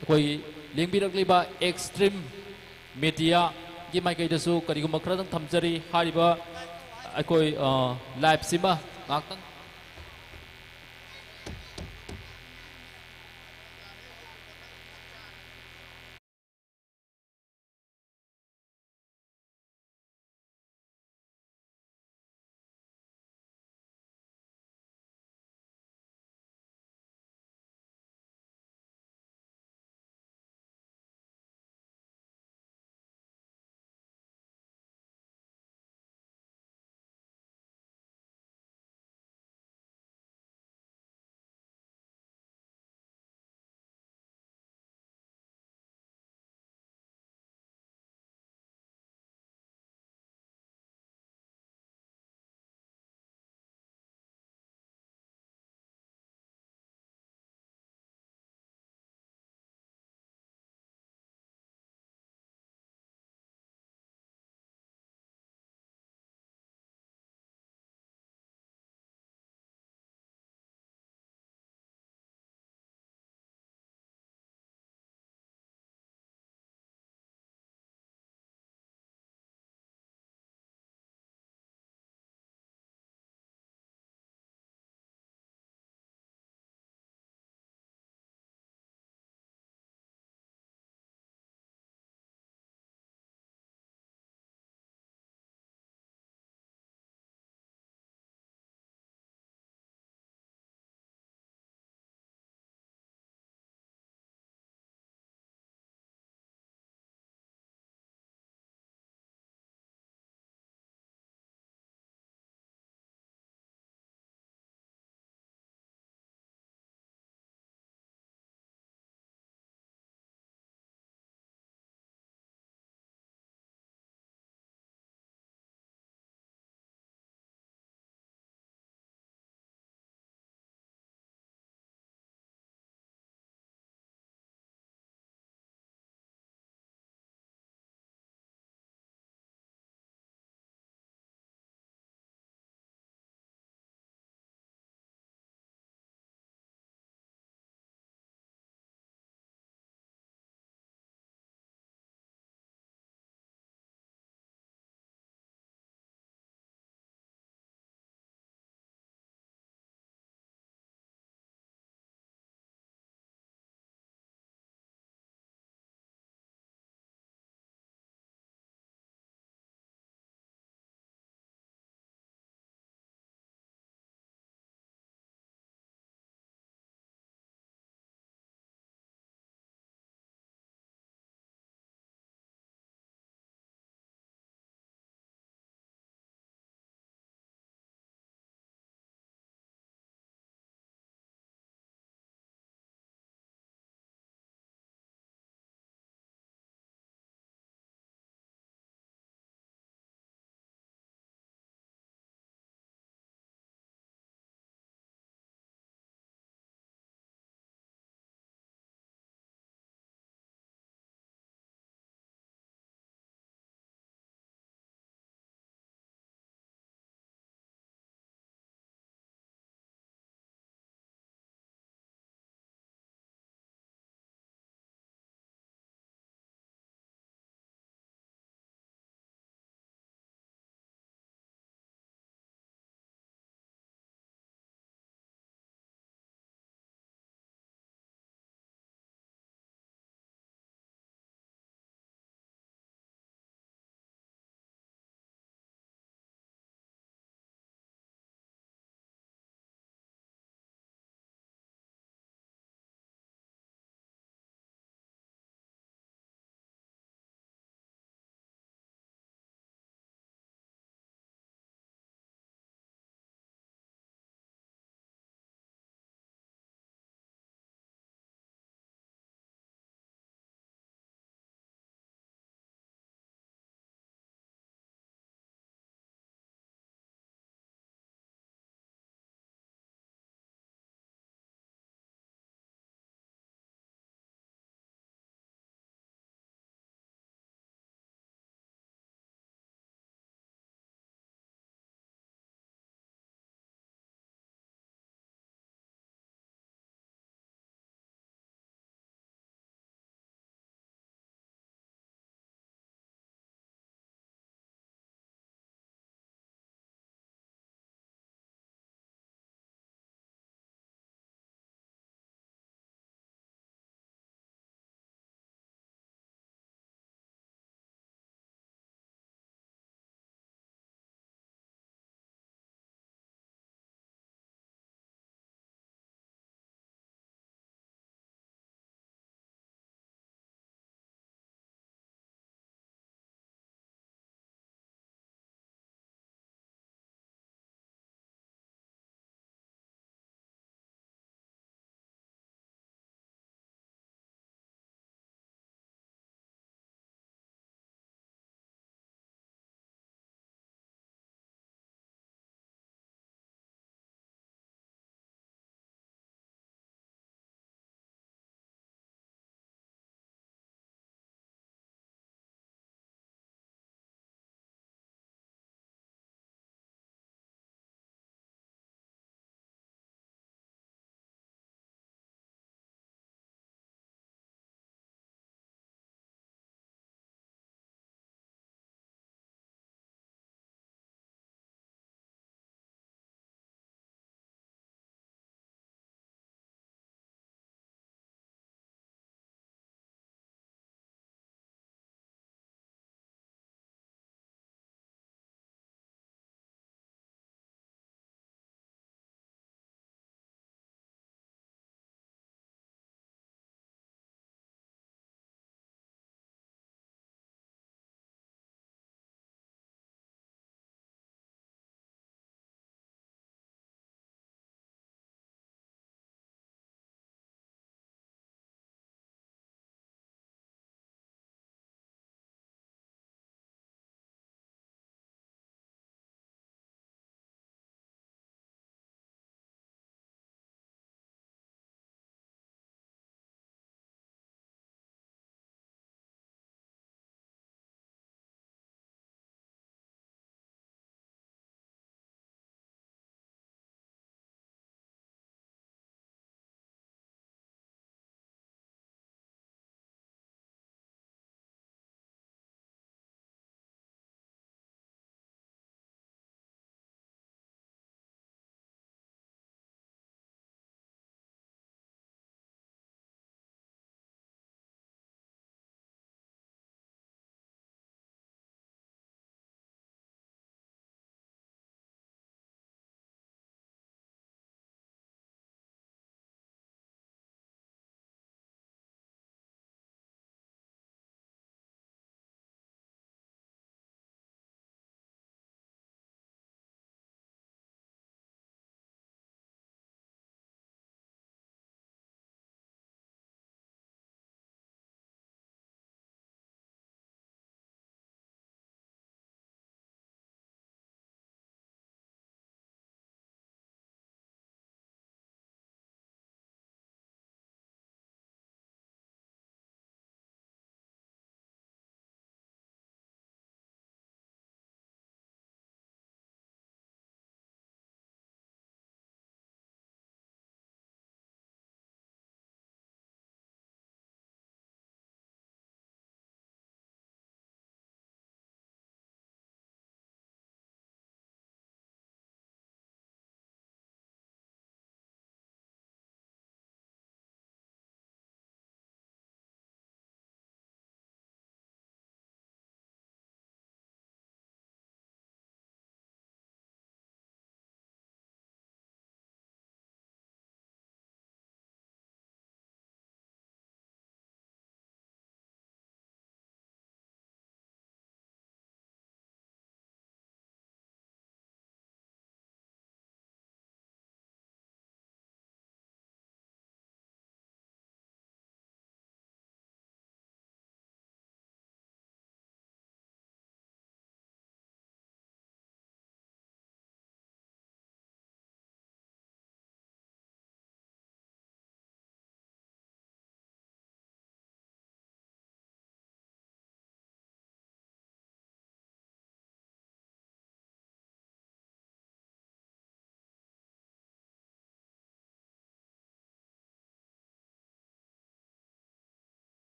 ꯑꯩꯈꯣꯏꯒꯤ ꯂꯦꯡꯕꯤꯔꯛꯂꯤꯕ ꯑꯦꯛꯁꯇ꯭ꯔꯤꯝ ꯃꯦꯗꯤꯌꯥꯒꯤ ꯃꯥꯏꯀꯩꯗꯁꯨ ꯀꯔꯤꯒꯨꯝꯕ ꯈꯔꯗꯪ ꯊꯝꯖꯔꯤ꯫ ꯍꯥꯏꯔꯤꯕ ꯑꯩꯈꯣꯏ, ꯑ, live ꯁꯤꯃ ꯉꯥꯛꯇꯪ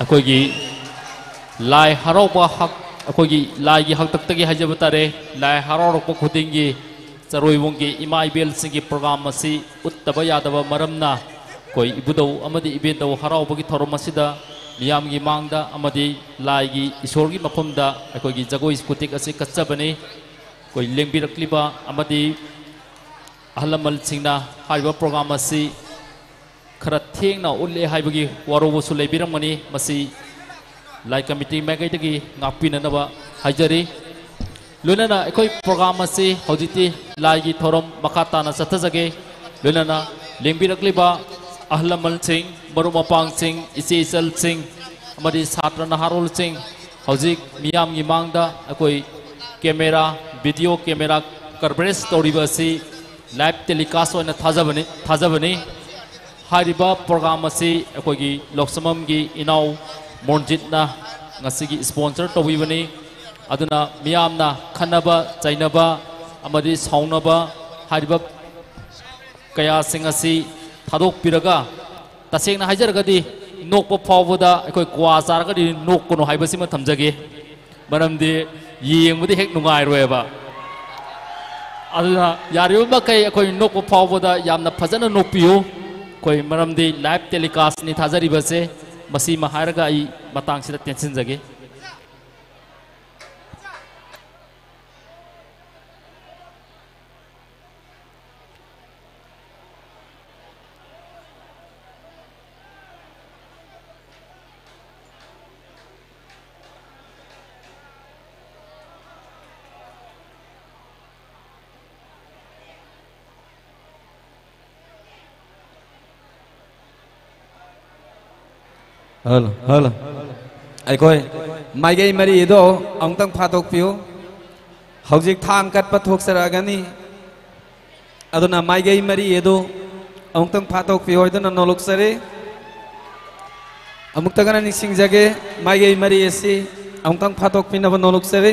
ꯑꯩꯈꯣꯏꯒꯤ ꯂꯥꯏ ꯍꯔꯥꯎꯕ ꯍꯛ-, ꯑꯩꯈꯣꯏꯒꯤ ꯂꯥꯏꯒꯤ ꯍꯥꯛꯇꯛꯇꯒꯤ ꯍꯥꯏꯖꯕ ꯇꯥꯔꯦ, ꯂꯥꯏ ꯍꯔꯥꯎꯔꯛꯄ ꯈꯨꯗꯤꯡꯒꯤ ꯆꯔꯣꯏꯕꯨꯡꯒꯤ ꯏꯃꯥ ꯏꯕꯦꯜꯁꯤꯡꯒꯤ ꯄ꯭ꯔꯣꯒ꯭ꯔꯥꯝ ꯑꯁꯤ ꯎꯠꯇꯕ ꯌꯥꯗꯕ ꯃꯔꯝꯅ, ꯑꯩꯈꯣꯏ ꯏꯕꯨꯙꯧ ꯑꯃꯗꯤ ꯏꯕꯦꯟꯗꯧ ꯍꯔꯥꯎꯕꯒꯤ ꯊꯧꯔꯝ ꯑꯁꯤꯗ ꯃꯤꯌꯥꯝꯒꯤ ꯃꯥꯡꯗ ꯑꯃꯗꯤ ꯂꯥꯏꯒꯤ, ꯏꯁꯣꯔꯒꯤ ꯃꯐꯝꯗ ꯑꯩꯈꯣꯏꯒꯤ ꯖꯒꯣꯏ ꯈꯨꯇꯦꯛ ꯑꯁꯤ ꯀꯠꯆꯕꯅꯤ꯫ ꯑꯩꯈꯣꯏ ꯂꯦꯡꯕꯤꯔꯛꯂꯤꯕ ꯑꯃꯗꯤ ꯑꯍꯜ ꯂꯃꯟꯁꯤꯡꯅ ꯍꯥꯏꯔꯤꯕ ꯄ꯭ꯔꯣꯒ꯭ꯔꯥꯝ ꯑꯁꯤ ꯈꯔ ꯊꯦꯡꯅ ꯎꯠꯂꯦ ꯍꯥꯏꯕꯒꯤ ꯋꯥꯔꯧꯕꯁꯨ ꯂꯩꯕꯤꯔꯝꯒꯅꯤ꯫ ꯃꯁꯤ ꯂꯥꯏ ꯀꯃꯤꯇꯤ ꯃꯥꯏꯀꯩꯗꯒꯤ ꯉꯥꯛꯄꯤꯅꯅꯕ ꯍꯥꯏꯖꯔꯤ꯫ ꯂꯣꯏꯅꯅ ꯑꯩꯈꯣꯏ ꯄ꯭ꯔꯣꯒ꯭ꯔꯥꯝ ꯑꯁꯤ ꯍꯧꯖꯤꯛꯇꯤ ꯂꯥꯏꯒꯤ ꯊꯧꯔꯝ ꯃꯈꯥ ꯇꯥꯅ ꯆꯠꯊꯖꯒꯦ꯫ ꯂꯣꯏꯅꯅ ꯂꯦꯡꯕꯤꯔꯛꯂꯤꯕ ꯑꯍꯜ ꯂꯃꯟꯁꯤꯡ, ꯃꯔꯨꯞ ꯃꯄꯥꯡꯁꯤꯡ, ꯏꯆꯦ ꯏꯆꯜꯁꯤꯡ ꯑꯃꯗꯤ ꯁꯥꯇ꯭ꯔ ꯅꯍꯥꯔꯣꯜꯁꯤꯡ, ꯍꯧꯖꯤꯛ ꯃꯤꯌꯥꯝꯒꯤ ꯃꯥꯡꯗ ꯑꯩꯈꯣꯏ ꯀꯦꯃꯦꯔꯥ, ꯚꯤꯗꯤꯑꯣ ꯀꯦꯃꯦꯔꯥ ꯀꯚꯔꯦꯖ ꯇꯧꯔꯤꯕ ꯑꯁꯤ ꯂꯥꯏꯚ ꯇꯦꯂꯤꯀꯥꯁ ꯑꯣꯏꯅ ꯊꯥꯖꯕꯅꯤ, ꯊꯥꯖꯕꯅꯤ꯫ ꯍꯥꯏꯔꯤꯕ ꯄ꯭ꯔꯣꯒ꯭ꯔꯥꯝ ꯑꯁꯤ ꯑꯩꯈꯣꯏꯒꯤ ꯂꯧꯁꯃꯝꯒꯤ ꯏꯅꯥꯎ ꯃꯣꯟꯖꯤꯠꯅ ꯉꯁꯤꯒꯤ ꯏꯁꯄꯣꯟꯁꯔ ꯇꯧꯕꯤꯕꯅꯤ꯫ ꯑꯗꯨꯅ ꯃꯤꯌꯥꯝꯅ ꯈꯟꯅꯕ ꯆꯩꯅꯕ ꯑꯃꯗꯤ ꯁꯥꯎꯅꯕ ꯍꯥꯏꯔꯤꯕ ꯀꯌꯥꯁꯤꯡ ꯑꯁꯤ ꯊꯥꯗꯣꯛꯄꯤꯔꯒ, ꯇꯁꯦꯡꯅ ꯍꯥꯏꯖꯔꯒꯗꯤ ꯅꯣꯛꯄ ꯐꯥꯎꯕꯗ ꯑꯩꯈꯣꯏ ꯀ꯭ꯋꯥ ꯆꯥꯔꯒꯗꯤ ꯅꯣꯛꯀꯅꯨ ꯍꯥꯏꯕꯁꯤꯃ ꯊꯝꯖꯒꯦ꯫ ꯃꯔꯝꯗꯤ ꯌꯦꯡꯕꯗ ꯍꯦꯛ ꯅꯨꯡꯉꯥꯏꯔꯣꯏꯕ꯫ ꯑꯗꯨꯅ ꯌꯥꯔꯤꯕ ꯃꯈꯩ ꯑꯩꯈꯣꯏ ꯅꯣꯛꯄ ꯐꯥꯎꯕꯗ ꯌꯥꯝꯅ ꯐꯖꯅ ꯅꯣꯛꯄꯤꯌꯨ꯫ ꯑꯩꯈꯣꯏ ꯃꯔꯝꯗꯤ ꯂꯥꯏꯚ ꯇꯦꯂꯤꯀꯥꯁꯅꯤ ꯊꯥꯖꯔꯤꯕꯁꯦ꯫ ꯃꯁꯤꯃ ꯍꯥꯏꯔꯒ ꯑꯩ ꯃꯇꯥꯡꯁꯤꯗ ꯇꯦꯟꯁꯤꯟꯖꯒꯦ꯫ Hello, hello. ꯑꯩꯈꯣꯏ ꯃꯥꯏꯀꯩ ꯃꯔꯤ ꯑꯗꯣ ꯑꯃꯨꯛꯇꯪ ꯐꯥꯗꯣꯛꯄꯤꯌꯨ꯫ ꯍꯧꯖꯤꯛ ꯊꯥꯡ ꯀꯠꯄ ꯊꯣꯛꯆꯔꯛꯑꯒꯅꯤ꯫ ꯑꯗꯨꯅ ꯃꯥꯏꯀꯩ ꯃꯔꯤ ꯑꯗꯨ ꯑꯃꯨꯛꯇꯪ ꯐꯥꯗꯣꯛꯄꯤꯌꯨ ꯍꯥꯏꯗꯨꯅ ꯅꯣꯂꯨꯛꯆꯔꯤ꯫ ꯑꯃꯨꯛꯇꯒꯅ ꯅꯤꯡꯁꯤꯡꯖꯒꯦ, ꯃꯥꯏꯀꯩ ꯃꯔꯤ ꯑꯁꯤ ꯑꯃꯨꯛꯇꯪ ꯐꯥꯗꯣꯛꯄꯤꯅꯕ ꯅꯣꯂꯨꯛꯆꯔꯤ꯫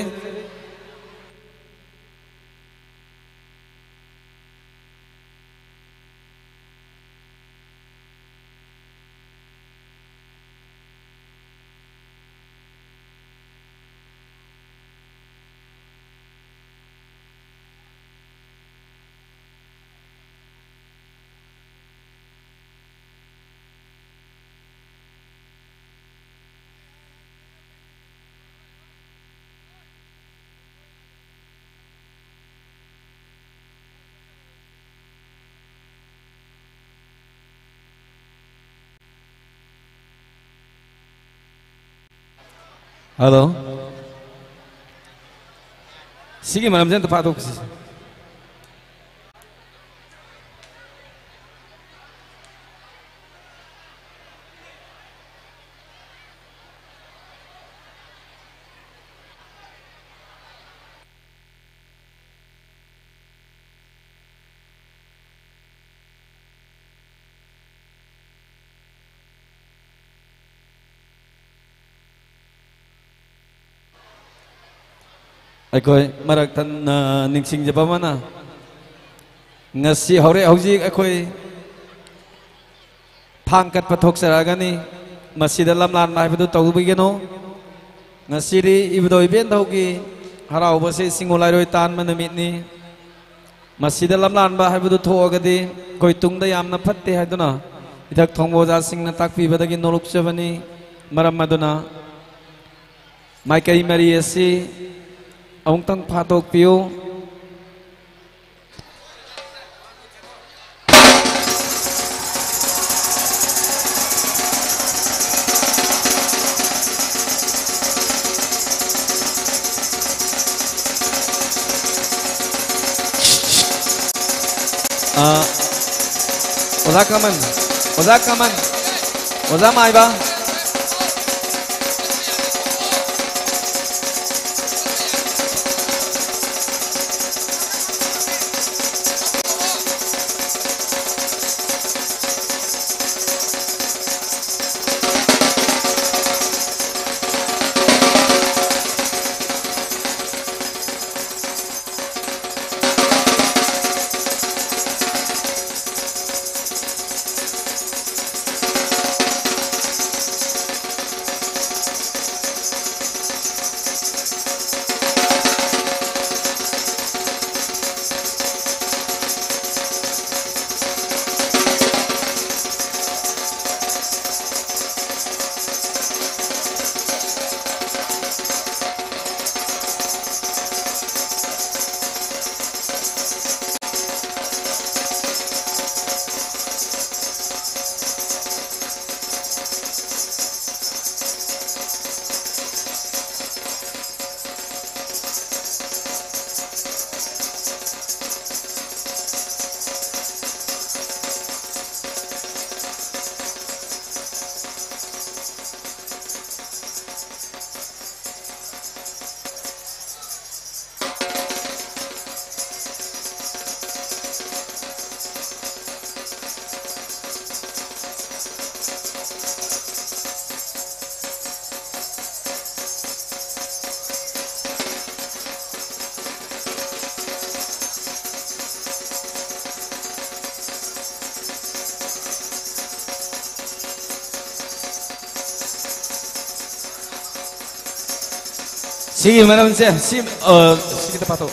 ꯍꯜꯂꯣ꯫ ꯁꯤꯒꯤ ꯃꯔꯝꯁꯦ ꯑꯝꯇ ꯐꯥꯗꯣꯛꯁꯤ꯫ ꯑꯩꯈꯣꯏ ꯃꯔꯛ ꯊꯠꯅ ꯅꯤꯡꯁꯤꯡꯖꯕ ꯑꯃꯅ, ꯉꯁꯤ ꯍꯧꯔꯦ ꯍꯧꯖꯤꯛ ꯑꯩꯈꯣꯏ ꯊꯥꯡ ꯀꯠꯄ ꯊꯣꯛꯆꯔꯛꯑꯒꯅꯤ꯫ ꯃꯁꯤꯗ ꯂꯝꯂꯥꯟꯕ ꯍꯥꯏꯕꯗꯨ ꯇꯧꯕꯤꯒꯅꯨ꯫ ꯉꯁꯤꯗꯤ ꯏꯕꯨꯙꯧ ꯏꯕꯦꯟꯙꯧꯒꯤ ꯍꯔꯥꯎꯕꯁꯦ ꯁꯤꯡꯉꯨ ꯂꯥꯏꯔꯣꯏ ꯇꯥꯟꯕ ꯅꯨꯃꯤꯠꯅꯤ꯫ ꯃꯁꯤꯗ ꯂꯝꯂꯥꯟꯕ ꯍꯥꯏꯕꯗꯨ ꯊꯣꯛꯑꯒꯗꯤ ꯑꯩꯈꯣꯏ ꯇꯨꯡꯗ ꯌꯥꯝꯅ ꯐꯠꯇꯦ ꯍꯥꯏꯗꯨꯅ ꯏꯊꯛ ꯊꯣꯡꯕ ꯑꯣꯖꯥꯁꯤꯡꯅ ꯇꯥꯛꯄꯤꯕꯗꯒꯤ ꯅꯣꯂꯨꯛꯆꯕꯅꯤ꯫ ꯃꯔꯝ ꯑꯗꯨꯅ ꯃꯥꯏꯀꯩ ꯃꯔꯤ ꯑꯁꯤ ꯑꯃꯨꯛꯇꯪ ꯐꯥꯗꯣꯛꯄꯤꯌꯨ꯫ ꯑ, ꯑꯣꯖꯥ ꯀꯃꯟ, ꯑꯣꯖꯥ ꯀꯃꯟ, ꯑꯣꯖꯥ ꯃꯥꯏꯕ꯫ ꯁꯤꯒꯤ ꯃꯔꯝꯁꯦ, ꯁꯤ, ꯑ, ꯁꯤ ꯈꯤꯇ ꯄꯥꯊꯣꯛ꯫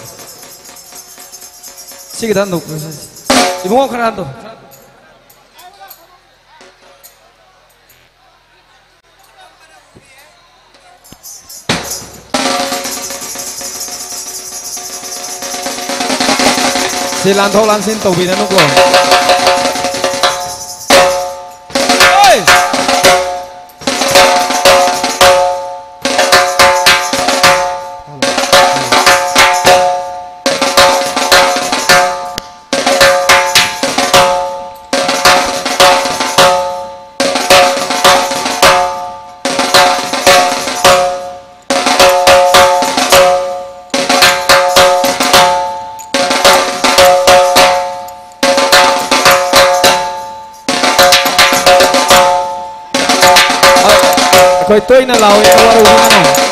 ꯁꯤ ꯈꯤꯇ ꯍꯟꯗꯣꯛ꯫ ꯏꯕꯨꯡꯉꯣ, ꯈꯔ ꯍꯟꯗꯣꯛ꯫ ꯁꯤ ꯂꯥꯟꯊꯣꯛ ꯂꯥꯟꯁꯤꯟ ꯇꯧꯕꯤꯔꯅꯨꯀꯣ꯫ ꯍꯣꯏ! ꯑꯩꯈꯣꯏ ꯇꯣꯏꯅ ꯂꯥꯎꯏ, ꯋꯥꯔꯧꯕꯤꯒꯅꯨ꯫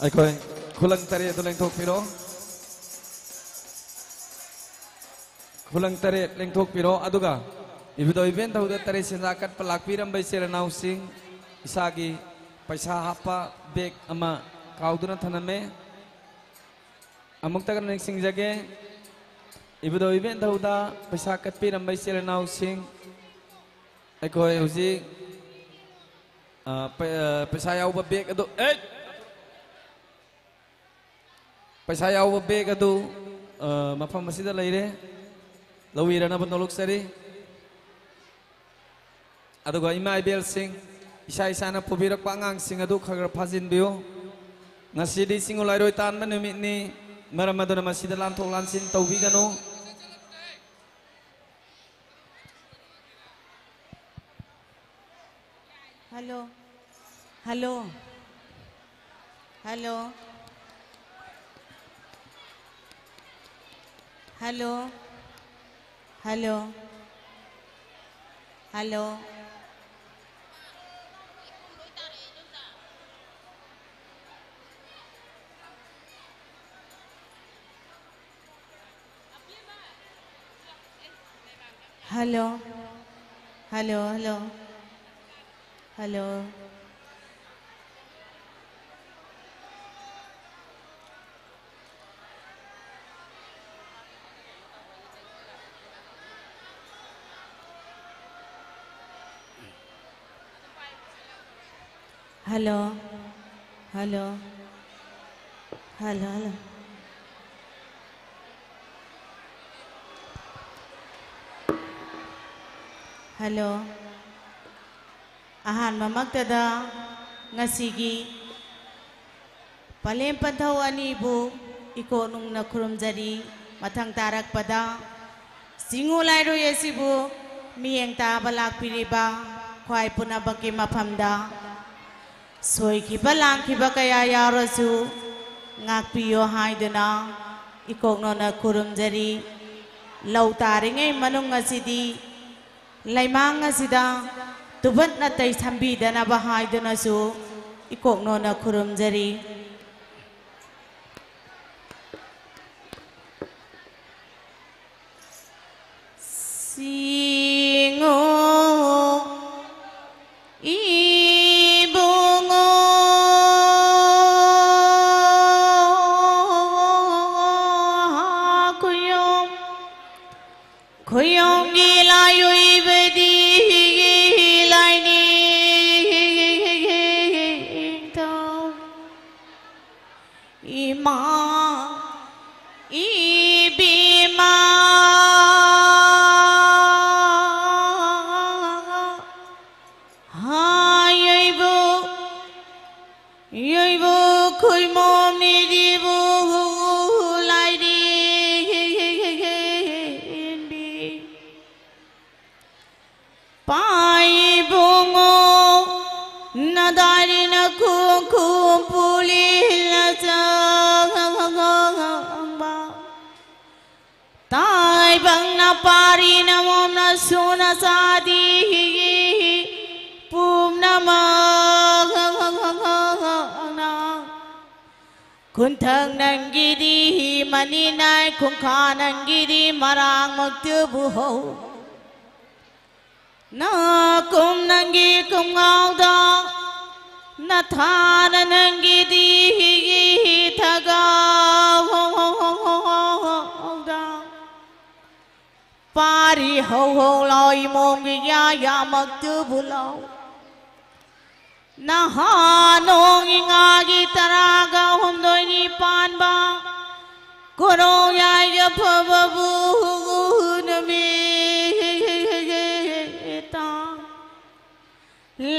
ꯑꯩꯈꯣꯏ ꯈꯨꯂꯪ ꯇꯔꯦꯠ ꯑꯗꯨ ꯂꯦꯡꯊꯣꯛꯄꯤꯔꯣ꯫ ꯈꯨꯂꯪ ꯇꯔꯦꯠ ꯂꯦꯡꯊꯣꯛꯄꯤꯔꯣ꯫ ꯑꯗꯨꯒ ꯏꯕꯨꯙꯧ ꯏꯕꯦꯟ ꯙꯧꯗ ꯇꯔꯦꯠ ꯁꯦꯟꯖꯥ ꯀꯠꯄ ꯂꯥꯛꯄꯤꯔꯝꯕ ꯏꯆꯤꯜ ꯏꯅꯥꯎꯁꯤꯡ, ꯏꯁꯥꯒꯤ ꯄꯩꯁꯥ ꯍꯥꯞꯄ ꯕꯦꯒ ꯑꯃ ꯀꯥꯎꯗꯨꯅ ꯊꯅꯝꯃꯦ꯫ ꯑꯃꯨꯛꯇꯒ ꯅꯤꯡꯁꯤꯡꯖꯒꯦ, ꯏꯕꯨꯙꯧ ꯏꯕꯦꯟ ꯙꯧꯗ ꯄꯩꯁꯥ ꯀꯠꯄꯤꯔꯝꯕ ꯏꯆꯤꯜ ꯏꯅꯥꯎꯁꯤꯡ, ꯑꯩꯈꯣꯏ ꯍꯧꯖꯤꯛ, ꯑ, ꯄ-, ꯑ, ꯄꯩꯁꯥ ꯌꯥꯎꯕ ꯕꯦꯒ ꯑꯗꯨ, ꯑꯦ! ꯄꯩꯁꯥ ꯌꯥꯎꯕ ꯕꯦꯒ ꯑꯗꯨ, ꯑ, ꯃꯐꯝ ꯑꯁꯤꯗ ꯂꯩꯔꯦ, ꯂꯧꯕꯤꯔꯅꯕ ꯅꯣꯂꯨꯛꯆꯔꯤ꯫ ꯑꯗꯨꯒ ꯏꯃꯥ ꯏꯕꯦꯜꯁꯤꯡ, ꯏꯁꯥ ꯏꯁꯥꯅ ꯄꯨꯕꯤꯔꯛꯄ ꯑꯉꯥꯡꯁꯤꯡ ꯑꯗꯨ ꯈꯔ ꯈꯔ ꯐꯥꯖꯤꯟꯕꯤꯌꯨ꯫ ꯉꯁꯤꯗꯤ ꯆꯤꯡꯉꯨ ꯂꯥꯏꯔꯣꯏ ꯇꯥꯟꯕ ꯅꯨꯃꯤꯠꯅꯤ, ꯃꯔꯝ ꯑꯗꯨꯅ ꯃꯁꯤꯗ ꯂꯥꯟꯊꯣꯛ ꯂꯥꯟꯁꯤꯟ ꯇꯧꯕꯤꯒꯅꯨ꯫ Hello. Hello. Hello. Hello. Hello. Hello. Hello. Hello, hello. Hello. Hello. Hello. Hello, hello. Hello. ꯑꯍꯥꯟꯕꯃꯛꯇꯗ ꯉꯁꯤꯒꯤ ꯄꯂꯦꯝ ꯄꯟꯊꯧ ꯑꯅꯤꯕꯨ ꯏꯀꯣꯛ ꯅꯨꯡꯅ ꯈꯨꯔꯨꯝꯖꯔꯤ꯫ ꯃꯊꯪ ꯇꯥꯔꯛꯄꯗ ꯆꯤꯡꯉꯨ ꯂꯥꯏꯔꯣꯏ ꯑꯁꯤꯕꯨ ꯃꯤꯠꯌꯦꯡ ꯇꯥꯕ ꯂꯥꯛꯄꯤꯔꯤꯕ ꯈ꯭ꯋꯥꯏ ꯄꯨꯝꯅꯃꯛꯀꯤ ꯃꯐꯝꯗ ꯁꯣꯏꯈꯤꯕ ꯂꯥꯟꯈꯤꯕ ꯀꯌꯥ ꯌꯥꯎꯔꯁꯨ ꯉꯥꯛꯄꯤꯌꯣ ꯍꯥꯏꯗꯨꯅ ꯏꯀꯣꯛ ꯅꯣꯟꯅ ꯈꯨꯔꯨꯝꯖꯔꯤ꯫ ꯂꯧ ꯇꯥꯔꯤꯉꯩ ꯃꯅꯨꯡ ꯑꯁꯤꯗꯤ ꯂꯩꯃꯥꯡ ꯑꯁꯤꯗ ꯇꯨꯕꯠ ꯅꯥꯇꯩ ꯁꯝꯕꯤꯗꯅꯕ ꯍꯥꯏꯗꯨꯅꯁꯨ ꯏꯀꯣꯛ ꯅꯣꯟꯅ ꯈꯨꯔꯨꯝꯖꯔꯤ꯫ ꯁꯤꯡꯉꯣ ꯏꯕꯨꯡꯉꯣ꯫ ꯈꯨꯌꯣꯝ ꯈꯨꯌꯣꯝꯒꯤ ꯂꯥꯏ ꯑꯣꯏꯕꯗꯤ ꯂꯥꯏꯅꯤꯡꯊꯧ ꯏꯃꯥ ꯏꯕꯦꯝꯃ ꯍꯥꯏ ꯑꯣꯏꯕꯨ ꯌꯣꯏꯕꯨ ꯈꯨꯏꯃꯣꯝꯅꯤꯗꯤꯕꯨ ꯂꯥꯏꯔꯦꯝꯕꯤ ꯄꯥꯏꯕꯨꯡꯉꯣ ꯅꯗꯥꯔꯤꯅ ꯈꯨꯡꯈꯨꯝ ꯄꯨꯂꯤꯅ ꯆꯪꯕ ꯇꯥꯏꯕꯪꯅ ꯄꯥꯔꯤꯅ ꯃꯣꯝꯅ ꯁꯨꯅ ꯆꯥꯗꯤ ꯄꯨꯝꯅꯃꯛꯅ ꯈꯨꯟꯊꯪ ꯅꯪꯒꯤꯗꯤ ꯃꯅꯤ ꯅꯥꯏ ꯈꯨꯡꯈꯥ ꯅꯪꯒꯤꯗꯤ ꯃꯔꯥꯡꯃꯛꯇꯨꯕꯨ ꯍꯧ ꯅꯥꯀꯨꯝ ꯅꯪꯒꯤ ꯀꯨꯝꯉꯥꯎꯗ ꯅꯊꯥꯅ ꯅꯪꯒꯤꯗꯤ ꯊꯒꯥꯎꯗ ꯄꯥꯔꯤ ꯍꯧ ꯍꯧ ꯂꯥꯎ ꯏꯃꯣꯝꯒꯤ ꯌꯥ ꯌꯥꯃꯛꯇꯨꯕꯨ ꯂꯥꯎ ꯅꯍꯥ ꯅꯣꯡ ꯏꯉꯥꯒꯤ ꯇꯔꯥꯒ ꯍꯨꯝꯗꯣꯏꯅꯤ ꯄꯥꯟꯕ ꯀꯣꯔꯣꯡ ꯌꯥꯏꯒ ꯐꯕꯕꯨ ꯅꯨꯃꯤꯠꯇ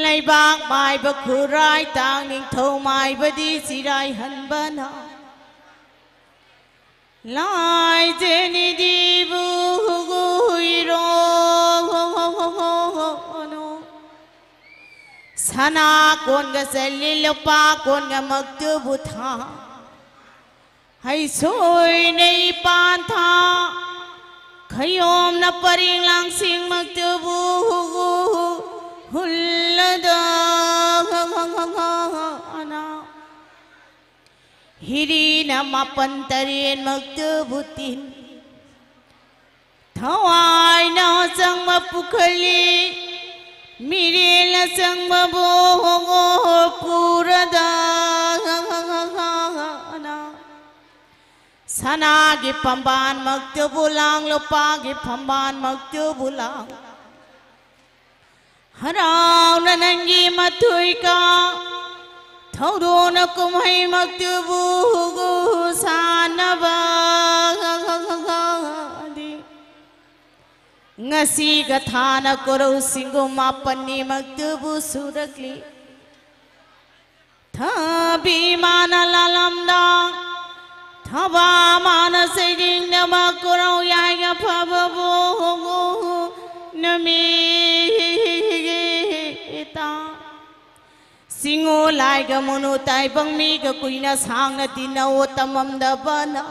ꯂꯩꯕꯥꯛ ꯃꯥꯏꯕ ꯈꯨꯔꯥꯏ ꯇꯥꯡ ꯅꯤꯡꯊꯧ ꯃꯥꯏꯕꯗꯤ ꯆꯤꯔꯥꯏ ꯍꯟꯕꯅ ꯂꯥꯏꯖꯦꯅꯤꯗꯤꯕꯨ ꯍꯨꯏꯔꯣ ꯁꯅꯥ ꯀꯣꯟꯒ ꯆꯜꯂꯤ ꯂꯨꯄꯥ ꯀꯣꯟꯒ ꯃꯛꯇꯨꯕꯨ ꯊꯥ ꯍꯩꯁꯣꯏꯅ ꯏꯄꯥꯟ ꯊꯥ ꯈꯌꯣꯝꯅ ꯄꯔꯦꯡ ꯂꯥꯡꯁꯤꯡꯃꯛꯇꯕꯨ ꯍꯨꯜꯂꯗ ꯍꯤꯔꯤꯅ ꯃꯥꯄꯟ ꯇꯔꯦꯠꯃꯛꯇꯕꯨ ꯇꯤꯟ ꯊꯋꯥꯏꯅ ꯆꯪꯕ ꯄꯨꯈꯠꯂꯤ, ꯃꯤꯔꯦꯜꯅ ꯆꯪꯕꯕꯨ ꯄꯨꯔꯗ꯫ ꯁꯅꯥꯒꯤ ꯐꯝꯕꯥꯜꯃꯛꯇꯕꯨ ꯂꯥꯡ, ꯂꯨꯄꯥꯒꯤ ꯐꯝꯕꯥꯜꯃꯛꯇꯕꯨ ꯂꯥꯡ꯫ ꯍꯔꯥꯎꯅ ꯅꯪꯒꯤ ꯃꯊꯣꯏ ꯀꯥ, ꯊꯧꯗꯣꯛꯅ ꯀꯨꯝꯍꯩꯃꯛꯇꯕꯨ ꯁꯥꯟꯅꯕ꯫ ꯉꯁꯤꯒ ꯊꯥꯅ ꯀꯣꯔꯧ ꯁꯤꯡꯒꯨꯝ ꯃꯥꯄꯟꯅꯤꯃꯛꯇꯕꯨ ꯁꯨꯔꯛꯂꯤ꯫ ꯊꯕꯤ ꯃꯥꯅ ꯂꯥꯂꯝꯗ, ꯊꯕꯥ ꯃꯥꯅ ꯆꯩꯗꯤꯡꯅꯕ ꯀꯣꯔꯧ ꯌꯥꯏꯒ ꯐꯕꯕꯨ ꯅꯨꯃꯤꯠꯇ꯫ ꯁꯤꯡꯉꯨ ꯂꯥꯏꯒ ꯃꯨꯅꯨ ꯇꯥꯏꯕꯪ ꯃꯤꯒ ꯀꯨꯏꯅ ꯁꯥꯡꯅ ꯇꯤꯟꯅꯧ ꯇꯝꯃꯝꯗꯕꯅ꯫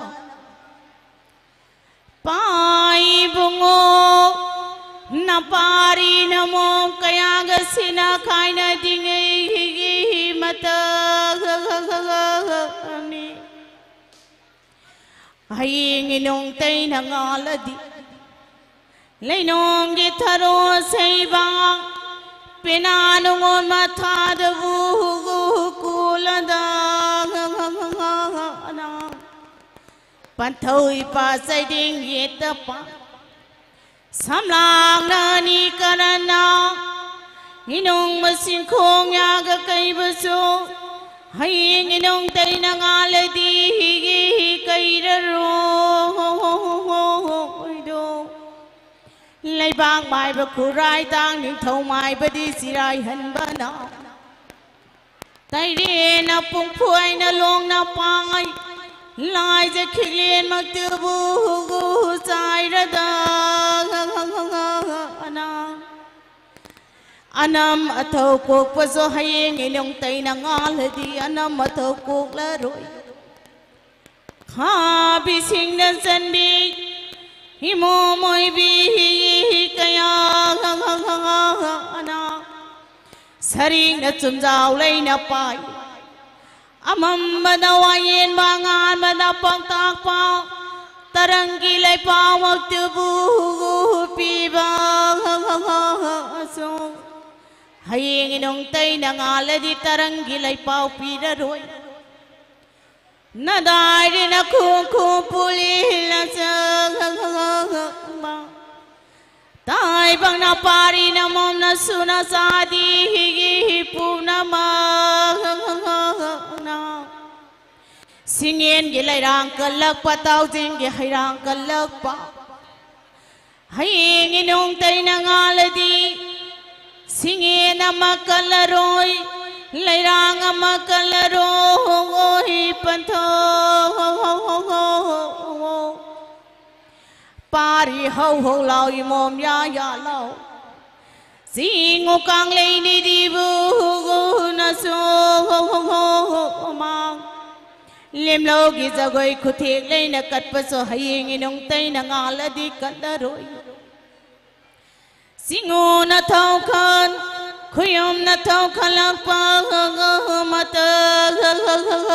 ꯄꯥꯏꯕꯨꯡꯉꯣ, ꯅꯄꯥꯔꯤ ꯅꯃꯣꯝ ꯀꯌꯥꯒ ꯁꯤꯅ ꯈꯥꯏꯅꯗꯤꯉꯩꯒꯤ ꯃꯇꯝꯅꯤ꯫ ꯍꯌꯦꯡ ꯏꯅꯣꯡ ꯇꯩꯅ ꯉꯥꯜꯂꯗꯤ, ꯂꯩꯅꯣꯡꯒꯤ ꯊꯔꯣ ꯁꯩꯕ, ꯄꯦꯅꯥ ꯅꯨꯡꯉꯣꯟ ꯃꯊꯥꯗꯕꯨ ꯀꯨꯂꯗ꯫ ꯄꯟꯊꯧ ꯏꯄꯥ ꯆꯩꯗꯤꯡ ꯌꯦꯠꯇ ꯄꯥ꯫ ꯁꯝꯂꯥꯡꯅ ꯑꯅꯤ ꯀꯔꯟꯅ ꯏꯅꯨꯡ ꯃꯁꯤꯡ ꯈꯣꯡ ꯌꯥꯒ ꯀꯩꯕꯁꯨ ꯍꯌꯦꯡ ꯏꯅꯨꯡ ꯇꯩꯅ ꯉꯥꯜꯂꯗꯤ ꯀꯩꯔꯔꯣꯏꯗꯣ꯫ ꯂꯩꯕꯥꯛ ꯃꯥꯏꯕ ꯈꯨꯔꯥꯏ ꯇꯥꯡ ꯅꯤꯡꯊꯧ ꯃꯥꯏꯕꯗꯤ ꯆꯤꯔꯥꯏꯍꯟꯕꯅ꯫ ꯇꯩꯔꯦꯅ ꯄꯨꯡꯐꯣꯏꯅ ꯂꯣꯡꯅ ꯄꯥꯡꯉꯩ, ꯂꯥꯏꯖ ꯈꯤꯛꯂꯦꯟꯃꯛꯇꯕꯨ ꯆꯥꯏꯔꯗ꯫ ꯑꯅꯝ ꯑꯊꯧ ꯀꯣꯛꯄꯁꯨ ꯍꯌꯦꯡ ꯏꯅꯨꯡ ꯇꯩꯅ ꯉꯥꯜꯂꯗꯤ ꯑꯅꯝ ꯑꯊꯧ ꯀꯣꯛꯂꯔꯣꯏ꯫ ꯈꯥꯕꯤꯁꯤꯡꯅ ꯆꯟꯕꯤ ꯏꯃꯣꯝ ꯑꯣꯏꯕꯤ ꯀꯌꯥꯅ ꯁꯔꯤꯡꯅ ꯆꯨꯝꯖꯥꯎ ꯂꯩꯅ ꯄꯥꯏ꯫ ꯑꯃꯝꯕꯗ ꯋꯥꯌꯦꯟꯕ, ꯑꯉꯥꯟꯕꯗ ꯄꯥꯎꯇꯥꯛꯄ, ꯇꯔꯪꯒꯤ ꯂꯩꯄꯥꯎꯃꯛꯇꯨꯕꯨ ꯄꯤꯕꯁꯨ, ꯍꯌꯦꯡ ꯏꯅꯨꯡꯇꯩꯅ ꯉꯥꯜꯂꯗꯤ ꯇꯔꯪꯒꯤ ꯂꯩꯄꯥꯎ ꯄꯤꯔꯔꯣꯏ꯫ ꯅꯗꯥꯏꯔꯤꯅ ꯈꯨꯡꯈꯨ ꯄꯨꯂꯤꯅ ꯆꯪꯕ, ꯇꯥꯏꯕꯪꯅ ꯄꯥꯔꯤꯅ ꯃꯣꯝꯅ ꯁꯨꯅ ꯆꯥꯗꯤ ꯄꯨꯝꯅꯃꯛꯅ ꯁꯤꯡꯌꯦꯟꯒꯤ ꯂꯩꯔꯥꯡ ꯀꯜꯂꯛꯄ, ꯇꯥꯎꯖꯤꯡꯒꯤ ꯍꯩꯔꯥꯡ ꯀꯜꯂꯛꯄ꯫ ꯍꯌꯦꯡ ꯏꯅꯨꯡꯇꯩꯅ ꯉꯥꯜꯂꯗꯤ ꯁꯤꯡꯌꯦꯟ ꯑꯃ ꯀꯜꯂꯔꯣꯏ, ꯂꯩꯔꯥꯡ ꯑꯃ ꯀꯜꯂꯔꯣꯏ ꯄꯟꯊꯧ꯫ ꯄꯥꯔꯤ ꯍꯧ ꯍꯧ ꯂꯥꯎ ꯏꯃꯣꯝ ꯌꯥ ꯌꯥ ꯂꯥꯎ꯫ ꯆꯤꯡꯉꯨ ꯀꯥꯡꯂꯩ ꯅꯤꯗꯤꯕꯨ ꯅꯁꯨ ꯃꯥꯡ꯫ ꯂꯦꯝꯂꯧꯒꯤ ꯖꯒꯣꯏ ꯈꯨꯊꯦꯛ ꯂꯩꯅ ꯀꯠꯄꯁꯨ ꯍꯌꯦꯡ ꯏꯅꯨꯡꯇꯩꯅ ꯉꯥꯜꯂꯗꯤ ꯀꯠꯂꯔꯣꯏ꯫ ꯆꯤꯡꯉꯨꯅ ꯊꯧꯈꯟ, ꯈꯨꯌꯨꯝꯅ ꯊꯧꯈꯠꯂꯛꯄ ꯃꯇꯝꯗ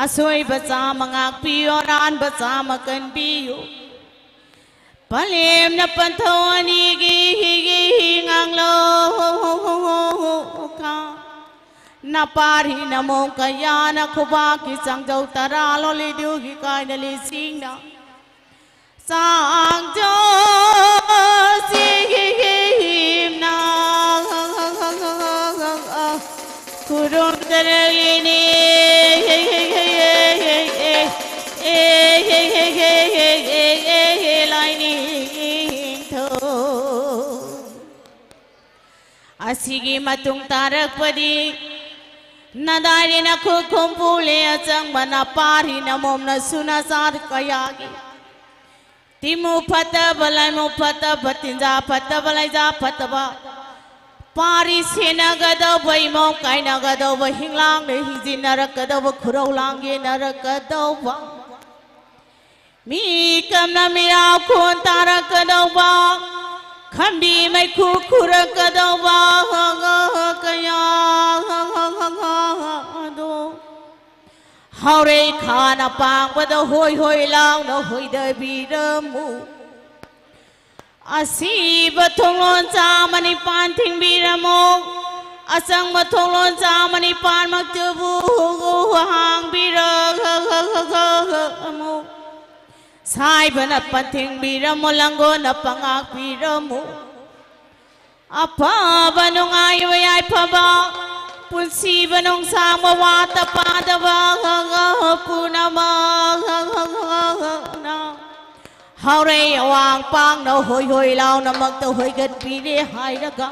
ꯑꯁꯣꯏꯕ ꯆꯥꯝꯃ ꯉꯥꯛꯄꯤꯌꯨ, ꯑꯔꯥꯟꯕ ꯆꯥꯝꯃ ꯀꯟꯕꯤꯌꯨ꯫ ꯄꯂꯦꯝꯅ ꯄꯟꯊꯧ ꯑꯅꯤꯒꯤ ꯉꯥꯡꯂꯣ ꯅꯄꯥꯔꯤ ꯅꯃꯣ ꯀꯌꯥꯅ ꯈꯨꯕꯥꯛꯀꯤ ꯆꯥꯡꯖꯧ ꯇꯔꯥ ꯂꯣꯜꯂꯤꯗꯨꯒꯤ ꯀꯥꯏꯅ ꯂꯤꯁꯤꯡꯅ ꯆꯥꯡꯖꯧ ꯁꯤꯒꯤꯝꯅ ꯈꯨꯔꯨꯝꯖꯔꯛꯏꯅꯤ꯫ ꯂꯥꯏꯅꯤꯡꯊꯧ꯫ ꯑꯁꯤꯒꯤ ꯃꯇꯨꯡ ꯇꯥꯔꯛꯄꯗꯤ ꯅꯗꯥꯏꯔꯤꯅ ꯈꯨꯈꯨꯝ ꯄꯨꯂꯦ ꯑꯆꯪꯕꯅ ꯄꯥꯔꯤ ꯅꯃꯣꯝꯅ ꯁꯨꯅ ꯆꯥꯔ ꯀꯌꯥꯒꯤ ꯇꯤꯃꯨ ꯐꯠꯇꯕ, ꯂꯥꯏꯃꯨ ꯐꯠꯇꯕ, ꯇꯤꯟꯖꯥ ꯐꯠꯇꯕ, ꯂꯥꯏꯖꯥ ꯐꯠꯇꯕ, ꯄꯥꯔꯤ ꯁꯦꯟꯅꯒꯗꯧꯕ, ꯏꯃꯧ ꯀꯥꯏꯅꯒꯗꯧꯕ, ꯍꯤꯡꯂꯥꯡꯗ ꯍꯤꯡꯖꯤꯟꯅꯔꯛꯀꯗꯧꯕ, ꯈꯨꯔꯧ ꯂꯥꯡꯒꯦꯅꯔꯛꯀꯗꯧꯕ, ꯃꯤ ꯀꯝꯅ ꯃꯤꯔꯥꯎ ꯈꯣꯟ ꯇꯥꯔꯛꯀꯗꯧꯕ, ꯈꯝꯕꯤ ꯃꯩꯈꯨ ꯈꯨꯔꯛꯀꯗꯧꯕ ꯀꯌꯥ ꯑꯗꯣ ꯍꯥꯎꯔꯩ ꯈꯥꯅ ꯄꯥꯡꯕꯗ ꯍꯣꯏ ꯍꯣꯏ ꯂꯥꯎꯅ ꯍꯣꯏꯗꯕꯤꯔꯝꯃꯨ꯫ ꯑꯁꯤꯕ ꯊꯣꯡꯂꯣꯟ ꯆꯥꯃ ꯅꯤꯄꯥꯟ ꯊꯤꯡꯕꯤꯔꯝꯃꯨ꯫ ꯑꯆꯪꯕ ꯊꯣꯡꯂꯣꯟ ꯆꯥꯃ ꯅꯤꯄꯥꯟꯃꯛꯇꯨꯕꯨ ꯍꯥꯡꯕꯤꯔꯝꯃꯨ꯫ ꯁꯥꯏꯕꯅ ꯄꯟꯊꯤꯡꯕꯤꯔꯝꯃꯨ, ꯂꯥꯡꯒꯣꯜꯅ ꯄꯉꯥꯛꯄꯤꯔꯝꯃꯨ꯫ ꯑꯐꯕ ꯅꯨꯡꯉꯥꯏꯕ ꯌꯥꯏꯐꯕ, ꯄꯨꯟꯁꯤꯕ ꯅꯨꯡꯁꯥꯡꯕ ꯋꯥꯠꯇ ꯄꯥꯗꯕ ꯄꯨꯝꯅꯃꯛꯅ ꯍꯥꯎꯔꯩ ꯑꯋꯥꯡ ꯄꯥꯡꯅ ꯍꯣꯏ ꯍꯣꯏ ꯂꯥꯎꯅꯃꯛꯇ ꯍꯣꯏꯒꯠꯄꯤꯔꯦ ꯍꯥꯏꯔꯒ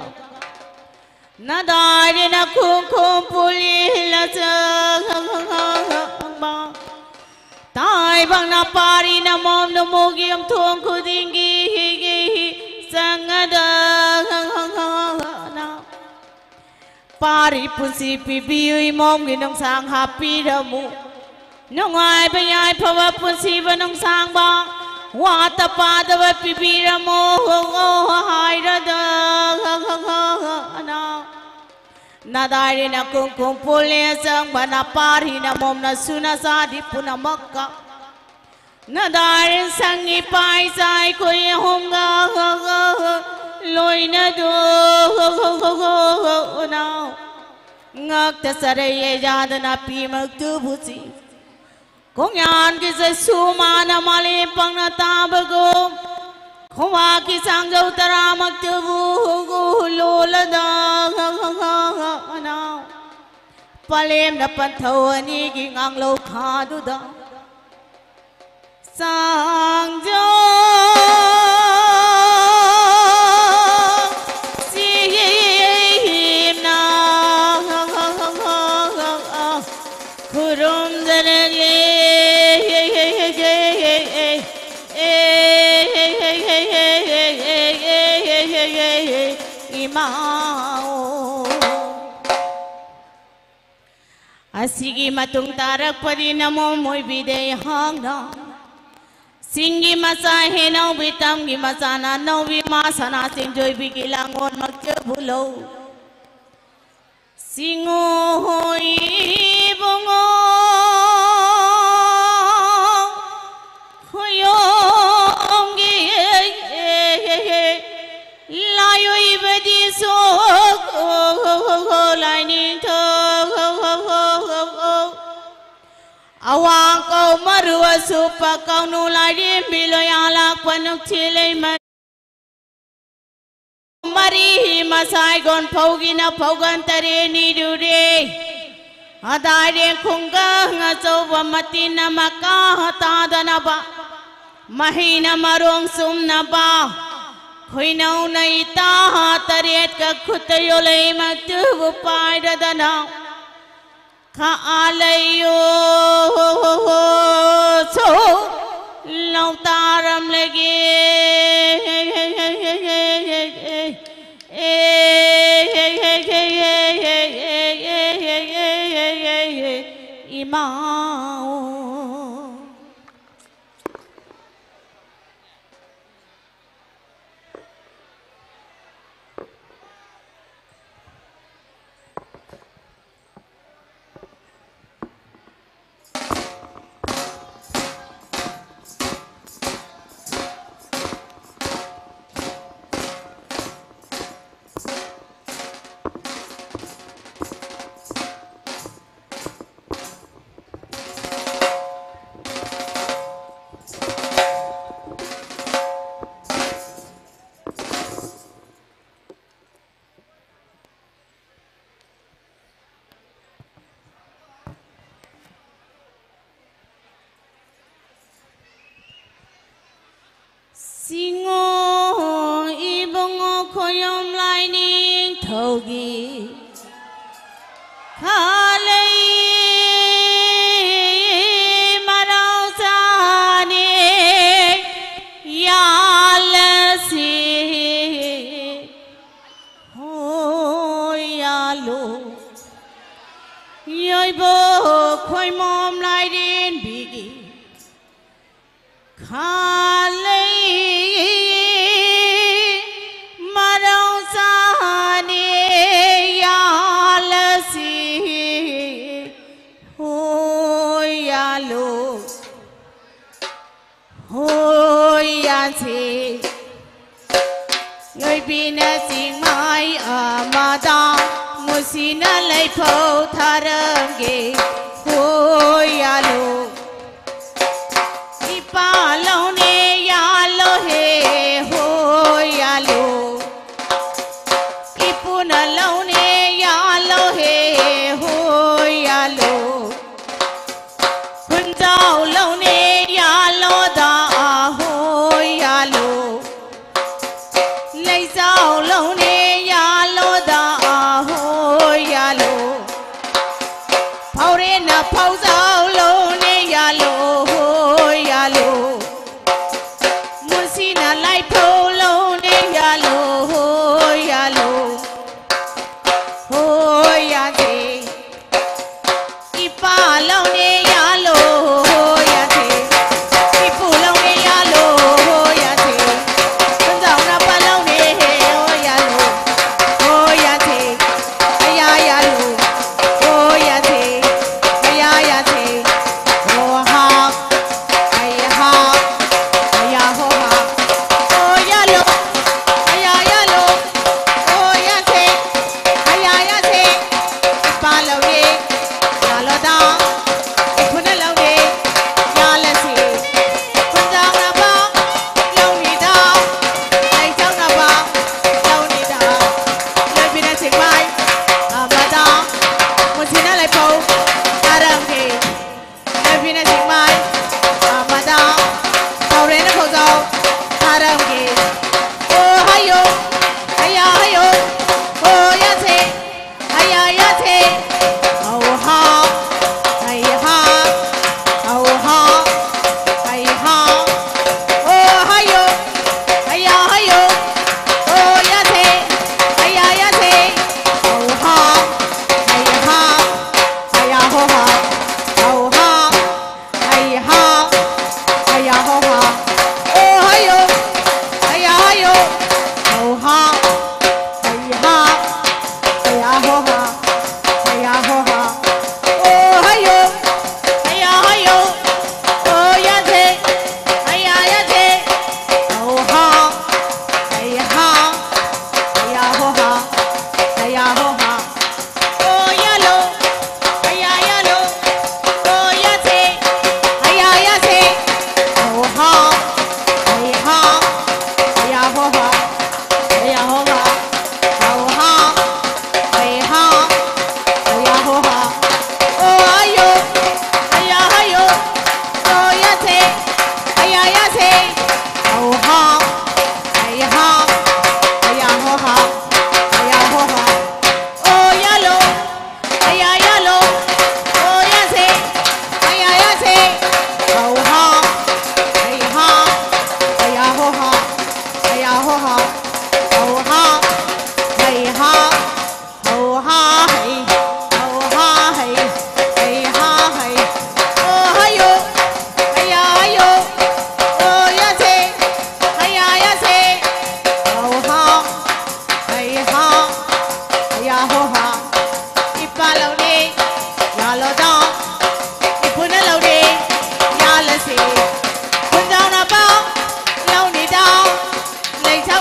ꯅꯗꯥꯏꯔꯤꯅ ꯈꯨꯡꯈꯨꯝ ꯄꯨꯂꯤꯂ ꯆꯪꯕ ꯇꯥꯏꯕꯪꯅ ꯄꯥꯔꯤꯅ ꯃꯣꯝ ꯅꯃꯨꯒꯤ ꯌꯨꯝꯊꯣꯡ ꯈꯨꯗꯤꯡꯒꯤ ꯆꯪꯉꯗꯅ ꯄꯥꯔꯤ ꯄꯨꯟꯁꯤ ꯄꯤꯕꯤꯌꯨ ꯏꯃꯣꯝꯒꯤ ꯅꯨꯡꯁꯥꯡ ꯍꯥꯞꯄꯤꯔꯝꯃꯨ꯫ ꯅꯨꯡꯉꯥꯏꯕ ꯌꯥꯏꯐꯕ ꯄꯨꯟꯁꯤꯕ ꯅꯨꯡꯁꯥꯡꯕ ꯋꯥꯠꯇ ꯄꯥꯗꯕ ꯄꯤꯕꯤꯔꯝꯃꯣ ꯍꯥꯏꯔꯗꯅ ꯅꯗꯥꯏꯔꯤꯅ ꯀꯨꯝꯀꯨꯝ ꯄꯨꯂꯦ ꯆꯪꯕꯅ ꯄꯥꯔꯤꯅ ꯃꯣꯝꯅ ꯁꯨꯅ ꯆꯥꯗꯤ ꯄꯨꯝꯅꯃꯛꯀ ꯅꯗꯥꯏꯔꯤ ꯁꯪꯒꯤ ꯄꯥꯏ ꯆꯥꯏ ꯈꯣꯏ ꯑꯍꯨꯝꯒ ꯂꯣꯏꯅꯗꯨꯅ ꯉꯥꯛꯇ ꯆꯔꯩ ꯌꯥꯗꯅ ꯄꯤꯃꯛꯇꯨꯕꯨ ꯆꯤ ꯈꯣꯡꯌꯥꯟꯒꯤ ꯆꯩꯁꯨ ꯃꯥꯅ ꯃꯥꯂꯦꯝ ꯄꯪꯅ ꯇꯥꯕꯒꯨꯝ ꯈꯣꯡꯋꯥꯛꯀꯤ ꯆꯥꯡꯖꯧ ꯇꯔꯥꯃꯛꯇꯨꯕꯨ ꯂꯣꯜꯂꯗ ꯄꯂꯦꯝꯅ ꯄꯟꯊꯧ ꯑꯅꯤꯒꯤ ꯉꯥꯡꯂꯧ ꯈꯥꯗꯨꯗ ꯆꯥꯡꯖꯧ ꯆꯤꯝꯅ ꯈꯨꯔꯨꯝꯖꯔꯒꯦ ꯏꯃꯥꯑꯣ꯫ ꯑꯁꯤꯒꯤ ꯃꯇꯨꯡ ꯇꯥꯔꯛꯄꯗꯤ ꯅꯃꯣꯝ ꯑꯣꯏꯕꯤꯗꯩ ꯍꯥꯡꯅ ꯆꯤꯡꯒꯤ ꯃꯆꯥ ꯍꯦꯅꯧꯕꯤ ꯇꯝꯒꯤ ꯃꯆꯥ ꯅꯥꯅꯧꯕꯤ ꯃꯥ ꯁꯅꯥ ꯆꯤꯡꯖꯣꯏꯕꯤꯒꯤ ꯂꯥꯡꯒꯣꯜꯃꯛꯇꯕꯨ ꯂꯧ꯫ ꯆꯤꯡꯉꯨ ꯍꯣꯏ ꯏꯕꯨꯡꯉꯣ꯫ ꯑꯋꯥꯡ ꯀꯧ ꯃꯔꯨ ꯑꯁꯨꯞꯄ ꯀꯧꯅꯨ ꯂꯥꯏꯔꯦꯝꯕꯤ ꯂꯣꯌꯥ ꯂꯥꯛꯄ ꯅꯨꯡꯊꯤꯜ ꯂꯩꯃ ꯃꯔꯤ ꯃꯁꯥꯏꯒꯣꯟ ꯐꯧꯒꯤꯅ ꯐꯧꯒꯟ ꯇꯔꯦꯠ ꯅꯤꯔꯨꯔꯦ꯫ ꯑꯗꯥꯏꯔꯦ ꯈꯨꯡꯒꯪ ꯑꯆꯧꯕ ꯃꯇꯤꯟꯅ ꯃꯀꯥ ꯇꯥꯗꯅꯕ, ꯃꯍꯩꯅ ꯃꯔꯣꯡ ꯆꯨꯝꯅꯕ, ꯈꯣꯏꯅꯧꯅ ꯏꯇꯥ ꯇꯔꯦꯠꯀ ꯈꯨꯠꯇ ꯌꯣꯜꯂꯛꯏꯃꯛꯇꯨꯕꯨ ꯄꯥꯏꯔꯗꯅ ꯈꯥ ꯂꯩꯌꯨ ꯁꯣ ꯂꯧꯇꯥꯔꯝꯂꯒꯦ꯫ ꯏꯃꯥ꯫ ꯁꯤꯡꯉꯣ ꯏꯕꯨꯡꯉꯣ ꯈꯣꯌꯣꯝ ꯂꯥꯏ ꯅꯤꯡꯊꯧꯒꯤ ꯈꯥꯂꯩ ꯃꯔꯥꯎ ꯆꯥꯅꯤ ꯌꯥꯜꯂꯁꯤ꯫ ꯍꯣꯏ ꯌꯥꯜꯂꯣ꯫ ꯌꯣꯏꯕꯣ ꯈꯣꯏꯃꯣꯝ ꯂꯥꯏꯔꯦꯝꯕꯤꯒꯤ ꯈꯥꯂꯩ ꯃꯔꯥꯎ ꯆꯥꯅꯤ ꯌꯥꯜꯂꯁꯤ꯫ ꯍꯣꯏ ꯌꯥꯜꯂꯣ꯫ ꯍꯣꯏ ꯌꯥꯟꯁꯤ꯫ ꯂꯣꯏꯕꯤꯅ ꯆꯤꯡꯃꯥꯏ ꯑꯃꯗ ꯃꯨꯁꯤꯅ ꯂꯩꯐꯧ ꯊꯥꯔꯝꯒꯦ꯫ ꯍꯣꯏ ꯌꯥꯂꯣ꯫ ꯏꯄꯥ ꯂꯧꯅꯦ ꯌꯥꯂꯣ ꯍꯦ, ꯍꯣꯏ ꯌꯥꯂꯣ꯫ ꯏꯄꯨꯅ ꯂꯧꯅꯦ ꯌꯥꯂꯣ ꯍꯦ, ꯍꯣꯏ ꯌꯥꯂꯣ꯫ ꯈꯨꯟꯖꯥꯎ ꯂꯧꯅꯦ ꯌꯥꯂꯣꯗ, ꯍꯣꯏ ꯌꯥꯂꯣ꯫ ꯂꯩꯖꯥꯎ ꯂꯧꯅꯦ ꯌꯥꯂꯣꯗ, ꯍꯣꯏ ꯌꯥꯂꯣ꯫ ꯐꯥꯎꯔꯦꯟꯅ ꯐꯥꯎꯖꯥꯎ ꯂꯧꯅꯦ ꯌꯥꯂꯣ, ꯍꯣꯏ ꯌꯥꯂꯣ꯫ ꯃꯨꯟꯁꯤꯅ ꯂꯥꯏꯐꯧ ꯂꯧꯅꯦ ꯌꯥꯂꯣ, ꯍꯣꯏ ꯌꯥꯂꯣ꯫ ꯍꯣꯏ ꯌꯥꯗꯦ꯫ ꯏꯄꯥ ꯂꯧꯅꯦ ꯌꯥꯂꯣ, ꯍꯣꯏ ꯌꯥꯗꯦ꯫ ꯏꯄꯨ ꯂꯧꯅꯦ ꯌꯥꯂꯣ, ꯍꯣꯏ ꯌꯥꯗꯦ꯫ ꯈꯨꯟꯖꯥꯎꯅ ꯄꯥ ꯂꯧꯅꯦ ꯍꯦ, ꯍꯣꯏ ꯌꯥꯂꯣ꯫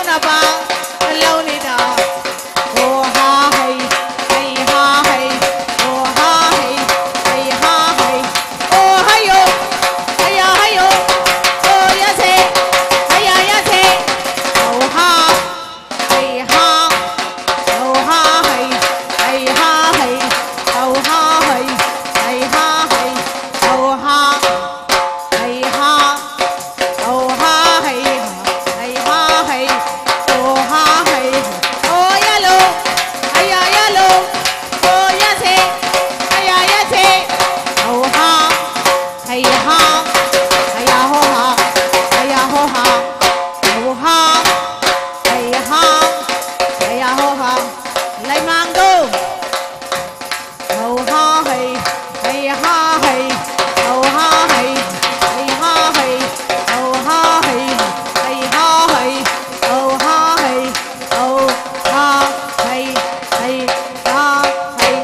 ꯅꯕ ꯂꯧꯅꯤꯗ꯫ ꯑꯣ ꯍꯥ ꯍꯩ, ꯍꯩ ꯍꯥ ꯍꯩ, ꯑꯣ ꯍꯥ ꯍꯩ, ꯍꯩ ꯍꯥ ꯍꯩ, ꯑꯣ ꯍꯩꯌꯣ, ꯍꯩꯌꯥ ꯍꯩꯌꯣ, ꯑꯣ ꯌꯥꯁꯦ, ꯍꯩꯌꯥ ꯌꯥꯁꯦ, ꯑꯣ ꯍꯥ, ꯍꯩ ꯍꯥ, ꯑꯣ ꯍꯥ ꯍꯩ, ꯍꯩ ꯍꯥ ꯍꯩ, ꯑꯣ ꯍꯥ ꯍꯩ, ꯍꯩ ꯍꯥ ꯍꯩ, ꯑꯣ ꯍꯥ, ꯍꯩ ꯍꯥ꯫ ꯑꯧ ꯍꯥ ꯍꯩ ꯍꯥ, ꯍꯩ ꯍꯥ ꯍꯩ, ꯑꯣ ꯍꯥ ꯍꯩ ꯍꯥ, ꯑꯣ ꯌꯥꯂꯣ, ꯍꯩꯌꯥ ꯌꯥꯂꯣ, ꯑꯣ ꯌꯥꯁꯦ, ꯍꯩꯌꯥ ꯌꯥꯁꯦ, ꯑꯧ ꯍꯥ, ꯍꯩ ꯍꯥ, ꯍꯩꯌꯥ ꯍꯣ ꯍꯥ, ꯍꯩꯌꯥ ꯍꯣ ꯍꯥ, ꯑꯧ ꯍꯥ, ꯍꯩ ꯍꯥ, ꯍꯩꯌꯥ ꯍꯣ ꯍꯥ, ꯂꯩꯃꯥꯡꯗꯣ꯫ ꯍꯧ ꯍꯥ ꯍꯩ, ꯍꯩ ꯍꯥ ꯍꯩ, ꯍꯧ ꯍꯥ ꯍꯩ, ꯍꯩ ꯍꯥ ꯍꯩ, ꯍꯧ ꯍꯥ ꯍꯩ, ꯍꯩ ꯍꯥ ꯍꯩ, ꯍꯧ ꯍꯥ ꯍꯩ, ꯍꯧ ꯍꯥ ꯍꯩ, ꯍꯩ ꯍꯥ ꯍꯩ,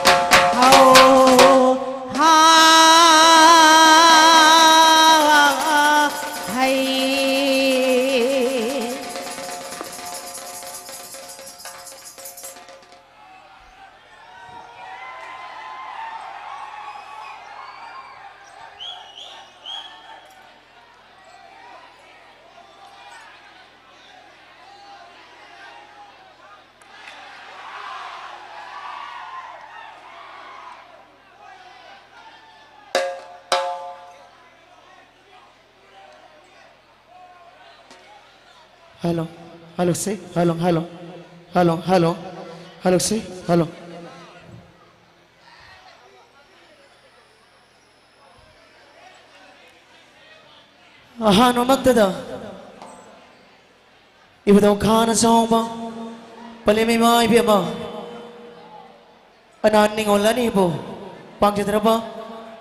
ꯍꯧ ꯍꯥ ꯍꯩ꯫ Hello, hello, say, hello, hello, hello, hello, hello, say, hello. ꯑꯍꯥꯟꯕꯃꯛꯇꯗ ꯏꯕꯨꯙꯧ ꯈꯥꯅ ꯆꯥꯎꯕ ꯄꯂꯦꯝ ꯏꯃꯥ ꯏꯕꯦꯝꯃ ꯑꯅꯥ ꯅꯤꯡꯉꯣꯜ ꯑꯅꯤꯕꯨ ꯄꯥꯡꯖꯗ꯭ꯔꯕ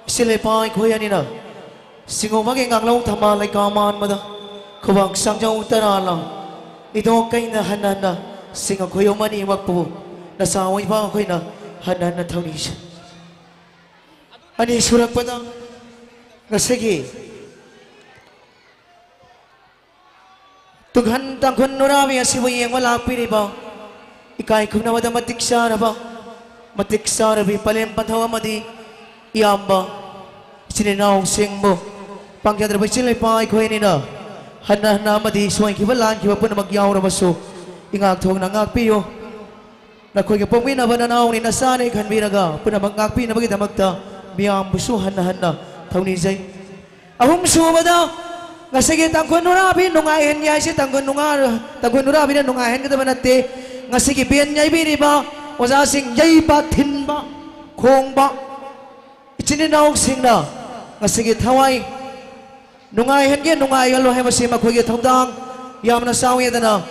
ꯏꯆꯤꯜ ꯏꯄꯥ ꯑꯩꯈꯣꯏ ꯑꯅꯤꯅ ꯁꯤꯡꯉꯨꯕꯒꯤ ꯉꯥꯡꯂꯧ ꯊꯝꯕꯥꯜ ꯂꯩꯀꯥ ꯃꯥꯟꯕꯗ ꯈꯨꯕꯥꯛ ꯁꯥꯡꯖꯧ ꯇꯔꯥ ꯂꯥꯎ ꯏꯗꯣꯛ ꯀꯩꯅ ꯍꯟꯅ ꯍꯟꯅ ꯁꯤꯡ ꯈꯣꯏꯌꯨꯝ ꯑꯅꯤꯃꯛꯄꯨ ꯅꯆꯥ ꯑꯣꯏꯕ ꯑꯩꯈꯣꯏꯅ ꯍꯟꯅ ꯍꯟꯅ ꯊꯧꯅꯤꯖꯩ꯫ ꯑꯅꯤ ꯁꯨꯔꯛꯄꯗ ꯉꯁꯤꯒꯤ ꯇꯨꯡꯍꯟ ꯇꯥꯡꯈꯨꯜ ꯅꯨꯔꯥꯕꯤ ꯑꯁꯤꯕꯨ ꯌꯦꯡꯕ ꯂꯥꯛꯄꯤꯔꯤꯕ ꯏꯀꯥꯏ ꯈꯨꯝꯅꯕꯗ ꯃꯇꯤꯛ ꯆꯥꯔꯕ, ꯃꯇꯤꯛ ꯆꯥꯔꯕꯤ ꯄꯂꯦꯝ ꯄꯟꯊꯧ ꯑꯃꯗꯤ ꯏꯌꯥꯝꯕ, ꯏꯆꯤꯟ ꯏꯅꯥꯎꯁꯤꯡꯕꯨ, ꯄꯥꯡꯖꯗ꯭ꯔꯕ ꯏꯆꯤꯜ ꯏꯄꯥ ꯑꯩꯈꯣꯏꯅꯤꯅ ꯍꯟꯅ ꯍꯟꯅ ꯑꯃꯗꯤ ꯁꯣꯏꯈꯤꯕ ꯂꯥꯟꯈꯤꯕ ꯄꯨꯝꯅꯃꯛ ꯌꯥꯎꯔꯕꯁꯨ, ꯏꯉꯥꯛ ꯊꯣꯛꯅ ꯉꯥꯛꯄꯤꯌꯨ꯫ ꯅꯈꯣꯏꯒ ꯄꯣꯛꯃꯤꯟꯅꯕ ꯅꯅꯥꯎꯅꯤ ꯅꯆꯥꯅꯤ ꯈꯟꯕꯤꯔꯒ ꯄꯨꯝꯅꯃꯛ ꯉꯥꯛꯄꯤꯅꯕꯒꯤꯗꯃꯛꯇ ꯃꯤꯌꯥꯝꯕꯨꯁꯨ ꯍꯟꯅ ꯍꯟꯅ ꯊꯧꯅꯤꯖꯩ꯫ ꯑꯍꯨꯝꯁꯨꯕꯗ, ꯉꯁꯤꯒꯤ ꯇꯥꯡꯈꯨꯜ ꯅꯨꯔꯥꯕꯤ ꯅꯨꯡꯉꯥꯏꯍꯟꯒꯦ ꯍꯥꯏꯁꯦ ꯇꯥꯡꯈꯨꯜ ꯅꯨꯡꯉꯥ-, ꯇꯥꯡꯈꯨꯜ ꯅꯨꯔꯥꯕꯤꯅ ꯅꯨꯡꯉꯥꯏꯍꯟꯒꯗꯕ ꯅꯠꯇꯦ꯫ ꯉꯁꯤꯒꯤ ꯕꯦꯟ ꯌꯩꯕꯤꯔꯤꯕ ꯑꯣꯖꯥꯁꯤꯡ, ꯌꯩꯕ, ꯊꯤꯟꯕ, ꯈꯣꯡꯕ ꯏꯆꯤꯟ ꯏꯅꯥꯎꯁꯤꯡꯅ ꯉꯁꯤꯒꯤ ꯊꯋꯥꯏ ꯅꯨꯡꯉꯥꯏꯍꯟꯒꯦ, ꯅꯨꯡꯉꯥꯏꯍꯜꯂꯣ ꯍꯥꯏꯕꯁꯤ ꯃꯈꯣꯏꯒꯤ ꯊꯧꯗꯥꯡ ꯌꯥꯝꯅ ꯆꯥꯎꯏꯗꯅ,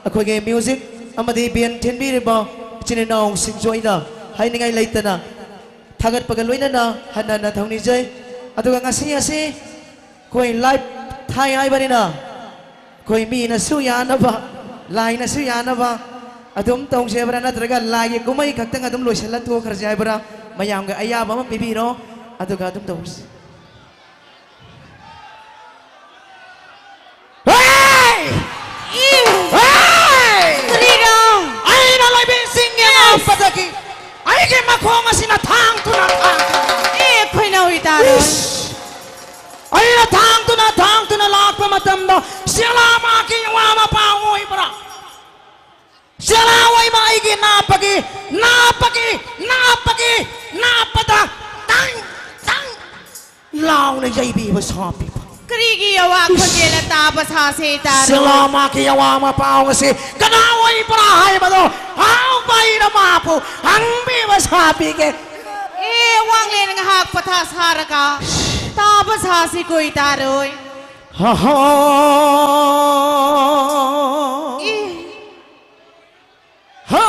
ꯑꯩꯈꯣꯏꯒꯤ ꯃ꯭ꯌꯨꯖꯤꯛ ꯑꯃꯗꯤ ꯕꯦꯟ ꯊꯤꯟꯕꯤꯔꯤꯕ ꯏꯆꯤꯟ ꯏꯅꯥꯎꯁꯤꯡꯁꯨ ꯑꯩꯅ ꯍꯥꯏꯅꯤꯡꯉꯥꯏ ꯂꯩꯇꯅ ꯊꯥꯒꯠꯄꯒ ꯂꯣꯏꯅꯅ ꯍꯟꯅ ꯍꯟꯅ ꯊꯧꯅꯤꯖꯩ꯫ ꯑꯗꯨꯒ ꯉꯁꯤ ꯑꯁꯤ ꯑꯩꯈꯣꯏ ꯂꯥꯏꯚ ꯊꯥꯏ ꯍꯥꯏꯕꯅꯤꯅ, ꯑꯩꯈꯣꯏ ꯃꯤꯅꯁꯨ ꯌꯥꯅꯕ, ꯂꯥꯏꯅꯁꯨ ꯌꯥꯅꯕ ꯑꯗꯨꯝ ꯇꯧꯁꯦ ꯍꯥꯏꯕ꯭ꯔꯥ, ꯅꯠꯇ꯭ꯔꯒ ꯂꯥꯏꯒꯤ ꯀꯨꯝꯍꯩ ꯈꯛꯇꯪ ꯑꯗꯨꯝ ꯂꯣꯏꯁꯤꯜꯂ ꯊꯣꯛꯈ꯭ꯔꯁꯦ ꯍꯥꯏꯕ꯭ꯔꯥ? ꯃꯌꯥꯝꯒ ꯑꯌꯥꯕ ꯑꯃ ꯄꯤꯕꯤꯔꯣ, ꯑꯗꯨꯒ ꯑꯗꯨꯝ ꯇꯧꯁꯤ꯫ ꯍꯦ! ꯏ! ꯍꯦ! ꯀꯔꯤꯔꯣ? ꯑꯩꯅ ꯂꯣꯏꯕꯤꯁꯤꯡꯒꯤ ꯉꯥꯛꯄꯗꯒꯤ ꯑꯩꯒꯤ ꯃꯈꯣꯡ ꯑꯁꯤꯅ ꯊꯥꯡꯗꯨꯅ, ꯊꯥꯡꯗꯨꯅ꯫ ꯑꯦ, ꯈꯣꯏꯅꯥꯎ ꯏꯇꯥꯔꯣ꯫ ꯏꯁ! ꯑꯩꯅ ꯊꯥꯡꯗꯨꯅ, ꯊꯥꯡꯗꯨꯅ ꯂꯥꯛꯄ ꯃꯇꯝꯗ, ꯁꯦꯂꯥ ꯃꯥꯒꯤ ꯋꯥ ꯃꯄꯥ ꯑꯣꯏꯕ꯭ꯔꯥ? ꯁꯦꯂꯥ ꯑꯣꯏꯕ ꯑꯩꯒꯤ ꯅꯥꯞꯄꯒꯤ, ꯅꯥꯞꯄꯒꯤ, ꯅꯥꯞꯄꯒꯤ, ꯅꯥꯞꯄꯗ ꯇꯪ, ꯇꯪ ꯂꯥꯎꯅ ꯌꯩꯕꯤꯕ ꯁꯥꯄꯤꯕ꯫ ꯀꯔꯤꯒꯤ ꯑꯋꯥ ꯈꯣꯟꯖꯦꯜꯅ ꯇꯥꯕ ꯁꯥꯁꯦ ꯇꯥꯔꯣ? ꯁꯦꯂꯥ ꯃꯥꯒꯤ ꯑꯋꯥ ꯃꯄꯥꯎ ꯑꯁꯤ ꯀꯅꯥ ꯑꯣꯏꯕ꯭ꯔꯥ ꯍꯥꯏꯕꯗꯣ ꯍꯥꯎꯕ ꯑꯩꯅ ꯃꯥꯕꯨ ꯍꯪꯕꯤꯕ ꯁꯥꯄꯤꯒꯦ꯫ ꯑꯦ, ꯋꯥꯡꯂꯦꯟ ꯉꯥꯏꯍꯥꯛ ꯄꯊꯥ ꯁꯥꯔꯒ ꯇꯥꯕ ꯁꯥꯁꯤ ꯀꯣꯏ ꯇꯥꯔꯣꯏ꯫ ꯍꯥ ꯍꯥ꯫ ꯑꯦ꯫ ꯍꯥ꯫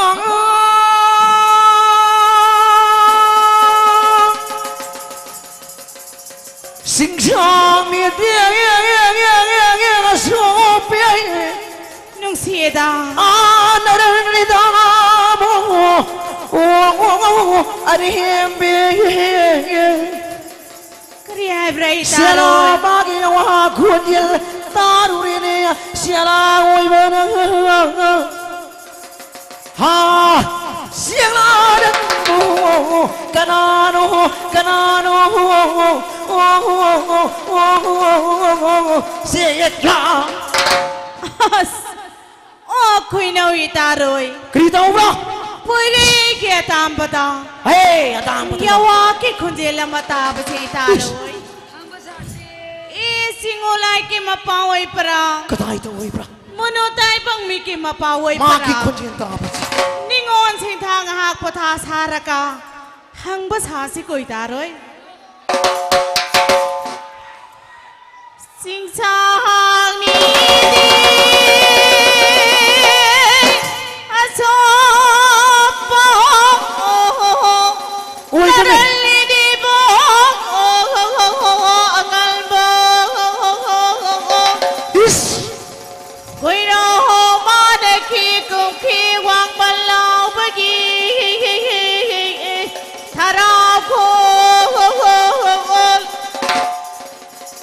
ꯁꯤꯡꯁꯥꯡ ꯃꯤꯠ ꯌꯦꯡ ꯌꯦꯡ ꯌꯦꯡ ꯌꯦꯡ ꯌꯦꯡ ꯌꯦꯡ ꯑꯁꯣꯛꯄꯤ꯫ ꯅꯨꯡꯁꯤꯌꯦꯗ꯫ ꯑꯥ ꯅꯔꯪꯂꯤꯗ ꯑꯃꯨꯛ ꯑꯣ ꯑꯣ ꯑꯣ ꯑꯔꯦꯝꯕꯤ꯫ ꯀꯔꯤ ꯍꯥꯏꯕ꯭ꯔꯥ ꯑꯩ ꯇꯥꯔꯣꯏ꯫ ꯁꯦꯂꯥꯕꯥꯒꯤ ꯑꯋꯥ ꯈꯣꯟꯖꯦꯜ ꯇꯥꯔꯨꯔꯦꯅꯦ꯫ ꯁꯦꯂꯥ ꯑꯣꯏꯕ ꯅꯪ, ꯍꯥ, ꯁꯦꯂꯥ ꯅꯪꯕꯨ ꯀꯅꯥꯅꯣ, ꯀꯅꯥꯅꯣ, ꯁꯦ ꯌꯦꯠꯂꯥ꯫ ꯑꯁ, ꯑꯣ, ꯈꯣꯏꯅꯧ ꯏꯇꯥꯔꯣꯏ꯫ ꯀꯔꯤ ꯇꯧꯕ꯭ꯔꯥ? ꯄꯣꯏꯔꯩꯒꯤ ꯑꯇꯥꯝꯕꯗ ꯍꯦ, ꯑꯇꯥꯝꯕꯗ꯫ ꯌꯥꯋꯥꯒꯤ ꯈꯣꯟꯖꯦꯜ ꯑꯃ ꯇꯥꯕꯁꯦ ꯏꯇꯥꯔꯣꯏ꯫ ꯏꯁ꯫ ꯑꯦ, ꯆꯤꯡꯉꯣꯂꯥꯏꯒꯤ ꯃꯄꯥ ꯑꯣꯏꯕ꯭ꯔꯥ? ꯀꯗꯥꯏꯗ ꯑꯣꯏꯕ꯭ꯔꯥ? ꯃꯨꯅꯨ ꯇꯥꯏꯕꯪ ꯃꯤꯒꯤ ꯃꯄꯥ ꯑꯣꯏꯕ꯭ꯔꯥ? ꯃꯥꯒꯤ ꯈꯣꯟꯖꯦꯜ ꯇꯥꯕꯁꯦ꯫ ꯅꯤꯉꯣꯜ ꯁꯤꯡꯊꯥ ꯉꯥꯏꯍꯥꯛ ꯄꯣꯊꯥ ꯁꯥꯔꯒ ꯍꯪꯕ ꯁꯥꯁꯤ ꯀꯣꯏ ꯇꯥꯔꯣꯏ꯫ ꯆꯤꯡꯁꯥꯡꯅꯤꯗꯤ ꯑꯆꯧꯕ ꯑꯣꯏꯒꯅꯤ꯫ ꯀꯔꯜꯂꯤꯗꯤꯕꯣ ꯑꯉꯜꯕ ꯏꯁ꯫ ꯈꯣꯏꯔꯣ ꯃꯥꯗꯒꯤ ꯀꯨꯝꯈꯤ ꯋꯥꯡꯃ ꯂꯥꯎꯕꯒꯤ ꯊꯔꯥꯎ ꯈꯣꯜ꯫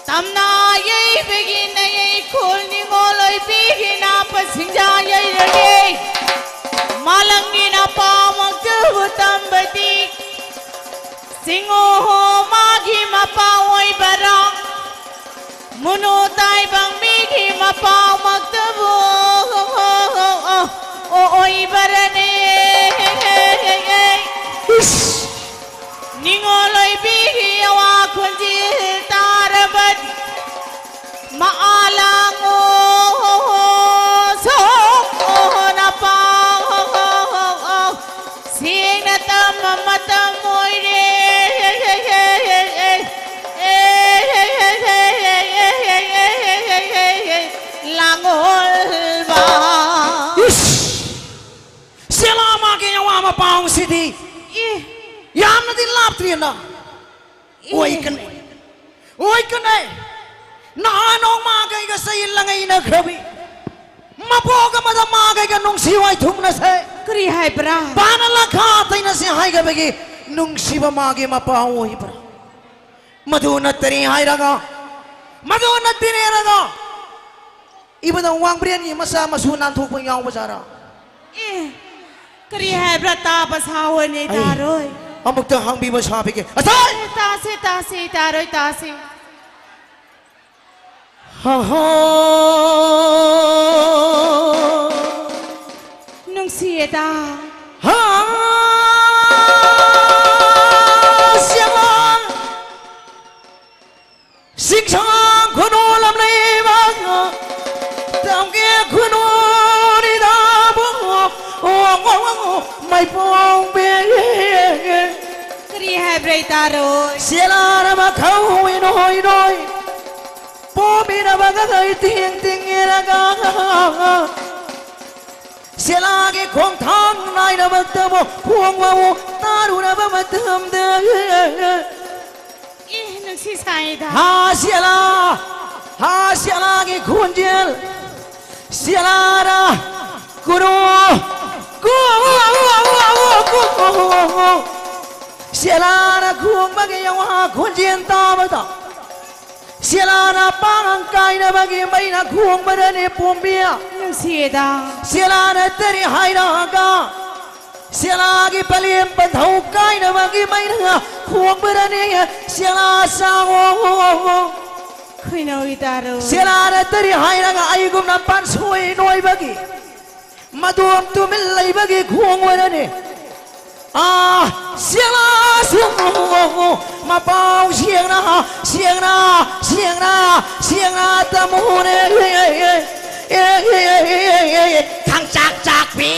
ꯇꯝꯅ ꯌꯩꯕꯒꯤ ꯅꯌꯩ ꯈꯣꯜ ꯅꯤꯉꯣꯜ ꯑꯣꯏꯕꯤꯒꯤ ꯅꯥꯄ ꯁꯤꯡꯖꯥ ꯌꯩꯔꯒꯦ꯫ ꯃꯥꯂꯪꯒꯤ ꯅꯄꯥꯃꯛꯇꯕꯨ ꯇꯝꯕꯗꯤ ꯆꯤꯡꯉꯣ ꯃꯥꯒꯤ ꯃꯄꯥ ꯑꯣꯏꯕꯔꯥ? ꯃꯨꯅꯨ ꯇꯥꯏꯕꯪ ꯃꯤꯒꯤ ꯃꯄꯥꯃꯛꯇꯕꯨ ꯑꯣꯏꯕꯔꯅꯦ꯫ ꯏꯁ! ꯅꯤꯉꯣꯜ ꯑꯣꯏꯕꯤꯒꯤ ꯑꯋꯥ ꯈꯣꯟꯖꯦꯜ ꯇꯥꯔꯕꯗꯤ ꯃꯥꯂꯪ ꯁꯣꯛꯅ ꯄꯥꯎ ꯁꯦꯡꯅ ꯇꯝꯕ ꯃꯇꯝ ꯑꯣꯏꯔꯦ꯫ ꯂꯥꯡꯒꯣꯜꯕ꯫ ꯏꯁ! ꯁꯦꯂꯥ ꯃꯥꯒꯤ ꯑꯋꯥ ꯃꯄꯥꯎꯁꯤꯗꯤ ꯑꯦ꯫ ꯌꯥꯝꯅꯗꯤ ꯂꯥꯞꯇ꯭ꯔꯤꯅ꯫ ꯑꯦ꯫ ꯑꯣꯏ ꯀꯅꯦ꯫ ꯑꯣꯏ ꯀꯅꯦ꯫ ꯅꯍꯥꯟ ꯅꯣꯡ ꯃꯥꯒꯩꯒ ꯆꯩ ꯂꯪꯉꯩꯅꯈ꯭ꯔꯕꯤ꯫ ꯃꯄꯣꯛ ꯑꯃꯗ ꯃꯥꯒꯩꯒ ꯅꯨꯡꯁꯤ ꯋꯥꯏꯊꯨꯡꯅꯁꯦ꯫ ꯀꯔꯤ ꯍꯥꯏꯕ꯭ꯔꯥ? ꯄꯥꯅ ꯂꯥꯈꯥ ꯇꯩꯅꯁꯦ ꯍꯥꯏꯈ꯭ꯔꯕꯒꯤ ꯅꯨꯡꯁꯤꯕ ꯃꯥꯒꯤ ꯃꯄꯥ ꯑꯣꯏꯕ꯭ꯔꯥ? ꯃꯗꯨ ꯅꯠꯇꯔꯤ ꯍꯥꯏꯔꯒ, ꯃꯗꯨ ꯅꯠꯇꯔꯤ ꯍꯥꯏꯔꯒ, ꯏꯕꯨꯙꯧ ꯋꯥꯡꯕ꯭ꯔꯦꯟꯒꯤ ꯃꯆꯥ ꯃꯁꯨ ꯅꯥꯟꯊꯣꯛꯄ ꯌꯥꯎꯕ ꯖꯥꯠꯔꯥ? ꯑꯦ, ꯀꯔꯤ ꯍꯥꯏꯕ꯭ꯔꯥ? ꯇꯥꯕ ꯁꯥꯎꯑꯣꯅꯦ, ꯑꯩ ꯇꯥꯔꯣꯏ꯫ ꯑꯃꯨꯛꯇ ꯍꯪꯕꯤꯕ ꯁꯥꯕꯤꯒꯦ꯫ ꯑꯁꯥꯏ! ꯑꯦ, ꯇꯥꯁꯦ, ꯇꯥꯁꯦ, ꯇꯥꯔꯣꯏ, ꯇꯥꯁꯦ꯫ ꯍꯥ, ꯍꯥ꯫ ꯅꯨꯡꯁꯤꯌꯦꯗ꯫ ꯍꯥ, ꯁꯦꯝꯕ꯫ ꯁꯤꯡꯁꯥꯡ ꯈꯨꯅꯨ ꯂꯝꯂꯩꯃ ꯇꯝꯒꯦ ꯈꯨꯅꯨ ꯅꯤꯗꯥꯕꯨ ꯃꯩꯄꯣꯡꯕꯤ꯫ ꯀꯔꯤ ꯍꯥꯏꯕ꯭ꯔꯥ ꯑꯩ ꯇꯥꯔꯣꯏ꯫ ꯁꯦꯂꯥꯅ ꯃꯈꯧ ꯏꯅꯣꯏ ꯅꯣꯏ ꯄꯣꯝꯃꯤꯅꯕꯒ ꯏꯇꯤꯡ ꯇꯤꯡꯉꯤꯔꯒ ꯁꯦꯂꯥꯒꯤ ꯈꯣꯡꯊꯥꯡ ꯅꯥꯏꯅꯃꯛꯇꯕꯨ ꯐꯣꯡꯕꯕꯨ ꯇꯥꯔꯨꯔꯕ ꯃꯇꯝꯗ ꯑꯦ, ꯅꯨꯡꯁꯤ ꯁꯥꯏꯗ꯫ ꯍꯥ ꯁꯦꯂꯥ, ꯍꯥ ꯁꯦꯂꯥꯒꯤ ꯈꯣꯟꯖꯦꯜ, ꯁꯦꯂꯥꯅ ꯀꯨꯔꯨ, ꯀꯨ, ꯀꯨ, ꯁꯦꯂꯥꯅ ꯈꯣꯡꯕꯒꯤ ꯌꯋꯥ ꯈꯣꯟꯖꯦꯜ ꯇꯥꯕꯗ ꯁꯦꯂꯥꯅ ꯄꯥꯡ ꯀꯥꯏꯅꯕꯒꯤ ꯃꯩꯅ ꯈꯣꯡꯕꯗꯅꯦ ꯄꯣꯝꯕꯤ꯫ ꯅꯨꯡꯁꯤꯌꯦꯗ꯫ ꯁꯦꯂꯥꯅ ꯇꯔꯤ ꯍꯥꯏꯔꯛꯑꯒ ꯁꯦꯂꯥꯒꯤ ꯄꯂꯦꯝ ꯄꯟꯊꯧ ꯀꯥꯏꯅꯕꯒꯤ ꯃꯩꯅ ꯈꯣꯡꯕꯗꯅꯦ ꯁꯦꯂꯥ ꯁꯥꯡꯉꯣ꯫ ꯈꯣꯏꯅꯧ ꯏꯇꯥꯔꯣ꯫ ꯁꯦꯂꯥꯅ ꯇꯔꯤ ꯍꯥꯏꯔꯒ ꯑꯩꯒꯨꯝꯅ ꯄꯥꯟꯁꯣꯏ ꯅꯣꯏꯕꯒꯤ ꯃꯗꯣꯝ ꯇꯨꯃꯤꯟ ꯂꯩꯕꯒꯤ ꯈꯣꯡꯕꯗꯅꯦ꯫ ꯑꯥ, ꯁꯦꯂꯥ ꯁꯨꯝ ꯃꯄꯥꯎ ꯁꯦꯡꯅ, ꯁꯦꯡꯅ, ꯁꯦꯡꯅ, ꯁꯦꯡꯅ ꯇꯝꯃꯨꯅꯦ꯫ ꯈꯪꯆꯥꯛ ꯆꯥꯛꯄꯤ꯫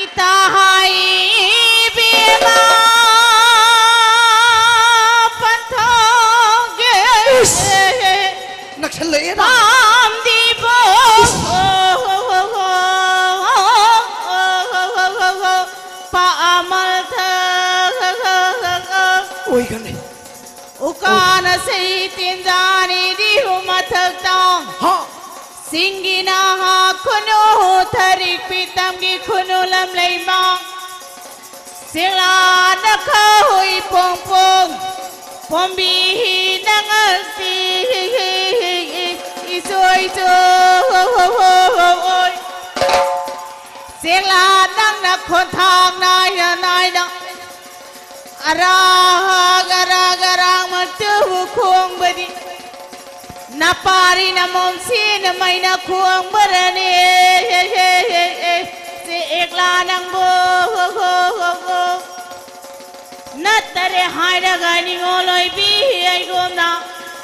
ꯏꯇꯥ ꯍꯥꯏ ꯏꯕꯦꯝꯃ ꯄꯟꯊꯧꯒꯦ꯫ ꯏꯁ! ꯅꯛꯁꯜꯂꯛꯑꯦꯗ꯫ ꯄꯥꯝꯗꯤꯕꯣ꯫ ꯏꯁ! ꯄꯥꯃꯜ ꯊ-, ꯑꯣꯏꯒꯅꯤ꯫ ꯎꯀꯥꯅ ꯁꯩ ꯇꯤꯟꯖꯥꯅꯤ ꯗꯤꯍꯨ ꯃꯊꯛꯇ꯫ ꯍꯥ꯫ ꯁꯤꯡꯒꯤ ꯅꯍꯥ ꯈꯨꯅꯨ ꯊꯔꯤꯛ ꯄꯤꯇꯝꯒꯤ ꯈꯨꯅꯨ ꯂꯝꯂꯩꯃ꯫ ꯁꯦꯂꯥꯅ ꯈꯥꯍꯣꯏ ꯄꯣꯡ ꯄꯣꯡ ꯄꯣꯝꯕꯤ ꯅꯉꯜꯁꯤ꯫ ꯏꯆꯣꯏ ꯆꯣꯏ꯫ ꯆꯦꯛꯂꯥ ꯅꯪꯅ ꯈꯣꯟꯊꯥꯡ ꯅꯥꯏꯅ ꯅꯥꯏꯅ ꯑꯔꯥꯒ ꯑꯔꯥꯒ ꯑꯔꯥꯡꯃꯛꯇꯕꯨ ꯈꯣꯡꯕꯗꯤ ꯅꯄꯥꯔꯤ ꯅꯃꯣꯝꯁꯤꯅ ꯃꯩꯅ ꯈꯣꯡꯕꯔꯅꯦ꯫ ꯆꯦꯛꯂꯥ ꯅꯪꯕꯨ ꯅꯠꯇꯔꯦ ꯍꯥꯏꯔꯒ ꯅꯤꯉꯣꯜ ꯑꯣꯏꯕꯤ ꯑꯩꯒꯨꯝꯅ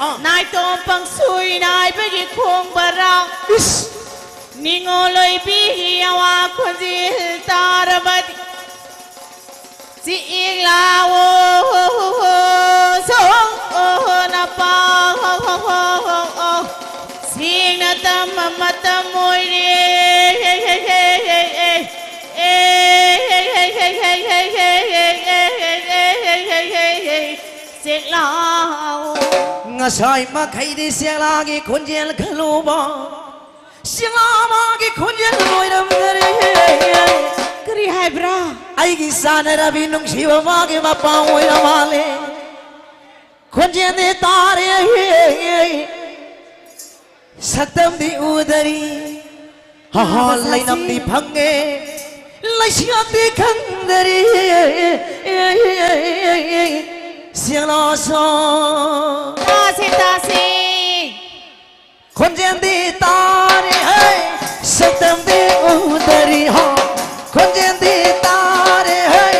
ꯑꯥ꯫ ꯅꯥꯏꯇꯣꯝ ꯄꯪꯁꯨꯏ ꯅꯥꯏꯕꯒꯤ ꯈꯣꯡꯕꯔꯥ? ꯏꯁ! ꯅꯤꯉꯣꯜ ꯑꯣꯏꯕꯤꯒꯤ ꯑꯋꯥ ꯈꯣꯟꯖꯦꯜ ꯇꯥꯔꯕꯗꯤ ꯆꯤꯛꯏ ꯂꯥꯎꯑꯣ ꯁꯣꯛꯑꯣ ꯅꯄꯥ ꯁꯦꯡꯅ ꯇꯝꯕ ꯃꯇꯝ ꯑꯣꯏꯔꯦ꯫ ꯆꯦꯛꯂꯥꯎ꯫ ꯉꯁꯥꯏ ꯃꯈꯩꯗꯤ ꯆꯦꯛꯂꯥꯒꯤ ꯈꯣꯟꯖꯦꯜ ꯈꯜꯂꯨꯕ꯫ ꯆꯦꯛꯂꯥ ꯃꯥꯒꯤ ꯈꯣꯟꯖꯦꯜ ꯂꯣꯏꯔꯝꯗꯔꯦ꯫ ꯀꯔꯤ ꯍꯥꯏꯕ꯭ꯔꯥ? ꯑꯩꯒꯤ ꯆꯥꯅꯔꯕꯤ ꯅꯨꯡꯁꯤꯕ ꯃꯥꯒꯤ ꯃꯄꯥ ꯑꯣꯏꯔ ꯃꯥꯜꯂꯦ꯫ ꯈꯣꯟꯖꯦꯜꯗꯤ ꯇꯥꯔꯦ꯫ ꯁꯛꯇꯝꯗꯤ ꯎꯗꯔꯤ꯫ ꯍꯥ ꯍꯥ, ꯂꯩꯅꯝꯗꯤ ꯐꯪꯉꯦ꯫ ꯂꯩꯁꯤꯡꯗꯤ ꯈꯪꯗꯔꯤ꯫ ꯆꯦꯛꯂꯥ ꯁꯣ꯫ ꯇꯥꯁꯦ, ꯇꯥꯁꯦ꯫ ꯈꯣꯟꯖꯦꯜꯗꯤ ꯇꯥꯔꯦ ꯍꯩ, ꯁꯛꯇꯝꯗꯤ ꯎꯗꯔꯤ ꯍꯥ꯫ ꯈꯣꯟꯖꯦꯜꯗꯤ ꯇꯥꯔꯦ ꯍꯩ,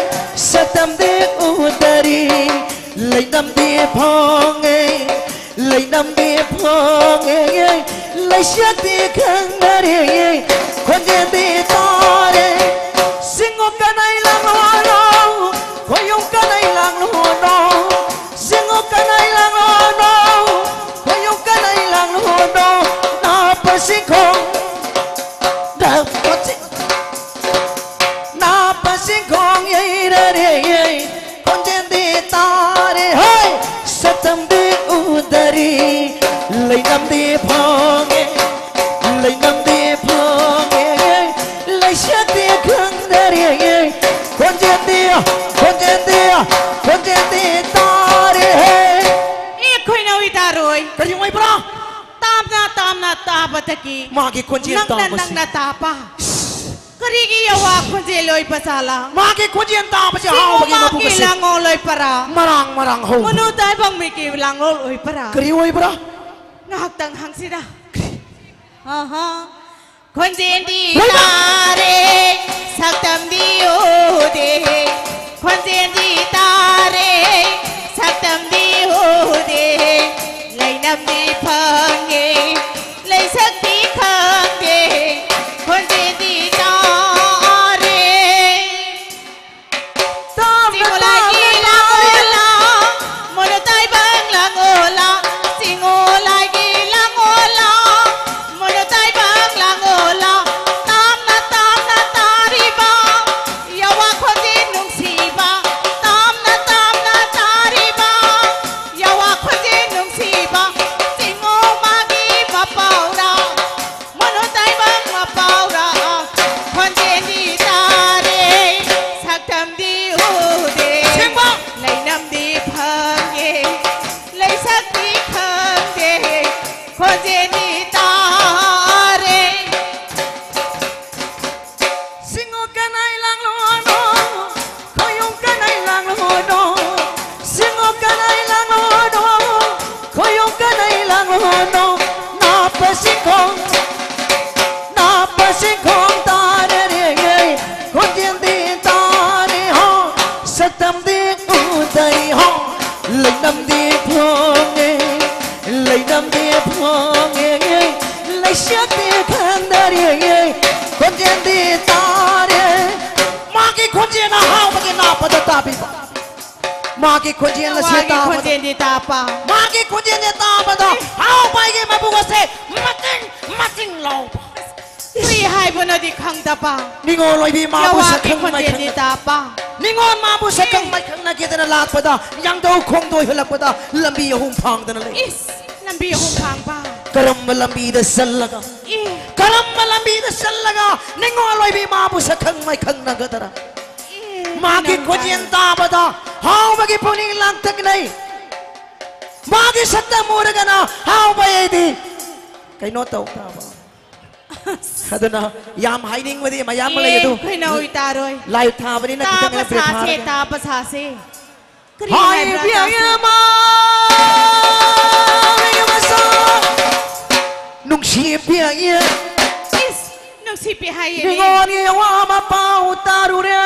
ꯁꯛꯇꯝꯗꯤ ꯎꯗꯔꯤ꯫ ꯂꯩꯅꯝꯗꯤ ꯐꯪꯉꯦ, ꯂꯩꯅꯝꯗꯤ ꯐꯪꯉꯦ꯫ ꯂꯩꯁꯛꯇꯤ ꯈꯪꯗꯔꯤ, ꯈꯣꯟꯖꯦꯜꯗꯤ ꯇꯥꯔꯦ꯫ ꯁꯤꯡꯉꯣ ꯀꯅꯩ ꯂꯥꯡꯂꯣꯅꯣ, ꯈꯣꯏꯌꯨꯝ ꯀꯅꯩ ꯂꯥꯡꯂꯣꯅꯣ꯫ ꯁꯤꯡꯉꯣ ꯀꯅꯩ ꯂꯥꯡꯂꯣꯅꯣ, ꯈꯣꯏꯌꯨꯝ ꯀꯅꯩ ꯂꯥꯡꯂꯣꯅꯣ꯫ ꯅꯥꯄ ꯁꯤꯡꯈꯣꯡ, ꯅꯥꯄ ꯁꯤꯡ-, ꯅꯥꯄ ꯁꯤꯡꯈꯣꯡ ꯌꯩꯔꯔꯦ꯫ ꯈꯣꯟꯖꯦꯜꯗꯤ ꯇꯥꯔꯦ ꯍꯩ, ꯁꯛꯇꯝꯗꯤ ꯎꯗꯔꯤ꯫ ꯂꯩꯅꯝꯗꯤ ꯐꯪꯉꯦ, ꯂꯩꯅꯝꯗꯤ ꯐꯪꯉꯦ, ꯂꯩꯁꯛꯇꯤ ꯈꯪꯗꯔꯦ꯫ ꯈꯣꯟꯖꯦꯜꯗꯤ, ꯈꯣꯟꯖꯦꯜꯗꯤ, ꯈꯣꯟꯖꯦꯜꯗꯤ ꯇꯥꯔꯦꯍꯦ꯫ ꯑꯦ, ꯈꯣꯏꯅꯧ ꯏꯇꯥꯔꯣꯏ꯫ ꯀꯔꯤ ꯑꯣꯏꯕ꯭ꯔꯥ? ꯇꯥꯞꯅ ꯇꯥꯕꯗꯒꯤ ꯃꯥꯒꯤ ꯈꯣꯟꯖꯦꯜ ꯅꯪꯅ, ꯇꯥꯕꯁꯤ꯫ ꯅꯪꯅ ꯇꯥꯕ꯫ ꯀꯔꯤꯒꯤ ꯌꯥꯋꯥ ꯈꯣꯟꯖꯦꯜ ꯑꯣꯏꯕ ꯖꯥꯠꯂꯥ? ꯃꯥꯒꯤ ꯈꯣꯟꯖꯦꯜ ꯇꯥꯕꯁꯤ ꯁꯤꯕꯨ ꯍꯥꯎꯕꯒꯤ ꯃꯥꯒꯤ ꯃꯕꯨꯛ ꯑꯁꯤ ꯂꯥꯡꯑꯣꯜ ꯑꯣꯏꯕ꯭ꯔꯥ? ꯃꯔꯥꯡ ꯃꯔꯥꯡ ꯍꯧ꯫ ꯃꯅꯨ ꯇꯥꯏꯕꯪ ꯃꯤꯒꯤ ꯂꯥꯡꯑꯣꯜ ꯑꯣꯏꯕ꯭ꯔꯥ? ꯀꯔꯤ ꯑꯣꯏꯕ꯭ꯔꯥ? ꯉꯥꯏꯍꯥꯛꯇꯪ ꯍꯪꯁꯤꯗ꯫ ꯑꯍꯥ꯫ ꯈꯣꯟꯖꯦꯜꯗꯤ ꯂꯣꯏꯕ꯫ ꯇꯥꯔꯦ, ꯁꯛꯇꯝꯗꯤ ꯎꯗꯦ꯫ ꯈꯣꯟꯖꯦꯜꯗꯤ ꯇꯥꯔꯦ, ꯁꯛꯇꯝꯗꯤ ꯎꯗꯦ꯫ ꯂꯩꯅꯝꯗꯤ ꯐꯪꯉꯦ, ꯂꯩꯁꯛꯇꯤ ꯈꯪꯗꯦ꯫ ꯈꯣꯟꯖꯦꯜꯗꯤ ꯇꯥꯔꯦ꯫ ꯇꯥꯝꯅ ꯆꯤꯡꯉꯣꯂꯥꯏꯒꯤ ꯇꯥꯝꯅ ꯂꯥꯡꯉꯣꯂꯥ, ꯃꯣꯅꯣ ꯇꯥꯏꯕꯪ ꯂꯥꯡꯉꯣꯂꯥ, ꯆꯤꯡꯉꯣꯂꯥꯏꯒꯤ ꯂꯥꯡꯉꯣꯂꯥ, ꯃꯣꯅꯣ ꯇꯥꯏꯕꯪ ꯂꯥꯡꯉꯣꯂꯥ, ꯇꯥꯝꯅ ꯇꯥꯝꯅ ꯇꯥꯔꯤꯕ, ꯌꯥꯋꯥ ꯈꯣꯟꯖꯦꯜ ꯅꯨꯡꯁꯤꯕ, ꯇꯥꯝꯅ ꯇꯥꯝꯅ ꯇꯥꯔꯤꯕ, ꯌꯥꯋꯥ ꯈꯣꯟꯖꯦꯜ ꯅꯨꯡꯁꯤꯕ, ꯆꯤꯡꯉꯣ ꯃꯥꯒꯤ ꯃꯄꯥꯎꯔꯥ꯫ ꯃꯅꯨ ꯇꯥꯏꯕꯪ ꯃꯄꯥꯎꯔꯥ, ꯈꯣꯟꯖꯦꯜꯗꯤ ꯇꯥꯔꯦ, ꯁꯛꯇꯝꯗꯤ ꯎꯗꯦ꯫ ꯁꯦꯡꯕ꯫ ꯂꯩꯅꯝꯗꯤ ꯐꯪꯉꯦ, ꯂꯩꯁꯛꯇꯤ ꯈꯪꯗꯦ, ꯈꯣꯟꯖꯦꯜꯗꯤ ꯇꯥꯔꯦ꯫ ꯁꯤꯡꯉꯣ ꯀꯅꯥꯏ ꯂꯥꯡꯂꯣꯅꯣ, ꯈꯣꯌꯨꯝ ꯀꯅꯥꯏ ꯂꯥꯡꯂꯣꯅꯣ, ꯁꯤꯡꯉꯣ ꯀꯅꯥꯏ ꯂꯥꯡꯂꯣꯅꯣ, ꯈꯣꯌꯨꯝ ꯀꯅꯥꯏ ꯂꯥꯡꯂꯣꯅꯣ, ꯅꯥꯞꯄ ꯁꯤꯡꯈꯣꯡ, ꯅꯥꯞꯄ ꯁꯤꯡꯈꯣꯡ ꯇꯥꯔꯦ ꯔꯦ, ꯈꯣꯟꯖꯦꯜꯗꯤ ꯇꯥꯔꯦ ꯍꯣ, ꯁꯛꯇꯝꯗꯤ ꯎꯗꯔꯤ ꯍꯣ, ꯂꯩꯅꯝꯗꯤ ꯐꯣꯡꯉꯦ, ꯂꯩꯅꯝꯗꯤ ꯐꯣꯡꯉꯦ, ꯂꯩꯁꯛꯇꯤ ꯈꯪꯗꯔꯦ, ꯈꯣꯟꯖꯦꯜꯗꯤ ꯇꯥꯔꯦ꯫ ꯃꯥꯒꯤ ꯈꯣꯟꯖꯦꯜ ꯑꯍꯥꯎꯕꯒꯤ ꯅꯥꯄꯗ ꯇꯥꯕꯤꯕ꯫ ꯃꯥꯒꯤ ꯈꯣꯟꯖꯦꯜ ꯑꯁꯤ ꯃꯥꯒꯤ ꯇꯥꯕꯗ, ꯈꯣꯟꯖꯦꯜꯗꯤ ꯇꯥꯕ꯫ ꯃꯥꯒꯤ ꯈꯣꯟꯖꯦꯜꯁꯦ ꯇꯥꯕꯗ ꯍꯥꯎꯕ ꯑꯩꯒꯤ ꯃꯕꯨꯛ ꯑꯁꯦ ꯃꯇꯤꯡ ꯃꯇꯤꯡ ꯂꯥꯎꯕ꯫ ꯀꯔꯤ ꯍꯥꯏꯕꯅꯣꯗꯤ ꯈꯪꯗꯕ꯫ ꯅꯤꯉꯣꯜ ꯑꯣꯏꯕꯤ ꯃꯥꯕꯨ ꯌꯥꯋꯥꯒꯤ ꯁꯛꯈꯪ ꯈꯣꯟꯖꯦꯜꯗꯤ ꯃꯥꯏꯈꯪꯅ ꯇꯥꯕ꯫ ꯅꯤꯉꯣꯜ ꯃꯥꯕꯨ ꯁꯛꯈꯪ ꯃꯥꯏꯈꯪꯅꯒꯦꯗꯅ ꯂꯥꯛꯄꯗ ꯌꯥꯡꯗꯧ ꯈꯣꯡꯗꯣꯏ ꯍꯜꯂꯛꯄꯗ ꯂꯝꯕꯤ ꯑꯍꯨꯝ ꯐꯥꯡꯗꯅ ꯂꯩ꯫ ꯏꯁ, ꯂꯝꯕꯤ ꯑꯍꯨꯝ ꯐꯥꯡꯕ꯫ ꯀꯔꯝꯕ ꯂꯝꯕꯤꯗ ꯆꯠꯂꯒ, ꯏ꯫ ꯀꯔꯝꯕ ꯂꯝꯕꯤꯗ ꯆꯠꯂꯒ ꯅꯤꯉꯣꯜ ꯑꯣꯏꯕꯤ ꯃꯥꯕꯨ ꯁꯛꯈꯪ ꯃꯥꯏꯈꯪꯅꯒꯗ꯭ꯔꯥ? ꯏ, ꯃꯥꯒꯤ ꯅꯪ ꯈꯣꯟꯖꯦꯜ ꯇꯥꯏ꯫ ꯇꯥꯕꯗ ꯍꯥꯎꯕꯒꯤ ꯄꯨꯛꯅꯤꯡ ꯂꯥꯡꯇꯛꯅꯩ꯫ ꯃꯥꯒꯤ ꯁꯛꯇꯝ ꯎꯔꯒꯅ ꯍꯥꯎꯕ ꯑꯩꯗꯤ ꯀꯩꯅꯣ ꯇꯧꯈ꯭ꯔꯕ꯫ ꯑꯗꯨꯅ ꯌꯥꯝ ꯍꯥꯏꯅꯤꯡꯕꯗꯤ ꯃꯌꯥꯝ ꯑꯃ ꯂꯩ, ꯑꯦ, ꯑꯗꯨ ꯑꯩꯈꯣꯏꯅ ꯑꯣꯏ ꯇꯥꯔꯣꯏ꯫ Live ꯊꯥꯕꯅꯤꯅ ꯈꯤꯇꯪ ꯇꯥꯕ ꯍꯦꯟꯅ break ꯁꯥꯁꯦ, ꯊꯥꯔꯒꯦ꯫ ꯇꯥꯕ ꯁꯥꯁꯦ꯫ ꯀꯔꯤ ꯍꯥꯏꯕ꯭ꯔꯥ ꯍꯥꯏꯕꯤ ꯇꯥꯁꯦ? ꯑꯌꯦ ꯃꯥ, ꯑꯌꯦ ꯃꯁꯥ, ꯅꯨꯡꯁꯤꯕꯤ ꯑꯌꯦ꯫ ꯏꯁ, ꯅꯨꯡꯁꯤꯕꯤ ꯍꯥꯏꯌꯦꯅꯦ꯫ ꯅꯤꯉꯣꯜꯒꯤ ꯑꯋꯥꯕ ꯄꯥꯎ ꯇꯥꯔꯨꯔꯦ꯫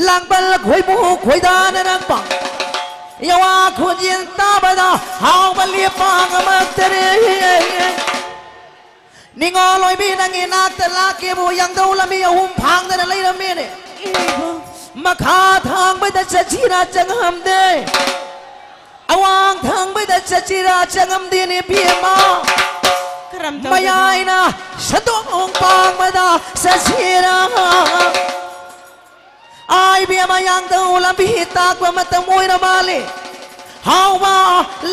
ꯂꯥꯡꯕꯜ ꯈꯣꯏꯃꯨ ꯈꯣꯏꯗꯥꯅꯔꯛꯄ ꯌꯥꯋꯥ ꯈꯣꯟꯖꯦꯜ ꯇꯥꯕꯗ ꯍꯥꯎꯕ ꯂꯦꯞꯄ ꯉꯝꯃꯛꯇꯔꯦ꯫ ꯅꯤꯉꯣꯜ ꯑꯣꯏꯕꯤ ꯅꯪꯒꯤ ꯅꯥꯛꯇ ꯂꯥꯛꯀꯦꯕꯨ ꯌꯥꯡꯗꯧ ꯂꯝꯕꯤ ꯑꯍꯨꯝ ꯐꯥꯡꯗꯅ ꯂꯩꯔꯝꯃꯦꯅꯦ꯫ ꯏꯕꯣ꯫ ꯃꯈꯥ ꯊꯥꯡꯕꯗ ꯆꯠꯁꯤꯔꯥ ꯆꯪꯉꯝꯗꯦ꯫ ꯑꯋꯥꯡ ꯊꯪꯕꯗ ꯆꯠꯁꯤꯔꯥ ꯆꯪꯉꯝꯗꯦꯅꯦ ꯏꯕꯦꯝꯃ꯫ ꯀꯔꯝ ꯇꯧꯗꯣꯏꯅꯣ? ꯃꯌꯥꯏꯅ ꯁꯟꯗꯣꯡ ꯄꯥꯡꯕꯗ ꯆꯠꯁꯤꯔꯥ꯫ ꯑꯥ, ꯏꯕꯦꯝꯃ, ꯌꯥꯡꯗꯧ ꯂꯝꯕꯤ ꯇꯥꯛꯄ ꯃꯇꯝ ꯑꯣꯏꯔ ꯃꯥꯜꯂꯦ꯫ ꯍꯥꯎꯕ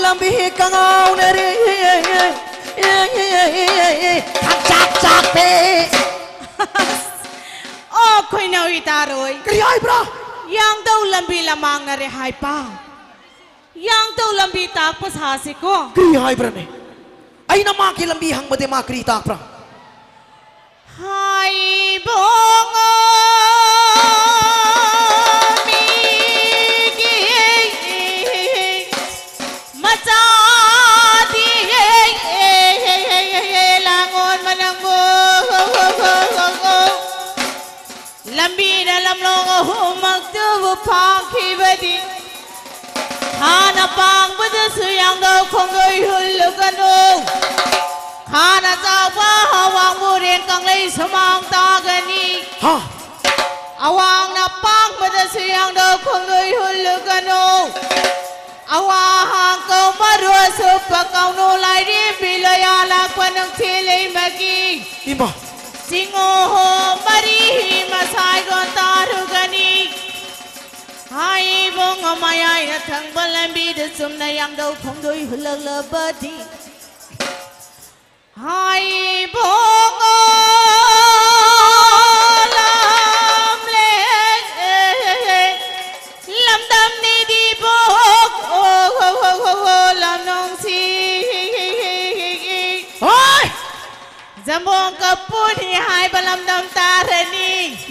ꯂꯝꯕꯤ ꯀꯉꯥꯎꯅꯔꯦ꯫ ꯈꯪꯆꯥꯛ ꯆꯥꯛꯄꯦ꯫ ꯑꯣ, ꯈꯣꯏꯅꯥꯎ ꯏꯇꯥꯔꯣꯏ꯫ ꯀꯔꯤ ꯍꯥꯏꯕ꯭ꯔꯥ? ꯌꯥꯡꯗꯧ ꯂꯝꯕꯤ ꯂꯃꯥꯡꯅꯔꯦ ꯍꯥꯏꯕ꯫ ꯌꯥꯡꯇꯧ ꯂꯝꯕꯤ ꯇꯥꯛꯄ ꯁꯥꯁꯤꯀꯣ꯫ ꯀꯔꯤ ꯍꯥꯏꯕ꯭ꯔꯅꯦ? ꯑꯩꯅ ꯃꯥꯒꯤ ꯂꯝꯕꯤ ꯍꯪꯕꯗꯤ ꯃꯥ ꯀꯔꯤ ꯇꯥꯛꯄ꯭ꯔꯥ? ꯍꯥꯏꯕꯣꯉꯣ ꯃꯤꯒꯤ ꯃꯆꯥꯗꯤ ꯂꯥꯡꯉꯣꯟ ꯃꯅꯪꯉꯣ꯫ ꯂꯝꯕꯤꯅ ꯂꯝꯂꯣꯡ ꯑꯍꯨꯝꯃꯛꯇꯨꯕꯨ ꯐꯥꯈꯤꯕꯗꯤ ꯍꯥꯟꯅ ꯄꯥꯡꯕꯗꯁꯨ ꯌꯥꯡꯗꯧ ꯈꯣꯡꯗꯣꯏ ꯍꯨꯜꯂꯨꯒꯅꯨ꯫ ꯍꯥꯟꯅ ꯆꯥꯎꯕ ꯍꯋꯥꯡ ꯃꯨꯔꯦꯟ ꯀꯪꯂꯩ ꯁꯨꯃꯥꯡ ꯇꯥꯒꯅꯤ꯫ ꯍꯥ꯫ ꯑꯋꯥꯡꯅ ꯄꯥꯡꯕꯗꯁꯨ ꯌꯥꯡꯗꯧ ꯈꯣꯡꯗꯣꯏ ꯍꯨꯜꯂꯨꯒꯅꯨ꯫ ꯑꯋꯥꯍꯥꯡ ꯀꯧꯃꯔꯨ ꯑꯁꯨꯞꯄ ꯀꯧꯅꯨ ꯂꯥꯏꯔꯦꯝꯕꯤ ꯂꯣꯌꯥ ꯂꯥꯛꯄ ꯅꯨꯡꯊꯤꯜ ꯂꯩꯃꯒꯤ ꯏꯃꯥ꯫ ꯆꯤꯡꯉꯣꯍꯣ ꯃꯔꯤ ꯃꯁꯥꯏꯒꯣꯟ ꯇꯥꯔꯨꯒꯅꯤ꯫ ꯍꯥꯏꯕꯣꯡ ꯃꯌꯥꯏꯅ ꯊꯪꯕ ꯂꯝꯕꯤꯗ ꯆꯨꯝꯅ ꯌꯥꯡꯗꯧ ꯈꯣꯡꯗꯣꯏ ꯍꯨꯜꯂꯛꯂꯕꯗꯤ꯫ ꯍꯥꯏꯕꯣꯡ ꯂꯝꯂꯦ ꯂꯝꯗꯝꯅꯤꯗꯤ ꯕꯣꯛ ꯂꯝꯅꯣꯡꯁꯤ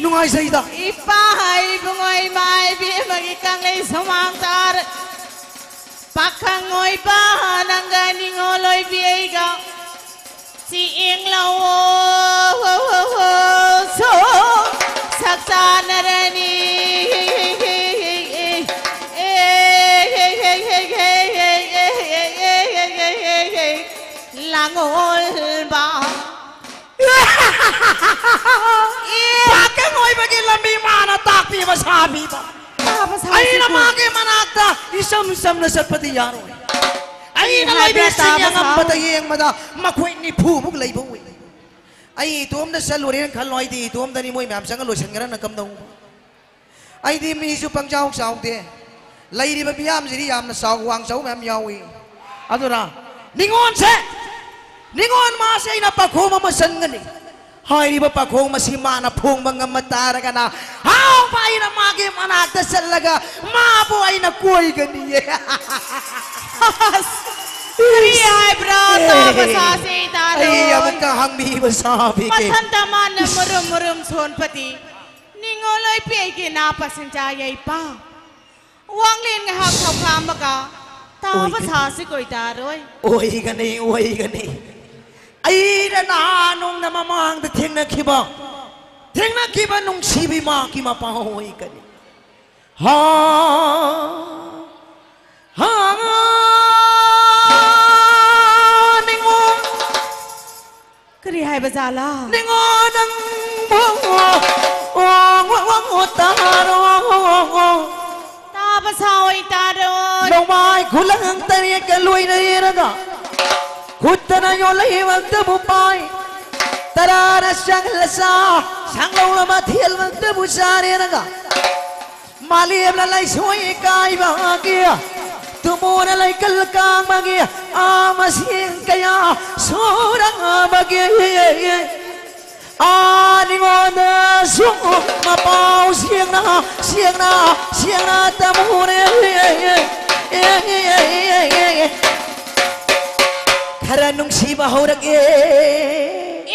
ꯅꯨꯡꯉꯥꯏꯖꯩꯗ꯫ ꯏꯄꯥ ꯏꯕꯨꯡꯉꯣ ꯏꯃꯥ ꯏꯕꯦꯝꯃꯒꯤ ꯀꯪꯂꯩ ꯁꯨꯃꯥꯡ ꯇꯥꯔ ꯄꯥꯈꯪ ꯑꯣꯏꯕ ꯅꯪꯒ ꯅꯤꯉꯣꯜ ꯑꯣꯏꯕꯤ ꯑꯩꯒ ꯆꯦꯡꯂꯧ ꯁꯣ ꯁꯛ ꯆꯥꯅꯔꯅꯤ꯫ ꯂꯥꯡꯑꯣꯜꯕ꯫ ꯄꯥꯈꯪ ꯑꯣꯏꯕꯒꯤ ꯂꯝꯕꯤ ꯃꯥꯅ ꯇꯥꯛꯄꯤꯕ ꯁꯥꯕꯤꯕ꯫ ꯇꯥꯕ ꯁꯥꯁꯤꯀꯣ꯫ ꯑꯩꯅ ꯃꯥꯒꯤ ꯃꯅꯥꯛꯇ ꯏꯆꯝ ꯆꯝꯅ ꯆꯠꯄꯗꯤ ꯌꯥꯔꯣꯏ꯫ ꯑꯩꯅ ꯍꯥꯏꯕ꯭ꯔꯥ ꯂꯩꯕꯤꯁꯤꯡ ꯇꯥꯕ ꯌꯦꯡꯉꯝꯕꯗ ꯁꯥꯎ? ꯌꯦꯡꯕꯗ ꯃꯈꯣꯏ ꯅꯤꯐꯨꯃꯨꯛ ꯂꯩꯕ ꯎꯏ꯫ ꯑꯩ ꯏꯇꯣꯝꯗ ꯆꯠꯂꯨꯔꯦꯅ ꯈꯜꯂꯣ, ꯑꯩꯗꯤ ꯏꯇꯣꯝꯗꯅꯤ, ꯃꯣꯏ ꯃꯌꯥꯝ ꯆꯪꯉ ꯂꯣꯏꯁꯤꯟꯈ꯭ꯔꯅ ꯀꯝꯗꯧꯕ? ꯑꯩꯗꯤ ꯃꯤꯁꯨ ꯄꯪꯆꯥꯎ ꯆꯥꯎꯗꯦ꯫ ꯂꯩꯔꯤꯕ ꯃꯤꯌꯥꯝꯁꯤꯗꯤ ꯌꯥꯝꯅ ꯆꯥꯎ ꯋꯥꯡ ꯆꯥꯎ ꯃꯌꯥꯝ ꯌꯥꯎꯏ꯫ ꯑꯗꯨꯅ ꯅꯤꯉꯣꯟꯁꯦ, ꯅꯤꯉꯣꯟ ꯃꯥꯁꯦ ꯑꯩꯅ ꯄꯥꯈꯣꯡ ꯑꯃ ꯆꯟꯒꯅꯤ꯫ ꯍꯥꯏꯔꯤꯕ ꯄꯥꯈꯣꯡ ꯑꯁꯤ ꯃꯥꯅ ꯐꯣꯡꯕ ꯉꯝꯕ ꯇꯥꯔꯒꯅ ꯍꯥꯎꯕ ꯑꯩꯅ ꯃꯥꯒꯤ ꯃꯅꯥꯛꯇ ꯆꯠꯂꯒ ꯃꯥꯕꯨ ꯑꯩꯅ ꯀꯣꯏꯒꯅꯤꯌꯦ꯫ ꯀꯔꯤ ꯍꯥꯏꯕ꯭ꯔꯥ? ꯇꯥꯕ ꯁꯥꯁꯦ ꯑꯩ ꯇꯥꯔꯣꯏ꯫ ꯑꯃꯨꯛꯇ ꯍꯪꯕꯤꯕ ꯁꯥꯕꯤꯒꯦ꯫ ꯃꯊꯟꯇ ꯃꯥꯅ ꯃꯔꯨꯝ ꯃꯔꯨꯝ ꯁꯣꯟꯕꯗꯤ ꯅꯤꯉꯣꯜ ꯑꯣꯏꯕꯤ ꯑꯩꯒꯤ ꯅꯥꯄꯥ ꯁꯤꯡꯖꯥ ꯌꯩꯄꯥ꯫ ꯋꯥꯡꯂꯦꯟ ꯉꯥꯏꯍꯥꯛ ꯊꯧꯈꯥꯝꯃꯒ ꯇꯥꯕ ꯑꯣꯏꯒꯅꯤ꯫ ꯁꯥꯁꯤ ꯀꯣꯏꯗꯥꯔꯣꯏ꯫ ꯑꯣꯏꯒꯅꯤ, ꯑꯣꯏꯒꯅꯤ꯫ ꯑꯩꯅ ꯅꯍꯥꯟ ꯅꯣꯡꯅ ꯃꯃꯥꯡꯗ ꯊꯦꯡꯅꯈꯤꯕ, ꯊꯦꯡꯅꯈꯤꯕ ꯅꯨꯡꯁꯤꯕꯤ ꯃꯥꯒꯤ ꯃꯄꯥ ꯑꯣꯏꯒꯅꯤ꯫ ꯍꯥ, ꯍꯥ, ꯅꯤꯉꯣꯜ꯫ ꯀꯔꯤ ꯍꯥꯏꯕ ꯖꯥꯠꯂꯥ? ꯅꯤꯉꯣꯜ ꯅꯪꯕꯨ, ꯑꯣ, ꯑꯣ, ꯑꯣ, ꯑꯣ, ꯇꯥꯔꯣ꯫ ꯇꯥꯕ ꯁꯥ ꯑꯣꯏ ꯇꯥꯔꯣꯏ꯫ ꯅꯣꯡꯃꯥꯏ ꯈꯨꯂꯪ ꯇꯔꯦꯠꯀ ꯂꯣꯏꯅꯔꯦꯔꯒ ꯈꯨꯠꯇꯅ ꯌꯣꯜꯂꯛꯏꯃꯛꯇꯕꯨ ꯄꯥꯏ꯫ ꯇꯔꯥꯅ ꯆꯪꯂꯁꯥ ꯁꯪꯂꯧꯅ ꯃꯊꯦꯜꯃꯛꯇꯕꯨ ꯆꯥꯔꯦꯔꯒ ꯃꯥꯂꯦꯝꯅ ꯂꯩꯁꯣꯏ ꯀꯥꯏꯕꯒꯤ ꯇꯨꯃꯣꯅ ꯂꯩꯀꯜ ꯀꯥꯡꯕꯒꯤ ꯑꯥ ꯃꯁꯤꯡ ꯀꯌꯥ ꯁꯨꯔꯕꯒꯤ ꯑꯥ ꯅꯤꯉꯣꯟꯗꯁꯨ ꯃꯄꯥꯎ ꯁꯦꯡꯅ ꯁꯦꯡꯅ ꯁꯦꯡꯅ ꯇꯝꯃꯨꯔꯦ꯫ ꯈꯔ ꯅꯨꯡꯁꯤꯕ ꯍꯧꯔꯒꯦ꯫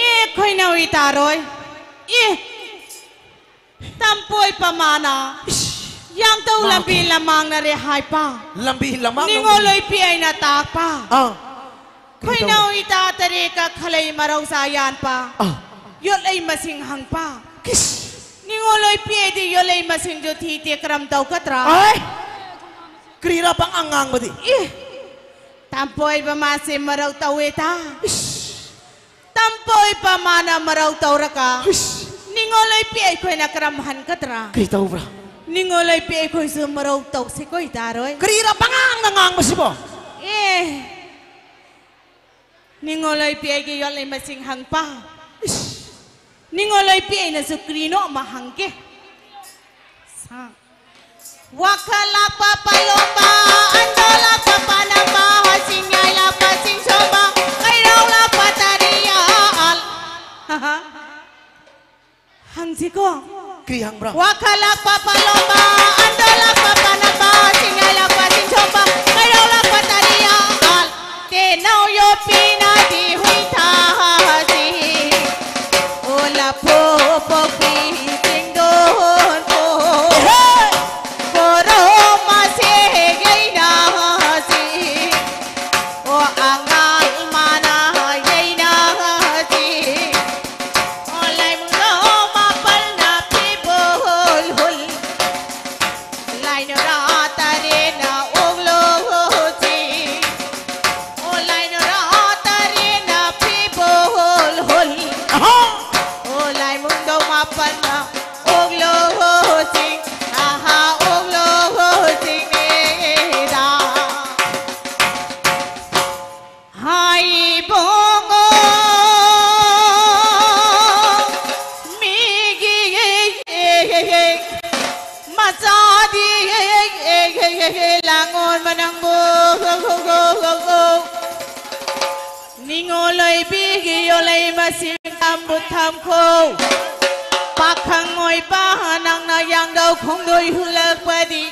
ꯑꯦ ꯈꯣꯏꯅꯧ ꯏꯇꯥꯔꯣꯏ꯫ ꯑꯦ ꯇꯝꯄꯣꯏ ꯄꯃꯥꯅ ꯏꯁ, ꯌꯥꯡꯇꯧ ꯃꯥ ꯂꯝꯕꯤ ꯂꯃꯥꯡꯅꯔꯦ ꯍꯥꯏꯄ꯫ ꯂꯝꯕꯤ ꯂꯃꯥꯡꯅ ꯅꯤꯉꯣꯜ ꯂꯣꯏꯄꯤ ꯑꯩꯅ ꯇꯥꯛꯄ꯫ ꯑꯥ꯫ ꯈꯣꯏꯅꯧ ꯏꯇꯥ ꯇꯔꯦꯠꯀ ꯈꯂꯩ ꯃꯔꯧ ꯆꯥ ꯌꯥꯟꯄ꯫ ꯑꯥ꯫ ꯌꯣꯠꯂꯩ ꯃꯁꯤꯡ ꯍꯪꯄ꯫ ꯀꯤꯁ꯫ ꯅꯤꯉꯣꯜ ꯂꯣꯏꯄꯤ ꯑꯩꯗꯤ ꯌꯣꯠꯂꯩ ꯃꯁꯤꯡꯁꯨ ꯊꯤꯗꯦ, ꯀꯔꯝ ꯇꯧꯒꯗ꯭ꯔꯥ? ꯑꯥꯏ! ꯀꯔꯤꯔꯥ ꯄꯪꯉꯥꯡ ꯉꯥꯡꯕꯗꯤ? ꯑꯦ! ꯇꯝꯄꯣꯏꯕ ꯃꯥꯁꯦ ꯃꯔꯧ ꯇꯧꯋꯦꯗ꯫ ꯏꯁ! ꯇꯝꯄꯣꯏꯕ ꯃꯥꯅ ꯃꯔꯧ ꯇꯧꯔꯒ ꯏꯁ! ꯅꯤꯉꯣꯜ ꯂꯣꯏꯄꯤ ꯑꯩꯈꯣꯏꯅ ꯀꯔꯝ ꯍꯟꯒꯗ꯭ꯔꯥ? ꯀꯔꯤ ꯇꯧꯕ꯭ꯔꯥ? ꯅꯤꯉꯣꯜ ꯂꯣꯏꯄꯤ ꯑꯩꯈꯣꯏꯁꯨ ꯃꯔꯧ ꯇꯧꯁꯤ ꯀꯣꯏ ꯇꯥꯔꯣꯏ꯫ ꯀꯔꯤꯔꯥ ꯄꯉꯥꯡꯗ ꯉꯥꯡꯕꯁꯤꯕꯣ? ꯑꯦ! ꯅꯤꯉꯣꯜ ꯂꯣꯏꯄꯤ ꯑꯩꯒꯤ ꯌꯣꯠꯂꯩ ꯃꯁꯤꯡ ꯍꯪꯄ꯫ ꯏꯁ! ꯅꯤꯉꯣꯜ ꯂꯣꯏꯄꯤ ꯑꯩꯅꯁꯨ ꯀꯔꯤꯅꯣ ꯑꯃ ꯍꯪꯒꯦ꯫ ꯁꯥ-, ꯋꯥꯈꯜ ꯂꯥꯛꯄ ꯄꯥꯂꯣꯝꯕ, ꯑꯟꯗꯣ ꯂꯥꯛꯄ ꯄꯥꯅꯝꯕ, ꯆꯤꯡꯌꯥꯏ ꯂꯥꯛꯄ ꯆꯤꯡꯁꯣꯝꯕ, ꯀꯩꯔꯥꯎ ꯂꯥꯛꯄ ꯇꯔꯤꯌꯥꯜ꯫ ꯍꯪꯁꯤꯀꯣ꯫ ꯀꯔꯤ ꯍꯪꯕ꯭ꯔꯥ? ꯋꯥꯈꯜ ꯂꯥꯛꯄ ꯄꯥꯂꯣꯝꯕ, ꯑꯟꯗꯣ ꯂꯥꯛꯄ ꯄꯥꯅꯝꯕ, ꯆꯤꯡꯌꯥꯏ ꯂꯥꯛꯄ ꯆꯤꯡꯁꯣꯝꯕ, ꯀꯩꯔꯥꯎ ꯂꯥꯛꯄ ꯇꯔꯤꯌꯥꯜ꯫ ꯇꯦꯅꯧ ꯌꯣꯠꯄꯤꯅꯗꯤ ꯍꯨꯏ ꯊꯥꯁꯤ꯫ ꯑꯣ ꯂꯐꯨ ꯄꯣꯛꯄꯤ ꯆꯤꯡꯗꯣꯟ ꯄꯣ꯫ ꯍꯦ! ꯀꯣꯔꯣ ꯃꯁꯦ ꯌꯩꯅꯁꯤ꯫ ꯑꯣ ꯑꯉꯥꯡ ꯃꯥꯅ ꯌꯩꯅꯁꯤ꯫ ꯑꯣ ꯂꯥꯏꯃꯨꯡꯗꯣ ꯃꯥꯄꯜꯅ ꯐꯤꯕꯣꯜ ꯍꯨꯜ꯫ ꯂꯥꯏꯅꯨꯔꯥ ꯇꯔꯦꯠꯅ ꯑꯣꯛꯂꯣꯁꯤ꯫ ꯑꯣ ꯂꯥꯏꯅꯨꯔꯥ ꯇꯔꯦꯠꯅ ꯐꯤꯕꯣꯜ ꯍꯨꯜ꯫ ꯑꯍꯥ! ꯑꯣ ꯂꯥꯏꯃꯨꯡꯗꯣ ꯃꯥꯄꯜꯅ ꯑꯣꯛꯂꯣꯁꯤ꯫ ꯑꯍꯥ, ꯑꯣꯛꯂꯣꯁꯤꯅꯦꯗ꯫ ꯍꯥꯏꯕꯣꯡꯉꯣ ꯃꯤꯒꯤ ꯃꯆꯥꯗꯤ ꯂꯥꯡꯉꯣꯟ ꯃꯅꯪꯕꯨ ꯅꯤꯉꯣꯜ ꯂꯣꯏꯕꯤꯒꯤ ꯌꯣꯂꯩ ꯃꯁꯤꯡ ꯊꯝꯕꯨ ꯊꯝꯈꯣ꯫ ꯄꯥꯈꯪ ꯑꯣꯏꯕ ꯅꯪꯅ ꯌꯥꯡꯗꯧ ꯈꯣꯡꯗꯣꯏ ꯍꯨꯜꯂꯛꯄꯗꯤ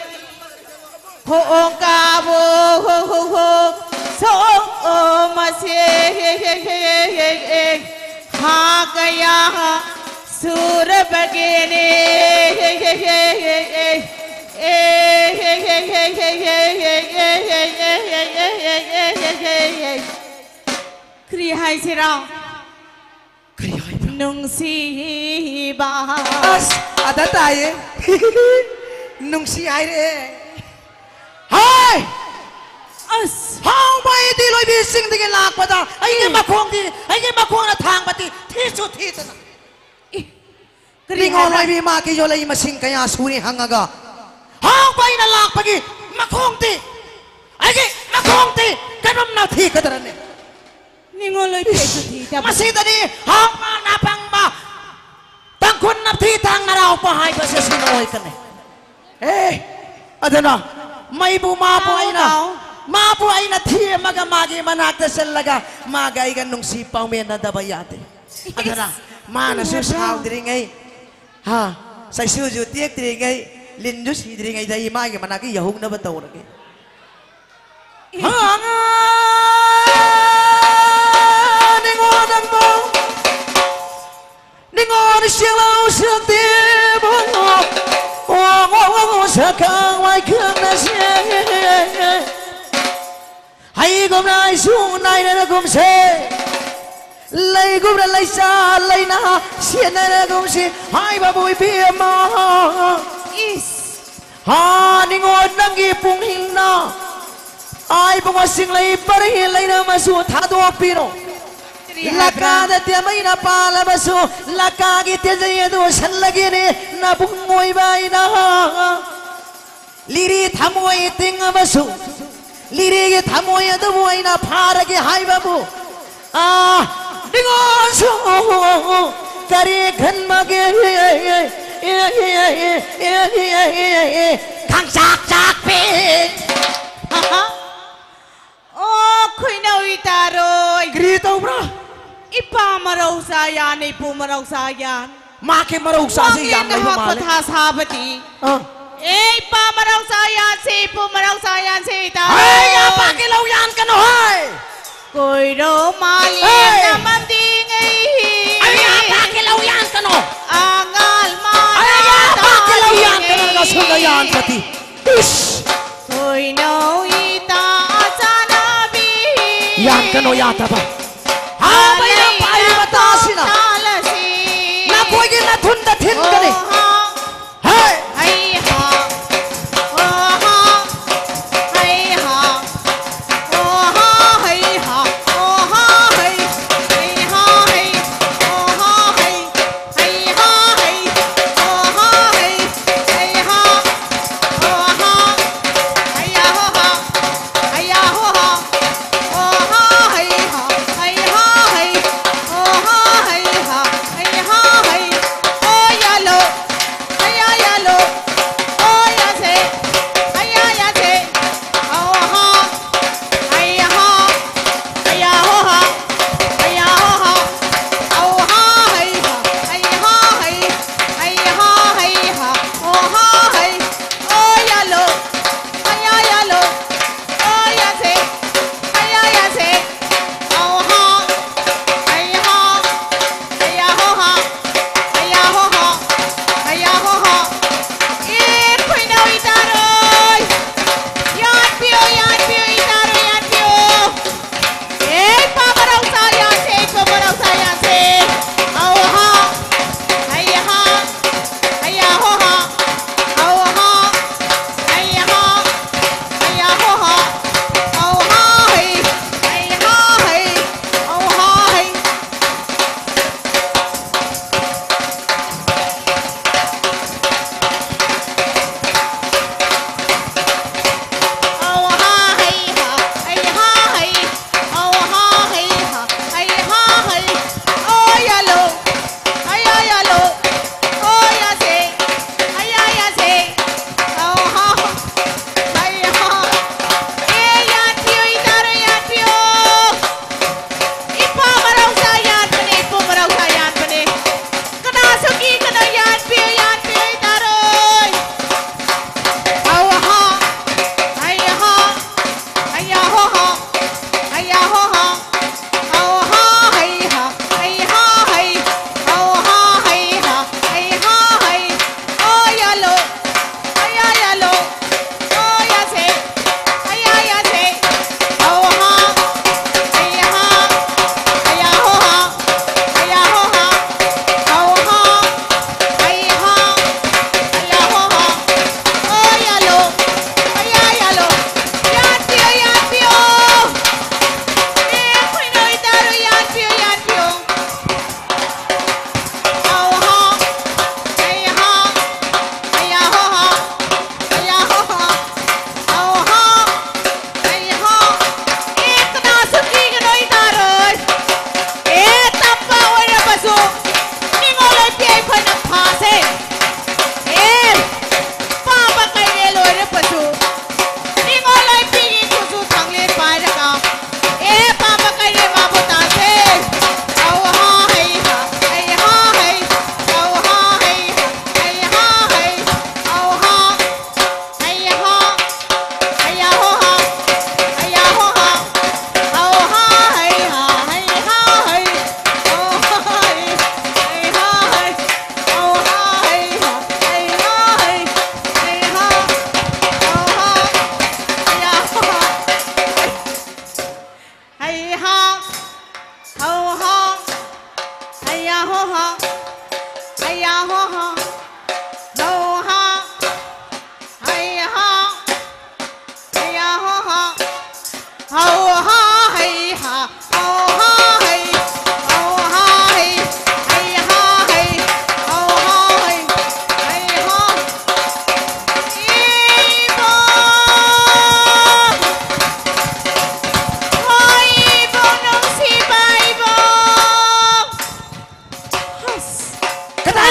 ꯈꯣꯡ ꯀꯥꯕꯨ ꯁꯣꯛꯑꯣ ꯃꯁꯦ ꯍꯥ ꯀꯌꯥ ꯁꯨꯔꯕꯒꯦꯅꯦ꯫ ꯀꯔꯤ ꯍꯥꯏꯁꯤꯔꯥ? ꯀꯔꯤ ꯍꯥꯏꯕ꯭ꯔꯥ? ꯅꯨꯡꯁꯤꯕ꯫ ꯑꯁ, ꯑꯗ ꯇꯥꯏꯌꯦ꯫ ꯅꯨꯡꯁꯤ ꯍꯥꯏꯔꯛꯑꯦ꯫ ꯍꯥꯏ! ꯑꯁ! ꯍꯥꯎꯕ ꯑꯩꯗꯤ ꯂꯣꯏꯕꯤ ꯆꯤꯡꯗꯒꯤ ꯂꯥꯛꯄꯗ ꯑꯩꯒꯤ ꯃꯈꯣꯡꯗꯤ, ꯑꯩꯒꯤ ꯃꯈꯣꯡꯅ ꯊꯥꯡꯕꯗꯤ ꯊꯤꯁꯨ ꯊꯤꯗꯅ꯫ ꯑꯦ, ꯀꯔꯤ ꯅꯤꯡꯉꯣꯜ ꯍꯥꯏꯕ? ꯂꯣꯏꯕꯤ ꯃꯥꯒꯤ ꯌꯣꯜꯂꯛꯏ ꯃꯁꯤꯡ ꯀꯌꯥ ꯁꯨꯔꯤ ꯍꯪꯉꯒ, ꯍꯥꯎꯕ ꯑꯩꯅ ꯂꯥꯛꯄꯒꯤ ꯃꯈꯣꯡꯗꯤ, ꯑꯩꯒꯤ ꯃꯈꯣꯡꯗꯤ ꯀꯔꯝꯅ ꯊꯤꯒꯗ꯭ꯔꯅꯦ? ꯅꯤꯡꯉꯣꯜ ꯂꯣꯏꯕꯤ ꯑꯩꯁꯨ ꯊꯤꯗꯕ꯫ ꯃꯁꯤꯗꯅꯤ ꯍꯥꯎꯕ ꯅꯥꯄꯪꯕ ꯇꯥꯡꯈꯨꯜ ꯅꯞꯊꯤ ꯇꯥꯡ ꯅꯔꯥꯎꯕ ꯍꯥꯏꯕꯁꯦ ꯁꯤ ꯅꯣꯏꯒꯅꯤ꯫ ꯑꯦ, ꯑꯗꯨꯅ ꯃꯩꯕꯨ ꯃꯥꯕꯨ ꯇꯥꯎ, ꯑꯩꯅ, ꯇꯥꯎ꯫ ꯃꯥꯕꯨ ꯑꯩꯅ ꯊꯦꯝꯃꯒ ꯃꯥꯒꯤ ꯃꯅꯥꯛꯇ ꯆꯠꯂꯒ ꯃꯥꯒ ꯑꯩꯒ ꯅꯨꯡꯁꯤ ꯄꯥꯎꯃꯦꯟꯅꯗꯕ ꯌꯥꯗꯦ꯫ ꯑꯗꯨꯅ ꯃꯥꯅꯁꯨ ꯏꯁ, ꯁꯥꯎꯗ꯭ꯔꯤꯉꯩ, ꯍꯥ, ꯆꯩꯁꯨꯁꯨ ꯇꯦꯛꯇ꯭ꯔꯤꯉꯩ, ꯂꯤꯟꯁꯨ ꯁꯤꯗ꯭ꯔꯤꯉꯩꯗ ꯑꯩ ꯃꯥꯒꯤ ꯃꯅꯥꯛꯇ ꯌꯧꯍꯧꯅꯕ ꯇꯧꯔꯒꯦ꯫ ꯍꯥ, ꯅꯤꯡꯉꯣꯜ ꯅꯪꯕꯨ ꯅꯤꯡꯉꯣꯜ ꯁꯦꯡꯂꯧ ꯁꯦꯡꯗꯦꯕꯨ, ꯑꯣ, ꯑꯣ, ꯑꯣ, ꯁꯛꯈꯪ ꯃꯥꯏꯈꯪꯅ ꯁꯦꯡꯉꯦ꯫ ꯍꯩꯒꯨꯝꯅ ꯑꯩꯁꯨ ꯅꯥꯏꯅꯔꯒꯨꯝꯁꯦ, ꯂꯩꯒꯨꯝꯅ ꯂꯩꯆꯥ ꯂꯩꯅ ꯁꯦꯟꯅꯔꯒꯨꯝꯁꯤ ꯍꯥꯏꯕꯕꯨ ꯏꯕꯦꯝꯃ꯫ ꯏꯁ! ꯍꯥ, ꯅꯤꯡꯉꯣꯜ ꯅꯪꯒꯤ ꯄꯨꯛꯅꯤꯡꯅ ꯑꯩꯕꯨ ꯉꯁꯤꯡꯂꯩ ꯄꯔꯤ ꯂꯩꯅ ꯃꯆꯨ ꯊꯥꯗꯣꯛꯄꯤꯔꯣ꯫ ꯀꯔꯤ ꯍꯥꯏꯕ꯭ꯔꯥ? ꯂꯀꯥꯗ ꯇꯦꯝꯃꯩꯅ ꯄꯥꯜꯂꯕꯁꯨ ꯂꯀꯥꯒꯤ ꯇꯦꯟꯖꯩ ꯑꯗꯨ ꯁꯜꯂꯒꯦꯅꯦ ꯅꯕꯨꯡ ꯑꯣꯏꯕ ꯑꯩꯅ꯫ ꯂꯤꯔꯤ ꯊꯃꯣꯏ ꯇꯤꯡꯉꯕꯁꯨ ꯂꯤꯔꯤꯒꯤ ꯊꯃꯣꯏ ꯑꯗꯨꯕꯨ ꯑꯩꯅ ꯐꯥꯔꯒꯦ ꯍꯥꯏꯕꯕꯨ꯫ ꯑꯥ, ꯅꯤꯡꯉꯣꯜꯁꯨ ꯀꯔꯤ ꯈꯟꯕꯒꯦ? ꯈꯪꯆꯥꯛ ꯆꯥꯛꯄꯤ꯫ ꯑꯣ, ꯈꯣꯏꯅꯧ ꯏꯇꯥꯔꯣꯏ꯫ ꯀꯔꯤ ꯇꯧꯕ꯭ꯔꯥ? ꯏꯄꯥ ꯃꯔꯧ ꯆꯥ ꯌꯥꯟ, ꯏꯄꯨ ꯃꯔꯧ ꯆꯥ ꯌꯥꯟ꯫ ꯃꯥꯒꯤ ꯃꯔꯧ ꯆꯥꯁꯤ ꯌꯥꯝ ꯋꯥꯡꯂꯦꯟꯗ ꯂꯩꯕ ꯍꯥꯞꯄ ꯃꯥꯜꯂꯦ꯫ ꯊꯥ ꯁꯥꯕꯗꯤ꯫ ꯑꯥ꯫ ꯑꯦ, ꯏꯄꯥ ꯃꯔꯧ ꯆꯥ ꯌꯥꯟꯁꯦ, ꯏꯄꯨ ꯃꯔꯧ ꯆꯥ ꯌꯥꯟꯁꯦ, ꯏꯇꯥꯔꯣꯏ꯫ ꯍꯩ, ꯌꯥꯄꯥꯛꯀꯤ ꯂꯧ ꯌꯥꯟ ꯀꯅꯣ ꯍꯩ! ꯀꯣꯏꯔꯣ ꯃꯥꯂꯦꯝ ꯍꯩ! ꯅꯃꯝꯗꯤꯉꯩ꯫ ꯑꯩ ꯌꯥꯄꯥꯛꯀꯤ ꯂꯧ ꯌꯥꯟ ꯀꯅꯣ꯫ ꯑꯉꯥꯜ ꯃꯥꯅ ꯑꯩ ꯌꯥꯄꯥꯛꯀꯤ ꯂꯧ ꯌꯥꯟ ꯀꯅꯣ, ꯇꯥꯔꯤꯉꯩ꯫ ꯅꯁꯨꯅ ꯌꯥꯟ ꯀꯇꯤ꯫ ꯏꯁ! ꯀꯣꯏꯅꯧ ꯏꯇꯥ ꯆꯥꯅꯕꯤ꯫ ꯌꯥꯟ ꯀꯅꯣ, ꯌꯥꯗꯕ꯫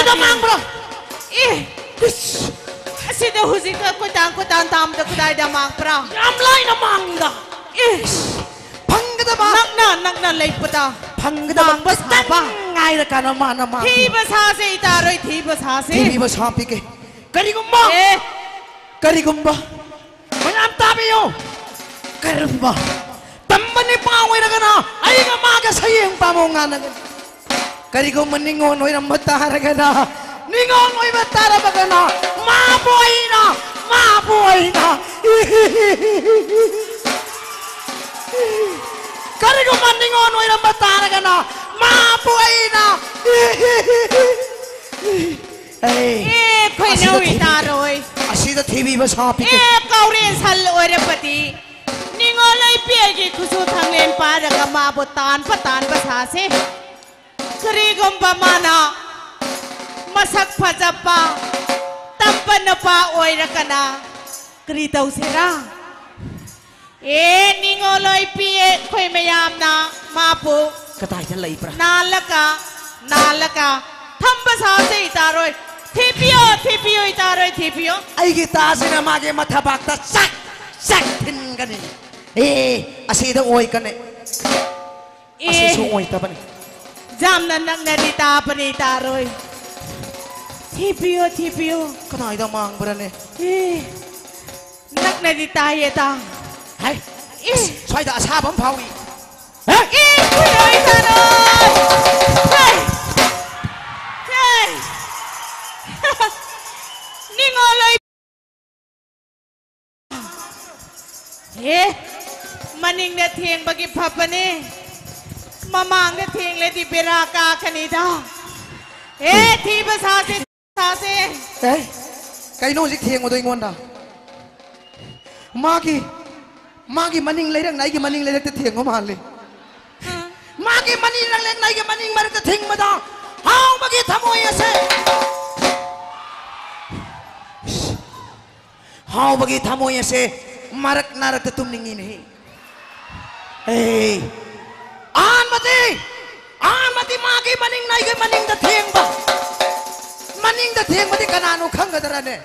ꯀꯗꯥꯏꯗ ꯃꯥꯡꯕ꯭ꯔꯥ? ꯑꯦ, ꯏꯁ, ꯑꯁꯤꯗ ꯍꯧꯖꯤꯛ ꯀꯣꯏꯇꯥꯟ ꯀꯣꯏꯇꯥꯟ ꯇꯥꯝꯕꯗ ꯀꯗꯥꯏꯗ ꯃꯥꯡꯕ꯭ꯔꯥ? ꯌꯥꯝ ꯂꯥꯏꯅ ꯃꯥꯡꯉꯤꯗ꯫ ꯏꯁ, ꯐꯪꯒꯗꯕ ꯅꯛꯅ, ꯅꯛꯅ ꯂꯩꯕꯗ ꯐꯪꯒꯗꯕ ꯃꯥꯡꯕ ꯈꯤꯇꯪ ꯁꯥꯕ꯫ ꯉꯥꯏꯔꯀꯥꯟꯗ ꯃꯥꯅ ꯃꯥꯡꯈꯤ꯫ ꯊꯤꯕ ꯁꯥꯁꯦ, ꯏꯇꯥꯔꯣꯏ, ꯊꯤꯕ ꯁꯥꯁꯦ꯫ ꯊꯤꯕꯤꯕ ꯁꯥ ꯄꯤꯒꯦ꯫ ꯀꯔꯤꯒꯨꯝꯕ, ꯑꯦ꯫ ꯀꯔꯤꯒꯨꯝꯕ, ꯃꯌꯥꯝ ꯇꯥꯕꯤꯌꯨ꯫ ꯀꯔꯤꯒꯨꯝꯕ ꯇꯝꯕ ꯅꯤꯄꯥ ꯑꯣꯏꯔꯒꯅ ꯑꯩꯒ ꯃꯥꯒ ꯁꯌꯦꯡ ꯄꯥꯃꯣ ꯉꯥꯟꯅꯒꯅꯤ꯫ ꯀꯔꯤꯒꯨꯝꯕ ꯅꯤꯉꯣꯜ ꯑꯣꯏꯔꯝꯕ ꯇꯥꯔꯒꯅ, ꯅꯤꯉꯣꯜ ꯑꯣꯏꯕ ꯇꯥꯔꯕꯒꯅ, ꯃꯥꯕꯨ ꯑꯩꯅ, ꯃꯥꯕꯨ ꯑꯩꯅ꯫ ꯀꯔꯤꯒꯨꯝꯕ ꯅꯤꯉꯣꯜ ꯑꯣꯏꯔꯝꯕ ꯇꯥꯔꯒꯅ, ꯃꯥꯕꯨ ꯑꯩꯅ꯫ ꯑꯦ, ꯑꯦ, ꯈꯣꯏꯅꯧ ꯑꯁꯤꯗ ꯊꯤꯕꯤ-, ꯏꯇꯥꯔꯣꯏ꯫ ꯑꯁꯤꯗ ꯊꯤꯕꯤꯕ ꯁꯥ ꯄꯤꯒꯦ꯫ ꯑꯦ, ꯀꯥꯎꯔꯦꯟ ꯁꯜ ꯑꯣꯏꯔꯕꯗꯤ ꯅꯤꯉꯣꯜ ꯂꯩꯄꯤꯒꯤ ꯈꯨꯠꯁꯨ ꯊꯥꯡꯂꯦꯟ ꯄꯥꯏꯔꯒ ꯃꯥꯕꯨ ꯇꯥꯟꯕ ꯇꯥꯟꯕ ꯁꯥꯁꯦ꯫ ꯀꯔꯤꯒꯨꯝꯕ ꯃꯥꯅ ꯃꯁꯛ ꯐꯖꯕ ꯇꯝꯕ ꯅꯨꯄꯥ ꯑꯣꯏꯔꯒꯅ ꯀꯔꯤ ꯇꯧꯁꯤꯔꯥ? ꯑꯦ, ꯅꯤꯉꯣꯜ ꯂꯣꯏ ꯄꯤꯌꯦ, ꯑꯩꯈꯣꯏ ꯃꯌꯥꯝꯅ ꯃꯥꯕꯨ ꯀꯗꯥꯏꯗ ꯂꯩꯕ꯭ꯔꯥ? ꯅꯥꯜꯂꯒ, ꯅꯥꯜꯂꯒ ꯊꯝꯕ ꯁꯥꯁꯦ ꯏꯇꯥꯔꯣꯏ꯫ ꯊꯤꯕꯤꯌꯣ, ꯊꯤꯕꯤꯌꯣ ꯏꯇꯥꯔꯣꯏ, ꯊꯤꯕꯤꯌꯣ꯫ ꯑꯩꯒꯤ ꯇꯥꯁꯤꯅ ꯃꯥꯒꯤ ꯃꯊꯕꯥꯛꯇ ꯆꯥꯛ, ꯆꯥꯛ ꯊꯤꯟꯒꯅꯤ꯫ ꯑꯦ, ꯑꯁꯤꯗ ꯑꯣꯏꯒꯅꯤ꯫ ꯑꯦ, ꯑꯁꯤꯁꯨ ꯑꯣꯏꯗꯕꯅꯤ꯫ ꯌꯥꯝꯅ ꯅꯛꯅꯗꯤ ꯇꯥꯕꯅꯤ ꯏꯇꯥꯔꯣꯏ꯫ ꯊꯤꯕꯤꯌꯣ, ꯊꯤꯕꯤꯌꯣ꯫ ꯀꯗꯥꯏꯗ ꯃꯥꯡꯕ꯭ꯔꯅꯦ? ꯑꯦ, ꯅꯛꯅꯗꯤ ꯇꯥꯏꯌꯦꯗ꯫ ꯍꯥꯏ, ꯑꯦ꯫ ꯑꯁ, ꯁ꯭ꯋꯥꯏꯗ ꯑꯁꯥꯕ ꯑꯃ ꯐꯥꯎꯏ꯫ ꯍꯦ? ꯑꯦ, ꯀꯨꯏꯔꯣꯏ ꯇꯥꯔꯣꯏ꯫ ꯍꯦ! ꯍꯦ! ꯅꯤꯡꯉꯣꯜ ꯂꯣꯏ-, ꯑꯦ, ꯃꯅꯤꯡꯗ ꯊꯦꯡꯕꯒꯤ ꯐꯕꯅꯦ꯫ ꯃꯃꯥꯡꯗ ꯊꯦꯡꯂꯗꯤ ꯕꯦꯔꯥ ꯀꯥꯀꯅꯤꯗ꯫ ꯑꯦ, ꯊꯤꯕ ꯁꯥꯁꯦ꯫ ꯁꯥꯁꯦ꯫ ꯑꯦ, ꯀꯩꯅꯣ ꯍꯧꯖꯤꯛ ꯊꯦꯡꯕꯗꯣ ꯑꯩꯉꯣꯟꯗ? ꯃꯥꯒꯤ, ꯃꯥꯒꯤ ꯃꯅꯤꯡ ꯂꯩꯔꯛꯅ ꯑꯩꯒꯤ ꯃꯅꯤꯡ ꯂꯩꯔꯛꯇ ꯊꯦꯡꯕ ꯃꯥꯜꯂꯤ꯫ ꯑ꯫ ꯃꯥꯒꯤ ꯃꯅꯤꯡ ꯂꯩꯔꯛꯅ ꯑꯩꯒꯤ ꯃꯅꯤꯡ ꯃꯔꯛꯇ ꯊꯤꯡꯕꯗ ꯍꯥꯎꯕꯒꯤ ꯊꯃꯣꯏ ꯑꯁꯦ, ꯍꯥꯎꯕꯒꯤ ꯊꯃꯣꯏ ꯑꯁꯦ ꯃꯔꯛ ꯅꯥꯔꯛꯇ ꯇꯨꯝꯅꯤꯡꯉꯤꯅꯦ꯫ ꯑꯦ, ꯑꯍꯥꯟꯕꯗꯤ, ꯑꯍꯥꯟꯕꯗꯤ ꯃꯥꯒꯤ ꯃꯅꯤꯡ ꯅꯥꯏꯒꯤ ꯃꯅꯤꯡꯗ ꯊꯦꯡꯕ꯫ ꯊꯦꯡꯕꯗꯤ ꯀꯅꯥꯅꯣ ꯈꯪꯒꯗ꯭ꯔꯅꯦ?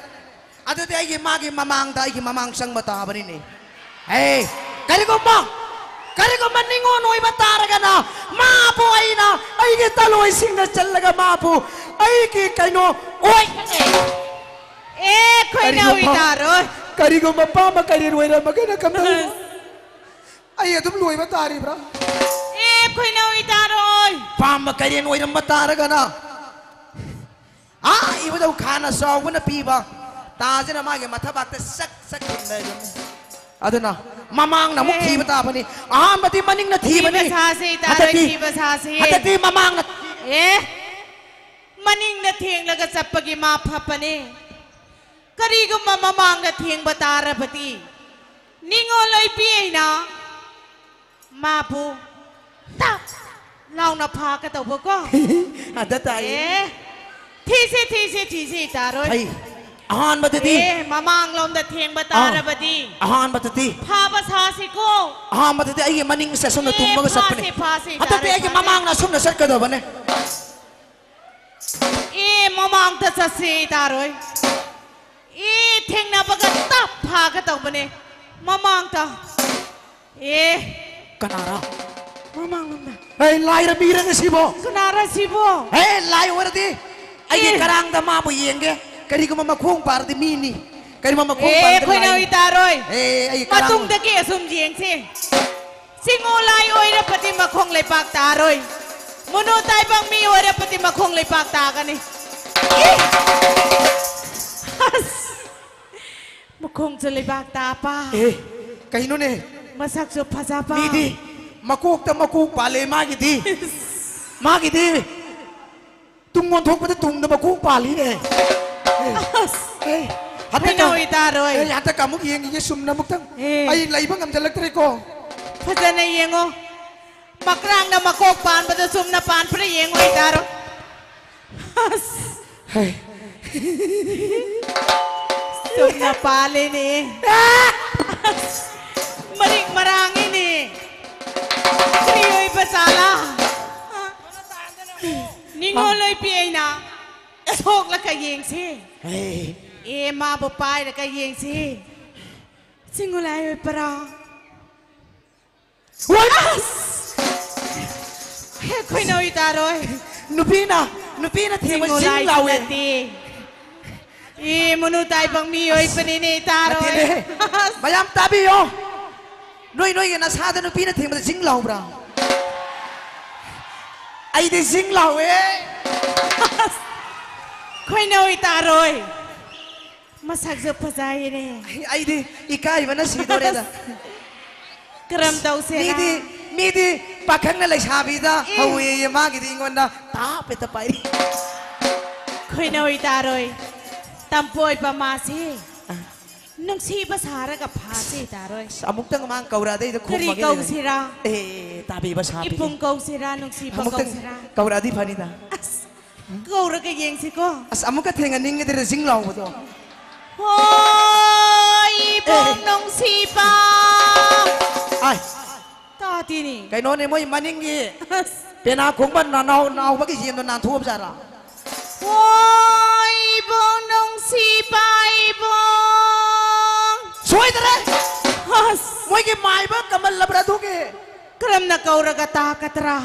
ꯑꯗꯨꯗꯤ ꯑꯩꯒꯤ ꯃꯥꯒꯤ ꯃꯃꯥꯡꯗ ꯑꯩꯒꯤ ꯃꯃꯥꯡ ꯆꯪꯕ ꯇꯥꯕꯅꯤꯅꯦ꯫ ꯑꯦ, ꯀꯔꯤꯒꯨꯝꯕ, ꯀꯔꯤꯒꯨꯝꯕ ꯅꯤꯉꯣꯜ ꯑꯣꯏꯕ ꯇꯥꯔꯒꯅ ꯃꯥꯕꯨ ꯑꯩꯅ ꯑꯩꯒꯤ ꯇꯂꯣꯏꯁꯤꯡꯗ ꯆꯜꯂꯒ ꯃꯥꯕꯨ ꯑꯩꯒꯤ ꯀꯩꯅꯣ ꯑꯣꯏ꯫ ꯑꯦ, ꯈꯣꯏꯅꯧ ꯀꯔꯤꯒꯨꯝꯕ, ꯏꯇꯥꯔꯣꯏ꯫ ꯀꯔꯤꯒꯨꯝꯕ ꯄꯥꯝꯕ ꯀꯔꯤ ꯑꯣꯏꯔꯝꯃꯒꯅ ꯀꯝꯗꯧꯕ? ꯑꯩ ꯑꯗꯨꯝ ꯂꯣꯏꯕ ꯇꯥꯔꯤꯕ꯭ꯔꯥ? ꯑꯦ, ꯈꯣꯏꯅꯧ ꯏꯇꯥꯔꯣꯏ꯫ ꯄꯥꯝꯕ ꯀꯩꯔꯦꯟ ꯑꯣꯏꯔꯝꯕ ꯇꯥꯔꯒꯅ, ꯑꯥ, ꯏꯕꯨꯙꯧ ꯈꯥꯅ ꯆꯥꯎꯕꯅ ꯄꯤꯕ ꯇꯥꯁꯤꯅ ꯃꯥꯒꯤ ꯃꯊꯕꯥꯛꯇ ꯁꯛ ꯁꯛ ꯊꯤꯟꯕ ꯍꯥꯏꯗꯨꯅꯤ꯫ ꯑꯗꯨꯅ ꯃꯃꯥꯡꯅ ꯑꯃꯨꯛ ꯑꯦ꯫ ꯊꯤꯕ ꯇꯥꯕꯅꯤ, ꯑꯍꯥꯟꯕꯗꯤ ꯃꯅꯤꯡꯅ ꯊꯤꯕꯅꯤ꯫ ꯊꯤꯕ ꯁꯥꯁꯦ ꯏꯇꯥꯔꯣꯏ, ꯍꯟꯗꯛꯇꯤ, ꯊꯤꯕ ꯁꯥꯁꯦ꯫ ꯍꯟꯗꯛꯇꯤ ꯃꯃꯥꯡꯅ ꯑꯦ, ꯃꯅꯤꯡꯅ ꯊꯦꯡꯂꯒ ꯆꯠꯄꯒꯤ ꯃꯥ ꯐꯞꯄꯅꯦ꯫ ꯀꯔꯤꯒꯨꯝꯕ ꯃꯃꯥꯡꯗ ꯊꯦꯡꯕ ꯇꯥꯔꯕꯗꯤ, ꯅꯤꯉꯣꯜ ꯑꯣꯏꯕꯤ ꯑꯩꯅ ꯃꯥꯕꯨ ꯇꯞ ꯂꯥꯎꯅ ꯐꯥꯒꯗꯧꯕꯀꯣ꯫ ꯑꯗ ꯇꯥꯏ꯫ ꯑꯦ, ꯊꯤꯁꯦ, ꯊꯤꯁꯦ, ꯊꯤꯁꯦ, ꯏꯇꯥꯔꯣꯏ꯫ ꯐꯩ꯫ ꯑꯍꯥꯟꯕꯗꯗꯤ ꯑꯦ, ꯃꯃꯥꯡꯂꯣꯝꯗ ꯊꯦꯡꯕ ꯑꯥ, ꯇꯥꯔꯕꯗꯤ, ꯑꯍꯥꯟꯕꯗꯗꯤ ꯐꯥꯕ ꯁꯥꯁꯤꯀꯣ꯫ ꯑꯍꯥꯟꯕꯗꯗꯤ ꯑꯩꯒꯤ ꯃꯅꯤꯡꯁꯦ ꯑꯁꯨꯝꯅ ꯑꯦ, ꯇꯨꯝꯃꯒ ꯐꯥꯁꯦ, ꯆꯠꯄꯅꯦ꯫ ꯐꯥꯁꯦ, ꯍꯟꯗꯛꯇꯤ ꯏꯇꯥꯔꯣꯏ, ꯑꯩꯒꯤ ꯐꯥꯁꯦ꯫ ꯃꯃꯥꯡꯅ ꯑꯁꯨꯝꯅ ꯆꯠꯀꯗꯕꯅꯦ꯫ ꯑꯦ, ꯃꯃꯥꯡꯗ ꯆꯠꯁꯦ, ꯏꯇꯥꯔꯣꯏ꯫ ꯑꯦ, ꯊꯦꯡꯅꯕꯒ ꯇꯞ ꯐꯥꯒꯗꯧꯕꯅꯦ꯫ ꯃꯃꯥꯡꯗ꯫ ꯑꯦ꯫ ꯀꯅꯥꯔ? ꯃꯃꯥꯡꯂꯣꯝꯗ꯫ ꯑꯩ ꯂꯥꯏꯔ ꯃꯤꯔꯅꯦ ꯁꯤꯕꯣ? ꯀꯅꯥꯔ ꯁꯤꯕꯣ? ꯑꯦ, ꯂꯥꯏ ꯑꯣꯏꯔꯗꯤ ꯑꯩꯒꯤ ꯑꯦ꯫ ꯀꯔꯥꯡꯗ ꯃꯥꯕꯨ ꯌꯦꯡꯒꯦ꯫ ꯀꯔꯤꯒꯨꯝꯕ ꯃꯈꯣꯡ ꯄꯥꯔꯗꯤ ꯃꯤꯅꯤ꯫ ꯀꯔꯤꯒꯨꯝꯕ ꯃꯈꯣꯡ ꯑꯦ, ꯄꯥꯔꯗꯤ ꯑꯩꯈꯣꯏꯅ ꯂꯥꯏꯅꯤ꯫ ꯏꯇꯥꯔꯣꯏ꯫ ꯑꯦ, ꯑꯩꯒꯤ ꯀꯔꯥꯡ꯫ ꯃꯇꯨꯡꯗꯒꯤ ꯑꯁꯨꯝ ꯌꯦꯡꯁꯦ꯫ ꯆꯤꯡꯉꯣ ꯂꯥꯏ ꯑꯣꯏꯔꯕꯗꯤ ꯃꯈꯣꯡ ꯂꯩꯕꯥꯛ ꯇꯥꯔꯣꯏ꯫ ꯃꯨꯅꯨ ꯇꯥꯏꯕꯪ ꯃꯤ ꯑꯣꯏꯔꯕꯗꯤ ꯃꯈꯣꯡ ꯂꯩꯕꯥꯛ ꯇꯥꯒꯅꯤ꯫ ꯏ! ꯑꯁ! ꯃꯈꯣꯡꯁꯨ ꯂꯩꯕꯥꯛ ꯇꯥꯄ꯫ ꯑꯦ, ꯀꯩꯅꯣꯅꯦ? ꯃꯁꯛꯁꯨ ꯐꯖꯕ꯫ ꯃꯤꯗꯤ ꯃꯀꯣꯛꯇ ꯃꯀꯣꯛ ꯄꯥꯜꯂꯦ ꯃꯥꯒꯤꯗꯤ꯫ ꯃꯥꯒꯤꯗꯤ ꯇꯨꯡ ꯑꯣꯟꯊꯣꯛꯄꯗ ꯇꯨꯡꯗ ꯃꯀꯣꯛ ꯄꯥꯜꯂꯤꯅꯦ꯫ ꯑꯦ, ꯑꯁ! ꯑꯦ, ꯍꯟꯗꯛꯀ-, ꯀꯩꯅꯣ ꯏꯇꯥꯔꯣꯏ? ꯑꯦ, ꯍꯟꯗꯛꯀ ꯑꯃꯨꯛ ꯌꯦꯡꯈꯤꯒꯦ ꯁꯨꯝꯅ ꯑꯃꯨꯛꯇꯪ꯫ ꯑꯦ꯫ ꯑꯩ ꯂꯩꯕ ꯉꯝꯖꯜꯂꯛꯇ꯭ꯔꯦꯀꯣ꯫ ꯐꯖꯅ ꯌꯦꯡꯉꯣ꯫ ꯃꯀ꯭ꯔꯥꯡꯅ ꯃꯀꯣꯛ ꯄꯥꯟꯕꯗ ꯆꯨꯝꯅ ꯄꯥꯟꯕ꯭ꯔꯥ ꯌꯦꯡꯉꯣ ꯏꯇꯥꯔꯣ꯫ ꯑꯁ! ꯍꯩ꯫ ꯆꯨꯝꯅ ꯄꯥꯜꯂꯦꯅꯦ꯫ ꯑꯁ! ꯃꯔꯤꯛ ꯃꯔꯥꯡꯉꯤꯅꯦ꯫ ꯀꯔꯤ ꯑꯣꯏꯕ ꯖꯥꯠꯂꯥ? ꯅꯤꯡꯉꯣꯜ ꯑꯣꯏꯕꯤ ꯑꯩꯅ ꯁꯣꯛꯂꯒ ꯌꯦꯡꯁꯤ꯫ ꯑꯦ꯫ ꯑꯦ, ꯃꯥꯕꯨ ꯄꯥꯏꯔꯒ ꯌꯦꯡꯁꯤ꯫ ꯆꯤꯡꯉꯨ ꯂꯥꯏ ꯑꯣꯏ ꯄꯔꯥ꯫ ꯍꯦ, ꯈꯣꯏꯅꯧ ꯏꯇꯥꯔꯣꯏ꯫ ꯅꯨꯄꯤꯅ, ꯅꯨꯄꯤꯅ ꯊꯦꯡꯕ ꯆꯤꯡꯉꯨ ꯖꯤꯡ ꯂꯥꯏꯁꯨ ꯂꯥꯎꯋꯦ꯫ ꯅꯠꯇꯦ꯫ ꯑꯦ, ꯃꯨꯅꯨ ꯇꯥꯏꯕꯪ ꯃꯤꯑꯣꯏꯕꯅꯤꯅꯦ ꯏꯇꯥꯔꯣꯏ꯫ ꯅꯠꯇꯦꯅꯦ꯫ ꯃꯌꯥꯝ ꯇꯥꯕꯤꯌꯣ꯫ ꯅꯣꯏ, ꯅꯣꯏꯒꯤ ꯅꯁꯥꯗ ꯅꯨꯄꯤꯅ ꯊꯦꯡꯕꯗ ꯖꯤꯡ ꯂꯥꯎꯕ꯭ꯔꯥ? ꯑꯩꯗꯤ ꯖꯤꯡ ꯂꯥꯎꯋꯦ꯫ ꯈꯣꯏꯅꯧ ꯏꯇꯥꯔꯣꯏ꯫ ꯃꯁꯛꯁꯨ ꯐꯖꯩꯅꯦ꯫ ꯑꯩ, ꯑꯩꯗꯤ ꯏꯀꯥꯏꯕꯅ ꯁꯤꯗꯣꯔꯦꯗ꯫ ꯀꯔꯝ ꯇꯧꯁꯦꯔꯥ? ꯃꯤꯗꯤ, ꯃꯤꯗꯤ ꯄꯥꯈꯪꯅ ꯂꯩꯁꯥꯕꯤꯗ ꯑꯦ꯫ ꯍꯧꯋꯦꯌꯦ, ꯃꯥꯒꯤꯗꯤ ꯑꯩꯉꯣꯟꯗ ꯇꯥꯞ ꯍꯦꯛꯇ ꯄꯥꯏꯔꯤ꯫ ꯈꯣꯏꯅꯧ ꯏꯇꯥꯔꯣꯏ, ꯇꯝꯄꯣꯏꯕ ꯃꯥꯁꯤ꯫ ꯑ꯫ ꯅꯨꯡꯁꯤꯕ ꯁꯥꯔꯒ ꯐꯥꯁꯤ ꯏꯇꯥꯔꯣꯏ꯫ ꯑꯁ, ꯑꯃꯨꯛꯇꯪ ꯃꯥꯡ ꯀꯧꯔꯛꯑꯗꯤ ꯑꯩꯗ ꯀꯔꯤ ꯈꯨꯝꯃꯒꯦ ꯂꯩꯔꯦ꯫ ꯀꯧꯁꯤꯔꯥ? ꯑꯦ, ꯇꯥꯕꯤꯕ ꯁꯥꯕꯤꯒꯦ꯫ ꯏꯕꯨꯡ ꯀꯧꯁꯤꯔꯥ, ꯅꯨꯡꯁꯤꯕ ꯑꯃꯨꯛꯇꯪ ꯀꯧꯁꯤꯔꯥ? ꯀꯧꯔꯛꯑꯗꯤ ꯐꯅꯤꯗ꯫ ꯑꯁ, ꯀꯧꯔꯒ ꯌꯦꯡꯁꯤꯀꯣ꯫ ꯑꯁ, ꯑꯃꯨꯛꯀ ꯊꯦꯡꯅꯅꯤꯡꯉꯦꯗ ꯖꯤꯡ ꯂꯥꯎꯕꯗꯣ꯫ ꯍꯣꯏ, ꯏꯕꯨꯡ ꯑꯦ꯫ ꯅꯨꯡꯁꯤꯕ꯫ ꯑꯥꯏ꯫ ꯇꯥꯗꯦꯅꯦ꯫ ꯀꯩꯅꯣꯅꯦ, ꯃꯣꯏ ꯃꯅꯤꯡꯒꯤ ꯑꯁ꯫ ꯄꯦꯅꯥ ꯈꯣꯡꯕ ꯅꯅꯥꯎ-, ꯅꯥꯎꯕꯒꯤ ꯌꯦꯟꯗꯣ ꯅꯥꯟꯊꯣꯛꯑꯕ ꯖꯥꯠꯂꯥ? ꯍꯣꯏ, ꯏꯕꯨꯡ ꯅꯨꯡꯁꯤꯕ ꯏꯕꯨꯡ꯫ ꯁꯣꯏꯗꯔꯦ꯫ ꯑꯁ꯫ ꯃꯣꯏꯒꯤ ꯃꯥꯏꯕ ꯀꯃꯜꯂꯕ꯭ꯔꯥ ꯑꯗꯨꯒꯤ? ꯀꯔꯝꯅ ꯀꯧꯔꯒ ꯇꯥꯀꯗ꯭ꯔꯥ?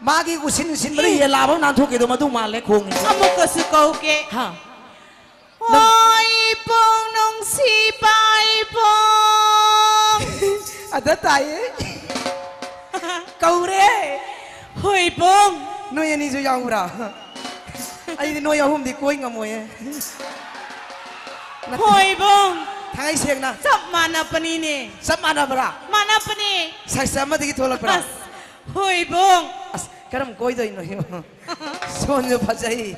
ꯃꯥꯒꯤ ꯎꯁꯤꯟ ꯁꯤꯟꯕꯗ ꯑꯦ꯫ ꯌꯦꯂꯥꯕ ꯅꯥꯟꯊꯣꯛꯈꯤꯗꯣ ꯃꯗꯨ ꯃꯥꯜꯂꯦ ꯈꯣꯡꯉꯤꯁꯦ꯫ ꯑꯃꯨꯛꯀꯁꯨ ꯀꯧꯒꯦ꯫ ꯍꯥ꯫ ꯅꯪ ꯍꯣꯏ, ꯏꯕꯨꯡ ꯅꯨꯡꯁꯤꯕ ꯏꯕꯨꯡ꯫ ꯑꯗ ꯇꯥꯏꯌꯦ꯫ ꯀꯧꯔꯦ꯫ ꯍꯣꯏ, ꯏꯕꯨꯡ꯫ ꯅꯣꯏ ꯑꯅꯤꯁꯨ ꯌꯥꯎꯕ꯭ꯔꯥ? ꯑꯩꯗꯤ ꯅꯣꯏ ꯑꯍꯨꯝꯗꯤ ꯀꯣꯏ ꯉꯝꯃꯣꯏꯌꯦ꯫ ꯅꯠꯇꯦ꯫ ꯍꯣꯏ, ꯏꯕꯨꯡ꯫ ꯊꯥꯡꯉꯩ ꯁꯦꯡꯅ꯫ ꯆꯞ ꯃꯥꯟꯅꯕꯅꯤꯅꯦ꯫ ꯆꯞ ꯃꯥꯟꯅꯕ꯭ꯔꯥ? ꯃꯥꯟꯅꯕꯅꯦ꯫ ꯁꯥꯏꯁ ꯑꯃꯗꯒꯤ ꯊꯣꯛꯂꯛꯄ꯭ꯔꯥ? ꯑꯁ, ꯍꯣꯏ, ꯏꯕꯨꯡ꯫ ꯑꯁ, ꯀꯔꯝ ꯀꯣꯏꯗꯣꯏꯅꯣ ꯏꯕꯨꯡ? ꯁꯣꯟꯁꯨ ꯐꯖꯩ꯫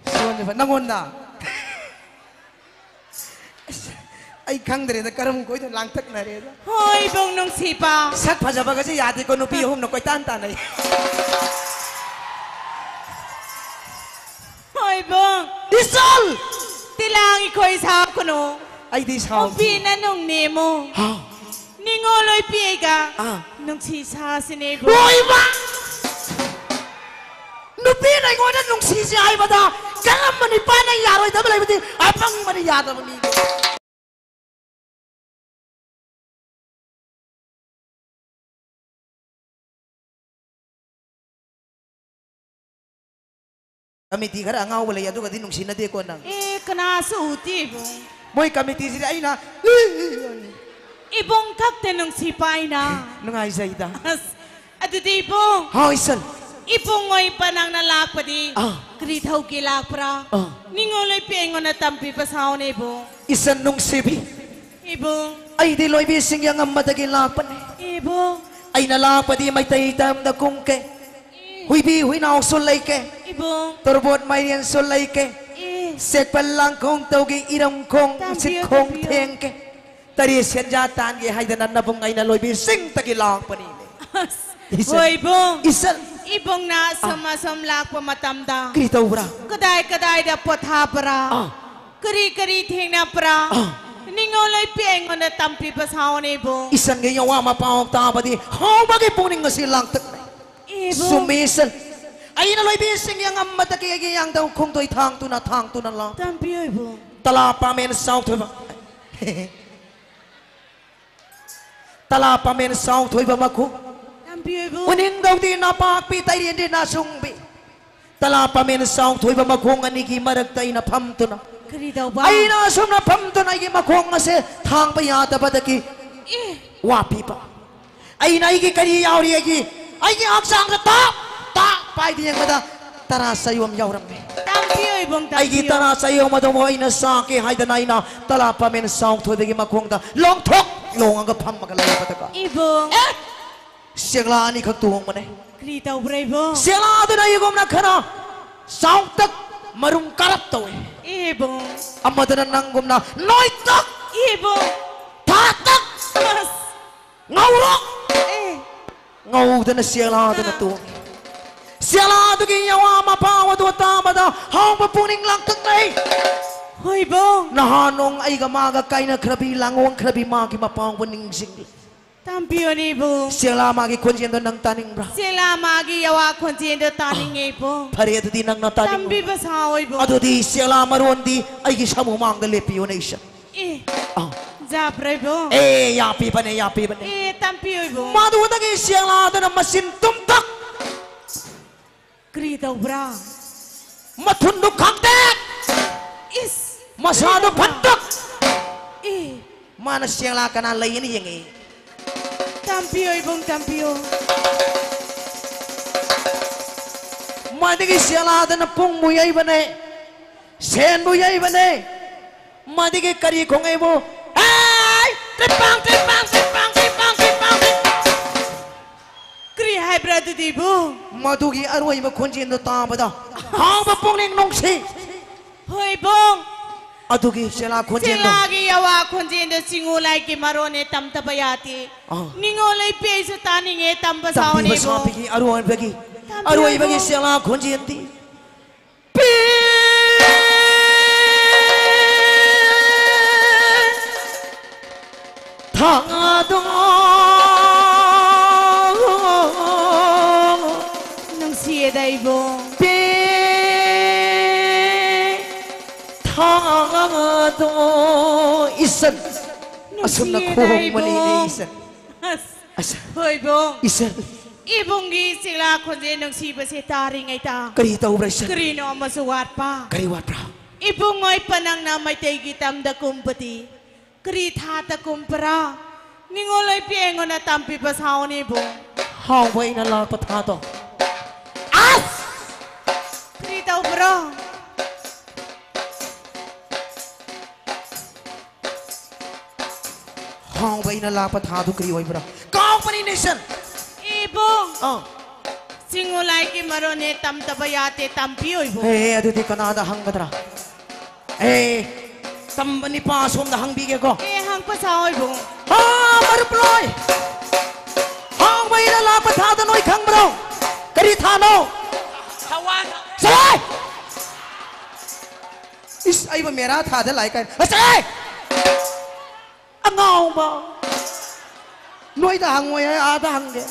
ꯁꯣꯟꯁꯨ ꯐ-, ꯅꯪꯉꯣꯟꯗ? ꯑꯁ, ꯑꯩ ꯈꯪꯗ꯭ꯔꯦꯗ, ꯀꯔꯝ ꯀꯣꯏꯗꯣꯏꯅꯣ, ꯂꯥꯡꯇꯛꯅꯔꯦꯗ꯫ ꯍꯣꯏ, ꯏꯕꯨꯡ ꯅꯨꯡꯁꯤꯕ꯫ ꯁꯛ ꯐꯖꯕꯒꯁꯦ ꯌꯥꯗꯦꯀꯣ, ꯅꯨꯄꯤ ꯑꯍꯨꯝꯅ ꯀꯣꯏꯇꯥꯟ ꯇꯥꯟꯅꯩ꯫ ꯍꯣꯏ, ꯏꯕꯨꯡ꯫ ꯏꯆꯜ! ꯇꯤꯂꯥꯡ ꯏꯈꯣꯏ ꯁꯥꯎꯀꯅꯨ꯫ ꯑꯩꯗꯤ ꯁꯥꯎꯗꯦ꯫ ꯑꯣꯄꯤꯅ ꯅꯨꯡ ꯅꯦꯝꯃꯨ꯫ ꯍꯥ꯫ ꯅꯤꯡꯉꯣꯜ ꯑꯣꯏꯕꯤꯒ ꯑꯥ꯫ ꯅꯨꯡꯁꯤ ꯁꯥꯁꯤꯅꯦ, ꯏꯕꯨꯡ꯫ ꯍꯣꯏ, ꯏꯃꯥ! ꯅꯨꯄꯤꯅ ꯑꯩꯉꯣꯟꯗ ꯅꯨꯡꯁꯤ ꯁꯤ ꯍꯥꯏꯕꯗ ꯀꯔꯝꯕ ꯅꯨꯄꯥꯅ ꯌꯥꯔꯣꯏꯗꯕ ꯂꯩꯕꯗꯤ ꯑꯄꯪꯕꯅ ꯌꯥꯗꯕ ꯃꯤ꯫ ꯀꯃꯤꯇꯤ ꯈꯔ ꯑꯉꯥꯎꯕ ꯂꯩ, ꯑꯗꯨꯒꯗꯤ ꯅꯨꯡꯁꯤꯅꯗꯦꯀꯣ ꯅꯪ꯫ ꯑꯦ, ꯀꯅꯥꯁꯨ ꯎꯗꯦ ꯏꯕꯨꯡ꯫ ꯃꯣꯏ ꯀꯃꯤꯇꯤꯁꯤꯗꯤ ꯑꯩꯅ ꯏꯕꯨꯡ ꯈꯛꯇ ꯅꯨꯡꯁꯤꯕ ꯑꯩꯅ꯫ ꯅꯨꯡꯉꯥꯏꯖꯩꯗ꯫ ꯑꯁ, ꯑꯗꯨꯗꯤ ꯏꯕꯨꯡ꯫ ꯍꯥꯎ, ꯏꯆꯟ꯫ ꯏꯕꯨꯡ ꯑꯣꯏꯕ ꯅꯪꯅ ꯂꯥꯛꯄꯗꯤ ꯑꯥ꯫ ꯀꯔꯤ ꯊꯧꯒꯤ ꯂꯥꯛꯄ꯭ꯔꯥ? ꯑꯥ꯫ ꯅꯤꯡꯉꯣꯜ ꯂꯣꯏꯄꯤ ꯑꯩꯉꯣꯟꯗ ꯇꯝꯕꯤꯕ ꯁꯥꯎꯅꯦ ꯏꯕꯨꯡ꯫ ꯏꯆꯟ ꯅꯨꯡꯁꯤꯕꯤ꯫ ꯏꯕꯨꯡ꯫ ꯑꯩꯗꯤ ꯂꯣꯏꯕꯤꯁꯤꯡ ꯌꯥꯉꯝꯕꯗꯒꯤ ꯂꯥꯛꯄꯅꯤ꯫ ꯏꯕꯨꯡ꯫ ꯑꯩꯅ ꯂꯥꯛꯄꯗꯤ ꯃꯩꯇꯩ ꯇꯝꯗ ꯀꯨꯝꯀꯦ꯫ ꯏ꯫ ꯍꯨꯏꯕꯤ ꯍꯨꯏꯅꯥꯎꯁꯨ ꯂꯩꯀꯦ꯫ ꯏꯕꯨꯡ꯫ ꯇꯣꯔꯕꯣꯠ ꯃꯥꯏꯔꯦꯟꯁꯨ ꯂꯩꯀꯦ꯫ ꯏ꯫ ꯁꯦꯠꯄ ꯂꯥꯡꯈꯣꯡ ꯇꯧꯒꯤ ꯏꯔꯝꯈꯣꯡ, ꯇꯝꯕꯤꯌꯨ, ꯁꯤꯠꯈꯣꯡ ꯇꯝꯕꯤꯌꯨ꯫ ꯊꯦꯡꯀꯦ꯫ ꯇꯔꯦꯠ ꯁꯦꯟꯖꯥ ꯇꯥꯟꯒꯦ ꯍꯥꯏꯗꯅ ꯅꯕꯨꯡ ꯑꯩꯅ ꯂꯣꯏꯕꯤꯁꯤꯡꯗꯒꯤ ꯂꯥꯛꯄꯅꯤ꯫ ꯑꯁ, ꯏꯆꯟ, ꯍꯣꯏ, ꯏꯕꯨꯡ꯫ ꯏꯆꯟ꯫ ꯏꯕꯨꯡꯅ ꯑꯁꯨꯝ ꯑꯥ꯫ ꯑꯁꯨꯝ ꯂꯥꯛꯄ ꯃꯇꯝꯗ ꯀꯔꯤ ꯇꯧꯕ꯭ꯔꯥ? ꯀꯗꯥꯏ ꯀꯗꯥꯏꯗ ꯄꯣꯊꯥꯕ꯭ꯔꯥ? ꯑꯥ꯫ ꯀꯔꯤ ꯀꯔꯤ ꯊꯦꯡꯅꯕ꯭ꯔꯥ? ꯑꯥ꯫ ꯅꯤꯡꯉꯣꯜ ꯂꯣꯏꯄꯤ ꯑꯩꯉꯣꯟꯗ ꯇꯝꯕꯤꯕ ꯁꯥꯎꯅꯦ, ꯏꯕꯨꯡ꯫ ꯏꯆꯟꯒꯤ ꯌꯋꯥ ꯃꯄꯥꯎ ꯇꯥꯕꯗꯤ ꯍꯥꯎꯕꯒꯤ ꯄꯨꯛꯅꯤꯡ ꯑꯁꯤ ꯂꯥꯡꯇꯛꯅꯩ꯫ ꯏꯕꯨꯡ꯫ ꯆꯨꯝꯃꯤ, ꯏꯆꯟ꯫ ꯑꯩꯅ ꯂꯣꯏꯕꯤꯁꯤꯡ ꯌꯥꯉꯝꯕꯗꯒꯤ ꯑꯩꯒꯤ ꯌꯥꯡꯗꯧ ꯈꯣꯡꯗꯣꯏ ꯊꯥꯡꯗꯨꯅ ꯊꯥꯡꯗꯨꯅ ꯂꯥꯛ꯫ ꯇꯝꯕꯤꯌꯨ, ꯏꯕꯨꯡ꯫ ꯇꯂꯥ ꯄꯥꯃꯦꯟ ꯆꯥꯎꯊꯣꯏꯕ꯫ ꯇꯂꯥ ꯄꯥꯃꯦꯟ ꯆꯥꯎꯊꯣꯏꯕ ꯃꯈꯨ꯫ ꯇꯝꯕꯤꯌꯨ, ꯏꯕꯨꯡ꯫ ꯎꯅꯤꯡꯗꯧꯗꯤ ꯅꯄꯥꯛꯄꯤ ꯇꯩꯔꯦꯟꯗꯤ ꯅꯥꯆꯨꯡꯕꯤ꯫ ꯇꯂꯥ ꯄꯥꯃꯦꯟ ꯆꯥꯎꯊꯣꯏꯕ ꯃꯈꯣꯡ ꯑꯅꯤꯒꯤ ꯃꯔꯛꯇ ꯑꯩꯅ ꯐꯝꯗꯨꯅ꯫ ꯀꯔꯤ ꯇꯧꯕ? ꯑꯩꯅ ꯑꯁꯨꯝꯅ ꯐꯝꯗꯨꯅ ꯑꯩꯒꯤ ꯃꯈꯣꯡ ꯑꯁꯦ ꯊꯥꯡꯕ ꯌꯥꯗꯕꯗꯒꯤ ꯑꯦ꯫ ꯋꯥ ꯄꯤꯕ꯫ ꯑꯩꯅ ꯑꯩꯒꯤ ꯀꯔꯤ ꯌꯥꯎꯔꯤ? ꯑꯩꯒꯤ, ꯑꯩꯒꯤ ꯍꯛꯆꯥꯡꯗ ꯇꯥꯞ ꯇꯥꯞ ꯄꯥꯏꯗ ꯌꯦꯡꯕꯗ ꯇꯔꯥ ꯆꯌꯣꯝ ꯌꯥꯎꯔꯝꯃꯤ꯫ ꯇꯝꯕꯤꯌꯨ, ꯏꯕꯨꯡ, ꯑꯩꯒꯤ ꯇꯝꯕꯤꯌꯨ꯫ ꯇꯔꯥ ꯆꯌꯣꯝ ꯑꯗꯨꯕꯨ ꯑꯩꯅ ꯆꯥꯒꯦ ꯍꯥꯏꯗꯅ ꯑꯩꯅ ꯇꯂꯥ ꯄꯥꯃꯦꯟ ꯆꯥꯎꯊꯣꯏꯕꯒꯤ ꯃꯈꯣꯡꯗ ꯂꯣꯡꯊꯣꯛ ꯂꯣꯡꯉꯒ ꯐꯝꯃꯒ ꯂꯩꯕꯗꯒ ꯏꯕꯨꯡ꯫ ꯑꯦ! ꯁꯦꯛꯂꯥ ꯑꯅꯤꯈꯛ ꯇꯣꯡꯕꯅꯦ꯫ ꯀꯔꯤ ꯇꯧꯕ꯭ꯔꯥ, ꯏꯕꯨꯡ? ꯁꯦꯛꯂꯥ ꯑꯗꯨꯅ ꯑꯩꯒꯨꯝꯅ ꯈꯔ ꯆꯥꯎꯇꯛ ꯃꯔꯨꯝ ꯀꯥꯔꯞ ꯇꯧꯏ꯫ ꯏꯕꯨꯡ꯫ ꯑꯃꯗꯅ ꯅꯪꯒꯨꯝꯅ ꯅꯣꯏꯇꯛ, ꯏꯕꯨꯡ꯫ ꯊꯥꯇꯛ, ꯑꯁ꯫ ꯉꯧꯔꯣꯛ꯫ ꯑꯦ꯫ ꯉꯧꯗꯅ ꯁꯦꯛꯂꯥꯗꯨꯅ ꯑꯥ꯫ ꯇꯣꯡꯉꯤ꯫ ꯁꯦꯛꯂꯥꯗꯨꯒꯤ ꯌꯋꯥ ꯃꯄꯥꯎ ꯑꯗꯨ ꯇꯥꯕꯗ ꯍꯥꯎꯕ ꯄꯨꯛꯅꯤꯡ ꯂꯥꯡꯇꯛꯅꯩ꯫ ꯍꯣꯏꯕꯣ꯫ ꯅꯍꯥꯟ ꯅꯣꯡ ꯑꯩꯒ ꯃꯥꯒ ꯀꯥꯏꯅꯈ꯭ꯔꯕꯤ, ꯂꯥꯡꯑꯣꯡꯈ꯭ꯔꯕꯤ ꯃꯥꯒꯤ ꯃꯄꯥꯎꯕ ꯅꯤꯡꯁꯤꯡꯂꯤ꯫ ꯇꯝꯕꯤꯌꯨꯅꯦ ꯏꯕꯨꯡ꯫ ꯆꯦꯛꯂꯥ ꯃꯥꯒꯤ ꯈꯣꯟꯖꯦꯜꯗꯣ ꯅꯪ ꯇꯥꯅꯤꯡꯕ꯭ꯔꯥ? ꯆꯦꯛꯂꯥ ꯃꯥꯒꯤ ꯌꯥꯋꯥ ꯈꯣꯟꯖꯦꯜꯗꯣ ꯇꯥꯅꯤꯡꯉꯦ ꯏꯕꯨꯡ꯫ ꯐꯔꯦ, ꯑꯗꯨꯗꯤ ꯅꯪꯅ ꯇꯥꯅꯤꯡꯕ꯫ ꯇꯝꯕꯤꯕ ꯁꯥꯑꯣ ꯏꯕꯨꯡ꯫ ꯑꯗꯨꯗꯤ ꯆꯦꯛꯂꯥ ꯃꯔꯣꯟꯗꯤ ꯑꯩꯒꯤ ꯁꯥꯃꯨ ꯃꯥꯡꯗ ꯂꯦꯞꯄꯤꯌꯨꯅꯦ ꯏꯆꯟ꯫ ꯑꯦ, ꯑꯥ꯫ ꯌꯥꯕ꯭ꯔꯥ ꯏꯕꯨꯡ? ꯑꯦ, ꯌꯥꯄꯤꯕꯅꯦ, ꯌꯥꯄꯤꯕꯅꯦ꯫ ꯑꯦ, ꯇꯝꯕꯤꯌꯨ ꯏꯕꯨꯡ꯫ ꯃꯗꯨꯗꯒꯤ ꯆꯦꯛꯂꯥꯗꯨꯅ ꯃꯆꯤꯟ ꯇꯨꯝꯇꯛ꯫ ꯀꯔꯤ ꯇꯧꯕ꯭ꯔꯥ? ꯃꯊꯨꯟꯗꯨ ꯈꯪꯇꯦꯛ! ꯏꯁ! ꯃꯁꯥꯗꯨ ꯀꯔꯤ ꯇꯧꯕ꯭ꯔꯥ? ꯐꯟꯇꯛ! ꯑꯦ! ꯃꯥꯅ ꯆꯦꯛꯂꯥ ꯀꯅꯥ ꯂꯩꯌꯦꯅ ꯌꯦꯡꯉꯛꯏ꯫ ꯇꯝꯕꯤꯌꯣ ꯏꯕꯨꯡ, ꯇꯝꯕꯤꯌꯣ꯫ ꯃꯗꯒꯤ ꯆꯦꯛꯂꯥꯗꯅ ꯄꯨꯡꯕꯨ ꯌꯩꯕꯅꯦ, ꯁꯦꯟꯕꯨ ꯌꯩꯕꯅꯦ꯫ ꯃꯗꯒꯤ ꯀꯔꯤ ꯈꯣꯡꯉꯩꯕꯨ? ꯍꯦ! ꯇ꯭ꯔꯤꯄꯥꯡ, ꯇ꯭ꯔꯤꯄꯥꯡ, ꯇ꯭ꯔꯤꯄꯥꯡ, ꯇ꯭ꯔꯤꯄꯥꯡ, ꯇ꯭ꯔꯤꯄꯥꯡ, ꯇ꯭ꯔꯤꯄꯥꯡ꯫ ꯀꯔꯤ ꯍꯥꯏꯕ꯭ꯔꯥ ꯑꯗꯨꯗꯤ ꯏꯕꯨꯡ? ꯃꯗꯨꯒꯤ ꯑꯔꯣꯏꯕ ꯈꯣꯟꯖꯦꯜꯗꯨ ꯇꯥꯕꯗ ꯍꯥꯎꯕ ꯄꯨꯛꯅꯤꯡ ꯅꯨꯡꯁꯤ꯫ ꯍꯣꯏ ꯏꯕꯨꯡ꯫ ꯑꯗꯨꯒꯤ ꯆꯦꯛꯂꯥ ꯈꯣꯟꯖꯦꯜꯗꯣ꯫ ꯆꯦꯛꯂꯥꯒꯤ ꯌꯥꯋꯥ ꯈꯣꯟꯖꯦꯜꯗꯣ ꯆꯤꯡꯉꯨ ꯂꯥꯏꯒꯤ ꯃꯔꯣꯟꯅꯦ, ꯇꯝꯗꯕ ꯌꯥꯗꯦ꯫ ꯑꯥ꯫ ꯅꯤꯉꯣꯜ ꯂꯩꯄꯤ ꯑꯩꯁꯨ ꯇꯥꯅꯤꯡꯉꯦ, ꯇꯝꯕ ꯁꯥꯎꯅꯦ ꯇꯝꯕꯤꯕ ꯏꯕꯨꯡ꯫ ꯁꯥꯕꯤꯒꯤ ꯑꯔꯣꯏꯕꯒꯤ, ꯇꯝꯕꯤꯌꯨ ꯑꯔꯣꯏꯕꯒꯤ ꯏꯕꯨꯡ꯫ ꯆꯦꯛꯂꯥ ꯈꯣꯟꯖꯦꯜꯗꯤ꯫ ꯄꯦ ꯊꯥꯗꯣ꯫ ꯅꯨꯡꯁꯤꯌꯦꯗ ꯏꯕꯨꯡ꯫ ꯄꯦ ꯊꯥꯗꯣ ꯏꯆꯟ꯫ ꯑꯁꯨꯝꯅ ꯅꯨꯡꯁꯤꯌꯦꯗ ꯈꯣꯡꯕꯅꯤꯅꯦ ꯏꯕꯨꯡ꯫ ꯏꯆꯟ꯫ ꯑꯁ, ꯑꯁ꯫ ꯍꯣꯏ ꯏꯕꯨꯡ꯫ ꯏꯆꯟ꯫ ꯏꯕꯨꯡꯒꯤ ꯆꯦꯛꯂꯥ ꯈꯣꯟꯖꯦꯜ ꯅꯨꯡꯁꯤꯕꯁꯦ ꯇꯥꯔꯤꯉꯩꯗ ꯀꯔꯤ ꯇꯧꯕ꯭ꯔꯥ ꯏꯆꯟ? ꯀꯔꯤꯅꯣ ꯑꯃꯁꯨ ꯋꯥꯠꯄ꯫ ꯀꯔꯤ ꯋꯥꯠꯄ꯭ꯔꯥ? ꯏꯕꯨꯡ ꯑꯣꯏ ꯄꯅꯪꯅ ꯃꯩꯇꯩꯒꯤ ꯇꯝꯗ ꯀꯨꯝꯕꯗꯤ ꯀꯔꯤ ꯊꯥꯗ ꯀꯨꯝꯕ꯭ꯔꯥ? ꯅꯤꯉꯣꯜ ꯂꯩꯄꯤ ꯑꯩꯉꯣꯟꯗ ꯇꯝꯕꯤꯕ ꯁꯥꯎꯅꯦ ꯏꯕꯨꯡ꯫ ꯍꯥꯎꯕ ꯑꯩꯅ ꯂꯥꯛꯄ ꯊꯥꯗꯣ꯫ ꯑꯁ! ꯀꯔꯤ ꯇꯧꯕ꯭ꯔꯣ? ꯍꯥꯎꯕ ꯑꯩꯅ ꯂꯥꯛꯄ ꯊꯥꯗꯨ ꯀꯔꯤ ꯑꯣꯏꯕ꯭ꯔꯥ? ꯀꯥꯎꯕꯅꯤꯅꯦ ꯏꯆꯟ꯫ ꯏꯕꯨꯡ꯫ ꯑꯥ꯫ ꯆꯤꯡꯉꯨ ꯂꯥꯏꯒꯤ ꯃꯔꯣꯟꯅꯦ, ꯇꯝꯗꯕ ꯌꯥꯗꯦ, ꯇꯝꯕꯤꯌꯣ ꯏꯕꯨꯡ꯫ ꯑꯦ, ꯑꯗꯨꯗꯤ ꯀꯅꯥꯗ ꯍꯪꯒꯗ꯭ꯔꯥ? ꯑꯦ, ꯇꯝꯕ ꯅꯤꯄꯥ ꯑꯁꯣꯝꯗ ꯍꯪꯕꯤꯒꯦꯀꯣ꯫ ꯑꯦ, ꯍꯪꯕ ꯁꯥꯑꯣ ꯏꯕꯨꯡ꯫ ꯍꯥ, ꯃꯔꯨꯞ ꯂꯣꯏ! ꯍꯥꯎꯕ ꯑꯩꯅ ꯂꯥꯛꯄ ꯊꯥꯗꯣ ꯅꯣꯏ ꯈꯪꯕ꯭ꯔꯣ? ꯀꯔꯤ ꯊꯥꯅꯣ? ꯊꯋꯥꯟ꯫ ꯆꯠꯂꯣꯍꯦ! ꯏꯁ, ꯑꯩꯕꯨ ꯃꯦꯔꯥ ꯊꯥꯗ ꯂꯥꯛꯏ ꯀꯥꯏꯅ꯫ ꯑꯁ, ꯑꯦ! ꯑꯉꯥꯎꯕ! ꯅꯣꯏꯗ ꯍꯪꯉꯣꯏ ꯍꯥꯏ, ꯑꯥꯗ ꯍꯪꯒꯦ꯫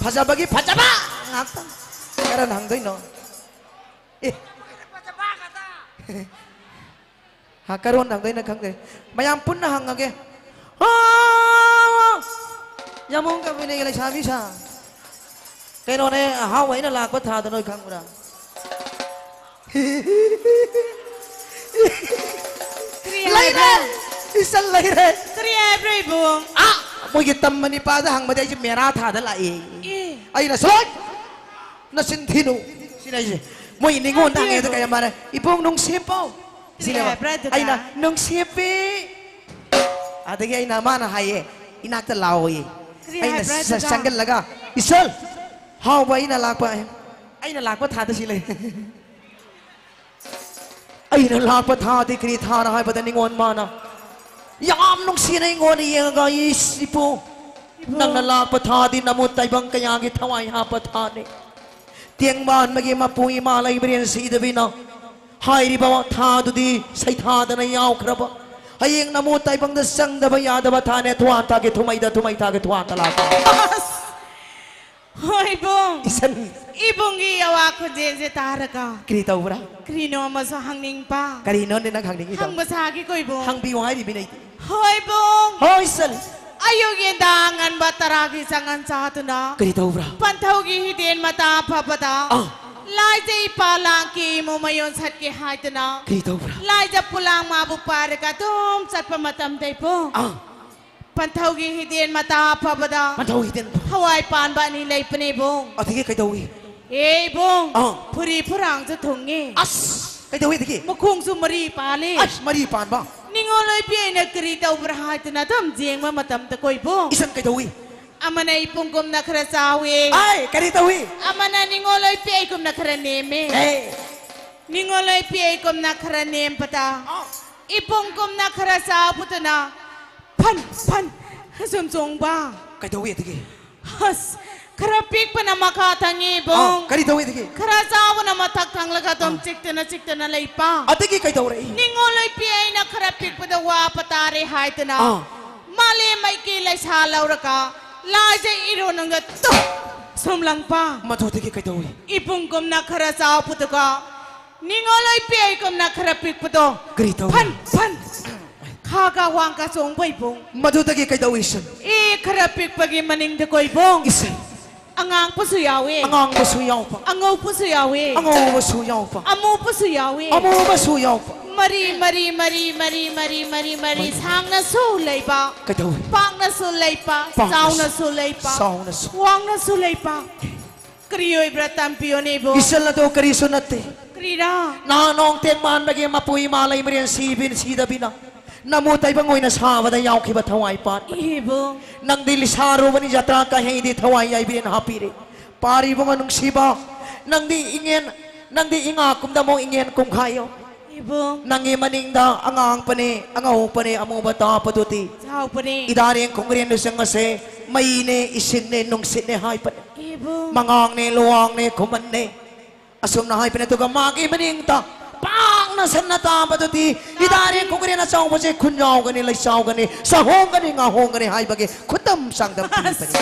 ꯐꯖꯕꯒꯤ ꯐꯖꯕ ꯉꯥꯛꯇ꯫ ꯀꯔꯝꯅ ꯍꯪꯗꯣꯏꯅꯣ? ꯑꯦ꯫ ꯍꯥ, ꯀꯔꯣꯟ ꯍꯪꯗꯣꯏꯅꯣ ꯈꯪꯗꯦ꯫ ꯃꯌꯥꯝ ꯄꯨꯟꯅ ꯍꯪꯉꯒꯦ꯫ ꯑꯥ! ꯌꯥꯝꯕꯨꯡ ꯀꯕꯨꯏꯅꯒꯤ ꯂꯩꯁꯥꯕꯤ ꯁꯥ꯫ ꯀꯩꯅꯣꯅꯦ, ꯑꯍꯥꯎꯕ ꯑꯩꯅ ꯂꯥꯛꯄ ꯊꯥꯗ ꯅꯣꯏ ꯈꯪꯕ꯭ꯔꯥ? ꯀꯔꯤ ꯂꯩꯔꯦ! ꯍꯥꯏꯕ꯭ꯔꯥ? ꯏꯆꯟ ꯂꯩꯔꯦ! ꯀꯔꯤ ꯍꯥꯏꯕ꯭ꯔꯥ, ꯏꯕꯨꯡ? ꯑꯥ! ꯃꯣꯏꯒꯤ ꯇꯝꯕ ꯅꯤꯄꯥꯗ ꯍꯪꯕꯗꯤ ꯑꯩꯁꯦ ꯃꯦꯔꯥ ꯊꯥꯗ ꯂꯥꯛꯑꯦ꯫ ꯑꯦ꯫ ꯑꯩꯅ ꯁꯣꯏ! ꯅꯆꯤꯟ ꯊꯤꯅꯨ! ꯁꯤꯅ ꯑꯩꯁꯦ꯫ ꯃꯣꯏ ꯅꯤꯉꯣꯟꯗ ꯍꯪꯉꯦ, ꯑꯗꯨ ꯀꯌꯥ ꯃꯥꯟꯅ? "ꯏꯕꯨꯡ ꯅꯨꯡꯁꯤꯠꯄꯥꯎ!" ꯀꯔꯤ ꯁꯤꯅꯦꯕ꯫ ꯍꯥꯏꯕ꯭ꯔꯥ ꯑꯗꯨꯗ? ꯑꯩꯅ, "ꯅꯨꯡꯁꯤꯠꯄꯤ!" ꯑꯗꯒꯤ ꯑꯩꯅ, ꯃꯥꯅ ꯍꯥꯏꯌꯦ, "ꯏꯅꯥꯛꯇ ꯂꯥꯛꯑꯣꯌꯦ"꯫ ꯀꯔꯤ ꯑꯩꯅ ꯍꯥꯏꯕ꯭ꯔꯥ ꯁ-, ꯑꯗꯨꯗ? ꯆꯪꯒꯜꯂꯒ, "ꯏꯆꯜ, ꯍꯥꯎꯕ ꯑꯩꯅ ꯂꯥꯛꯄ, ꯑꯩꯅ ꯂꯥꯛꯄ ꯊꯥꯗ ꯁꯤ ꯂꯩ"꯫ ꯑꯩꯅ ꯂꯥꯛꯄ ꯊꯥꯗꯤ ꯀꯔꯤ ꯊꯥꯅ ꯍꯥꯏꯕꯗ ꯅꯤꯉꯣꯟ ꯃꯥꯅ ꯌꯥꯝ ꯅꯨꯡꯁꯤꯅ ꯑꯩꯉꯣꯟꯗ ꯌꯦꯡꯉꯒ, "ꯏꯁ, ꯏꯄꯨ, ꯏꯄꯨ꯫ ꯅꯪꯅ ꯂꯥꯛꯄ ꯊꯥꯗꯤ ꯅꯃꯨ ꯇꯥꯏꯕꯪ ꯀꯌꯥꯒꯤ ꯊꯋꯥꯏ ꯍꯥꯞꯄ ꯊꯥꯅꯤ꯫ ꯇꯦꯡꯕꯥꯟꯕꯒꯤ ꯃꯄꯨ ꯏꯃꯥ ꯂꯩꯃꯔꯦꯟ ꯁꯤꯗꯕꯤꯅ ꯍꯥꯏꯔꯤꯕ ꯊꯥꯗꯨꯗꯤ ꯁꯩꯊꯥꯗꯅ ꯌꯥꯎꯈ꯭ꯔꯕ꯫ ꯍꯌꯦꯡ ꯅꯃꯨ ꯇꯥꯏꯕꯪꯗ ꯆꯪꯗꯕ ꯌꯥꯗꯕ ꯊꯥꯅꯦ꯫ ꯊꯨꯋꯥꯟ ꯊꯥꯒꯤ ꯊꯨꯃꯩꯗ, ꯊꯨꯃꯩ ꯊꯥꯒꯤ ꯊꯨꯋꯥꯟ ꯊꯥ ꯂꯥꯛꯄ"꯫ ꯑꯁ! ꯍꯣꯏ, ꯏꯕꯨꯡ꯫ ꯏꯆꯟ꯫ ꯏꯕꯨꯡꯒꯤ ꯑꯋꯥ ꯈꯣꯟꯖꯦꯜꯁꯦ ꯇꯥꯔꯒ ꯀꯔꯤ ꯇꯧꯕ꯭ꯔꯥ? ꯀꯔꯤꯅꯣ ꯑꯃꯁꯨ ꯍꯪꯅꯤꯡꯕ꯫ ꯀꯔꯤꯅꯣꯅꯦ ꯅꯪ ꯍꯪꯅꯤꯡꯉꯤꯗꯣ? ꯍꯪꯕ ꯁꯥꯒꯦꯀꯣ, ꯏꯕꯨꯡ꯫ ꯍꯪꯕꯤꯌꯨ ꯍꯥꯏꯔꯤꯕꯅꯦ ꯑꯩꯗꯤ꯫ ꯍꯣꯏ, ꯏꯕꯨꯡ꯫ ꯍꯣꯏ, ꯏꯆꯟ꯫ ꯑꯌꯨꯛ ꯌꯦꯟꯗꯥꯡ ꯉꯟꯕ ꯇꯔꯥꯒꯤ ꯆꯪꯉꯟ ꯆꯥꯗꯨꯅ ꯀꯔꯤ ꯇꯧꯕ꯭ꯔꯥ? ꯄꯟꯊꯧꯒꯤ ꯍꯤꯗꯦꯟ ꯃꯇꯥ ꯐꯕꯗ ꯑꯥ꯫ ꯂꯥꯏꯖ ꯏꯄꯥ ꯂꯥꯡꯀꯤ ꯏꯃꯨꯡ ꯃꯌꯣꯟ ꯁꯠꯀꯦ ꯍꯥꯏꯗꯨꯅ ꯀꯔꯤ ꯇꯧꯕ꯭ꯔꯥ? ꯂꯥꯏꯖ ꯄꯨꯂꯥꯡ ꯃꯥꯕꯨ ꯄꯥꯏꯔꯒ ꯑꯗꯨꯝ ꯆꯠꯄ ꯃꯇꯝꯗ, ꯏꯕꯨꯡ꯫ ꯑꯥ꯫ ꯄꯟꯊꯧꯒꯤ ꯍꯤꯗꯦꯟ ꯃꯇꯥ ꯐꯕꯗ ꯄꯟꯊꯧ ꯍꯤꯗꯦꯟ꯫ ꯊꯋꯥꯏ ꯄꯥꯟꯕ ꯑꯅꯤ ꯂꯩꯄꯅꯦ, ꯏꯕꯨꯡ꯫ ꯑꯗꯒꯤ ꯀꯩꯗꯧꯏ? ꯑꯦ, ꯏꯕꯨꯡ, ꯑꯥ꯫ ꯐꯨꯔꯤ ꯐꯨꯔꯥꯡꯁꯨ ꯊꯨꯡꯉꯤ꯫ ꯑꯁ! ꯀꯩꯗꯧꯏ ꯑꯗꯒꯤ? ꯃꯈꯣꯡꯁꯨ ꯃꯔꯤ ꯄꯥꯜꯂꯤ꯫ ꯑꯁ, ꯃꯔꯤ ꯄꯥꯟꯕ? ꯅꯤꯉꯣꯜ ꯑꯣꯏꯕꯤ ꯑꯩꯅ ꯀꯔꯤ ꯇꯧꯕ꯭ꯔꯥ ꯍꯥꯏꯗꯨꯅ ꯑꯗꯨꯝ ꯌꯦꯡꯕ ꯃꯇꯝꯗꯀꯣ, ꯏꯕꯨꯡ꯫ ꯏꯆꯟ ꯀꯩꯗꯧꯏ? ꯑꯃꯅ ꯏꯄꯨꯡꯒꯨꯝꯅ ꯈꯔ ꯆꯥꯎꯏ꯫ ꯑꯥꯏ, ꯀꯔꯤ ꯇꯧꯏ? ꯑꯃꯅ ꯅꯤꯉꯣꯜ ꯑꯣꯏꯕꯤ ꯑꯩꯒꯨꯝꯅ ꯈꯔ ꯅꯦꯝꯃꯤ꯫ ꯑꯦ꯫ ꯅꯤꯉꯣꯜ ꯑꯣꯏꯕꯤ ꯑꯩꯒꯨꯝꯅ ꯈꯔ ꯅꯦꯝꯕꯗ ꯑꯥ꯫ ꯏꯄꯨꯡꯒꯨꯝꯅ ꯈꯔ ꯆꯥꯎꯕꯗꯨꯅ ꯐꯟ ꯐꯟ ꯁꯨꯝ ꯆꯣꯡꯕ꯫ ꯀꯩꯗꯧꯏ ꯑꯗꯒꯤ? ꯑꯁ, ꯈꯔ ꯄꯤꯛꯄꯅ ꯃꯈꯥ ꯊꯪꯉꯤ, ꯏꯕꯨꯡ꯫ ꯑꯥ, ꯀꯔꯤ ꯇꯧꯏ ꯑꯗꯒꯤ? ꯈꯔ ꯆꯥꯎꯕꯅ ꯃꯊꯛ ꯊꯪꯂꯒ ꯑꯗꯨꯝ ꯑꯥ꯫ ꯆꯤꯛꯇꯅ ꯆꯤꯛꯇꯅ ꯂꯩꯄ꯫ ꯑꯗꯒꯤ ꯀꯩꯗꯧꯔꯛꯏ? ꯅꯤꯡꯉꯣꯜ ꯑꯣꯏꯕꯤ ꯑꯩꯅ ꯈꯔ ꯄꯤꯛꯄꯗ ꯋꯥꯄ ꯇꯥꯔꯦ ꯍꯥꯏꯗꯅ ꯑꯥ꯫ ꯃꯥꯂꯦꯝ ꯃꯩꯀꯩ ꯂꯩꯁꯥ ꯂꯧꯔꯒ ꯂꯥꯏꯖ ꯏꯔꯣ ꯅꯪꯒ ꯇꯨ ꯁꯨꯝꯂꯪꯄ꯫ ꯃꯗꯨꯗꯒꯤ ꯀꯩꯗꯧꯏ? ꯏꯕꯨꯡꯒꯨꯝꯅ ꯈꯔ ꯆꯥꯎꯕꯗꯨꯒ ꯅꯤꯡꯉꯣꯜ ꯑꯣꯏꯕꯤ ꯑꯩꯒꯨꯝꯅ ꯈꯔ ꯄꯤꯛꯄꯗꯣ ꯀꯔꯤ ꯇꯧꯏ? ꯐꯟ ꯐꯟ ꯈꯥꯒ ꯋꯥꯡꯒ ꯆꯣꯡꯕ ꯏꯕꯨꯡ꯫ ꯃꯗꯨꯗꯒꯤ ꯀꯩꯗꯧꯏ ꯏꯆꯟ? ꯑꯦ, ꯈꯔ ꯄꯤꯛꯄꯒꯤ ꯃꯅꯤꯡꯗ ꯀꯣꯏꯕꯨꯡ꯫ ꯏꯆꯟ꯫ ꯑꯉꯥꯡꯕꯁꯨ ꯌꯥꯎꯋꯦ꯫ ꯑꯉꯥꯡꯕꯁꯨ ꯌꯥꯎꯕ꯫ ꯑꯉꯧꯕꯁꯨ ꯌꯥꯎꯋꯦ꯫ ꯑꯉꯧꯕꯁꯨ ꯌꯥꯎꯕ꯫ ꯑꯃꯨꯕꯁꯨ ꯌꯥꯎꯋꯦ꯫ ꯑꯃꯨꯕꯁꯨ ꯌꯥꯎꯕ꯫ ꯃꯔꯤ, ꯃꯔꯤ, ꯃꯔꯤ, ꯃꯔꯤ, ꯃꯔꯤ, ꯃꯔꯤ, ꯃꯔꯤ, ꯃꯔꯤ꯫ ꯁꯥꯡꯅꯁꯨ ꯂꯩꯕ꯫ ꯀꯩꯗꯧꯏ? ꯄꯥꯛꯅꯁꯨ ꯂꯩꯕ꯫ ꯄꯥꯛꯅꯁꯨ꯫ ꯆꯥꯎꯅꯁꯨ ꯂꯩꯕ꯫ ꯆꯥꯎꯅꯁꯨ꯫ ꯋꯥꯡꯅꯁꯨ ꯂꯩꯕ꯫ ꯀꯔꯤ ꯑꯣꯏꯕ꯭ꯔꯥ ꯇꯝꯕꯤꯌꯣꯅꯦ ꯏꯕꯨꯡ꯫ ꯏꯆꯜ ꯑꯗꯣ ꯀꯔꯤꯁꯨ ꯅꯠꯇꯦ꯫ ꯀꯔꯤꯔꯥ? ꯅꯍꯥꯟ ꯅꯣꯡ ꯇꯦꯛ ꯃꯥꯟꯕꯒꯤ ꯃꯄꯨ ꯏꯃꯥ ꯂꯩꯃꯔꯦꯟ ꯁꯤꯕꯤ ꯁꯤꯗꯕꯤꯅ ꯅꯃꯨ ꯇꯥꯏꯕꯪ ꯑꯣꯏꯅ ꯁꯥꯕꯗ ꯌꯥꯎꯈꯤꯕ ꯊꯋꯥꯏ ꯄꯥꯟꯕ꯫ ꯏꯕꯨꯡ꯫ ꯅꯪꯗꯤ ꯂꯤꯁꯥꯔꯨꯕꯅꯤ ꯖꯇ꯭ꯔꯥ ꯀꯥꯍꯩꯗꯤ ꯊꯋꯥꯏ ꯌꯥꯏꯕꯤꯔꯦꯟ ꯍꯥꯞꯄꯤꯔꯦ꯫ ꯄꯥꯔꯤꯕꯨꯡ ꯅꯨꯡꯁꯤꯕ꯫ ꯅꯪꯗꯤ ꯏꯉꯦꯟ, ꯅꯪꯗꯤ ꯏꯉꯥ ꯀꯨꯝꯗ ꯑꯃꯨꯛ ꯏꯉꯦꯟ ꯀꯨꯝꯈꯥꯏꯌꯣ꯫ ꯏꯕꯨꯡ꯫ ꯅꯪꯒꯤ ꯃꯅꯤꯡꯗ ꯑꯉꯥꯡꯄꯅꯦ, ꯑꯉꯧꯕꯅꯦ, ꯑꯃꯨꯕ ꯇꯥꯄꯗꯨꯗꯤ꯫ ꯆꯥꯎꯕꯅꯦ꯫ ꯏꯗꯥꯔꯦꯡ ꯈꯣꯡꯒ꯭ꯔꯦꯟꯗꯨ ꯆꯪꯉꯁꯦ꯫ ꯃꯩꯅꯦ, ꯏꯁꯤꯡꯅꯦ, ꯅꯨꯡꯁꯤꯠꯅꯦ ꯍꯥꯏꯕꯅꯦ꯫ ꯏꯕꯨꯡ꯫ ꯃꯉꯥꯡꯅꯦ, ꯂꯨꯋꯥꯡꯅꯦ, ꯈꯨꯃꯟꯅꯦ꯫ ꯑꯁꯨꯝꯅ ꯍꯥꯏꯕꯅꯦ, ꯑꯗꯨꯒ ꯃꯥꯒꯤ ꯃꯅꯤꯡꯗ ꯄꯥꯛꯅ ꯁꯟꯅ ꯇꯥꯕꯗꯨꯗꯤ ꯏꯗꯥꯔꯦꯡ ꯈꯣꯡꯒ꯭ꯔꯦꯟ ꯑꯆꯧꯕꯁꯦ ꯈꯨꯟꯖꯥꯎꯒꯅꯤ, ꯂꯩꯆꯥꯎꯒꯅꯤ, ꯆꯥꯍꯣꯡꯒꯅꯤ, ꯉꯥꯍꯣꯡꯒꯅꯤ ꯍꯥꯏꯕꯒꯤ ꯈꯨꯗꯝ ꯆꯥꯡꯗꯝ ꯄꯤꯕꯅꯤ꯫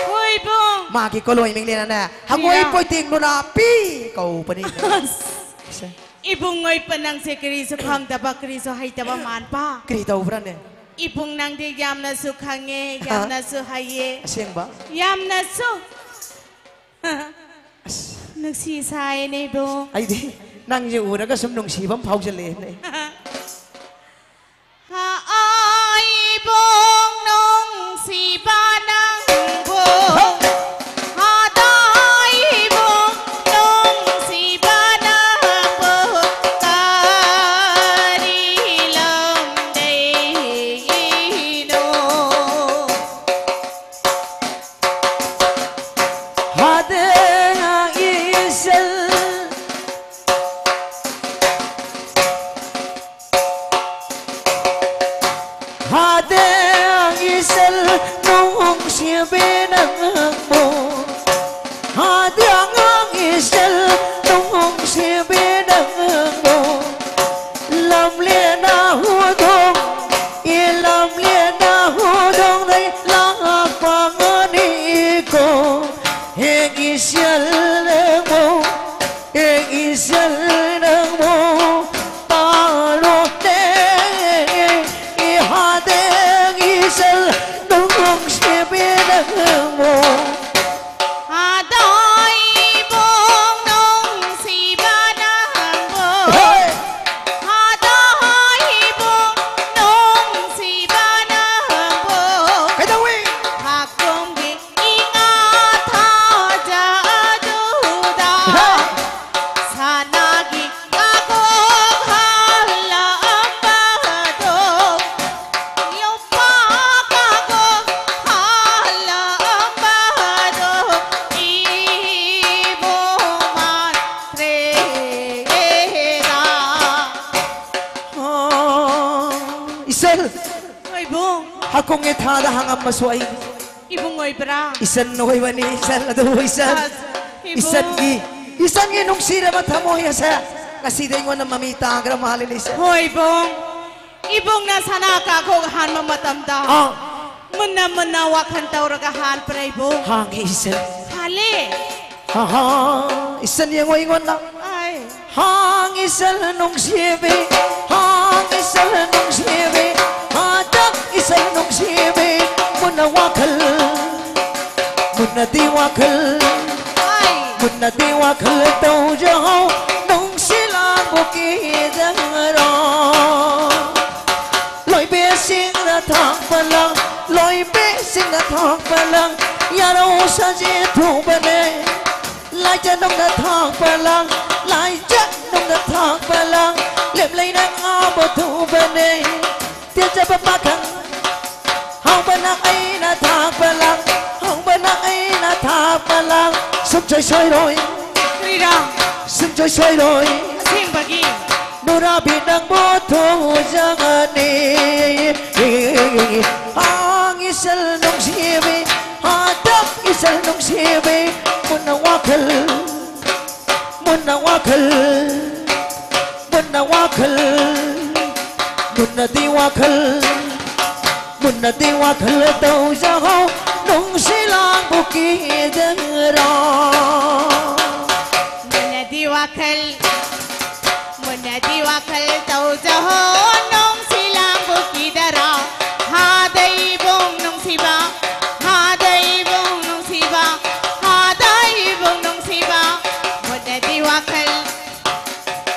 ꯍꯣꯏ ꯏꯕꯨꯡ꯫ ꯃꯥꯒꯤ ꯀꯣꯂꯣꯏ ꯃꯤꯡꯅꯦꯅꯅꯦ, ꯍꯪꯉꯣꯏ ꯀꯔꯤꯔꯥ? ꯄꯣꯏꯇꯦꯡ ꯂꯨꯅꯥꯄꯤ ꯀꯧꯕꯅꯤ꯫ ꯏꯕꯨꯡ ꯑꯣꯏꯕ ꯅꯪꯁꯦ ꯀꯔꯤꯁꯨ ꯈꯪꯗꯕ, ꯀꯔꯤꯁꯨ ꯍꯩꯇꯕ ꯃꯥꯟꯕ꯫ ꯀꯔꯤ ꯇꯧꯕ꯭ꯔꯥꯅꯦ? ꯏꯕꯨꯡ ꯅꯪꯗꯤ ꯌꯥꯝꯅꯁꯨ ꯈꯪꯉꯦ, ꯍꯥ? ꯌꯥꯝꯅꯁꯨ ꯍꯩꯌꯦ꯫ ꯑꯁꯦꯡꯕ? ꯌꯥꯝꯅꯁꯨ ꯑꯁ꯫ ꯅꯨꯡꯁꯤ ꯁꯥꯏꯅꯦ ꯏꯕꯨꯡ꯫ ꯑꯩꯗꯤ ꯅꯪꯁꯦ ꯎꯔꯒ ꯁꯨꯝ ꯅꯨꯡꯁꯤꯕ ꯑꯃ ꯐꯥꯎꯖꯜꯂꯛꯑꯦꯅꯦ꯫ ꯍꯥ, ꯑꯥ, ꯏꯕꯨꯡ ꯅꯨꯡꯁꯤꯕ ꯅꯪꯕꯨ꯫ ꯍꯥꯗꯥ, ꯏꯕꯨꯡ ꯅꯨꯡꯁꯤꯕ ꯅꯪꯕꯨ ꯀꯔꯤ ꯂꯝꯗꯒꯤꯅꯣ? ꯍꯥꯗꯦ ꯏꯁꯜ ꯍꯥꯗꯦ ꯏꯁꯜ ꯅꯨꯡꯁꯤꯕꯤ ꯅꯪꯕꯨ ꯍꯀꯨꯝꯒꯤ ꯊꯥꯗ ꯍꯪꯉꯝꯕꯁꯨ ꯑꯩ ꯏꯕꯨꯡ ꯑꯣꯏꯕ꯭ꯔꯥ? ꯏꯆꯟ ꯑꯣꯏꯕꯅꯤ, ꯏꯆꯟ ꯑꯗꯨꯕꯨ ꯏꯆꯟ꯫ ꯑꯁ, ꯏꯕꯨꯡ꯫ ꯏꯆꯟꯒꯤ, ꯏꯆꯟꯒꯤ ꯅꯨꯡꯁꯤꯔꯕ ꯊꯃꯣꯏ ꯑꯁꯦ ꯉꯁꯤꯗꯤ ꯑꯩꯉꯣꯟꯗ ꯃꯃꯤ ꯇꯥꯈ꯭ꯔ ꯃꯥꯜꯂꯦꯅꯦ, ꯏꯆꯟ꯫ ꯍꯣꯏ, ꯏꯕꯨꯡ꯫ ꯏꯕꯨꯡꯅ ꯁꯅꯥ ꯀꯥꯡꯈꯣꯛ ꯍꯥꯟꯕ ꯃꯇꯝꯗ ꯑꯥ꯫ ꯃꯨꯟꯅ ꯃꯨꯟꯅ ꯋꯥꯈꯜ ꯇꯧꯔꯒ ꯍꯥꯟꯕ꯭ꯔꯥ, ꯏꯕꯨꯡ? ꯍꯥꯡꯉꯦ, ꯏꯆꯟ꯫ ꯍꯥꯜꯂꯦ꯫ ꯍꯥ, ꯍꯥ, ꯏꯆꯟ ꯌꯦꯡꯉꯣ ꯑꯩꯉꯣꯟꯗ꯫ ꯑꯥꯏ꯫ ꯍꯥꯡ ꯏꯆꯜ ꯅꯨꯡꯁꯤꯕꯤ, ꯍꯥꯡ ꯏꯆꯜ ꯅꯨꯡꯁꯤꯕꯤ, ꯍꯥꯗꯛ ꯏꯆꯜ ꯅꯨꯡꯁꯤꯕꯤ, ꯃꯨꯟꯅ ꯋꯥꯈꯜ, ꯃꯨꯟꯅꯗꯤ ꯋꯥꯈꯜ, ꯑꯥꯏ꯫ ꯃꯨꯟꯅꯗꯤ ꯋꯥꯈꯜ ꯇꯧꯖꯍꯧ, ꯅꯨꯡꯁꯤ ꯂꯥꯡꯕꯨ ꯀꯤꯗꯔꯣ꯫ ꯂꯣꯏꯕꯦꯁꯤꯡꯅ ꯊꯥꯛꯄ ꯂꯥꯡ, ꯂꯣꯏꯕꯦꯁꯤꯡꯅ ꯊꯥꯛꯄ ꯂꯥꯡ, ꯌꯥꯔꯧ ꯁꯖꯤ ꯊꯨꯕꯅꯦ꯫ ꯂꯥꯏꯖꯅꯨꯡꯅ ꯊꯥꯛꯄ ꯂꯥꯡ, ꯂꯥꯏꯖꯅꯨꯡꯅ ꯊꯥꯛꯄ ꯂꯥꯡ, ꯂꯦꯞꯂꯩꯅ ꯉꯥꯕ ꯊꯨꯕꯅꯦ꯫ ꯇꯦꯖꯕ ꯄꯥꯈꯪ, ꯍꯧꯕꯅ ꯑꯩꯅ ꯊꯥꯛꯄ ꯂꯥꯡ, ꯍꯧꯕꯅ ꯑꯩꯅ ꯊꯥꯛꯄ ꯂꯥꯡ, ꯁꯨꯡꯁꯣꯏ ꯁꯣꯏꯔꯣꯏ꯫ ꯀꯔꯤꯔꯥ? ꯁꯨꯡꯁꯣꯏ ꯁꯣꯏꯔꯣꯏ꯫ ꯑꯁꯦꯡꯕꯒꯤ? ꯅꯨꯔꯥꯕꯤ ꯅꯪꯕꯨ ꯊꯣꯡꯖꯒꯅꯤ꯫ ꯍꯥꯡ ꯏꯆꯜ ꯅꯨꯡꯁꯤꯕꯤ, ꯍꯥꯗꯛ ꯏꯆꯜ ꯅꯨꯡꯁꯤꯕꯤ, ꯃꯨꯟꯅ ꯋꯥꯈꯜ, ꯃꯨꯟꯅ ꯋꯥꯈꯜ, ꯃꯨꯟꯅ ꯋꯥꯈꯜ, ꯃꯨꯟꯅꯗꯤ ꯋꯥꯈꯜ, ꯃꯨꯟꯅꯗꯤ ꯋꯥꯈꯜ ꯇꯧꯖꯍꯧ, ꯅꯨꯡꯁꯤ ꯂꯥꯡꯕꯨ ꯀꯤꯗꯔꯣ꯫ ꯃꯨꯟꯅꯗꯤ ꯋꯥꯈꯜ, ꯃꯨꯟꯅꯗꯤ ꯋꯥꯈꯜ ꯇꯧꯖꯍꯧ, ꯅꯨꯡꯁꯤ ꯂꯥꯡꯕꯨ ꯀꯤꯗꯔꯣ꯫ ꯍꯥꯗꯩꯕꯨꯡ ꯅꯨꯡꯁꯤꯕ, ꯍꯥꯗꯩꯕꯨꯡ ꯅꯨꯡꯁꯤꯕ, ꯍꯥꯗꯩꯕꯨꯡ ꯅꯨꯡꯁꯤꯕ, ꯃꯨꯟꯅꯗꯤ ꯋꯥꯈꯜ,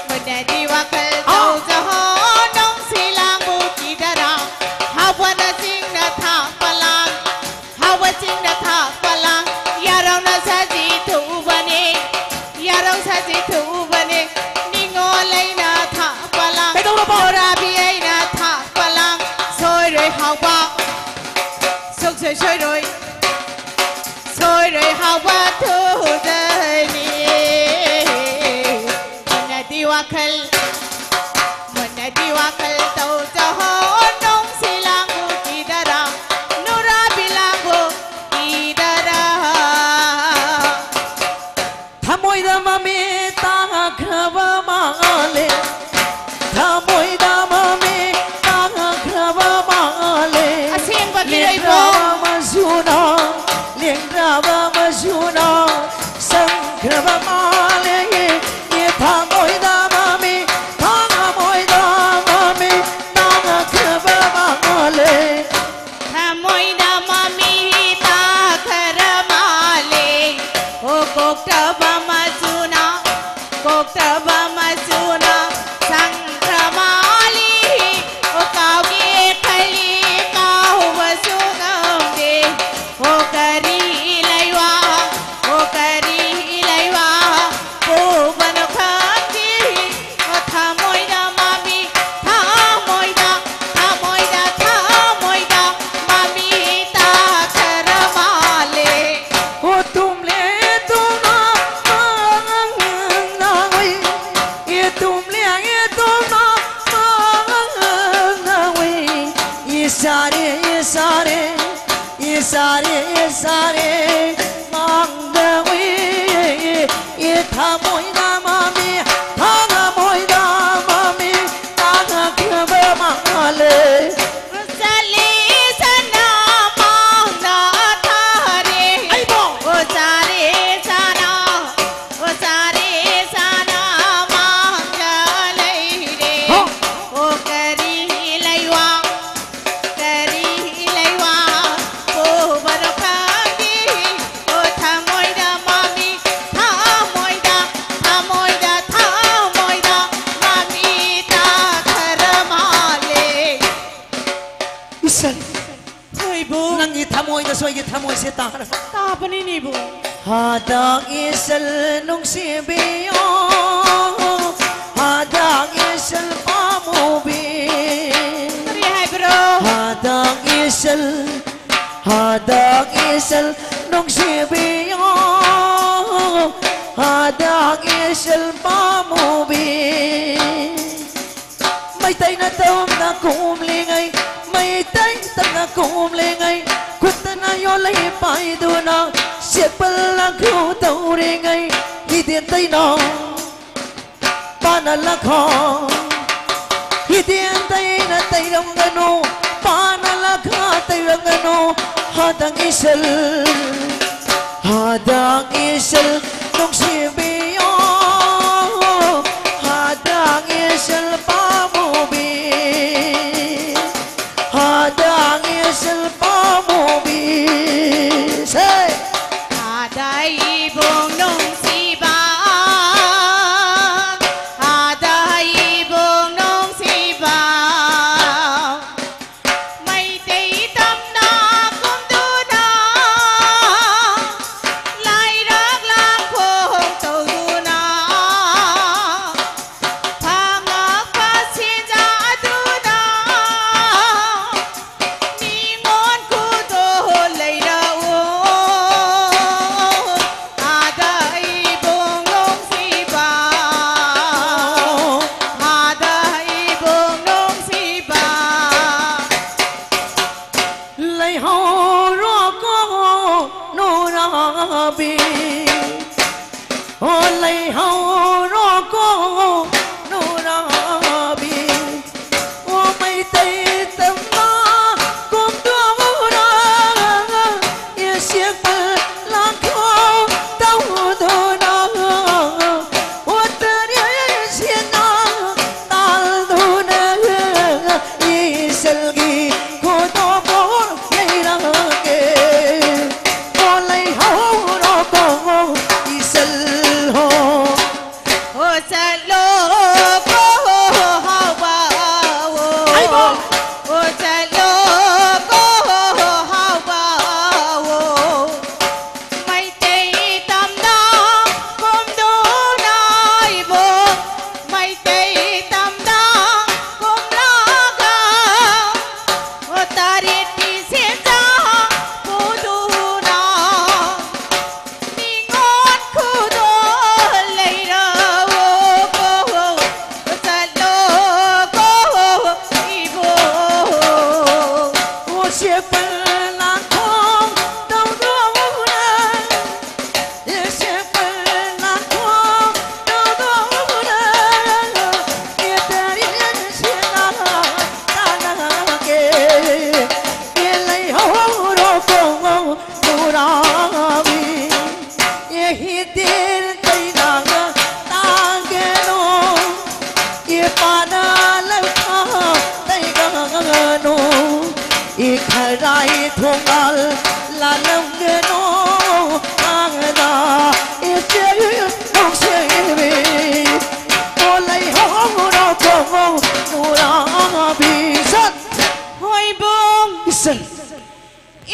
ꯃꯨꯟꯅꯗꯤ ꯋꯥꯈꯜ ꯑꯥ꯫ ꯇꯧꯖꯍꯧ, ꯅꯨꯡꯁꯤ ꯂꯥꯡꯕꯨ ꯀꯤꯗꯔꯣ꯫ ꯍꯥꯎꯕꯅ ꯆꯤꯡꯅ ꯊꯥꯛꯄ ꯂꯥꯡ, ꯍꯥꯎꯕ ꯆꯤꯡꯅ ꯊꯥꯛꯄ ꯂꯥꯡ, ꯌꯥꯔꯧꯅ ꯁꯖꯤ ꯊꯨꯕꯅꯤ, ꯌꯥꯔꯧ ꯁꯖꯤ ꯊꯨꯕꯅꯤ, ꯅꯤꯡꯉꯣꯜ ꯑꯩꯅ ꯊꯥꯛꯄ ꯂꯥꯡ, ꯀꯩꯗꯧꯔꯕ? ꯅꯨꯔꯥꯕꯤ ꯑꯩꯅ ꯊꯥꯛꯄ ꯂꯥꯡ, ꯁꯣꯏꯔꯣꯏ ꯍꯥꯎꯕ, ꯁꯨꯡꯁꯣꯏ ꯁꯣꯏꯔꯣꯏ, ꯁꯣꯏꯔꯣꯏ ꯍꯥꯎꯕ ꯊꯨꯗꯅꯤ꯫ ꯃꯨꯟꯅꯗꯤ ꯋꯥꯈꯜ, ꯃꯨꯟꯅꯗꯤ ꯋꯥꯈꯜ ꯇꯧꯖꯍꯧ, ꯅꯨꯡꯁꯤ ꯂꯥꯡꯕꯨ ꯀꯤꯗꯔꯣ꯫ ꯃꯃꯤ ꯇꯥꯈ꯭ꯔꯕ ꯃꯥꯜꯂꯦ, ꯊꯃꯣꯏꯗ ꯃꯃꯤ ꯇꯥꯈ꯭ꯔꯕ ꯃꯥꯜꯂꯦ꯫ ꯑꯁꯦꯡꯕꯒꯤ ꯂꯩꯕ꯭ꯔꯣ? ꯂꯦꯡꯗ꯭ꯔꯕ ꯃꯆꯨꯅ, ꯂꯦꯡꯗ꯭ꯔꯕ ꯃꯆꯨꯅ ꯁꯪꯈ꯭ꯔꯕ ꯃꯥꯜꯂꯦ꯫ ꯊꯃꯣꯏꯗ ꯃꯃꯤ, ꯊꯃꯣꯏꯗ ꯃꯃꯤ ꯇꯥꯈ꯭ꯔꯕ ꯃꯥꯜꯂꯦ꯫ ꯊꯃꯣꯏꯗ ꯃꯃꯤ ꯇꯥꯈ꯭ꯔ ꯃꯥꯜꯂꯦ꯫ ꯑꯣ ꯀꯣꯛꯇꯕ ꯃꯆꯨꯅ, ꯀꯣꯛꯇꯕ ꯃꯆꯨꯅ ꯁꯪꯈ꯭ꯔ ꯃꯥꯜꯂꯤ꯫ ꯑꯣ ꯀꯥꯎꯒꯦ ꯈꯜꯂꯤ, ꯀꯥꯎꯕꯁꯨ ꯉꯝꯗꯦ꯫ ꯑꯣ ꯀꯔꯤ ꯂꯩꯋꯥ, ꯑꯣ ꯀꯔꯤ ꯂꯩꯋꯥ ꯄꯨꯕꯅꯣ ꯈꯪꯗꯦ꯫ ꯑꯣ ꯊꯃꯣꯏꯗ ꯃꯃꯤ, ꯊꯃꯣꯏꯗ, ꯊꯃꯣꯏꯗ, ꯊꯃꯣꯏꯗ ꯃꯃꯤ ꯇꯥꯈ꯭ꯔ ꯃꯥꯜꯂꯦ꯫ ꯑꯣ ꯇꯨꯝꯂꯦ ꯇꯨꯝꯅ ꯃꯪꯅ ꯎꯏ, ꯏ ꯇꯨꯝꯂꯦ ꯏ ꯇꯨꯝꯅ ꯃꯪꯅ ꯎꯏ, ꯏꯁꯥꯔꯦ ꯏꯁꯥꯔꯦ ꯏꯁꯥꯔꯦ ꯏꯁꯥꯔꯦ ꯃꯪꯗ ꯎꯏ, ꯏ ꯊꯃꯣꯏꯗ ꯃꯃꯤ, ꯊꯃꯣꯏꯗ ꯃꯃꯤ ꯇꯥꯈ꯭ꯔꯕ ꯃꯥꯜꯂꯦ꯫ ꯆꯠꯂꯤ ꯁꯅꯥ ꯃꯥꯡꯗ ꯊꯥꯔꯦ꯫ ꯑꯩꯕꯣ! ꯑꯣ ꯆꯥꯔꯦ ꯁꯅꯥ, ꯑꯣ ꯆꯥꯔꯦ ꯁꯅꯥ ꯃꯥꯡꯗ ꯂꯩꯔꯦ꯫ ꯍꯣ! ꯑꯣ ꯀꯔꯤ ꯂꯩꯋꯥ, ꯀꯔꯤ ꯂꯩꯋꯥ ꯄꯨꯕꯅꯣ ꯈꯪꯗꯦ꯫ ꯑꯣ ꯊꯃꯣꯏꯗ ꯃꯃꯤ, ꯊꯃꯣꯏꯗ, ꯊꯃꯣꯏꯗ, ꯊꯃꯣꯏꯗ ꯃꯃꯤ ꯇꯥꯈ꯭ꯔ ꯃꯥꯜꯂꯦ꯫ ꯏꯁꯩ꯫ ꯍꯣꯏꯕꯨ꯫ ꯅꯪꯒꯤ ꯊꯃꯣꯏꯗꯁꯨ ꯑꯩꯒꯤ ꯊꯃꯣꯏꯁꯦ ꯇꯥꯈ꯭ꯔꯕ꯫ ꯇꯥꯕꯅꯤꯅꯦꯕꯨ꯫ ꯍꯥꯗꯥꯛ ꯏꯁꯜ ꯅꯨꯡꯁꯤꯕꯤꯌꯣ, ꯍꯥꯗꯥꯛ ꯏꯁꯜ ꯄꯥꯝꯃꯨꯕꯤ꯫ ꯀꯔꯤ ꯍꯥꯏꯕ꯭ꯔꯣ? ꯍꯥꯗꯥꯛ ꯏꯁꯜ, ꯍꯥꯗꯥꯛ ꯏꯁꯜ ꯅꯨꯡꯁꯤꯕꯤꯌꯣ, ꯍꯥꯗꯥꯛ ꯏꯁꯜ ꯄꯥꯝꯃꯨꯕꯤ꯫ ꯃꯩꯇꯩꯅ ꯇꯝꯅ ꯀꯣꯝꯂꯤꯉꯩ, ꯃꯩꯇꯩ ꯇꯝꯅ ꯀꯣꯝꯂꯤꯉꯩ, ꯈꯨꯠꯇꯅ ꯌꯣꯜꯂꯩ ꯄꯥꯏꯗꯨꯅ ꯁꯦꯠꯄ ꯂꯥꯡꯈꯨ ꯇꯧꯔꯤꯉꯩ, ꯏꯗꯦꯟ ꯇꯩꯅ ꯄꯥꯅ ꯂꯈꯥ, ꯏꯗꯦꯟ ꯇꯩꯅ ꯇꯩꯔꯝꯒꯅꯨ, ꯄꯥꯅ ꯂꯈꯥ ꯇꯩꯔꯝꯒꯅꯨ꯫ ꯍꯥꯗꯥꯡ ꯏꯁꯜ, ꯍꯥꯗꯥꯡ ꯏꯁꯜ ꯅꯨꯡꯁꯤꯕꯤꯌꯣ, ꯍꯥꯗꯥꯡ ꯏꯁꯜ ꯄꯥꯝꯃꯨꯕꯤ, ꯍꯥꯗꯥꯡ ꯏꯁꯜ ꯄꯥꯝꯃꯨꯕꯤ꯫ ꯁꯦ! ꯍꯥꯗꯥꯡ ꯏꯕꯨꯡ ꯅꯨꯡꯁꯤꯕ, ꯍꯥꯗꯥꯡ ꯏꯕꯨꯡ ꯅꯨꯡꯁꯤꯕ, ꯃꯩꯇꯩ ꯇꯝꯅ ꯀꯨꯝꯗꯨꯅ, ꯂꯥꯏꯔꯛ ꯂꯥꯡꯈꯣꯡ ꯇꯧꯗꯨꯅ, ꯐꯝꯂꯛꯄ ꯁꯦꯟꯖꯥꯗꯨꯅ ꯅꯤꯉꯣꯜ ꯈꯨꯗꯣꯜ ꯂꯩꯔꯛꯎ꯫ ꯍꯥꯗꯥꯡ ꯏꯕꯨꯡ ꯅꯨꯡꯁꯤꯕ, ꯍꯥꯗꯥꯡ ꯏꯕꯨꯡ ꯅꯨꯡꯁꯤꯕ꯫ ꯂꯩꯍꯧꯔꯣꯀꯣ ꯅꯨꯔꯥꯕꯤ, ꯑꯣ ꯂꯩꯍꯧꯔꯣꯀꯣ ꯅꯨꯔꯥꯕꯤ꯫ ꯑꯣ ꯃꯩꯇꯩ ꯇꯝꯅ ꯀꯨꯝꯗꯨꯅ, ꯏꯁꯤꯡ ꯂꯥꯡꯈꯣꯡ ꯇꯧꯗꯨꯅ, ꯑꯣ ꯇꯔꯦꯠ ꯁꯦꯟꯅ ꯇꯥꯜꯗꯨꯅ, ꯏꯁꯜꯒꯤ ꯈꯨꯗꯣꯞ ꯂꯩꯔꯛꯀꯦ꯫ ꯑꯣ ꯂꯩꯍꯧꯔꯣꯀꯣ ꯏꯁꯜ ꯍꯣ꯫ ꯑꯣ ꯆꯠꯂꯣꯀꯣ ꯍꯥꯎꯕ ꯑꯣ꯫ ꯍꯩꯕꯣ! ꯑꯣ ꯆꯠꯂꯣꯀꯣ ꯍꯥꯎꯕ ꯑꯣ꯫ ꯃꯩꯇꯩ ꯇꯝꯅ ꯀꯨꯝꯗꯨꯅ ꯏꯕꯣ, ꯃꯩꯇꯩ ꯇꯝꯅ ꯀꯨꯝꯂꯒ, ꯑꯣ ꯇꯔꯦꯠꯀꯤ ꯁꯦꯟꯖꯥ ꯄꯨꯗꯨꯅ, ꯅꯤꯉꯣꯜ ꯈꯨꯗꯣꯜ ꯂꯩꯔꯛꯎꯀꯣ꯫ ꯊꯣꯡꯒꯥꯜ ꯂꯥꯜꯂꯝꯒꯅꯣ ꯃꯥꯡꯗ ꯏꯆꯦꯜ ꯅꯨꯡꯁꯤꯕꯤ꯫ ꯑꯣ ꯂꯩꯍꯧꯔꯣ ꯈꯣꯡꯉꯧ ꯅꯨꯔꯥꯕꯤ꯫ ꯁꯠ! ꯍꯣꯏ, ꯏꯕꯨꯡ꯫ ꯏꯆꯟ꯫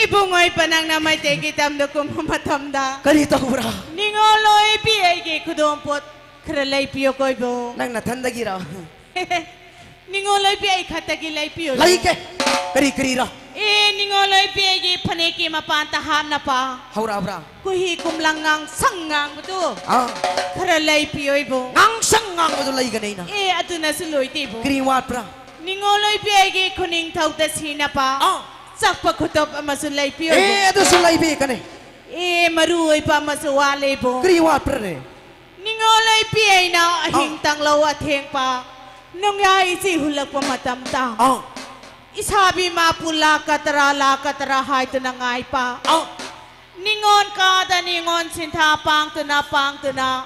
ꯏꯕꯨꯡ ꯑꯣꯏꯕ ꯅꯪꯅ ꯃꯩꯇꯩꯒꯤ ꯇꯝꯗ ꯀꯨꯝꯕ ꯃꯇꯝꯗ ꯀꯔꯤ ꯇꯧꯕ꯭ꯔꯥ? ꯅꯤꯡꯉꯣꯜ ꯑꯣꯏꯕꯤ ꯑꯩꯒꯤ ꯈꯨꯗꯣꯝꯄꯣꯠ ꯈꯔ ꯂꯩꯕꯤꯌꯨꯀꯣ ꯏꯕꯨꯡ꯫ ꯅꯪ ꯅꯊꯟꯗꯒꯤꯔꯥ? ꯅꯤꯡꯉꯣꯜ ꯑꯣꯏꯕꯤ ꯑꯩ ꯈꯛꯇꯒꯤ ꯂꯩꯕꯤꯌꯨ꯫ ꯂꯩꯒꯦ꯫ ꯀꯔꯤ ꯀꯔꯤꯔꯥ? ꯑꯦ, ꯅꯤꯡꯉꯣꯜ ꯑꯣꯏꯕꯤ ꯑꯩꯒꯤ ꯐꯅꯦꯛꯀꯤ ꯃꯄꯥꯟꯗ ꯍꯥꯞꯅꯕ ꯍꯧꯔꯛꯑꯕ꯭ꯔꯥ? ꯀꯨꯍꯤ ꯀꯨꯝꯂꯥꯡ ꯉꯥꯡꯁꯪ ꯉꯥꯡꯕꯗꯨ ꯑꯥ꯫ ꯈꯔ ꯂꯩꯕꯤꯌꯨ ꯏꯕꯨꯡ꯫ ꯉꯥꯡꯁꯪ ꯉꯥꯡꯕꯗꯨ ꯂꯩꯒꯅꯤ ꯑꯩꯅ꯫ ꯑꯦ, ꯑꯗꯨꯅꯁꯨ ꯂꯣꯏꯗꯦ ꯏꯕꯨꯡ꯫ ꯀꯔꯤ ꯋꯥꯠꯄ꯭ꯔꯥ? ꯅꯤꯡꯉꯣꯜ ꯑꯣꯏꯕꯤ ꯑꯩꯒꯤ ꯈꯨꯅꯤꯡꯊꯧꯗ ꯁꯤꯅꯕ ꯑꯥ꯫ ꯆꯛꯄ ꯈꯨꯇꯣꯞ ꯑꯃꯁꯨ ꯂꯩꯕꯤꯌꯨ ꯏꯕꯨꯡ꯫ ꯑꯦ, ꯑꯗꯨꯁꯨ ꯂꯩꯕꯤꯒꯅꯤ꯫ ꯑꯦ, ꯃꯔꯨ ꯑꯣꯏꯕ ꯑꯃꯁꯨ ꯋꯥꯠꯂꯦ ꯏꯕꯨꯡ꯫ ꯀꯔꯤ ꯋꯥꯠꯄ꯭ꯔꯅꯦ? ꯅꯤꯡꯉꯣꯜ ꯑꯣꯏꯕꯤ ꯑꯩꯅ ꯑꯍꯤꯡ ꯑꯥ꯫ ꯇꯥꯡꯂꯧ ꯑꯊꯦꯡꯕ ꯅꯣꯡꯌꯥꯏ ꯏꯆꯦ ꯍꯨꯜꯂꯛꯄ ꯃꯇꯝꯗ ꯑꯥ꯫ ꯏꯁꯥꯕꯤ ꯃꯥꯄꯨ ꯂꯥꯛꯀꯗ꯭ꯔꯥ ꯂꯥꯛꯀꯗ꯭ꯔꯥ ꯍꯥꯏꯗꯨꯅ ꯉꯥꯏꯕ꯫ ꯑꯥ꯫ ꯅꯤꯡꯉꯣꯜ ꯀꯥꯗ ꯅꯤꯡꯉꯣꯜ ꯁꯤꯟꯊꯥ ꯄꯥꯡꯗꯨꯅ ꯄꯥꯡꯗꯨꯅ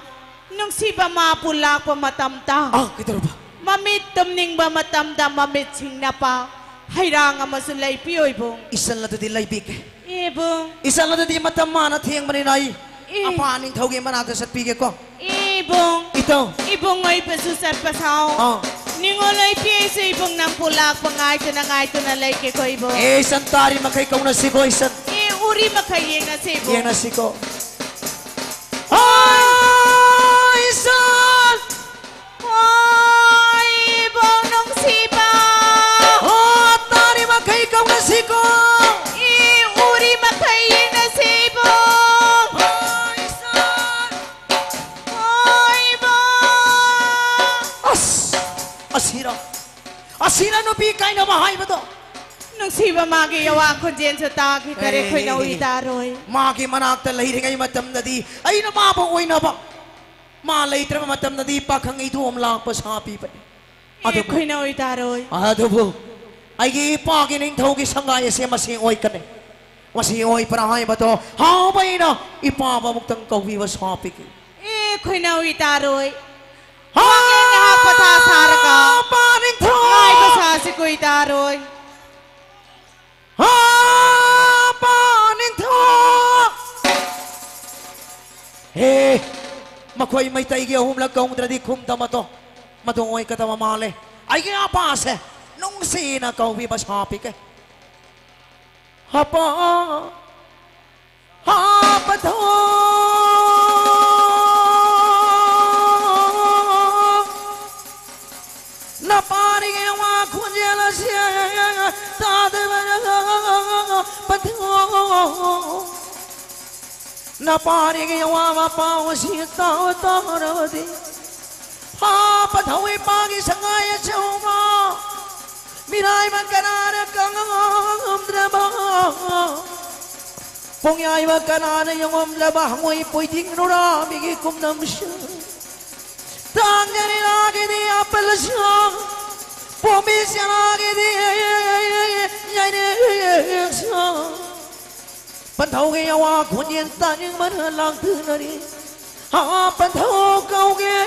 ꯅꯨꯡꯁꯤꯕ ꯃꯥꯄꯨ ꯂꯥꯛꯄ ꯃꯇꯝꯗ ꯑꯥ, ꯀꯩꯗꯧꯔꯕ? ꯃꯃꯤꯠ ꯇꯨꯝꯅꯤꯡꯕ ꯃꯇꯝꯗ ꯃꯃꯤꯠ ꯁꯤꯡꯅꯕ ꯍꯩꯔꯥꯡ ꯑꯃꯁꯨ ꯂꯩꯕꯤꯌꯨ ꯏꯕꯨꯡ꯫ ꯏꯆꯜ ꯑꯗꯨꯗꯤ ꯂꯩꯕꯤꯒꯦ꯫ ꯏꯕꯨꯡ꯫ ꯏꯆꯜ ꯑꯗꯨꯗꯤ ꯃꯇꯝ ꯃꯥꯅ ꯊꯦꯡꯕꯅꯤꯅ ꯑꯩ ꯏ꯫ ꯑꯄꯥ ꯅꯤꯡꯊꯧꯒꯤ ꯃꯅꯥꯛꯇ ꯆꯠꯄꯤꯒꯦꯀꯣ꯫ ꯏꯕꯨꯡ꯫ ꯏꯇꯥꯎ꯫ ꯏꯕꯨꯡ ꯑꯣꯏꯕꯁꯨ ꯆꯠꯄ ꯁꯥꯎ꯫ ꯑꯥ꯫ ꯅꯤꯡꯉꯣꯜ ꯑꯣꯏꯕꯤ ꯑꯩꯁꯨ ꯏꯕꯨꯡ ꯅꯪꯕꯨ ꯂꯥꯛꯄ ꯉꯥꯏꯗꯨꯅ ꯉꯥꯏꯗꯨꯅ ꯂꯩꯒꯦꯀꯣ ꯏꯕꯨꯡ꯫ ꯑꯦ, ꯏꯆꯟ ꯇꯥꯔꯤ ꯃꯈꯩ ꯀꯧꯅꯁꯤꯀꯣ ꯏꯆꯟ꯫ ꯑꯦ, ꯎꯔꯤ ꯃꯈꯩ ꯌꯦꯡꯅꯁꯦ ꯏꯕꯨꯡ꯫ ꯌꯦꯡꯅꯁꯤꯀꯣ꯫ ꯑꯥ, ꯏꯆꯟ! ꯍꯣꯏ, ꯏꯕꯨꯡ ꯅꯨꯡꯁꯤꯕ꯫ ꯑꯣ, ꯇꯥꯔꯤ ꯃꯈꯩ ꯀꯧꯅꯁꯤꯀꯣ꯫ ꯏ, ꯎꯔꯤ ꯃꯈꯩ ꯌꯦꯡꯅꯁꯤ, ꯏꯕꯨꯡ꯫ ꯍꯣꯏ, ꯏꯆꯟ꯫ ꯍꯣꯏ, ꯏꯕꯨꯡ꯫ ꯑꯁ, ꯑꯁꯤꯔ, ꯑꯁꯤꯔ ꯅꯨꯄꯤ ꯀꯥꯏꯅꯕ ꯍꯥꯏꯕꯗꯣ꯫ ꯅꯨꯡꯁꯤꯕ ꯃꯥꯒꯤ ꯌꯋꯥ ꯈꯣꯟꯖꯦꯜꯁꯨ ꯇꯥꯈꯤꯗꯔꯦ, ꯑꯦ, ꯈꯣꯏꯅꯧ ꯏꯇꯥꯔꯣꯏ꯫ ꯃꯥꯒꯤ ꯃꯅꯥꯛꯇ ꯂꯩꯔꯤꯉꯩ ꯃꯇꯝꯗꯗꯤ ꯑꯩꯅ ꯃꯥꯕꯨ ꯑꯣꯏꯅꯕ ꯃꯥ ꯂꯩꯇ꯭ꯔꯕ ꯃꯇꯝꯗꯗꯤ ꯄꯥꯈꯪ ꯏꯊꯣꯝ ꯂꯥꯛꯄ ꯁꯥꯄꯤꯕꯅꯤ꯫ ꯑꯦ, ꯑꯗꯨꯕꯨ, ꯈꯣꯏꯅꯧ ꯏꯇꯥꯔꯣꯏ꯫ ꯑꯗꯨꯕꯨ ꯑꯩꯒꯤ ꯏꯄꯥꯒꯤ ꯅꯤꯡꯊꯧꯒꯤ ꯁꯪꯒꯥꯏ ꯑꯁꯦ ꯃꯁꯤ ꯑꯣꯏꯀꯅꯤ꯫ ꯃꯁꯤ ꯑꯣꯏꯕ꯭ꯔꯥ ꯍꯥꯏꯕꯗꯣ ꯍꯥꯎꯕ ꯑꯩꯅ ꯏꯄꯥꯕꯨ ꯑꯃꯨꯛꯇꯪ ꯀꯧꯕꯤꯕ ꯁꯥꯄꯤꯒꯦ꯫ ꯑꯦ, ꯈꯣꯏꯅꯧ ꯏꯇꯥꯔꯣꯏ꯫ ꯍꯥ! ꯋꯥꯡꯂꯦꯟ ꯉꯥꯏꯍꯥꯛ ꯄꯣꯊꯥ ꯁꯥꯔꯒ ꯄꯥ ꯅꯤꯡꯊꯧ! ꯉꯥꯏꯕ ꯁꯥꯁꯤ ꯀꯣ ꯏꯇꯥꯔꯣꯏ꯫ ꯍꯥ! ꯑꯦ, ꯃꯈꯣꯏ ꯃꯩꯇꯩꯒꯤ ꯑꯍꯨꯝꯂꯛ ꯀꯧꯗ꯭ꯔꯗꯤ ꯈꯨꯝꯗ ꯃꯇꯣ꯫ ꯃꯗꯨ ꯑꯣꯏꯒꯗꯕ ꯃꯥꯜꯂꯦ꯫ ꯑꯩꯒꯤ ꯑꯄꯥꯁꯦ ꯅꯨꯡꯁꯤꯅ ꯀꯧꯕꯤꯕ ꯁꯥꯄꯤꯒꯦ꯫ ꯑꯄꯥ, ꯑꯄꯥ ꯊꯧ꯫ ꯅꯄꯥꯔꯤꯒꯤ ꯋꯥ ꯈꯣꯟꯖꯦꯜ ꯑꯁꯤ ꯇꯥꯗꯕꯅ ꯄꯟꯊꯧ꯫ ꯅꯄꯥꯔꯤꯒꯤ ꯑꯋꯥꯕ ꯄꯥꯎ ꯑꯁꯤ ꯇꯥꯎ ꯇꯥꯔꯕꯗꯤ ꯍꯥ ꯄꯟꯊꯧ ꯏꯄꯥꯒꯤ ꯁꯉꯥꯏ ꯑꯆꯧꯕ ꯃꯤꯔꯥꯏꯕ ꯀꯅꯥꯅ ꯀꯪꯉꯝꯗ꯭ꯔꯕ ꯄꯣꯡꯌꯥꯏꯕ ꯀꯅꯥꯅ ꯌꯦꯡꯉꯝꯗ꯭ꯔꯕ ꯍꯉꯣꯏ ꯄꯣꯏꯗꯤꯡ ꯅꯨꯔꯥꯕꯤꯒꯤ ꯀꯨꯝꯅꯝꯁꯨ ꯇꯥꯡꯖꯔꯤꯔꯥꯒꯤꯗꯤ ꯑꯄꯜꯂꯁꯨ ꯄꯣꯝꯕꯤ ꯆꯦꯔꯥꯒꯤꯗꯤ ꯌꯥꯏꯅꯦꯁꯨ ꯄꯟꯊꯧꯒꯤ ꯑꯋꯥ ꯈꯣꯟꯖꯦꯜ ꯇꯥꯅꯤꯡꯕꯅ ꯂꯥꯡꯊꯅꯔꯤ꯫ ꯍꯥ ꯄꯟꯊꯧ ꯀꯧꯒꯦ꯫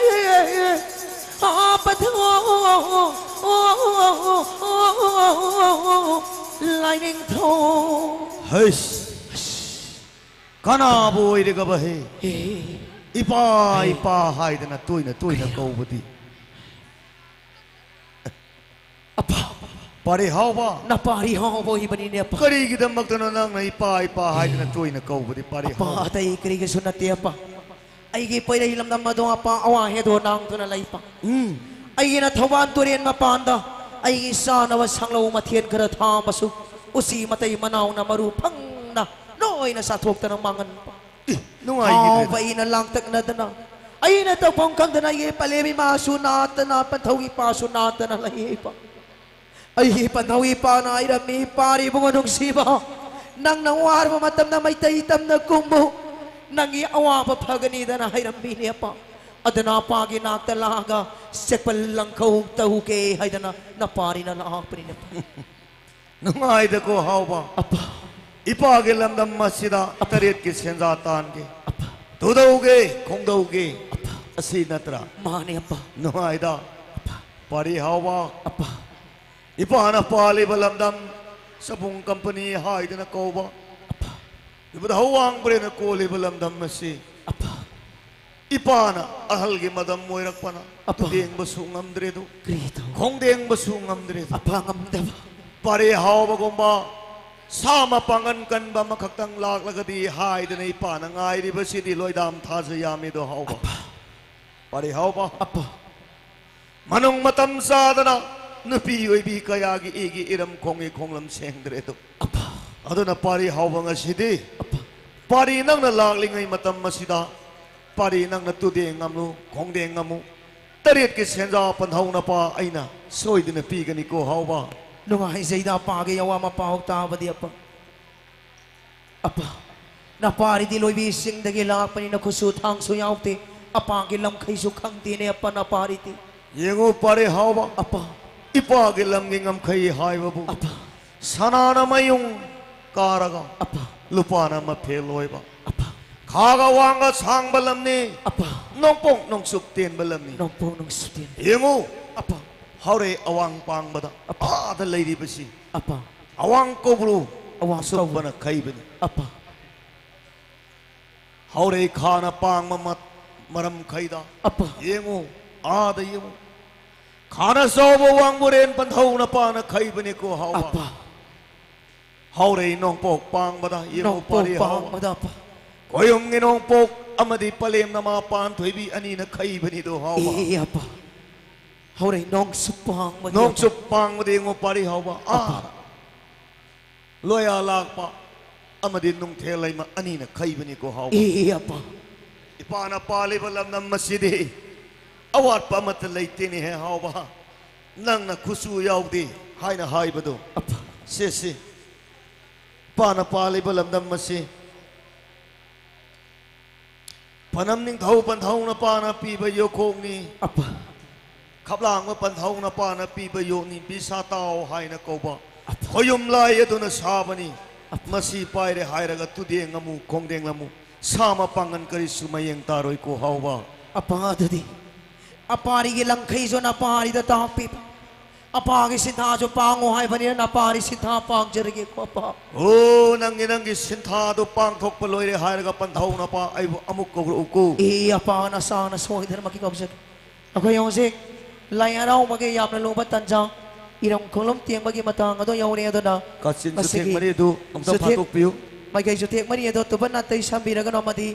ꯍꯥ ꯄꯟꯊꯧ꯫ ꯂꯥꯏꯅꯤꯡꯊꯧ꯫ ꯍꯩꯁ! ꯀꯅꯥꯕꯨ ꯑꯣꯏꯔꯒꯕ ꯍꯦ? ꯑꯦ꯫ ꯏꯄꯥ, ꯑꯦ꯫ ꯏꯄꯥ ꯍꯥꯏꯗꯅ ꯇꯣꯏꯅ ꯇꯣꯏꯅ ꯀꯧꯕꯗꯤ꯫ ꯑꯄꯥ꯫ ꯄꯥꯔꯤ ꯍꯥꯎꯕ꯫ ꯅꯄꯥꯔꯤ ꯍꯥꯎꯕ ꯑꯣꯏꯕꯅꯤꯅꯦ, ꯑꯄꯥ꯫ ꯀꯔꯤꯒꯤꯗꯃꯛꯇꯅꯣ ꯅꯪꯅ ꯏꯄꯥ, ꯏꯄꯥ ꯍꯥꯏꯗꯅ ꯇꯣꯏꯅ ꯀꯧꯕꯗꯤ, ꯄꯥꯔꯤ ꯑꯄꯥ, ꯍꯥꯎꯕ? ꯑꯇꯩ ꯀꯔꯤꯒꯤꯁꯨ ꯅꯠꯇꯦ, ꯑꯄꯥ꯫ ꯑꯩꯒꯤ ꯄꯣꯏꯔꯩ ꯂꯝꯗꯝ ꯑꯗꯣ, ꯑꯄꯥ, ꯑꯋꯥ ꯍꯦꯗꯣ ꯅꯥꯡꯗꯨꯅ ꯂꯩꯕ꯫ ꯎꯝ꯫ ꯑꯩꯒꯤꯅ ꯊꯧꯕꯥꯜ ꯇꯨꯔꯦꯟ ꯃꯄꯥꯟꯗ ꯑꯩꯒꯤ ꯆꯥꯅꯕ ꯁꯪꯂꯧ ꯃꯊꯦꯜ ꯈꯔ ꯊꯥꯕꯁꯨ ꯎꯆꯤ ꯃꯇꯩ ꯃꯅꯥꯎꯅ ꯃꯔꯨ ꯐꯪꯅ ꯂꯣꯏꯅ ꯆꯥꯊꯣꯛꯇꯅ ꯃꯥꯡꯍꯟꯕ꯫ ꯏ, ꯅꯨꯡꯉꯥꯏꯈꯤꯗ꯭ꯔꯦꯗ꯫ ꯍꯥꯎꯕ ꯑꯩꯅ ꯂꯥꯡꯇꯛꯅꯗꯅ, ꯑꯩꯅ ꯇꯧꯐꯝ ꯈꯪꯗꯅ ꯑꯩꯒꯤ ꯄꯂꯦꯝ ꯏꯃꯥꯁꯨ ꯅꯥꯗꯅ, ꯄꯟꯊꯧ ꯏꯄꯥꯁꯨ ꯅꯥꯗꯅ ꯂꯩꯕ꯫ ꯑꯩꯒꯤ ꯄꯟꯊꯧ ꯏꯄꯥꯅ ꯍꯥꯏꯔꯝꯃꯤ, "ꯄꯥꯔꯤ ꯏꯕꯨꯡꯉꯣ ꯅꯨꯡꯁꯤꯕ, ꯅꯪꯅ ꯋꯥꯔꯕ ꯃꯇꯝꯗ ꯃꯩꯇꯩ ꯇꯝꯅ ꯀꯨꯝꯃꯨ, ꯅꯪꯒꯤ ꯑꯋꯥꯕ ꯐꯒꯅꯤꯗꯅ ꯍꯥꯏꯔꯝꯃꯤꯅꯦ ꯑꯄꯥ꯫ ꯑꯗꯨꯅ ꯑꯄꯥꯒꯤ ꯅꯥꯛꯇ ꯂꯥꯛꯑꯒ ꯆꯦꯛꯄꯜ ꯂꯪꯈꯧ ꯇꯧꯒꯦ ꯍꯥꯏꯗꯅ ꯅꯄꯥꯔꯤꯅ ꯂꯥꯛꯄꯅꯤꯅꯦ ꯑꯄꯥ꯫" ꯅꯨꯡꯉꯥꯏꯗꯀꯣ ꯍꯥꯎꯕ꯫ ꯑꯄꯥ꯫ ꯏꯄꯥꯒꯤ ꯂꯝꯗꯝ ꯑꯁꯤꯗ ꯑꯄꯥ꯫ ꯇꯔꯦꯠꯀꯤ ꯁꯦꯟꯖꯥ ꯇꯥꯟꯒꯦ꯫ ꯑꯄꯥ꯫ ꯇꯨꯗꯧꯒꯦ, ꯈꯣꯡꯗꯧꯒꯦ꯫ ꯑꯄꯥ꯫ ꯑꯁꯤ ꯅꯠꯇ꯭ꯔꯥ? ꯃꯥꯅꯦ ꯑꯄꯥ꯫ ꯅꯨꯡꯉꯥꯏꯗ꯫ ꯑꯄꯥ꯫ ꯄꯥꯔꯤ ꯍꯥꯎꯕ꯫ ꯑꯄꯥ꯫ ꯏꯄꯥꯅ ꯄꯥꯜꯂꯤꯕ ꯂꯝꯗꯝ ꯆꯕꯨꯡ ꯀꯝꯄꯅꯤ ꯍꯥꯏꯗꯅ ꯀꯧꯕ꯫ ꯑꯄꯥ꯫ ꯏꯕꯗ ꯍꯧꯋꯥꯡꯕ꯭ꯔꯦꯅ ꯀꯣꯜꯂꯤꯕ ꯂꯝꯗꯝ ꯑꯁꯤ ꯑꯄꯥ꯫ ꯏꯄꯥꯅ ꯑꯍꯜꯒꯤ ꯃꯇꯝ ꯑꯣꯏꯔꯛꯄꯅ ꯑꯄꯥ꯫ ꯇꯨꯗꯦꯡꯕꯁꯨ ꯉꯝꯗ꯭ꯔꯦꯗꯣ꯫ ꯀꯔꯤ ꯇꯧ? ꯈꯣꯡꯗꯦꯡꯕꯁꯨ ꯉꯝꯗ꯭ꯔꯦꯗꯣ꯫ ꯑꯄꯥ ꯉꯝꯗꯕ꯫ ꯄꯥꯔꯤ ꯍꯥꯎꯕꯒꯨꯝꯕ ꯁꯥ ꯃꯄꯥꯡꯒꯜ ꯀꯟꯕ ꯑꯃꯈꯛꯇꯪ ꯂꯥꯛꯂꯒꯗꯤ ꯍꯥꯏꯗꯅ ꯏꯄꯥꯅ ꯉꯥꯏꯔꯤꯕꯁꯤꯗꯤ ꯂꯣꯏꯗꯥꯝ ꯊꯥꯖ ꯌꯥꯝꯃꯤꯗꯣ ꯍꯥꯎꯕ꯫ ꯑꯄꯥ꯫ ꯄꯥꯔꯤ ꯍꯥꯎꯕ꯫ ꯑꯄꯥ꯫ ꯃꯅꯨꯡ ꯃꯇꯝ ꯆꯥꯗꯅ ꯅꯨꯄꯤ ꯑꯣꯏꯕꯤ ꯀꯌꯥꯒꯤ ꯏꯒꯤ ꯏꯔꯝ ꯈꯣꯡꯒꯤ ꯈꯣꯡꯂꯝ ꯁꯦꯡꯗ꯭ꯔꯦꯗꯣ꯫ ꯑꯄꯥ꯫ ꯑꯗꯨꯅ ꯄꯥꯔꯤ ꯍꯥꯎꯕ ꯉꯁꯤꯗꯤ ꯑꯄꯥ꯫ ꯄꯥꯔꯤ ꯅꯪꯅ ꯂꯥꯛꯂꯤꯉꯩ ꯃꯇꯝ ꯑꯁꯤꯗ ꯄꯥꯔꯤ ꯅꯪꯅ ꯇꯨꯗꯦꯡ ꯉꯝꯂꯨ, ꯈꯣꯡꯗꯦꯡ ꯉꯝꯃꯨ꯫ ꯇꯔꯦꯠꯀꯤ ꯁꯦꯟꯖꯥ ꯄꯟꯊꯧꯅꯄꯥ ꯑꯩꯅ ꯁꯣꯏꯗꯅ ꯄꯤꯒꯅꯤꯀꯣ ꯍꯥꯎꯕ꯫ ꯅꯨꯡꯉꯥꯏꯖꯩꯗ ꯑꯄꯥꯒꯤ ꯑꯋꯥ ꯃꯄꯥꯎ ꯇꯥꯕꯗꯤ ꯑꯄꯥ꯫ ꯑꯄꯥ, ꯅꯄꯥꯔꯤꯗꯤ ꯂꯣꯏꯕꯤꯁꯤꯡꯗꯒꯤ ꯂꯥꯛꯄꯅꯤꯅ ꯈꯨꯠꯁꯨ ꯊꯥꯡꯁꯨ ꯌꯥꯎꯗꯦ꯫ ꯑꯄꯥꯒꯤ ꯂꯝꯈꯩꯁꯨ ꯈꯪꯗꯦꯅꯦ ꯑꯄꯥ ꯅꯄꯥꯔꯤꯗꯤ꯫ ꯌꯦꯡꯉꯨ ꯄꯥꯔꯤ ꯍꯥꯎꯕ꯫ ꯑꯄꯥ꯫ ꯏꯄꯥꯒꯤ ꯂꯝꯒꯤ ꯉꯝꯈꯩ ꯍꯥꯏꯕꯕꯨ꯫ ꯑꯄꯥ꯫ ꯁꯅꯥꯅ ꯃꯌꯨꯡ ꯀꯥꯔꯒ꯫ ꯑꯄꯥ꯫ ꯂꯨꯄꯥꯅ ꯃꯐꯦꯜ ꯑꯣꯏꯕ꯫ ꯑꯄꯥ꯫ ꯈꯥꯒ ꯋꯥꯡꯒ ꯁꯥꯡꯕ ꯂꯝꯅꯤ꯫ ꯑꯄꯥ꯫ ꯅꯣꯡꯄꯣꯛ ꯅꯣꯡꯆꯨꯞ ꯇꯦꯟꯕ ꯂꯝꯅꯤ꯫ ꯅꯣꯡꯄꯣꯛ ꯅꯣꯡꯆꯨꯞ ꯇꯦꯟꯕ꯫ ꯌꯦꯡꯉꯨ꯫ ꯑꯄꯥ꯫ ꯍꯧꯔꯦ ꯑꯋꯥꯡ ꯄꯥꯡꯕꯗ꯫ ꯑꯄꯥ꯫ ꯑꯥꯗ ꯂꯩꯔꯤꯕꯁꯤ꯫ ꯑꯄꯥ꯫ ꯑꯋꯥꯡ ꯀꯧꯕ꯭ꯔꯨ꯫ ꯑꯋꯥꯡ ꯀꯧꯕ꯭ꯔꯨ꯫ ꯑꯁꯨꯞꯄꯅ ꯈꯩꯕꯅꯤ꯫ ꯑꯄꯥ꯫ ꯍꯧꯔꯦ ꯈꯥꯅ ꯄꯥꯡꯕ ꯃ-, ꯃꯔꯝ ꯈꯩꯗ꯫ ꯑꯄꯥ꯫ ꯌꯦꯡꯉꯨ, ꯑꯥꯗ ꯌꯦꯡꯉꯨ꯫ ꯈꯥꯅ ꯆꯥꯎꯕ ꯋꯥꯡꯕꯨꯔꯦꯟ ꯄꯟꯊꯧꯅꯄꯥꯅ ꯈꯩꯕꯅꯤꯀꯣ ꯍꯥꯎꯕ꯫ ꯑꯄꯥ꯫ ꯍꯧꯔꯦ ꯅꯣꯡꯄꯣꯛ ꯄꯥꯡꯕꯗ ꯌꯦꯡꯉꯨ ꯅꯣꯡꯄꯣꯛ ꯄꯥꯔꯤ ꯍꯥꯎꯕ꯫ ꯄꯥꯡꯕꯗ ꯑꯄꯥ꯫ ꯈꯣꯌꯨꯝꯒꯤ ꯅꯣꯡꯄꯣꯛ ꯑꯃꯗꯤ ꯄꯂꯦꯝꯅ ꯃꯥ ꯄꯥꯟꯊꯣꯏꯕꯤ ꯑꯅꯤꯅ ꯈꯩꯕꯅꯤꯗꯣ ꯍꯥꯎꯕ꯫ ꯑꯦ ꯑꯄꯥ꯫ ꯍꯧꯔꯦ ꯅꯣꯡꯆꯨꯞ ꯄꯥꯡꯕꯗꯤ ꯑꯄꯥ꯫ ꯅꯣꯡꯆꯨꯞ ꯄꯥꯡꯕꯗ ꯌꯦꯡꯉꯨ ꯄꯥꯔꯤ ꯍꯥꯎꯕ꯫ ꯑꯥ꯫ ꯑꯄꯥ꯫ ꯂꯣꯌꯥ ꯂꯥꯛꯄ ꯑꯃꯗꯤ ꯅꯨꯡꯊꯦꯜ ꯂꯩꯃ ꯑꯅꯤꯅ ꯈꯩꯕꯅꯤꯀꯣ ꯍꯥꯎꯕ꯫ ꯑꯦ ꯑꯄꯥ꯫ ꯏꯄꯥꯅ ꯄꯥꯜꯂꯤꯕ ꯂꯝꯗꯝ ꯑꯁꯤꯗꯤ ꯑꯋꯥꯠꯄ ꯑꯃꯠꯇ ꯂꯩꯇꯦꯅꯦꯍꯦ ꯍꯥꯎꯕ꯫ ꯅꯪꯅ ꯈꯨꯠꯁꯨ ꯌꯥꯎꯗꯦ ꯍꯥꯏꯅ ꯍꯥꯏꯕꯗꯣ꯫ ꯑꯄꯥ꯫ ꯁꯦ ꯁꯦ꯫ ꯏꯄꯥꯅ ꯄꯥꯜꯂꯤꯕ ꯂꯝꯗꯝ ꯑꯁꯤ ꯄꯅꯝ ꯅꯤꯡꯊꯧ ꯄꯟꯊꯧꯅꯄꯥꯅ ꯄꯤꯕ ꯌꯣꯈꯣꯡꯅꯤ꯫ ꯑꯄꯥ꯫ ꯈꯞꯂꯥꯡꯕ ꯄꯟꯊꯧꯅꯄꯥꯅ ꯄꯤꯕ ꯌꯣꯛꯅꯤ ꯕꯤꯁꯥ ꯇꯥꯎ ꯍꯥꯏꯅ ꯀꯧꯕ꯫ ꯑꯄꯥ꯫ ꯈꯣꯌꯨꯝ ꯂꯥꯏ ꯑꯗꯨꯅ ꯁꯥꯕꯅꯤ꯫ ꯑꯄꯥ꯫ ꯃꯁꯤ ꯄꯥꯏꯔꯦ ꯍꯥꯏꯔꯒ ꯇꯨꯗꯦꯡ ꯑꯃꯨ ꯈꯣꯡꯗꯦꯡ ꯑꯃꯨ ꯁꯥ ꯃꯄꯥꯡꯒꯜ ꯀꯔꯤꯁꯨ ꯃꯌꯦꯡ ꯇꯥꯔꯣꯏꯀꯣ ꯍꯥꯎꯕ꯫ ꯑꯄꯥ ꯑꯗꯨꯗꯤ ꯑꯄꯥꯔꯤꯒꯤ ꯂꯪꯈꯩꯁꯨ ꯅꯄꯥꯔꯤꯗ ꯇꯥꯛꯄꯤꯕ꯫ ꯑꯄꯥꯒꯤ ꯁꯤꯟꯊꯥꯁꯨ ꯄꯥꯡꯉꯣ ꯍꯥꯏꯕꯅꯤꯅ ꯅꯄꯥꯗꯤ ꯁꯤꯟꯊꯥ ꯄꯥꯡꯖꯔꯒꯦꯀꯣ ꯑꯄꯥ꯫ ꯑꯣ, ꯅꯪꯒꯤ, ꯅꯪꯒꯤ ꯁꯤꯟꯊꯥꯗꯨ ꯄꯥꯡꯊꯣꯛꯄ ꯂꯣꯏꯔꯦ ꯍꯥꯏꯔꯒ ꯄꯟꯊꯧꯅꯄꯥ ꯑꯩꯕꯨ ꯑꯃꯨꯛ ꯀꯧꯔꯛꯎꯀꯣ꯫ ꯑꯦ ꯑꯄꯥ, ꯅꯁꯥꯅ ꯁꯣꯏꯗꯅꯃꯛꯀꯤ ꯀꯧꯖꯒꯦ꯫ ꯑꯩꯈꯣꯏ ꯍꯧꯖꯤꯛ ꯂꯥꯏ ꯍꯔꯥꯎꯕꯒꯤ ꯌꯥꯝꯅ ꯂꯨꯕ ꯇꯥꯟꯖꯥ, ꯏꯔꯝ ꯈꯣꯡꯂꯨꯝ ꯇꯦꯡꯕꯒꯤ ꯃꯇꯥꯡ ꯑꯗꯣ ꯌꯧꯔꯦ꯫ ꯑꯗꯨꯅ ꯀꯥꯆꯤꯟ ꯆꯨꯊꯦꯛ ꯉꯁꯤꯒꯤ ꯃꯔꯤ ꯑꯗꯨ ꯑꯃꯨꯛꯇ ꯆꯨꯊꯦꯛ ꯐꯥꯠꯇꯣꯛꯄꯤꯌꯨ꯫ ꯃꯥꯏꯀꯩ ꯆꯨꯊꯦꯛ ꯃꯔꯤ ꯑꯗꯣ ꯇꯨꯕꯟ ꯑꯇꯩ ꯁꯝꯕꯤꯔꯒꯅꯨ ꯑꯃꯗꯤ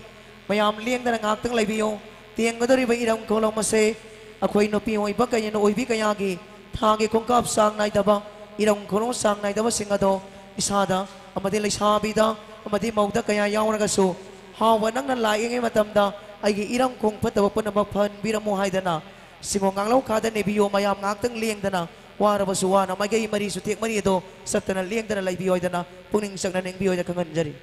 ꯃꯌꯥꯝ ꯂꯦꯡꯗꯅ ꯉꯥꯏꯍꯥꯛꯇꯪ ꯂꯩꯕꯤꯌꯨ꯫ ꯇꯦꯡꯒꯗꯧꯔꯤꯕ ꯏꯔꯝ ꯈꯣꯡꯂꯨꯝ ꯑꯁꯦ ꯑꯩꯈꯣꯏ ꯅꯨꯄꯤ ꯑꯣꯏꯕ ꯀꯌꯥꯅ ꯑꯣꯏꯕꯤ ꯀꯌꯥꯒꯤ ꯊꯥꯒꯤ ꯈꯣꯡꯀꯥꯞ ꯆꯥꯡ ꯅꯥꯏꯗꯕ, ꯏꯔꯝ ꯈꯣꯡꯂꯨꯝ ꯆꯥꯡ ꯅꯥꯏꯗꯕꯁꯤꯡ ꯑꯗꯣ ꯏꯁꯥꯗ ꯑꯃꯗꯤ ꯂꯩꯁꯥꯕꯤꯗ ꯑꯃꯗꯤ ꯃꯧꯗ ꯀꯌꯥ ꯌꯥꯎꯔꯒꯁꯨ ꯍꯥꯎꯕ ꯅꯪꯅ ꯂꯥꯛꯏꯉꯩ ꯃꯇꯝꯗ ꯑꯩꯒꯤ ꯏꯔꯝ ꯈꯣꯡ ꯐꯠꯇꯕ ꯄꯨꯝꯅꯃꯛ ꯐꯍꯟꯕꯤꯔꯝꯃꯨ ꯍꯥꯏꯗꯅ ꯁꯤꯡꯉꯣ ꯉꯥꯡꯂꯧ ꯈꯥꯗ ꯅꯤꯕꯤꯌꯣ꯫ ꯃꯌꯥꯝ ꯉꯥꯏꯍꯥꯛꯇꯪ ꯂꯦꯡꯗꯅ ꯋꯥꯔꯕꯁꯨ ꯋꯥꯅ ꯃꯥꯏꯀꯩ ꯃꯔꯤ ꯆꯨꯊꯦꯛ ꯃꯔꯤ ꯑꯗꯣ ꯆꯠꯇꯅ ꯂꯦꯡꯗꯅ ꯂꯩꯕꯤꯌꯣ ꯍꯥꯏꯗꯅ ꯄꯨꯛꯅꯤꯡ ꯆꯪꯅ ꯅꯤꯡꯕꯤꯌꯣ ꯍꯥꯏꯅ ꯈꯪꯍꯟꯖꯔꯤ꯫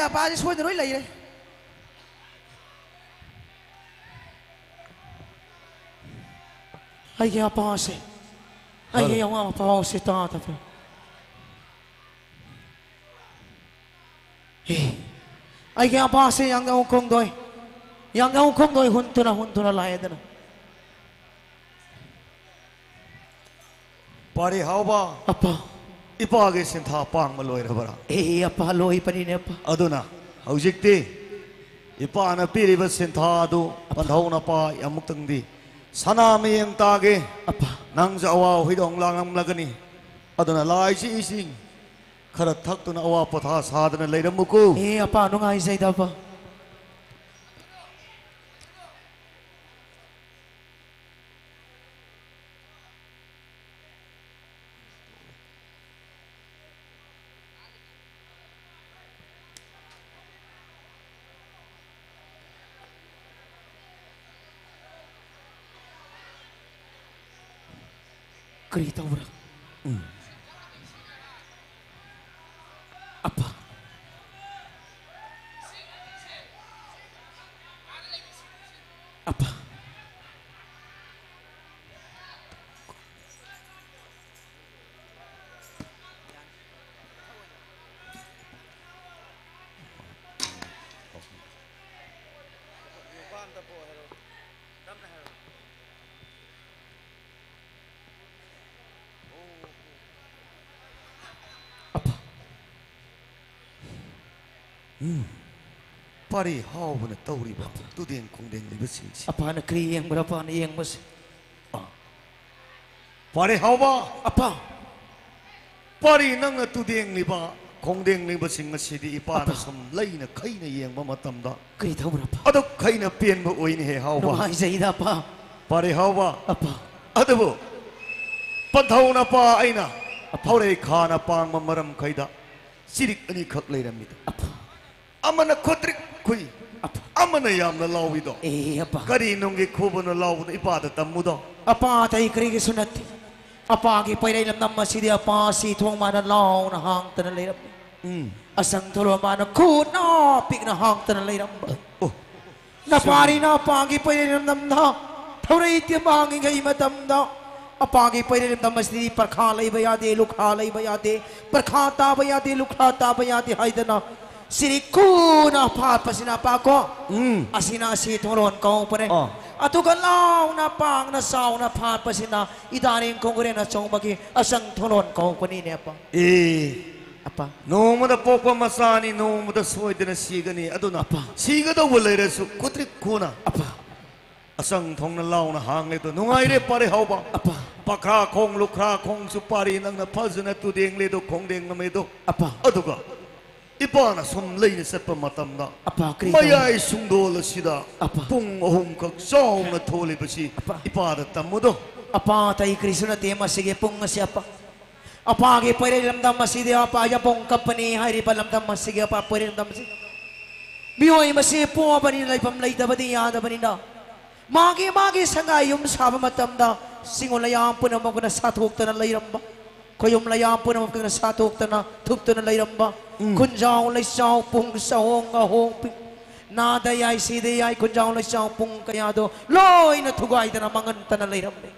ꯑꯄꯥꯁꯦ ꯁꯣꯏꯗꯅ ꯂꯣꯏ ꯂꯩꯔꯦ꯫ ꯑꯩꯒꯤ ꯑꯄꯥꯁꯦ, ꯑꯩꯒꯤ ꯐꯔꯦ꯫ ꯑꯋꯥ ꯑꯄꯥꯁꯦ ꯇꯥꯗꯕ꯭ꯔꯥ? ꯑꯦ, ꯑꯩꯒꯤ ꯑꯄꯥꯁꯦ ꯌꯥꯡꯅꯧ ꯈꯣꯡꯗꯣꯏ, ꯌꯥꯡꯅꯧ ꯈꯣꯡꯗꯣꯏ ꯍꯨꯟꯗꯨꯅ, ꯍꯨꯟꯗꯨꯅ ꯂꯥꯛꯑꯦꯗꯅ꯫ ꯄꯥꯔꯤ ꯍꯥꯎꯕ꯫ ꯑꯄꯥ꯫ ꯏꯄꯥꯒꯤ ꯁꯤꯟꯊꯥ ꯄꯥꯡꯕ ꯂꯣꯏꯔꯕ꯭ꯔꯥ? ꯑꯦ, ꯑꯄꯥ, ꯂꯣꯏꯕꯅꯤꯅꯦ, ꯑꯄꯥ꯫ ꯑꯗꯨꯅ ꯍꯧꯖꯤꯛꯇꯤ ꯏꯄꯥꯅ ꯄꯤꯔꯤꯕ ꯁꯤꯟꯊꯥ ꯑꯗꯨ ꯑꯄꯥ꯫ ꯄꯟꯊꯧꯅꯄꯥ ꯑꯃꯨꯛꯇꯪꯗꯤ ꯁꯅꯥ ꯃꯌꯦꯡ ꯇꯥꯒꯦ꯫ ꯑꯄꯥ꯫ ꯅꯪꯁꯨ ꯑꯋꯥ ꯍꯣꯏꯗꯣꯡ ꯂꯥꯡꯂꯝꯂꯒꯅꯤ꯫ ꯑꯗꯨꯅ ꯂꯥꯏꯁꯤ ꯏꯁꯤꯡ ꯈꯔ ꯊꯛꯇꯨꯅ ꯑꯋꯥ ꯄꯣꯊꯥ ꯁꯥꯗꯅ ꯂꯩꯔꯝꯃꯨꯀꯣ꯫ ꯑꯦ, ꯑꯄꯥ, ꯅꯨꯡꯉꯥꯏꯖꯩꯗ, ꯑꯄꯥ꯫ ꯀꯔꯤ ꯇꯧꯕ꯭ꯔꯥ? ꯎꯝ꯫ ꯑꯄꯥ꯫ ꯑꯄꯥ꯫ ꯑꯄꯥ꯫ ꯎꯝ꯫ ꯄꯥꯔꯤ ꯍꯥꯎꯕꯅ ꯇꯧꯔꯤꯕ ꯇꯨꯗꯦꯡ ꯈꯣꯡꯗꯦꯡꯂꯤꯕꯁꯤꯡꯁꯤ꯫ ꯑꯄꯥꯅ ꯀꯔꯤ ꯌꯦꯡꯕ꯭ꯔꯥ, ꯑꯄꯥꯅ ꯌꯦꯡꯕꯁꯦ? ꯑꯥ꯫ ꯄꯥꯔꯤ ꯍꯥꯎꯕ꯫ ꯑꯄꯥ꯫ ꯄꯥꯔꯤ ꯅꯪꯅ ꯇꯨꯗꯦꯡꯂꯤꯕ, ꯈꯣꯡꯗꯦꯡꯂꯤꯕꯁꯤꯡ ꯑꯁꯤꯗꯤ ꯏꯄꯥꯅ ꯑꯄꯥ꯫ ꯁꯨꯝ ꯂꯩꯅ ꯈꯩꯅ ꯌꯦꯡꯕ ꯃꯇꯝꯗ ꯀꯔꯤ ꯇꯧꯕ꯭ꯔꯥ, ꯑꯄꯥ? ꯑꯗꯨꯛ ꯈꯩꯅ ꯄꯦꯟꯕ ꯑꯣꯏꯅꯦꯍꯦ ꯍꯥꯎꯕ꯫ ꯅꯨꯡꯉꯥꯏꯖꯩꯗ, ꯑꯄꯥ꯫ ꯄꯥꯔꯤ ꯍꯥꯎꯕ꯫ ꯑꯄꯥ꯫ ꯑꯗꯨꯕꯨ ꯄꯟꯊꯧꯅꯄꯥ ꯑꯩꯅ ꯑꯄꯥ꯫ ꯍꯧꯔꯩ ꯈꯥꯅ ꯄꯥꯡꯕ ꯃꯔꯝꯈꯩꯗ ꯆꯤꯔꯤꯛ ꯑꯅꯤꯈꯛ ꯂꯩꯔꯝꯃꯤꯗꯣ꯫ ꯑꯄꯥ꯫ ꯑꯃꯅ ꯈꯣꯠꯇ꯭ꯔꯤꯛ ꯈꯨꯏ, ꯑꯄꯥ꯫ ꯑꯃꯅ ꯌꯥꯝꯅ ꯂꯥꯎꯏꯗꯣ꯫ ꯑꯦ, ꯑꯄꯥ꯫ ꯀꯔꯤ ꯅꯨꯡꯒꯤ ꯈꯨꯕꯅꯣ ꯂꯥꯎꯕꯗꯣ ꯏꯄꯥꯗ ꯇꯝꯃꯨꯗꯣ? ꯑꯄꯥ, ꯑꯇꯩ ꯀꯔꯤꯒꯤꯁꯨ ꯅꯠꯇꯦ꯫ ꯑꯄꯥꯒꯤ ꯄꯩꯔꯩ ꯂꯝꯗꯝ ꯑꯁꯤꯗꯤ ꯑꯄꯥ ꯑꯁꯤ ꯊꯣꯡ ꯃꯥꯅ ꯂꯥꯎꯅ ꯍꯥꯡꯗꯅ ꯂꯩꯔꯝꯃꯤ꯫ ꯎꯝ꯫ ꯑꯁꯪ ꯊꯣꯂꯣ ꯃꯥꯅ ꯈꯨꯠꯅ ꯄꯤꯛꯅ ꯍꯥꯡꯇꯅ ꯂꯩꯔꯝꯕ꯫ ꯑꯣ꯫ ꯅꯄꯥꯔꯤꯅ ꯑꯄꯥꯒꯤ ꯄꯩꯔꯩ ꯂꯝꯗꯝꯗ ꯊꯧꯔꯩ ꯇꯦꯝꯕꯥꯡꯉꯤꯉꯩ ꯃꯇꯝꯗ, ꯑꯄꯥꯒꯤ ꯄꯩꯔꯩ ꯂꯝꯗꯝ ꯑꯁꯤꯗꯤ ꯄꯔꯈꯥ ꯂꯩꯕ ꯌꯥꯗꯦ, ꯂꯨꯈ꯭ꯔꯥ ꯂꯩꯕ ꯌꯥꯗꯦ, ꯄꯔꯈꯥ ꯇꯥꯕ ꯌꯥꯗꯦ, ꯂꯨꯈ꯭ꯔꯥ ꯇꯥꯕ ꯌꯥꯗꯦ ꯍꯥꯏꯗꯅ ꯁꯤꯔꯤ ꯈꯨꯅ ꯐꯥꯠꯄꯁꯤꯅ ꯑꯄꯥ ꯀꯣ꯫ ꯎꯝ꯫ ꯑꯁꯤꯅ ꯑꯁꯤ ꯊꯣꯂꯣꯟ ꯀꯧꯕꯅꯦ꯫ ꯑꯥ꯫ ꯑꯗꯨꯒ ꯂꯥꯎꯅ ꯄꯥꯡꯅ ꯆꯥꯎꯅ ꯐꯥꯠꯄꯁꯤꯅ ꯏꯗꯥꯔꯦꯡ ꯈꯣꯡꯒ꯭ꯔꯦꯟ ꯑꯆꯧꯕꯒꯤ ꯑꯁꯪ ꯊꯣꯂꯣꯟ ꯀꯧꯕꯅꯤꯅꯦ ꯑꯄꯥ꯫ ꯑꯦ꯫ ꯑꯄꯥ꯫ ꯅꯣꯡꯃꯗ ꯄꯣꯛꯄ ꯃꯆꯥꯅꯤ, ꯅꯣꯡꯃꯗ ꯁꯣꯏꯗꯅ ꯁꯤꯒꯅꯤ꯫ ꯑꯗꯨꯅ ꯑꯄꯥ꯫ ꯁꯤꯒꯗꯧꯕ ꯂꯩꯔꯁꯨ ꯀꯨꯇ꯭ꯔꯤꯛ ꯈꯨꯅ ꯑꯄꯥ꯫ ꯑꯁꯪ ꯊꯣꯡꯅ ꯂꯥꯎꯅ ꯍꯥꯡꯂꯦꯗꯣ꯫ ꯅꯨꯡꯉꯥꯏꯔꯦ ꯄꯥꯔꯤ ꯍꯥꯎꯕ꯫ ꯑꯄꯥ꯫ ꯄꯈ꯭ꯔꯥ ꯈꯣꯡ ꯂꯨꯈ꯭ꯔꯥ ꯈꯣꯡꯁꯨ ꯄꯥꯔꯤ ꯅꯪꯅ ꯐꯖꯅ ꯇꯨꯗꯦꯡꯂꯦꯗꯣ, ꯈꯣꯡꯗꯦꯡ ꯉꯝꯃꯦꯗꯣ꯫ ꯑꯄꯥ꯫ ꯑꯗꯨꯒ ꯏꯄꯥꯅ ꯁꯨꯝ ꯂꯩꯅ ꯆꯠꯄ ꯃꯇꯝꯗ ꯑꯄꯥ, ꯀꯔꯤ ꯃꯌꯥꯏ ꯇꯧꯔꯦ? ꯁꯨꯡꯗꯣꯜ ꯑꯁꯤꯗ ꯑꯄꯥ꯫ ꯄꯨꯡ ꯑꯍꯨꯝꯈꯛ ꯆꯥꯎꯅ ꯊꯣꯛꯂꯤꯕꯁꯤ ꯑꯄꯥ꯫ ꯏꯄꯥꯗ ꯇꯝꯃꯨꯗꯣ꯫ ꯑꯄꯥ, ꯑꯇꯩ ꯀꯔꯤꯁꯨ ꯅꯠꯇꯦ ꯃꯁꯤꯒꯤ ꯄꯨꯡ ꯑꯁꯤ ꯑꯄꯥ꯫ ꯑꯄꯥꯒꯤ ꯄꯩꯔꯩ ꯂꯝꯗꯝ ꯑꯁꯤꯗꯤ ꯑꯄꯥ ꯌꯥꯄꯣꯡ ꯀꯞꯄꯅꯤ ꯍꯥꯏꯔꯤꯕ ꯂꯝꯗꯝ ꯑꯁꯤꯒꯤ ꯑꯄꯥ ꯄꯩꯔꯩ ꯂꯝꯗꯝ ꯑꯁꯤ ꯃꯤꯑꯣꯏ ꯃꯁꯤ ꯄꯣꯛꯑꯕꯅꯤꯅ ꯂꯩꯐꯝ ꯂꯩꯇꯕꯗꯤ ꯌꯥꯗꯕꯅꯤꯅ ꯃꯥꯒꯤ ꯃꯥꯒꯤ ꯁꯉꯥꯏ ꯌꯨꯝ ꯁꯥꯕ ꯃꯇꯝꯗ ꯆꯤꯡꯉꯨ ꯂꯩꯌꯥꯝ ꯄꯨꯝꯅꯃꯛꯅ ꯁꯥꯊꯣꯛꯇꯅ ꯂꯩꯔꯝꯕ, ꯈꯣꯌꯨꯝ ꯂꯩꯌꯥꯝ ꯄꯨꯝꯅꯃꯛꯅ ꯁꯥꯊꯣꯛꯇꯅ ꯊꯨꯞꯇꯨꯅ ꯂꯩꯔꯝꯕ, ꯎꯝ꯫ ꯈꯨꯟꯖꯥꯎ ꯂꯩꯆꯥꯎ ꯄꯨꯡ ꯆꯍꯣꯡ ꯉꯥꯍꯣꯡ ꯄꯤꯛ-, ꯅꯥꯗ ꯌꯥꯏ ꯁꯤꯗ ꯌꯥꯏ ꯈꯨꯟꯖꯥꯎ ꯂꯩꯆꯥꯎ ꯄꯨꯡ ꯀꯌꯥꯗꯣ ꯂꯣꯏꯅ ꯊꯨꯒꯥꯏꯗꯅ ꯃꯥꯡꯍꯟꯗꯅ ꯂꯩꯔꯝꯃꯦ꯫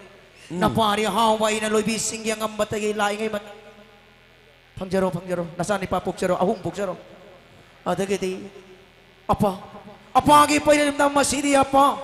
ꯎꯝ꯫ ꯅꯄꯥꯔꯤ ꯍꯥꯎꯕ ꯑꯩꯅ ꯂꯣꯏꯕꯤꯁꯤꯡꯒꯤ ꯑꯉꯝꯕꯇꯒꯤ ꯂꯥꯛꯏꯉꯩ ꯃꯇꯝ ꯐꯪꯖꯔꯣ, ꯐꯪꯖꯔꯣ꯫ ꯅꯆꯥꯅꯤꯄꯥ ꯄꯣꯛꯆꯔꯣ, ꯑꯍꯨꯝ ꯄꯣꯛꯆꯔꯣ꯫ ꯑꯗꯒꯤꯗꯤ ꯑꯄꯥ, ꯑꯄꯥꯒꯤ ꯄꯩꯔꯩ ꯂꯝꯗꯝ ꯑꯁꯤꯗꯤ ꯑꯄꯥ,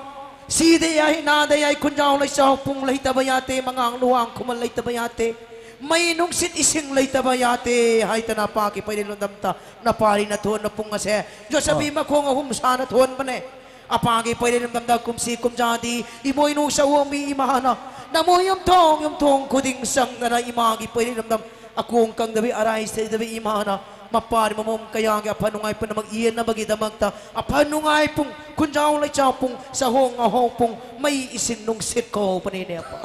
ꯁꯤꯗ ꯌꯥꯏ, ꯅꯥꯗ ꯌꯥꯏ, ꯈꯨꯟꯖꯥꯎ ꯂꯩꯆꯥꯎ ꯄꯨꯡ ꯂꯩꯇꯕ ꯌꯥꯗꯦ, ꯃꯉꯥꯡ ꯂꯨꯋꯥꯡ ꯈꯨꯃꯟ ꯂꯩꯇꯕ ꯌꯥꯗꯦ, ꯃꯩ ꯅꯨꯡꯁꯤꯠ ꯏꯁꯤꯡ ꯂꯩꯇꯕ ꯌꯥꯗꯦ ꯍꯥꯏꯗꯅ ꯑꯄꯥꯒꯤ ꯄꯩꯔꯩ ꯂꯝꯗꯝꯗ ꯅꯄꯥꯔꯤꯅ ꯊꯣꯟꯕ ꯄꯨꯡ ꯑꯁꯦ ꯌꯣꯠꯆꯕꯤ ꯑꯥ꯫ ꯃꯈꯣꯡ ꯑꯍꯨꯝ ꯁꯥꯅ ꯊꯣꯟꯕꯅꯦ꯫ ꯑꯄꯥꯒꯤ ꯄꯩꯔꯩ ꯂꯝꯗꯝꯗ ꯀꯨꯝꯁꯤ ꯀꯨꯝꯖꯥꯗꯤ ꯏꯃꯣꯏꯅꯨ ꯆꯥꯎꯑꯣꯡꯕꯤ ꯏꯃꯥꯅ ꯅꯃꯣꯏ ꯌꯨꯝꯊꯣꯡ ꯌꯨꯝꯊꯣꯡ ꯈꯨꯗꯤꯡ ꯆꯪꯗꯅ ꯏꯃꯥꯒꯤ ꯄꯩꯔꯩ ꯂꯝꯗꯝ ꯑꯀꯣꯡ ꯀꯪꯗꯕꯤ ꯑꯔꯥꯏ ꯁꯤꯗꯕꯤ ꯏꯃꯥꯅ ꯃꯄꯥꯔꯤ ꯃꯃꯣꯝ ꯀꯌꯥꯒꯤ ꯑꯐ ꯅꯨꯡꯉꯥꯏ ꯄꯨꯝꯅꯃꯛ ꯌꯦꯟꯅꯕꯒꯤꯗꯃꯛꯇ ꯑꯐ ꯅꯨꯡꯉꯥꯏ ꯄꯨꯡ, ꯈꯨꯟꯖꯥꯎ ꯂꯩꯆꯥꯎ ꯄꯨꯡ, ꯆꯥꯍꯣꯡ ꯉꯥꯍꯣꯡ ꯄꯨꯡ, ꯃꯩ ꯏꯁꯤꯡ ꯅꯨꯡꯁꯤꯠ ꯀꯧꯕꯅꯤꯅꯦ ꯑꯄꯥ꯫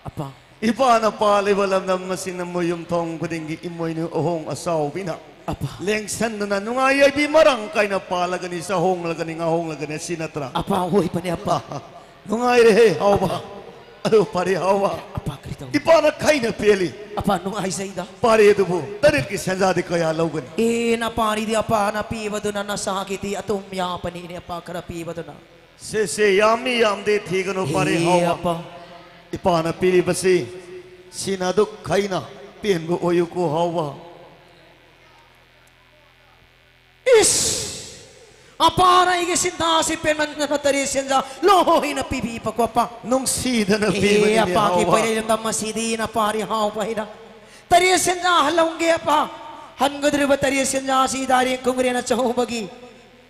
ꯑꯄꯥ꯫ ꯏꯄꯥꯅ ꯄꯥꯜꯂꯤꯕ ꯂꯝꯗꯝ ꯑꯁꯤꯅ ꯃꯣꯏ ꯌꯨꯝꯊꯣꯡ ꯈꯨꯗꯤꯡꯒꯤ ꯏꯃꯣꯏꯅꯨ ꯑꯍꯣꯡ ꯑꯆꯥꯎꯕꯤꯅ ꯑꯄꯥ꯫ ꯂꯦꯡꯁꯟꯗꯨꯅ ꯅꯨꯡꯉꯥꯏ ꯌꯥꯏꯕꯤ ꯃꯔꯥꯡ ꯀꯥꯏꯅ ꯄꯥꯜꯂꯒꯅꯤ, ꯆꯥꯍꯣꯡꯂꯒꯅꯤ, ꯉꯥꯍꯣꯡꯂꯒꯅꯤ, ꯑꯁꯤ ꯅꯠꯇ꯭ꯔꯥ? ꯑꯄꯥ, ꯑꯣꯏꯕꯅꯦ ꯑꯄꯥ꯫ ꯅꯨꯡꯉꯥꯏꯔꯦꯍꯦ ꯍꯥꯎꯕ꯫ ꯑꯗꯨ ꯐꯔꯦ ꯍꯥꯎꯕ꯫ ꯑꯄꯥ, ꯀꯔꯤ ꯏꯄꯥꯅ ꯈꯩꯅ ꯄꯦꯜꯂꯤ꯫ ꯑꯄꯥ, ꯅꯨꯡꯉꯥꯏꯖꯩꯗ꯫ ꯄꯥꯔꯤ ꯑꯗꯨꯕꯨ ꯇꯔꯦꯠꯀꯤ ꯁꯦꯟꯖꯥꯗꯤ ꯀꯌꯥ ꯂꯧꯒꯅꯤ? ꯑꯦ, ꯅꯄꯥꯔꯤꯗꯤ ꯑꯄꯥꯅ ꯄꯤꯕꯗꯨꯅ ꯅꯁꯥꯒꯤꯗꯤ ꯑꯗꯨꯝ ꯌꯥꯕꯅꯤꯅꯦ, ꯑꯄꯥ, ꯈꯔ ꯄꯤꯕꯗꯨꯅ꯫ ꯁꯦ, ꯁꯦ, ꯌꯥꯝꯃꯤ ꯌꯥꯝꯗꯦ ꯊꯤꯒꯅꯨ, ꯄꯥꯔꯤ ꯑꯦ, ꯍꯥꯎꯕ꯫ ꯑꯄꯥ꯫ ꯏꯄꯥꯅ ꯄꯤꯔꯤꯕꯁꯤ ꯁꯤꯅ ꯑꯗꯨꯛ ꯈꯩꯅ ꯄꯦꯟꯕ ꯑꯣꯏꯌꯨꯀꯣ, ꯍꯥꯎꯕ꯫ ꯏꯁ! ꯑꯄꯥꯅ ꯑꯩꯒꯤ ꯁꯤꯟꯊꯥꯁꯤ ꯄꯦꯟꯃꯟꯗꯅ ꯇꯔꯦꯠ ꯁꯦꯟꯖꯥ ꯂꯣꯏꯅ ꯄꯤꯕꯤꯕꯀꯣ, ꯑꯄꯥ꯫ ꯅꯨꯡꯁꯤꯗꯅ ꯑꯦ, ꯄꯤꯕꯅꯤꯅꯦ, ꯑꯄꯥꯒꯤ ꯍꯥꯎꯕ꯫ ꯄꯩꯔꯩ ꯂꯝꯗꯝ ꯑꯁꯤꯗꯤ ꯅꯄꯥꯔꯤ ꯍꯥꯎꯕ ꯍꯩꯅ ꯇꯔꯦꯠ ꯁꯦꯟꯖꯥ ꯍꯜꯂꯝꯒꯦ, ꯑꯄꯥ꯫ ꯍꯟꯒꯗꯧꯔꯤꯕ ꯇꯔꯦꯠ ꯁꯦꯟꯖꯥ ꯑꯁꯤ ꯗꯥꯏꯔꯦꯛ ꯀꯨꯝꯒ꯭ꯔꯦꯅ ꯆꯍꯧꯕꯒꯤ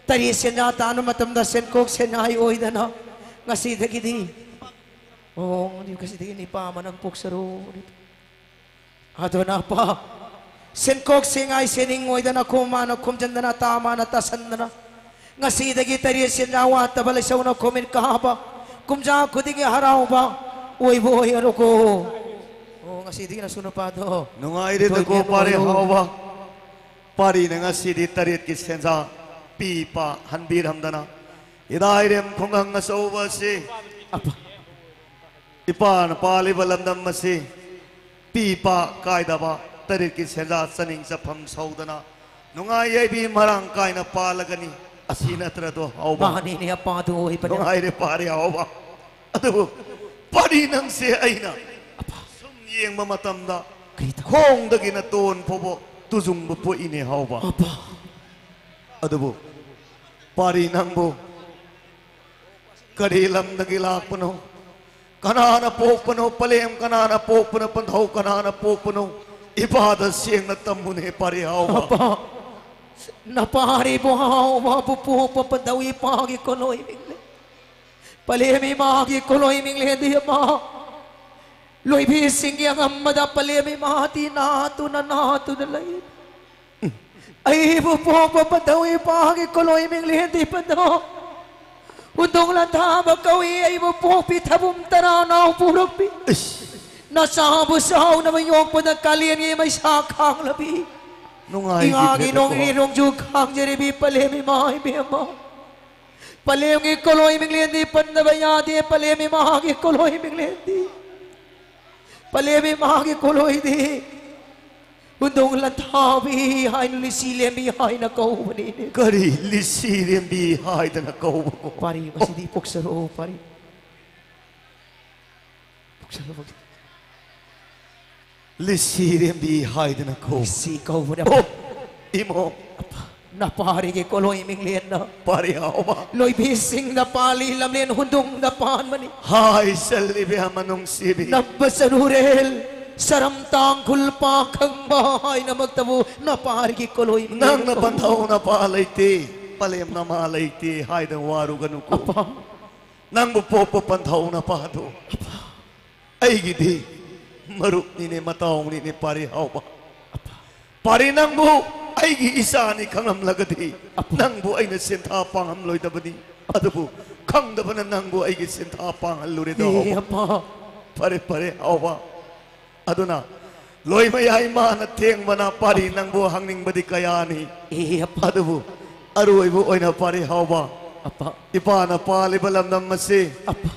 ꯇꯔꯦꯠ ꯁꯦꯟꯖꯥ ꯇꯥꯟꯕ ꯃꯇꯝꯗ ꯁꯦꯟꯀꯣꯛ ꯁꯦꯟꯌꯥꯏ ꯑꯣꯏꯗꯅ ꯉꯁꯤꯗꯒꯤꯗꯤ, ꯑꯣ, ꯉꯁꯤꯗꯒꯤ ꯅꯤꯄꯥ ꯑꯃ ꯅꯪ ꯄꯣꯛꯆꯔꯣ꯫ ꯑꯗꯨꯅ ꯑꯄꯥ, ꯁꯦꯟꯀꯣꯛ ꯁꯦꯟꯌꯥꯏ ꯁꯦꯟꯅꯤꯡ ꯑꯣꯏꯗꯅ ꯈꯣꯝ ꯃꯥꯅ ꯈꯣꯝꯖꯤꯟꯗꯅ ꯇꯥ ꯃꯥꯅ ꯇꯥꯁꯟꯗꯅ ꯉꯁꯤꯗꯒꯤ ꯇꯔꯦꯠ ꯁꯦꯟꯖꯥ ꯋꯥꯠꯇꯕ ꯂꯩꯁꯧꯅ ꯈꯣꯃꯤꯟ ꯀꯥꯕ ꯀꯨꯝꯖꯥ ꯈꯨꯗꯤꯡꯒꯤ ꯍꯔꯥꯎꯕ ꯑꯣꯏꯕ ꯑꯣꯏꯔꯣꯀꯣ꯫ ꯑꯣ, ꯉꯁꯤꯗꯒꯤ ꯅꯁꯨ ꯅꯨꯄꯥꯗꯣ ꯅꯨꯡꯉꯥꯏꯔꯦꯗꯀꯣ, ꯏꯊꯣꯏꯕꯤ ꯑꯃ ꯄꯥꯔꯤ ꯑꯣꯏꯔꯣ꯫ ꯍꯥꯎꯕ꯫ ꯄꯥꯔꯤꯅ ꯉꯁꯤꯗꯤ ꯇꯔꯦꯠꯀꯤ ꯁꯦꯟꯖꯥ ꯄꯤ ꯄꯥ ꯍꯟꯕꯤꯔꯝꯗꯅ ꯏꯔꯥꯏꯔꯦꯝ ꯈꯨꯡꯒꯪ ꯑꯆꯧꯕ ꯑꯁꯤ ꯑꯄꯥ꯫ ꯏꯄꯥꯅ ꯄꯥꯜꯂꯤꯕ ꯂꯝꯗꯝ ꯑꯁꯤ ꯄꯤ ꯄꯥ ꯀꯥꯏꯗꯕ ꯇꯔꯦꯠꯀꯤ ꯁꯦꯟꯖꯥ ꯆꯥꯅꯤꯡ ꯆꯐꯝ ꯁꯧꯗꯅ ꯅꯨꯡꯉꯥꯏ ꯌꯥꯏꯕꯤ ꯃꯔꯥꯡ ꯀꯥꯏꯅ ꯄꯥꯜꯂꯒꯅꯤ꯫ ꯑꯁꯤ ꯅꯠꯇ꯭ꯔꯗꯣ ꯍꯥꯎꯕ? ꯃꯥꯅꯤꯅꯦ, ꯑꯄꯥꯗꯨ ꯑꯣꯏꯕꯅꯦ꯫ ꯅꯨꯡꯉꯥꯏꯔꯦ ꯄꯥꯔꯤ ꯍꯥꯎꯕ꯫ ꯑꯗꯨꯕꯨ ꯄꯥꯔꯤ ꯅꯪꯁꯦ ꯑꯩꯅ ꯑꯄꯥ꯫ ꯁꯨꯝ ꯌꯦꯡꯕ ꯃꯇꯝꯗ ꯀꯔꯤ ꯇꯧ-, ꯈꯣꯡꯗꯒꯤꯅ ꯇꯣꯟ ꯐꯥꯎꯕ ꯇꯨꯖꯨꯡꯕ ꯄꯣꯛꯏꯅꯦ ꯍꯥꯎꯕ꯫ ꯑꯄꯥ꯫ ꯑꯗꯨꯕꯨ ꯄꯥꯔꯤ ꯅꯪꯕꯨ ꯀꯔꯤ ꯂꯝꯗꯒꯤ ꯂꯥꯛꯄꯅꯣ? ꯀꯅꯥꯅ ꯄꯣꯛꯄꯅꯣ? ꯄꯂꯦꯝ ꯀꯅꯥꯅ ꯄꯣꯛꯄꯅꯣ? ꯄꯟꯊꯧ ꯀꯅꯥꯅ ꯄꯣꯛꯄꯅꯣ? ꯏꯄꯥꯗ ꯁꯦꯡꯅ ꯇꯝꯃꯨꯅꯦ, ꯄꯥꯔꯤ ꯍꯥꯎꯕ꯫ ꯑꯄꯥ, ꯅꯄꯥꯔꯤꯕꯨ ꯍꯥꯎꯕꯕꯨ ꯄꯣꯛꯄ ꯄꯟꯊꯧ ꯏꯄꯥꯒꯤ ꯀꯣꯂꯣꯏ ꯃꯤꯡꯂꯦ꯫ ꯄꯂꯦꯝ ꯏꯃꯥꯒꯤ ꯀꯣꯂꯣꯏ ꯃꯤꯡꯂꯦꯟꯗꯤ ꯑꯃ ꯂꯣꯏꯕꯤꯁꯤꯡꯒꯤ ꯑꯉꯝꯕꯗ ꯄꯂꯦꯝ ꯏꯃꯥꯗꯤ ꯅꯥꯇꯨꯅ ꯅꯥꯇꯨꯅ ꯂꯩ꯫ ꯑꯩꯕꯨ ꯄꯣꯛꯄ ꯄꯟꯊꯧ ꯏꯄꯥꯒꯤ ꯀꯣꯂꯣꯏ ꯃꯤꯡꯂꯦꯟꯗꯤ ꯄꯟꯊꯧ ꯍꯨꯟꯗꯣꯛ ꯂꯥꯟꯊꯥꯕ ꯀꯧꯏ꯫ ꯑꯩꯕꯨ ꯄꯣꯛꯄꯤ ꯊꯕꯨꯝ ꯇꯔꯥ ꯅꯥꯎ ꯄꯨꯔꯛꯄꯤ꯫ ꯏꯁ! ꯅꯆꯥꯕꯨ ꯆꯥꯎꯅꯕ ꯌꯣꯛꯄꯗ ꯀꯥꯂꯦꯟꯒꯤ ꯃꯩꯁꯥ ꯈꯥꯡꯂꯕꯤ꯫ ꯅꯨꯡꯉꯥꯏꯈꯤꯗ꯭ꯔꯦꯗꯀꯣ꯫ ꯏꯉꯥꯒꯤ ꯅꯣꯡꯂꯩ ꯅꯣꯡꯖꯨ ꯈꯥꯡꯖꯔꯤꯕꯤ ꯄꯂꯦꯝ ꯏꯃꯥ ꯏꯕꯦꯝꯃ꯫ ꯄꯂꯦꯝꯒꯤ ꯀꯣꯂꯣꯏ ꯃꯤꯡꯂꯦꯟꯗꯤ ꯄꯟꯗꯕ ꯌꯥꯗꯦ꯫ ꯄꯂꯦꯝ ꯏꯃꯥꯒꯤ ꯀꯣꯂꯣꯏ ꯃꯤꯡꯂꯦꯟꯗꯤ ꯄꯂꯦꯝ ꯏꯃꯥꯒꯤ ꯀꯣꯂꯣꯏꯗꯤ ꯍꯨꯟꯗꯣꯡ ꯂꯟꯊꯥꯕꯤ ꯍꯥꯏꯅ, ꯂꯤꯁꯤ ꯂꯦꯝꯕꯤ ꯍꯥꯏꯅ ꯀꯧꯕꯅꯤꯅꯦ꯫ ꯀꯔꯤ ꯂꯤꯁꯤ ꯂꯦꯝꯕꯤ ꯍꯥꯏꯗꯅ ꯀꯧꯕꯀꯣ? ꯄꯥꯔꯤ, ꯃꯁꯤꯗꯤ ꯄꯣꯛꯆꯔꯛꯑꯣ, ꯄꯥꯔꯤ꯫ ꯄꯣꯛꯆꯔꯛꯑꯣ꯫ ꯂꯤꯁꯤ ꯂꯦꯝꯕꯤ ꯍꯥꯏꯗꯅ ꯀꯧ꯫ ꯂꯤꯁꯤ ꯀꯧꯕꯅꯦ꯫ ꯑꯣ, ꯏꯃꯣ꯫ ꯅꯄꯥꯔꯤꯒꯤ ꯀꯣꯂꯣꯏ ꯃꯤꯡꯂꯦꯟꯅ ꯄꯥꯔꯤ ꯍꯥꯎꯕ꯫ ꯂꯣꯏꯕꯤꯁꯤꯡꯗ ꯄꯥꯜꯂꯤ, ꯂꯝꯂꯦꯟ ꯍꯨꯟꯗꯨꯡꯗ ꯄꯥꯟꯕꯅꯤ꯫ ꯍꯥꯏ ꯆꯜꯂꯤꯕꯤ ꯑꯃ ꯅꯨꯡꯁꯤꯕꯤ꯫ ꯅꯝꯕ ꯆꯔꯨꯔꯦꯜ ꯁꯔꯝ ꯇꯥꯡꯈꯨꯜ ꯄꯥꯈꯪꯕ ꯍꯥꯏꯅꯃꯛꯇꯕꯨ ꯅꯄꯥꯔꯤꯒꯤ ꯀꯣꯂꯣꯏ ꯃꯤꯡꯂꯦꯟꯅ ꯅꯪꯅ ꯀꯧ꯫ ꯄꯟꯊꯧ ꯅꯄꯥ ꯂꯩꯇꯦ, ꯄꯂꯦꯝ ꯅꯃꯥ ꯂꯩꯇꯦ ꯍꯥꯏꯗꯅ ꯋꯥꯔꯨꯒꯅꯨꯀꯣ꯫ ꯑꯄꯥ꯫ ꯅꯪꯕꯨ ꯄꯣꯛꯄ ꯄꯟꯊꯧ ꯅꯄꯥꯗꯨ꯫ ꯑꯄꯥ꯫ ꯑꯩꯒꯤꯗꯤ ꯃꯔꯨꯞꯅꯤꯅꯦ, ꯃꯇꯥꯎꯅꯤꯅꯦ, ꯄꯥꯔꯤ ꯍꯥꯎꯕ꯫ ꯄꯥꯔꯤ, ꯅꯪꯕꯨ ꯑꯩꯒꯤ ꯏꯆꯥꯅꯤ ꯈꯪꯂꯝꯂꯒꯗꯤ, ꯑꯄꯥ꯫ ꯅꯪꯕꯨ ꯑꯩꯅ ꯁꯦꯟꯊꯥ ꯄꯥꯡꯂꯝꯂꯣꯏꯗꯕꯅꯤ꯫ ꯑꯗꯨꯕꯨ ꯈꯪꯗꯕꯅ ꯅꯪꯕꯨ ꯑꯩꯒꯤ ꯁꯦꯟꯊꯥ ꯄꯥꯡꯍꯜꯂꯨꯔꯦꯗꯣ, ꯑꯦ, ꯍꯥꯎꯕ꯫ ꯑꯄꯥ꯫ ꯐꯔꯦ, ꯐꯔꯦ, ꯍꯥꯎꯕ꯫ ꯑꯗꯨꯅ ꯂꯣꯏꯃꯌꯥꯏ ꯃꯥꯅ ꯊꯦꯡꯕꯅ ꯄꯥꯔꯤ, ꯑꯄꯥ꯫ ꯅꯪꯕꯨ ꯍꯪꯅꯤꯡꯕꯗꯤ ꯀꯌꯥꯅꯤ꯫ ꯑꯦ, ꯑꯄꯥ꯫ ꯑꯗꯨꯕꯨ ꯑꯔꯣꯏꯕ ꯑꯣꯏꯅ ꯄꯥꯔꯤ ꯍꯥꯎꯕ꯫ ꯑꯄꯥ꯫ ꯏꯄꯥꯅ ꯄꯥꯜꯂꯤꯕ ꯂꯝꯗꯝ ꯑꯁꯤ ꯑꯄꯥ꯫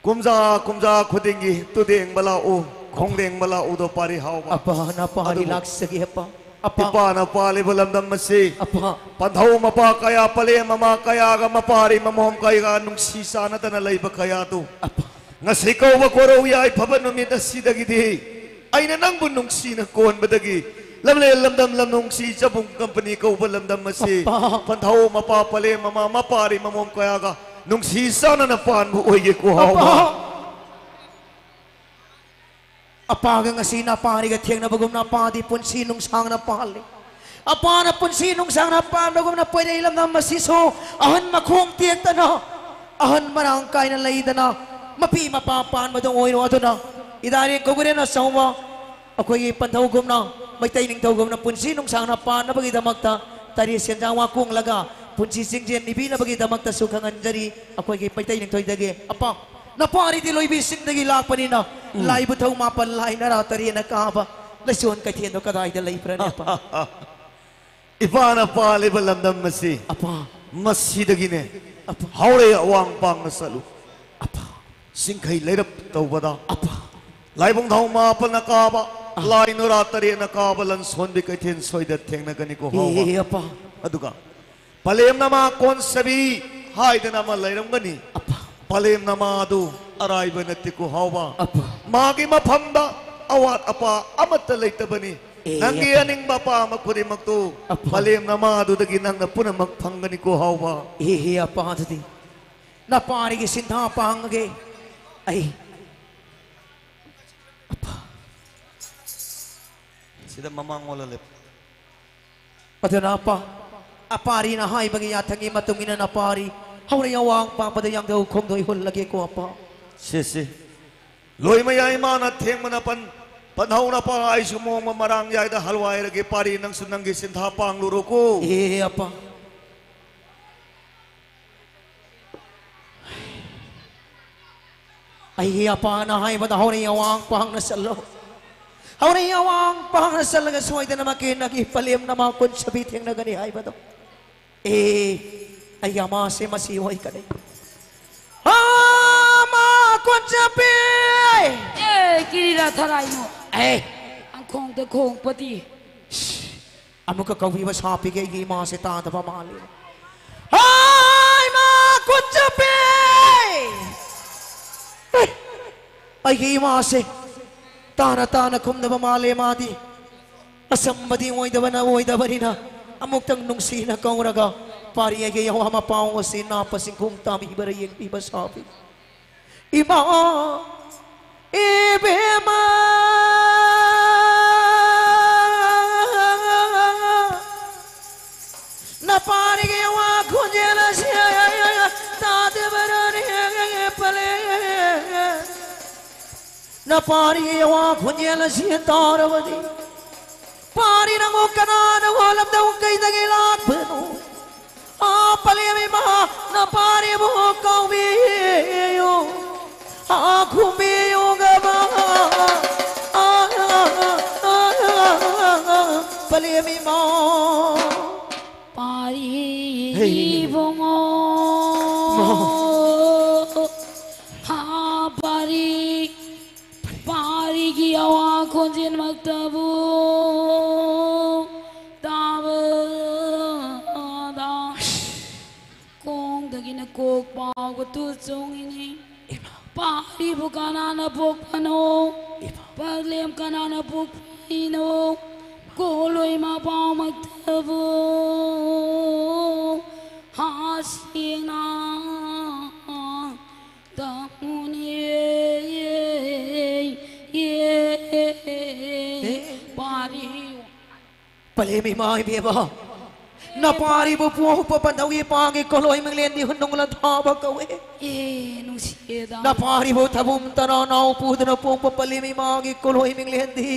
ꯀꯨꯝꯖꯥ ꯀꯨꯝꯖꯥ ꯈꯨꯗꯤꯡꯒꯤ ꯇꯨꯗꯦꯡꯕ ꯂꯥꯛꯎ, ꯈꯣꯡꯗꯦꯡꯕ ꯂꯥꯛꯎꯗꯣ ꯄꯥꯔꯤ ꯍꯥꯎꯕ꯫ ꯑꯄꯥ, ꯅꯄꯥꯔꯤ ꯑꯗꯨꯕꯨ ꯂꯥꯛꯆꯒꯦ, ꯑꯄꯥ꯫ ꯑꯄꯥ꯫ ꯏꯄꯥꯅ ꯄꯥꯜꯂꯤꯕ ꯂꯝꯗꯝ ꯑꯁꯤ ꯑꯄꯥ꯫ ꯄꯟꯊꯧ ꯃꯄꯥ ꯀꯌꯥ, ꯄꯂꯦꯝ ꯃꯃꯥ ꯀꯌꯥꯒ, ꯃꯄꯥꯔꯤ ꯃꯃꯣꯝ ꯀꯌꯥꯒ ꯅꯨꯡꯁꯤ ꯆꯥꯟꯅꯗꯅ ꯂꯩꯕ ꯀꯌꯥꯗꯨ ꯑꯄꯥ꯫ ꯉꯁꯤ ꯀꯧꯕ ꯀꯣꯔꯧ ꯌꯥꯏꯐꯕ ꯅꯨꯃꯤꯠ ꯑꯁꯤꯗꯒꯤꯗꯤ ꯑꯩꯅ ꯅꯪꯕꯨ ꯅꯨꯡꯁꯤꯅ ꯀꯣꯟꯕꯗꯒꯤ ꯂꯝꯂꯦꯟ ꯂꯝꯗꯝ ꯂꯝꯅꯨꯡꯁꯤ ꯆꯕꯨꯡ ꯀꯝꯄꯅꯤ ꯀꯧꯕ ꯂꯝꯗꯝ ꯑꯁꯤ ꯑꯄꯥ꯫ ꯄꯟꯊꯧ ꯃꯄꯥ ꯄꯂꯦꯝ ꯃꯃꯥ ꯃꯄꯥꯔꯤ ꯃꯃꯣꯝ ꯀꯌꯥꯒ ꯅꯨꯡꯁꯤ ꯆꯥꯟꯅꯅ ꯄꯥꯟꯕ ꯑꯣꯏꯒꯦꯀꯣ ꯍꯥꯎꯕ꯫ ꯑꯄꯥ꯫ ꯑꯄꯥꯒ ꯉꯁꯤ ꯅꯄꯥꯔꯤꯒ ꯊꯦꯡꯅꯕꯒꯨꯝꯅ ꯑꯄꯥꯗꯤ ꯄꯨꯟꯁꯤ ꯅꯨꯡꯁꯥꯡꯅ ꯄꯥꯜꯂꯤ꯫ ꯑꯄꯥꯅ ꯄꯨꯟꯁꯤ ꯅꯨꯡꯁꯥꯡꯅ ꯄꯥꯟꯕꯒꯨꯝꯅ ꯄꯣꯏꯔꯩ ꯂꯝꯗꯝ ꯑꯁꯤꯁꯨ ꯑꯍꯟ ꯃꯈꯣꯡ ꯇꯦꯛꯇꯅ, ꯑꯍꯟ ꯃꯔꯥꯡ ꯀꯥꯏꯅ ꯂꯩꯗꯅ, ꯃꯄꯤ ꯃꯄꯥ ꯄꯥꯟꯕꯗ ꯑꯣꯏꯔꯣ꯫ ꯑꯗꯨꯅ ꯏꯗꯥꯔꯦ ꯀꯧꯒꯨꯔꯦꯟ ꯑꯆꯧꯕ ꯑꯩꯈꯣꯏꯒꯤ ꯄꯟꯊꯧꯒꯨꯝꯅ, ꯃꯩꯇꯩ ꯅꯤꯡꯊꯧꯒꯨꯝꯅ ꯄꯨꯟꯁꯤ ꯅꯨꯡꯁꯥꯡꯅ ꯄꯥꯟꯅꯕꯒꯤꯗꯃꯛꯇ ꯇꯔꯦꯠ ꯁꯦꯟꯖꯥꯡ ꯋꯥ ꯀꯣꯡꯂꯒ ꯄꯨꯟꯁꯤ ꯆꯤꯡꯖꯦꯜ ꯅꯤꯕꯤꯅꯕꯒꯤꯗꯃꯛꯇꯁꯨ ꯈꯪꯍꯟꯖꯔꯤ꯫ ꯑꯩꯈꯣꯏꯒꯤ ꯃꯩꯇꯩ ꯅꯤꯡꯊꯧꯗꯒꯤ ꯑꯄꯥ ꯅꯄꯥꯔꯤꯗꯤ ꯂꯣꯏꯕꯤꯁꯤꯡꯗꯒꯤ ꯂꯥꯛꯄꯅꯤꯅ, ꯎꯝ꯫ ꯂꯥꯏꯕꯨ ꯊꯧ ꯃꯥꯄꯜ, ꯂꯥꯏ ꯅꯔꯥ ꯇꯔꯦꯠꯅ ꯀꯥꯕ ꯂꯩꯁꯣꯟ ꯀꯩꯊꯦꯜꯗꯣ ꯀꯗꯥꯏꯗ ꯂꯩꯕ꯭ꯔꯅꯦ, ꯑꯄꯥ? ꯏꯄꯥꯅ ꯄꯥꯜꯂꯤꯕ ꯂꯝꯗꯝ ꯑꯁꯤ ꯑꯄꯥ꯫ ꯃꯁꯤꯗꯒꯤꯅꯦ꯫ ꯑꯄꯥ꯫ ꯍꯧꯔꯦ ꯑꯋꯥꯡ ꯄꯥꯡꯅ ꯆꯠꯂꯨ꯫ ꯑꯄꯥ꯫ ꯆꯤꯡꯈꯩ ꯂꯩꯔꯞ ꯇꯧꯕꯗ ꯑꯄꯥ꯫ ꯂꯥꯏꯕꯨꯡ ꯊꯥꯎ ꯃꯥꯄꯟꯅ ꯀꯥꯕ, ꯑꯥ꯫ ꯂꯥꯏ ꯅꯨꯔꯥ ꯇꯔꯦꯠꯅ ꯀꯥꯕ ꯂꯟꯁꯣꯟꯕꯤ ꯀꯩꯊꯦꯜ ꯁꯣꯏꯗ ꯊꯦꯡꯅꯒꯅꯤꯀꯣ ꯍꯥꯎꯕ꯫ ꯑꯦ, ꯑꯄꯥ꯫ ꯑꯗꯨꯒ ꯄꯂꯦꯝ ꯅꯃꯥ ꯀꯣꯟꯁꯕꯤ ꯍꯥꯏꯗꯅ ꯑꯃ ꯂꯩꯔꯝꯒꯅꯤ꯫ ꯑꯄꯥ꯫ ꯄꯂꯦꯝ ꯅꯃꯥꯗꯨ ꯑꯔꯥꯏꯕ ꯅꯠꯇꯦꯀꯣ ꯍꯥꯎꯕ꯫ ꯑꯄꯥ꯫ ꯃꯥꯒꯤ ꯃꯐꯝꯗ ꯑꯋꯥꯠ ꯑꯄꯥ ꯑꯃꯠꯇ ꯂꯩꯇꯕꯅꯤ꯫ ꯑꯦ, ꯅꯪꯒꯤ ꯑꯄꯥ꯫ ꯑꯅꯤꯡꯕ ꯑꯄꯥꯝꯕ ꯈꯨꯗꯤꯡꯃꯛꯇꯨ ꯑꯄꯥ꯫ ꯄꯂꯦꯝ ꯅꯃꯥꯗꯨꯗꯒꯤ ꯅꯪꯅ ꯄꯨꯝꯅꯃꯛ ꯐꯪꯒꯅꯤꯀꯣ ꯍꯥꯎꯕ꯫ ꯑꯦ, ꯑꯄꯥ, ꯑꯗꯨꯗꯤ ꯅꯄꯥꯔꯤꯒꯤ ꯁꯤꯟꯊꯥ ꯄꯥꯡꯉꯒꯦ꯫ ꯑꯩ ꯁꯤꯗ ꯃꯃꯥꯡ ꯑꯣꯜꯂ ꯂꯦꯞ꯫ ꯑꯗꯨꯅ ꯑꯄꯥ, ꯑꯄꯥꯔꯤꯅ ꯍꯥꯏꯕꯒꯤ ꯌꯥꯊꯪꯒꯤ ꯃꯇꯨꯡ ꯏꯟꯅ ꯅꯄꯥꯔꯤ ꯍꯧꯔꯩ ꯑꯋꯥꯡ ꯄꯥꯡꯕꯗ ꯌꯥꯡꯙꯧ ꯈꯣꯡꯗꯣꯏ ꯍꯨꯜꯂꯒꯦꯀꯣ ꯑꯄꯥ꯫ ꯁꯤ, ꯁꯤ꯫ ꯂꯣꯏꯃꯌꯥꯏ ꯃꯥꯅ ꯊꯦꯡꯕꯅ ꯄꯟ, ꯄꯟꯍꯧꯅ ꯄꯥ ꯑꯩꯁꯨ ꯃꯣꯡꯃ ꯃꯔꯥꯡ ꯌꯥꯏꯗ ꯍꯜꯋꯥꯏꯔꯒꯦ ꯄꯥꯔꯤ ꯅꯪꯁꯨ ꯅꯪꯒꯤ ꯁꯤꯟꯊꯥ ꯄꯥꯡꯂꯨꯔꯣꯀꯣ꯫ ꯑꯦ ꯑꯄꯥ꯫ ꯑꯩꯒꯤ ꯑꯄꯥꯅ ꯍꯥꯏꯕꯗ ꯍꯧꯔꯩ ꯑꯋꯥꯡ ꯄꯥꯡꯅ ꯆꯠꯂꯣ꯫ ꯍꯧꯔꯩ ꯑꯋꯥꯡ ꯄꯥꯡꯅ ꯆꯠꯂꯒ ꯁꯣꯏꯗꯅꯃꯛꯀꯤ ꯅꯪꯒꯤ ꯄꯂꯦꯝ ꯅꯃꯥ ꯀꯨꯟꯁꯕꯤ ꯊꯦꯡꯅꯒꯅꯤ ꯍꯥꯏꯕꯗꯣ꯫ ꯑꯦ, ꯑꯩ ꯑꯃꯥꯁꯦ ꯃꯁꯤ ꯑꯣꯏꯒꯅꯤ꯫ ꯑꯃꯥ ꯀꯨꯟꯁꯕꯤ! ꯑꯦ, ꯀꯤꯔꯤꯔꯥ ꯊꯔꯥꯏꯅꯣ꯫ ꯑꯦ꯫ ꯑꯪꯈꯣꯡꯗ ꯈꯣꯡꯄꯗꯤ꯫ ꯑꯃꯨꯛꯀ ꯀꯧꯕꯤꯕ ꯁꯥꯄꯤꯒꯦ, ꯑꯩꯒꯤ ꯏꯃꯥꯁꯦ ꯇꯥꯗꯕ ꯃꯥꯜꯂꯦ꯫ ꯍꯥꯏ, ꯏꯃꯥ ꯀꯨꯟꯁꯕꯤ! ꯑꯦ, ꯑꯩꯒꯤ ꯏꯃꯥꯁꯦ ꯇꯥꯅ ꯇꯥꯅ ꯈꯨꯝꯗꯕ ꯃꯥꯜꯂꯦ ꯃꯥꯗꯤ꯫ ꯑꯆꯝꯕꯗꯤ ꯑꯣꯏꯗꯕꯅ ꯑꯣꯏꯗꯕꯅꯤꯅ ꯑꯃꯨꯛꯇꯪ ꯅꯨꯡꯁꯤꯅ ꯀꯧꯔꯒ ꯄꯥꯔꯤ ꯑꯩꯒꯤ ꯌꯥꯋꯥ ꯃꯄꯥꯎ ꯑꯁꯤ ꯅꯥꯞꯄ ꯁꯤꯡꯈꯣꯡ ꯇꯥꯕꯤꯕꯔ ꯌꯦꯡꯕꯤꯕ ꯁꯥꯄꯤ꯫ ꯏꯃꯥ, ꯏꯕꯦꯝꯃ, ꯅꯄꯥꯔꯤꯒꯤ ꯋꯥ ꯈꯣꯟꯖꯦꯜ ꯑꯁꯤ ꯇꯥꯗꯕꯔꯅꯦ ꯄꯂꯦ꯫ ꯅꯄꯥꯔꯤꯒꯤ ꯋꯥ ꯈꯣꯟꯖꯦꯜ ꯑꯁꯤ ꯇꯥꯔꯕꯗꯤ ꯄꯥꯔꯤ ꯅꯪꯕꯨ ꯀꯅꯥꯅ ꯍꯣꯜꯂꯝꯗꯧ ꯀꯩꯗꯒꯤ ꯂꯥꯛꯄꯅꯣ? ꯑꯥ, ꯄꯂꯦꯝ ꯏꯃꯥ, ꯅꯄꯥꯔꯤꯕꯨ ꯀꯧꯕꯤꯌꯨ꯫ ꯑꯥ, ꯈꯨꯝꯕꯤꯌꯨ ꯒꯕ꯫ ꯑꯥ, ꯑꯥ, ꯑꯥ, ꯑꯥ, ꯄꯂꯦꯝ ꯏꯃꯥ꯫ ꯄꯥꯔꯤ ꯍꯦ꯫ ꯏꯕꯨꯡꯉꯣ꯫ ꯃꯥ꯫ ꯑꯥ, ꯄꯥꯔꯤ꯫ ꯄꯥ- ꯂꯝꯖꯦꯟꯃꯛꯇꯕꯨ ꯇꯥꯕꯗ ꯈꯣꯡꯗꯒꯤꯅ ꯀꯣꯛ ꯐꯥꯎꯕ ꯇꯨ ꯆꯣꯡꯉꯤꯅꯤ꯫ ꯏꯃꯥ꯫ ꯄꯥꯔꯤꯕꯨ ꯀꯅꯥꯅ ꯄꯣꯛꯄꯅꯣ? ꯏꯃꯥ꯫ ꯄꯥꯛꯂꯦꯝ ꯀꯅꯥꯅ ꯄꯣꯛꯄꯤꯅꯣ? ꯀꯣꯂꯣꯏ ꯃꯄꯥꯃꯛꯇꯕꯨ ꯍꯥꯁꯤꯅ ꯇꯝꯃꯨꯅꯦ꯫ ꯄꯥꯔꯤ꯫ ꯄꯂꯦꯝ ꯏꯃꯥ ꯏꯕꯦꯝꯃ, ꯅꯄꯥꯔꯤꯕꯨ ꯄꯣꯛꯄ ꯄꯟꯊꯧꯒꯤ ꯄꯥꯡꯒꯤ ꯀꯣꯂꯣꯏ ꯃꯤꯡꯂꯦꯟꯗꯤ ꯍꯨꯟꯗꯨꯡ ꯂꯟꯊꯥꯕ ꯀꯧꯏ꯫ ꯑꯦ, ꯅꯨꯡꯁꯤꯌꯦꯗ꯫ ꯅꯄꯥꯔꯤꯕꯨ ꯊꯕꯨꯝ ꯇꯔꯥ ꯅꯥꯎ ꯄꯨꯗꯨꯅ ꯄꯣꯛꯄ ꯄꯂꯦꯝ ꯏꯃꯥꯒꯤ ꯀꯣꯂꯣꯏ ꯃꯤꯡꯂꯦꯟꯗꯤ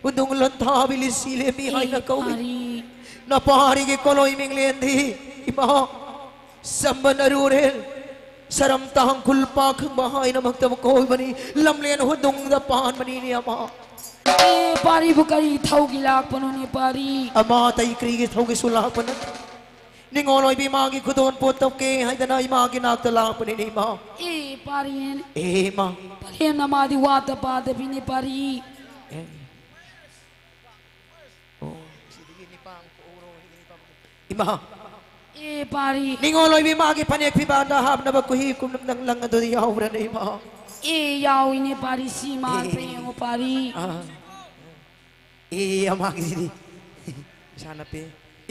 ꯍꯨꯟꯗꯨꯡ ꯂꯟꯊꯥꯕꯤ ꯂꯤꯁꯤ ꯂꯦꯝꯕꯤ ꯍꯥꯏꯅ ꯀꯧꯏ꯫ ꯄꯥꯔꯤ꯫ ꯅꯄꯥꯔꯤꯒꯤ ꯀꯣꯂꯣꯏ ꯃꯤꯡꯂꯦꯟꯗꯤ ꯏꯃꯥ ꯁꯝꯕꯟ ꯑꯔꯨꯔꯦꯜ, ꯁꯔꯝ ꯇꯥꯡꯈꯨꯜ ꯄꯥꯈꯪꯕ ꯍꯥꯏꯅꯃꯛꯇꯕꯨ ꯀꯧꯕꯅꯤ꯫ ꯂꯝꯂꯦꯟ ꯍꯨꯟꯗꯨꯡꯗ ꯄꯥꯟꯕꯅꯤꯅꯦ ꯑꯃ꯫ ꯑꯦ, ꯄꯥꯔꯤꯕꯨ ꯀꯔꯤ ꯊꯧꯒꯤ ꯂꯥꯛꯄꯅꯣꯅꯦ, ꯄꯥꯔꯤ? ꯑꯃ ꯑꯇꯩ ꯀꯔꯤꯒꯤ ꯊꯧꯒꯤꯁꯨ ꯂꯥꯛꯄ ꯅꯠꯇꯦ꯫ ꯅꯤꯡꯉꯣꯜ ꯑꯣꯏꯕꯤ ꯏꯃꯥꯒꯤ ꯈꯨꯗꯣꯜ ꯄꯣꯠ ꯇꯧꯒꯦ ꯍꯥꯏꯗꯅ ꯏꯃꯥꯒꯤ ꯅꯥꯛꯇ ꯂꯥꯛꯄꯅꯤꯅꯦ, ꯏꯃꯥ꯫ ꯑꯦ, ꯄꯥꯔꯤ꯫ ꯑꯦ, ꯏꯃꯥ꯫ ꯄꯂꯦꯝꯅ ꯃꯥꯗꯤ ꯋꯥꯠꯇ ꯄꯥꯗꯕꯤꯅꯦ, ꯄꯥꯔꯤ꯫ ꯑꯦ꯫ ꯑꯣ, ꯁꯤꯗꯒꯤ ꯅꯤꯄꯥꯡ ꯄꯣꯛꯍꯧꯔꯣ, ꯁꯤꯗꯒꯤ ꯅꯤꯄꯥꯡ ꯄꯣꯛꯍꯧꯔꯣ꯫ ꯏꯃꯥ꯫ ꯑꯦ, ꯄꯥꯔꯤ꯫ ꯅꯤꯡꯉꯣꯜ ꯑꯣꯏꯕꯤ ꯏꯃꯥꯒꯤ ꯐꯅꯦꯛ ꯐꯤꯕꯥꯟꯗ ꯍꯥꯞꯅꯕ ꯀꯨꯍꯤ ꯀꯨꯝꯅꯝ ꯅꯪ ꯂꯪ ꯑꯗꯨꯗꯤ ꯌꯥꯎꯕ꯭ꯔꯅꯦ, ꯏꯃꯥ? ꯑꯦ, ꯌꯥꯎꯏꯅꯦ, ꯄꯥꯔꯤ, ꯁꯤ ꯃꯥꯟꯕ꯭ꯔꯥ ꯑꯦ꯫ ꯌꯦꯡꯉꯣ, ꯄꯥꯔꯤ꯫ ꯑꯥ꯫ ꯑꯦ, ꯏꯃꯥꯒꯤꯁꯤꯗꯤ ꯏꯁꯥ ꯅꯞꯄꯦ꯫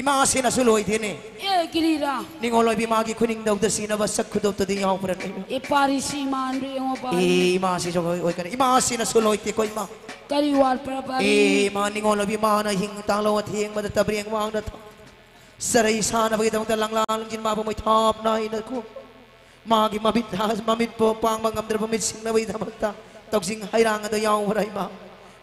ꯏꯃꯥ, ꯑꯁꯤꯅꯁꯨ ꯂꯣꯏꯗꯦꯅꯦ꯫ ꯑꯦ, ꯀꯔꯤꯔꯥ? ꯅꯤꯡꯉꯣꯜ ꯑꯣꯏꯕꯤ ꯏꯃꯥꯒꯤ ꯈꯨꯅꯤꯡꯗꯧꯗ ꯁꯤꯅꯕ ꯁꯛ ꯈꯨꯗꯣꯞꯇꯗꯤ ꯌꯥꯎꯕ꯭ꯔꯅꯦ? ꯑꯦ, ꯄꯥꯔꯤ, ꯁꯤ ꯃꯥꯟꯕ꯭ꯔꯥ ꯌꯦꯡꯉꯣ, ꯄꯥꯔꯤ꯫ ꯑꯦ, ꯏꯃꯥꯁꯤꯁꯨ ꯑꯣꯏ-, ꯑꯣꯏꯒꯅꯤ꯫ ꯏꯃꯥꯁꯤꯅꯁꯨ ꯂꯣꯏꯗꯦꯀꯣ, ꯏꯃꯥ꯫ ꯀꯔꯤ ꯋꯥꯠꯄ꯭ꯔꯥ, ꯄꯥꯔꯤ? ꯑꯦ, ꯏꯃꯥ, ꯅꯤꯡꯉꯣꯜ ꯑꯣꯏꯕꯤ ꯏꯃꯥꯅ ꯍꯤꯡ ꯇꯥꯡꯂꯧ ꯑꯊꯦꯡꯕꯗ ꯇꯕ꯭ꯔꯦꯡ ꯋꯥꯡꯅ ꯊꯝ-, ꯆꯔꯩ ꯁꯥꯅꯕꯒꯤꯗꯃꯛꯇ ꯂꯪꯂꯥ ꯂꯪꯖꯤꯟ ꯃꯥꯕꯨ ꯃꯩꯊꯥꯞ ꯅꯥꯏꯅ ꯈꯨ-, ꯃꯥꯒꯤ ꯃꯃꯤꯠ ꯍꯥ-, ꯃꯃꯤꯠꯄꯨ ꯄꯥꯡꯕ ꯉꯝꯗ꯭ꯔꯕ ꯃꯤꯠ ꯁꯤꯡꯅꯕꯒꯤꯗꯃꯛꯇ ꯇꯧꯖꯤꯡ ꯍꯩꯔꯥꯡ ꯑꯗꯨ ꯌꯥꯎꯕ꯭ꯔꯥ, ꯏꯃꯥ?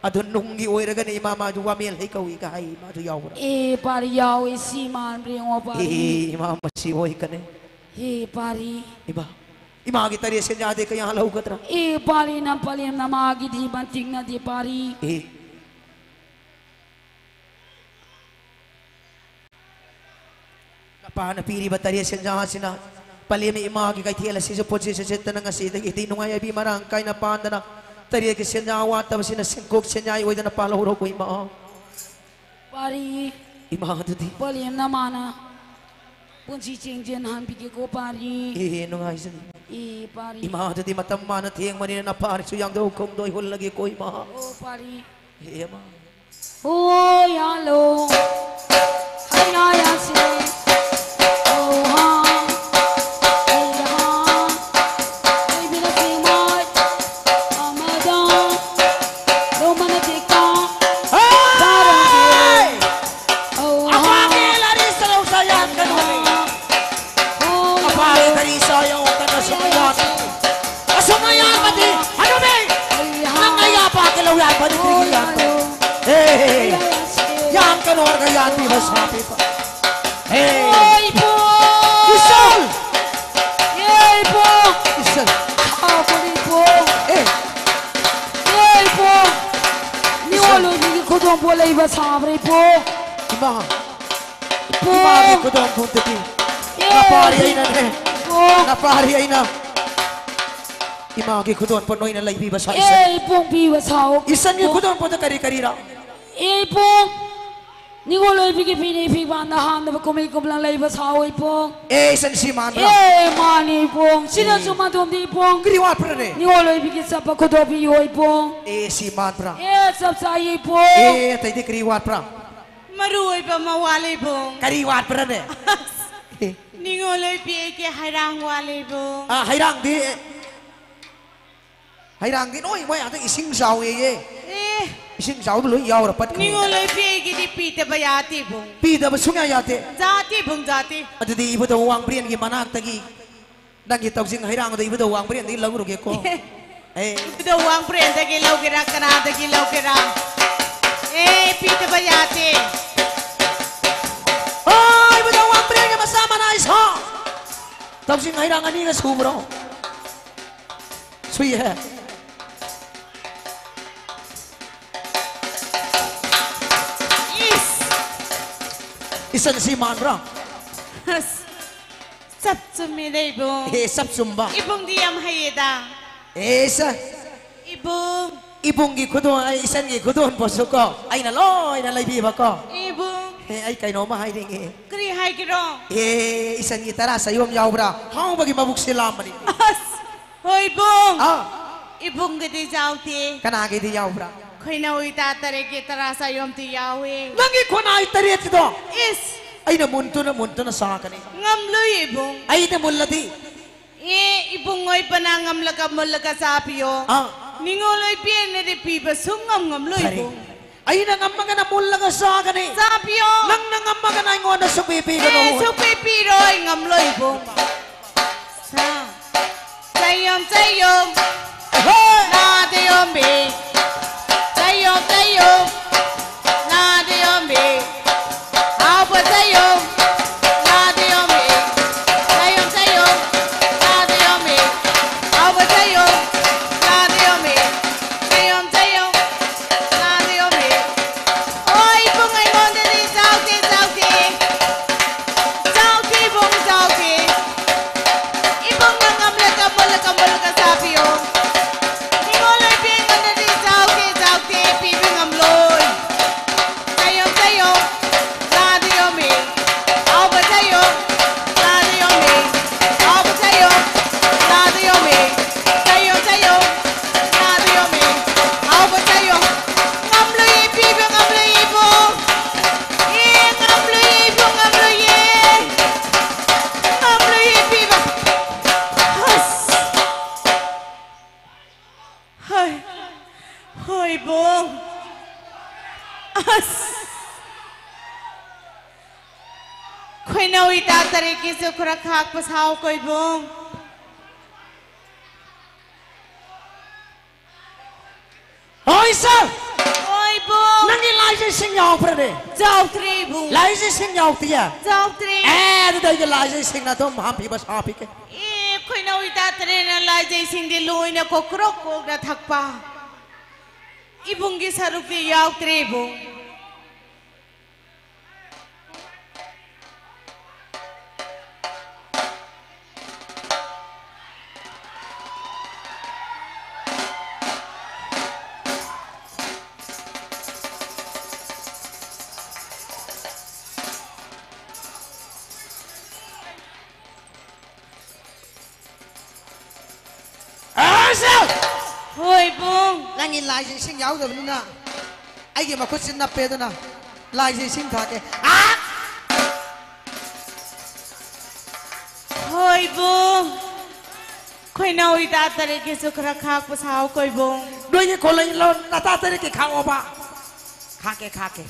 ꯑꯗꯨ ꯅꯨꯡꯒꯤ ꯑꯣꯏꯔꯒꯅꯤ, ꯏꯃꯥ, ꯃꯥꯗꯨ ꯋꯥꯃꯦꯜ ꯍꯩ ꯀꯧꯏ ꯀ ꯍꯥꯏ, ꯃꯥꯗꯨ ꯌꯥꯎꯕ꯭ꯔꯥ? ꯑꯦ, ꯄꯥꯔꯤ, ꯌꯥꯎꯏ, ꯁꯤ ꯃꯥꯟꯕ꯭ꯔꯥ ꯌꯦꯡꯉꯣ, ꯄꯥꯔꯤ꯫ ꯑꯦ, ꯏꯃꯥ, ꯃꯁꯤ ꯑꯣꯏꯒꯅꯤ꯫ ꯍꯦ, ꯄꯥꯔꯤ꯫ ꯏꯃꯥ, ꯏꯃꯥꯒꯤ ꯇꯔꯦꯠ ꯁꯦꯟꯖꯥꯗꯤ ꯀꯌꯥ ꯂꯧꯒꯗ꯭ꯔꯥ? ꯑꯦ, ꯄꯥꯔꯤ, ꯅꯪ ꯄꯂꯦꯝꯅ ꯃꯥꯒꯤꯗꯤ ꯃꯇꯤꯛꯅꯗꯦ, ꯄꯥꯔꯤ꯫ ꯑꯦ꯫ ꯅꯄꯥꯅ ꯄꯤꯔꯤꯕ ꯇꯔꯦꯠ ꯁꯦꯟꯖꯥ ꯑꯁꯤꯅ ꯄꯂꯦꯝ ꯏꯃꯥꯒꯤ ꯀꯩꯊꯦꯜ ꯑꯁꯤꯁꯨ ꯄꯣꯠꯆꯩ ꯆꯠꯆꯠꯇꯅ ꯉꯁꯤꯗꯒꯤꯗꯤ ꯅꯨꯡꯉꯥꯏ ꯌꯥꯏꯕꯤ ꯃꯔꯥꯡ ꯀꯥꯏꯅ ꯄꯥꯟꯗꯅ ꯇꯔꯦꯠꯀꯤ ꯁꯦꯟꯖꯥ ꯋꯥꯠꯇꯕꯁꯤꯅ ꯁꯦꯟꯀꯣꯛ ꯁꯦꯟꯌꯥꯏ ꯑꯣꯏꯗꯅ ꯄꯥꯜꯍꯧꯔꯣꯀꯣ ꯏꯃꯥ꯫ ꯄꯥꯔꯤ꯫ ꯏꯃꯥ ꯑꯗꯨꯗꯤ꯫ ꯄꯂꯦꯝꯅ ꯃꯥꯅ ꯄꯨꯟꯁꯤ ꯆꯦꯡꯖꯦꯜ ꯍꯟꯕꯤꯒꯦꯀꯣ ꯄꯥꯔꯤ꯫ ꯑꯦ, ꯅꯨꯡꯉꯥꯏꯖꯔꯤ꯫ ꯑꯦ, ꯄꯥꯔꯤ꯫ ꯏꯃꯥ ꯑꯗꯨꯗꯤ ꯃꯇꯝ ꯃꯥꯅ ꯊꯦꯡꯕꯅꯤꯅ ꯅꯄꯥꯔꯤꯁꯨ ꯌꯥꯡꯗꯧ ꯈꯣꯝꯗꯣꯏ ꯍꯨꯜꯂꯒꯦꯀꯣ ꯏꯃꯥ꯫ ꯑꯣ, ꯄꯥꯔꯤ꯫ ꯑꯦ, ꯏꯃꯥ꯫ ꯍꯣꯏ, ꯌꯥꯂꯣ꯫ ꯍꯩ ꯌꯥ ꯌꯥꯁꯦ꯫ ꯑꯧ ꯍꯥ꯫ ꯍꯩ ꯍꯥ꯫ ꯂꯩꯕꯤꯅ ꯊꯦꯡꯃꯥꯏ꯫ ꯑꯃꯗ꯫ ꯂꯧꯃꯅ ꯇꯦꯛꯇ꯫ ꯍꯦ! ꯆꯥꯔꯝꯒꯦ꯫ ꯑꯧ ꯍꯥ꯫ ꯑꯄꯥꯒꯤ ꯂꯥꯔꯤ ꯁꯔꯧꯁ ꯌꯥꯟꯒꯅꯨ꯫ ꯑꯄꯥꯒꯤ ꯀꯔꯤ ꯆꯥ ꯌꯥꯎꯗꯅ ꯁꯨꯝ ꯌꯥꯟ-, ꯑꯁꯨꯝ ꯌꯥꯟꯕꯗꯤ ꯍꯅꯨꯕꯤ! ꯅꯪ ꯑꯩ ꯑꯄꯥꯒꯤ ꯂꯧ ꯌꯥꯟꯕꯗꯤ ꯀꯔꯤꯒꯤ ꯌꯥꯟꯕ? ꯍꯦ, ꯍꯦ, ꯍꯦ꯫ ꯌꯥꯟꯒꯅꯨ ꯍꯥꯏꯔꯒ ꯌꯥꯟꯕꯤꯕ ꯁꯥꯕꯤꯕ꯫ ꯍꯦ꯫ ꯑꯣ, ꯏꯕꯨꯡ! ꯏꯆꯜ! ꯑꯦ, ꯏꯕꯨꯡ! ꯏꯆꯜ! ꯁꯥꯎꯒꯅꯨ, ꯏꯕꯨꯡ! ꯑꯦ꯫ ꯑꯦ, ꯏꯕꯨꯡ! ꯏꯆꯜ! ꯅꯤꯉꯣꯜ ꯑꯣꯏꯕꯤꯒꯤ ꯈꯨꯗꯣꯡ ꯄꯣꯠ ꯂꯩꯕ ꯁꯥꯕ꯭ꯔꯥ, ꯏꯕꯨꯡ? ꯏꯃꯥ! ꯏꯕꯨꯡ! ꯏꯃꯥꯒꯤ ꯈꯨꯗꯣꯡ ꯄꯣꯠꯇꯗꯤ ꯑꯦ! ꯅꯄꯥꯔꯤ ꯑꯩꯅꯅꯦ꯫ ꯏꯕꯨꯡ! ꯅꯄꯥꯔꯤ ꯑꯩꯅ ꯏꯃꯥꯒꯤ ꯈꯨꯗꯣꯡ ꯄꯣꯠ ꯅꯣꯏꯅ ꯂꯩꯕꯤꯕ ꯁꯥꯏ, ꯏꯆꯟ꯫ ꯑꯦ, ꯏꯕꯨꯡ, ꯄꯤꯕ ꯁꯥꯎ꯫ ꯏꯆꯟꯒꯤ ꯏꯕꯨꯡ! ꯈꯨꯗꯣꯡ ꯄꯣꯠꯇ ꯀꯔꯤ ꯀꯔꯤꯔꯥ? ꯑꯦ, ꯏꯕꯨꯡ! ꯅꯤꯉꯣꯜ ꯑꯣꯏꯕꯤꯒꯤ ꯐꯤꯅꯤ ꯐꯤꯕꯥꯟꯗ ꯍꯥꯞꯅꯕ ꯀꯨꯝꯍꯩ ꯀꯨꯝꯂꯥ ꯂꯩꯕ ꯁꯥꯎ, ꯏꯕꯨꯡ꯫ ꯑꯦ, ꯏꯆꯟ, ꯁꯤ ꯃꯥꯟꯕ꯭ꯔꯥ? ꯑꯦ, ꯃꯥꯅꯤ, ꯏꯕꯨꯡ꯫ ꯁꯤꯅꯁꯨ ꯑꯦ꯫ ꯃꯗꯣꯝꯗꯤ, ꯏꯕꯨꯡ꯫ ꯀꯔꯤ ꯋꯥꯠꯄ꯭ꯔꯅꯦ? ꯅꯤꯉꯣꯜ ꯑꯣꯏꯕꯤꯒꯤ ꯆꯠꯄ ꯈꯨꯗꯣꯞꯄꯤꯌꯣ, ꯏꯕꯨꯡ꯫ ꯑꯦ, ꯁꯤ ꯃꯥꯟꯕ꯭ꯔꯥ? ꯑꯦ, ꯆꯞ ꯆꯥꯏ, ꯏꯕꯨꯡ꯫ ꯑꯦ, ꯑꯇꯩꯗꯤ ꯀꯔꯤ ꯋꯥꯠꯄ꯭ꯔꯥ? ꯃꯔꯨ ꯑꯣꯏꯕ ꯑꯃ ꯋꯥꯠꯂꯦ, ꯏꯕꯨꯡ꯫ ꯀꯔꯤ ꯋꯥꯠꯄ꯭ꯔꯅꯦ? ꯑꯦ꯫ ꯅꯤꯉꯣꯜ ꯑꯣꯏꯕꯤ ꯑꯩꯒꯤ ꯍꯩꯔꯥꯡ ꯋꯥꯠꯂꯦ, ꯏꯕꯨꯡ꯫ ꯑ, ꯍꯩꯔꯥꯡꯗꯤ, ꯍꯩꯔꯥꯡꯗꯤ ꯅꯣꯏ ꯃꯣꯏ ꯑꯗ ꯏꯁꯤꯡ ꯆꯥꯎꯋꯦꯌꯦ꯫ ꯑꯦ꯫ ꯏꯁꯤꯡ ꯆꯥꯎꯕ ꯂꯣꯏ ꯌꯥꯎꯔ ꯄꯠꯈ꯭ꯔꯦ꯫ ꯅꯤꯉꯣꯜ ꯑꯣꯏꯕꯤ ꯑꯩꯒꯤꯗꯤ ꯄꯤꯗꯕ ꯌꯥꯗꯦ, ꯏꯕꯨꯡ꯫ ꯄꯤꯗꯕ ꯁꯨꯡꯌꯥ ꯌꯥꯗꯦ꯫ ꯌꯥꯗꯦ, ꯏꯕꯨꯡ, ꯌꯥꯗꯦ꯫ ꯑꯗꯨꯗꯤ ꯏꯕꯨꯙꯧ ꯋꯥꯡꯕ꯭ꯔꯦꯟꯒꯤ ꯃꯅꯥꯛꯇꯒꯤ ꯅꯪꯒꯤ ꯇꯧꯖꯤꯡ ꯍꯩꯔꯥꯡꯗꯣ ꯏꯕꯨꯙꯧ ꯋꯥꯡꯕ꯭ꯔꯦꯟꯗꯒꯤ ꯂꯧꯔꯨꯒꯦꯀꯣ꯫ ꯑꯦ꯫ ꯏꯕꯨꯙꯧ ꯋꯥꯡꯕ꯭ꯔꯦꯟꯗꯒꯤ ꯂꯧꯒꯦꯔꯥ, ꯀꯅꯥꯗꯒꯤ ꯂꯧꯒꯦꯔꯥ? ꯑꯦ, ꯄꯤꯗꯕ ꯌꯥꯗꯦ꯫ ꯑꯣ, ꯏꯕꯨꯙꯧ ꯋꯥꯡꯕ꯭ꯔꯦꯟꯒꯤ ꯃꯆꯥ ꯃꯅꯥꯏ ꯁꯥ꯫ ꯇꯧꯖꯤꯡ ꯍꯩꯔꯥꯡ ꯑꯅꯤꯒ ꯁꯨꯕ꯭ꯔꯣ? ꯁꯨꯏ ꯍꯦ꯫ ꯏꯁ! ꯏꯆꯟ ꯑꯁꯤ ꯃꯥꯟꯕ꯭ꯔꯥ? ꯑꯁ, ꯆꯞ ꯆꯨꯝꯃꯤꯗ, ꯏꯕꯨꯡ꯫ ꯍꯦ, ꯆꯞ ꯆꯨꯝꯕ꯫ ꯏꯕꯨꯡꯗꯤ ꯌꯥꯝ ꯍꯩꯌꯦꯗ꯫ ꯑꯦꯁ! ꯏꯕꯨꯡ꯫ ꯏꯕꯨꯡꯒꯤ ꯈꯨꯗꯣꯜ, ꯑꯩ ꯏꯆꯟꯒꯤ ꯈꯨꯗꯣꯜꯕꯨꯁꯨ ꯀꯣ, ꯑꯩꯅ ꯂꯣꯏꯅ ꯂꯩꯕꯤꯕꯀꯣ꯫ ꯏꯕꯨꯡ꯫ ꯑꯦ, ꯑꯩ ꯀꯩꯅꯣꯝꯃ ꯍꯥꯏꯅꯤꯡꯉꯦ꯫ ꯀꯔꯤ ꯍꯥꯏꯒꯦꯔꯣ? ꯑꯦ, ꯏꯆꯟꯒꯤ ꯇꯔꯥ ꯆꯌꯣꯝ ꯌꯥꯎꯕ꯭ꯔꯥ? ꯍꯥꯎꯕꯒꯤ ꯃꯕꯨꯛꯁꯦ ꯂꯥꯝꯕꯅꯤ꯫ ꯑꯁ, ꯍꯣꯏ, ꯏꯕꯨꯡ꯫ ꯑꯥ꯫ ꯏꯕꯨꯡꯒꯤꯗꯤ ꯌꯥꯎꯗꯦ꯫ ꯀꯅꯥꯒꯤꯗꯤ ꯌꯥꯎꯕ꯭ꯔꯥ? ꯈꯣꯏꯅꯧ ꯏꯇꯥ ꯇꯔꯦꯠꯀꯤ ꯇꯔꯥ ꯆꯌꯣꯝꯗꯤ ꯌꯥꯎꯏ꯫ ꯅꯪꯒꯤ ꯈꯣꯅꯥꯏ ꯇꯔꯦꯠꯀꯤꯗꯣ? ꯏꯁ꯫ ꯑꯩꯅ ꯃꯨꯟꯗꯨꯅ, ꯃꯨꯟꯗꯨꯅ ꯆꯥꯒꯅꯤ꯫ ꯉꯝꯂꯣꯏ, ꯏꯕꯨꯡ꯫ ꯑꯩꯅ ꯃꯨꯜꯂꯗꯤ? ꯑꯦ, ꯏꯕꯨꯡꯉꯣ, ꯄꯅꯥ ꯉꯝꯂꯒ ꯃꯨꯜꯂꯒ ꯆꯥꯕꯤꯌꯣ꯫ ꯑꯥ꯫ ꯅꯤꯉꯣꯜ ꯑꯣꯏꯕꯤ ꯑꯩꯅꯗꯤ ꯄꯤꯕ ꯁꯨꯡꯉꯝ ꯉꯝꯂꯣꯏ, ꯐꯔꯦ꯫ ꯏꯕꯨꯡ꯫ ꯑꯩꯅ ꯉꯝꯃꯒꯅ ꯃꯨꯜꯂꯒ ꯆꯥꯒꯅꯤ꯫ ꯆꯥꯕꯤꯌꯣ꯫ ꯅꯪꯅ ꯉꯝꯃꯒꯅ ꯑꯩꯉꯣꯟꯗ ꯁꯨꯛꯄꯤ ꯄꯤꯒꯅꯨ꯫ ꯑꯦ, ꯁꯨꯛꯄꯤ ꯄꯤꯔꯣꯏ, ꯉꯝꯂꯣꯏ, ꯏꯕꯨꯡ꯫ ꯁꯥ꯫ ꯆꯌꯣꯝ, ꯆꯌꯣꯝ꯫ ꯍꯣꯏ꯫ ꯂꯥꯗ ꯌꯣꯝꯕꯤ꯫ ꯆꯌꯣꯝ, ꯆꯌꯣꯝ꯫ ꯂꯥꯗ ꯌꯣꯝꯕꯤ꯫ ꯍꯥꯎꯕ ꯆꯌꯣꯝ꯫ ꯂꯥꯗ ꯌꯣꯝꯕꯤ꯫ ꯆꯌꯣꯝ, ꯆꯌꯣꯝ꯫ ꯂꯥꯗ ꯌꯣꯝꯕꯤ꯫ ꯍꯥꯎꯕ ꯆꯌꯣꯝ꯫ ꯂꯥꯗ ꯌꯣꯝꯕꯤ꯫ ꯆꯌꯣꯝ, ꯆꯌꯣꯝ꯫ ꯂꯥꯗ ꯌꯣꯝꯕꯤ꯫ ꯍꯣꯏ, ꯏꯕꯨꯡ, ꯑꯩꯉꯣꯟꯗꯗꯤ ꯆꯥꯎꯗꯦ, ꯆꯥꯎꯗꯦ꯫ ꯆꯥꯎꯗꯦ, ꯏꯕꯨꯡ, ꯆꯥꯎꯗꯦ꯫ ꯏꯕꯨꯡꯅ ꯉꯝꯂꯒ ꯃꯨꯜꯂꯒ ꯃꯨꯜꯂꯒ ꯆꯥꯕꯤꯌꯣ꯫ ꯅꯤꯉꯣꯜ ꯑꯣꯏꯕꯤ ꯑꯩꯉꯣꯟꯗꯗꯤ ꯆꯥꯎꯗꯦ, ꯆꯥꯎꯗꯦ, ꯄꯤꯕ ꯉꯝꯂꯣꯏ꯫ ꯆꯌꯣꯝ, ꯆꯌꯣꯝ, ꯂꯥꯗ ꯌꯣꯝꯃꯤ꯫ ꯍꯥꯎꯕ ꯆꯌꯣꯝ, ꯂꯥꯗ ꯌꯣꯝꯃꯤ꯫ ꯍꯥꯎꯕ ꯆꯌꯣꯝ, ꯂꯥꯗ ꯌꯣꯝꯃꯤ꯫ ꯆꯌꯣꯝ, ꯆꯌꯣꯝ, ꯂꯥꯗ ꯌꯣꯝꯃꯤ꯫ ꯍꯥꯎꯕ ꯆꯌꯣꯝ, ꯉꯝꯂꯣꯏꯌꯦ, ꯄꯤꯕ ꯉꯝꯂꯣꯏꯌꯦ, ꯏꯕꯨꯡ꯫ ꯑꯦ, ꯉꯝꯂꯣꯏꯌꯦ, ꯏꯕꯨꯡ, ꯉꯝꯂꯣꯏꯌꯦ꯫ ꯉꯝꯂꯣꯏꯌꯦ, ꯄꯤꯕ꯫ ꯑꯁ꯫ ꯍꯣꯏ꯫ ꯍꯣꯏ, ꯏꯕꯨꯡ꯫ ꯑꯁ꯫ ꯈꯣꯏꯅꯧ ꯏꯇꯥ ꯇꯔꯦꯠꯀꯤꯁꯨ ꯈꯔ ꯈꯥꯛꯄ ꯁꯥꯎꯀꯣ, ꯏꯕꯨꯡ꯫ ꯍꯣꯏ, ꯁꯥꯔ꯫ ꯍꯣꯏ, ꯏꯕꯨꯡ꯫ ꯅꯪꯒꯤ ꯂꯥꯏꯖꯩꯁꯤꯡ ꯌꯥꯎꯕ꯭ꯔꯅꯦ? ꯌꯥꯎꯗ꯭ꯔꯦ, ꯏꯕꯨꯡ꯫ ꯂꯥꯏꯖꯩꯁꯤꯡ ꯌꯥꯎꯗꯤꯌꯦ? ꯌꯥꯎꯗ꯭ꯔꯦ꯫ ꯑꯦ, ꯑꯗꯨꯗꯤ ꯑꯩꯒꯤ ꯂꯥꯏꯖꯩꯁꯤꯡꯅ ꯑꯗꯨꯝ ꯍꯥꯞꯄꯤꯕ ꯁꯥꯄꯤꯒꯦ꯫ ꯑꯦ, ꯈꯣꯏꯅꯧ ꯏꯇꯥ ꯇꯔꯦꯠꯅ ꯂꯥꯏꯖꯩꯁꯤꯡꯗꯤ ꯂꯣꯏꯅ ꯀꯣꯛꯀ꯭ꯔꯣꯛ ꯀꯣꯛꯅ ꯊꯛꯄ꯫ ꯏꯕꯨꯡꯒꯤ ꯁꯔꯨꯛꯇꯤ ꯌꯥꯎꯗ꯭ꯔꯦ, ꯏꯕꯨꯡ꯫ ꯍꯣꯏ, ꯏꯕꯨꯡ꯫ ꯅꯪꯒꯤ ꯂꯥꯏꯁꯦ ꯏꯁꯤꯡ ꯌꯥꯎꯗꯕꯅꯤꯅ ꯑꯩꯒꯤ ꯃꯈꯨꯠꯁꯤ ꯅꯞꯄꯦ, ꯑꯗꯨꯅ ꯂꯥꯏꯁꯦ ꯏꯁꯤꯡ ꯊꯥꯛꯀꯦ꯫ ꯑꯥ! ꯍꯣꯏ, ꯏꯕꯨꯡ꯫ ꯈꯣꯏꯅꯥꯎ ꯏꯇꯥ ꯇꯔꯦꯠꯀꯤꯁꯨ ꯈꯔ ꯈꯥꯛꯄ ꯁꯥꯎ, ꯀꯣꯏꯕꯨꯡ꯫ ꯅꯣꯏꯒꯤ ꯈꯣꯂꯩ ꯂꯣꯟ ꯅꯇꯥ ꯇꯔꯦꯠꯀꯤ ꯈꯥꯛꯑꯣꯕ꯫ ꯈꯥꯛꯀꯦ, ꯈꯥꯛꯀꯦ꯫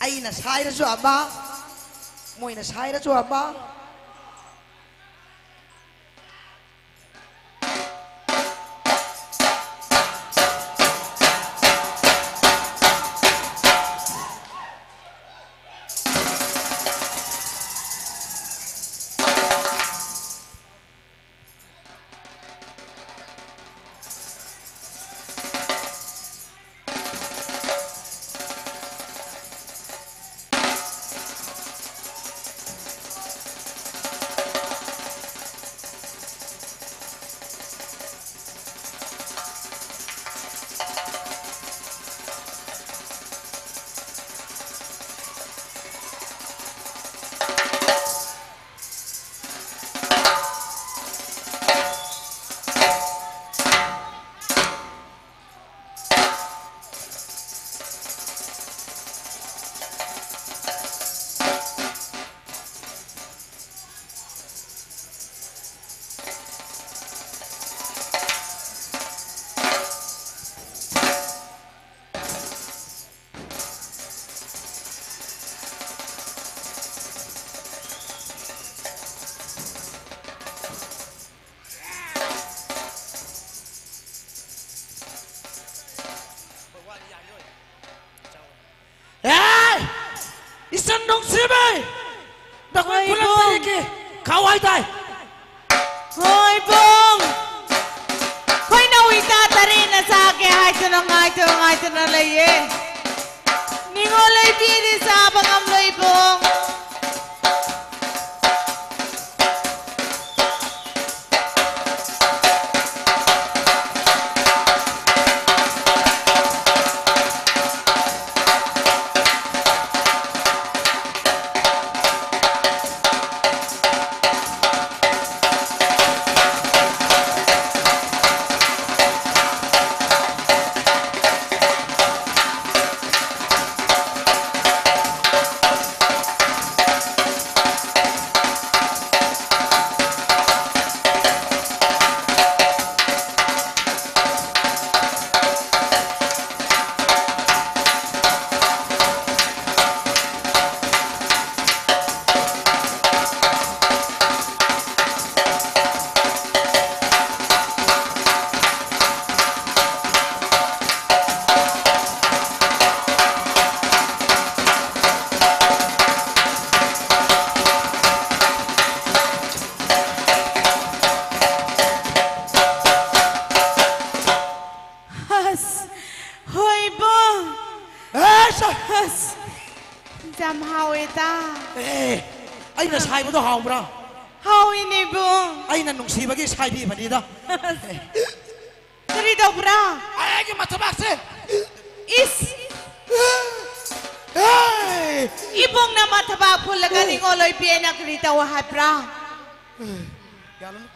ꯑꯩꯅ ꯁꯥꯏꯔꯁꯨ ꯑꯃ, ꯃꯣꯏꯅ ꯁꯥꯏꯔꯁꯨ ꯑꯃ꯫ ꯑꯦ! ꯏꯆꯟ ꯅꯨꯡꯁꯤꯕꯤ! ꯅꯈꯣꯏ ꯍꯣꯏ, ꯈꯨꯂꯪ ꯏꯕꯨꯡ꯫ ꯇꯔꯦꯠꯀꯤ ꯈꯥꯎ ꯍꯥꯏꯗꯥꯏ? ꯍꯣꯏ, ꯏꯕꯨꯡ꯫ ꯑꯩꯈꯣꯏꯅ ꯎꯏꯇꯥ ꯇꯔꯦꯠꯅ ꯆꯥꯒꯦ ꯍꯥꯏꯗꯨꯅ ꯉꯥꯏꯗꯨꯅ ꯉꯥꯏꯗꯨꯅ ꯂꯩꯌꯦ꯫ ꯅꯤꯉꯣꯜ ꯂꯩꯕꯤꯗꯤ ꯆꯥꯕ ꯉꯝꯂꯣꯏ, ꯏꯕꯨꯡ꯫ ꯌꯥꯝ ꯍꯥꯎꯋꯦꯗ꯫ ꯑꯦ, ꯑꯩꯅ ꯁꯥꯏꯕꯗꯣ ꯍꯥꯎꯕ꯭ꯔꯥ? ꯍꯥꯎꯏꯅꯦ, ꯏꯕꯨꯡ꯫ ꯑꯩꯅ ꯅꯨꯡꯁꯤꯕꯒꯤ ꯁꯥꯏꯕꯤꯕꯅꯤꯗ꯫ ꯀꯔꯤ ꯇꯧꯕ꯭ꯔꯥ? ꯑꯩꯒꯤ ꯃꯊꯕꯥꯛꯁꯦ꯫ ꯏꯁ! ꯑꯦ! ꯏꯕꯨꯡꯅ ꯃꯊꯕꯥꯛ ꯐꯨꯜꯂꯒ ꯅꯤꯉꯣꯜ ꯑꯣꯏꯕꯤ ꯑꯩꯅ ꯀꯔꯤ ꯇꯧ ꯍꯥꯏꯕ꯭ꯔꯥ? ꯌꯥꯔꯣꯏ꯫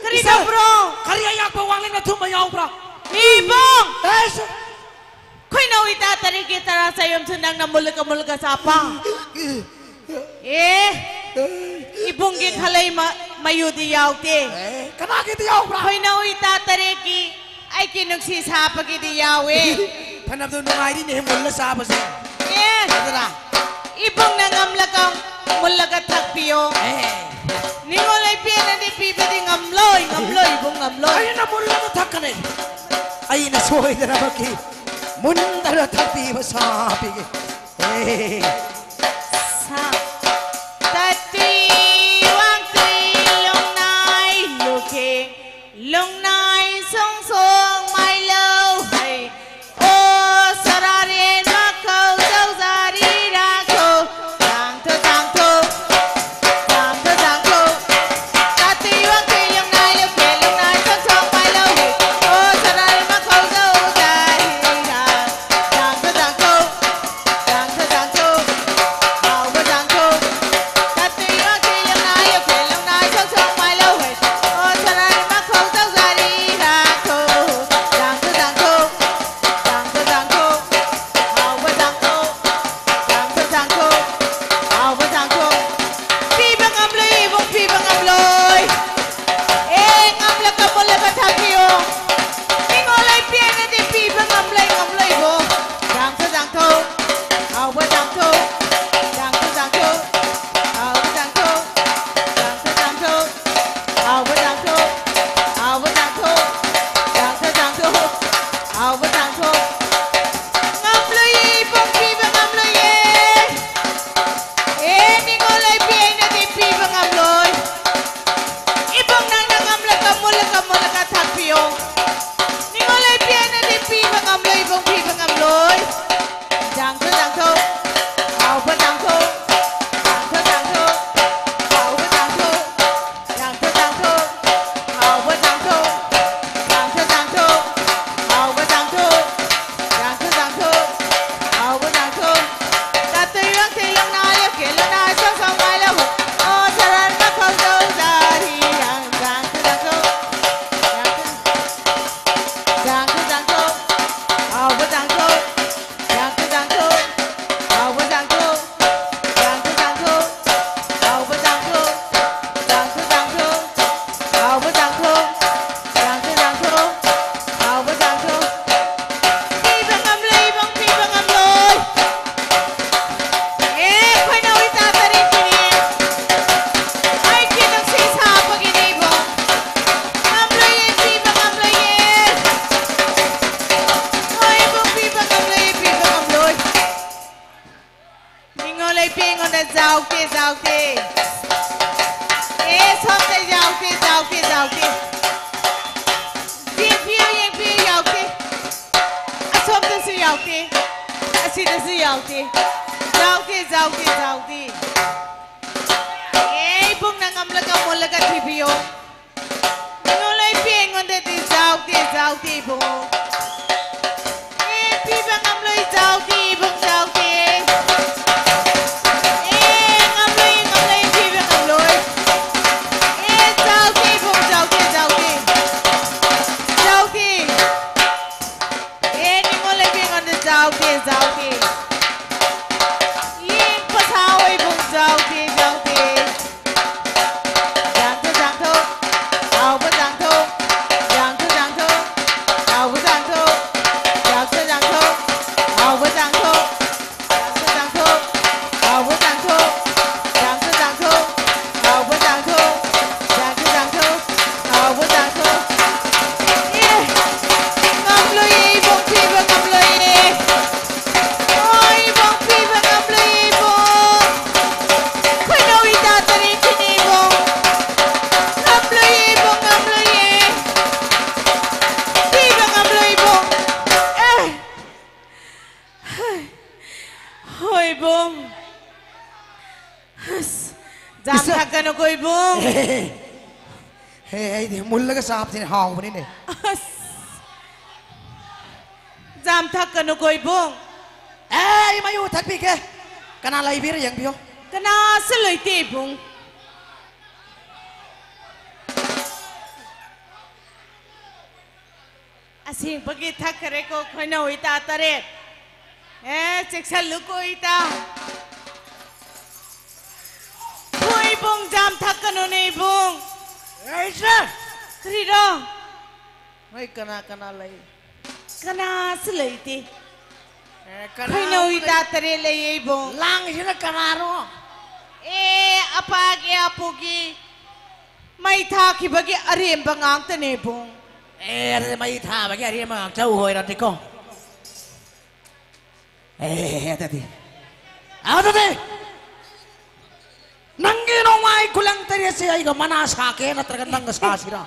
ꯀꯔꯤ ꯏꯆꯦ, ꯇꯧꯕ꯭ꯔꯣ? ꯀꯔꯤ ꯑꯌꯥꯛꯄ ꯋꯥꯡꯂꯦꯟ ꯑꯊꯨꯝꯕ ꯌꯥꯎꯕ꯭ꯔꯥ? ꯏꯕꯨꯡ! ꯑꯦꯁ! ꯈꯣꯏꯅꯧ ꯏꯇꯥ ꯇꯔꯦꯠꯀꯤ ꯇꯔꯥ ꯆꯌꯣꯝꯁꯨ ꯅꯪꯅ ꯃꯨꯜꯂꯒ ꯃꯨꯜꯂꯒ ꯆꯥꯄ꯫ ꯑꯦ, ꯏꯕꯨꯡꯒꯤ ꯈꯂꯩ ꯃ-, ꯃꯌꯨꯗꯤ ꯌꯥꯎꯗꯦ꯫ ꯑꯦ, ꯀꯅꯥꯒꯤꯗꯤ ꯌꯥꯎꯕ꯭ꯔꯥ? ꯈꯣꯏꯅꯧ ꯏꯇꯥ ꯇꯔꯦꯠꯀꯤ ꯑꯩꯒꯤ ꯅꯨꯡꯁꯤ ꯁꯥꯄꯒꯤꯗꯤ ꯌꯥꯎꯋꯦ꯫ ꯐꯅꯗꯨ ꯅꯨꯡꯉꯥꯏꯔꯤꯅꯦ ꯃꯨꯜꯂ ꯆꯥꯕꯁꯦ꯫ ꯑꯦ, ꯑꯗꯨꯅ? ꯏꯕꯨꯡꯅ ꯉꯝꯂꯒ ꯃꯨꯜꯂꯒ ꯊꯛꯄꯤꯌꯣ꯫ ꯑꯦ꯫ ꯅꯤꯉꯣꯜ ꯂꯩꯄꯦꯅꯗꯤ ꯄꯤꯕꯗꯤ ꯉꯝꯂꯣꯏ, ꯉꯝꯂꯣꯏ, ꯏꯕꯨꯡ ꯉꯝꯂꯣꯏ꯫ ꯑꯩꯅ ꯃꯨꯜꯂꯒ ꯊꯛꯀꯅꯤ꯫ ꯑꯩꯅ ꯁꯣꯏꯗꯅꯃꯛꯀꯤ ꯃꯨꯟꯗꯅ ꯊꯛꯄꯤꯕ ꯁꯥꯄꯤꯒꯦ꯫ ꯑꯦ꯫ ꯁꯥ-, ꯇꯠꯇ꯭ꯔꯤ ꯋꯥꯡꯇ꯭ꯔꯤ ꯂꯣꯡꯅꯥꯏ ꯂꯨꯈꯤ, ꯂꯣꯡꯅꯥꯏ ꯁꯣꯡ ꯁꯣꯡ ꯃꯥꯏꯂꯧ ꯍꯩ꯫ ꯑꯣ ꯁꯔꯥꯔꯦꯟ ꯃꯈꯧ ꯇꯧꯖꯔꯤ ꯔꯥꯈꯣ꯫ ꯆꯥꯡꯊꯣ ꯆꯥꯡꯊꯣ꯫ ꯆꯥꯡꯊꯣ ꯆꯥꯡꯊꯣ꯫ ꯇꯥꯇꯤ ꯋꯥꯡꯇꯤ ꯂꯣꯡꯅꯥꯏ ꯂꯨꯈꯤ ꯂꯣꯡꯅꯥꯏ ꯁꯣꯡ ꯁꯣꯡ ꯃꯥꯏꯂꯧ ꯍꯩ꯫ ꯑꯣ ꯁꯔꯥꯔꯦꯟ ꯃꯈꯧ ꯇꯧꯖꯔꯤ ꯔꯥ꯫ ꯆꯥꯡꯊꯣ ꯆꯥꯡꯊꯣ꯫ ꯆꯥꯡꯊꯣ ꯆꯥꯡꯊꯣ꯫ ꯌꯥꯎꯗꯦ꯫ ꯑꯦ, ꯁꯣꯝꯗ ꯌꯥꯎꯗꯦ, ꯌꯥꯎꯗꯦ, ꯌꯥꯎꯗꯦ꯫ ꯌꯦꯡꯕꯤꯌꯨ, ꯌꯦꯡꯕꯤꯌꯨ, ꯌꯥꯎꯗꯦ꯫ ꯑꯁꯣꯝꯗꯁꯨ ꯌꯥꯎꯗꯦ꯫ ꯑꯁꯤꯗꯁꯨ ꯌꯥꯎꯗꯦ꯫ ꯌꯥꯎꯗꯦ, ꯌꯥꯎꯗꯦ, ꯌꯥꯎꯗꯦ꯫ ꯑꯦ, ꯏꯕꯨꯡꯅ ꯉꯝꯂꯒ ꯃꯨꯜꯂꯒ ꯊꯤꯕꯤꯌꯣ꯫ ꯅꯤꯉꯣꯜ ꯂꯣꯏ ꯄꯤ ꯑꯩꯉꯣꯟꯗꯗꯤ ꯌꯥꯎꯗꯦ, ꯌꯥꯎꯗꯦ ꯏꯕꯨꯡꯉꯣ꯫ ꯑꯦ, ꯄꯤꯕ ꯉꯝꯂꯣꯏ, ꯌꯥꯎꯗꯦ ꯏꯕꯨꯡ, ꯌꯥꯎꯗꯦ꯫ ꯑꯦ, ꯉꯝꯂꯣꯏ, ꯉꯝꯂꯣꯏ, ꯄꯤꯕ ꯉꯝꯂꯣꯏ꯫ ꯑꯦ, ꯌꯥꯎꯗꯦ ꯏꯕꯨꯡ, ꯌꯥꯎꯗꯦ, ꯌꯥꯎꯗꯦ꯫ ꯌꯥꯎꯗꯦ꯫ ꯑꯦ, ꯅꯤꯉꯣꯜ ꯂꯩꯕꯤ ꯑꯩꯉꯣꯟꯗ ꯌꯥꯎꯗꯦ, ꯌꯥꯎꯗꯦ꯫ ꯌꯦꯡꯕ ꯁꯥꯎ ꯏꯕꯨꯡ, ꯌꯥꯎꯗꯦ, ꯌꯥꯎꯗꯦ꯫ ꯖꯥꯡꯊꯣ, ꯖꯥꯡꯊꯣ, ꯍꯥꯎꯕ ꯖꯥꯡꯊꯣ, ꯖꯥꯡꯊꯣ, ꯖꯥꯡꯊꯣ, ꯍꯥꯎꯕ ꯖꯥꯡꯊꯣ, ꯖꯥꯡꯊꯣ, ꯖꯥꯡꯊꯣ, ꯍꯥꯎꯕ ꯖꯥꯡꯊꯣ, ꯖꯥꯡꯊꯣ, ꯖꯥꯡꯊꯣ, ꯍꯥꯎꯕ ꯖꯥꯡꯊꯣ, ꯖꯥꯡꯊꯣ, ꯖꯥꯡꯊꯣ, ꯍꯥꯎꯕ ꯖꯥꯡꯊꯣ, ꯖꯥꯡꯊꯣ, ꯖꯥꯡꯊꯣ, ꯍꯥꯎꯕ ꯖꯥꯡꯊꯣ꯫ ꯑꯦ, ꯉꯝꯂꯣꯏꯌꯦ ꯏꯕꯨꯡ, ꯄꯤꯕ ꯉꯝꯂꯣꯏꯌꯦ꯫ ꯑꯣ, ꯏꯕꯨꯡ, ꯄꯤꯕ ꯉꯝꯂꯣꯏꯌꯦ ꯏꯕꯨꯡ꯫ ꯈꯣꯏꯅꯧ ꯏꯇꯥ ꯇꯔꯦꯠꯀꯤꯅꯦ ꯏꯕꯨꯡ꯫ ꯉꯝꯂꯣꯏꯌꯦ ꯏꯕꯨꯡ, ꯉꯝꯂꯣꯏꯌꯦ꯫ ꯄꯤꯕ ꯉꯝꯂꯣꯏ ꯏꯕꯨꯡ꯫ ꯑꯦ꯫ ꯍꯣꯏ ꯏꯕꯨꯡ꯫ ꯑꯁ, ꯖꯥꯝ ꯏꯁ꯫ ꯊꯛꯀꯅꯨꯀꯣ ꯏꯕꯨꯡ꯫ ꯍꯦ, ꯑꯩꯗꯤ ꯃꯨꯜꯂꯒ ꯆꯥꯕꯁꯤꯅ ꯍꯥꯎꯕꯅꯤꯅꯦ꯫ ꯑꯁ꯫ ꯖꯥꯝ ꯊꯛꯀꯅꯨꯀꯣ ꯏꯕꯨꯡ꯫ ꯑꯦ, ꯑꯩ ꯃꯩ ꯎ ꯊꯛꯄꯤꯒꯦ꯫ ꯀꯅꯥ ꯂꯩꯕꯤꯔ ꯌꯦꯡꯕꯤꯌꯣ꯫ ꯀꯅꯥꯁꯨ ꯂꯩꯇꯦ ꯏꯕꯨꯡ꯫ ꯑꯁꯦꯡꯕꯒꯤ ꯊꯛꯈ꯭ꯔꯦꯀꯣ ꯈꯣꯏꯅꯧ ꯏꯇꯥ ꯇꯔꯦꯠ꯫ ꯑꯦ, ꯆꯦꯛꯁꯜꯂꯨꯀꯣ ꯏꯇꯥ꯫ ꯍꯣꯏ ꯏꯕꯨꯡ, ꯖꯥꯝ ꯊꯛꯀꯅꯨꯅꯦ ꯏꯕꯨꯡ꯫ ꯂꯩꯇ꯭ꯔꯦ꯫ ꯀꯔꯤꯔꯣ? ꯅꯣꯏ ꯀꯅꯥ ꯀꯅꯥ ꯂꯩ? ꯀꯅꯥꯁꯨ ꯂꯩꯇꯦ꯫ ꯑꯦ, ꯀꯅꯥ ꯈꯣꯏꯅꯧ ꯂꯩ-, ꯏꯇꯥ ꯇꯔꯦꯠ ꯂꯩꯌꯦ ꯏꯕꯨꯡ꯫ ꯂꯥꯡꯉꯤꯁꯤꯅ ꯀꯅꯥꯅꯣ? ꯑꯦ, ꯑꯄꯥꯒꯤ ꯑꯄꯨꯒꯤ ꯃꯩ ꯊꯥꯈꯤꯕꯒꯤ ꯑꯔꯦꯝꯕ ꯉꯥꯛꯇꯅꯦ ꯏꯕꯨꯡ꯫ ꯑꯦ, ꯑꯗꯨꯗꯤ ꯃꯩ ꯊꯥꯕꯒꯤ ꯑꯔꯦꯝꯕ ꯉꯥꯛꯇ ꯑꯣꯏꯔꯗꯤꯀꯣ꯫ ꯑꯦ, ꯑꯗꯨꯗꯤ, ꯑꯗꯨꯗꯤ, ꯑꯩ ꯈꯨꯂꯪ ꯇꯔꯦꯠꯁꯦ ꯑꯩꯒ ꯃꯅꯥ ꯁꯥꯒꯦ ꯅꯠꯇ꯭ꯔꯒ ꯅꯪꯒ ꯁꯥꯁꯤꯔꯥ?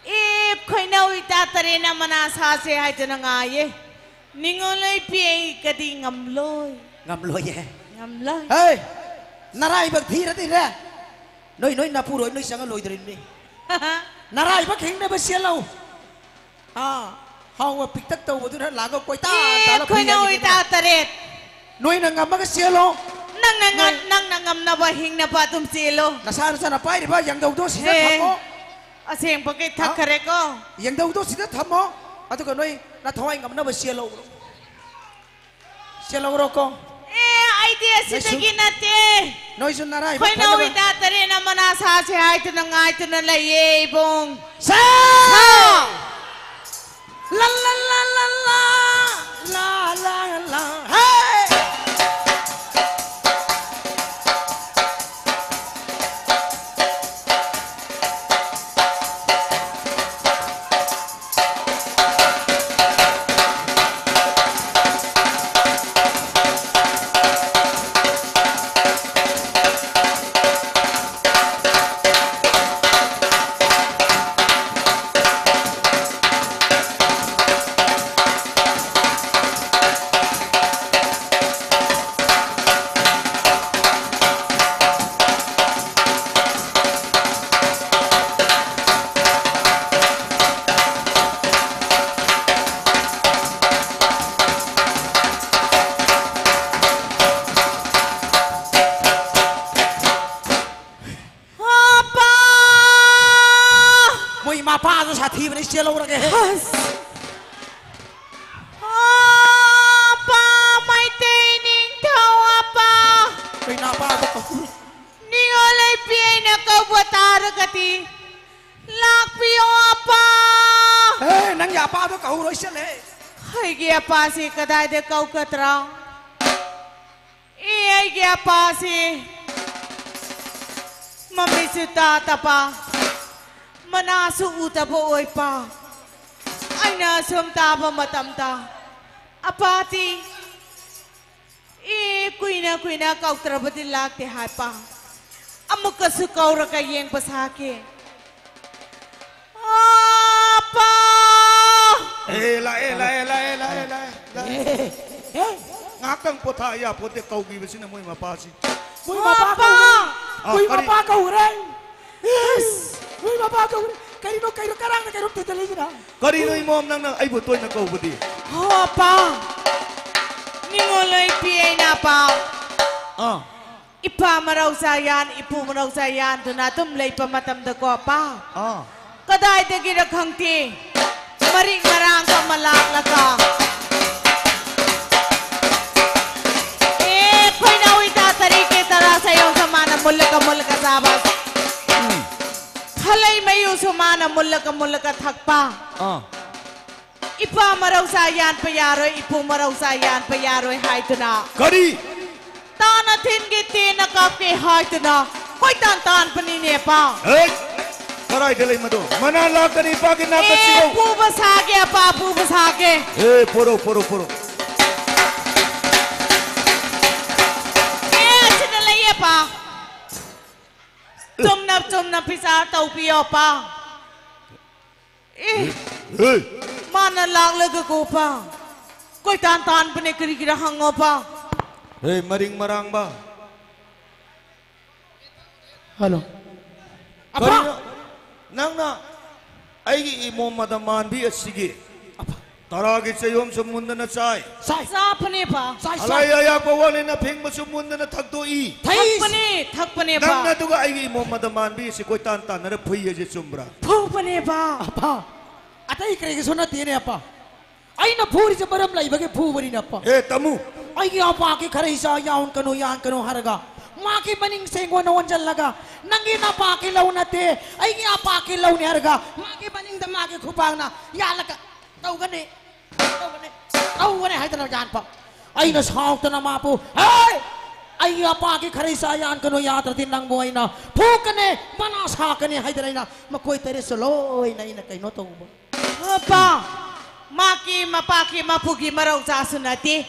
ꯑꯦ, ꯈꯣꯏꯅꯧ ꯏꯇꯥ ꯇꯔꯦꯠꯅ ꯃꯅꯥ ꯁꯥꯁꯦ ꯍꯥꯏꯗꯨꯅ ꯉꯥꯏꯌꯦ꯫ ꯅꯤꯉꯣꯜ ꯂꯣꯏ ꯄꯤ ꯑꯩ ꯀꯗꯤ ꯉꯝꯂꯣꯏ꯫ ꯉꯝꯂꯣꯏꯌꯦ꯫ ꯉꯝꯂꯣꯏ꯫ ꯍꯦ! ꯅꯔꯥꯏꯕꯛ ꯊꯤꯔꯗꯤꯅꯦ, ꯅꯣꯏ, ꯅꯣꯏ ꯅꯄꯨꯔꯣꯏ ꯅꯣꯏ ꯆꯪꯉ ꯂꯣꯏꯗꯣꯔꯤꯕꯅꯤ꯫ ꯅꯔꯥꯏꯕꯛ ꯍꯤꯡꯅꯕ ꯆꯦꯜꯂꯧ꯫ ꯑꯥ, ꯍꯥꯎꯕ ꯄꯤꯛꯇꯛ ꯇꯧꯕꯗꯨꯅ ꯂꯥꯛꯑꯒ ꯀꯣꯏꯇꯥꯟ ꯑꯦ, ꯇꯥꯜꯂ ꯈꯣꯏꯅꯧ ꯐꯨꯏ ꯏꯇꯥ ꯇꯔꯦꯠ꯫ ꯅꯣꯏꯅ ꯉꯝꯃꯒ ꯆꯦꯜꯂꯣ꯫ ꯅꯪꯅ ꯉꯝ-, ꯅꯣꯏ ꯅꯪꯅ ꯉꯝꯅꯕ ꯍꯤꯡꯅꯕ ꯑꯗꯨꯝ ꯆꯦꯜꯂꯣ꯫ ꯅꯁꯥ ꯅꯁꯥꯅ ꯄꯥꯏꯔꯤꯕ ꯌꯦꯡꯗꯧꯗꯣ ꯁꯤꯗ ꯑꯦ, ꯊꯝꯃꯣ꯫ ꯑꯁꯦꯡꯕꯒꯤ ꯍꯥ? ꯊꯛꯈꯔꯦꯀꯣ꯫ ꯌꯦꯡꯗꯧꯗꯣ ꯁꯤꯗ ꯊꯝꯃꯣ꯫ ꯑꯗꯨꯒ ꯅꯣꯏ ꯅꯊꯋꯥꯏ ꯉꯝꯅꯕ ꯆꯦꯜꯂꯧ꯫ ꯆꯦꯜꯍꯧꯔꯣꯀꯣ꯫ ꯑꯦ, ꯑꯩꯗꯤ ꯑꯁꯤꯗꯒꯤ ꯅꯣꯏꯁꯨ, ꯅꯠꯇꯦ꯫ ꯅꯣꯏꯁꯨ ꯅꯔꯥꯏꯕꯛ ꯈꯣꯏꯅꯧ ꯐꯅꯕ꯫ ꯏꯇꯥ ꯇꯔꯦꯠꯅ ꯃꯅꯥ ꯁꯥꯁꯦ ꯍꯥꯏꯗꯨꯅ ꯉꯥꯏꯗꯨꯅ ꯂꯩꯌꯦ, ꯏꯕꯨꯡ꯫ ꯁꯥ! ꯁꯥ! ꯂꯥ, ꯂꯥ, ꯂꯥ, ꯂꯥ, ꯂꯥ, ꯂꯥ, ꯂꯥ, ꯂꯥ꯫ ꯍꯦ! ꯑꯄꯥ! ꯃꯣꯏ ꯃꯄꯥꯗꯣ ꯁꯥꯊꯤꯕꯅꯤ, ꯆꯦꯜꯍꯧꯔꯒꯦ꯫ ꯑꯁ! ꯑꯄꯥ ꯃꯩꯇꯩ ꯅꯤꯡꯊꯧ ꯑꯄꯥ! ꯀꯩꯅꯣ ꯑꯄꯥꯗꯣ ꯀꯧ-, ꯅꯤꯉꯣꯜ ꯂꯩꯄꯤ ꯑꯩꯅ ꯀꯧꯕ ꯇꯥꯔꯒꯗꯤ ꯂꯥꯛꯄꯤꯌꯣ ꯑꯄꯥ! ꯑꯦ, ꯅꯪꯒꯤ ꯑꯄꯥꯗꯣ ꯀꯧꯔꯣꯏ ꯆꯠꯂꯦ꯫ ꯑꯩꯒꯤ ꯑꯄꯥꯁꯤ ꯀꯗꯥꯏꯗ ꯀꯧꯒꯗ꯭ꯔꯥ? ꯑꯦ, ꯑꯩꯒꯤ ꯑꯄꯥꯁꯤ ꯃꯃꯤꯠꯁꯨ ꯇꯥꯗꯕ, ꯃꯅꯥꯁꯨ ꯎꯗꯕ ꯑꯣꯏꯕ꯫ ꯑꯩꯅ ꯑꯁꯨꯝ ꯇꯥꯕ ꯃꯇꯝꯗ ꯑꯄꯥꯗꯤ ꯑꯦ, ꯀꯨꯏꯅ ꯀꯨꯏꯅ ꯀꯧꯗ꯭ꯔꯕꯗꯤ ꯂꯥꯛꯇꯦ ꯍꯥꯏꯕ꯫ ꯑꯃꯨꯛꯀꯁꯨ ꯀꯧꯔꯒ ꯌꯦꯡꯕ ꯁꯥꯒꯦ꯫ ꯑꯄꯥ! ꯑꯦ, ꯂꯥꯛꯑꯦ, ꯂꯥꯛꯑꯦ, ꯂꯥꯛꯑꯦ, ꯂꯥꯛꯑꯦ, ꯂꯥꯛꯑꯦ, ꯂꯥꯛꯑꯦ꯫ ꯑꯦ, ꯑꯦ꯫ ꯉꯥꯏꯍꯥꯛꯇꯪ ꯄꯣꯊꯥ ꯌꯥꯄꯣꯠꯇꯦ, ꯀꯧꯈꯤꯕꯁꯤꯅ ꯃꯣꯏ ꯃꯄꯥꯁꯤ꯫ ꯃꯣꯏ ꯃꯄꯥ ꯑꯄꯥ! ꯀꯧꯔꯦ꯫ ꯑꯥ, ꯃꯣꯏ ꯀꯔꯤ? ꯃꯄꯥ ꯀꯧꯔꯦ꯫ ꯏꯁ! ꯃꯣꯏ ꯃꯄꯥ ꯀꯧꯔꯦ꯫ ꯀꯔꯤꯅꯣ, ꯀꯩꯅꯣ, ꯀꯔꯥꯡꯅ ꯀꯩꯅꯣꯝ ꯊꯤꯖꯤꯜꯂꯛꯏꯁꯤꯅ? ꯀꯔꯤꯅꯣ ꯏꯃꯣꯝ, ꯅꯪꯅ ꯑꯩꯕꯨ ꯇꯣꯏꯅ ꯀꯧꯕꯗꯤ? ꯍꯣ, ꯑꯄꯥ! ꯅꯤꯉꯣꯜ ꯂꯣꯏ ꯄꯤ ꯑꯩꯅ, ꯑꯄꯥ꯫ ꯑꯥ꯫ ꯏꯄꯥ ꯃꯔꯧ ꯆꯥꯌꯥꯟ, ꯏꯄꯨ ꯃꯔꯧ ꯆꯥꯌꯥꯟꯗꯨꯅ ꯑꯗꯨꯝ ꯂꯩꯕ ꯃꯇꯝꯗꯀꯣ, ꯑꯄꯥ꯫ ꯑꯥ꯫ ꯀꯗꯥꯏꯗꯒꯤꯔ ꯈꯪꯗꯦ, ꯃꯔꯤꯛ ꯃꯔꯥꯡ ꯑꯃ ꯂꯥꯛꯂꯒ, ꯑꯦ, ꯈꯣꯏꯅꯥꯎ ꯏꯇꯥ ꯇꯔꯦꯠꯀꯤ ꯇꯔꯥ ꯁꯌꯣꯡꯁꯨ ꯃꯥꯅ ꯃꯨꯜꯂꯒ ꯃꯨꯜꯂꯒ ꯆꯥꯕ꯫ ꯎꯝ꯫ ꯈꯂꯩ ꯃꯌꯨꯁꯨ ꯃꯥꯅ ꯃꯨꯜꯂꯒ ꯃꯨꯜꯂꯒ ꯊꯛꯄ꯫ ꯑꯥ꯫ ꯏꯄꯥ ꯃꯔꯧ ꯆꯥ ꯌꯥꯟꯕ ꯌꯥꯔꯣꯏ, ꯏꯄꯨ ꯃꯔꯧ ꯆꯥ ꯌꯥꯟꯕ ꯌꯥꯔꯣꯏ ꯍꯥꯏꯗꯨꯅ꯫ ꯀꯔꯤ? ꯇꯥꯅ ꯊꯤꯟꯒꯦ, ꯇꯦꯟꯅ ꯀꯥꯞꯀꯦ ꯍꯥꯏꯗꯨꯅ ꯀꯣꯏꯇꯥꯟ ꯇꯥꯟꯕꯅꯤꯅꯦ, ꯑꯄꯥ꯫ ꯍꯦ! ꯀꯗꯥꯏꯗ ꯂꯩ ꯃꯗꯣ? ꯃꯅꯥ ꯂꯥꯛꯀꯅꯤ, ꯏꯄꯥꯒꯤ ꯅꯥꯛꯇ ꯑꯦ, ꯆꯤꯡꯉꯧ꯫ ꯄꯨꯕ ꯁꯥꯒꯦ, ꯑꯄꯥ, ꯄꯨꯕ ꯁꯥꯒꯦ꯫ ꯑꯦ, ꯄꯣꯔꯣ, ꯄꯣꯔꯣ, ꯄꯣꯔꯣ꯫ ꯑꯦ, ꯑꯁꯤꯗ ꯂꯩꯌꯦ, ꯑꯄꯥ꯫ ꯆꯨꯝꯅ, ꯆꯨꯝꯅ ꯕꯤꯆꯥꯔ ꯇꯧꯕꯤꯌꯣ, ꯑꯄꯥ꯫ ꯑꯦ, ꯍꯦ! ꯃꯥꯅ ꯂꯥꯛꯂꯒ ꯀꯣ, ꯑꯄꯥ꯫ ꯀꯣꯏꯇꯥꯟ ꯇꯥꯟꯕꯅꯦ, ꯀꯔꯤꯒꯤꯔ ꯍꯪꯉꯣ, ꯑꯄꯥ꯫ ꯍꯦ, ꯃꯔꯤꯡ ꯃꯔꯥꯡꯕ꯫ ꯍꯜꯂꯣ꯫ ꯑꯄꯥ! ꯀꯔꯤꯅꯣ? ꯅꯪꯅ ꯑꯩꯒꯤ ꯏꯃꯣꯝ ꯃꯗ ꯃꯥꯟꯕꯤ ꯑꯁꯤꯒꯤ ꯑꯄꯥ꯫ ꯇꯔꯥꯒꯤ ꯆꯌꯣꯝꯁꯨ ꯃꯨꯟꯗꯅ ꯆꯥꯏ꯫ ꯆꯥꯏ꯫ ꯆꯥꯐꯅꯦꯕ꯫ ꯆꯥꯏ, ꯆꯥꯏ꯫ ꯑꯂꯥꯏ ꯑꯌꯥꯛꯄ ꯋꯥꯠꯂꯦꯅ ꯐꯦꯡꯕꯁꯨ ꯃꯨꯟꯗꯅ ꯊꯛꯇꯣꯛꯏ꯫ ꯊꯩ꯫ ꯊꯛꯄꯅꯦ, ꯊꯛꯄꯅꯦꯕ꯫ ꯅꯪꯅ ꯑꯗꯨꯒ ꯑꯩꯒꯤ ꯏꯃꯣꯝ ꯃꯗ ꯃꯥꯟꯕꯤ ꯑꯁꯤ ꯀꯣꯏꯇꯥꯟ ꯇꯥꯟꯅꯔ ꯐꯨꯏ ꯍꯥꯏꯁꯦ ꯆꯨꯝꯕ꯭ꯔꯥ? ꯐꯨꯕꯅꯦꯕ꯫ ꯑꯄꯥ, ꯑꯇꯩ ꯀꯔꯤꯒꯤꯁꯨ ꯅꯠꯇꯦꯅꯦ, ꯑꯄꯥ꯫ ꯑꯩꯅ ꯐꯨꯔꯤꯁꯦ ꯃꯔꯝ ꯂꯩꯕꯒꯤ ꯐꯨꯕꯅꯤꯅꯦ, ꯑꯄꯥ꯫ ꯑꯦ, ꯇꯥꯃꯨ꯫ ꯑꯩꯒꯤ ꯑꯄꯥꯒꯤ ꯈꯔ ꯏꯆꯥ ꯌꯥꯎꯍꯟꯒꯅꯨ, ꯌꯥꯍꯟꯒꯅꯨ ꯍꯥꯏꯔꯒ, ꯃꯥꯒꯤ ꯃꯅꯤꯡ ꯁꯦꯡꯒꯣꯟꯅ ꯑꯣꯟꯁꯤꯜꯂꯒ, "ꯅꯪꯒꯤ ꯅꯄꯥꯒꯤ ꯂꯧ ꯅꯠꯇꯦ, ꯑꯩꯒꯤ ꯑꯄꯥꯒꯤ ꯂꯧꯅꯤ" ꯍꯥꯏꯔꯒ, ꯃꯥꯒꯤ ꯃꯅꯤꯡꯗ ꯃꯥꯒꯤ ꯈꯨꯄꯥꯛꯅ ꯌꯥꯜꯂꯒ, "ꯇꯧꯒꯅꯤ, ꯇꯧꯒꯅꯤ, ꯇꯧꯒꯅꯤ" ꯍꯥꯏꯗꯅ ꯌꯥꯟꯕ꯫ ꯑꯩꯅ ꯁꯥꯎꯗꯅ ꯃꯥꯕꯨ, "ꯍꯦ! ꯑꯩꯒꯤ ꯑꯄꯥꯒꯤ ꯈꯔ ꯏꯆꯥ ꯌꯥꯟꯒꯅꯨ, ꯌꯥꯗ꯭ꯔꯗꯤ ꯅꯪꯕꯨ ꯑꯩꯅ ꯐꯨꯀꯅꯤ, ꯃꯅꯥ ꯁꯥꯀꯅꯤ" ꯍꯥꯏꯗꯅ ꯑꯩꯅ ꯃꯈꯣꯏ ꯇꯔꯦꯠꯁꯨ ꯂꯣꯏꯅ ꯑꯩꯅ ꯀꯩꯅꯣ ꯇꯧꯕ꯫ ꯑꯄꯥ, ꯃꯥꯒꯤ ꯃꯄꯥꯒꯤ ꯃꯄꯨꯒꯤ ꯃꯔꯧ ꯆꯥꯁꯨ ꯅꯠꯇꯦ꯫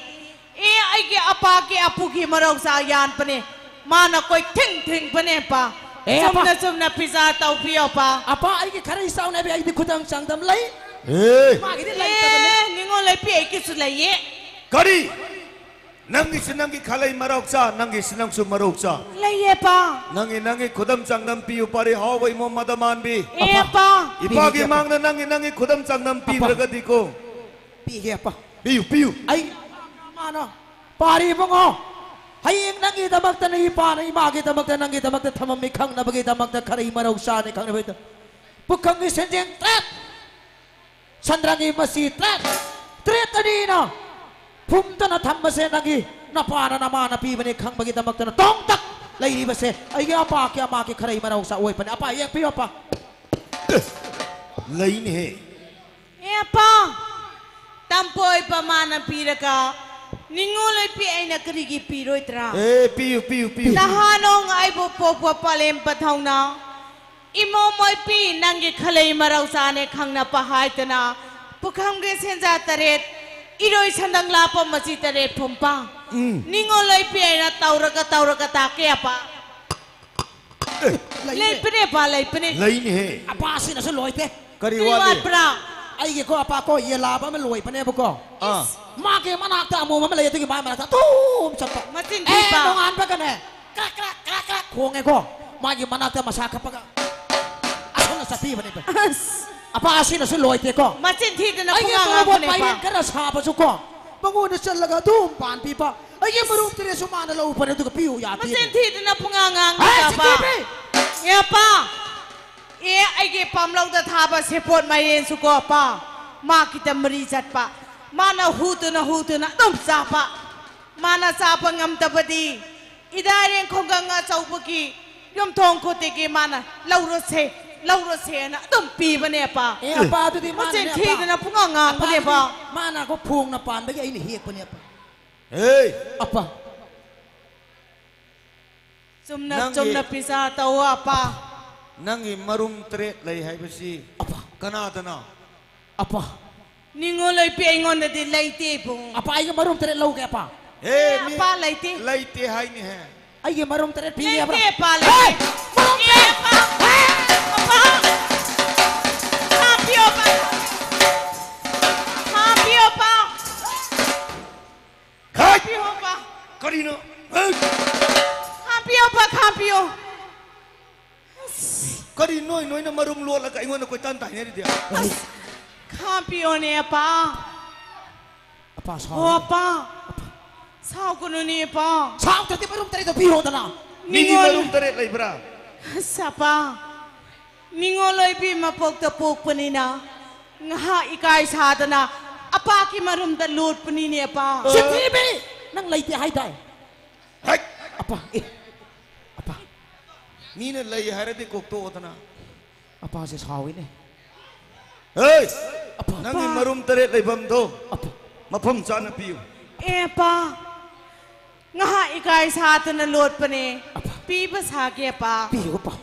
ꯑꯦ, ꯑꯩꯒꯤ ꯑꯄꯥꯒꯤ ꯑꯄꯨꯒꯤ ꯃꯔꯧ ꯆꯥ ꯌꯥꯟꯕꯅꯦ꯫ ꯃꯥꯅ ꯀꯣꯏꯊꯤꯡ ꯊꯤꯡꯕꯅꯦ, ꯑꯄꯥ꯫ ꯑꯦ, ꯑꯄꯥ꯫ ꯆꯨꯝꯅ ꯆꯨꯝꯅ ꯄꯤꯖꯥ ꯇꯧꯕꯤꯌꯣ, ꯑꯄꯥ꯫ ꯑꯄꯥ, ꯑꯩꯒꯤ ꯈꯔ ꯏꯆꯥꯎꯅꯕꯤ, ꯑꯩꯗꯤ ꯈꯨꯗꯝ ꯆꯥꯡꯗꯝ ꯂꯩ꯫ ꯃꯥꯒꯤꯗꯤ ꯂꯩꯇꯕꯅꯦ꯫ ꯑꯦ, ꯅꯤꯉꯣꯜ ꯂꯩꯄꯤ, ꯑꯩꯒꯤꯁꯨ ꯂꯩꯌꯦ꯫ ꯀꯔꯤ? ꯅꯪꯒꯤꯁꯨ ꯅꯪꯒꯤ ꯈꯂꯩ ꯃꯔꯧꯆꯥ, ꯅꯪꯒꯤꯁꯨ ꯅꯪꯁꯨ ꯃꯔꯧꯆꯥ꯫ ꯂꯩꯌꯦ, ꯑꯄꯥ꯫ ꯅꯪꯒꯤ, ꯅꯪꯒꯤ ꯈꯨꯗꯝ ꯆꯥꯡꯗꯝ ꯄꯤꯌꯨ ꯄꯥꯔꯤ ꯍꯥꯎꯕ ꯏꯃꯣꯝ ꯃꯗꯃꯥꯟꯕꯤ꯫ ꯑꯦ, ꯑꯄꯥ꯫ ꯏꯄꯥꯒꯤ ꯄꯤꯒꯦ, ꯑꯄꯥ꯫ ꯃꯥꯡꯗ ꯅꯪꯒꯤ, ꯅꯪꯒꯤ ꯈꯨꯗꯝ ꯆꯥꯡꯗꯝ ꯑꯄꯥ꯫ ꯄꯤꯗ꯭ꯔꯒꯗꯤꯀꯣ꯫ ꯄꯤꯒꯦ, ꯑꯄꯥ꯫ ꯄꯤꯌꯨ, ꯄꯤꯌꯨ꯫ ꯑꯩ, ꯃꯥꯅ, ꯄꯥꯔꯤ ꯏꯕꯨꯡꯉꯣ, ꯍꯌꯦꯡ ꯅꯪꯒꯤꯗꯃꯛꯇꯅ ꯏꯄꯥꯅ ꯏꯃꯥꯒꯤꯗꯃꯛꯇ ꯅꯪꯒꯤꯗꯃꯛꯇ ꯊꯝꯃꯝꯃꯤ ꯈꯪꯅꯕꯒꯤꯗꯃꯛꯇ ꯈꯔꯤ ꯃꯔꯧ ꯆꯥꯅꯤ ꯈꯪꯅꯕꯒꯤꯗꯃꯛꯇ ꯄꯨꯈꯝꯒꯤ ꯁꯦꯟꯖꯦꯡ ꯇꯔꯦꯠ, ꯁꯟꯗ꯭ꯔꯪꯒꯤ ꯃꯆꯤ ꯇꯔꯦꯠ, ꯇꯔꯦꯠ ꯑꯅꯤꯅ ꯐꯨꯝꯗꯅ ꯊꯝꯕꯁꯦ ꯅꯪꯒꯤ ꯅꯄꯥꯅ ꯅꯃꯥꯅ ꯄꯤꯕꯅꯤ ꯈꯪꯕꯒꯤꯗꯃꯛꯇꯅ ꯇꯣꯡꯇꯛ ꯂꯩꯔꯤꯕꯁꯦ ꯑꯩꯒꯤ ꯑꯄꯥ ꯀꯌꯥ ꯃꯥꯒꯤ ꯈꯔꯤ ꯃꯔꯧ ꯆꯥ ꯑꯣꯏꯕꯅꯤ꯫ ꯑꯄꯥ ꯌꯦꯡꯕꯤꯌꯨ ꯑꯄꯥ꯫ ꯂꯩꯅꯦꯍꯦ꯫ ꯑꯦ ꯑꯄꯥ, ꯇꯝꯄꯣꯏ ꯄꯃꯥꯅ ꯄꯤꯔꯒ ꯅꯤꯉꯣꯜ ꯂꯩꯄꯤ ꯑꯩꯅ ꯀꯔꯤꯒꯤ ꯄꯤꯔꯣꯏꯗ꯭ꯔꯥ? ꯑꯦ, ꯄꯤꯌꯨ, ꯄꯤꯌꯨ, ꯄꯤꯌꯨ꯫ ꯅꯍꯥꯟ ꯅꯣꯡ ꯑꯩꯕꯨ ꯄꯣꯛꯄ ꯄꯥꯂꯦꯝ ꯄꯊꯧꯅ ꯏꯃꯣꯝ ꯑꯣꯏꯄꯤ ꯅꯪꯒꯤ ꯈꯂꯩ ꯃꯔꯧ ꯆꯥꯅꯦ ꯈꯪꯅꯕ ꯍꯥꯏꯗꯅ ꯄꯨꯈꯝꯒꯤ ꯁꯦꯟꯖꯥ ꯇꯔꯦꯠ, ꯏꯔꯣꯏ ꯁꯟꯗꯪ ꯂꯥꯞꯄ ꯃꯆꯤ ꯇꯔꯦꯠ ꯐꯨꯝꯄ ꯎꯝ꯫ ꯅꯤꯉꯣꯜ ꯂꯩꯄꯤ ꯑꯩꯅ ꯇꯧꯔꯒ ꯇꯧꯔꯒ ꯇꯥꯛꯀꯦ ꯑꯄꯥ꯫ ꯑꯦ, ꯂꯩꯅꯦ꯫ ꯂꯩꯄꯅꯦ ꯑꯄꯥ, ꯂꯩꯄꯅꯦ꯫ ꯂꯩꯅꯦꯍꯦ꯫ ꯑꯄꯥ ꯑꯁꯤꯅꯁꯨ ꯂꯣꯏꯇꯦ꯫ ꯀꯔꯤ ꯀꯔꯤ ꯋꯥꯠꯂꯤ? ꯋꯥꯠꯄ꯭ꯔꯥ? ꯑꯩꯒꯤꯀꯣ ꯑꯄꯥ ꯀꯣ ꯌꯦꯂꯥꯕ ꯑꯃ ꯂꯣꯏꯕꯅꯦꯕꯀꯣ꯫ ꯑꯥ꯫ ꯃꯥꯒꯤ ꯃꯅꯥꯛꯇ ꯑꯃꯣꯝ ꯑꯃ ꯂꯩ, ꯑꯗꯨꯒꯤ ꯃꯥꯏ ꯃꯅꯥꯛꯇ ꯑꯗꯨꯝ ꯆꯠꯄ꯫ ꯃꯆꯤꯟ ꯑꯦ, ꯊꯤꯕ꯫ ꯅꯣꯡꯉꯥꯟꯕꯒꯅꯦ ꯀ꯭ꯔꯛ ꯀ꯭ꯔꯛ ꯀ꯭ꯔꯛ ꯀ꯭ꯔꯛ ꯈꯣꯡꯉꯦꯀꯣ꯫ ꯃꯥꯒꯤ ꯃꯅꯥꯛꯇ ꯃꯁꯥ ꯈꯞꯄꯒ ꯑꯁꯣꯝꯗ ꯆꯠꯄꯤꯕꯅꯦꯕ꯫ ꯑꯁ꯫ ꯑꯄꯥ ꯑꯁꯤꯅꯁꯨ ꯂꯣꯏꯇꯦꯀꯣ꯫ ꯃꯆꯤꯟ ꯊꯤꯗꯅ ꯑꯩꯒꯤ ꯄꯨꯡꯉꯥꯡ ꯇꯣꯔꯣꯕꯣꯠ ꯉꯥꯡꯕꯅꯦ ꯑꯄꯥ꯫ ꯃꯥꯏꯔꯦꯟ ꯈꯔ ꯁꯥꯕꯁꯨꯀꯣ ꯃꯉꯣꯟꯗ ꯆꯠꯂꯒ ꯑꯗꯨꯝ ꯄꯥꯟꯕꯤꯕ꯫ ꯑꯩꯒꯤ ꯃꯔꯨꯞ ꯇꯔꯦꯠꯁꯨ ꯃꯥꯅ ꯂꯧꯕꯅꯦ ꯑꯗꯨꯒ ꯄꯤꯌꯨ ꯌꯥꯗꯦ꯫ ꯃꯆꯤꯟ ꯊꯤꯗꯅ ꯄꯨꯡꯉꯥꯡ ꯉꯥꯡꯕ ꯑꯦ, ꯑꯄꯥ꯫ ꯁꯤꯀꯤꯕꯤ! ꯑꯦ ꯑꯄꯥ꯫ ꯑꯦ, ꯑꯩꯒꯤ ꯄꯥꯝꯂꯧꯗ ꯊꯥꯕ ꯁꯦꯄꯣꯠ ꯃꯥꯏꯔꯦꯟꯁꯨꯀꯣ ꯑꯄꯥ, ꯃꯥ ꯈꯤꯇ ꯃꯔꯤ ꯆꯠꯄ꯫ ꯃꯥꯅ ꯍꯨꯗꯨꯅ ꯍꯨꯗꯨꯅ ꯑꯗꯨꯝ ꯆꯥꯕ꯫ ꯃꯥꯅ ꯆꯥꯕ ꯉꯝꯗꯕꯗꯤ ꯏꯗꯥꯏꯔꯦꯡ ꯈꯣꯡꯒꯪ ꯑꯆꯧꯕꯒꯤ ꯌꯨꯝꯊꯣꯡ ꯈꯨꯗꯤꯡꯒꯤ ꯃꯥꯅ ꯂꯧꯔꯁꯦ, ꯂꯧꯔꯁꯦꯅ ꯑꯗꯨꯝ ꯄꯤꯕꯅꯦ ꯑꯄꯥ꯫ ꯑꯦ, ꯑꯄꯥ, ꯑꯗꯨꯗꯤ ꯃꯥꯅꯅꯦ ꯃꯆꯤꯟ ꯑꯄꯥ꯫ ꯊꯤꯗꯅ ꯄꯨꯡꯉꯥꯡ ꯉꯥꯡꯕꯅꯦ ꯑꯄꯥ, ꯑꯄꯥ꯫ ꯑꯗꯨꯗꯤ ꯃꯥꯅꯀꯣ ꯐꯣꯡꯅ ꯄꯥꯟꯕꯒꯤ ꯑꯩꯅ ꯍꯦꯛꯄꯅꯦ ꯑꯄꯥ꯫ ꯍꯦ! ꯑꯄꯥ꯫ ꯆꯨꯝꯅ, ꯅꯪꯒꯤ, ꯆꯨꯝꯅ ꯄꯤꯖꯥ ꯇꯧꯑꯣ, ꯑꯄꯥ꯫ ꯅꯪꯒꯤ ꯃꯔꯨꯝ ꯇꯔꯦꯠ ꯂꯩ ꯍꯥꯏꯕꯁꯤ ꯑꯄꯥ꯫ ꯀꯅꯥꯗꯅꯣ? ꯑꯄꯥ꯫ ꯅꯤꯉꯣꯜ ꯂꯣꯏꯄꯤ ꯑꯩꯉꯣꯟꯗꯗꯤ ꯂꯩꯇꯦ, ꯏꯕꯨꯡ꯫ ꯑꯄꯥ, ꯑꯩꯒꯤ ꯃꯔꯨꯝ ꯇꯔꯦꯠ ꯂꯧꯒꯦ, ꯑꯄꯥ꯫ ꯍꯦ, ꯑꯦ, ꯃꯤ ꯑꯄꯥ, ꯂꯩꯇꯦ꯫ ꯂꯩꯇꯦ ꯍꯥꯏꯅꯦꯍꯦ꯫ ꯑꯩꯒꯤ ꯃꯔꯨꯝ ꯇꯔꯦꯠ ꯄꯤꯒꯦ ꯍꯥꯏꯕ꯭ꯔꯥ? ꯂꯩꯇꯦ, ꯄꯥ, ꯍꯦ! ꯂꯩꯇꯦ꯫ ꯃꯔꯨꯝ ꯑꯦ, ꯄꯥ, ꯄꯥ, ꯍꯥꯞꯄꯤꯌꯣ, ꯄꯥ꯫ ꯍꯥꯞꯄꯤꯌꯣ, ꯄꯥ꯫ ꯈꯥꯏ! ꯍꯥꯞꯄꯤꯌꯣ, ꯄꯥ꯫ ꯀꯔꯤꯅꯣ? ꯍꯦ! ꯍꯥꯞꯄꯤꯌꯣ, ꯄꯥ, ꯍꯥꯞꯄꯤꯌꯣ꯫ ꯀꯔꯤ ꯅꯣꯏ ꯅꯣꯏꯅ ꯃꯔꯨꯝ ꯂꯣꯠꯂꯒ ꯑꯩꯉꯣꯟꯗ ꯀꯣꯏꯇꯥꯟ ꯇꯥꯏꯅꯔꯤꯗꯤ? ꯍꯥꯞꯄꯤꯌꯣꯅꯦ, ꯄꯥ꯫ ꯑꯄꯥ ꯁꯥꯎ꯫ ꯑꯣ, ꯄꯥ꯫ ꯁꯥꯎꯒꯅꯨꯅꯦ, ꯄꯥ꯫ ꯁꯥꯎꯗ꯭ꯔꯗꯤ ꯃꯔꯨꯝ ꯇꯔꯦꯠꯇꯣ ꯄꯤꯔꯣꯗꯅ꯫ ꯃꯤꯒꯤ ꯅꯤꯡꯉꯣꯜ-, ꯃꯔꯨꯝ ꯇꯔꯦꯠ ꯂꯩꯕ꯭ꯔꯥ? ꯑꯁ, ꯑꯄꯥ꯫ ꯅꯤꯡꯉꯣꯜ ꯑꯣꯏꯕꯤ ꯃꯄꯣꯛꯇ ꯄꯣꯛꯄꯅꯤꯅ ꯉꯥꯏꯍꯥꯛ ꯏꯀꯥꯏ ꯁꯥꯗꯅ ꯑꯄꯥꯒꯤ ꯃꯔꯨꯝꯗ ꯂꯣꯠꯄꯅꯤꯅꯦ, ꯑꯄꯥ꯫ ꯆꯤꯟꯊꯤꯕꯤ! ꯅꯪ ꯂꯩꯇꯦ ꯍꯥꯏꯗꯥꯏ? ꯍꯦꯛ! ꯑꯄꯥ, ꯑꯦ, ꯑꯄꯥ, ꯃꯤꯅ ꯂꯩ ꯍꯥꯏꯔꯗꯤ ꯀꯣꯛꯇꯣꯛꯑꯣꯗꯅ꯫ ꯑꯄꯥꯁꯦ ꯁꯥꯎꯏꯅꯦ꯫ ꯍꯦ! ꯑꯄꯥ, ꯅꯪꯒꯤ ꯑꯄꯥ꯫ ꯃꯔꯨꯝ ꯇꯔꯦꯠ ꯂꯩꯐꯝꯗꯣ ꯑꯄꯥ, ꯃꯐꯝ ꯆꯥꯅ ꯄꯤꯌꯨ꯫ ꯑꯦ, ꯑꯄꯥ, ꯉꯥꯏꯍꯥꯛ ꯏꯀꯥꯏ ꯁꯥꯗꯅ ꯂꯣꯠꯄꯅꯦ꯫ ꯑꯄꯥ꯫ ꯄꯤꯕ ꯁꯥꯒꯦ, ꯑꯄꯥ꯫ ꯄꯤꯌꯨ ꯑꯄꯥ꯫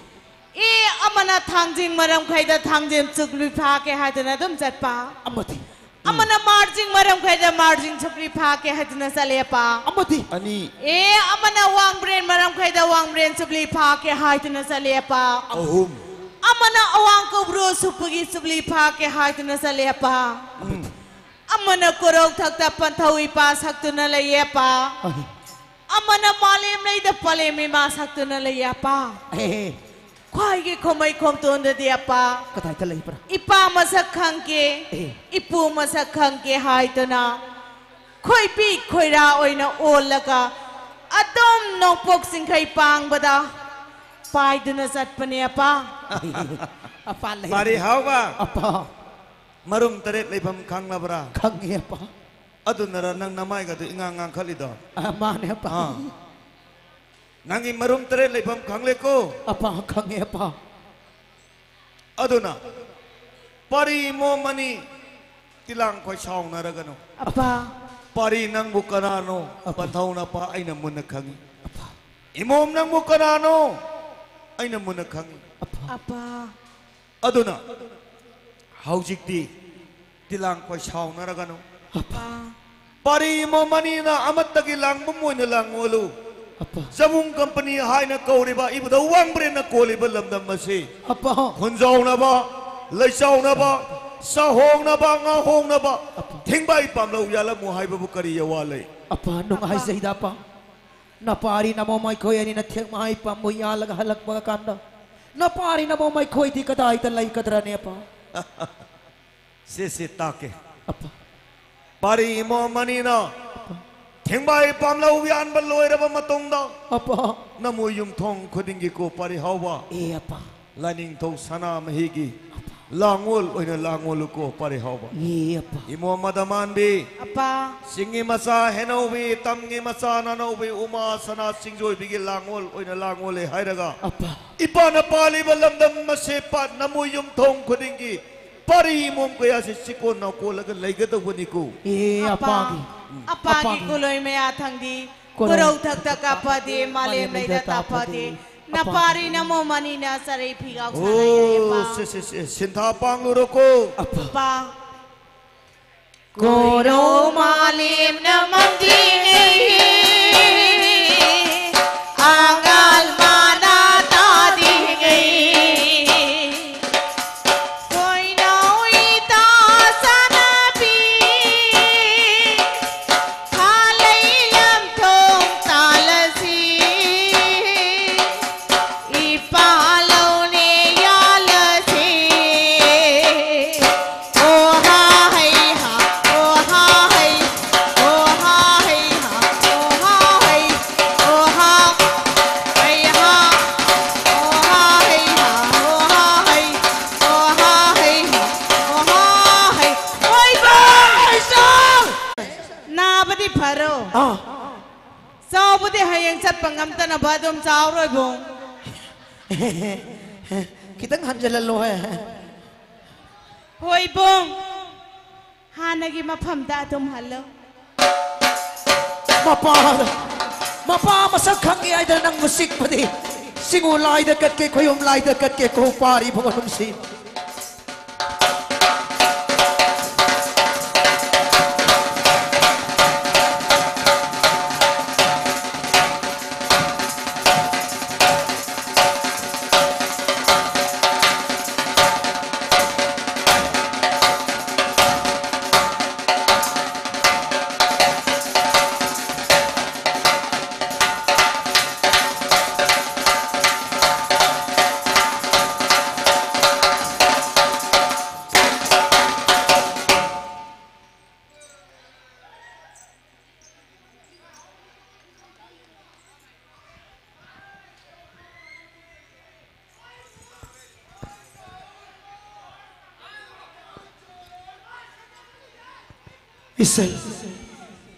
ꯑꯦ, ꯑꯃꯅ ꯊꯥꯡꯖꯤꯡ ꯃꯔꯝꯈꯩꯗ ꯊꯥꯡꯖꯤꯡ ꯆꯨꯞꯂꯤ ꯐꯥꯒꯦ ꯍꯥꯏꯗꯨꯅ ꯑꯗꯨꯝ ꯆꯠꯄ꯫ ꯑꯃꯗꯤ? ꯑꯃꯅ ꯃꯥꯔꯖꯤꯡ ꯃꯔꯝꯈꯩꯗ ꯃꯥꯔꯖꯤꯡ ꯆꯨꯞꯂꯤ ꯐꯥꯒꯦ ꯍꯥꯏꯗꯨꯅ ꯆꯠꯂꯦ, ꯑꯄꯥ꯫ ꯑꯃꯗꯤ? ꯑꯅꯤ꯫ ꯑꯦ, ꯑꯃꯅ ꯋꯥꯡꯕ꯭ꯔꯦꯟ ꯃꯔꯝꯈꯩꯗ ꯋꯥꯡꯕ꯭ꯔꯦꯟ ꯆꯨꯞꯂꯤ ꯐꯥꯒꯦ ꯍꯥꯏꯗꯨꯅ ꯆꯠꯂꯦ, ꯑꯄꯥ꯫ ꯑꯍꯨꯝ꯫ ꯑꯃꯅ ꯑꯋꯥꯡ ꯀꯧꯕ꯭ꯔꯨ ꯁꯨꯞꯄꯒꯤ ꯆꯨꯞꯂꯤ ꯐꯥꯒꯦ ꯍꯥꯏꯗꯨꯅ ꯆꯠꯂꯦ, ꯑꯄꯥ꯫ ꯑꯃꯅ ꯀꯣꯔꯧ ꯊꯛꯇ ꯄꯟꯊꯧ ꯏꯄꯥ ꯁꯛꯇꯨꯅ ꯂꯩꯌꯦ, ꯑꯄꯥ꯫ ꯑꯍꯤ꯫ ꯑꯃꯅ ꯃꯥꯂꯦꯝ ꯂꯩꯗ ꯄꯂꯦꯝ ꯏꯃꯥ ꯁꯛꯇꯨꯅ ꯂꯩꯌꯦ, ꯑꯄꯥ꯫ ꯑꯦ, ꯑꯦ, ꯑꯦ, ꯈ꯭ꯋꯥꯏꯒꯤ ꯈꯣꯃꯩ ꯈꯣꯝꯇꯣꯟꯗꯗꯤ, ꯑꯄꯥ, ꯀꯗꯥꯏꯗ ꯂꯩꯕ꯭ꯔꯥ? ꯏꯄꯥ ꯃꯁꯛ ꯈꯪꯒꯦ, ꯑꯦ꯫ ꯏꯄꯨ ꯃꯁꯛ ꯈꯪꯒꯦ ꯍꯥꯏꯗꯨꯅ ꯈꯣꯏꯄꯤ ꯈꯣꯏꯔꯥ ꯑꯣꯏꯅ ꯑꯣꯜꯂꯒ ꯑꯗꯨꯝ ꯅꯣꯡꯄꯣꯛ ꯆꯤꯡꯈꯩ ꯄꯥꯡꯕꯗ ꯄꯥꯏꯗꯨꯅ ꯆꯠꯄꯅꯦ, ꯑꯄꯥ꯫ ꯑꯄꯥ ꯂꯩ꯫ ꯄꯥꯔꯤ ꯍꯥꯎꯕ, ꯑꯄꯥ, ꯃꯔꯨꯝ ꯇꯔꯦꯠ ꯂꯩꯐꯝ ꯈꯪꯂꯕ꯭ꯔꯥ? ꯈꯪꯉꯦ ꯑꯄꯥ꯫ ꯑꯗꯨꯅꯔ ꯅꯪ ꯅꯃꯥꯏꯒꯗꯨ ꯏꯉꯥꯡ ꯉꯥꯡꯈꯠꯂꯤꯗꯣ? ꯑ, ꯃꯥꯅꯦ ꯑꯄꯥ꯫ ꯑꯥ꯫ ꯅꯪꯒꯤ ꯃꯔꯨꯝ ꯇꯔꯦꯠ ꯂꯩꯐꯝ ꯈꯪꯂꯦꯀꯣ? ꯑꯄꯥ, ꯈꯪꯉꯦ ꯑꯄꯥ꯫ ꯑꯗꯨꯅ ꯄꯥꯔꯤ ꯃꯣꯝ ꯑꯅꯤ ꯇꯤꯂꯥꯡ ꯈꯣꯏ ꯁꯥꯎꯅꯔꯒꯅꯨ꯫ ꯑꯄꯥ꯫ ꯄꯥꯔꯤ ꯅꯪꯕꯨ ꯀꯅꯥꯅꯣ? ꯑꯄꯥ꯫ ꯄꯟꯊꯧꯅꯄꯥ ꯑꯩꯅ ꯃꯨꯟꯅ ꯈꯪꯉꯤ꯫ ꯏꯃꯣꯝ ꯅꯪꯕꯨ ꯀꯅꯥꯅꯣ? ꯑꯩꯅ ꯃꯨꯟꯅ ꯈꯪꯉꯤ꯫ ꯑꯄꯥ꯫ ꯑꯄꯥ꯫ ꯑꯗꯨꯅ ꯍꯧꯖꯤꯛꯇꯤ ꯇꯤꯂꯥꯡ ꯈꯣꯏ ꯁꯥꯎꯅꯔꯒꯅꯨ꯫ ꯑꯄꯥ꯫ ꯄꯥꯔꯤ ꯏꯃꯣꯝ ꯑꯅꯤꯅ ꯑꯃꯠꯇꯒꯤ ꯂꯥꯡꯕꯝ ꯑꯣꯏꯅ ꯂꯥꯡꯉꯣꯜꯂꯨ꯫ ꯑꯄꯥ꯫ ꯖꯃꯨꯡ ꯀꯝꯄꯅꯤ ꯍꯥꯏꯅ ꯀꯧꯔꯤꯕ ꯏꯕꯨꯙꯧ ꯋꯥꯡꯕ꯭ꯔꯦꯟꯅ ꯀꯣꯜꯂꯤꯕ ꯂꯝꯗꯝ ꯑꯁꯤ ꯑꯄꯥ꯫ ꯈꯨꯟꯖꯥꯎꯅꯕ, ꯂꯩꯆꯥꯎꯅꯕ, ꯆꯥꯍꯣꯡꯅꯕ, ꯉꯥꯍꯣꯡꯅꯕ, ꯑꯄꯥ꯫ ꯊꯦꯡꯕꯥꯏ ꯄꯥꯝꯂꯧ ꯌꯥꯜꯂꯝꯃꯨ ꯍꯥꯏꯕꯕꯨ ꯀꯔꯤ ꯑꯋꯥ ꯂꯩ? ꯑꯄꯥ, ꯅꯨꯡꯉꯥꯏꯖꯩꯗ ꯑꯄꯥ꯫ ꯅꯄꯥꯔꯤ ꯅꯃꯣꯝ ꯑꯩꯈꯣꯏ ꯑꯅꯤꯅ ꯊꯦꯡꯕꯥꯏ ꯄꯥꯝꯕꯨ ꯌꯥꯜꯂꯒ ꯍꯜꯂꯛꯄ ꯀꯥꯟꯗ, ꯅꯄꯥꯔꯤ ꯅꯃꯣꯝ ꯑꯩꯈꯣꯏꯗꯤ ꯀꯗꯥꯏꯗ ꯂꯩꯒꯗ꯭ꯔꯅꯦ ꯑꯄꯥ? ꯁꯦ, ꯁꯦ, ꯇꯥꯛꯀꯦ꯫ ꯑꯄꯥ꯫ ꯄꯥꯔꯤ ꯏꯃꯣꯝ ꯑꯅꯤꯅ ꯊꯦꯡꯕꯥꯏ ꯄꯥꯝꯂꯧ ꯌꯥꯟꯕ ꯂꯣꯏꯔꯕ ꯃꯇꯨꯡꯗ, ꯑꯄꯥ꯫ ꯅꯃꯣꯏ ꯌꯨꯝꯊꯣꯡ ꯈꯨꯗꯤꯡꯒꯤ ꯀꯣ ꯄꯥꯔꯤ ꯍꯥꯎꯕ, ꯑꯦ ꯑꯄꯥ꯫ ꯂꯥꯏꯅꯤꯡꯊꯧ ꯁꯅꯥꯃꯍꯤꯒꯤ ꯂꯥꯡꯑꯣꯜ ꯑꯣꯏꯅ ꯂꯥꯡꯑꯣꯜꯂꯨꯀꯣ ꯄꯥꯔꯤ ꯍꯥꯎꯕ꯫ ꯑꯦ ꯑꯄꯥ꯫ ꯏꯃꯣꯝ ꯃꯗꯃꯥꯟꯕꯤ, ꯑꯄꯥ꯫ ꯆꯤꯡꯒꯤ ꯃꯆꯥ ꯍꯦꯅꯧꯕꯤ, ꯇꯝꯒꯤ ꯃꯆꯥ ꯅꯥꯅꯧꯕꯤ, ꯎꯃꯥ ꯁꯅꯥ ꯆꯤꯡꯖꯣꯏꯕꯤꯒꯤ ꯂꯥꯡꯑꯣꯜ ꯑꯣꯏꯅ ꯂꯥꯡꯑꯣꯜꯂꯦ ꯍꯥꯏꯔꯒ, ꯑꯄꯥ꯫ ꯏꯄꯥꯅ ꯄꯥꯜꯂꯤꯕ ꯂꯝꯗꯝ ꯑꯁꯦ ꯄꯥꯠ ꯅꯃꯣꯏ ꯌꯨꯝꯊꯣꯡ ꯈꯨꯗꯤꯡꯒꯤ ꯄꯥꯔꯤ ꯏꯃꯣꯝ ꯀꯌꯥꯁꯤ ꯆꯤꯀꯣꯟ ꯅꯥꯎꯀꯣꯜꯂꯒ ꯂꯩꯒꯗꯧꯕꯅꯤꯀꯣ꯫ ꯑꯦ, ꯑꯄꯥ, ꯑꯄꯥꯒꯤ꯫ ꯑꯄꯥꯒꯤ ꯑꯄꯥꯒꯤ꯫ ꯀꯨꯂꯣꯏ ꯃꯌꯥ ꯊꯪꯗꯤ, ꯀꯨꯔꯧ ꯀꯨꯔꯧ ꯊꯛꯇ ꯀꯥꯞꯄꯗꯤ, ꯃꯥꯂꯦꯝ ꯂꯩꯗ ꯇꯥꯞꯄꯗꯤ, ꯑꯄꯥ꯫ ꯅꯄꯥꯔꯤ ꯅꯃꯣꯝ ꯑꯅꯤꯅ ꯆꯔꯩ ꯐꯤꯒꯥꯎ ꯁꯥꯟꯅꯩ, ꯑꯣ, ꯑꯄꯥ꯫ ꯁꯦ, ꯁꯦ, ꯁꯦ, ꯁꯤꯟꯊꯥ ꯄꯥꯡꯂꯨꯔꯣꯀꯣ꯫ ꯑꯄꯥ꯫ ꯑꯄꯥ꯫ ꯀꯣꯔꯧ ꯃꯥꯂꯦꯝꯅ ꯃꯝꯗ꯭ꯔꯤꯉꯩ, ꯑꯉꯥꯜ ꯃꯥꯅ ꯇꯥꯗ꯭ꯔꯤꯉꯩ, ꯈꯣꯏꯅꯥꯎ ꯏꯇꯥ ꯆꯥꯟꯅꯕꯤ, ꯈꯥꯂꯩ ꯂꯝꯊꯣꯡ ꯇꯥꯜꯂꯁꯤ꯫ ꯏꯄꯥ ꯂꯧꯅꯦ ꯌꯥꯜꯂꯁꯤ꯫ ꯑꯣ ꯍꯥ ꯍꯩ ꯍꯥ, ꯑꯣ ꯍꯥ ꯍꯩ, ꯑꯣ ꯍꯥ ꯍꯩ ꯍꯥ, ꯑꯣ ꯍꯥ ꯍꯩ, ꯑꯣ ꯍꯥ ꯍꯩ ꯍꯥ, ꯑꯣ ꯍꯥ ꯍꯩ ꯍꯥ, ꯑꯣ ꯍꯥ ꯍꯩ, ꯑꯣ ꯍꯥ ꯍꯩ ꯍꯥ, ꯑꯣ ꯍꯥ ꯍꯩ꯫ ꯑꯣꯏ ꯕꯥ! ꯅꯥꯕꯗꯤ ꯐꯔꯣ꯫ ꯑꯥ꯫ ꯆꯥꯎꯕꯗꯤ ꯍꯌꯦꯡ ꯆꯠꯄ ꯉꯝꯗꯅꯕ ꯑꯗꯨꯝ ꯆꯥꯎꯔꯣꯏ ꯕꯨꯡ꯫ ꯈꯤꯇꯪ ꯍꯟꯖꯤꯜꯍꯜꯂꯣ ꯍꯦ꯫ ꯍꯣꯏ ꯕꯨꯡ, ꯍꯥꯟꯅꯒꯤ ꯃꯐꯝꯗ ꯑꯗꯨꯝ ꯍꯜꯂꯣ꯫ ꯃꯄꯥ, ꯃꯄꯥ ꯃꯁꯛ ꯈꯪꯉꯦ ꯍꯥꯏꯗꯅ ꯅꯪꯕꯨ ꯆꯤꯛꯄꯗꯤ, ꯆꯤꯡꯉꯨ ꯂꯥꯏꯗ ꯀꯠꯀꯦ, ꯈꯣꯏꯌꯨꯝ ꯂꯥꯏꯗ ꯀꯠꯀꯦ ꯀꯣ ꯄꯥꯔꯤꯕ ꯅꯨꯡꯁꯤ꯫ ꯏꯁꯩ꯫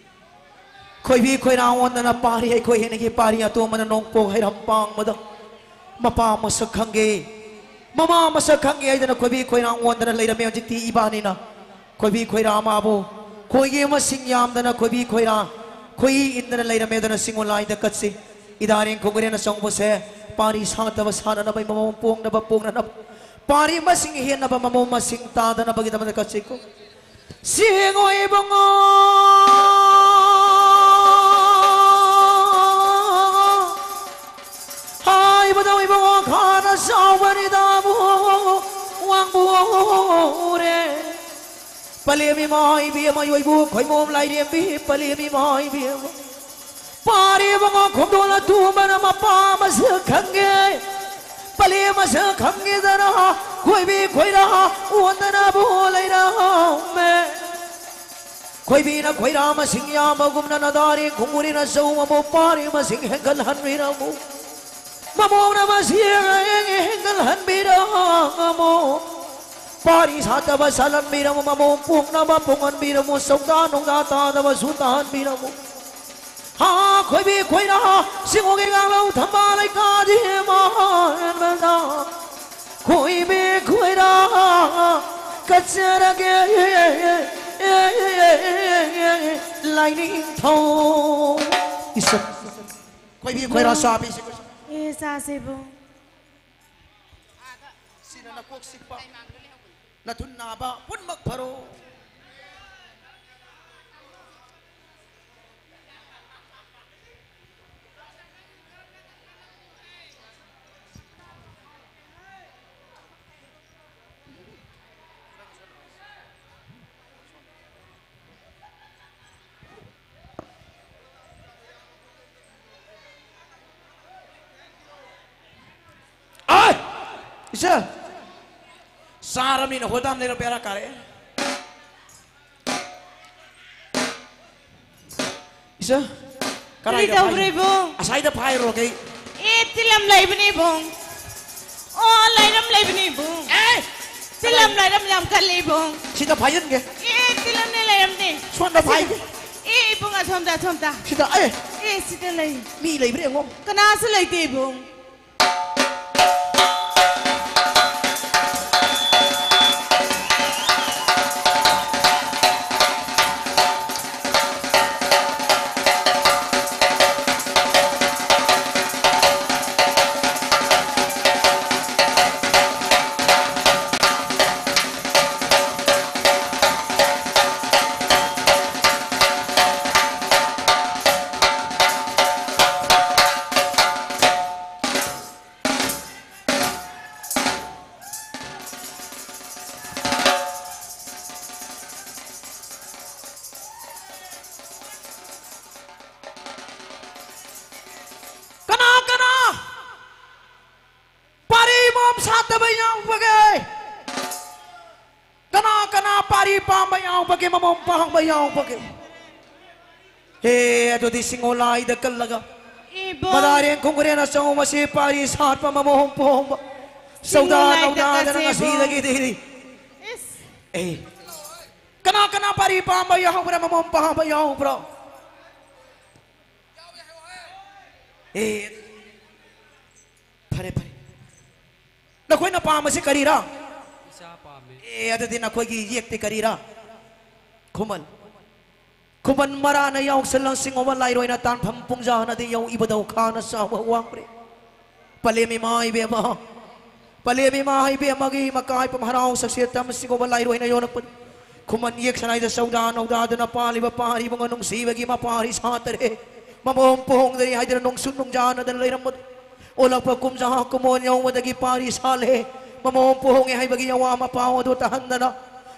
ꯈꯣꯏꯕꯤ ꯈꯣꯏꯔꯥꯡ ꯑꯣꯟꯗꯅ ꯄꯥꯔꯤ ꯑꯩꯈꯣꯏ ꯍꯦꯟꯅꯒꯤ ꯄꯥꯔꯤ ꯑꯇꯣꯝꯕꯅ ꯅꯣꯡꯄꯣꯛ ꯍꯩꯔꯝ ꯄꯥꯡꯕꯗ ꯃꯄꯥ ꯃꯁꯛ ꯈꯪꯒꯦ, ꯃꯃꯥ ꯃꯁꯛ ꯈꯪꯒꯦ ꯍꯥꯏꯗꯅ ꯈꯣꯏꯕꯤ ꯈꯣꯏꯔꯥꯡ ꯑꯣꯟꯗꯅ ꯂꯩꯔꯝꯃꯦ꯫ ꯍꯧꯖꯤꯛꯇꯤ ꯏꯕꯥꯅꯤꯅ ꯈꯣꯏꯕꯤ ꯈꯣꯏꯔꯥ ꯃꯥꯕꯨ ꯈꯣꯏꯒꯤ ꯃꯁꯤꯡ ꯌꯥꯝꯗꯅ ꯈꯣꯏꯕꯤ ꯈꯣꯏꯔꯥ ꯈꯣꯏꯏ ꯏꯟꯗꯅ ꯂꯩꯔꯝꯃꯦ꯫ ꯑꯗꯨꯅ ꯁꯤꯡꯉꯣ ꯂꯥꯏꯗ ꯀꯠꯁꯤ꯫ ꯏꯗꯥꯔꯦꯡ ꯈꯣꯡꯒ꯭ꯔꯦꯟ ꯑꯆꯧꯕꯁꯦ ꯄꯥꯔꯤ ꯁꯥꯠꯇꯕ ꯁꯥꯠꯅꯅꯕ, ꯃꯃꯧ ꯄꯣꯡꯅꯕ ꯄꯣꯡꯅꯅꯕ, ꯄꯥꯔꯤ ꯃꯁꯤꯡ ꯍꯦꯟꯅꯕ, ꯃꯃꯧ ꯃꯁꯤꯡ ꯇꯥꯗꯅꯕꯒꯤꯗꯃꯛꯇ ꯀꯠꯁꯤꯀꯣ꯫ ꯁꯤꯡꯉꯣ ꯏꯕꯨꯡꯉꯣ ꯍꯥꯏꯕꯗꯣ ꯏꯕꯨꯡꯉꯣ ꯈꯥꯅ ꯆꯥꯎꯕꯅꯤꯗꯕꯨ ꯋꯥꯡꯕꯨ ꯎꯔꯦ꯫ ꯄꯂꯦꯝ ꯏꯃꯥ ꯏꯕꯦꯝꯃ ꯌꯣꯏꯕꯨ ꯈꯣꯏꯃꯣꯝ ꯂꯥꯏꯔꯦꯝꯕꯤ ꯄꯂꯦꯝ ꯏꯃꯥ ꯏꯕꯦꯝꯃ꯫ ꯄꯥꯔꯤꯕ ꯉꯥ ꯈꯣꯡꯗꯣꯟ ꯑꯇꯨꯝꯕꯅ ꯃꯄꯥ ꯃꯁꯛ ꯈꯪꯉꯦ꯫ ꯄꯂꯦꯝ ꯃꯁꯛ ꯈꯪꯉꯦꯗꯅ ꯈꯣꯏꯕꯤ ꯈꯣꯏꯔꯥ ꯑꯣꯟꯗꯅꯕꯨ ꯂꯩꯔꯝꯃꯦ꯫ ꯈꯣꯏꯕꯤꯅ ꯈꯣꯏꯔꯥ ꯃꯁꯤꯡ ꯌꯥꯝꯕꯒꯨꯝꯅ ꯅꯗꯥꯔꯤ ꯈꯣꯡꯒꯨꯔꯤꯅ ꯆꯧ ꯑꯃꯨꯛ ꯄꯥꯔꯤ ꯃꯁꯤꯡ ꯍꯦꯟꯒꯠꯍꯟꯕꯤꯔꯝꯃꯨ꯫ ꯃꯃꯧꯅ ꯃꯁꯤꯡ ꯍꯦꯟꯒꯠꯍꯟꯕꯤꯔꯝꯃꯨ꯫ ꯄꯥꯔꯤ ꯁꯥꯠꯇꯕ ꯁꯥꯠꯍꯟꯕꯤꯔꯝꯃꯨ꯫ ꯃꯃꯧ ꯄꯣꯛꯅꯕ ꯄꯣꯛꯍꯟꯕꯤꯔꯝꯃꯨ꯫ ꯁꯧꯗꯥ ꯅꯨꯡꯗꯥ ꯇꯥꯗꯕꯁꯨ ꯇꯥꯍꯟꯕꯤꯔꯝꯃꯨ꯫ ꯍꯥ ꯈꯣꯏꯕꯤ ꯈꯣꯏꯔꯥ ꯁꯤꯡꯉꯣꯒꯤ ꯉꯥꯡꯂꯧ ꯊꯝꯕꯥꯜ ꯂꯩꯀꯥꯗꯤ ꯃꯥꯟꯕꯗ ꯈꯣꯏꯕꯤ ꯈꯣꯏꯔꯥ ꯀꯠꯆꯔꯒꯦ ꯂꯥꯏꯅꯤꯡꯊꯧ꯫ ꯏꯁꯛ ꯈꯣꯏꯕꯤ ꯈꯣꯏꯔꯥ ꯆꯥꯕꯤꯁꯤ꯫ ꯑꯦ ꯆꯥꯁꯦꯕꯨ꯫ ꯁꯤꯅ ꯅꯀꯣꯛ ꯆꯤꯛꯄ, ꯅꯊꯨꯟ ꯅꯥꯕ ꯄꯨꯝꯅꯃꯛ ꯐꯔꯣ꯫ ꯑꯥꯏ! ꯏꯆꯦ! ꯆꯥꯔꯃꯤꯅ ꯍꯣꯗꯥꯝ ꯂꯩꯔ ꯕꯦꯔꯥ ꯀꯥꯔꯦ꯫ ꯏꯆꯦ! ꯀꯔꯤ ꯀꯗꯥꯏꯗ ꯇꯧꯕ꯭ꯔꯣ ꯐꯥꯏ-, ꯏꯕꯨꯡ? ꯑꯁꯥꯏꯗ ꯐꯥꯏꯔꯨꯔꯒꯦ ꯑꯩ꯫ ꯑꯦ, ꯇꯤꯂꯝ ꯂꯩꯕꯅꯤ ꯏꯕꯨꯡ꯫ ꯑꯣ, ꯂꯩꯔꯝ ꯂꯩꯕꯅꯤ ꯏꯕꯨꯡ꯫ ꯑꯦ! ꯇꯤꯂꯝ ꯂꯩꯔꯝ ꯌꯥꯝ ꯀꯜꯂꯤ ꯏꯕꯨꯡ꯫ ꯁꯤꯗ ꯐꯥꯏꯖꯟꯒꯦ꯫ ꯑꯦ, ꯇꯤꯂꯝꯅꯦ ꯂꯩꯔꯝ꯫ ꯁꯣꯝꯗ ꯐꯥꯏꯒꯦ꯫ ꯑꯦ, ꯏꯕꯨꯡ, ꯑꯁꯣꯝꯗ, ꯑꯁꯣꯝꯗ꯫ ꯁꯤꯗ, ꯑꯦ꯫ ꯑꯦ, ꯁꯤꯗ ꯂꯩ꯫ ꯃꯤ ꯂꯩꯕ꯭ꯔꯥ ꯌꯦꯡꯉꯣ꯫ ꯀꯅꯥꯁꯨ ꯂꯩꯇꯦ, ꯏꯕꯨꯡ꯫ ꯀꯅꯥ ꯀꯅꯥ ꯄꯥꯔꯤ ꯃꯣꯝ ꯁꯥꯠꯇꯕ ꯌꯥꯎꯕꯒꯦ? ꯀꯅꯥ ꯀꯅꯥ ꯄꯥꯔꯤ ꯄꯥꯝꯕ ꯌꯥꯎꯕꯒꯦ, ꯃꯃꯣꯝ ꯄꯥꯝꯕ ꯌꯥꯎꯕꯒꯦ? ꯍꯦ, ꯑꯗꯨꯗꯤ ꯁꯤꯡꯉꯣ ꯂꯥꯏꯗ ꯀꯜꯂꯒ, ꯏꯕꯣ꯫ ꯃꯗꯥꯔꯦꯟ ꯈꯣꯡꯒ꯭ꯔꯦꯟ ꯑꯆꯧꯕꯁꯤ ꯄꯥꯔꯤ ꯁꯥꯠꯄ ꯃꯃꯣꯝ ꯄꯣꯝꯕ, ꯁꯤꯡꯉꯣ ꯆꯧꯗꯥ ꯂꯥꯏꯗ ꯅꯧꯗꯥꯗꯅ ꯀꯠꯁꯦ, ꯏꯕꯣ꯫ ꯉꯁꯤꯗꯒꯤꯗꯤ, ꯏꯁ꯫ ꯑꯦ, ꯀꯅꯥ ꯀꯅꯥ ꯄꯥꯔꯤ ꯄꯥꯝꯕ ꯌꯥꯎꯕ꯭ꯔꯥ, ꯃꯃꯣꯝ ꯄꯥꯝꯕ ꯌꯥꯎꯕ꯭ꯔꯣ? ꯑꯦ, ꯐꯔꯦ, ꯐꯔꯦ꯫ ꯅꯈꯣꯏꯅ ꯄꯥꯝꯕꯁꯤ ꯀꯔꯤꯔꯥ? ꯏꯆꯥ ꯄꯥꯝꯃꯤ꯫ ꯑꯦ, ꯑꯗꯨꯗꯤ ꯅꯈꯣꯏꯒꯤ ꯌꯦꯛꯇꯤ ꯀꯔꯤꯔꯥ? ꯈꯨꯃꯟ꯫ ꯈꯨꯃꯟ ꯃꯔꯥꯅ ꯌꯥꯎꯁꯜꯂ ꯁꯤꯡꯉꯣꯕ ꯂꯥꯏꯔꯣꯏꯅ ꯇꯥꯟꯐꯝ ꯄꯨꯡꯖꯥꯅꯗꯤ ꯌꯧ ꯏꯕꯗꯧ ꯈꯥꯅ ꯆꯥꯎꯕ ꯋꯥꯡꯈ꯭ꯔꯦ꯫ ꯄꯂꯦꯝ ꯏꯃꯥ ꯏꯕꯦꯝꯃ, ꯄꯂꯦꯝ ꯏꯃꯥ ꯏꯕꯦꯝꯃꯒꯤ ꯃꯀꯥꯏ ꯄꯨꯝ ꯍꯔꯥꯎ ꯁꯛꯁꯦꯠꯇ ꯁꯤꯡꯉꯣꯕ ꯂꯥꯏꯔꯣꯏꯅ ꯌꯣꯜꯂꯛꯄꯅꯤ꯫ ꯈꯨꯃꯟ ꯌꯦꯛ ꯁꯅꯥꯏꯗ ꯆꯧꯗꯥ ꯅꯧꯗꯥꯗꯅ ꯄꯥꯜꯂꯤꯕ ꯄꯥꯔꯤꯕꯨꯡ ꯅꯨꯡꯁꯤꯕꯒꯤ ꯃꯄꯥꯔꯤ ꯁꯥꯇꯔꯦ꯫ ꯃꯃꯣꯝ ꯄꯣꯡꯗ꯭ꯔꯤ ꯍꯥꯏꯗꯅ ꯅꯨꯡꯁꯨ ꯅꯨꯡꯖꯥꯅꯗꯅ ꯂꯩꯔꯝꯕꯗꯨ ꯑꯣꯜꯂꯛꯄ ꯀꯨꯝꯖꯥ ꯀꯨꯝꯑꯣꯟ ꯌꯧꯕꯗꯒꯤ ꯄꯥꯔꯤ ꯁꯥꯠꯂꯦ꯫ ꯃꯃꯣꯝ ꯄꯣꯡꯉꯦ ꯍꯥꯏꯕꯒꯤ ꯑꯋꯥ ꯃꯄꯥꯎ ꯑꯗꯨ ꯇꯥꯍꯟꯗꯅ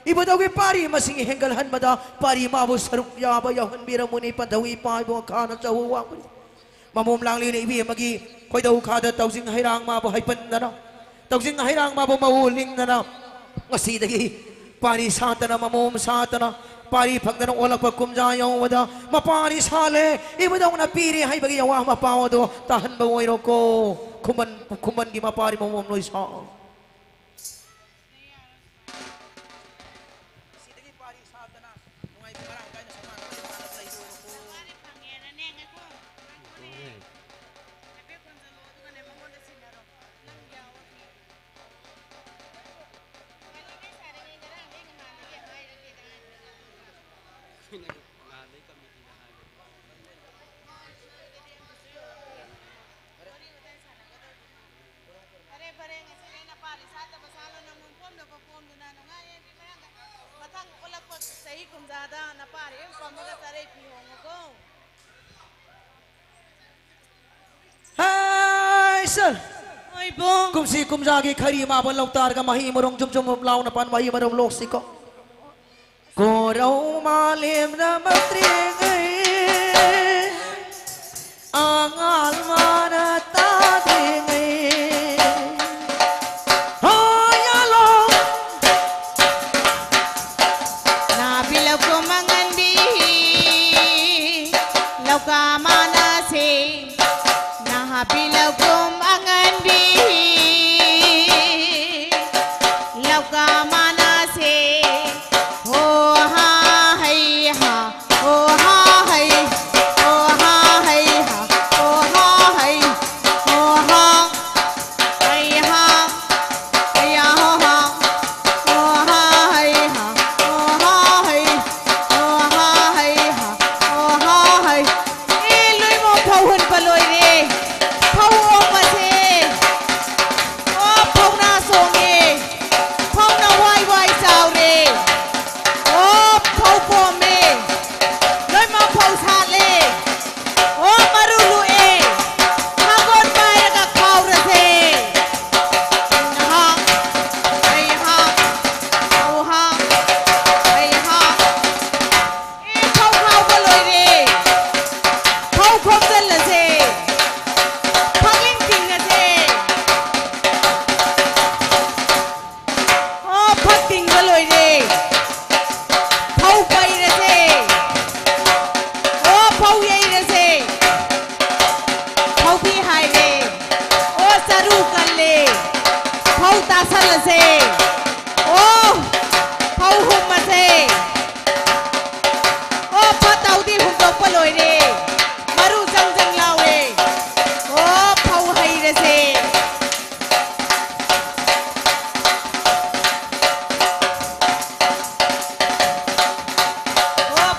ꯏꯕꯨꯙꯧꯒꯤ ꯄꯥꯔꯤ ꯃꯁꯤꯡ ꯍꯦꯟꯒꯠꯍꯟꯕꯗ ꯄꯥꯔꯤ ꯃꯥꯕꯨ ꯁꯔꯨꯛ ꯌꯥꯕ ꯌꯥꯎꯍꯟꯕꯤꯔꯝꯃꯨꯅꯤ꯫ ꯄꯟꯊꯧ ꯏꯄꯥ ꯏꯕꯨꯡ ꯈꯥꯅ ꯆꯧ ꯋꯥꯡꯕꯅꯤ꯫ ꯃꯃꯣꯝ ꯂꯥꯡꯂꯤꯅ ꯏꯕꯦꯝꯃꯒꯤ ꯈꯣꯏꯗꯧ ꯈꯥꯗ ꯇꯧꯖꯤꯡ ꯍꯩꯔꯥꯡ ꯃꯥꯕꯨ ꯍꯩꯄꯟꯗꯅ, ꯇꯧꯖꯤꯡ ꯍꯩꯔꯥꯡ ꯃꯥꯕꯨ ꯃꯎ ꯂꯤꯡꯗꯅ, ꯉꯁꯤꯗꯒꯤ ꯄꯥꯔꯤ ꯁꯥꯠꯇꯅ, ꯃꯃꯣꯝ ꯁꯥꯠꯇꯅ, ꯄꯥꯔꯤ ꯐꯪꯗꯅ ꯑꯣꯜꯂꯛꯄ ꯀꯨꯝꯖꯥ ꯌꯧꯕꯗ ꯃꯄꯥꯔꯤ ꯁꯥꯠꯂꯦ꯫ ꯏꯕꯨꯙꯧꯅ ꯄꯤꯔꯦ ꯍꯥꯏꯕꯒꯤ ꯑꯋꯥ ꯃꯄꯥꯎ ꯑꯗꯣ ꯇꯥꯍꯟꯕ ꯑꯣꯏꯔꯣꯀꯣ꯫ ꯈꯨꯃꯟ, ꯈꯨꯃꯟꯒꯤ ꯃꯄꯥꯔꯤ ꯃꯃꯣꯝ ꯂꯣꯏ ꯁꯥꯠ꯫ ꯁꯤꯗꯒꯤ ꯄꯥꯔꯤ ꯁꯥꯠꯇꯅ ꯅꯨꯡꯉꯥꯏ- ꯐꯔꯦ, ꯐꯔꯦ, ꯉꯁꯤꯗꯤ ꯑꯩꯅ ꯄꯥꯜꯂꯤ ꯁꯥꯠꯇꯕ ꯁꯥꯠꯂꯣ, ꯅꯪ ꯅꯣꯡ ꯄꯣꯝꯗꯕ ꯄꯣꯝꯗꯨꯅ ꯅꯨꯡꯉꯥꯏ ꯌꯥꯏꯐꯤ ꯃꯔꯥꯡꯗ꯫ ꯃꯊꯪ ꯑꯣꯜꯂꯛꯄ ꯆꯍꯤ ꯀꯨꯝꯖꯥꯗ ꯅꯄꯥꯔꯤ ꯑꯃ ꯄꯝꯃꯒ ꯆꯥꯔꯩ ꯐꯤ ꯍꯣꯡꯉꯨꯀꯣ꯫ ꯍꯥꯏ ꯁꯔ! ꯍꯣꯏ ꯏꯕꯨꯡ꯫ ꯀꯨꯝꯁꯤ ꯀꯨꯝꯖꯥꯒꯤ ꯈꯔꯤ ꯃꯥꯕ ꯂꯧ ꯇꯥꯔꯒ ꯃꯍꯩ ꯃꯔꯣꯡ ꯖꯨꯝ ꯖꯨꯝ ꯖꯨꯝ ꯂꯥꯎꯅ ꯄꯥꯟꯕ ꯃꯍꯩ ꯃꯔꯣꯡ ꯂꯣꯛꯁꯤꯀꯣ꯫ ꯀꯣꯔꯧ ꯃꯥꯂꯦꯝꯗ ꯃꯠꯇ꯭ꯔꯤꯉꯩ, ꯑꯉꯥꯜ ꯃꯥꯅ ꯇꯥꯗ꯭ꯔꯤꯉꯩ꯫ ꯍꯣꯏ, ꯌꯥꯂꯣ꯫ ꯅꯥꯕꯤ ꯂꯧꯀꯣ ꯃꯉꯟꯕꯤ, ꯂꯧꯀꯥ ꯃꯥꯅꯁꯦ꯫ ꯅꯍꯥꯕꯤ ꯂꯧꯀꯨꯝ ꯑꯉꯟꯕꯤ, ꯂꯧꯀꯥ ꯃꯥꯅꯁꯦ꯫ ꯍꯣ ꯍꯥ ꯍꯩ ꯍꯥ, ꯍꯣ ꯍꯥ ꯍꯩ, ꯍꯣ ꯍꯥ ꯍꯩ ꯍꯥ, ꯍꯣ ꯍꯥ ꯍꯩ, ꯍꯣ ꯍꯥ꯫ ꯍꯩ ꯍꯥ, ꯍꯩꯌꯥ ꯍꯣ ꯍꯥ, ꯍꯣ ꯍꯥ ꯍꯩ ꯍꯥ, ꯍꯣ ꯍꯥ ꯍꯩ, ꯍꯣ ꯍꯥ ꯍꯩ ꯍꯥ, ꯍꯣ ꯍꯥ ꯍꯩ꯫ ꯑꯦ, ꯂꯣꯏꯃꯛ ꯐꯧ ꯍꯨꯟꯕ ꯂꯣꯏꯔꯦ꯫ ꯐꯧ ꯑꯣꯝꯕꯁꯦ꯫ ꯑꯣ, ꯐꯧꯅꯥ ꯆꯣꯡꯉꯦ꯫ ꯐꯧꯅ ꯋꯥꯏ ꯋꯥꯏ ꯆꯥꯎꯔꯦ꯫ ꯑꯣ, ꯐꯧ ꯄꯣꯝꯃꯦ꯫ ꯂꯣꯏꯃꯛ ꯐꯧ ꯁꯥꯠꯂꯦ꯫ ꯑꯣ, ꯃꯔꯨ ꯂꯨꯛꯑꯦ꯫ ꯊꯥꯡꯒꯣꯜ ꯄꯥꯏꯔꯒ ꯈꯥꯎꯔꯁꯦ꯫ ꯍꯩꯍꯥ, ꯍꯩꯍꯥ, ꯍꯧꯍꯥ, ꯍꯩꯍꯥ꯫ ꯑꯦ, ꯐꯧ ꯈꯥꯎꯕ ꯂꯣꯏꯔꯦ꯫ ꯐꯧ ꯈꯣꯝꯖꯤꯜꯂꯁꯦ꯫ ꯐꯛꯂꯤꯡ ꯇꯤꯡꯉꯁꯦ꯫ ꯑꯣ, ꯐꯛ ꯇꯤꯡꯕ ꯂꯣꯏꯔꯦ꯫ ꯐꯧ ꯄꯩꯔꯁꯦ꯫ ꯑꯣ, ꯐꯧ ꯌꯩꯔꯁꯦ꯫ ꯐꯧꯕꯤ ꯍꯥꯏꯔꯦ꯫ ꯑꯣ, ꯆꯔꯨ ꯀꯜꯂꯦ꯫ ꯐꯧ ꯇꯥꯁꯜꯂꯁꯦ꯫ ꯑꯣ, ꯐꯧ ꯍꯨꯝꯃꯁꯦ꯫ ꯑꯣ, ꯐꯠꯇ ꯍꯥꯎꯗꯤ ꯍꯨꯟꯗꯣꯛꯄ ꯂꯣꯏꯔꯦ꯫ ꯃꯔꯨ ꯖꯪ ꯖꯪ ꯂꯥꯎꯔꯦ꯫ ꯑꯣ, ꯐꯧ ꯍꯩꯔꯁꯦ꯫ ꯑꯣ,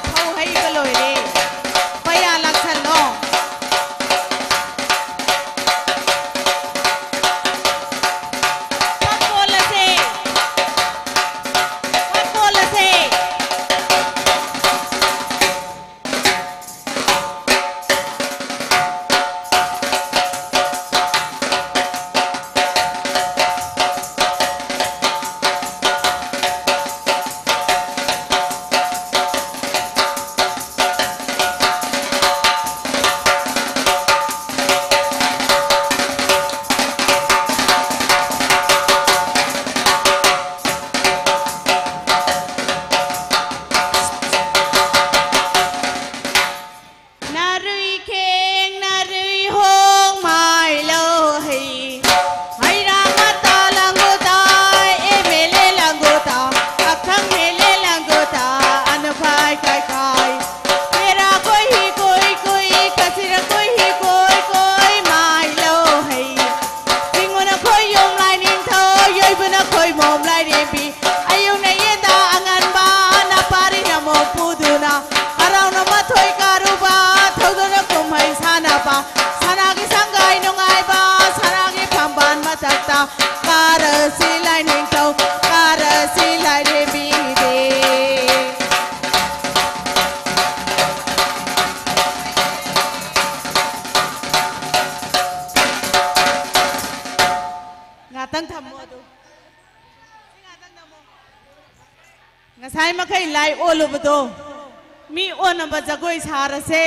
ꯉꯥꯛꯇꯪ ꯊꯝꯃꯣ ꯑꯗꯨ꯫ ꯉꯁꯥꯏ ꯃꯈꯩ ꯂꯥꯏ ꯑꯣꯜꯂꯨꯕꯗꯣ ꯃꯤ ꯑꯣꯟꯅꯕ ꯖꯒꯣꯏ ꯁꯥꯔꯁꯦ꯫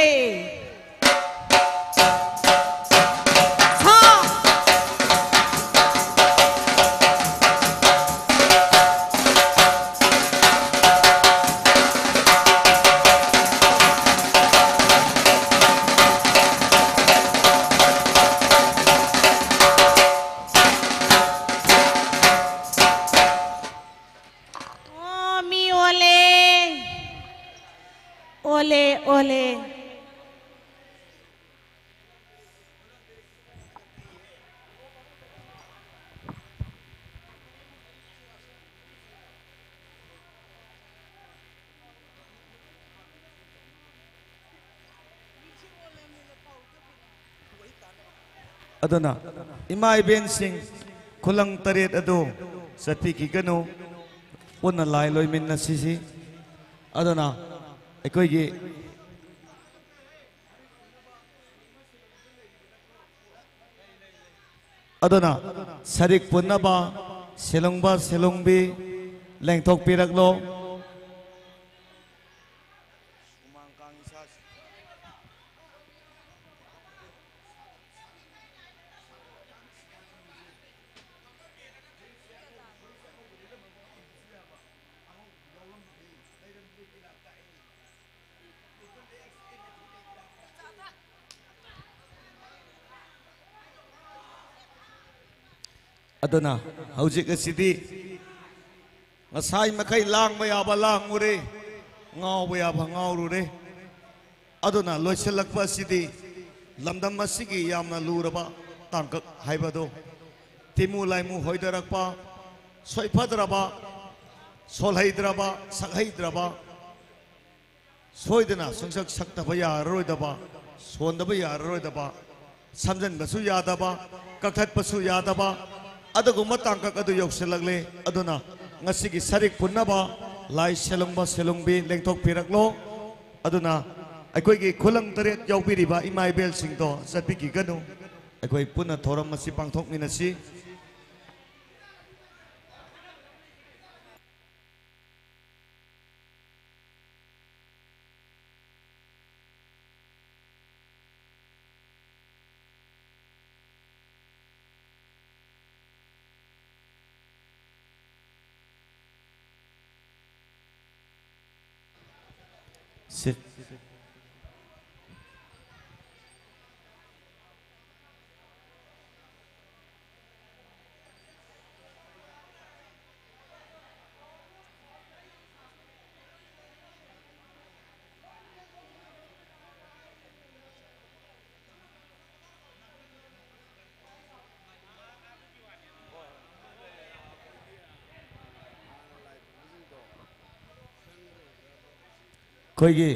ꯁꯥ꯫ ꯑꯣ, ꯃꯤ ꯑꯣꯜꯂꯦ꯫ ꯑꯣꯜꯂꯦ, ꯑꯣꯜꯂꯦ꯫ ꯑꯗꯨꯅ ꯏꯃꯥ ꯏꯕꯦꯟꯁꯤꯡ ꯈꯨꯂꯪ ꯇꯔꯦꯠ ꯑꯗꯨ ꯆꯠꯄꯤꯈꯤꯒꯅꯨ, ꯄꯨꯟꯅ ꯂꯥꯏ ꯂꯣꯏꯃꯤꯟꯅꯁꯤꯁꯤ꯫ ꯑꯗꯨꯅ ꯑꯩꯈꯣꯏꯒꯤ ꯑꯗꯨꯅ ꯁꯔꯤꯛ ꯄꯨꯟꯅꯕ ꯁꯦꯂꯨꯡꯕ ꯁꯦꯂꯨꯡꯕꯤ ꯂꯦꯡꯊꯣꯛꯄꯤꯔꯛꯂꯣ꯫ ꯑꯗꯨꯅ ꯍꯧꯖꯤꯛ ꯑꯁꯤꯗꯤ ꯉꯁꯥꯏ ꯃꯈꯩ ꯂꯥꯡꯕ ꯌꯥꯕ ꯂꯥꯡꯉꯨꯔꯦ, ꯉꯥꯎꯕ ꯌꯥꯕ ꯉꯥꯎꯔꯨꯔꯦ꯫ ꯑꯗꯨꯅ ꯂꯣꯏꯁꯤꯜꯂꯛꯄ ꯑꯁꯤꯗꯤ ꯂꯝꯗꯝ ꯑꯁꯤꯒꯤ ꯌꯥꯝꯅ ꯂꯨꯔꯕ ꯇꯥꯡꯀꯛ ꯍꯥꯏꯕꯗꯨ, ꯇꯤꯃꯨ ꯂꯥꯏꯃꯨ ꯍꯣꯏꯗꯔꯛꯄ, ꯁꯣꯏꯐꯗ꯭ꯔꯕ, ꯁꯣꯜꯍꯩꯗ꯭ꯔꯕ, ꯁꯛꯍꯩꯗ꯭ꯔꯕ, ꯁꯣꯏꯗꯅ ꯁꯨꯡꯁꯛ ꯁꯛꯇꯕ ꯌꯥꯔꯔꯣꯏꯗꯕ, ꯁꯣꯟꯗꯕ ꯌꯥꯔꯔꯣꯏꯗꯕ, ꯁꯝꯖꯟꯕꯁꯨ ꯌꯥꯗꯕ, ꯀꯛꯊꯠꯄꯁꯨ ꯌꯥꯗꯕ ꯑꯗꯨꯒꯨꯝꯕ ꯇꯥꯡꯀꯛ ꯑꯗꯨ ꯌꯧꯁꯤꯜꯂꯛꯂꯦ꯫ ꯑꯗꯨꯅ ꯉꯁꯤꯒꯤ ꯁꯔꯤꯛ ꯄꯨꯟꯅꯕ ꯂꯥꯏ ꯁꯦꯂꯨꯡꯕ ꯁꯦꯂꯨꯡꯕꯤ ꯂꯦꯡꯊꯣꯛꯄꯤꯔꯛꯂꯣ꯫ ꯑꯗꯨꯅ ꯑꯩꯈꯣꯏꯒꯤ ꯈꯨꯂꯪ ꯇꯔꯦꯠ ꯌꯥꯎꯕꯤꯔꯤꯕ ꯏꯃꯥ ꯏꯕꯦꯜꯁꯤꯡꯗꯣ ꯆꯠꯄꯤꯈꯤꯒꯅꯨ꯫ ꯑꯩꯈꯣꯏ ꯄꯨꯟꯅ ꯊꯧꯔꯝ ꯑꯁꯤ ꯄꯥꯡꯊꯣꯛꯃꯤꯟꯅꯁꯤ꯫ ꯁꯤ- ꯑꯩꯈꯣꯏꯒꯤ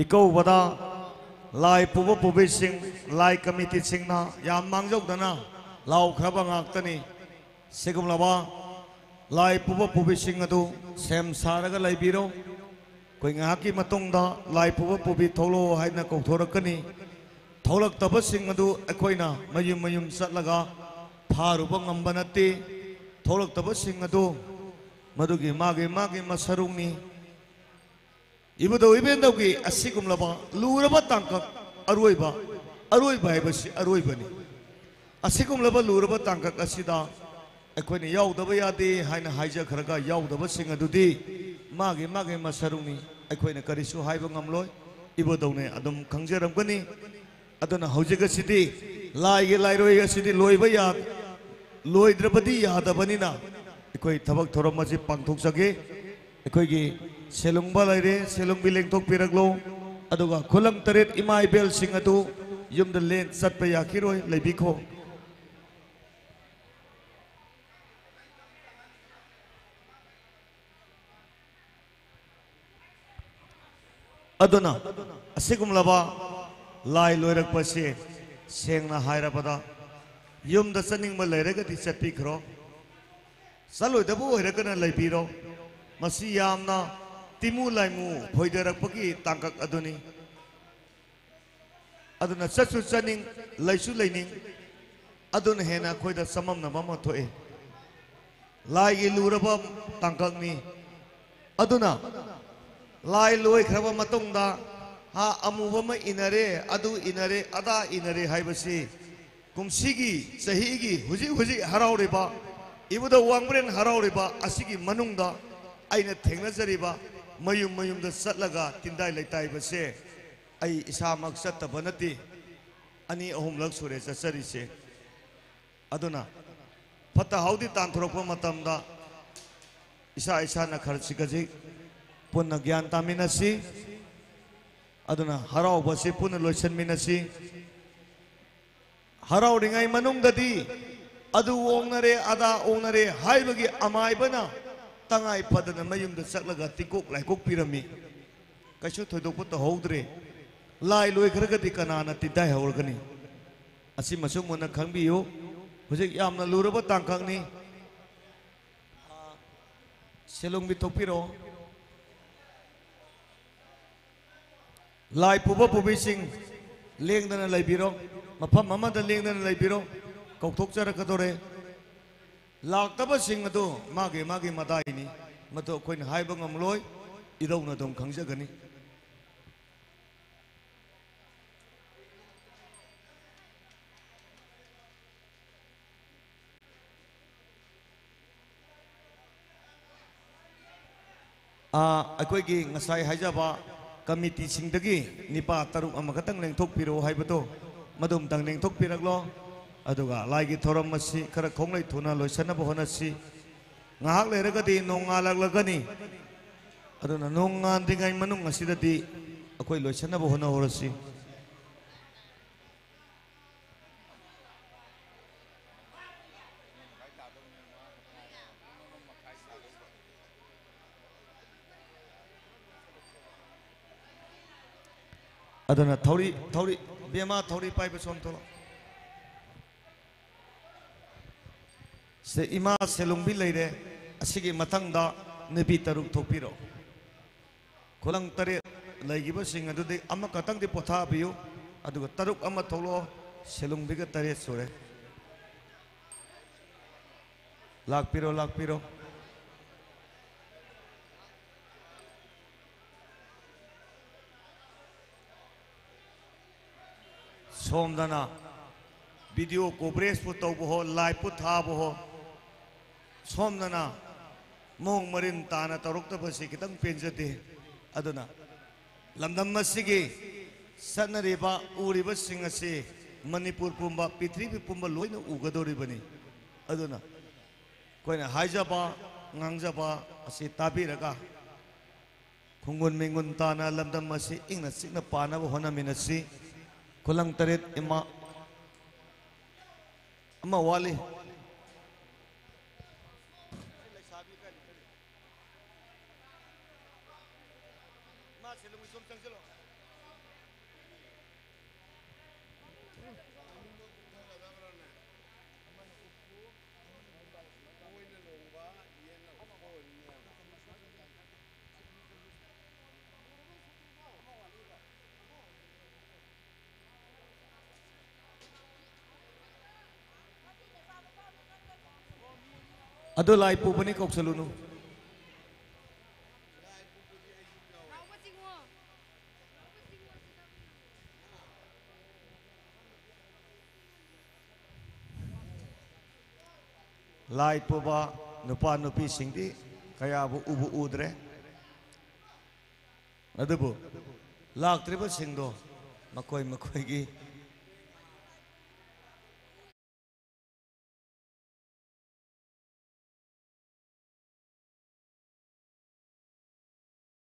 ꯏꯀꯧꯕꯗ ꯂꯥꯏ ꯄꯨꯕ ꯄꯨꯕꯤꯁꯤꯡ, ꯂꯥꯏ ꯀꯃꯤꯇꯤꯁꯤꯡꯅ ꯌꯥꯝ ꯃꯥꯡꯖꯧꯗꯅ ꯂꯥꯎꯈ꯭ꯔꯕ ꯉꯥꯛꯇꯅꯤ꯫ ꯁꯤꯒꯨꯝꯂꯕ ꯂꯥꯏ ꯄꯨꯕ ꯄꯨꯕꯤꯁꯤꯡ ꯑꯗꯨ ꯁꯦꯝ ꯁꯥꯔꯒ ꯂꯩꯕꯤꯔꯣ꯫ ꯑꯩꯈꯣꯏ ꯉꯥꯏꯍꯥꯛꯀꯤ ꯃꯇꯨꯡꯗ ꯂꯥꯏ ꯄꯨꯕ ꯄꯨꯕꯤ ꯊꯣꯛꯂꯛꯑꯣ ꯍꯥꯏꯅ ꯀꯧꯊꯣꯔꯛꯀꯅꯤ꯫ ꯊꯣꯛꯂꯛꯇꯕꯁꯤꯡ ꯑꯗꯨ ꯑꯩꯈꯣꯏꯅ ꯃꯌꯨꯝ ꯃꯌꯨꯝ ꯆꯠꯂꯒ ꯐꯥꯔꯨꯕ ꯉꯝꯕ ꯅꯠꯇꯦ꯫ ꯊꯣꯛꯂꯛꯇꯕꯁꯤꯡ ꯑꯗꯨ ꯃꯗꯨꯒꯤ ꯃꯥꯒꯤ ꯃꯥꯒꯤ ꯃꯁꯔꯨꯛꯅꯤ꯫ ꯏꯕꯨꯙꯧ ꯏꯕꯦꯟꯗꯧꯒꯤ ꯑꯁꯤꯒꯨꯝꯂꯕ ꯂꯨꯔꯕ ꯇꯥꯡꯀꯛ ꯑꯔꯣꯏꯕ, ꯑꯔꯣꯏꯕ ꯍꯥꯏꯕꯁꯤ ꯑꯔꯣꯏꯕꯅꯤ꯫ ꯑꯁꯤꯒꯨꯝꯂꯕ ꯂꯨꯔꯕ ꯇꯥꯡꯀꯛ ꯑꯁꯤꯗ ꯑꯩꯈꯣꯏꯅ ꯌꯥꯎꯗꯕ ꯌꯥꯗꯦ ꯍꯥꯏꯅ ꯍꯥꯏꯖꯈ꯭ꯔꯒ ꯌꯥꯎꯗꯕꯁꯤꯡ ꯑꯗꯨꯗꯤ ꯃꯥꯒꯤ ꯃꯥꯒꯤ ꯃꯁꯔꯨꯛꯅꯤ꯫ ꯑꯩꯈꯣꯏꯅ ꯀꯔꯤꯁꯨ ꯍꯥꯏꯕ ꯉꯝꯂꯣꯏ꯫ ꯏꯕꯨꯙꯧꯅ ꯑꯗꯨꯝ ꯈꯪꯖꯔꯝꯒꯅꯤ꯫ ꯑꯗꯨꯅ ꯍꯧꯖꯤꯛ ꯑꯁꯤꯗꯤ ꯂꯥꯏꯒꯤ ꯂꯥꯏꯔꯣꯏ ꯑꯁꯤꯗꯤ ꯂꯣꯏꯕ ꯌꯥ-, ꯂꯣꯏꯗ꯭ꯔꯕꯗꯤ ꯌꯥꯗꯕꯅꯤꯅ ꯑꯩꯈꯣꯏ ꯊꯕꯛ ꯊꯧꯔꯝ ꯑꯁꯤ ꯄꯥꯡꯊꯣꯛꯆꯒꯦ꯫ ꯑꯩꯈꯣꯏꯒꯤ ꯁꯦꯂꯨꯡꯕ ꯂꯩꯔꯦ, ꯁꯦꯂꯨꯡꯕꯤ ꯂꯦꯡꯊꯣꯛꯄꯤꯔꯛꯂꯣ꯫ ꯑꯗꯨꯒ ꯈꯨꯂꯪ ꯇꯔꯦꯠ ꯏꯃꯥ ꯏꯕꯦꯜꯁꯤꯡ ꯑꯗꯨ ꯌꯨꯝꯗ ꯂꯦꯟ ꯆꯠꯄ ꯌꯥꯈꯤꯔꯣꯏ, ꯂꯩꯕꯤꯈꯣ꯫ ꯑꯗꯨꯅ ꯑꯁꯤꯒꯨꯝꯂꯕ ꯂꯥꯏ ꯂꯣꯏꯔꯛꯄꯁꯦ, ꯁꯦꯡꯅ ꯍꯥꯏꯔꯕꯗ, ꯌꯨꯝꯗ ꯆꯠꯅꯤꯡꯕ ꯂꯩꯔꯒꯗꯤ ꯆꯠꯄꯤꯈ꯭ꯔꯣ, ꯆꯠꯂꯣꯏꯗꯕ ꯑꯣꯏꯔꯒꯅ ꯂꯩꯕꯤꯔꯣ꯫ ꯃꯁꯤ ꯌꯥꯝꯅ ꯇꯤꯃꯨ ꯂꯥꯏꯃꯨ ꯐꯣꯏꯗꯔꯛꯄꯒꯤ ꯇꯥꯡꯀꯛ ꯑꯗꯨꯅꯤ꯫ ꯑꯗꯨꯅ ꯆꯠꯁꯨ ꯆꯠꯅꯤꯡ, ꯂꯩꯁꯨ ꯂꯩꯅꯤꯡ, ꯑꯗꯨꯅ ꯍꯦꯟꯅ ꯑꯩꯈꯣꯏꯗ ꯆꯃꯝꯅꯕ ꯑꯃ ꯊꯣꯛꯏ꯫ ꯂꯥꯏꯒꯤ ꯂꯨꯔꯕ ꯇꯥꯡꯀꯛꯅꯤ꯫ ꯑꯗꯨꯅ ꯂꯥꯏ ꯂꯣꯏꯈ꯭ꯔꯕ ꯃꯇꯨꯡꯗ, ꯍꯥ, ꯑꯃꯨꯕ ꯑꯃ ꯏꯟꯅꯔꯦ, ꯑꯗꯨ ꯏꯟꯅꯔꯦ, ꯑꯗꯥ ꯏꯟꯅꯔꯦ ꯍꯥꯏꯕꯁꯤ ꯀꯨꯝꯁꯤꯒꯤ ꯆꯍꯤꯒꯤ ꯍꯧꯖꯤꯛ ꯍꯧꯖꯤꯛ ꯍꯔꯥꯎꯔꯤꯕ, ꯏꯕꯨꯙꯧ ꯋꯥꯡꯕ꯭ꯔꯦꯟ ꯍꯔꯥꯎꯔꯤꯕ ꯑꯁꯤꯒꯤ ꯃꯅꯨꯡꯗ ꯑꯩꯅ ꯊꯦꯡꯅꯖꯔꯤꯕ ꯃꯌꯨꯝ ꯃꯌꯨꯝꯗ ꯆꯠꯂꯒ ꯇꯤꯟꯗꯥꯏ ꯂꯩꯇꯥꯏꯕꯁꯦ ꯑꯩ ꯏꯁꯥꯃꯛ ꯆꯠꯇꯕ ꯅꯠꯇꯦ, ꯑꯅꯤ ꯑꯍꯨꯝꯂꯛ ꯁꯨꯔꯦ ꯆꯠꯆꯔꯤꯁꯦ꯫ ꯑꯗꯨꯅ ꯐꯠꯇ ꯍꯥꯎꯗꯤ ꯇꯥꯟꯊꯣꯔꯛꯄ ꯃꯇꯝꯗ ꯏꯁꯥ ꯏꯁꯥꯅ ꯈꯔ ꯈꯖꯤꯛ ꯄꯨꯟꯅ ꯒ꯭ꯌꯥꯟ ꯇꯥꯃꯤꯟꯅꯁꯤ꯫ ꯑꯗꯨꯅ ꯍꯔꯥꯎꯕꯁꯤ ꯄꯨꯟꯅ ꯂꯣꯏꯁꯤꯟꯃꯤꯟꯅꯁꯤ꯫ ꯍꯔꯥꯎꯔꯤꯉꯩ ꯃꯅꯨꯡꯗꯗꯤ ꯑꯗꯨ ꯑꯣꯡꯅꯔꯦ, ꯑꯗꯥ ꯑꯣꯡꯅꯔꯦ ꯍꯥꯏꯕꯒꯤ ꯑꯃꯥꯏꯕꯅ ꯇꯉꯥꯏ ꯐꯗꯅ ꯃꯌꯨꯝꯗ ꯆꯠꯂꯒ ꯇꯤꯀꯣꯛ ꯂꯥꯏꯀꯣꯛ ꯄꯤꯔꯝꯃꯤ꯫ ꯀꯩꯁꯨ ꯊꯣꯏꯗꯣꯛꯄ ꯇꯧꯍꯧꯗ꯭ꯔꯦ꯫ ꯂꯥꯏ ꯂꯣꯏꯈ꯭ꯔꯒꯗꯤ ꯀꯅꯥꯅ ꯇꯤꯟꯗꯥꯏꯍꯧꯔꯒꯅꯤ? ꯑꯁꯤꯃꯁꯨ ꯃꯨꯟꯅ ꯈꯪꯕꯤꯌꯨ꯫ ꯍꯧꯖꯤꯛ ꯌꯥꯝꯅ ꯂꯨꯔꯕ ꯇꯥꯡꯀꯛꯅꯤ꯫ ꯁꯦꯂꯨꯡꯕꯤ ꯊꯣꯛꯄꯤꯔꯛꯑꯣ꯫ ꯂꯥꯏ ꯄꯨꯕ ꯄꯨꯕꯤꯁꯤꯡ ꯂꯦꯡꯗꯅ ꯂꯩꯕꯤꯔꯣ, ꯃꯐꯝ ꯑꯃꯗ ꯂꯦꯡꯗꯅ ꯂꯩꯕꯤꯔꯣ꯫ ꯀꯧꯊꯣꯛꯆꯔꯛꯀꯗꯧꯔꯦ꯫ ꯂꯥꯛꯇꯕꯁꯤꯡ ꯑꯗꯨ ꯃꯥꯒꯤ ꯃꯥꯒꯤ ꯃꯗꯥꯏꯅꯤ, ꯃꯗꯨ ꯑꯩꯈꯣꯏꯅ ꯍꯥꯏꯕ ꯉꯝꯂꯣꯏ, ꯏꯙꯧꯅ ꯑꯗꯨꯝ ꯈꯪꯖꯒꯅꯤ꯫ ꯑꯥ, ꯑꯩꯈꯣꯏꯒꯤ ꯉꯁꯥꯏ ꯍꯥꯏꯖꯕ ꯀꯃꯤꯇꯤꯁꯤꯡꯗꯒꯤ ꯅꯤꯄꯥ ꯇꯔꯨꯛ ꯑꯃꯈꯛꯇꯪ ꯂꯦꯡꯊꯣꯛꯄꯤꯔꯛꯑꯣ ꯍꯥꯏꯕꯗꯣ, ꯃꯗꯨꯝꯇꯪ ꯂꯦꯡꯊꯣꯛꯄꯤꯔꯛꯂꯣ꯫ ꯑꯗꯨꯒ ꯂꯥꯏꯒꯤ ꯊꯧꯔꯝ ꯑꯁꯤ ꯈꯔ ꯈꯣꯡꯂꯩ ꯊꯨꯅ ꯂꯣꯏꯁꯤꯟꯅꯕ ꯍꯣꯠꯅꯁꯤ꯫ ꯉꯥꯏꯍꯥꯛ ꯂꯩꯔꯒꯗꯤ ꯅꯣꯡꯉꯥꯜꯂꯛꯂꯒꯅꯤ꯫ ꯑꯗꯨꯅ ꯅꯣꯡꯉꯥꯟꯗ꯭ꯔꯤꯉꯩ ꯃꯅꯨꯡ ꯑꯁꯤꯗꯗꯤ ꯑꯩꯈꯣꯏ ꯂꯣꯏꯁꯤꯟꯅꯕ ꯍꯣꯠꯅꯍꯧꯔꯁꯤ꯫ ꯑꯗꯨꯅ ꯊꯧꯔꯤ, ꯊꯧꯔꯤ, ꯕꯦꯝꯃ ꯊꯧꯔꯤ ꯄꯥꯏꯕ ꯁꯣꯝ ꯊꯣꯛꯂꯛꯑꯣ꯫ ꯁꯦ, ꯏꯃꯥ ꯁꯦꯂꯨꯡꯕꯤ ꯂꯩꯔꯦ꯫ ꯑꯁꯤꯒꯤ ꯃꯊꯪꯗ ꯅꯨꯄꯤ ꯇꯔꯨꯛ ꯊꯣꯛꯄꯤꯔꯛꯑꯣ꯫ ꯈꯨꯂꯪ ꯇꯔꯦꯠ ꯂꯩꯈꯤꯕꯁꯤꯡ ꯑꯗꯨꯗꯤ ꯑꯃꯈꯛꯇꯪꯗꯤ ꯄꯣꯊꯥꯕꯤꯌꯨ, ꯑꯗꯨꯒ ꯇꯔꯨꯛ ꯑꯃ ꯊꯣꯛꯂꯛꯑꯣ꯫ ꯁꯦꯂꯨꯡꯕꯤꯒ ꯇꯔꯦꯠ ꯁꯨꯔꯦ꯫ ꯂꯥꯛꯄꯤꯔꯣ, ꯂꯥꯛꯄꯤꯔꯣ꯫ ꯁꯣꯝꯗꯅ video coverage ꯄꯨ ꯇꯧꯕ ꯍꯣ, live ꯄꯨ ꯊꯥꯕ ꯍꯣ, ꯁꯣꯝꯗꯅ ꯃꯑꯣꯡ ꯃꯔꯤꯟ ꯇꯥꯅ ꯇꯧꯔꯛꯇꯕꯁꯤ ꯈꯤꯇꯪ ꯄꯦꯟꯖꯗꯦ꯫ ꯑꯗꯨꯅ ꯂꯝꯗꯝ ꯑꯁꯤꯒꯤ ꯆꯠꯅꯔꯤꯕ, ꯎꯔꯤꯕꯁꯤꯡ ꯑꯁꯤ ꯃꯅꯤꯄꯨꯔ ꯄꯨꯝꯕ, ꯄ꯭ꯔꯤꯊꯤꯕꯤ ꯄꯨꯝꯕ ꯂꯣꯏꯅ ꯎꯒꯗꯧꯔꯤꯕꯅꯤ꯫ ꯑꯗꯨꯅ ꯑꯩꯈꯣꯏꯅ ꯍꯥꯏꯖꯕ, ꯉꯥꯡꯖꯕ ꯑꯁꯤ ꯇꯥꯕꯤꯔꯒ, ꯈꯨꯡꯒꯨꯟ ꯃꯤꯡꯒꯨꯟ ꯇꯥꯅ ꯂꯝꯗꯝ ꯑꯁꯤ ꯏꯪꯅ ꯆꯤꯛꯅ ꯄꯥꯟꯅꯕ ꯍꯣꯠꯅꯃꯤꯟꯅꯁꯤ꯫ ꯈꯨꯂꯪ ꯇꯔꯦꯠ ꯏꯃꯥ꯫ ꯑꯃ ꯋꯥꯠꯂꯤ꯫ ꯑꯗꯨ ꯂꯥꯏ ꯄꯨꯕꯅꯤ, ꯀꯧꯁꯜꯂꯨꯅꯨ꯫ ꯂꯥꯏ ꯄꯨꯕ ꯅꯨꯄꯥ ꯅꯨꯄꯤꯁꯤꯡꯗꯤ ꯀꯌꯥꯕꯨ ꯎꯕꯨ ꯎꯗ꯭ꯔꯦ꯫ ꯑꯗꯨꯕꯨ ꯂꯥꯛꯇ꯭ꯔꯤꯕꯁꯤꯡꯗꯣ ꯃꯈꯣꯏ ꯃꯈꯣꯏꯒꯤ